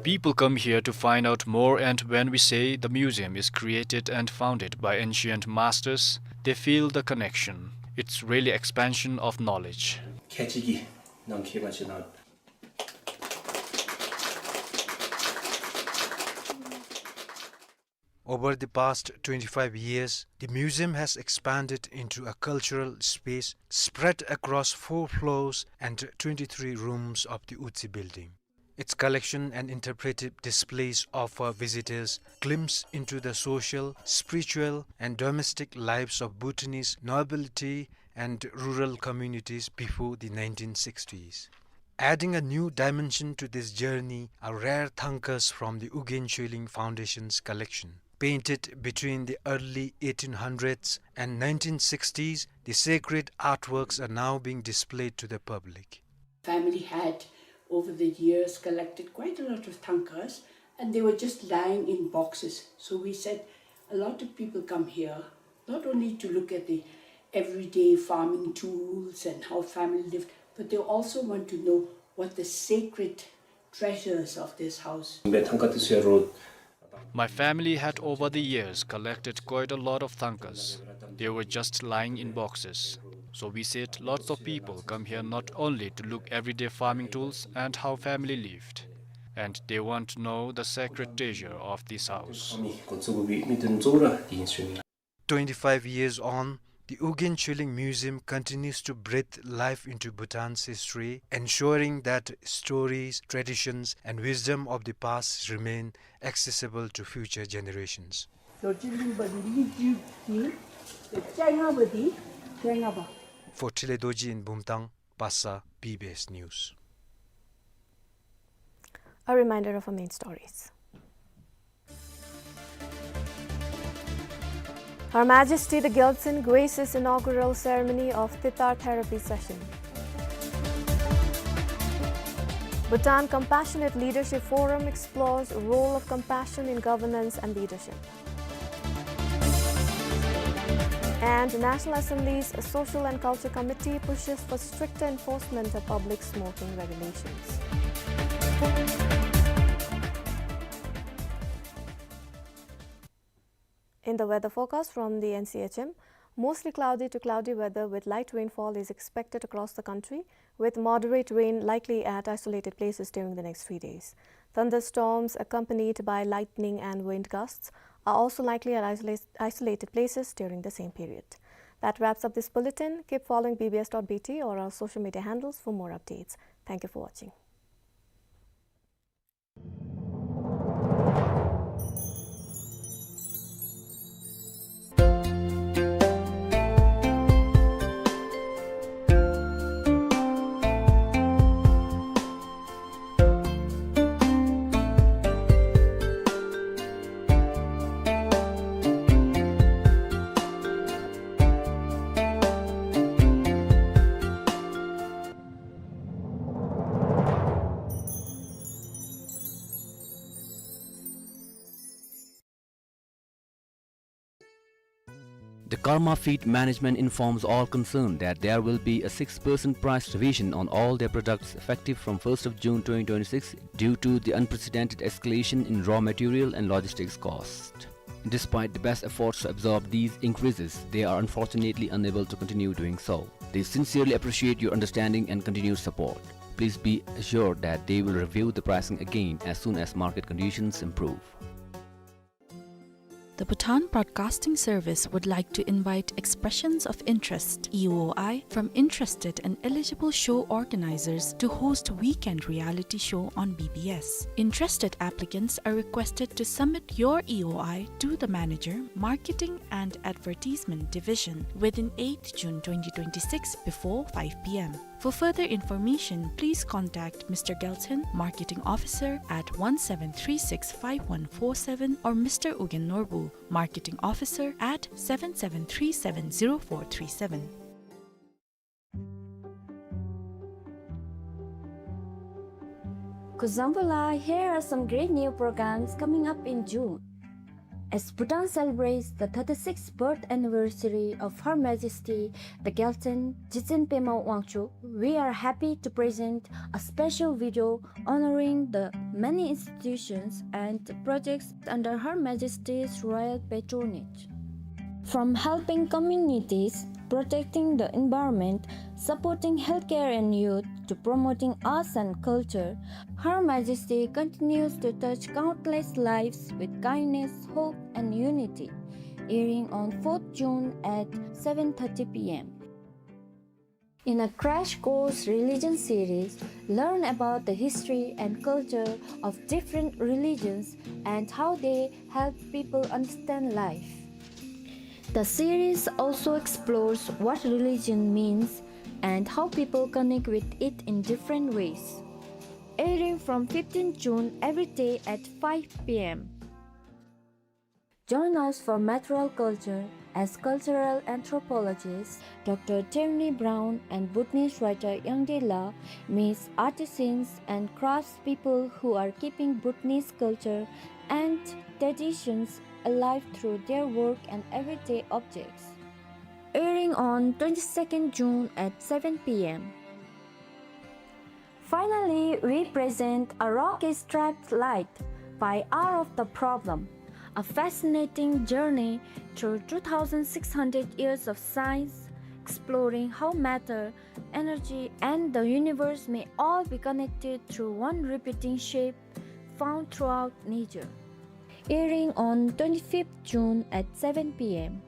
People come here to find out more, and when we say the museum is created and founded by ancient masters, they feel the connection. It's really expansion of knowledge. Over the past twenty-five years, the museum has expanded into a cultural space spread across four floors and twenty-three rooms of the Utsi building. Its collection and interpretive displays offer visitors glimpse into the social, spiritual, and domestic lives of Bhutanese nobility and rural communities before the nineteen sixties. Adding a new dimension to this journey are rare thangkas from the Ugyen Chölling Foundation's collection. Painted between the early eighteen hundreds and nineteen sixties, the sacred artworks are now being displayed to the public. Family had, over the years, collected quite a lot of thangkas, and they were just lying in boxes. So we said, a lot of people come here not only to look at the everyday farming tools and how family lived, but they also want to know what the sacred treasures of this house. My family had over the years collected quite a lot of thangkas. They were just lying in boxes. So we said lots of people come here not only to look everyday farming tools and how family lived, and they want to know the sacred treasure of this house. Twenty-five years on, the Ugyen Chölling Museum continues to breathe life into Bhutan's history, ensuring that stories, traditions, and wisdom of the past remain accessible to future generations. For Trile Dorji in Bumthang, Pasa, B B S News. A reminder of our main stories. Her Majesty the Gyaltsuen graces inaugural ceremony of Thitar therapy session. Bhutan Compassionate Leadership Forum explores role of compassion in governance and leadership. And National Assembly's Social and Culture Committee pushes for stricter enforcement of public smoking regulations. In the weather forecast from the N C H M, mostly cloudy to cloudy weather with light rainfall is expected across the country, with moderate rain likely at isolated places during the next three days. Thunderstorms accompanied by lightning and wind gusts are also likely at isola-, isolated places during the same period. That wraps up this bulletin. Keep following B B S dot B T or our social media handles for more updates. Thank you for watching. The Karma Feed Management informs all concerned that there will be a six percent price revision on all their products effective from first of June twenty twenty-six due to the unprecedented escalation in raw material and logistics cost. Despite the best efforts to absorb these increases, they are unfortunately unable to continue doing so. They sincerely appreciate your understanding and continued support. Please be assured that they will review the pricing again as soon as market conditions improve. The Bhutan Broadcasting Service would like to invite expressions of interest, E O I, from interested and eligible show organizers to host weekend reality show on B B S. Interested applicants are requested to submit your E O I to the manager, Marketing and Advertisement Division, within eighth June twenty twenty-six before five P M. For further information, please contact Mister Gelton, Marketing Officer, at one seven three six five one four seven or Mister Ugyen Norbu, Marketing Officer, at seven seven three seven zero four three seven. Kuzuzangpo la, here are some great new programs coming up in June. As Bhutan celebrates the thirty-sixth birth anniversary of Her Majesty the Gelton Jigtsen Pema Wangchuck, we are happy to present a special video honoring the many institutions and projects under Her Majesty's royal patronage. From helping communities, protecting the environment, supporting healthcare and youth, to promoting arts and culture, Her Majesty continues to touch countless lives with kindness, hope, and unity. Airing on fourth June at seven thirty P M. In a Crash Course Religion series, learn about the history and culture of different religions and how they help people understand life. The series also explores what religion means and how people connect with it in different ways. Airing from fifteenth June every day at five P M. Join us for Material Culture as cultural anthropologists Doctor Tierney Brown and Bhutanese writer Yangde La meets artisans and craftspeople who are keeping Bhutanese culture and traditions alive through their work and everyday objects. Airing on twenty-second June at seven P M. Finally, we present A Rock Is Trapped Light by Hour of the Problem, a fascinating journey through two thousand six hundred years of science, exploring how matter, energy, and the universe may all be connected through one repeating shape found throughout nature. Airing on twenty-fifth June at seven P M.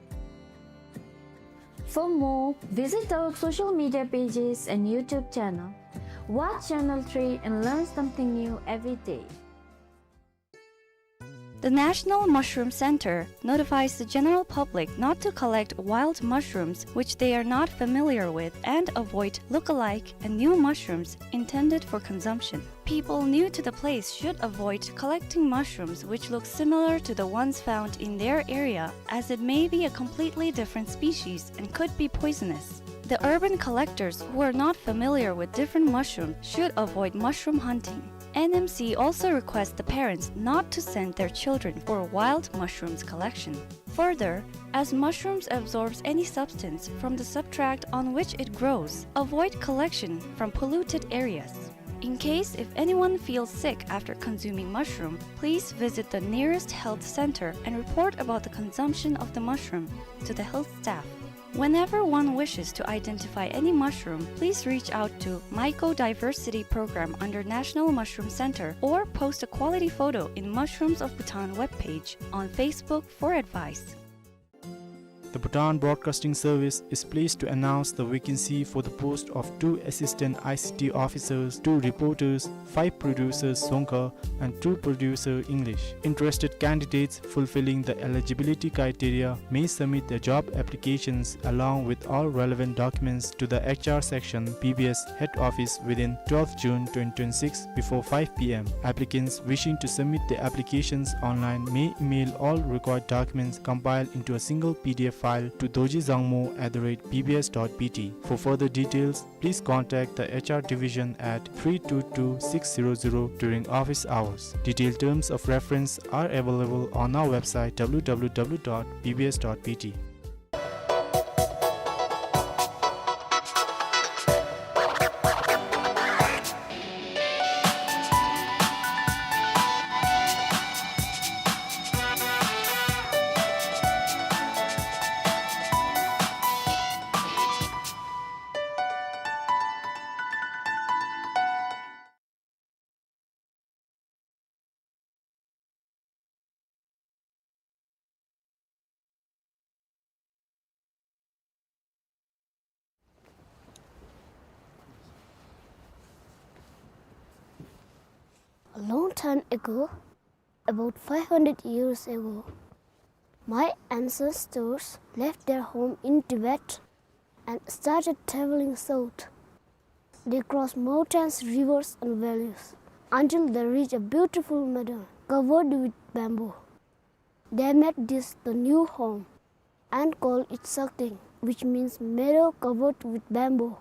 For more, visit our social media pages and YouTube channel. Watch Channel three and learn something new every day. The National Mushroom Center notifies the general public not to collect wild mushrooms which they are not familiar with and avoid look-alike and new mushrooms intended for consumption. People new to the place should avoid collecting mushrooms which look similar to the ones found in their area, as it may be a completely different species and could be poisonous. The urban collectors who are not familiar with different mushrooms should avoid mushroom hunting. N M C also requests the parents not to send their children for wild mushrooms collection. Further, as mushrooms absorbs any substance from the substrate on which it grows, avoid collection from polluted areas. In case if anyone feels sick after consuming mushroom, please visit the nearest health center and report about the consumption of the mushroom to the health staff. Whenever one wishes to identify any mushroom, please reach out to Mycodiversity Program under National Mushroom Center or post a quality photo in Mushrooms of Bhutan webpage on Facebook for advice. The Bhutan Broadcasting Service is pleased to announce the vacancy for the post of two assistant I C T officers, two reporters, five producers Dzongkha, and two producer English. Interested candidates fulfilling the eligibility criteria may submit their job applications along with all relevant documents to the H R section, B B S head office within twelfth June twenty twenty-six before five P M. Applicants wishing to submit their applications online may email all required documents compiled into a single P D F file to dorji dzangmo at the rate B B S dot B T. For further details, please contact the H R division at three two two six zero zero during office hours. Detailed terms of reference are available on our website W W W dot B B S dot B T. A long time ago, about five hundred years ago, my ancestors left their home in Tibet and started traveling south. They crossed mountains, rivers, and valleys until they reached a beautiful meadow covered with bamboo. They made this the new home and called it Sakteng, which means meadow covered with bamboo.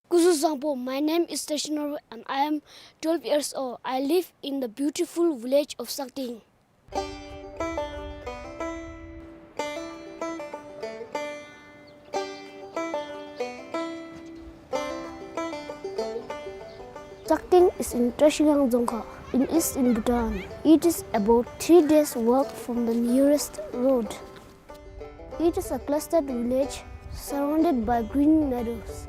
Kuzu Zangpo, my name is Teshinobu and I am twelve years old. I live in the beautiful village of Sakteng. Sakteng is in Trashigang Dzongkha, in eastern Bhutan. It is about three days' walk from the nearest road. It is a clustered village surrounded by green meadows.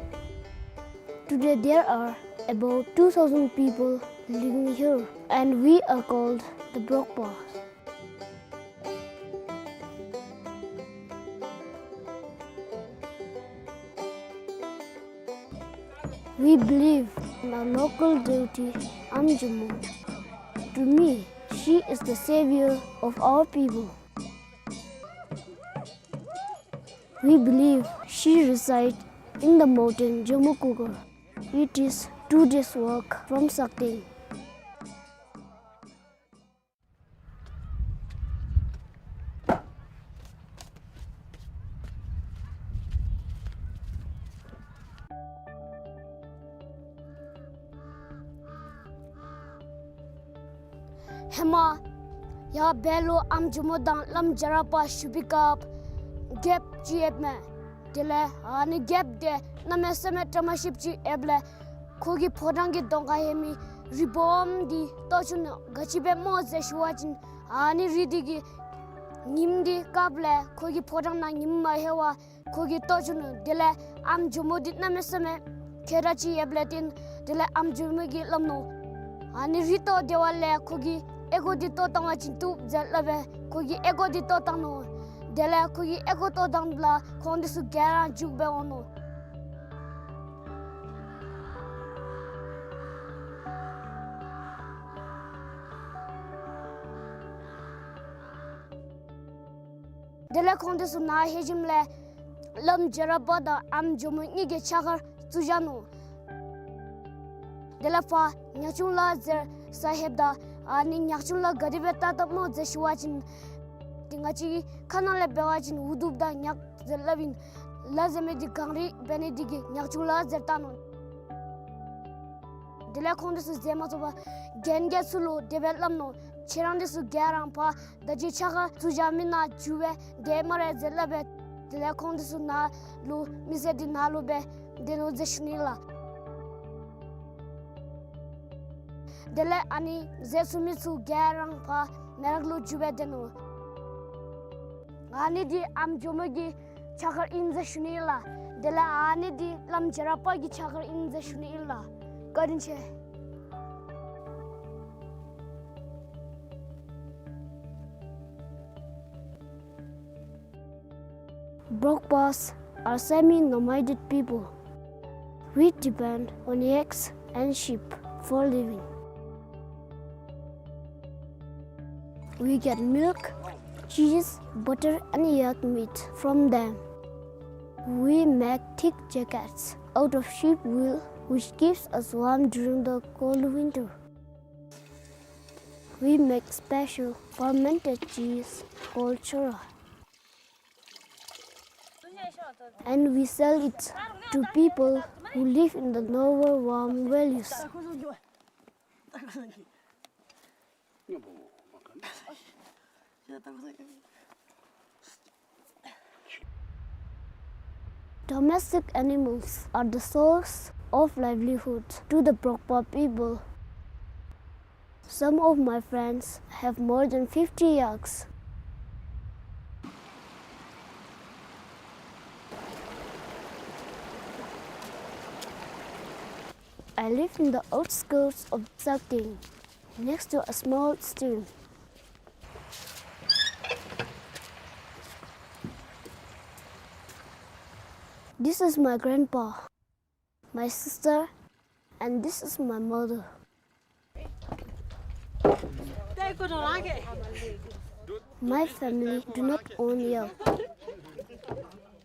Today there are about two thousand people living here, and we are called the Brokpa. We believe in our local deity, Amjomo. To me, she is the savior of our people. We believe she resides in the mountain Jomokukur. It is two days' walk from Sakteng. ཧེ་མ་ཡར་བལ་ལུ་ཨམ་ཇོ་མོ་དང་བླམ་རྒྱ་རས་པ་བཞུགས་པའི་སྐབས་རྒྱལཔོ་ཅིག་ཡོདཔ་མས། དེ་ལས་ཨ་ནི་རྒྱལཔོ་དེ་གནམ་མེད་ས་མེད་བཀྲ་མ་ཤིསཔ་ཅིག་ཡོདཔ་ལས་ཁོ་གི་ཕོ་བྲང་གི་གདོང་ཁར་ཡོད་མི་རི་སྦོམ་འདི་བཏོག་བཅུག་ནུག། ག་ཅི་སྦེ་སྨོ་ཟེར་ཞུ་བ་ཅིན་ཨ་ནི་རི་འདི་གིས་ཉིམ་འདི་བཀབ་ལས་ཁོ་གི་ཕོ་བྲང་ནང་ཉིམ་མ་ལྷོད་པར་ཁོ་གིས་བཏོག་བཅུག་ནུག། དེ་ལས་ཨམ་ཇོ་མོ་འདི་གནམ་མེད་ས་མེད་མཁས་དྲགས་ཅིག་ཡོདཔ་ལས་བརྟེན་དེ་ལས་ཨམ་ཇོ་མོ་གིས་སླབ་ནུག། ཨ་ནི་རི་བཏོག་སྟེ་བ་ལས་ཁོ་གི་ཨོལ་ཀོ་འདི་བཏོག་བཏང་བ་ཅིན་བཏུབ་ཟེར་སླབ་སྦེ་ཁོ་གིས་ཨོལ་ཀོ་འདི་བཏོག་བཏང་ནུག། དེ་ལས་ཁོ་གིས་ཨོལ་ཀོ་བཏོག་བཏངམ་ལས་ཁོང་འདི་ཚུ་ག་ར་རྒྱུག་སྦེ་འོང་ནུག། དེ་ལས་ཁོང་འདི་ཚུ་ནཱ་ལྷོད་ཞིནམ་ལས་བླམ་རྒྱ་རས་པ་དང་ཨམ་ཇོ་མོ་གཉིས་ཀྱིས་ཕྱག་འཁར་བཙུགས་བཞག་ནུག། དེ་ལས་ཕར་ཉག་ཆུང་ལ་ཟེར་ས་ལྷོདཔ་ད་ཨ་ནི་ཉག་ཆུང་ལ་ག་དེ་སྦེ་བཏགས་བཏགསཔ་སྨོ་ཟེར་ཞུ་བ་ཅིན་འདི་ང་བཅས་ཀྱི་ཁ་ནང་ལས་འབད་བ་ཅིན་འུ་སྡུག་དང་ཉག་ཟེར་སླབ་ཨིན། ལ་ཟེར་མི་འདི་གངས་རི་འབད་ནི་འདི་གིས་ཉག་ཆུང་ལ་ཟེར་བཏགས་ནུག། དེ་ལས་ཁོང་འདི་ཚུ་ཟེར་མ་ཚུགས་པར་རྒན་རྒས་ཚུ་ལུ་དེ་སྦེ་སླབ་ནུག། ཁྱེད་རང་འདི་ཚུ་ག་ར་ཕར་ད་ཅི་ཕྱག་འཁར་བཙུགས་བཞག་མི་ནང་འགྱོ་སྦེ་སྡོད་སྨ་རེ་ཟེར་སླབ་སྦེ་དེ་ལས་ཁོང་འདི་ཚུ་ནཱ་ལུ་མི་སེར་འདི་ནཱ་ལུ་སྦེ་སྡོད་ནུག་ཟེར་ཞུ་ནི་ལགས། དེ་ལས་ཨ་ནི་ཟས་ཚུགས་མི་ཚུ་ག་ར་ཕར་མེ་རག་ལུ་འགྱོ་སྦེ་སྡོད་ནུག། ཨ་ནི་འདི་ཨམ་ཇོ་མོ་གི་ཕྱག་འཁར་ཨིན་ཟེར་ཞུ་ནི་ལགས། དེ་ལས་ཨ་ནི་འདི་བླམ་རྒྱ་རས་པ་གི་ཕྱག་འཁར་ཨིན་ཟེར་ཞུ་ནི་ཨིན་ལགས། བཀའ་དྲིན་ཆེ། Brokpas are semi-nomadic people. We depend on yaks and sheep for living. We get milk, cheese, butter, and yak meat from them. We make thick jackets out of sheep wool, which keeps us warm during the cold winter. We make special fermented cheese called chora. And we sell it to people who live in the lower warm valleys. Domestic animals are the source of livelihood to the Brokpa people. Some of my friends have more than fifty yaks. I live in the outskirts of Sakdeng, next to a small stream. This is my grandpa, my sister, and this is my mother. My family do not own yak.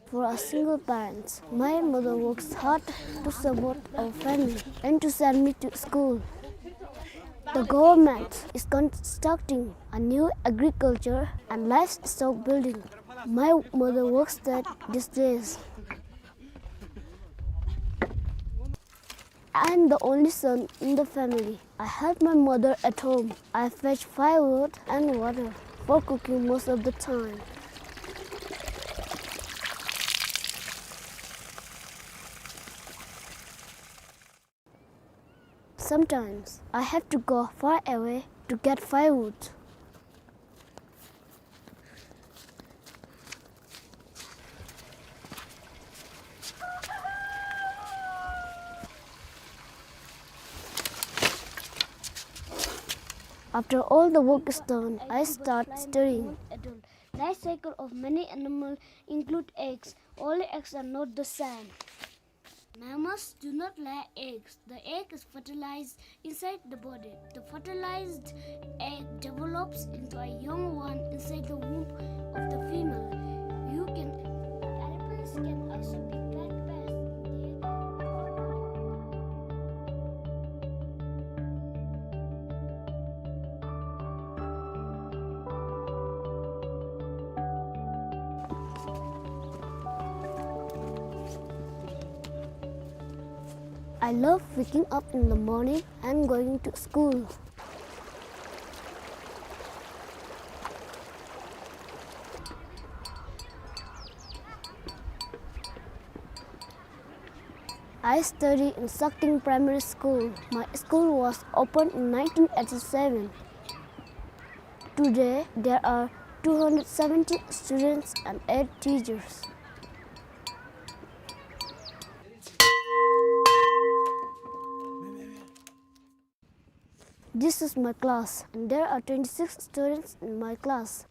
For a single parent, my mother works hard to support our family and to send me to school. The government is constructing a new agriculture and livestock building. My mother works there these days. I am the only son in the family. I help my mother at home. I fetch firewood and water for cooking most of the time. Sometimes I have to go far away to get firewood. After all the work is done, I start studying. Life cycle of many animals include eggs. All eggs are not the same. Mammals do not lay eggs. The egg is fertilized inside the body. The fertilized egg develops into a young one inside the womb of the female. You can, elephants can also be pet pests. They I love waking up in the morning and going to school. I study in Sakdeng Primary School. My school was opened in nineteen eighty-seven. Today, there are two hundred seventy students and eight teachers. This is my class, and there are twenty-six students in my class.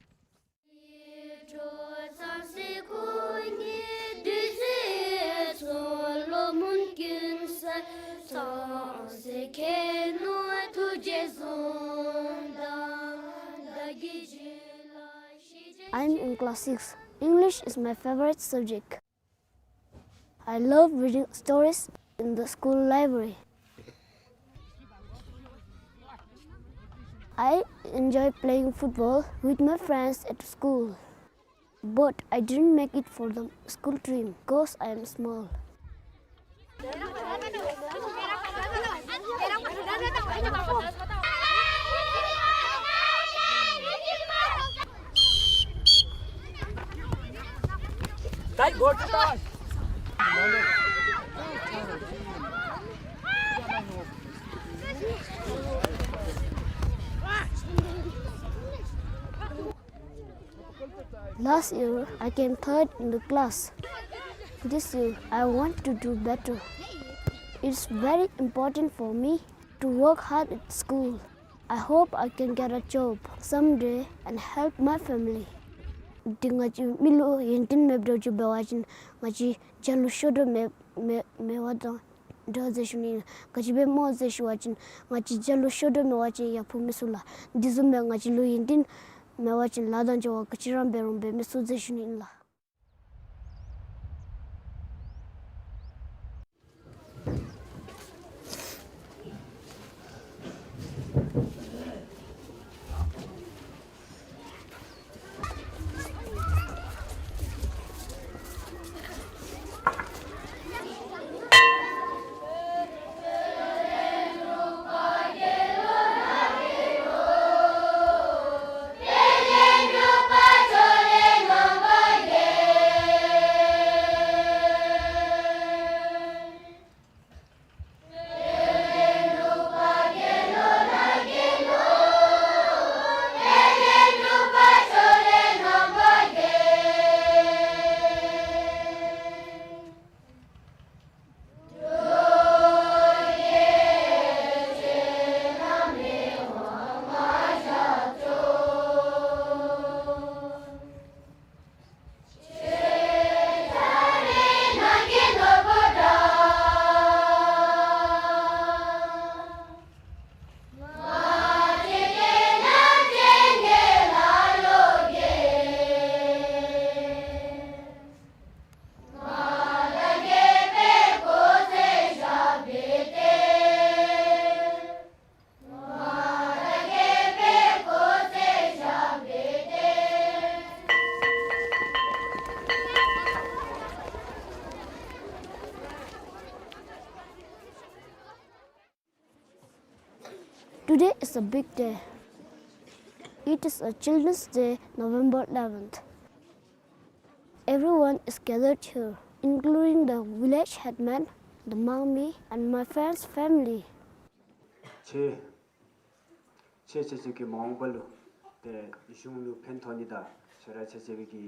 I'm in class six. English is my favorite subject. I love reading stories in the school library. I enjoy playing football with my friends at school. But I didn't make it for the school team 'cause I am small. Last year, I came third in the class. This year, I want to do better. It's very important for me to work hard at school. I hope I can get a job someday and help my family. འདི་ང་བཅས་མི་ལུ་ཡོན་ཏན་མེདཔ་འདྲཝ་ཅིག་འབད་བ་ཅིན་ང་བཅས་རྒྱ་ལུ་ཤོར་དོ་མེད་མེད་མེད་པ་དང་འདྲ་ཟེར་ཞུ་ནི། ག་ཅི་སྦེ་སྨོ་ཟེར་ཞུ་བ་ཅིན་ང་བཅས་རྒྱ་ལུ་ཤོར་དོ་མེད་པ་ཅིན་ཡག་པོ་མི་ཚུགས་ལགས། འདི་བཟུམ་སྦེ་ང་བཅས་ལུ་ཡོན་ཏན་མེད་པ་ཅིན་ལཱ་དང་འབྲེལ་བ་ག་ཅི་ར་འབད་རུང་འབད་མི་ཚུགས་ཟེར་ཞུ་ནི་ཨིན་ལགས། Today is a big day. It is a Children's Day, November eleventh. Everyone is gathered here, including the village headman, the Mangmi, and my friend's family. ཁྱེད་ཁྱེད་ཁྱེད་ཚུ་གིས་མ་འོངས་པ་ལུ་ཏེ་གཞུང་ལུ་ཕན་ཐོགས་ནི་དང་ཁྱེད་ར་ཁྱེད་ཁྱེད་ཀྱི་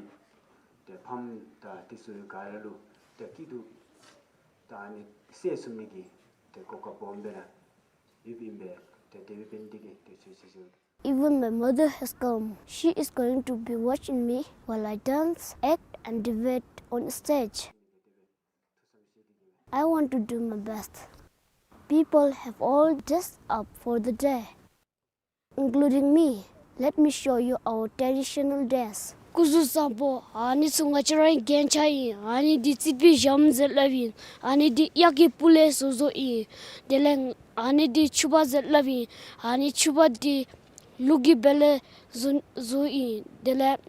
ཏེ་ཕམ་དང་དེ་ཚུ་ག་ར་ལུ་ཏེ་སྐྱིད་སྡུག་དང་ཨ་ནི་སེམས་བཟུམ་ནི་གི་ཏེ་གོ་སྐབས་སྦོམ་སྦེ་ར་ཡོདཔ་ཨིན་པས། ཏེ་དེ་སྦེ་འབད་ནི་དེ་གིས་ཏེ་ཁྱེད་ཁྱེད་ཚུ། Even my mother has come. She is going to be watching me while I dance, act, and debate on stage. I want to do my best. People have all dressed up for the day, including me. Let me show you our traditional dress. སྐུ་གཟུགས་བཟང་པོ། ཨ་ནི་ཚུ་ང་བཅས་རའི་རྒྱན་ཆ་ཨིན། ཨ་ནི་འདི་རྩིག་པའི་ཞྭམོ་ཟེར་སླབ་ཨིན། ཨ་ནི་འདི་གཡག་གི་སྤུ་ལས་བཟོ་བཟོཝ་ཨིན། དེ་ལས་ཨ་ནི་འདི་ཕྱུ་པ་ཟེར་སླབ་ཨིན། ཨ་ནི་ཕྱུ་པ་འདི་ལུག་གི་སྦལ་ལས་བཟོ་བཟོཝ་ཨིན། དེ་ལས་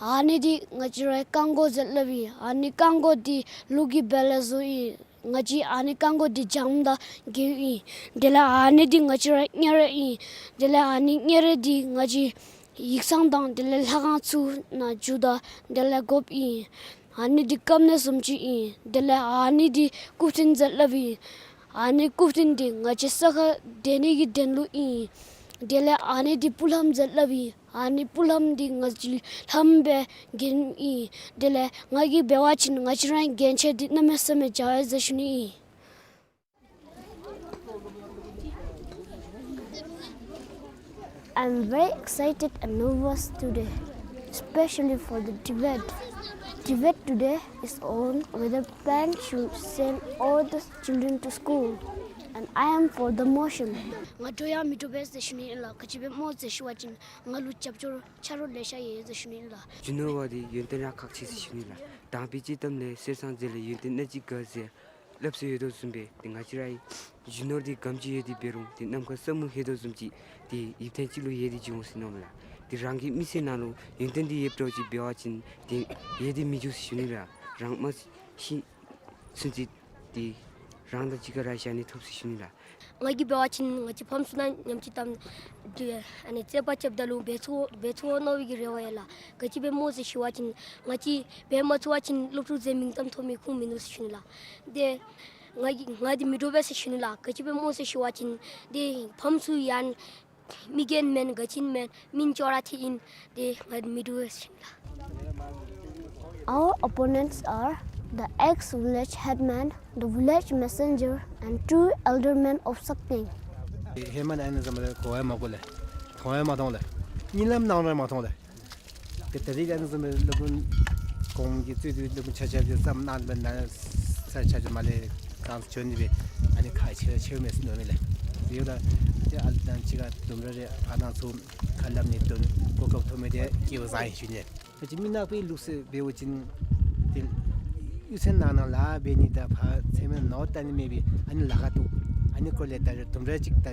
ཨ་ནི་འདི་ང་བཅས་རའི་རྐང་མགོ་ཟེར་སླབ་ཨིན། ཨ་ནི་རྐང་མགོ་འདི་ལུག་གི་སྦལ་ལས་བཟོཝ་ཨིན། ང་བཅས་ཨ་ནི་རྐང་མགོ་འདི་འཇམ་དང་རྒོདཔ་ཨིན། དེ་ལས་ཨ་ནི་འདི་ང་བཅས་རའི་སྙེ་རེ་ཨིན། དེ་ལས་ཨ་ནི་སྙེ་རེ་འདི་ང་བཅས་ཡིག་ཚང་དང་དེ་ལས་ལྷ་ཁང་ཚུ་ནང་འགྱོཝ་ད་དེ་ལས་དགོཔ་ཨིན། ཨ་ནི་འདི་ཀམ་ནེ་བཟུམ་ཅིག་ཨིན། དེ་ལས་ཨ་ནི་འདི་རྐུབ་ཐིན་ཟེར་སླབ་ཨིན། ཨ་ནི་རྐུབ་ཐིན་འདི་ང་བཅས་ས་ཁར་སྡོད་ནི་གི་དོན་ལུ་ཨིན། དེ་ལས་ཨ་ནི་འདི་སྤུ་ལྷམ་ཟེར་སླབ་ཨིན། ཨ་ནི་སྤུ་ལྷམ་འདི་ང་བཅས་ལྷམ་སྦེ་གྱོནམ་ཨིན། དེ་ལས་ང་གིས་འབད་བ་ཅིན་ང་བཅས་རའི་རྒྱན་ཆ་འདི་གནམ་མེད་ས་མེད་འཇའ་བས་ཟེར་ཞུ་ནི་ཨིན། I'm very excited and nervous today, especially for the debate. Debate today is on whether parents should send all the children to school, and I am for the motion. ང་འདྲོག་ཡང་མི་འདྲོག་པས་ཟེར་ཞུ་ནི་ཨིན་ལགས། ག་ཅི་སྦེ་སྨོ་ཟེར་ཞུ་བ་ཅིན་ང་ལུ་རྒྱབ་སྐྱོར་ཆ་རོགས་ལེ་ཤ་ཡོད་ཟེར་ཞུ་ནི་ཨིན་ལགས། རྒྱུ་ནོར་བ་འདི་ཡོན་ཏན་ར་ཁག་ཆེ་ཟེར་ཞུ་ནི་ལགས། དང་པའི་སྤྱིར་བཏང་ལས་གསེར་སྲང་རྩེ་ལས་ཡོན་ཏན་སྣ་གཅིག་དགའ་ཟེར་སླབ་སྲོལ་ཡོད་དོ་བཟུམ་སྦེ་ཏེ་ང་བཅས་རའི་རྒྱུ་ནོར་འདི་ག་དེམ་ཅིག་ཡོད་དེ་འབད་རུང་ཏེ་ནམ་མཁའ་ས་སྨུག་ལྷོད་དོ་བཟུམ་ཅིག་ཏེ་ཡུདཔ་ཐེངས་ཅིག་ལུ་ཡལ་ཏེ་འགྱོ་འོང་ཟེར་མནོཝ་མས་ལགས། ཏེ་རང་གི་མི་ཚེ་ནང་ལུ་ཡོན་ཏན་འདི་ཡོདཔ་འདྲཝ་ཅིག་འབད་བ་ཅིན་ཏེ་ཡལ་ཏེ་མི་འགྱོ་ཟེར་ཞུ་ནི་ལགས། རང་མ་ཤི་ཚུན་ཚོད་ཏེ་རང་དང་གཅིག་ཁར་ར་བཞག་ནི་ཐོབ་ཟེར་ཞུ་ནི་ལགས། ང་གིས་འབད་བ་ཅིན་ང་བཅས་ཕམ་ཚུ་དང་མཉམ་གཅིག་ཏམ་ཏེ་ཨ་ནི་རྩོད་པ་རྐྱབ་ད་ལུ་འབད་ཚུགས་འབད་ཚུགས་མནོ་བའི་གི་རེ་བ་ཡོད་ལགས། ག་ཅི་སྦེ་སྨོ་ཟེར་ཞུ་བ་ཅིན་ང་བཅས་འབད་མ་ཚུགས་པ་ཅིན་སློབ་ཕྲུག་ཚུ་མིང་ཙམ་ཐོབ་མི་ཁུངས་མིན་འདུག་ཟེར་ཞུ་ནི་ལགས། ཏེ་ང་གིས་ང་འདི་མི་འདྲོག་པས་ཟེར་ཞུ་ནི་ལགས། ག་ཅི་སྦེ་སྨོ་ཟེར་ཞུ་བ་ཅིན་ཏེ་ཕམ་ཚུ་ཡང་མི་རྒན་མེན་ག་ཅི་མེན་མི་ཅོག་ར་འཐདཔ་ཨིན། ཏེ་ང་མི་འདྲོག་པས་ཟེར་ཞུ་ནི་ལགས། Our opponents are the ex-village headman, the village messenger, and two aldermen of Sakteng. ཧེ་མ་ནཱ་ཨ་ནི་ཙམ་ལས་གོ་ཡང་མ་གོ་ལས། མཐོང་ཡང་མ་མཐོང་ལས། གཉིད་ལམ་ནང་ར་མ་མཐོང་ལས། ཏེ་ད་རིས་ཨ་ནི་བཟུམ་སྦེ་སློབ་དཔོན་གོང་གི་གཙོས་ཏེ་སློབ་དཔོན་ཆ་ཁྱབ་ཀྱིས་བསམ་གནང་བའི་ནང་ས་ཆ་ཆ་མ་ལས་གང་བྱོན་ནི་སྦེ་ཨ་ནི་ཁག་ཆེ་ཆེཝ་མས་ཟེར་མནོ་ནི་ལགས། དེ་ཡོད་ལགས། ཏེ་ཨ་ལུ་དང་གཅིག་ཁར་དུམ་གྲ་རེ་ཕར་ནང་ཚུར་ཁ་སླབ་ནིའི་དོན་གོ་སྐབས་ཐོབ་མི་དེ་སྐལ་བ་བཟང་ཡི་ཞུ་ནི། ང་བཅས་མི་ནག་པའི་ལུགས་སྲོལ་འབད་བ་ཅིན་ཏེ་གཡུས་ཚན་ནང་ན་ལཱ་འབད་ནི་དང་ཕར་ཚེར་མའི་ནོར་བཏང་ནི་མེད་པའི་ཨ་ནི་ལཱ་ཁག་འདུག། ཨ་ནི་སྐོར་ལས་ད་རེས་དུམ་གྲ་ཅིག་ད་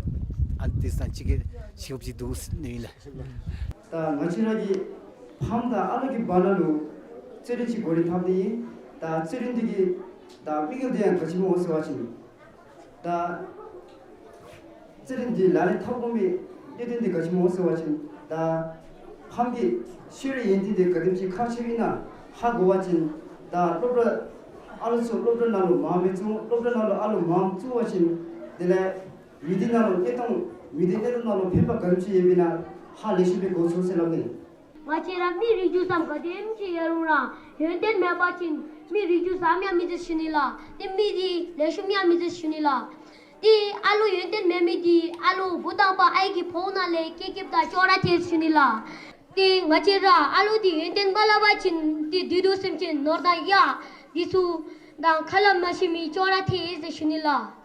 ཨ་ལུ་དེ་ཚུ་དང་གཅིག་ཁར་ཞུ་དགོཔ་ཅིག་འདུག་ཟེར་མནོ་ཡི་ལགས། ད་ང་བཅས་ར་གི་ཕམ་དང་ཨ་ལུ་གི་བར་ན་ལུ་རྩོད་རྒྱུན་ཅིག་འགོ་རིམ་འཐབ་ནི་ཨིན། ད་རྩོད་རྒྱུན་འདི་གི་ད་དམིགས་ཡུལ་འདི་ཡང་ག་ཅི་སྨོ་ཟེར་བ་ཅིན་ད་རྩོད་རྒྱུན་འདི་ལག་ལེན་འཐབ་དགོ་མི་གནད་དོན་འདི་ག་ཅི་སྨོ་ཟེར་བ་ཅིན་ད་ཕམ་གྱི་ཤེས་རིག་ཡོན་ཏན་འདི་ག་དེམ་ཅིག་ཁག་ཆེཝ་ཨིན་ན་ཧ་གོ་བ་ཅིན་ད་སློབ་གྲྭ་ཨ་ལུ་ཚུ་སློབ་གྲྭ་ནང་ལུ་མངམ་སྦེ་བཙུགས། སློབ་གྲྭ་ནང་ལུ་ཨ་ལུ་མངམ་བཙུགས་པ་ཅིན་དེ་ལས་མི་སྡེ་ནང་ལུ་གནས་སྟངས་མི་སྡེ་གནས་སྟངས་ནང་ལུ་ཕན་པ་ག་དེམ་ཅིག་ཡོདཔ་ཨིན་ན་ཧ་ལེགས་ཤོམ་སྦེ་གོ་ཚུགས་ཟེར་སླབ་ནི། ང་བཅས་ར་མི་རིགས་རྒྱུད་ཙམ་ག་དེམ་ཅིག་ཡོད་རུང་ར་ཡོན་ཏན་མེད་པ་ཅིན་མི་རིགས་རྒྱུད་ཙམ་ཡང་མི་ཚུགས་ཞུ་ནི་ལགས། ཏེ་མི་འདི་ལེགས་ཤོམ་ཡང་མི་ཚུགས་ཞུ་ནི་ལགས། ཏེ་ཨ་ལུ་ཡོན་ཏན་མེད་མི་འདི་ཨ་ལུ་བུ་དང་བུ་ཨའི་གི་བོང་ནང་ལས་སྐྱེས་སྐྱེསཔ་དང་ཅོག་ར་འཐད་ཞུ་ནི་ལགས། ཏེ་ང་བཅས་ར་ཨ་ལུ་འདི་ཡོན་ཏན་མ་བསླབ་པ་ཅིན་ཏེ་བདུད་དུ་སེམས་ཅན་ནོར་དང་གཡག་འདི་ཚུ་དང་ཁ་སླབ་མ་ཤེས་མི་ཅོག་ར་འཐད་ཟེར་ཞུ་ནི་ལགས།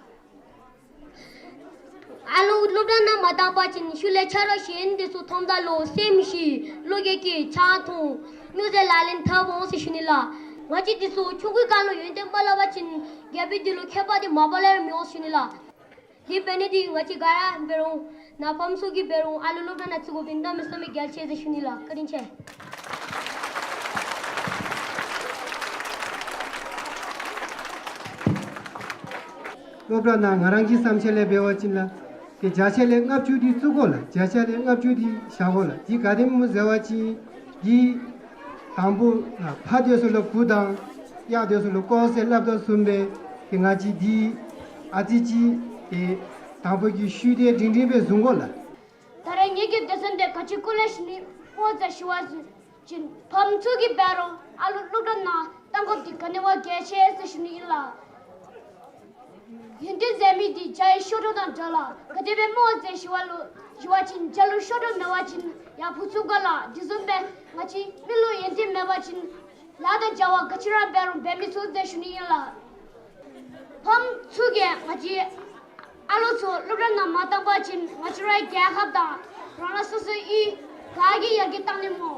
ཨ་ལུ་སློབ་གྲྭ་ནང་མ་བཏང་པ་ཅིན་ཤུལ་ལས་ཆ་རོགས་གཞན་དེ་ཚུ་མཐོངམ་ད་ལུ་སེམས་ཞི་བློ་སྐྱེད་ཀྱིས་ཆང་འཐུང་སྨྱོ་རྫས་ལག་ལེན་འཐབ་འོང་ཟེར་ཞུ་ནི་ལགས། ང་བཅས་དེ་ཚུ་ཆུང་ཀུའི་སྐབས་ལུ་ཡོན་ཏན་མ་བསླབ་པ་ཅིན་རྒྱལ་པོའི་དུས་ལུ་ཁྱད་པར་དེ་མ་པ་ལས་ར་མི་འོང་ཞུ་ནི་ལགས། དེ་འབད་ནི་དེ་ང་བཅས་ག་ར་འབད་རུང་ནཱ་ཕམ་ཚུ་གིས་འབད་རུང་ཨ་ལུ་སློབ་གྲྭ་ནང་བཙུགས་དགོ་པའི་གནམ་མེད་ས་མེད་གལ་ཆེ་ཟེར་ཞུ་ནི་ལགས། བཀའ་དྲིན་ཆེ། སློབ་གྲྭ་ནང་ང་རང་གི་བསམ་འཆར་ལས་འབད་བ་ཅིན་ལགས། ཏེ་བརྒྱ་ཆ་ལས་ལྔ་བཅུ་དེ་བཙུགས་དགོ་ལགས། བརྒྱ་ཆ་ལས་ལྔ་བཅུ་དེ་བཞག་དགོ་ལགས། དེ་ག་དེམ་སྨོ་ཟེར་བ་ཅིན་འདི་དང་པོ་ཕ་དེ་ཚུ་ལུ་བུ་དང་གཡག་དེ་ཚུ་ལུ་ལྐོག་ཟ་སླབ་དོ་བཟུམ་སྦེ་ཏེ་ང་བཅས་འདི་ཨ་ཙི་ཅིག་ཏེ་དང་པོ་གི་ཤུལ་དེ་འབྲིང་འབྲིང་སྦེ་བཟུང་དགོ་ལགས། ད་རེས་ངེ་གི་སྡེ་ཚན་འདི་ག་ཅི་སྐོར་ལས་ཞུ་ནི་སྨོ་ཟེར་ཞུ་བ་ཅིན་ཕམ་ཚུ་གིས་འབད་རུང་ཨ་ལུ་སློབ་གྲྭ་ནང་བཏང་དགོཔ་འདི་ག་ནི་བ་གལ་ཆེ་ཟེར་ཞུ་ནི་ཨིན་ལགས། ཡོན་ཏན་ཟེར་མི་འདི་བྱ་ཡི་ཤོ་འགྲོ་དང་འདྲ་ལགས། ག་དེ་སྦེ་སྨོ་ཟེར་ཞུ་བ་ལུ་ཞུ་བ་ཅིན་བྱ་ལུ་ཤོ་འགྲོ་མེད་པ་ཅིན་ཡང་བུ་ཚུགས་ག་ལགས། དེ་བཟུམ་སྦེ་ང་བཅས་མི་ལུ་ཡོན་ཏན་མེད་པ་ཅིན་ལཱ་དང་བྱ་བ་ག་ཅི་ར་འབད་རུང་འབད་མི་ཚུགས་ཟེར་ཞུ་ནི་ཨིན་ལགས། ཕམ་ཚུ་གིས་ང་བཅས་ཨ་ལུ་ཚུ་སློབ་གྲྭ་ནང་མ་བཏང་པ་ཅིན་ང་བཅས་རའི་རྒྱལ་ཁབ་དང་རང་རང་སོ་སོའི་གཡུས་ག་གིས་ཡར་རྒྱས་གཏང་ནི་སྨོ།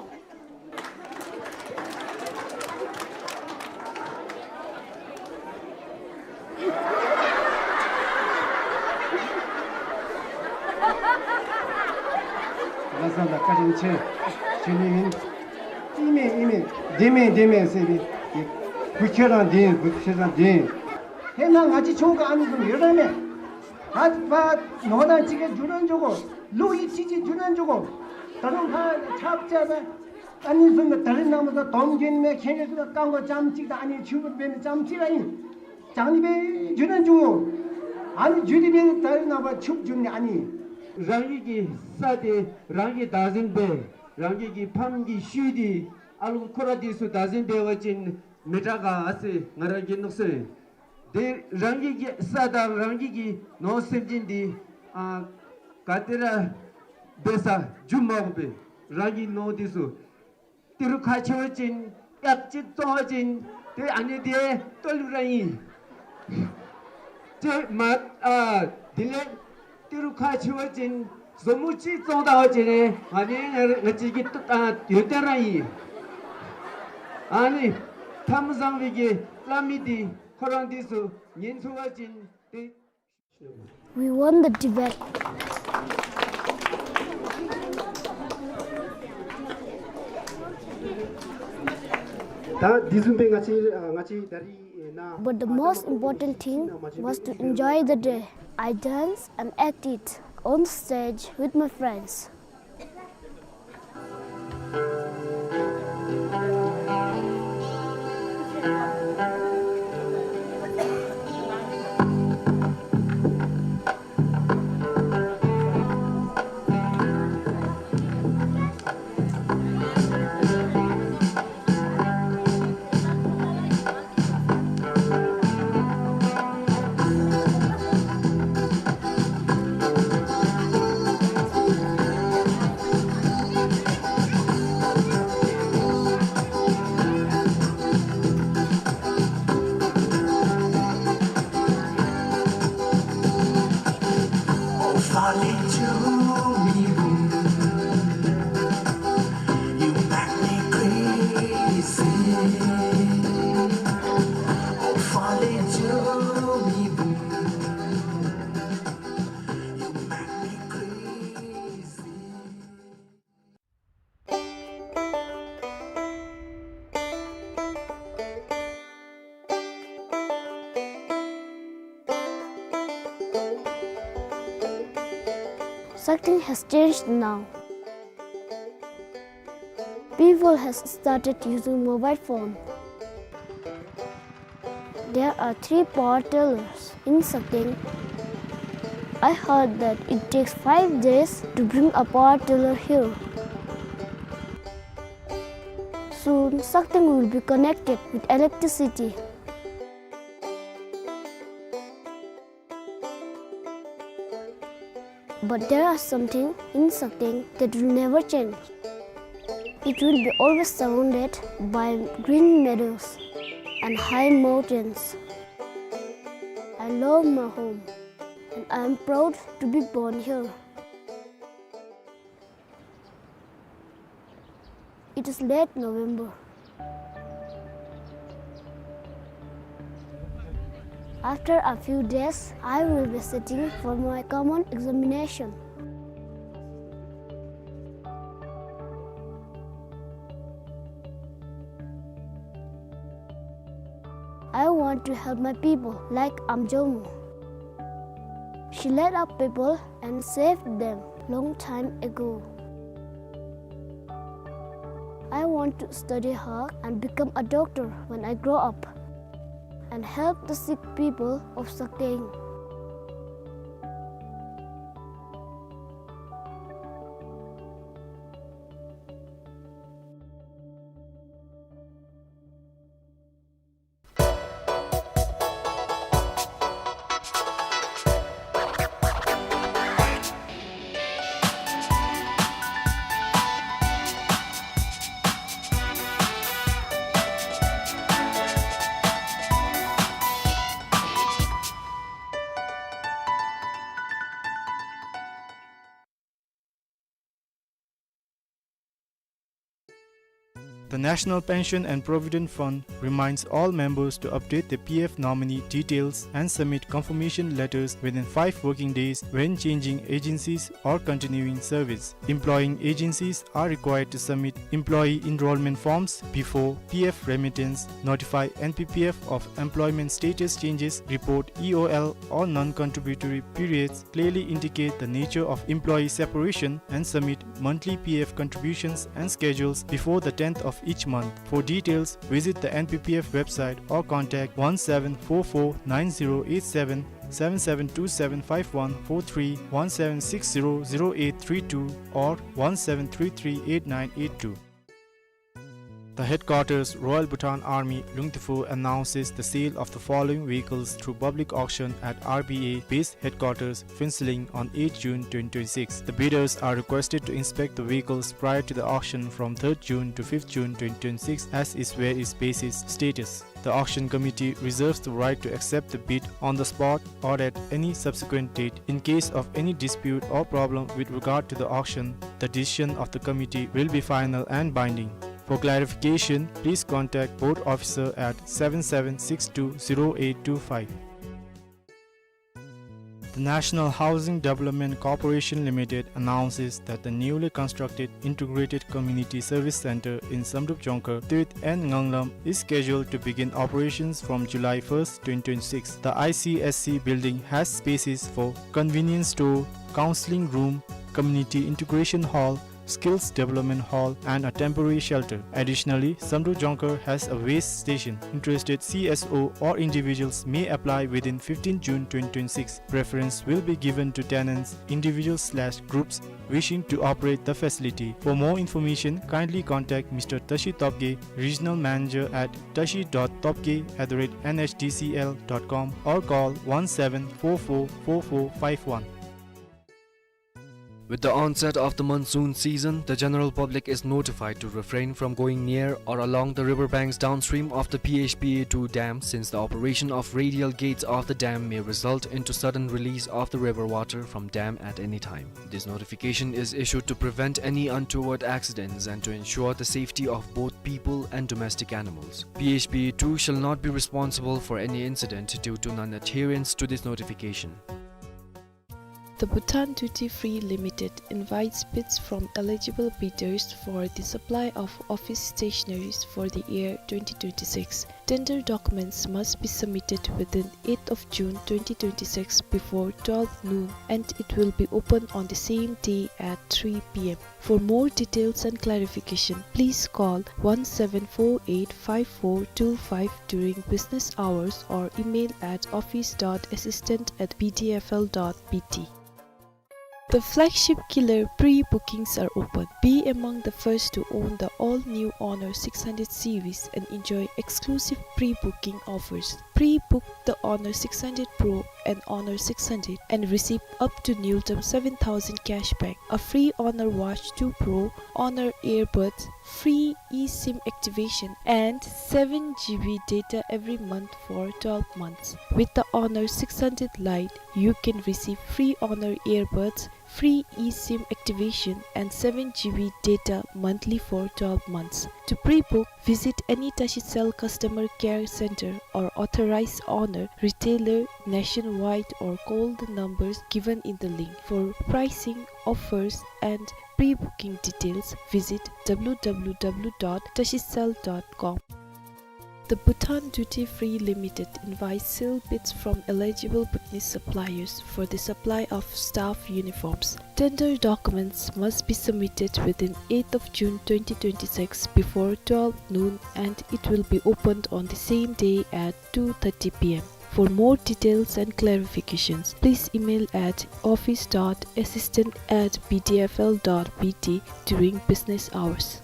ལགས་སོ་ལགས། བཀའ་དྲིན་ཆེ་ཞུ་ནི་ཨིན། ཨིན་མས་ཨིན་མས། བདེན་མས་བདེན་མས་ཟེར་བའི་བུ་ཁྱོད་ར་བདེན། བུ་ཁྱོད་ར་བདེན། ཧེ་ན་ང་བཅས་ཆུང་ཀུ་ཨ་ནི་བཟུམ་ཡོད་ར་མས། ཨ་ཕ་ནོར་དང་གཅིག་ཁར་འགྱུར་ན་འགྱོ་དགོ། ལུག་ཡང་གཅིག་ཅིག་འགྱུར་ན་འགྱོ་དགོ། ད་རུང་ཕར་ཆབ་རྐྱབ་པས། ཨ་ནི་བཟུམ་སྦེ་ད་རིས་ནངས་པ་ད་དོམ་གྱོན་མས། ཁེངས་ཏེ་རྐང་མགོ་ཙམ་ཅིག་དང་ཨ་ནི་ཕྱུ་པ་འབད་མི་ཙམ་ཅིག་ར་ཨིན། ཅང་ནི་སྦེ་འགྱུར་ན་འགྱོ་དགོ། ཨ་ནི་འགྱུར་ཏེ་སྦེ་ད་རིས་ནངས་པ་ཕྱུགཔོ་འགྱུར་ནི་ཨ་ནི། རང་གི་གི་ས་འདི་རང་གིས་བདག་འཛིན་འབད། རང་གི་གི་ཕམ་གི་ཤུལ་འདི་ཨ་ལུ་ཁོ་ར་འདི་ཚུ་བདག་འཛིན་འབད་བ་ཅིན་མི་དྲག་ག་ཟེར་ང་ར་གི་མནོ་བསམ་ཨིན། ཏེ་རང་གི་གི་ས་དང་རང་གི་གི་ནོར་སེམས་ཅན་འདི་ཨ་ག་ཏེ་ར་འབད་ས་འགྱོ་མ་དགོ་པས། རང་གི་ནོར་འདི་ཚུ་ཏི་རུ་ཁག་ཆེ་བ་ཅིན་གཡག་ཅིག་བཙོང་བ་ཅིན་ཏེ་ཨ་ནི་འདི་ལྟོ་ལུ་ར་ཨིན། ཏེ་མ་ཨ་དེ་ལས་ཏི་རུ་ཁག་ཆེ་བ་ཅིན་བཟོ་མོ་ཅིག་བཙོང་ད་བ་ཅིན་ཨ་ནི་ང་ང་བཅས་ཀྱི་ཨ་ཡོན་ཏན་ར་ཨིན། ཨ་ནི་ཐ་མ་བཟང་བའི་གི་བླ་མའི་འདི་ཁོ་ར་འདི་ཚུ་ཉན་ཚུགས་པ་ཅིན་ཏེ། We won the debate. ད་དེ་བཟུམ་སྦེ་ང་བཅས་ཨ་ང་བཅས་ད་རིས་ཨེ་ན། But the most important thing was to enjoy the day. I danced and acted on stage with my friends. Sakteng has changed now. People has started using mobile phone. There are three power tillers in Sakteng. I heard that it takes five days to bring a power tiller here. Soon, Sakteng will be connected with electricity. But there are something in Sakteng that will never change. It will be always surrounded by green meadows and high mountains. I love my home and I am proud to be born here. It is late November. After a few days, I will be sitting for my common examination. I want to help my people like Amjomu. She led up people and saved them long time ago. I want to study hard and become a doctor when I grow up and help the sick people of Sakteng. The National Pension and Provident Fund reminds all members to update their P F nominee details and submit confirmation letters within five working days when changing agencies or continuing service. Employing agencies are required to submit employee enrollment forms before P F remittance, notify N P P F of employment status changes, report E O L or non-contributory periods, clearly indicate the nature of employee separation, and submit monthly P F contributions and schedules before the tenth of each month. For details, visit the N P P F website or contact one seven four four nine zero eight seven, seven seven two seven five one four three, one seven six zero zero eight three two, or one seven three three eight nine eight two. The headquarters, Royal Bhutan Army, Lungtifu, announces the sale of the following vehicles through public auction at R B A Base Headquarters, Phuentsholing, on eighth June twenty twenty-six. The bidders are requested to inspect the vehicles prior to the auction from third June to fifth June twenty twenty-six, as is where is basis status. The auction committee reserves the right to accept the bid on the spot or at any subsequent date. In case of any dispute or problem with regard to the auction, the decision of the committee will be final and binding. For clarification, please contact board officer at seven seven six two zero eight two five. The National Housing Development Corporation Limited announces that the newly constructed Integrated Community Service Center in Samdrup Jongkhar, Tuit and Nganglam is scheduled to begin operations from July first, twenty twenty-six. The I C S C building has spaces for convenience store, counseling room, community integration hall, skills development hall, and a temporary shelter. Additionally, Samdrup Jongkhar has a waste station. Interested C S O or individuals may apply within fifteenth June twenty twenty-six. Preference will be given to tenants, individuals slash groups wishing to operate the facility. For more information, kindly contact Mister Tashi Topge, Regional Manager, at tashi dot topge at the rate N H D C L dot com, or call one seven four four four four five one. With the onset of the monsoon season, the general public is notified to refrain from going near or along the river banks downstream of the P H P A two dam, since the operation of radial gates of the dam may result into sudden release of the river water from dam at any time. This notification is issued to prevent any untoward accidents and to ensure the safety of both people and domestic animals. P H P A two shall not be responsible for any incident due to non-adherence to this notification. The Bhutan Duty Free Limited invites bids from eligible bidders for the supply of office stationaries for the year twenty twenty-six. Tender documents must be submitted within eighth of June twenty twenty-six before twelve noon, and it will be open on the same day at three p m. For more details and clarification, please call one seven four eight five four two five during business hours or email at office dot assistant at B D F L dot B T. The flagship killer pre-bookings are open. Be among the first to own the all-new Honor six hundred series and enjoy exclusive pre-booking offers. Pre-book the Honor six hundred Pro and Honor six hundred and receive up to Neelton seven thousand cashback, a free Honor Watch two Pro, Honor earbuds, free eSIM activation, and seven G B data every month for twelve months. With the Honor six hundred Lite, you can receive free Honor earbuds, free eSIM activation, and seven G B data monthly for twelve months. To pre-book, visit any Tashicel customer care center or authorized Honor retailer nationwide or call the numbers given in the link. For pricing, offers, and pre-booking details, visit w w w dot tashicel dot com. The Bhutan Duty Free Limited invites sealed bids from eligible Bhutanese suppliers for the supply of staff uniforms. Tender documents must be submitted within eighth of June twenty twenty-six before twelve noon, and it will be opened on the same day at two thirty p m. For more details and clarifications, please email at office dot assistant at B D F L dot B T during business hours.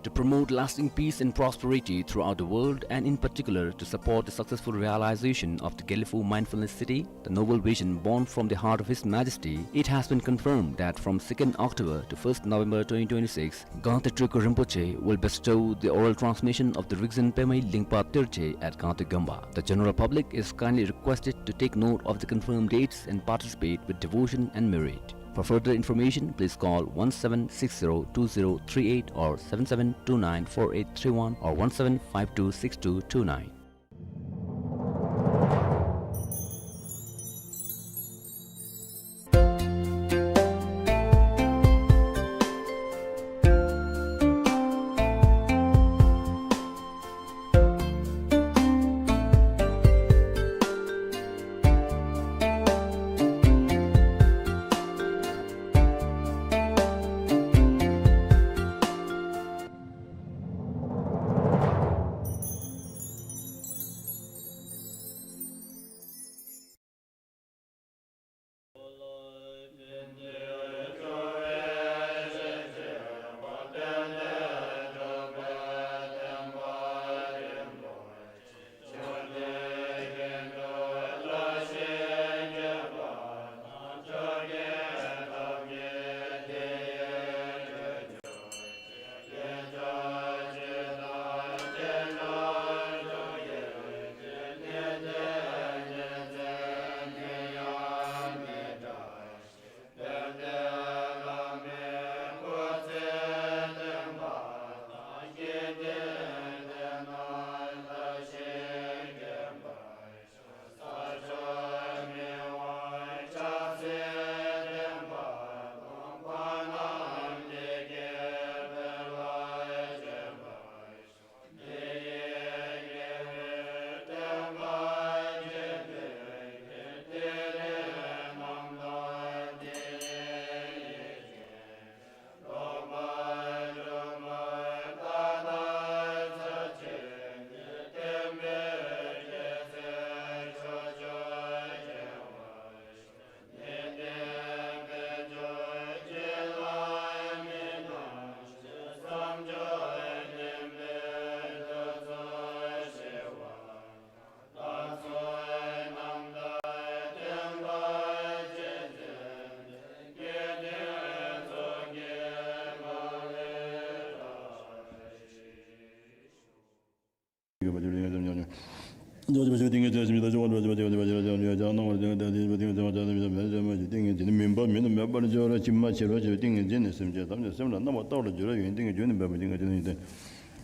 To promote lasting peace and prosperity throughout the world, and in particular to support the successful realization of the Gelephu Mindfulness City, the noble vision born from the heart of His Majesty, it has been confirmed that from second October to first November twenty twenty-six, Gangte Trikul Rinpoche will bestow the oral transmission of the Rigzin Pemei Lingpa Terche at Gangte Gamba. The general public is kindly requested to take note of the confirmed dates and participate with devotion and merit. For further information, please call one seven six zero two zero three eight or seven seven two nine four eight three one or one seven five two six two two nine.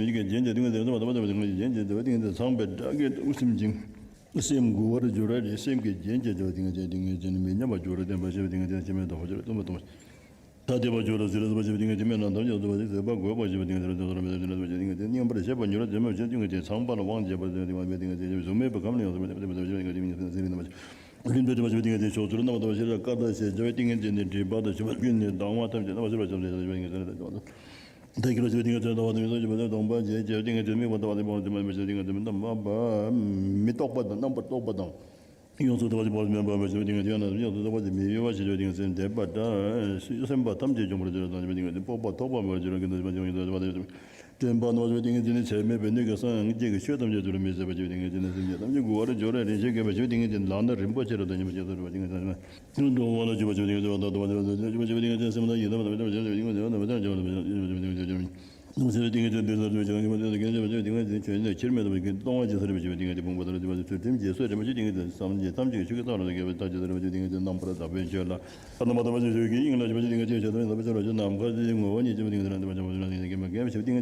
ཡིད་ཀྱི་རྒྱན་གྱིས་ཏིང་ངེ་འཛིན་ཚངས་པ་ཐོབ་པ་ཞེས་པའི་ཏིང་ངེ་འཛིན་ཚངས་པའི་སྒྲ་གིས་གཏུམ་སེམས་ཅན། སེམས་མགུ་བར་འགྱུར་བ་རེད། སེམས་ཀྱི་རྒྱན་གྱིས་ཏིང་ངེ་འཛིན་མི་མཉམ་པར་འགྱུར་བ་བསྟན་པ་ཞེས་པའི་ཏིང་ངེ་འཛིན་ཕྱི་མའི་བདག་པོ་སྤྱོད་པའི་གཏུམ་པ་གཏུམ་པ། ཐ་དད་པར་འགྱུར་བ་ཟེར་བ་ཞེས་པའི་ཏིང་ངེ་འཛིན་མེད་ན་ཐམས་ཅད་ཟད་པ་འགོག་པ་ཞེས་པའི་ཏིང་ངེ་འཛིན་ཟད་པ་མེད་པའི་ཏིང་ངེ་འཛིན་མཉམ་པར་བཞག་པར་འགྱུར་བ་ཟེར་མ་ཞེས་ཏིང་ངེ་འཛིན་ཚངས་པ་ལ་དབང་བྱེད་པ་ཟེར་ཏིང་ངེ་འཛིན་གཟུགས་མེད་པའི་ཁམས་ལ་ཡང་ཟེར་བ་ཏིང་ངེ་འཛིན་ཟེར་རིགས་རྣམ་པ། ལྷུན་པོ་འདྲེས་པ་ཞེས་པའི་ཏིང་ངེ་འཛིན་ཕྱོགས་བཅུར་རྣམ་པར་དག་པ་ཞེས་རབ་དཀར་ཐང་ཞེས་བྱ་བའི་ཏིང་ངེ་འཛིན་ནི་སྒྲིབ་པ་དང་ཞུགས་པ་ཀུན་ནས་ལྡང་བ་ཐམས་ཅད་རྣམ་པར་ཤེས་པ་ཞེས་བྱ་བའི་ཏིང་ངེ་འཛིན་ཟེར་ཏེ། མཐའ་འཁྱོལ་བ་ཞེས་པའི་ཏིང་ངེ་འཛིན་ཟླ་བ་དང་ཡུལ་ཟེར་བ་ལྡོངས་པ་ཞེས་བྱ་བའི་ཏིང་ངེ་འཛིན་དམིགས་པ་ཟླ་བ་དང་ཡུལ་ཟེར་བའི་ཏིང་ངེ་འཛིན་རྣམ་པར་མི་རྟོག་པ་དང་རྣམ་པར་རྟོག་པ་དང་། ཡོངས་སུ་ཟླ་བ་ཞེས་པ་མེད་པ་ཞེས་པའི་ཏིང་ངེ་འཛིན་ཡོངས་སུ་ཟླ་བ་ཞེས་མི་གཡོ་བ་ཞེས་བྱ་བའི་ཏིང་ངེ་འཛིན་འདས་པ་དང་སེམས་པ་ཐམས་ཅད་འཇོམས་པར་འགྱུར་བ་དང་ཞེས་པའི་ཏིང་ངེ་འཛིན་སྤོབས་པ་ཐོབ་པ་མེད་པར་འགྱུར་བ་ཀུན་ཏུ་ཞི་བ་ཞེས་པའི་ཏིང་ངེ་འཛིན་ཟེར་ཏེ། དྲན་པ་ཟླ་བ་ཞེས་པའི་ཏིང་ངེ་འཛིན་ནི་ཚད་མེད་པའི་སྣོད་ཀྱི་སངས་རྒྱས་ཀྱི་ཆོས་ཐམས་ཅད་དུ་རུ་མི་ཟད་པ་ཞེས་པའི་ཏིང་ངེ་འཛིན་ནི་སེམས་ཅན་ཐམས་ཅད་མགུ་བར་འགྱུར་བ་རེ་ཞིག་དགོས་པ་ཞེས་པའི་ཏིང་ངེ་འཛིན་ལག་ན་རིམ་པ་ཆེ་རབ་ཏུ་ཉམས་པ་ཞེས་སོགས་པའི་ཏིང་ངེ་འཛིན། ཀུན་ཏུ་དབང་ལ་འཇུག་པ་ཞེས་པའི་ཏིང་ངེ་འཛིན་ཟླ་བ་ཞེས་པའི་ཏིང་ངེ་འཛིན་སེམས་དང་ཡིད་དང་མ་བརྟགས་པ་ཞེས་པའི་ཏིང་ངེ་འཛིན་མ་བརྟགས་པ་ཞེས་པའི་ཏིང་ངེ་འཛིན་ཟེར་བ་དང་མ་བརྟགས་པ་ཞེས་པའི་ཏིང་ངེ་འཛིན་ཟེར་བ་དང་མ་བརྟགས་པ་ཞེས་པའི་ཏིང་ངེ་འཛིན། ནམ་ཟེར་བའི་ཏིང་ངེ་འཛིན་འདི་ལ་འདུ་བྱེད་ཀྱི་མ་འདུ་བྱེད་ཀྱི་ཞེས་པའི་ཏིང་ངེ་འཛིན་ཆོས་ཉིད་ལ་ཁྱེར་མི་ཐུབ་པའི་སྟོང་པ་ཇི་ལྟར་ཞེས་པའི་ཏིང་ངེ་འཛིན་ཕུང་པོ་ལྟར་འདུ་བ་ཚུལ་ཁྲིམས་རྗེས་སུ་རེ་མ་ཞེས་ཏིང་ངེ་འཛིན་སངས་རྒྱས་ཐམས་ཅད་ཀྱི་ཆོས་ཀྱི་རྩ་བ་ལ་དགེ་བའི་མཐའ་ཇི་ལྟར་ཞེས་པའི་ཏིང་ངེ་འཛིན་རྣམ་པར་དག་པའི་ཆོས་ལ་ཨ་ཏི་མ་ཏ་མ་ཞེས་ཆོས་ཀྱི་དབྱིངས་ལ་ཞེས་པའི་ཏིང་ངེ་འཛིན་ཆོས་ཐམས་ཅད་རྣམ་པར་ཤེས་པ་ནམ་མཁའ་ལྟར་ངོ་བོ་ཉིད་ཅེས་པའི་ཏིང་ངེ་འཛིན་རྣམ་པར་དག་པ་ཞེས་པའི་ཏིང་ངེ་འཛིན་ཞེས་པའི་ཏིང་ངེ་འཛིན།